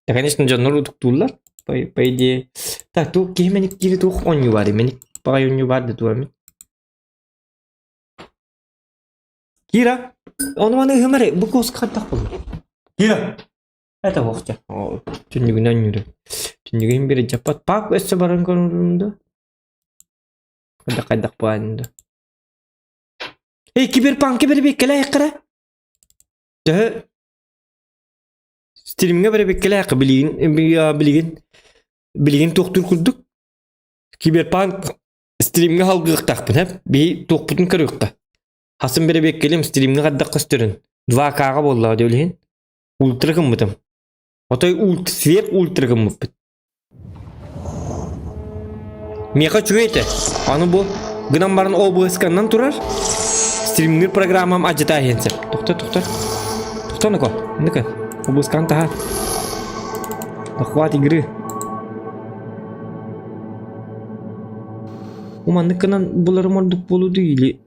Да, конечно, дьоннор утуктууллар, по, по идее. Так, туох киһи мэник кири туох оонньуу баар, мэник баҕайы оонньуу баар да туох эмит. Кира, ону маны ыһым эрэ, бу куоска хайдах буолла? Кира! Это уохча. Түннүгүнэн нүрэ. Түннүгүн бири дьаппат. Пап өссө баран көрөрүм да. Хайдах хайдах буолан да. Эй, киберпанка бэрбиэккэлээх кыра. Төһө стримҥэ бэрбиэккэлээх билигин билигин билигин туохтуур курдук киберпанк Стримҥэ халгыахтаахпын һэ биһи туохпутун көрүөххэ. Хасын бэрэбиэккэлим стримҥэ хайдах көстөрүн. 2К-ҕа буоллаҕа дии ол иһин. Ультра гыммытым. Отой ульт сверх ультра гыммыппыт. Миэхэ үчүгэй этэ. Аны бу гынан баран ОБС-каннан турар. Стримнир программам адьата иһэн сөп. Тохто, тохто. Тохто, ну-ка, ну-ка. ОБС-кан таһаар. Захват игры. Маннык гынан буларым ордук буолуо дуу или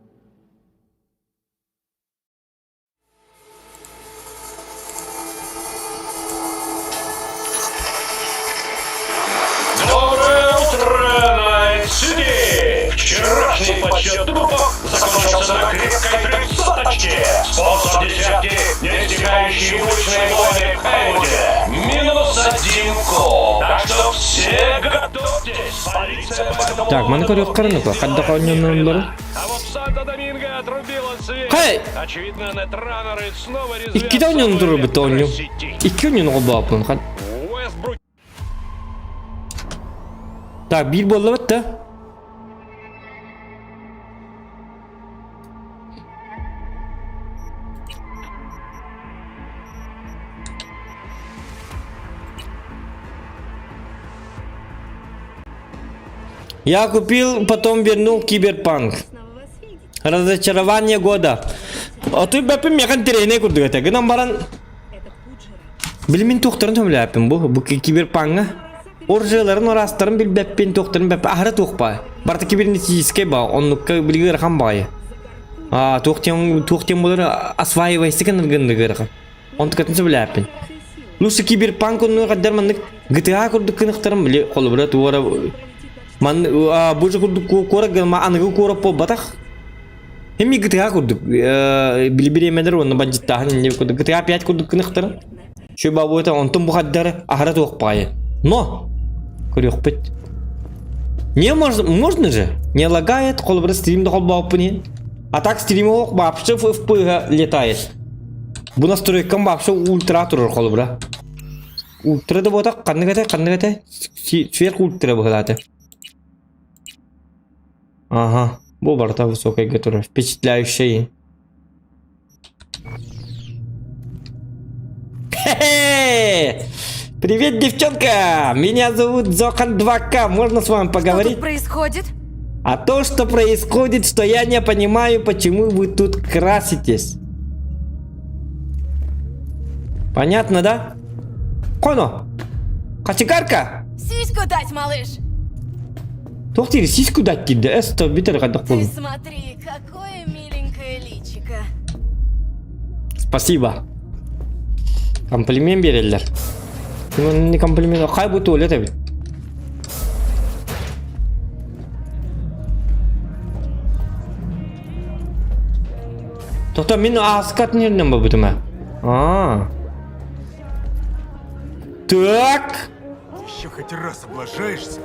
Доброе утро, Найт-Сити! Вчерашний подсчет трупов закончился на крепкой трехсоточке. Спонсор десятки, не стихающие уличные войны в Хейвуде. Минус один кол. Так что все готовьтесь. Полиция по этому Так, маны поводу көрүөххэ хайдах оонньоннуллары? А вот Санто-Доминго отрубила свет. Хай! Очевидно, нетранеры снова Иккитэ оонньоон турарбыт оонньуу. Икки оонньууну холбооппун. Уэстбрук Так, биир буоллабыт да? Я купил, потом вернул киберпанк. Разочарование года. Отуй бэппин миэхэ интэриэһинэй курдук этэ. Гынан баран билимин туохтарын сөбүлээппин бу бу киберпанга. Оружиеларын араастарын билбэппин, туохтарын билбэппин. Аһара туох баа. Барыта кибернетическэй баа. Оннукка билиги ыарахан баҕайы. А туох диэн туох диэн буолар осваивайся гынныргын ыарахан. Онтукатын сөбүлээппин. Лучше киберпанк оннугар хайдар маннык GTA курдук кыныхтарым били холобура туора ман бу же курдук куорат гына аныгы куорат буолбатах. Эми GTA курдук били бириэмэлэр уонна бандьыттааһын инне курдук GTA 5 курдук кыныхтарым. Şu бабуйта онтон бу хаддары аһара туох баайы. Но көрүөхпүт. Не можно, можно же? Не лагает, холобура стримде холбооппун иһин. А так стрим ох вообще в летает. Бу настройкам вообще ультра турар холобура. Ультра да буотах ханнык этэ, ханнык этэ? Сверх ультра быһылаата. Ага, бу барыта высокайга турар. Впечатляющий. Хе-хе! Привет, девчонка! Меня зовут Зохан 2К. Можно с вами поговорить? Что тут происходит? А то, что происходит, что я не понимаю, почему вы тут краситесь. Понятно, да? Коно! Кочегарка! Сиську дать, малыш! Туох диир сиську дать диир да эс бүтэр хайдах Ты буоллун. смотри, какое миленькое личико. Спасибо. Комплимент биэрэллэр. Не комплимент, хай бу туалет эбит. Тота мин ааскат нернен бабытым А. Так. Еще хоть раз облажаешься?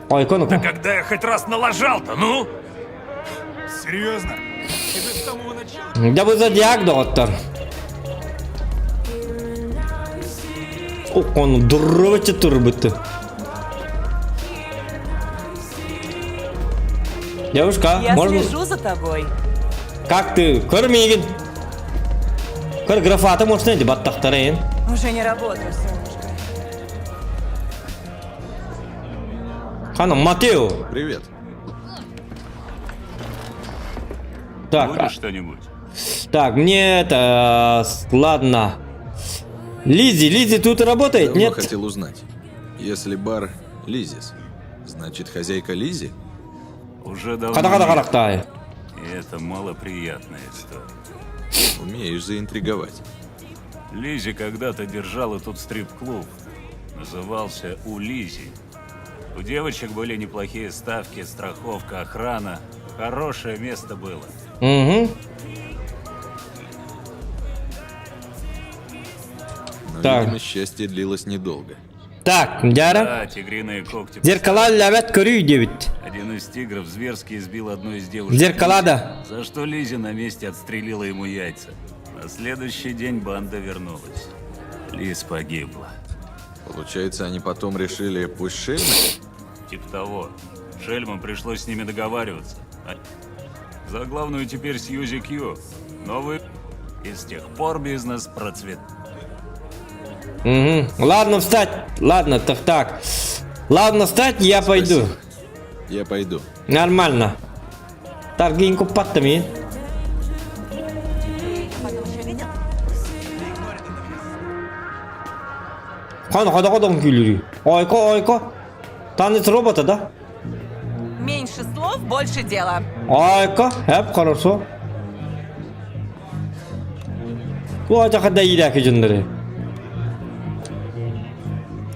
Ой, кону. Да когда я хоть раз налажал-то, ну? Серьезно? Тебе с самого начала? Да бу зодиак доҕоттор. Ону дуррубачча турбутtu. Девушка, Я можно... слежу за тобой. Как ты? Көр миигин. Көр графата можно эти баттахтарын. Уже не работаю, солнышко. Хана, Матео. Привет. Так, Будешь что-нибудь? Так, мне это... Ладно. Лизи, Лизи тут работает, Давно нет? хотел узнать. Если бар Лизис, значит хозяйка Лизи? Уже давно Хата хата нет. харахтай. И это малоприятная история. Умеешь заинтриговать. Лизи когда-то держала тут стрип-клуб. Назывался «У Лизи». У девочек были неплохие ставки, страховка, охрана. Хорошее место было. Угу. Но, Так. видимо, счастье длилось недолго. Так, Дяра. Да, тигриные когти. Зеркала лявят көрүй дебит. Один из тигров зверски избил одну из девушек. Зеркала, да. За что Лизи на месте отстрелила ему яйца. На следующий день банда вернулась. Лиз погибла. Получается, они потом решили, пусть шельмы? Типа того. Шельмам пришлось с ними договариваться. А За главную теперь Сьюзи Кью. Новый... И с тех пор бизнес процветает. Угу. Ладно, встать. Ладно, так, так. Ладно, встать, я пойду. Я пойду. Нормально. Таргин купаттами. Хан хада хада күлүрү. Ойко ойко. Танец робота, да? Меньше слов, больше дела. Ойко, хеп хорошо. Бу хада иляки жындыры.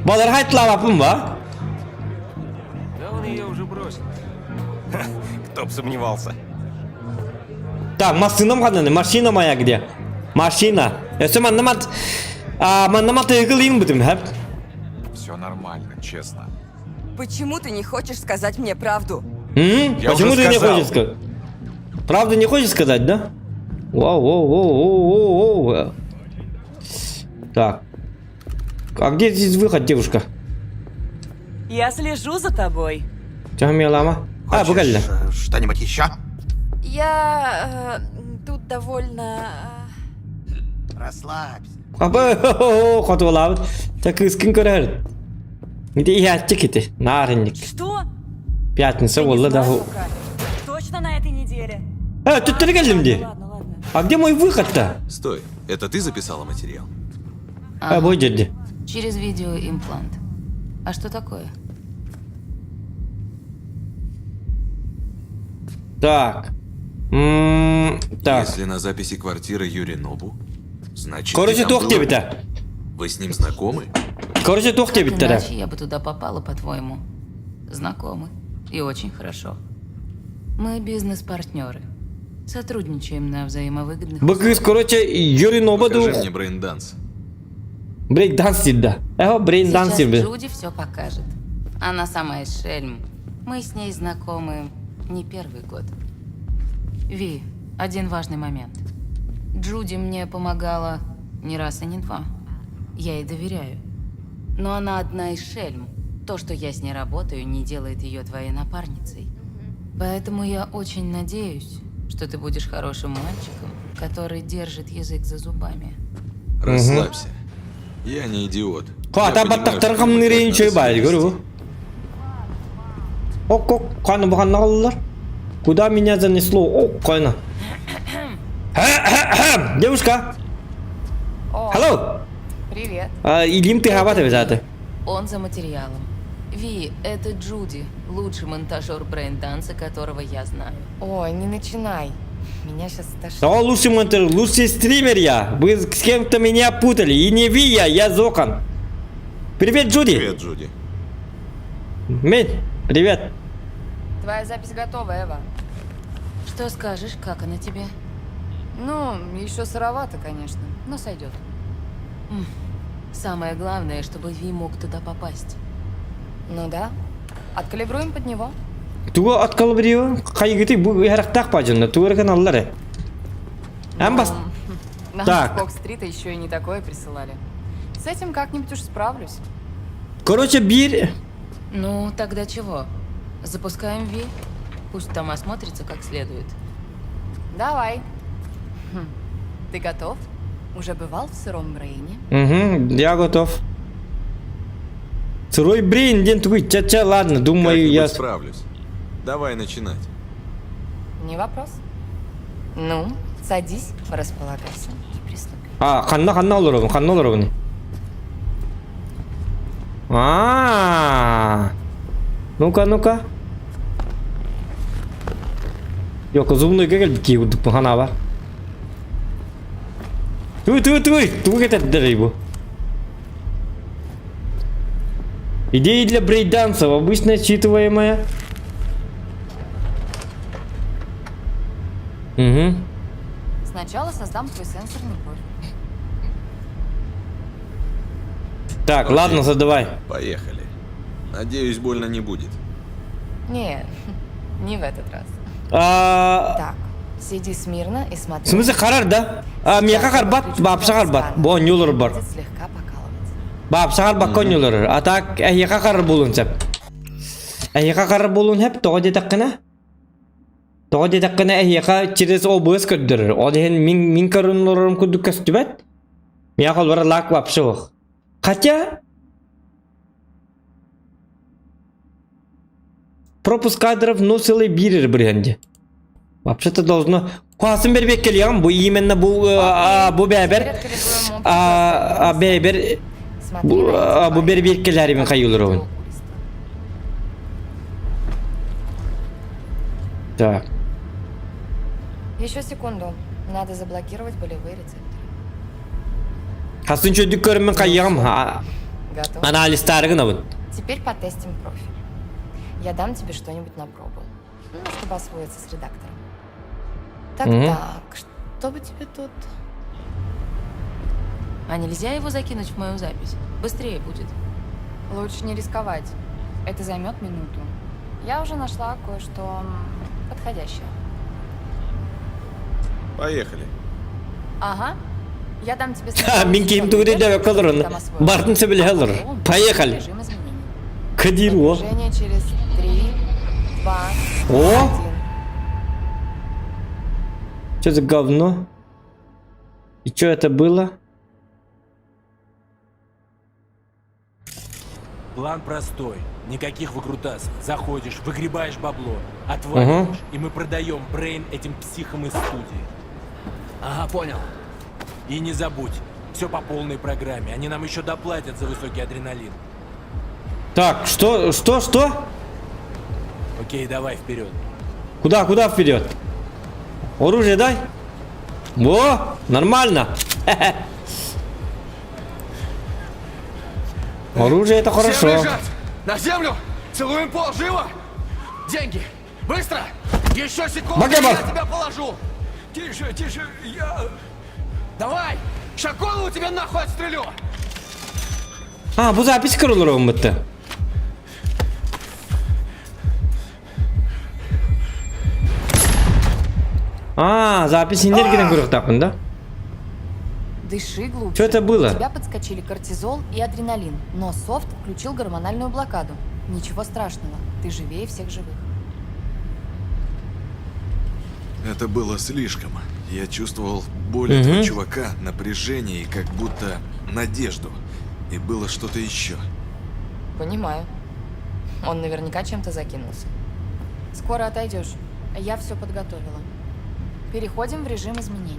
Балар хайтлавапын ба? Да он ее уже бросил. Кто б сомневался. Так, машинам хананы, машина моя где? Машина. Өсө манна мат... А, манна мат ыгылыйын бутым, хеп. Все нормально, честно. Почему ты не хочешь сказать мне правду? М? Я Почему уже ты не сказал. хочешь сказать? Правду не хочешь сказать, да? Вау, вау, вау, вау, вау, вау. Так. А где здесь выход, девушка? Я слежу за тобой. Чахмелама. А, бугалля. Что-нибудь еще? Я э, тут довольно... Расслабься. Аба, хотуолаабыт. Та кыыскын көрөр. Ити иһээччи кити. Наарынник. Что? Пятница буолла да. Точно на этой неделе? Э, төттөрү кэллим дии. А где мой выход-то? Стой, это ты записала материал? А, бу дьэрди. Через видеоимплант. А что такое? Так. М, Так. Если на записи квартиры Юрий Нобу, значит... Короче, ты там туох была? диэбитэ. Вы с ним знакомы? Короче, туох диэбиттэрэ. Иначе я бы туда попала, по-твоему. Знакомы. И очень хорошо. Мы бизнес-партнеры. Сотрудничаем на взаимовыгодных Бу кыыс, короче, Юрий Ноба Покажи мне брейнданс. Брейк данс да. Эхо, брейн данс Сейчас диир. Джуди все покажет. Она сама из Шельм. Мы с ней знакомы не первый год. Ви, один важный момент. Джуди мне помогала не раз и не два. Я ей доверяю. Но она одна из Шельм. То, что я с ней работаю, не делает ее твоей напарницей. Поэтому я очень надеюсь, что ты будешь хорошим мальчиком, который держит язык за зубами. Расслабься. Я не идиот. Хата Я понимаю, баттахтар что хамнырын мне чөй так баай надо себя көрү. Ок ок ханна бу ханна аллар. Куда меня занесло? О, кайна. Девушка. О, Hello. Привет. А, Илим ты хабат обязательно. Он за материалом. Ви, это Джуди, лучший монтажер брейнданса, которого я знаю. Ой, не начинай. Меня сейчас стошнит. О, лучший монтер, лучший стример я. Вы с кем-то меня путали. И не Ви я, я Зокан. Привет, Джуди. Привет, Джуди. Мэн, привет. Твоя запись готова, Эва. Что скажешь, как она тебе? Ну, еще сыровато, конечно, но сойдет. Самое главное, чтобы Ви мог туда попасть. Ну да. Откалибруем под него. Тугу откалыбрио, хайгыты бу ярактак бажында, тугу аллар. Ам бас. Нам Так. с Фокс-стрита еще и не такое присылали. С этим как-нибудь уж справлюсь. Короче, биир Ну, тогда чего? Запускаем Ви? Пусть там осмотрится как следует. Давай. Хм. Ты готов? Уже бывал в сыром брейне? Угу, я готов. Сырой брейн, день тугуй, ча-ча, ладно, думаю, Как-нибудь я... справлюсь. Давай начинать. Не вопрос. Ну, садись, располагайся и приступи. А, ханна ханна олоробун, ханна олоробун. А, Ну-ка, ну-ка. Yok, зубной кэл киирбит хана бар. Туй, туй, туй, тугу кэтэрдэрий бу. Идеи для брейкдансов, обычно считываемая. Угу. Сначала создам твой сенсорный профиль. Так, Окей. ладно, задавай. Поехали. Надеюсь, больно не будет. Не, не в этот раз. А, Так, сиди смирно и смотри. в смысле харар да? А, миэхэ харбат, вообще харбат. Бу оонньуулар бар. Будет слегка покалывать. Вообще харбакка оонньуулар. А так, эһиэхэ харар буолуон сөп. Эһиэхэ харар буолуон сөп, тоҕо диэтэххинэ? Тоҕо диэтэххинэ эһиэхэ через OBS көрдөрөр. Ол иһин мин, мин көрөн олорорум курдук көстүбэт. Миэхэ олорор лаг вообще суох. Хотя, пропуск кадров носилы биир бырыһан Вообще-то должно... Куасын бербек келиям, бу именно бу а, бу бэбер а бэбер бу бу бербек келерибин хайылыр Так. Еще секунду. Надо заблокировать болевые рецепторы. Хасын чөдүк көрүммүн хайыам Готов? анализтарыгын абын. Теперь потестим профиль. Я дам тебе что-нибудь на пробу. Ну, чтобы освоиться с редактором. Так, Мгм. так, что бы тебе тут... А нельзя его закинуть в мою запись? Быстрее будет. Лучше не рисковать. Это займет минуту. Я уже нашла кое-что подходящее. Поехали. Ага. Я дам тебе Мин ким тугури да колорун. Бартын сөбүлэһэ олорор. Поехали. Режим изменений. Кадир о. Движение через три, два, О! один. Что за говно? И что это было? План простой. Никаких выкрутасов. Заходишь, выгребаешь бабло, отваливаешь, Угу. и мы продаем Брейн этим психам из студии. Ага, понял. И не забудь, все по полной программе. Они нам еще доплатят за высокий адреналин. Так, что, что, что? Окей, давай вперед. Куда, куда вперед? Оружие дай. Во, нормально. Оружие это Всем хорошо. лежать! На землю! Целуем пол! Живо! Деньги! Быстро! Еще секунду, Багабар! я тебя положу! Тише, тише, я... Давай! Ща голову тебе нахуй отстрелю! А, бу запись көрөлөр бытты. А, запись энергиядан көрүөхтээхпин да? Дыши глубже. Что это было? У тебя подскочили кортизол и адреналин, но софт включил гормональную блокаду. Ничего страшного, ты живее всех живых. Это было слишком. Я чувствовал боль этого Мгм. чувака, напряжение и как будто надежду. И было что-то еще. Понимаю. Он наверняка чем-то закинулся. Скоро отойдешь. Я все подготовила. Переходим в режим изменений.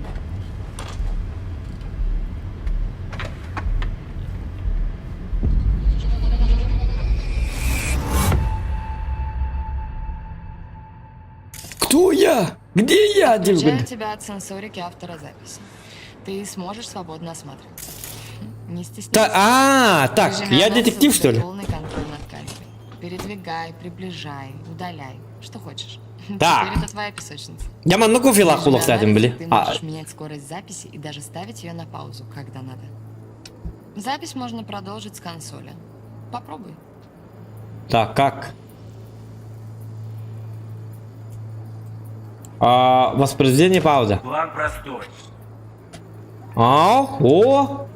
Кто я? Где я? Отключаю тебя от сенсорики автора записи. Ты сможешь свободно осматриваться. Не стесняйся. Та- а, так, В режиме я анализа у детектив, тебя что ли? Полный контроль над камерой. Передвигай, приближай, удаляй. Что хочешь. Так. Теперь это твоя песочница. Я манна кофе В режиме кулахтаатым анализа били. Ты А, можешь менять скорость записи и даже ставить ее на паузу, когда надо. Запись можно продолжить с консоли. Попробуй. так, как? А, воспроизведение пауза. План простой. А, о,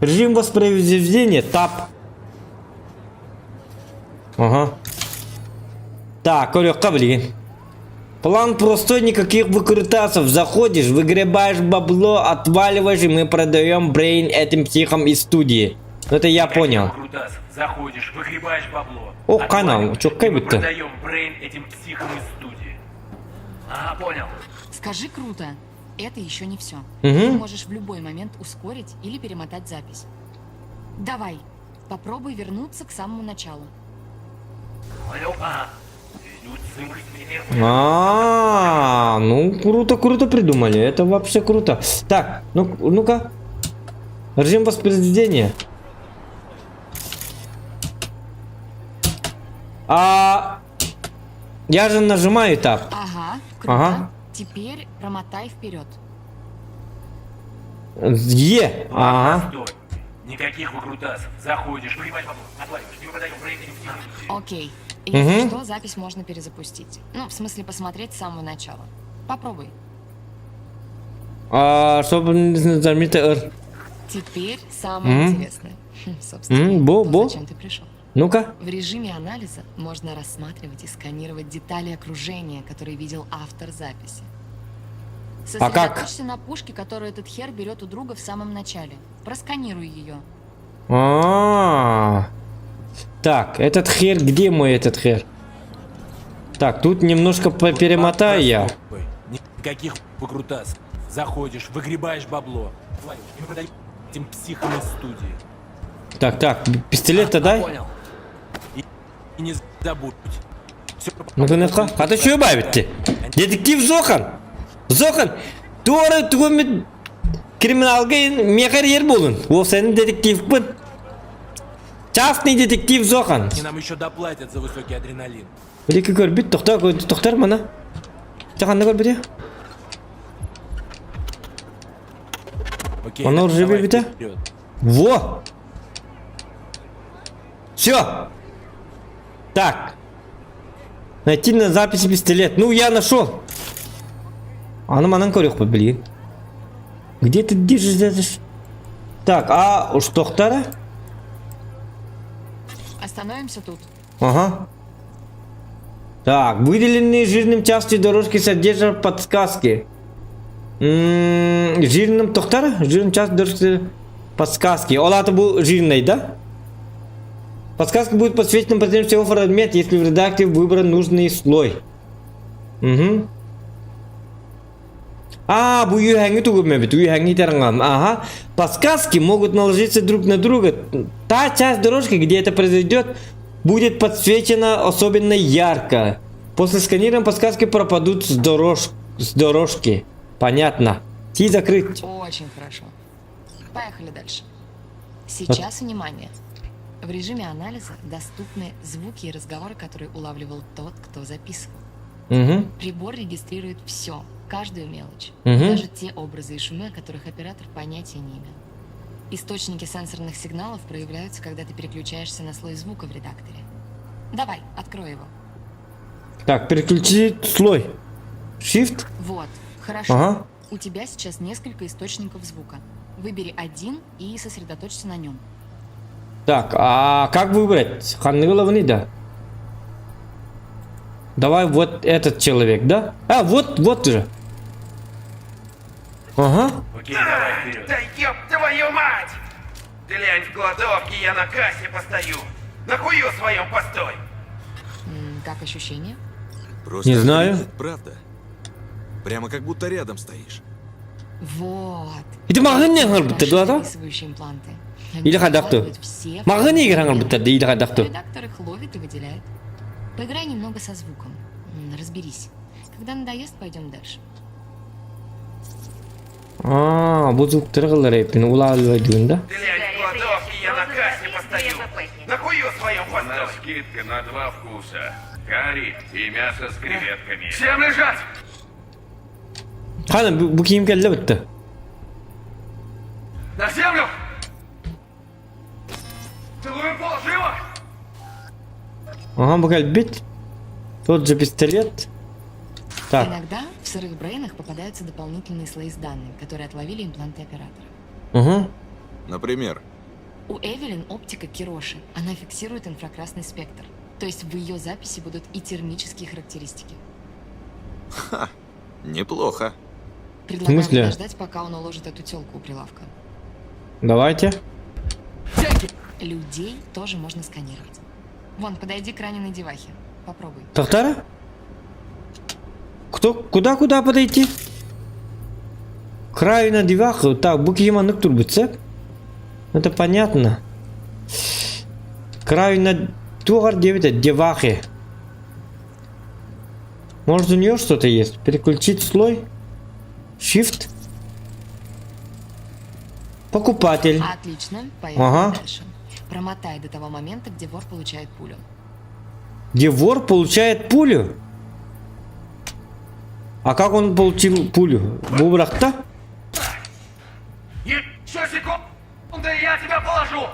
режим воспроизведения, тап. Ага. Так, көрүөххэ билигин. План простой, никаких выкрутасов. Заходишь, выгребаешь бабло, отваливаешь, и мы продаем брейн этим психам из студии. Ну это я понял. Выкрутасов. Заходишь, выгребаешь бабло. О, канал, чё, И мы кай будто? продаем Брейн этим психам из студии. Ага, понял. Скажи круто. Это еще не все. Мгм. Ты можешь в любой момент ускорить или перемотать запись. Давай, попробуй вернуться к самому началу. Понял? Ага. А, ну круто, круто придумали. Это вообще круто. Так, ну, ну-ка. Режим воспроизведения. А я же нажимаю так. Ага, круто. Ага. Теперь промотай вперед. Е. Ага. Простой. Никаких выкрутасов. Заходишь, выгребаешь бабло, отваливаешь. И мы продаем Брейн этим психам из студии. Окей. Если Мгм. что, запись можно перезапустить. Ну, в смысле, посмотреть с самого начала. Попробуй. А, чтобы не заметить Р. Теперь самое М. интересное. Хм, Собственно, М, бо, то, бо. зачем ты пришел. Ну-ка. В режиме анализа можно рассматривать и сканировать детали окружения, которые видел автор записи. А как? Сосредоточься на пушке, которую этот хер берет у друга в самом начале. Просканируй ее. А. Так, этот хер, где мой этот хер? Так, тут немножко перемотаю я. Простой. Никаких выкрутасов. Заходишь, выгребаешь бабло. Отваливаешь. И мы продаем этим психам из студии. Так, так, пистолет-то дай. Понял. И, и не забудь. Все Ну-ка, ну-ка. А то что бавите? Детектив Зохан! Зохан! Туора тугумит криминалга мехар ер болун. Ол сенин детективпин. Частный детектив Зохан. Они нам еще доплатят за высокий адреналин. Билики көрбүт, тохтор, тохтор мана. Чаханна көрбүт Окей, Оно уже давай выбито? вперед. Во! Все! Так. Найти на записи пистолет. Ну, я нашел. Аны манан көрүөх блин. Где ты держишь это? Так, а уж тохтара? Остановимся тут. Ага. Так, выделенные жирным части дорожки содержат подсказки. М, Жирным тохтара? Жирным части дорожки подсказки. Ол это был жирный, да? Подсказка будет подсвечена по всего фрагмент, если в редакторе выбран нужный слой. Угу. А, бу үөһэҥҥи тугум эбит, үөһэҥҥи тараҥам. Ага. Подсказки могут наложиться друг на друга. Та часть дорожки, где это произойдет, будет подсвечена особенно ярко. После сканирования подсказки пропадут с, дорож... с дорожки. Понятно. Ти закрыть. Очень хорошо. Поехали дальше. Сейчас, внимание. В режиме анализа доступны звуки и разговоры, которые улавливал тот, кто записывал. Угу. Прибор регистрирует все, каждую мелочь. Мгм. Даже те образы и шумы, о которых оператор понятия не имел. Источники сенсорных сигналов проявляются, когда ты переключаешься на слой звука в редакторе. Давай, открой его. Так, переключить слой. Shift. Вот, хорошо. Ага. У тебя сейчас несколько источников звука. Выбери один и сосредоточься на нем. Так, а как выбрать? Ханны да? Давай вот этот человек, да? А, вот, вот же. Ага. Окей, давай вперед. Да ёб твою мать! Глянь в кладовке, я на кассе постою. На хую своем постой! М, Как ощущение? Просто Не знаю. охренеть, правда? Прямо как будто рядом стоишь. Вот. Ити маҕаһыын диэн хаҥырбыттар Хорошо дуо да? записывающие импланты. Они Или хайдах ту? захватывают все Маҕаһыын иһигэр фрагменты. хаҥырбыттар дии, или хайдах ту? Редактор их ловит и выделяет. Поиграй немного со звуком. М, Разберись. Когда надоест, пойдем дальше. Аа, бу звуктары кыллар эппин улаалыбайдыгын да? Глянь в кладовке, я на кассе постою. На хую своем У нас постой! скидка на два вкуса. Карри и мясо с креветками. Всем лежать! Хана бу бу киим кэллэ бытта. На землю! Целуем пол, живо! Ага, бу кэлбит. Тот же пистолет. Так, Иногда в сырых брейнах попадаются дополнительные слои с данными, которые отловили импланты оператора. угу. Например, У Эвелин оптика Кироши. Она фиксирует инфракрасный спектр. То есть в ее записи будут и термические характеристики. неплохо. Предлагаю смысле? подождать, пока он уложит эту телку у прилавка. Давайте. Людей тоже можно сканировать. Вон, подойди к раненой девахе. Попробуй. Тахтара? Кто, куда, куда подойти? Краю на девах. Так, бу киһи маннык турбут сөп. Это понятно. Краю на тугар диэбит девахи. Может у нее что-то есть? Переключить слой? Shift? Покупатель. Отлично. Поехали Ага. дальше. Промотай до того момента, где вор получает пулю. Где вор получает пулю? А как он получил пулю? Бу бырахта? Еще секунда, и я тебя положу!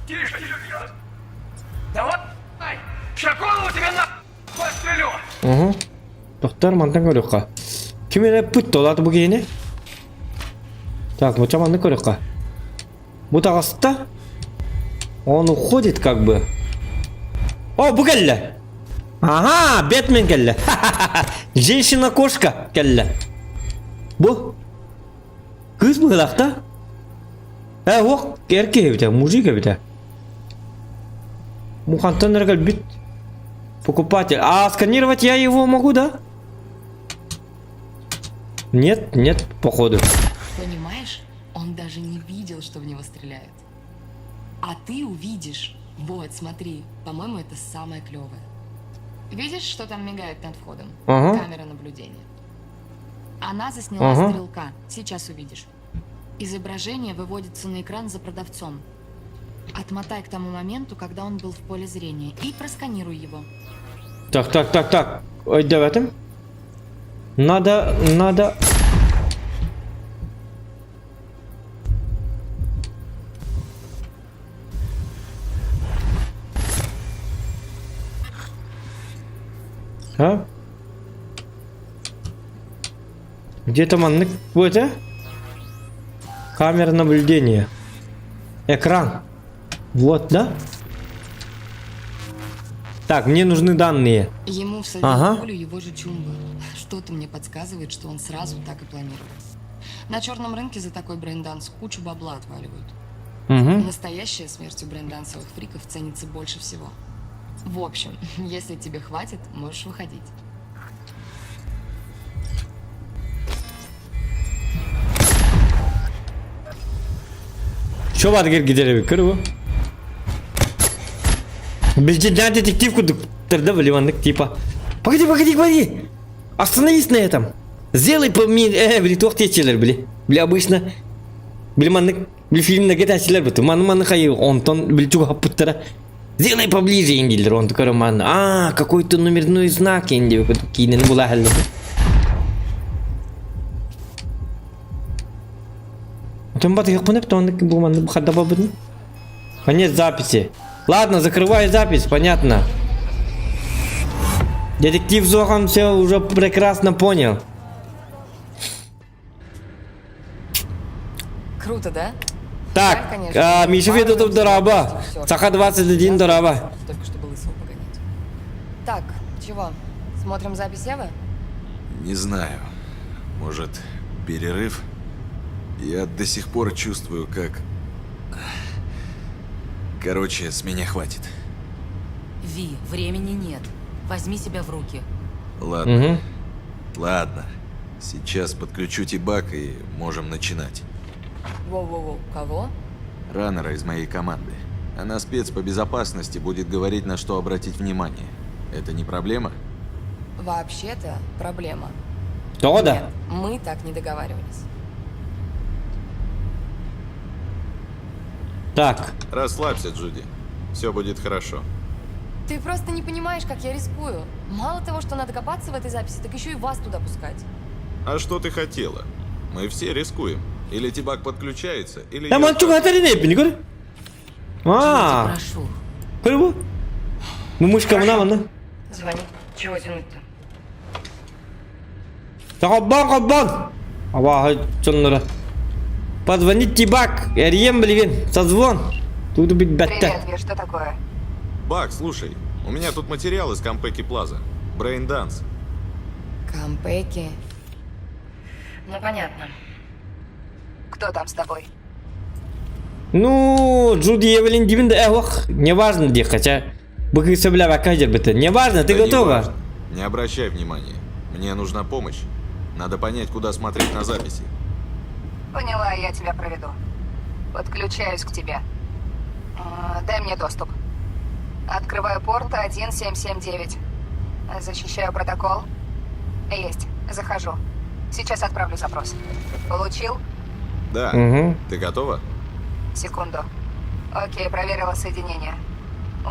Тише, тише, тише. Давай! Шаколову тебе на пострелю! Угу. Доктор мантан көрүөххэ. Ким эрэ пыт толааты бу киһини? Так, вот манны көрүөххэ. Бу таҕыста. Он уходит как бы. О, бу кэллэ. Ага, Бэтмен кэллэ. Женщина-кошка кэллэ. Бу. Кыыс быһыылаах да? Э, ох, эр киһи эбитэ, мужик эбитэ. Бу хантан эрэ кэлбит. Покупатель. А сканировать я его могу, да? Нет, нет, походу. Понимаешь? Он даже не видел, что в него стреляют. А ты увидишь. Вот, смотри. По-моему, это самое клевое. Видишь, что там мигает над входом? Ага. Камера наблюдения. Она засняла Ага. стрелка. Сейчас увидишь. Изображение выводится на экран за продавцом. Отмотай к тому моменту, когда он был в поле зрения, и просканируй его. Так, так, так, так. Ой, давай Надо, надо. А? Где там он? Вот, а? Камера наблюдения. Экран. Вот, да? Так, мне нужны данные. Ему всадил Ага. пулю его же Чумба. Что-то мне подсказывает, что он сразу так и планировал. На черном рынке за такой брейнданс кучу бабла отваливают. Угу. Настоящая смерть у брендансовых фриков ценится больше всего. В общем, если тебе хватит, можешь выходить. Что бар киргидер эбит көрү Билдьиннээх детектив курдук да блин типа. Погоди, погоди, погоди! Остановись на этом! Сделай по мне, били туох диэччилэр били. Били обычно били маннык били фильмнэргэ этээччилэр буту. Маны маны хайы онтон били чугаһаппыттара. Сделай поближе ин дииллэр онту көрө маны. А, какой-то номерной знак ин диэбит киинэни була иһэллэр. Оттон батыһыахпын эп оннук бу маннык хадда барбытын. Конец записи. Ладно, закрываю запись, понятно. Детектив Зохан все уже прекрасно понял. Круто, да? Так, Жаль, конечно, а, Миша Пара Федотов дороба. всё. Саха 21 дороба. Только чтобы лысого погонять. Так, чего? Смотрим запись Евы? Не знаю. Может, перерыв? Я до сих пор чувствую, как... Короче, с меня хватит. Ви, времени нет. Возьми себя в руки. Ладно. Угу. Ладно. Сейчас подключу Тибак и можем начинать. Воу-воу-воу, кого? Раннера из моей команды. Она спец по безопасности, будет говорить, на что обратить внимание. Это не проблема? Вообще-то проблема. Тоҕо да? Мы так не договаривались. Так. Расслабься, Джуди. Все будет хорошо. Ты просто не понимаешь, как я рискую. Мало того, что надо копаться в этой записи, так еще и вас туда пускать. А что ты хотела? Мы все рискуем. Или Тибак подключается, или Я я манчук хатары не көрө. А. Прошу. Көрө бу. Бу мышка мына мына. Звони. Чего тянуть-то? Холбоон холбоон. Абааһы дьонноро. Позвонить Тибак. Эрийэн билигин. Созвон. Тут билбэттэр. Привет, что такое? Бак, слушай, у меня тут материал из Кампеки Плаза. Брейнданс. Кампеки. Ну, понятно. Кто там с тобой? Ну, Джуди Евелин диибин да эх, неважно где, хотя бу кыыс сөбүлээбэккэ сылдьар Неважно, ты Да не готова? важно. Не обращай внимания. Мне нужна помощь. Надо понять, куда смотреть на записи. Поняла, я тебя проведу. Подключаюсь к тебе. А, Дай мне доступ. Открываю порт 1779. Защищаю протокол. Есть. Захожу. Сейчас отправлю запрос. Получил? Да. Угу. Ты готова? Секунду. Окей, проверила соединение.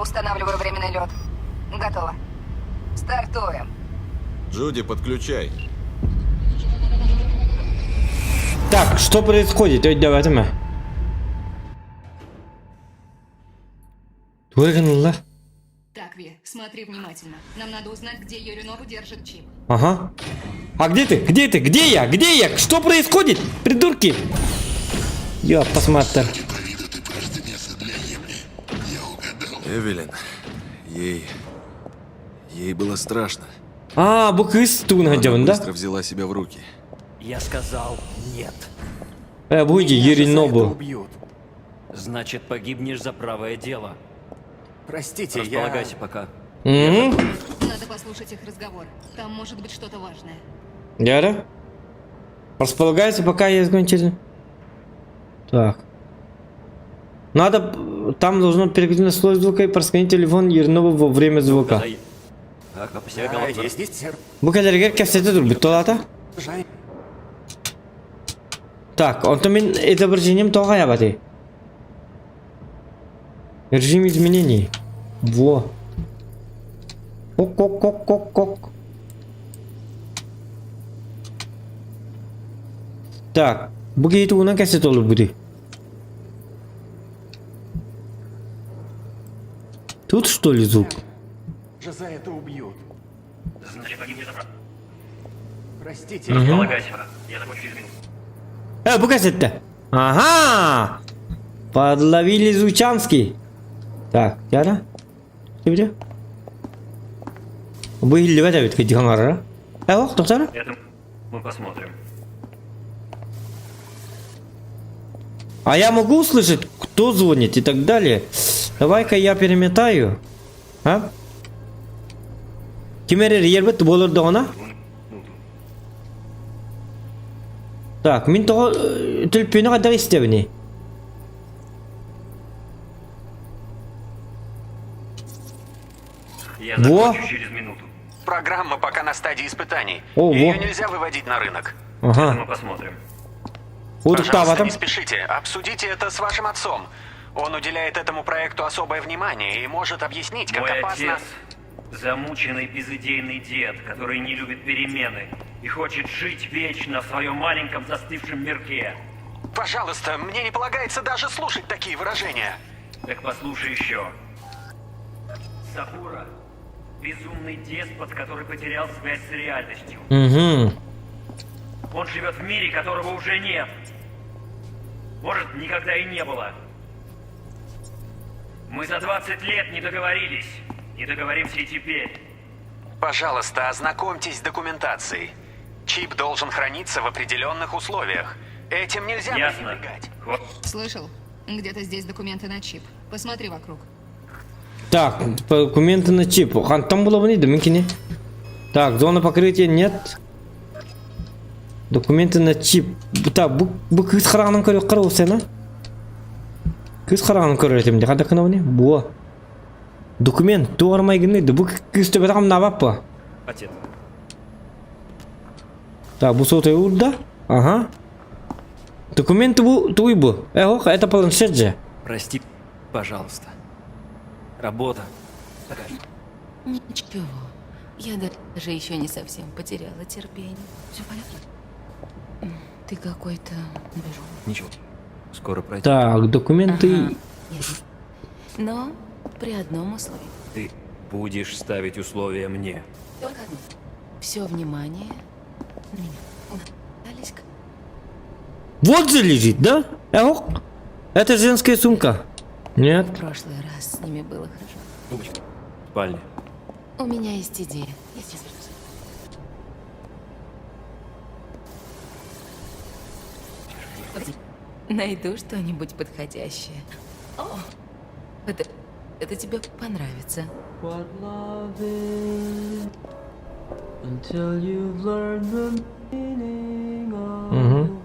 Устанавливаю временный лед. Готово. Стартуем. Джуди, подключай. Так, что происходит? Ой, давай, давай. Туох Так, Ви, смотри внимательно. Нам надо узнать, где Юринобу держит чип. Ага. А где ты? Где ты? Где я? Где я? Что происходит? Придурки! Я посмотри. Эвелин, ей... Ей было страшно. А, бу кыыс тугун Она да? быстро взяла себя в руки. Я сказал нет. Э, будет Меня же за это Юринобу. Убьют. Значит, погибнешь за правое дело. Простите, я... Располагайся пока. Угу. Надо послушать их разговор. Там может быть что-то важное. Яра? Располагайся, пока я закончили. Так. Надо... Там должно переключить слой звука и просканить телефон Ернова во время звука. Бу кэлэригэр кэпсэтэ турбут туолата. Так, онтон мин изображением тоҕо хайаабатый? Режим изменений. Во. Ок-ок-ок-ок-ок. Так, бу киһи тугунан кэпсэтэ олорбутуй? Тут что ли звук? Же за это убьют. Простите, Мгм. я... Э, бу кэпсэттэ. Ага! Подловили Звучанский. Так, Яра? Ты где? Бу иһиллибэт эбит кыдьыхан арара. Э, ох, доктор? Это мы посмотрим. А я могу услышать, кто звонит и так далее? Давай-ка я переметаю. А? Ким эрэ эрийэрбит буолар Так, мин тоҕо төлпүөнү хайдах истэбиний? Я Во! закончу через минуту. Программа пока на стадии испытаний. О, Ее во. нельзя выводить на рынок. Ага. Мы посмотрим. Пожалуйста, Утуктаабатым. не спешите. Обсудите это с вашим отцом. Он уделяет этому проекту особое внимание и может объяснить, как Мой опасно... отец – замученный безыдейный дед, который не любит перемены и хочет жить вечно в своем маленьком застывшем мирке. Пожалуйста, мне не полагается даже слушать такие выражения. Так послушай еще. Сакура – безумный деспот, который потерял связь с реальностью. Угу. Он живет в мире, которого уже нет. Может, никогда и не было. Мы за 20 лет не договорились. Не договоримся и теперь. Пожалуйста, ознакомьтесь с документацией. Чип должен храниться в определенных условиях. Этим нельзя Ясно. пренебрегать. Слышал? Где-то здесь документы на чип. Посмотри вокруг. Так, документы на чип. Хантан булабыный да мин Так, зона покрытия нет. Документы на чип. Так, бу бу кыыс хараҕынан көрүөххэ эрэ Кыыс хараҕынан көрөр этим дии хайдах гынабыный? Буо. Документ туох майгынный да бу кыыс төбөтө хамнаабаппа. Отец. Так, бу сотовый уурда. Ага. Документы бу туй бу. Эх, это планшет же. Прости, пожалуйста. Работа. Ничего. Я даже еще не совсем потеряла терпение. Все в порядке? Ты какой-то напряженный. Ничего. Скоро пройдет. Так, документы. Ага, ясно. Но при одном условии. Ты будешь ставить условия мне. Только одно. Все внимание на меня. Дались к- Вот же лежит, да? Эх, это женская сумка. Нет. В прошлый раз с ними было хорошо. Тумбочка. В спальне. У меня есть идея. Я сейчас вернусь. Погоди. Найду что-нибудь подходящее. О, это, это тебе понравится. What love is until you've learned the meaning of Угу.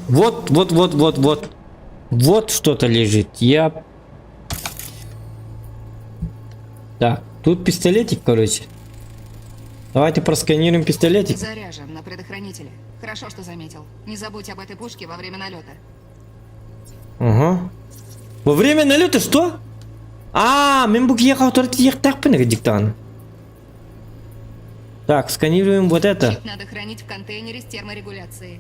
Вот, вот, вот, вот, вот. Вот что-то лежит. Я... Так, тут пистолетик, короче. Давайте просканируем пистолетик. Заряжен на предохранителе. Хорошо, что заметил. Не забудь об этой пушке во время налета. Ага. Во время налета что? А, мин бу киһиэхэ диктан. Так, сканируем вот это. Чип надо хранить в контейнере с терморегуляцией.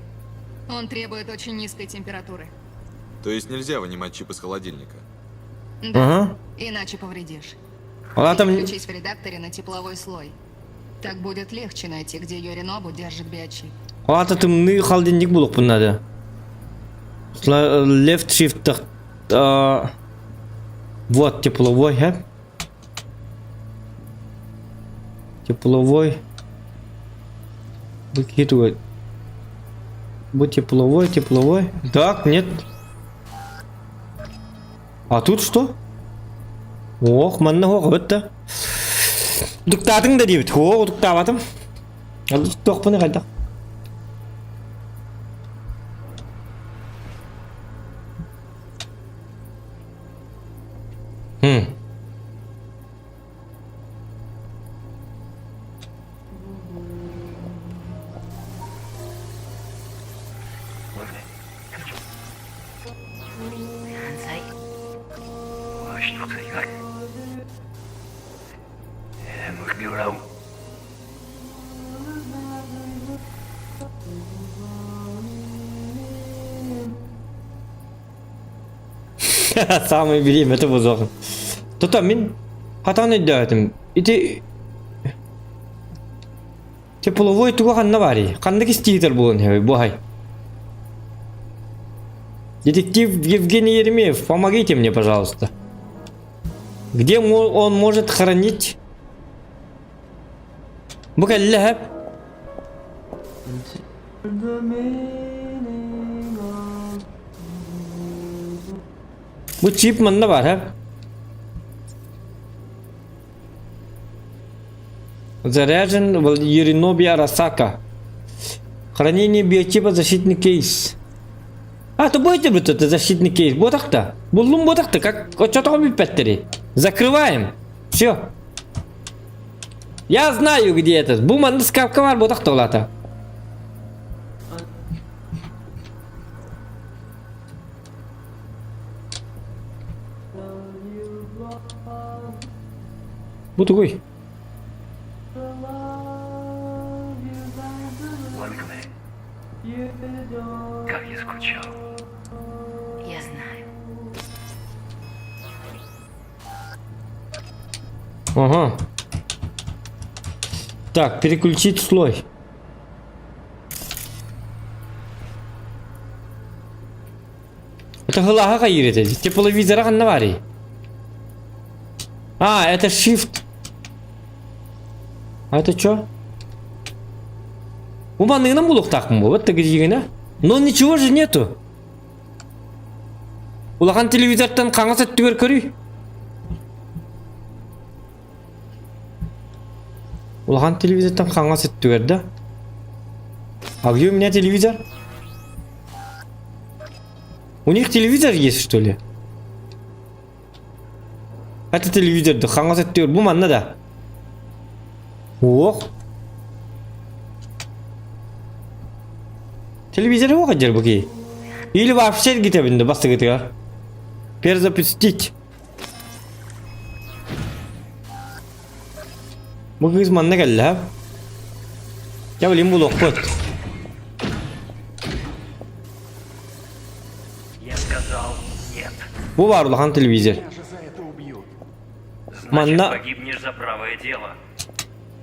Он требует очень низкой температуры. То есть нельзя вынимать чип из холодильника? Да, Ага. иначе повредишь. А там... Переключись в редакторе на тепловой слой. Так будет легче найти, где Йоринобу держит биочип. Аата тымныы холодильник булуохпун надо. Left shift а, вот тепловой, э? Тепловой. Выкидывать. Будь тепловой, тепловой. Так, нет. А тут что? Ох, манна ох, это. Утуктаатыҥ да диэбит. О, утуктаабатым. Туохпуну хайдах. Хм. Самый билим это бузоҕун. Тута мин хатан өйдөөтүм. Ити тепловой туга ханна баарый? Ханна кистиитер буолан хэбэй буһай. Детектив Евгений Еремеев, помогите мне, пожалуйста. Где он может хранить? Бу кэллэ хэп. the meaning of. Бу чип манна бар, ha? Заряжен Ериноби Арасака. Хранение биочипа защитный кейс. А, то будете вот это защитный кейс. Вот так-то. Буллум вот так-то. Как что-то бүппэттери. Закрываем. Все. Я знаю, где этот. Бу манна скапка бар вот так-то олата. Бу тугуй? Лонгли, как я скучал. Я знаю. Ага. Так, переключить слой. Это һылаһа хайыр этэ. Тепловизора ханна баарый? А, это shift. А это что? Бу манныгынан булуохтаахпын буолбат тыгыдьыгына. Но ничего же нету. Улахан телевизортан хаҥас өттүгэр көрүй. Улахан телевизортан хаҥас өттүгэр да. А где у меня телевизор? У них телевизор есть, что ли? Это телевизор да хаҥас өттүгэр бу манна да. Ох. Телевизор yok дер бу киһи. Или вообще эргитэбин да бастыгытыгар. Перезапустить. Бу кыыс манна кэллэ ha. Я билим булуохпут. Я сказал нет. Бу баар улахан телевизор. Значит, Манна погибнешь за правое дело.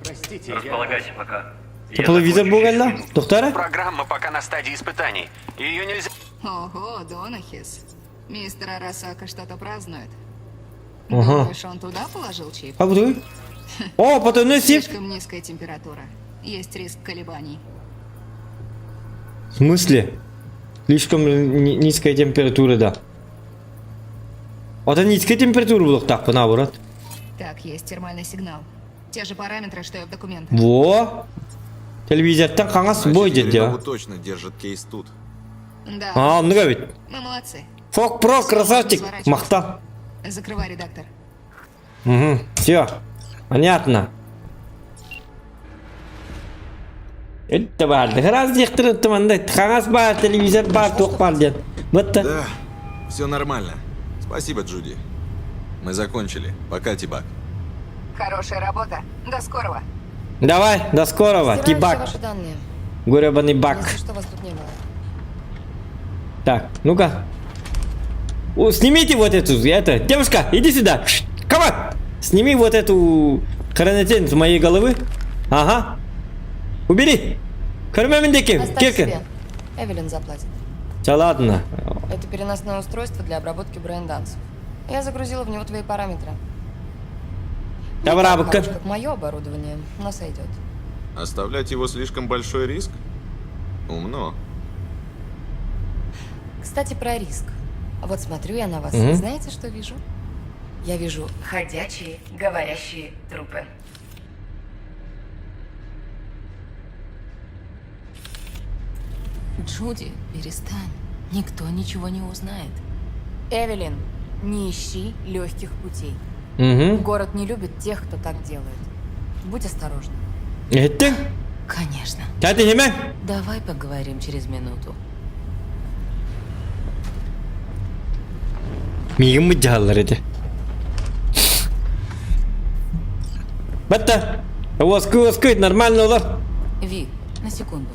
Простите, Располагайся пока. Я Тепловизор закончу бу через кэллэ. минуту. Доктора? Программа пока на стадии испытаний. Ее нельзя... Ого, Донахис. Мистер Арасака что-то празднует. Ага. Думаешь, он туда положил чип? А бу О, потом сип. Слишком низкая температура. Есть риск колебаний. В смысле? Слишком низкая температура, да. Это низкая температура булуохтаахпын, наоборот. Так, есть термальный сигнал. Те же параметры, что и в документах. Во! Телевизортан хаҥас Значит, бой деді. Еринову точно держит кейс тут. Да. А, оннук эбит. Мы молодцы. Фок про красавчик. Махта. Закрывай, редактор. Угу, все. Понятно. Это барды. Раз дияхтыр туманда. Хаҥас баар, телевизор баар, туох баар диэн. Бытта. Да, все нормально. Спасибо, Джуди. Мы закончили. Пока, Тибак. Хорошая работа. До скорого. Давай, до скорого. Стираю все Тибак. ваши данные. Гребаный бак. Если что, вас тут не было. Так, ну-ка. О, снимите вот эту, это. Девушка, иди сюда. Come on. Сними вот эту хренотень с моей головы. Ага. Убери. Көрмөмүн диэки. Оставь Кирки. себе. Эвелин заплатит. Да ладно. Это переносное устройство для обработки брейндансов. Я загрузила в него твои параметры. Не Добра, так быка. хорош, как мое оборудование, но сойдет. Оставлять его слишком большой риск? Умно. Кстати, про риск. Вот смотрю я на вас. Мгм. Знаете, что вижу? Я вижу ходячие, говорящие трупы. Джуди, перестань. Никто ничего не узнает. Эвелин, не ищи легких путей. Угу. Город не любит тех, кто так делает. Будь осторожна. Иһиттиҥ? Конечно. Чэ иһимэ. Давай поговорим через минуту. Миигин быдьаһаллар этэ. Батта. Уоскуй, уоскуй, нормально олор. Ви, на секунду.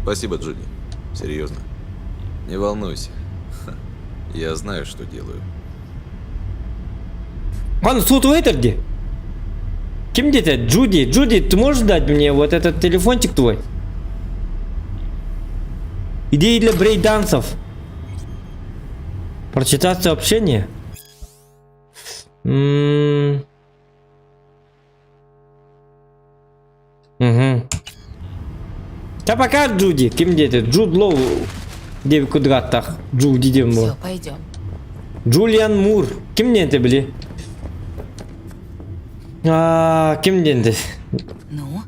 Спасибо, Джуди. Серьезно. Не волнуйся. Ха, Я знаю, что делаю. Он суд где? Ким где-то? Джуди, Джуди, ты можешь дать мне вот этот телефончик твой? Идеи для брейдансов. Прочитать сообщение? Угу. Да пока, Джуди. Ким где-то? Джуд Лоу. Диэбит курдук ааттаах Джуди диэн Все, буол. пойдем. Джулиан Мур. Ким диэн били? А, ким диэн Ну,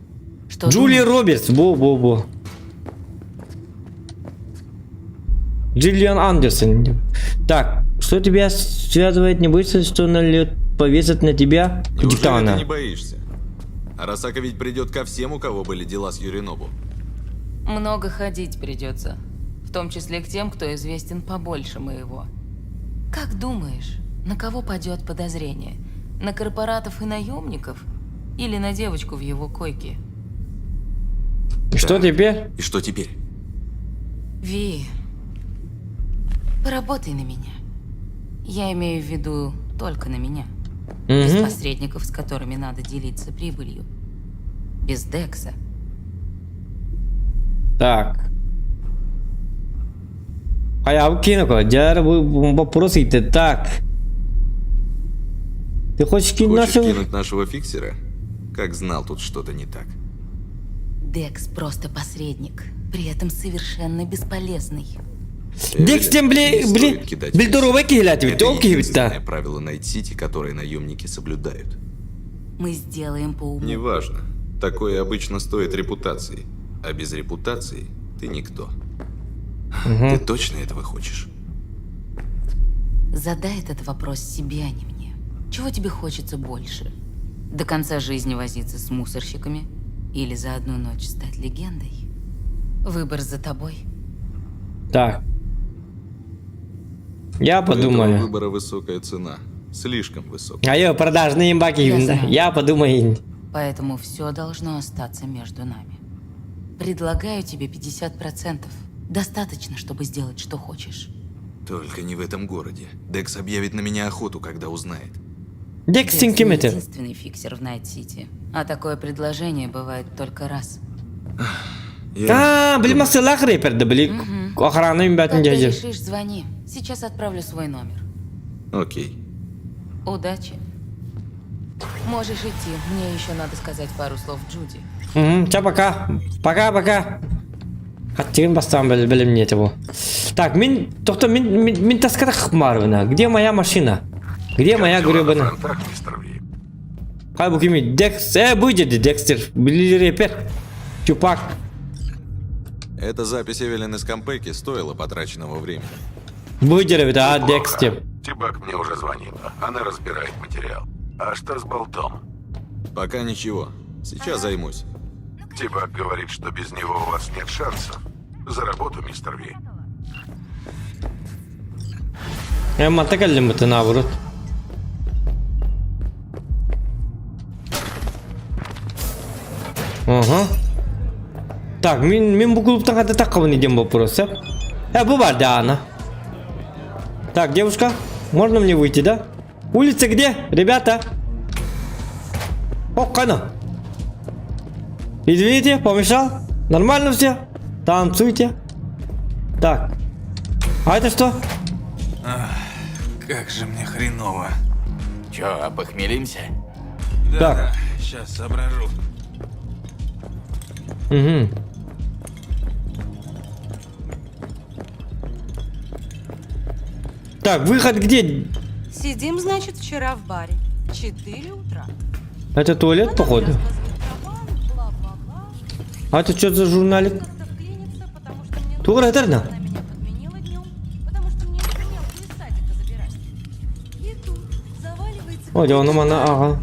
что Джулия думаешь? Робертс. Бо, бо, бо. Джиллиан Андерсон. Так, что тебя связывает, не боишься, что налет повесят на тебя Неужели диктана? ты не боишься? Арасака ведь придет ко всем, у кого были дела с Юринобу. Много ходить придется. В том числе к тем, кто известен побольше моего. Как думаешь, на кого падет подозрение? На корпоратов и наемников? Или на девочку в его койке? Что теперь? И что теперь? Ви, поработай на меня. Я имею в виду только на меня. Без Мгм. посредников, с которыми надо делиться прибылью. Без Декса. Так. А я кину Дяр вопрос идти. Так. Ты хочешь кинуть Хочешь нашего? кинуть нашего фиксера? Как знал, тут что-то не так. Декс просто посредник, при этом совершенно бесполезный. Декс тем бли Не бли стоит кидать бли здоровый киһилэт Это эбит, ол киһибит единственное правило Найт-Сити, которое наемники соблюдают. Мы сделаем по уму. Неважно. Такое обычно стоит репутации. А без репутации ты никто. Ты точно этого хочешь? Задай этот вопрос себе, а не мне. Чего тебе хочется больше? До конца жизни возиться с мусорщиками или за одну ночь стать легендой? Выбор за тобой. Так. Я У этого подумаю. выбора высокая цена. Слишком высокая. А я продажные имбаки, Я да. знаю. Я подумаю. Поэтому все должно остаться между нами. Предлагаю тебе 50%. Достаточно, чтобы сделать, что хочешь. Только не в этом городе. Декс объявит на меня охоту, когда узнает. Декс Декс сен не ким этэ? единственный фиксер в Найт-Сити. А такое предложение бывает только раз. А, били масылах рэпер да били охрана имбатын Когда дядя. решишь, звони. Сейчас отправлю свой номер. Окей. Удачи. Можешь идти. Мне еще надо сказать пару слов Джуди. Угу, ча пока. Пока-пока. Хаттигин бастан бил билим нет его. Так, мин тохто мин мин мин таската хмарвина. Где моя машина? Где моя гребаная? Хай бу кими Декс, э будет Декстер, били рэпер. Чупак. Эта запись Эвелин из Кампеки стоила потраченного времени. Будет а Декстер. Тибак мне уже звонила. Она разбирает материал. А что с болтом? Пока ничего. Сейчас займусь. Тибак говорит, что без него у вас нет шансов. За работу, мистер Ви. Эмма такаллим это наоборот. Ага. Так, мин мин бу клубтан хата таккабын идем вопрос, э? Э, бу бар да, она. Так, девушка, можно мне выйти, да? Улица где? Ребята? О, кана. Извините, помешал? Нормально все? Танцуйте. Так. А это что? Ах, как же мне хреново. Чё, опохмелимся? Да, Так. да, сейчас соображу. Угу. Так, выход где? Сидим, значит, вчера в баре. 4 утра. Это туалет, походу. А это что за журналик? Тугра это О, он у меня, ага.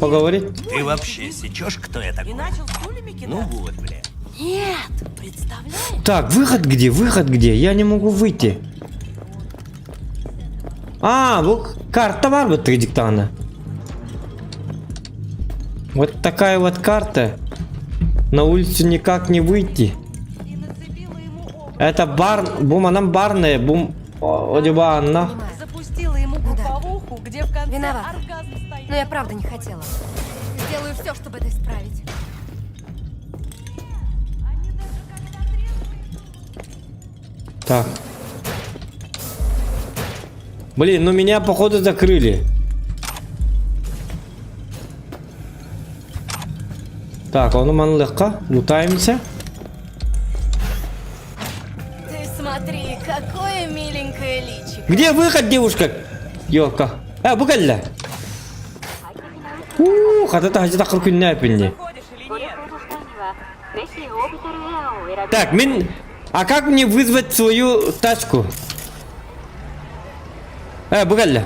Поговорить? Ты вообще сечешь, кто я такой? И начал стульями кидаться. Ну вот, бля. Нет, представляешь? Так, выход где? Выход где? Я не могу выйти. А, вот карта бар вот диктана. Вот такая вот карта. На улицу никак не выйти. Это бар, бум, она барная, бум, одебанна. Запустила ему групповуху, где в конце Виновата. оргазм стоит. Но я правда не хотела. Сделаю все, чтобы это исправить. Так. Блин, ну меня походу закрыли. Так, он манлыкка, лутаемся. Ты смотри, Какое миленькое личико. Где выход, девушка? Елка. А, бу кэллэ. Уу, хата таһдьа тахыр күннээппин Так, мин... А как мне вызвать свою тачку? Э, бу кэллэ.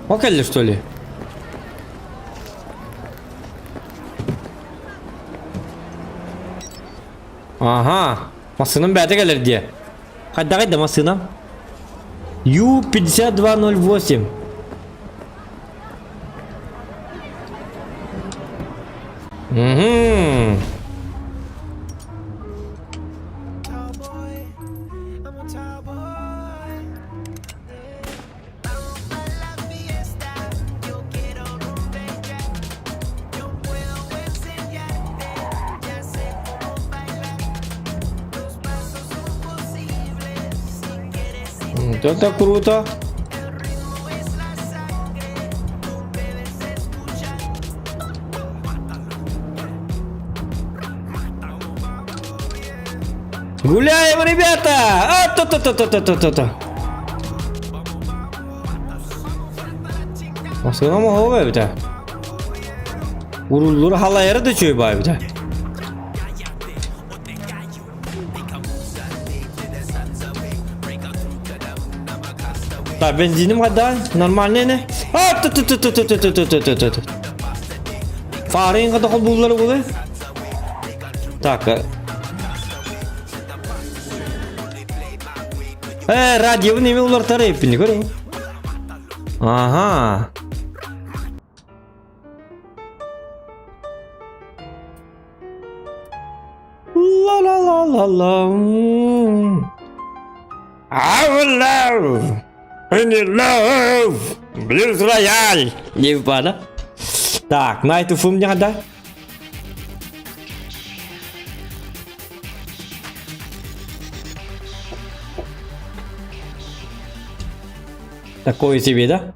О кэллэ что ли? Ага, массыынам бэйэтэ кэлэр диэ. Хайдаҕый да массыынам? Ю-5208. Угу. Вот это круто. Гуляем, ребята! А, то-то-то-то-то-то-то. Массыына оһоҕо эбитэ. Уруллур халайара да үчүгэй баа эбитэ. Так, бензиним хайдаан? Нормальный ини? А, ту ту ту ту ту ту ту ту ту ту. Фарын хата холбууллары булы. Так. Э, радионы эми улар эппини көрүң. Ага. Ла-ла-ла-ла-ла. I will love in your love. Blues Royale. Не да? Так, на эту фум не да? Такое себе, да?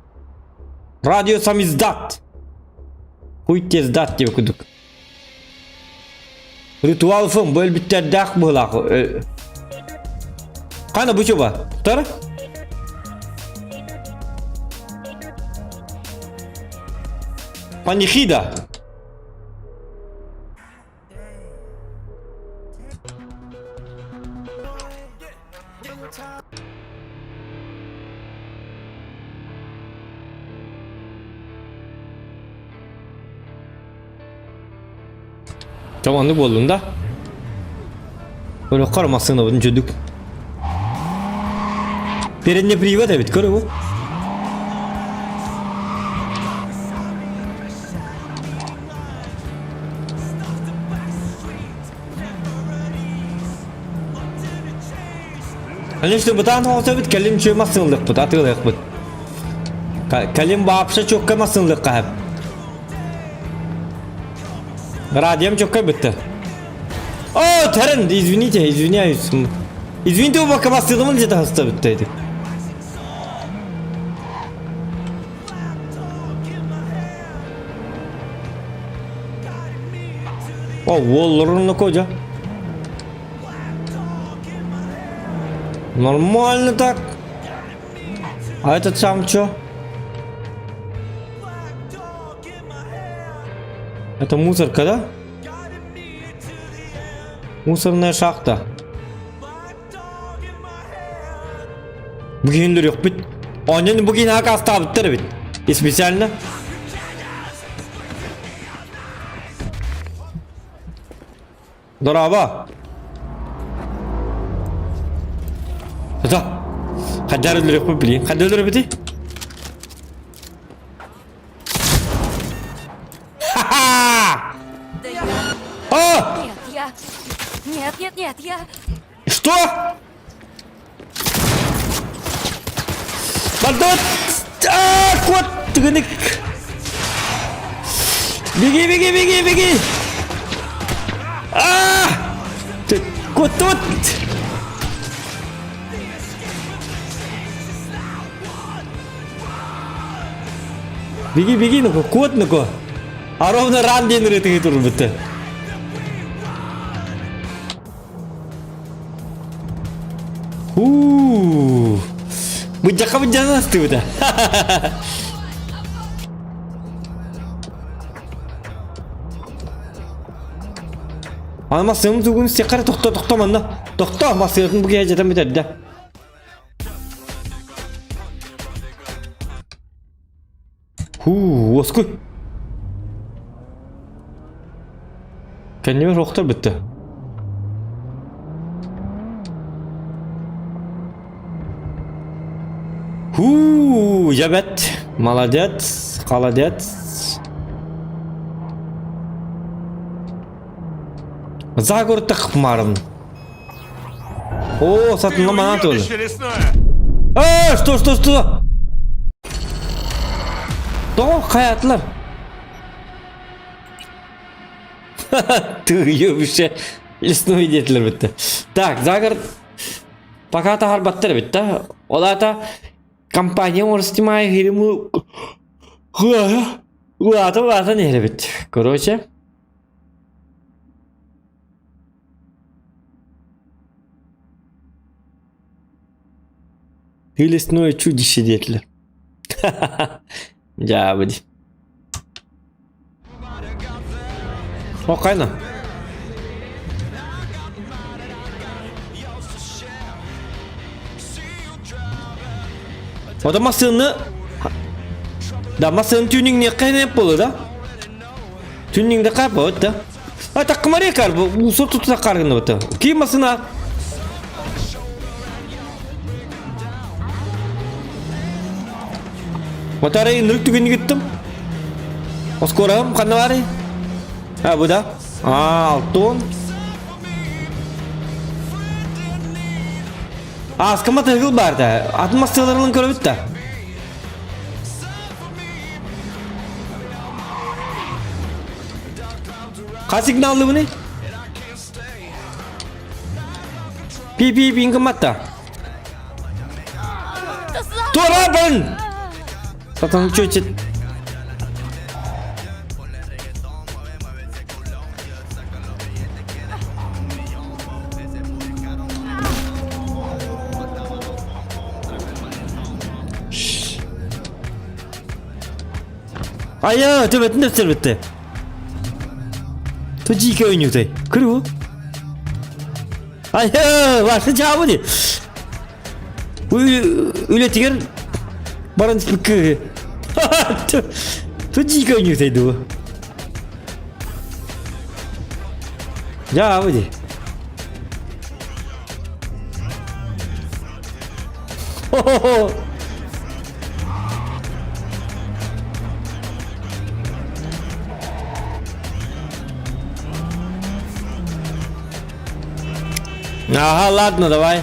Радио самиздат. Хуй тебе сдат тебе кудук. Ритуал фым бу өлбүттэрдээх быһылаах. Хана бу чуба? Тара? Панихида. Чоманнык буоллун да? Өлөххөр массыынабытын чөдүк. Передний привод эбит, көрө бу. Конечно, бытаан оҕото кэлин үчүгэй массыыллыахпыт, атыылыахпыт. Кэлин баапша чокка массыыллыахха сөп. Радиом чокка бүтті. О, Терен, извините, извиняюсь. Извините, убакка массыылымын где-то хаста бүтті. О, уоллорун кожа. Нормально так. А этот сам чё? Это мусорка, да? Мусорная шахта. Бүгүн бит. Онен бүгүн хакастабыттар бит. И специально. Дорообо. Да. Хайдар өлөрөхпүт билин. Хайда өлөрөбүтүй? Ха-ха! А! Нет, я... Нет, нет, нет, я... Что? Бардот! А, кот! Түгүнүк! Беги, беги, беги, беги! А! Кот тут! Беги, беги, ну-ка, кот, ну-ка. А ровно ран диэн ырытыгы турбута. Уу. Быдьака быдьаны астыбыта. Аны массыым тугун сиэххэ тохто тохто манна. Тохто массыытын бу киһи дьэтэн бүтэрдэ. Хуу, уоскуй. Кэннибэр охтор бүттэ. Хуу, ябет. Молодец, холодец. Загород марын. О, сатынна мана тур. А, что, что, что? Тоҕо хайаатылар? Тыйы лесной диэтилэр битте. Так, загород пока таһарбаттар эбит да. Ол аата компания оҥорустимай хириму улаата улаатан иһэр эбит. Короче, Ты лесное чудище диэтилэр. Дьаабы дии. Хоккайна. Ота массыынны Да, массыын тюнингниэххэ иһин буолуо да? Тюнингде капот да? А таккымария кар бу усур тутса каргын бу. Ким масына? Матары нырык түгенни гиттим. Оскорам ханна бары? А бу да. А, алтон. Аскама тыгыл бар да. Атын масыларын көрөбүт да. Хас сигналлыбыный? Пи-пи пин гымматта. Тура Сатан чөчет. Айа, төбөтүн өстөрбүттэ. Тужике ойнутай. Күрү. Айа, башы жабы ди. Үлетигер баран спикки. Тужике ойнутай ду. Жабы ди. Хо-хо-хо. Ага, ладно, давай.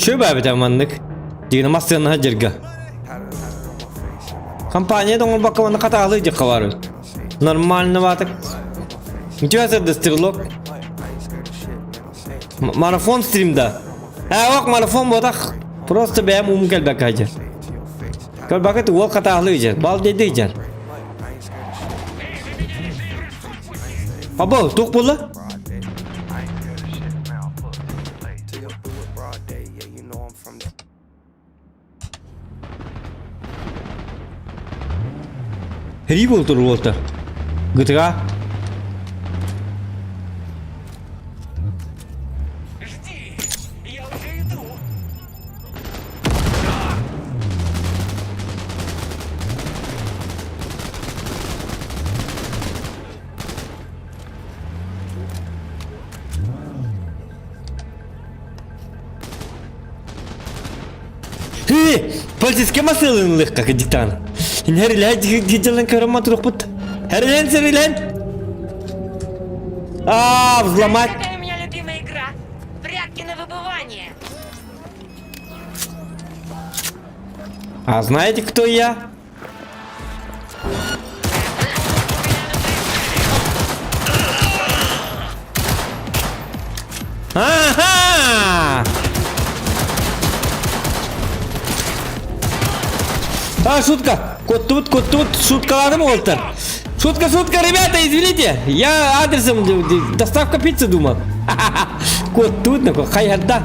Шөбәбитэ маннык дигини массыаннаһа дьирга. Компания доҥорбокко манна хатаалыы дьикка бар Нормально баатык. Ничего себе стрелок. Марафон стримда. Ә, ок марафон ботах. Просто бэйэм ум кэлбэккэ дьэр. Кэлбэккэ уол хатаалыы дьэр. Бал деді дьэр. Або, туох буолла? Ри буолтур уолта. Гытыга. Полицейский массыылын лыхка диктан. Инер илэ дьылын көрөм матурукпут. Хэрилэн сэрилэн! А, взломать! Какая у меня любимая игра? Прятки на выбывание. А знаете, кто я? Ага! А, шутка! Кот тут, кот тут, шуткаладым уолтер. Шутка, шутка, ребята, извините. Я адресом доставка пиццы думал. Кот тут, такой, хайарда.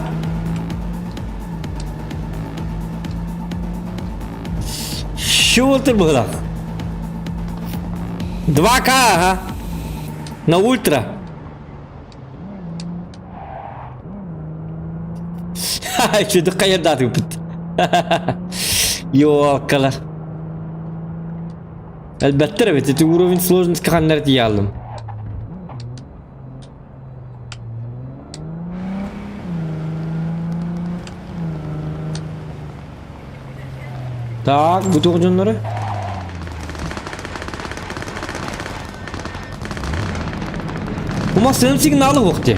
Шутер быһылах. 2К, ага. На ультра. Үчүгэй хайардаатыгыппыт. Ёлкалар. Элбэттэр эбит, ити уровень сложности ханнар тиийэ Так, бу туох дьонноро? Бу массыынам сигналы суох дии.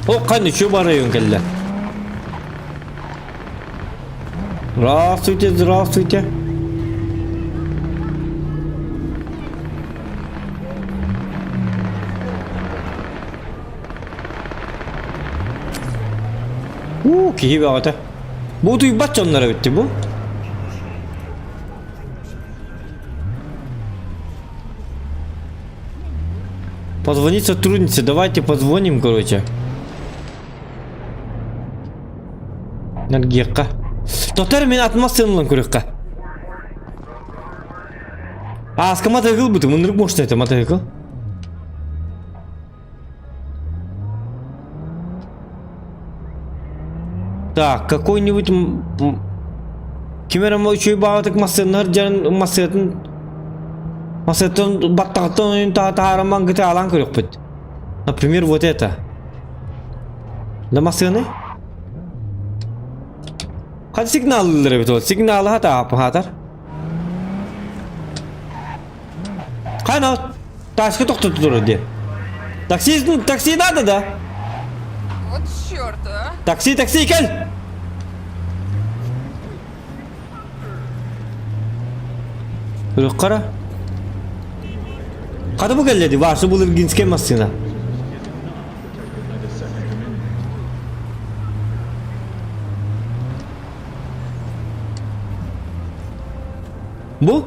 О, ханна үчүгэй барайын кэллэ. Здравствуйте, здравствуйте. Уу, киһи бөҕөтө. Бу утуйбат дьоннор эбит бу. Позвонить сотруднице, давайте позвоним, короче. Наргиэххэ. Тотор мин атыма сыанылан көрүөххэ. Ааска матайгыл бутум, ынырык мощный это матайгыл. Так, какой-нибудь ким эрэ үчүгэй баҕатык массыыннар дьон массыатын массыаттан баттаҕыттан ойун таһааран гытаалаан көрүөхпүт. Например, вот это. Да массыаны? Хат сигналлар эбит ол. Сигналы хата хатар. Хайна тачка тохтоту турар диye. Такси, такси надо да? Вот черт, а! Такси, такси, кэл! Хара. Хата бу кэллэ дии, Варса Булыргинскай массыына. Бу?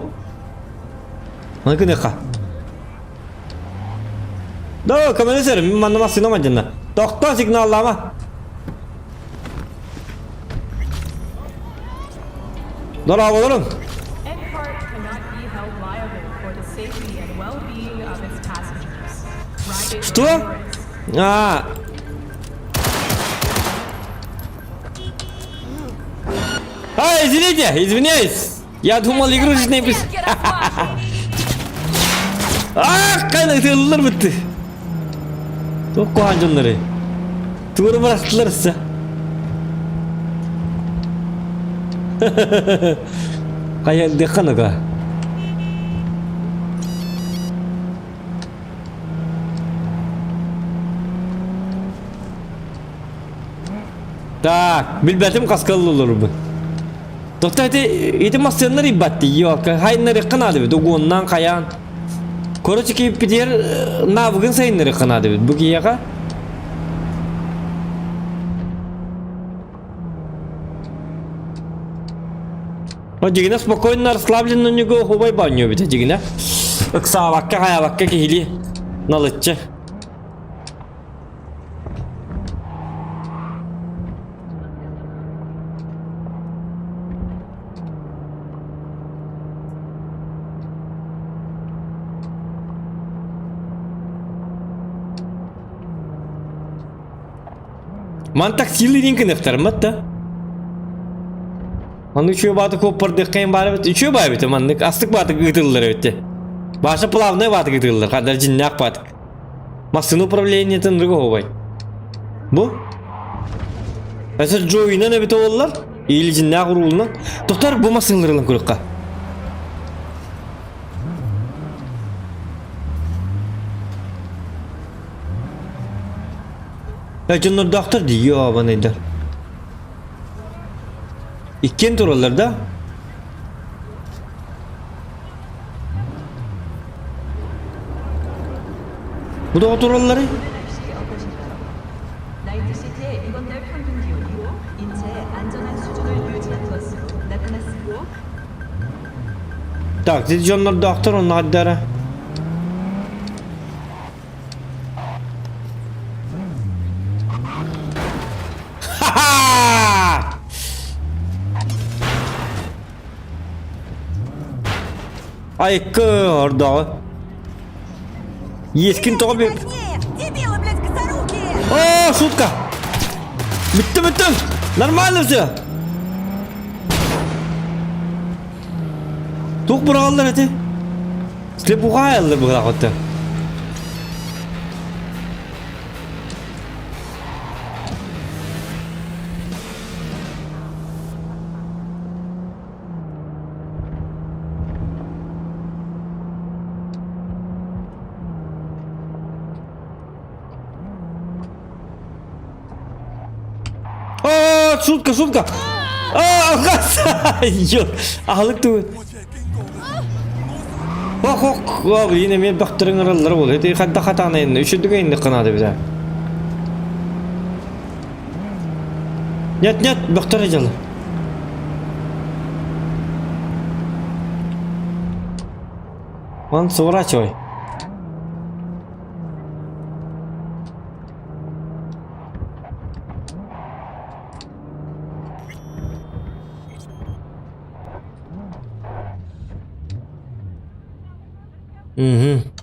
Маны гыныха. Да, көмөлөсөр, мин манна массыына мадьынна. Тохтоо сигналлаама. Дорооболорун. Что? А. А, извините, извиняюсь. Я думал, игрушечный пис. Ах, қайда тыыллар бітті. Туох куһаҕан дьоннору. Тугу бырахтылар өссө. Хайа ну-ка. Так, билбэтим хаска ыллыларбын. Доктор ити ити массыыннар ибатты ёлка хайнарыхха наада бит угуоннаан хайаан. Короче кииппитигэр навыгын сайыннарыхха наада бит бу киһиэхэ. О дьигинэ спокойно расслабленно него хубай банню бит дьигинэ. Ыксаабакка хайаабакка киһилии налыччы. Ман таксилыйдын кынахтармат да. Аны үчүө бааты куоппардыаххайын баар эбит. Үчүө баа эбит маннык астык бааты ыытыллар эбит. Баша плавный баатык ытыыллар, хаддар дьиннээх баатык. Массыына управлениетын рыга оһуобай. Бу? Эсер Джоуинан эбитэ буоллар, или дьиннээх уруулунан. Тохтор бу массыыналарынан көрүөххэ. Э, дьоннордоохтор дии, ёбаныйдар. Иккиэн тураллар да? Бу тоҕо туралларый? Так, ити дьоннордоохтор онно хардара. Ха-ха! Айкы ордоҕу. Иэскин тоҕо би... Дебилы, блядь, косорукие! О, шутка! Бүттүм, бүттүм! Нормально все! Туох быраҕаллар эти? Слепуха айаллар быһылаах А, шутка, шутка! А, Ё, аһылык тугу. Ох, ох, ох, yine мен бахтырыңыраллар бол. Эти хадда хатаана инне, үшүдүгө инне кынаады бизэ. Нет, нет, бөхтөр дьалы. Он сворачивай. Угу.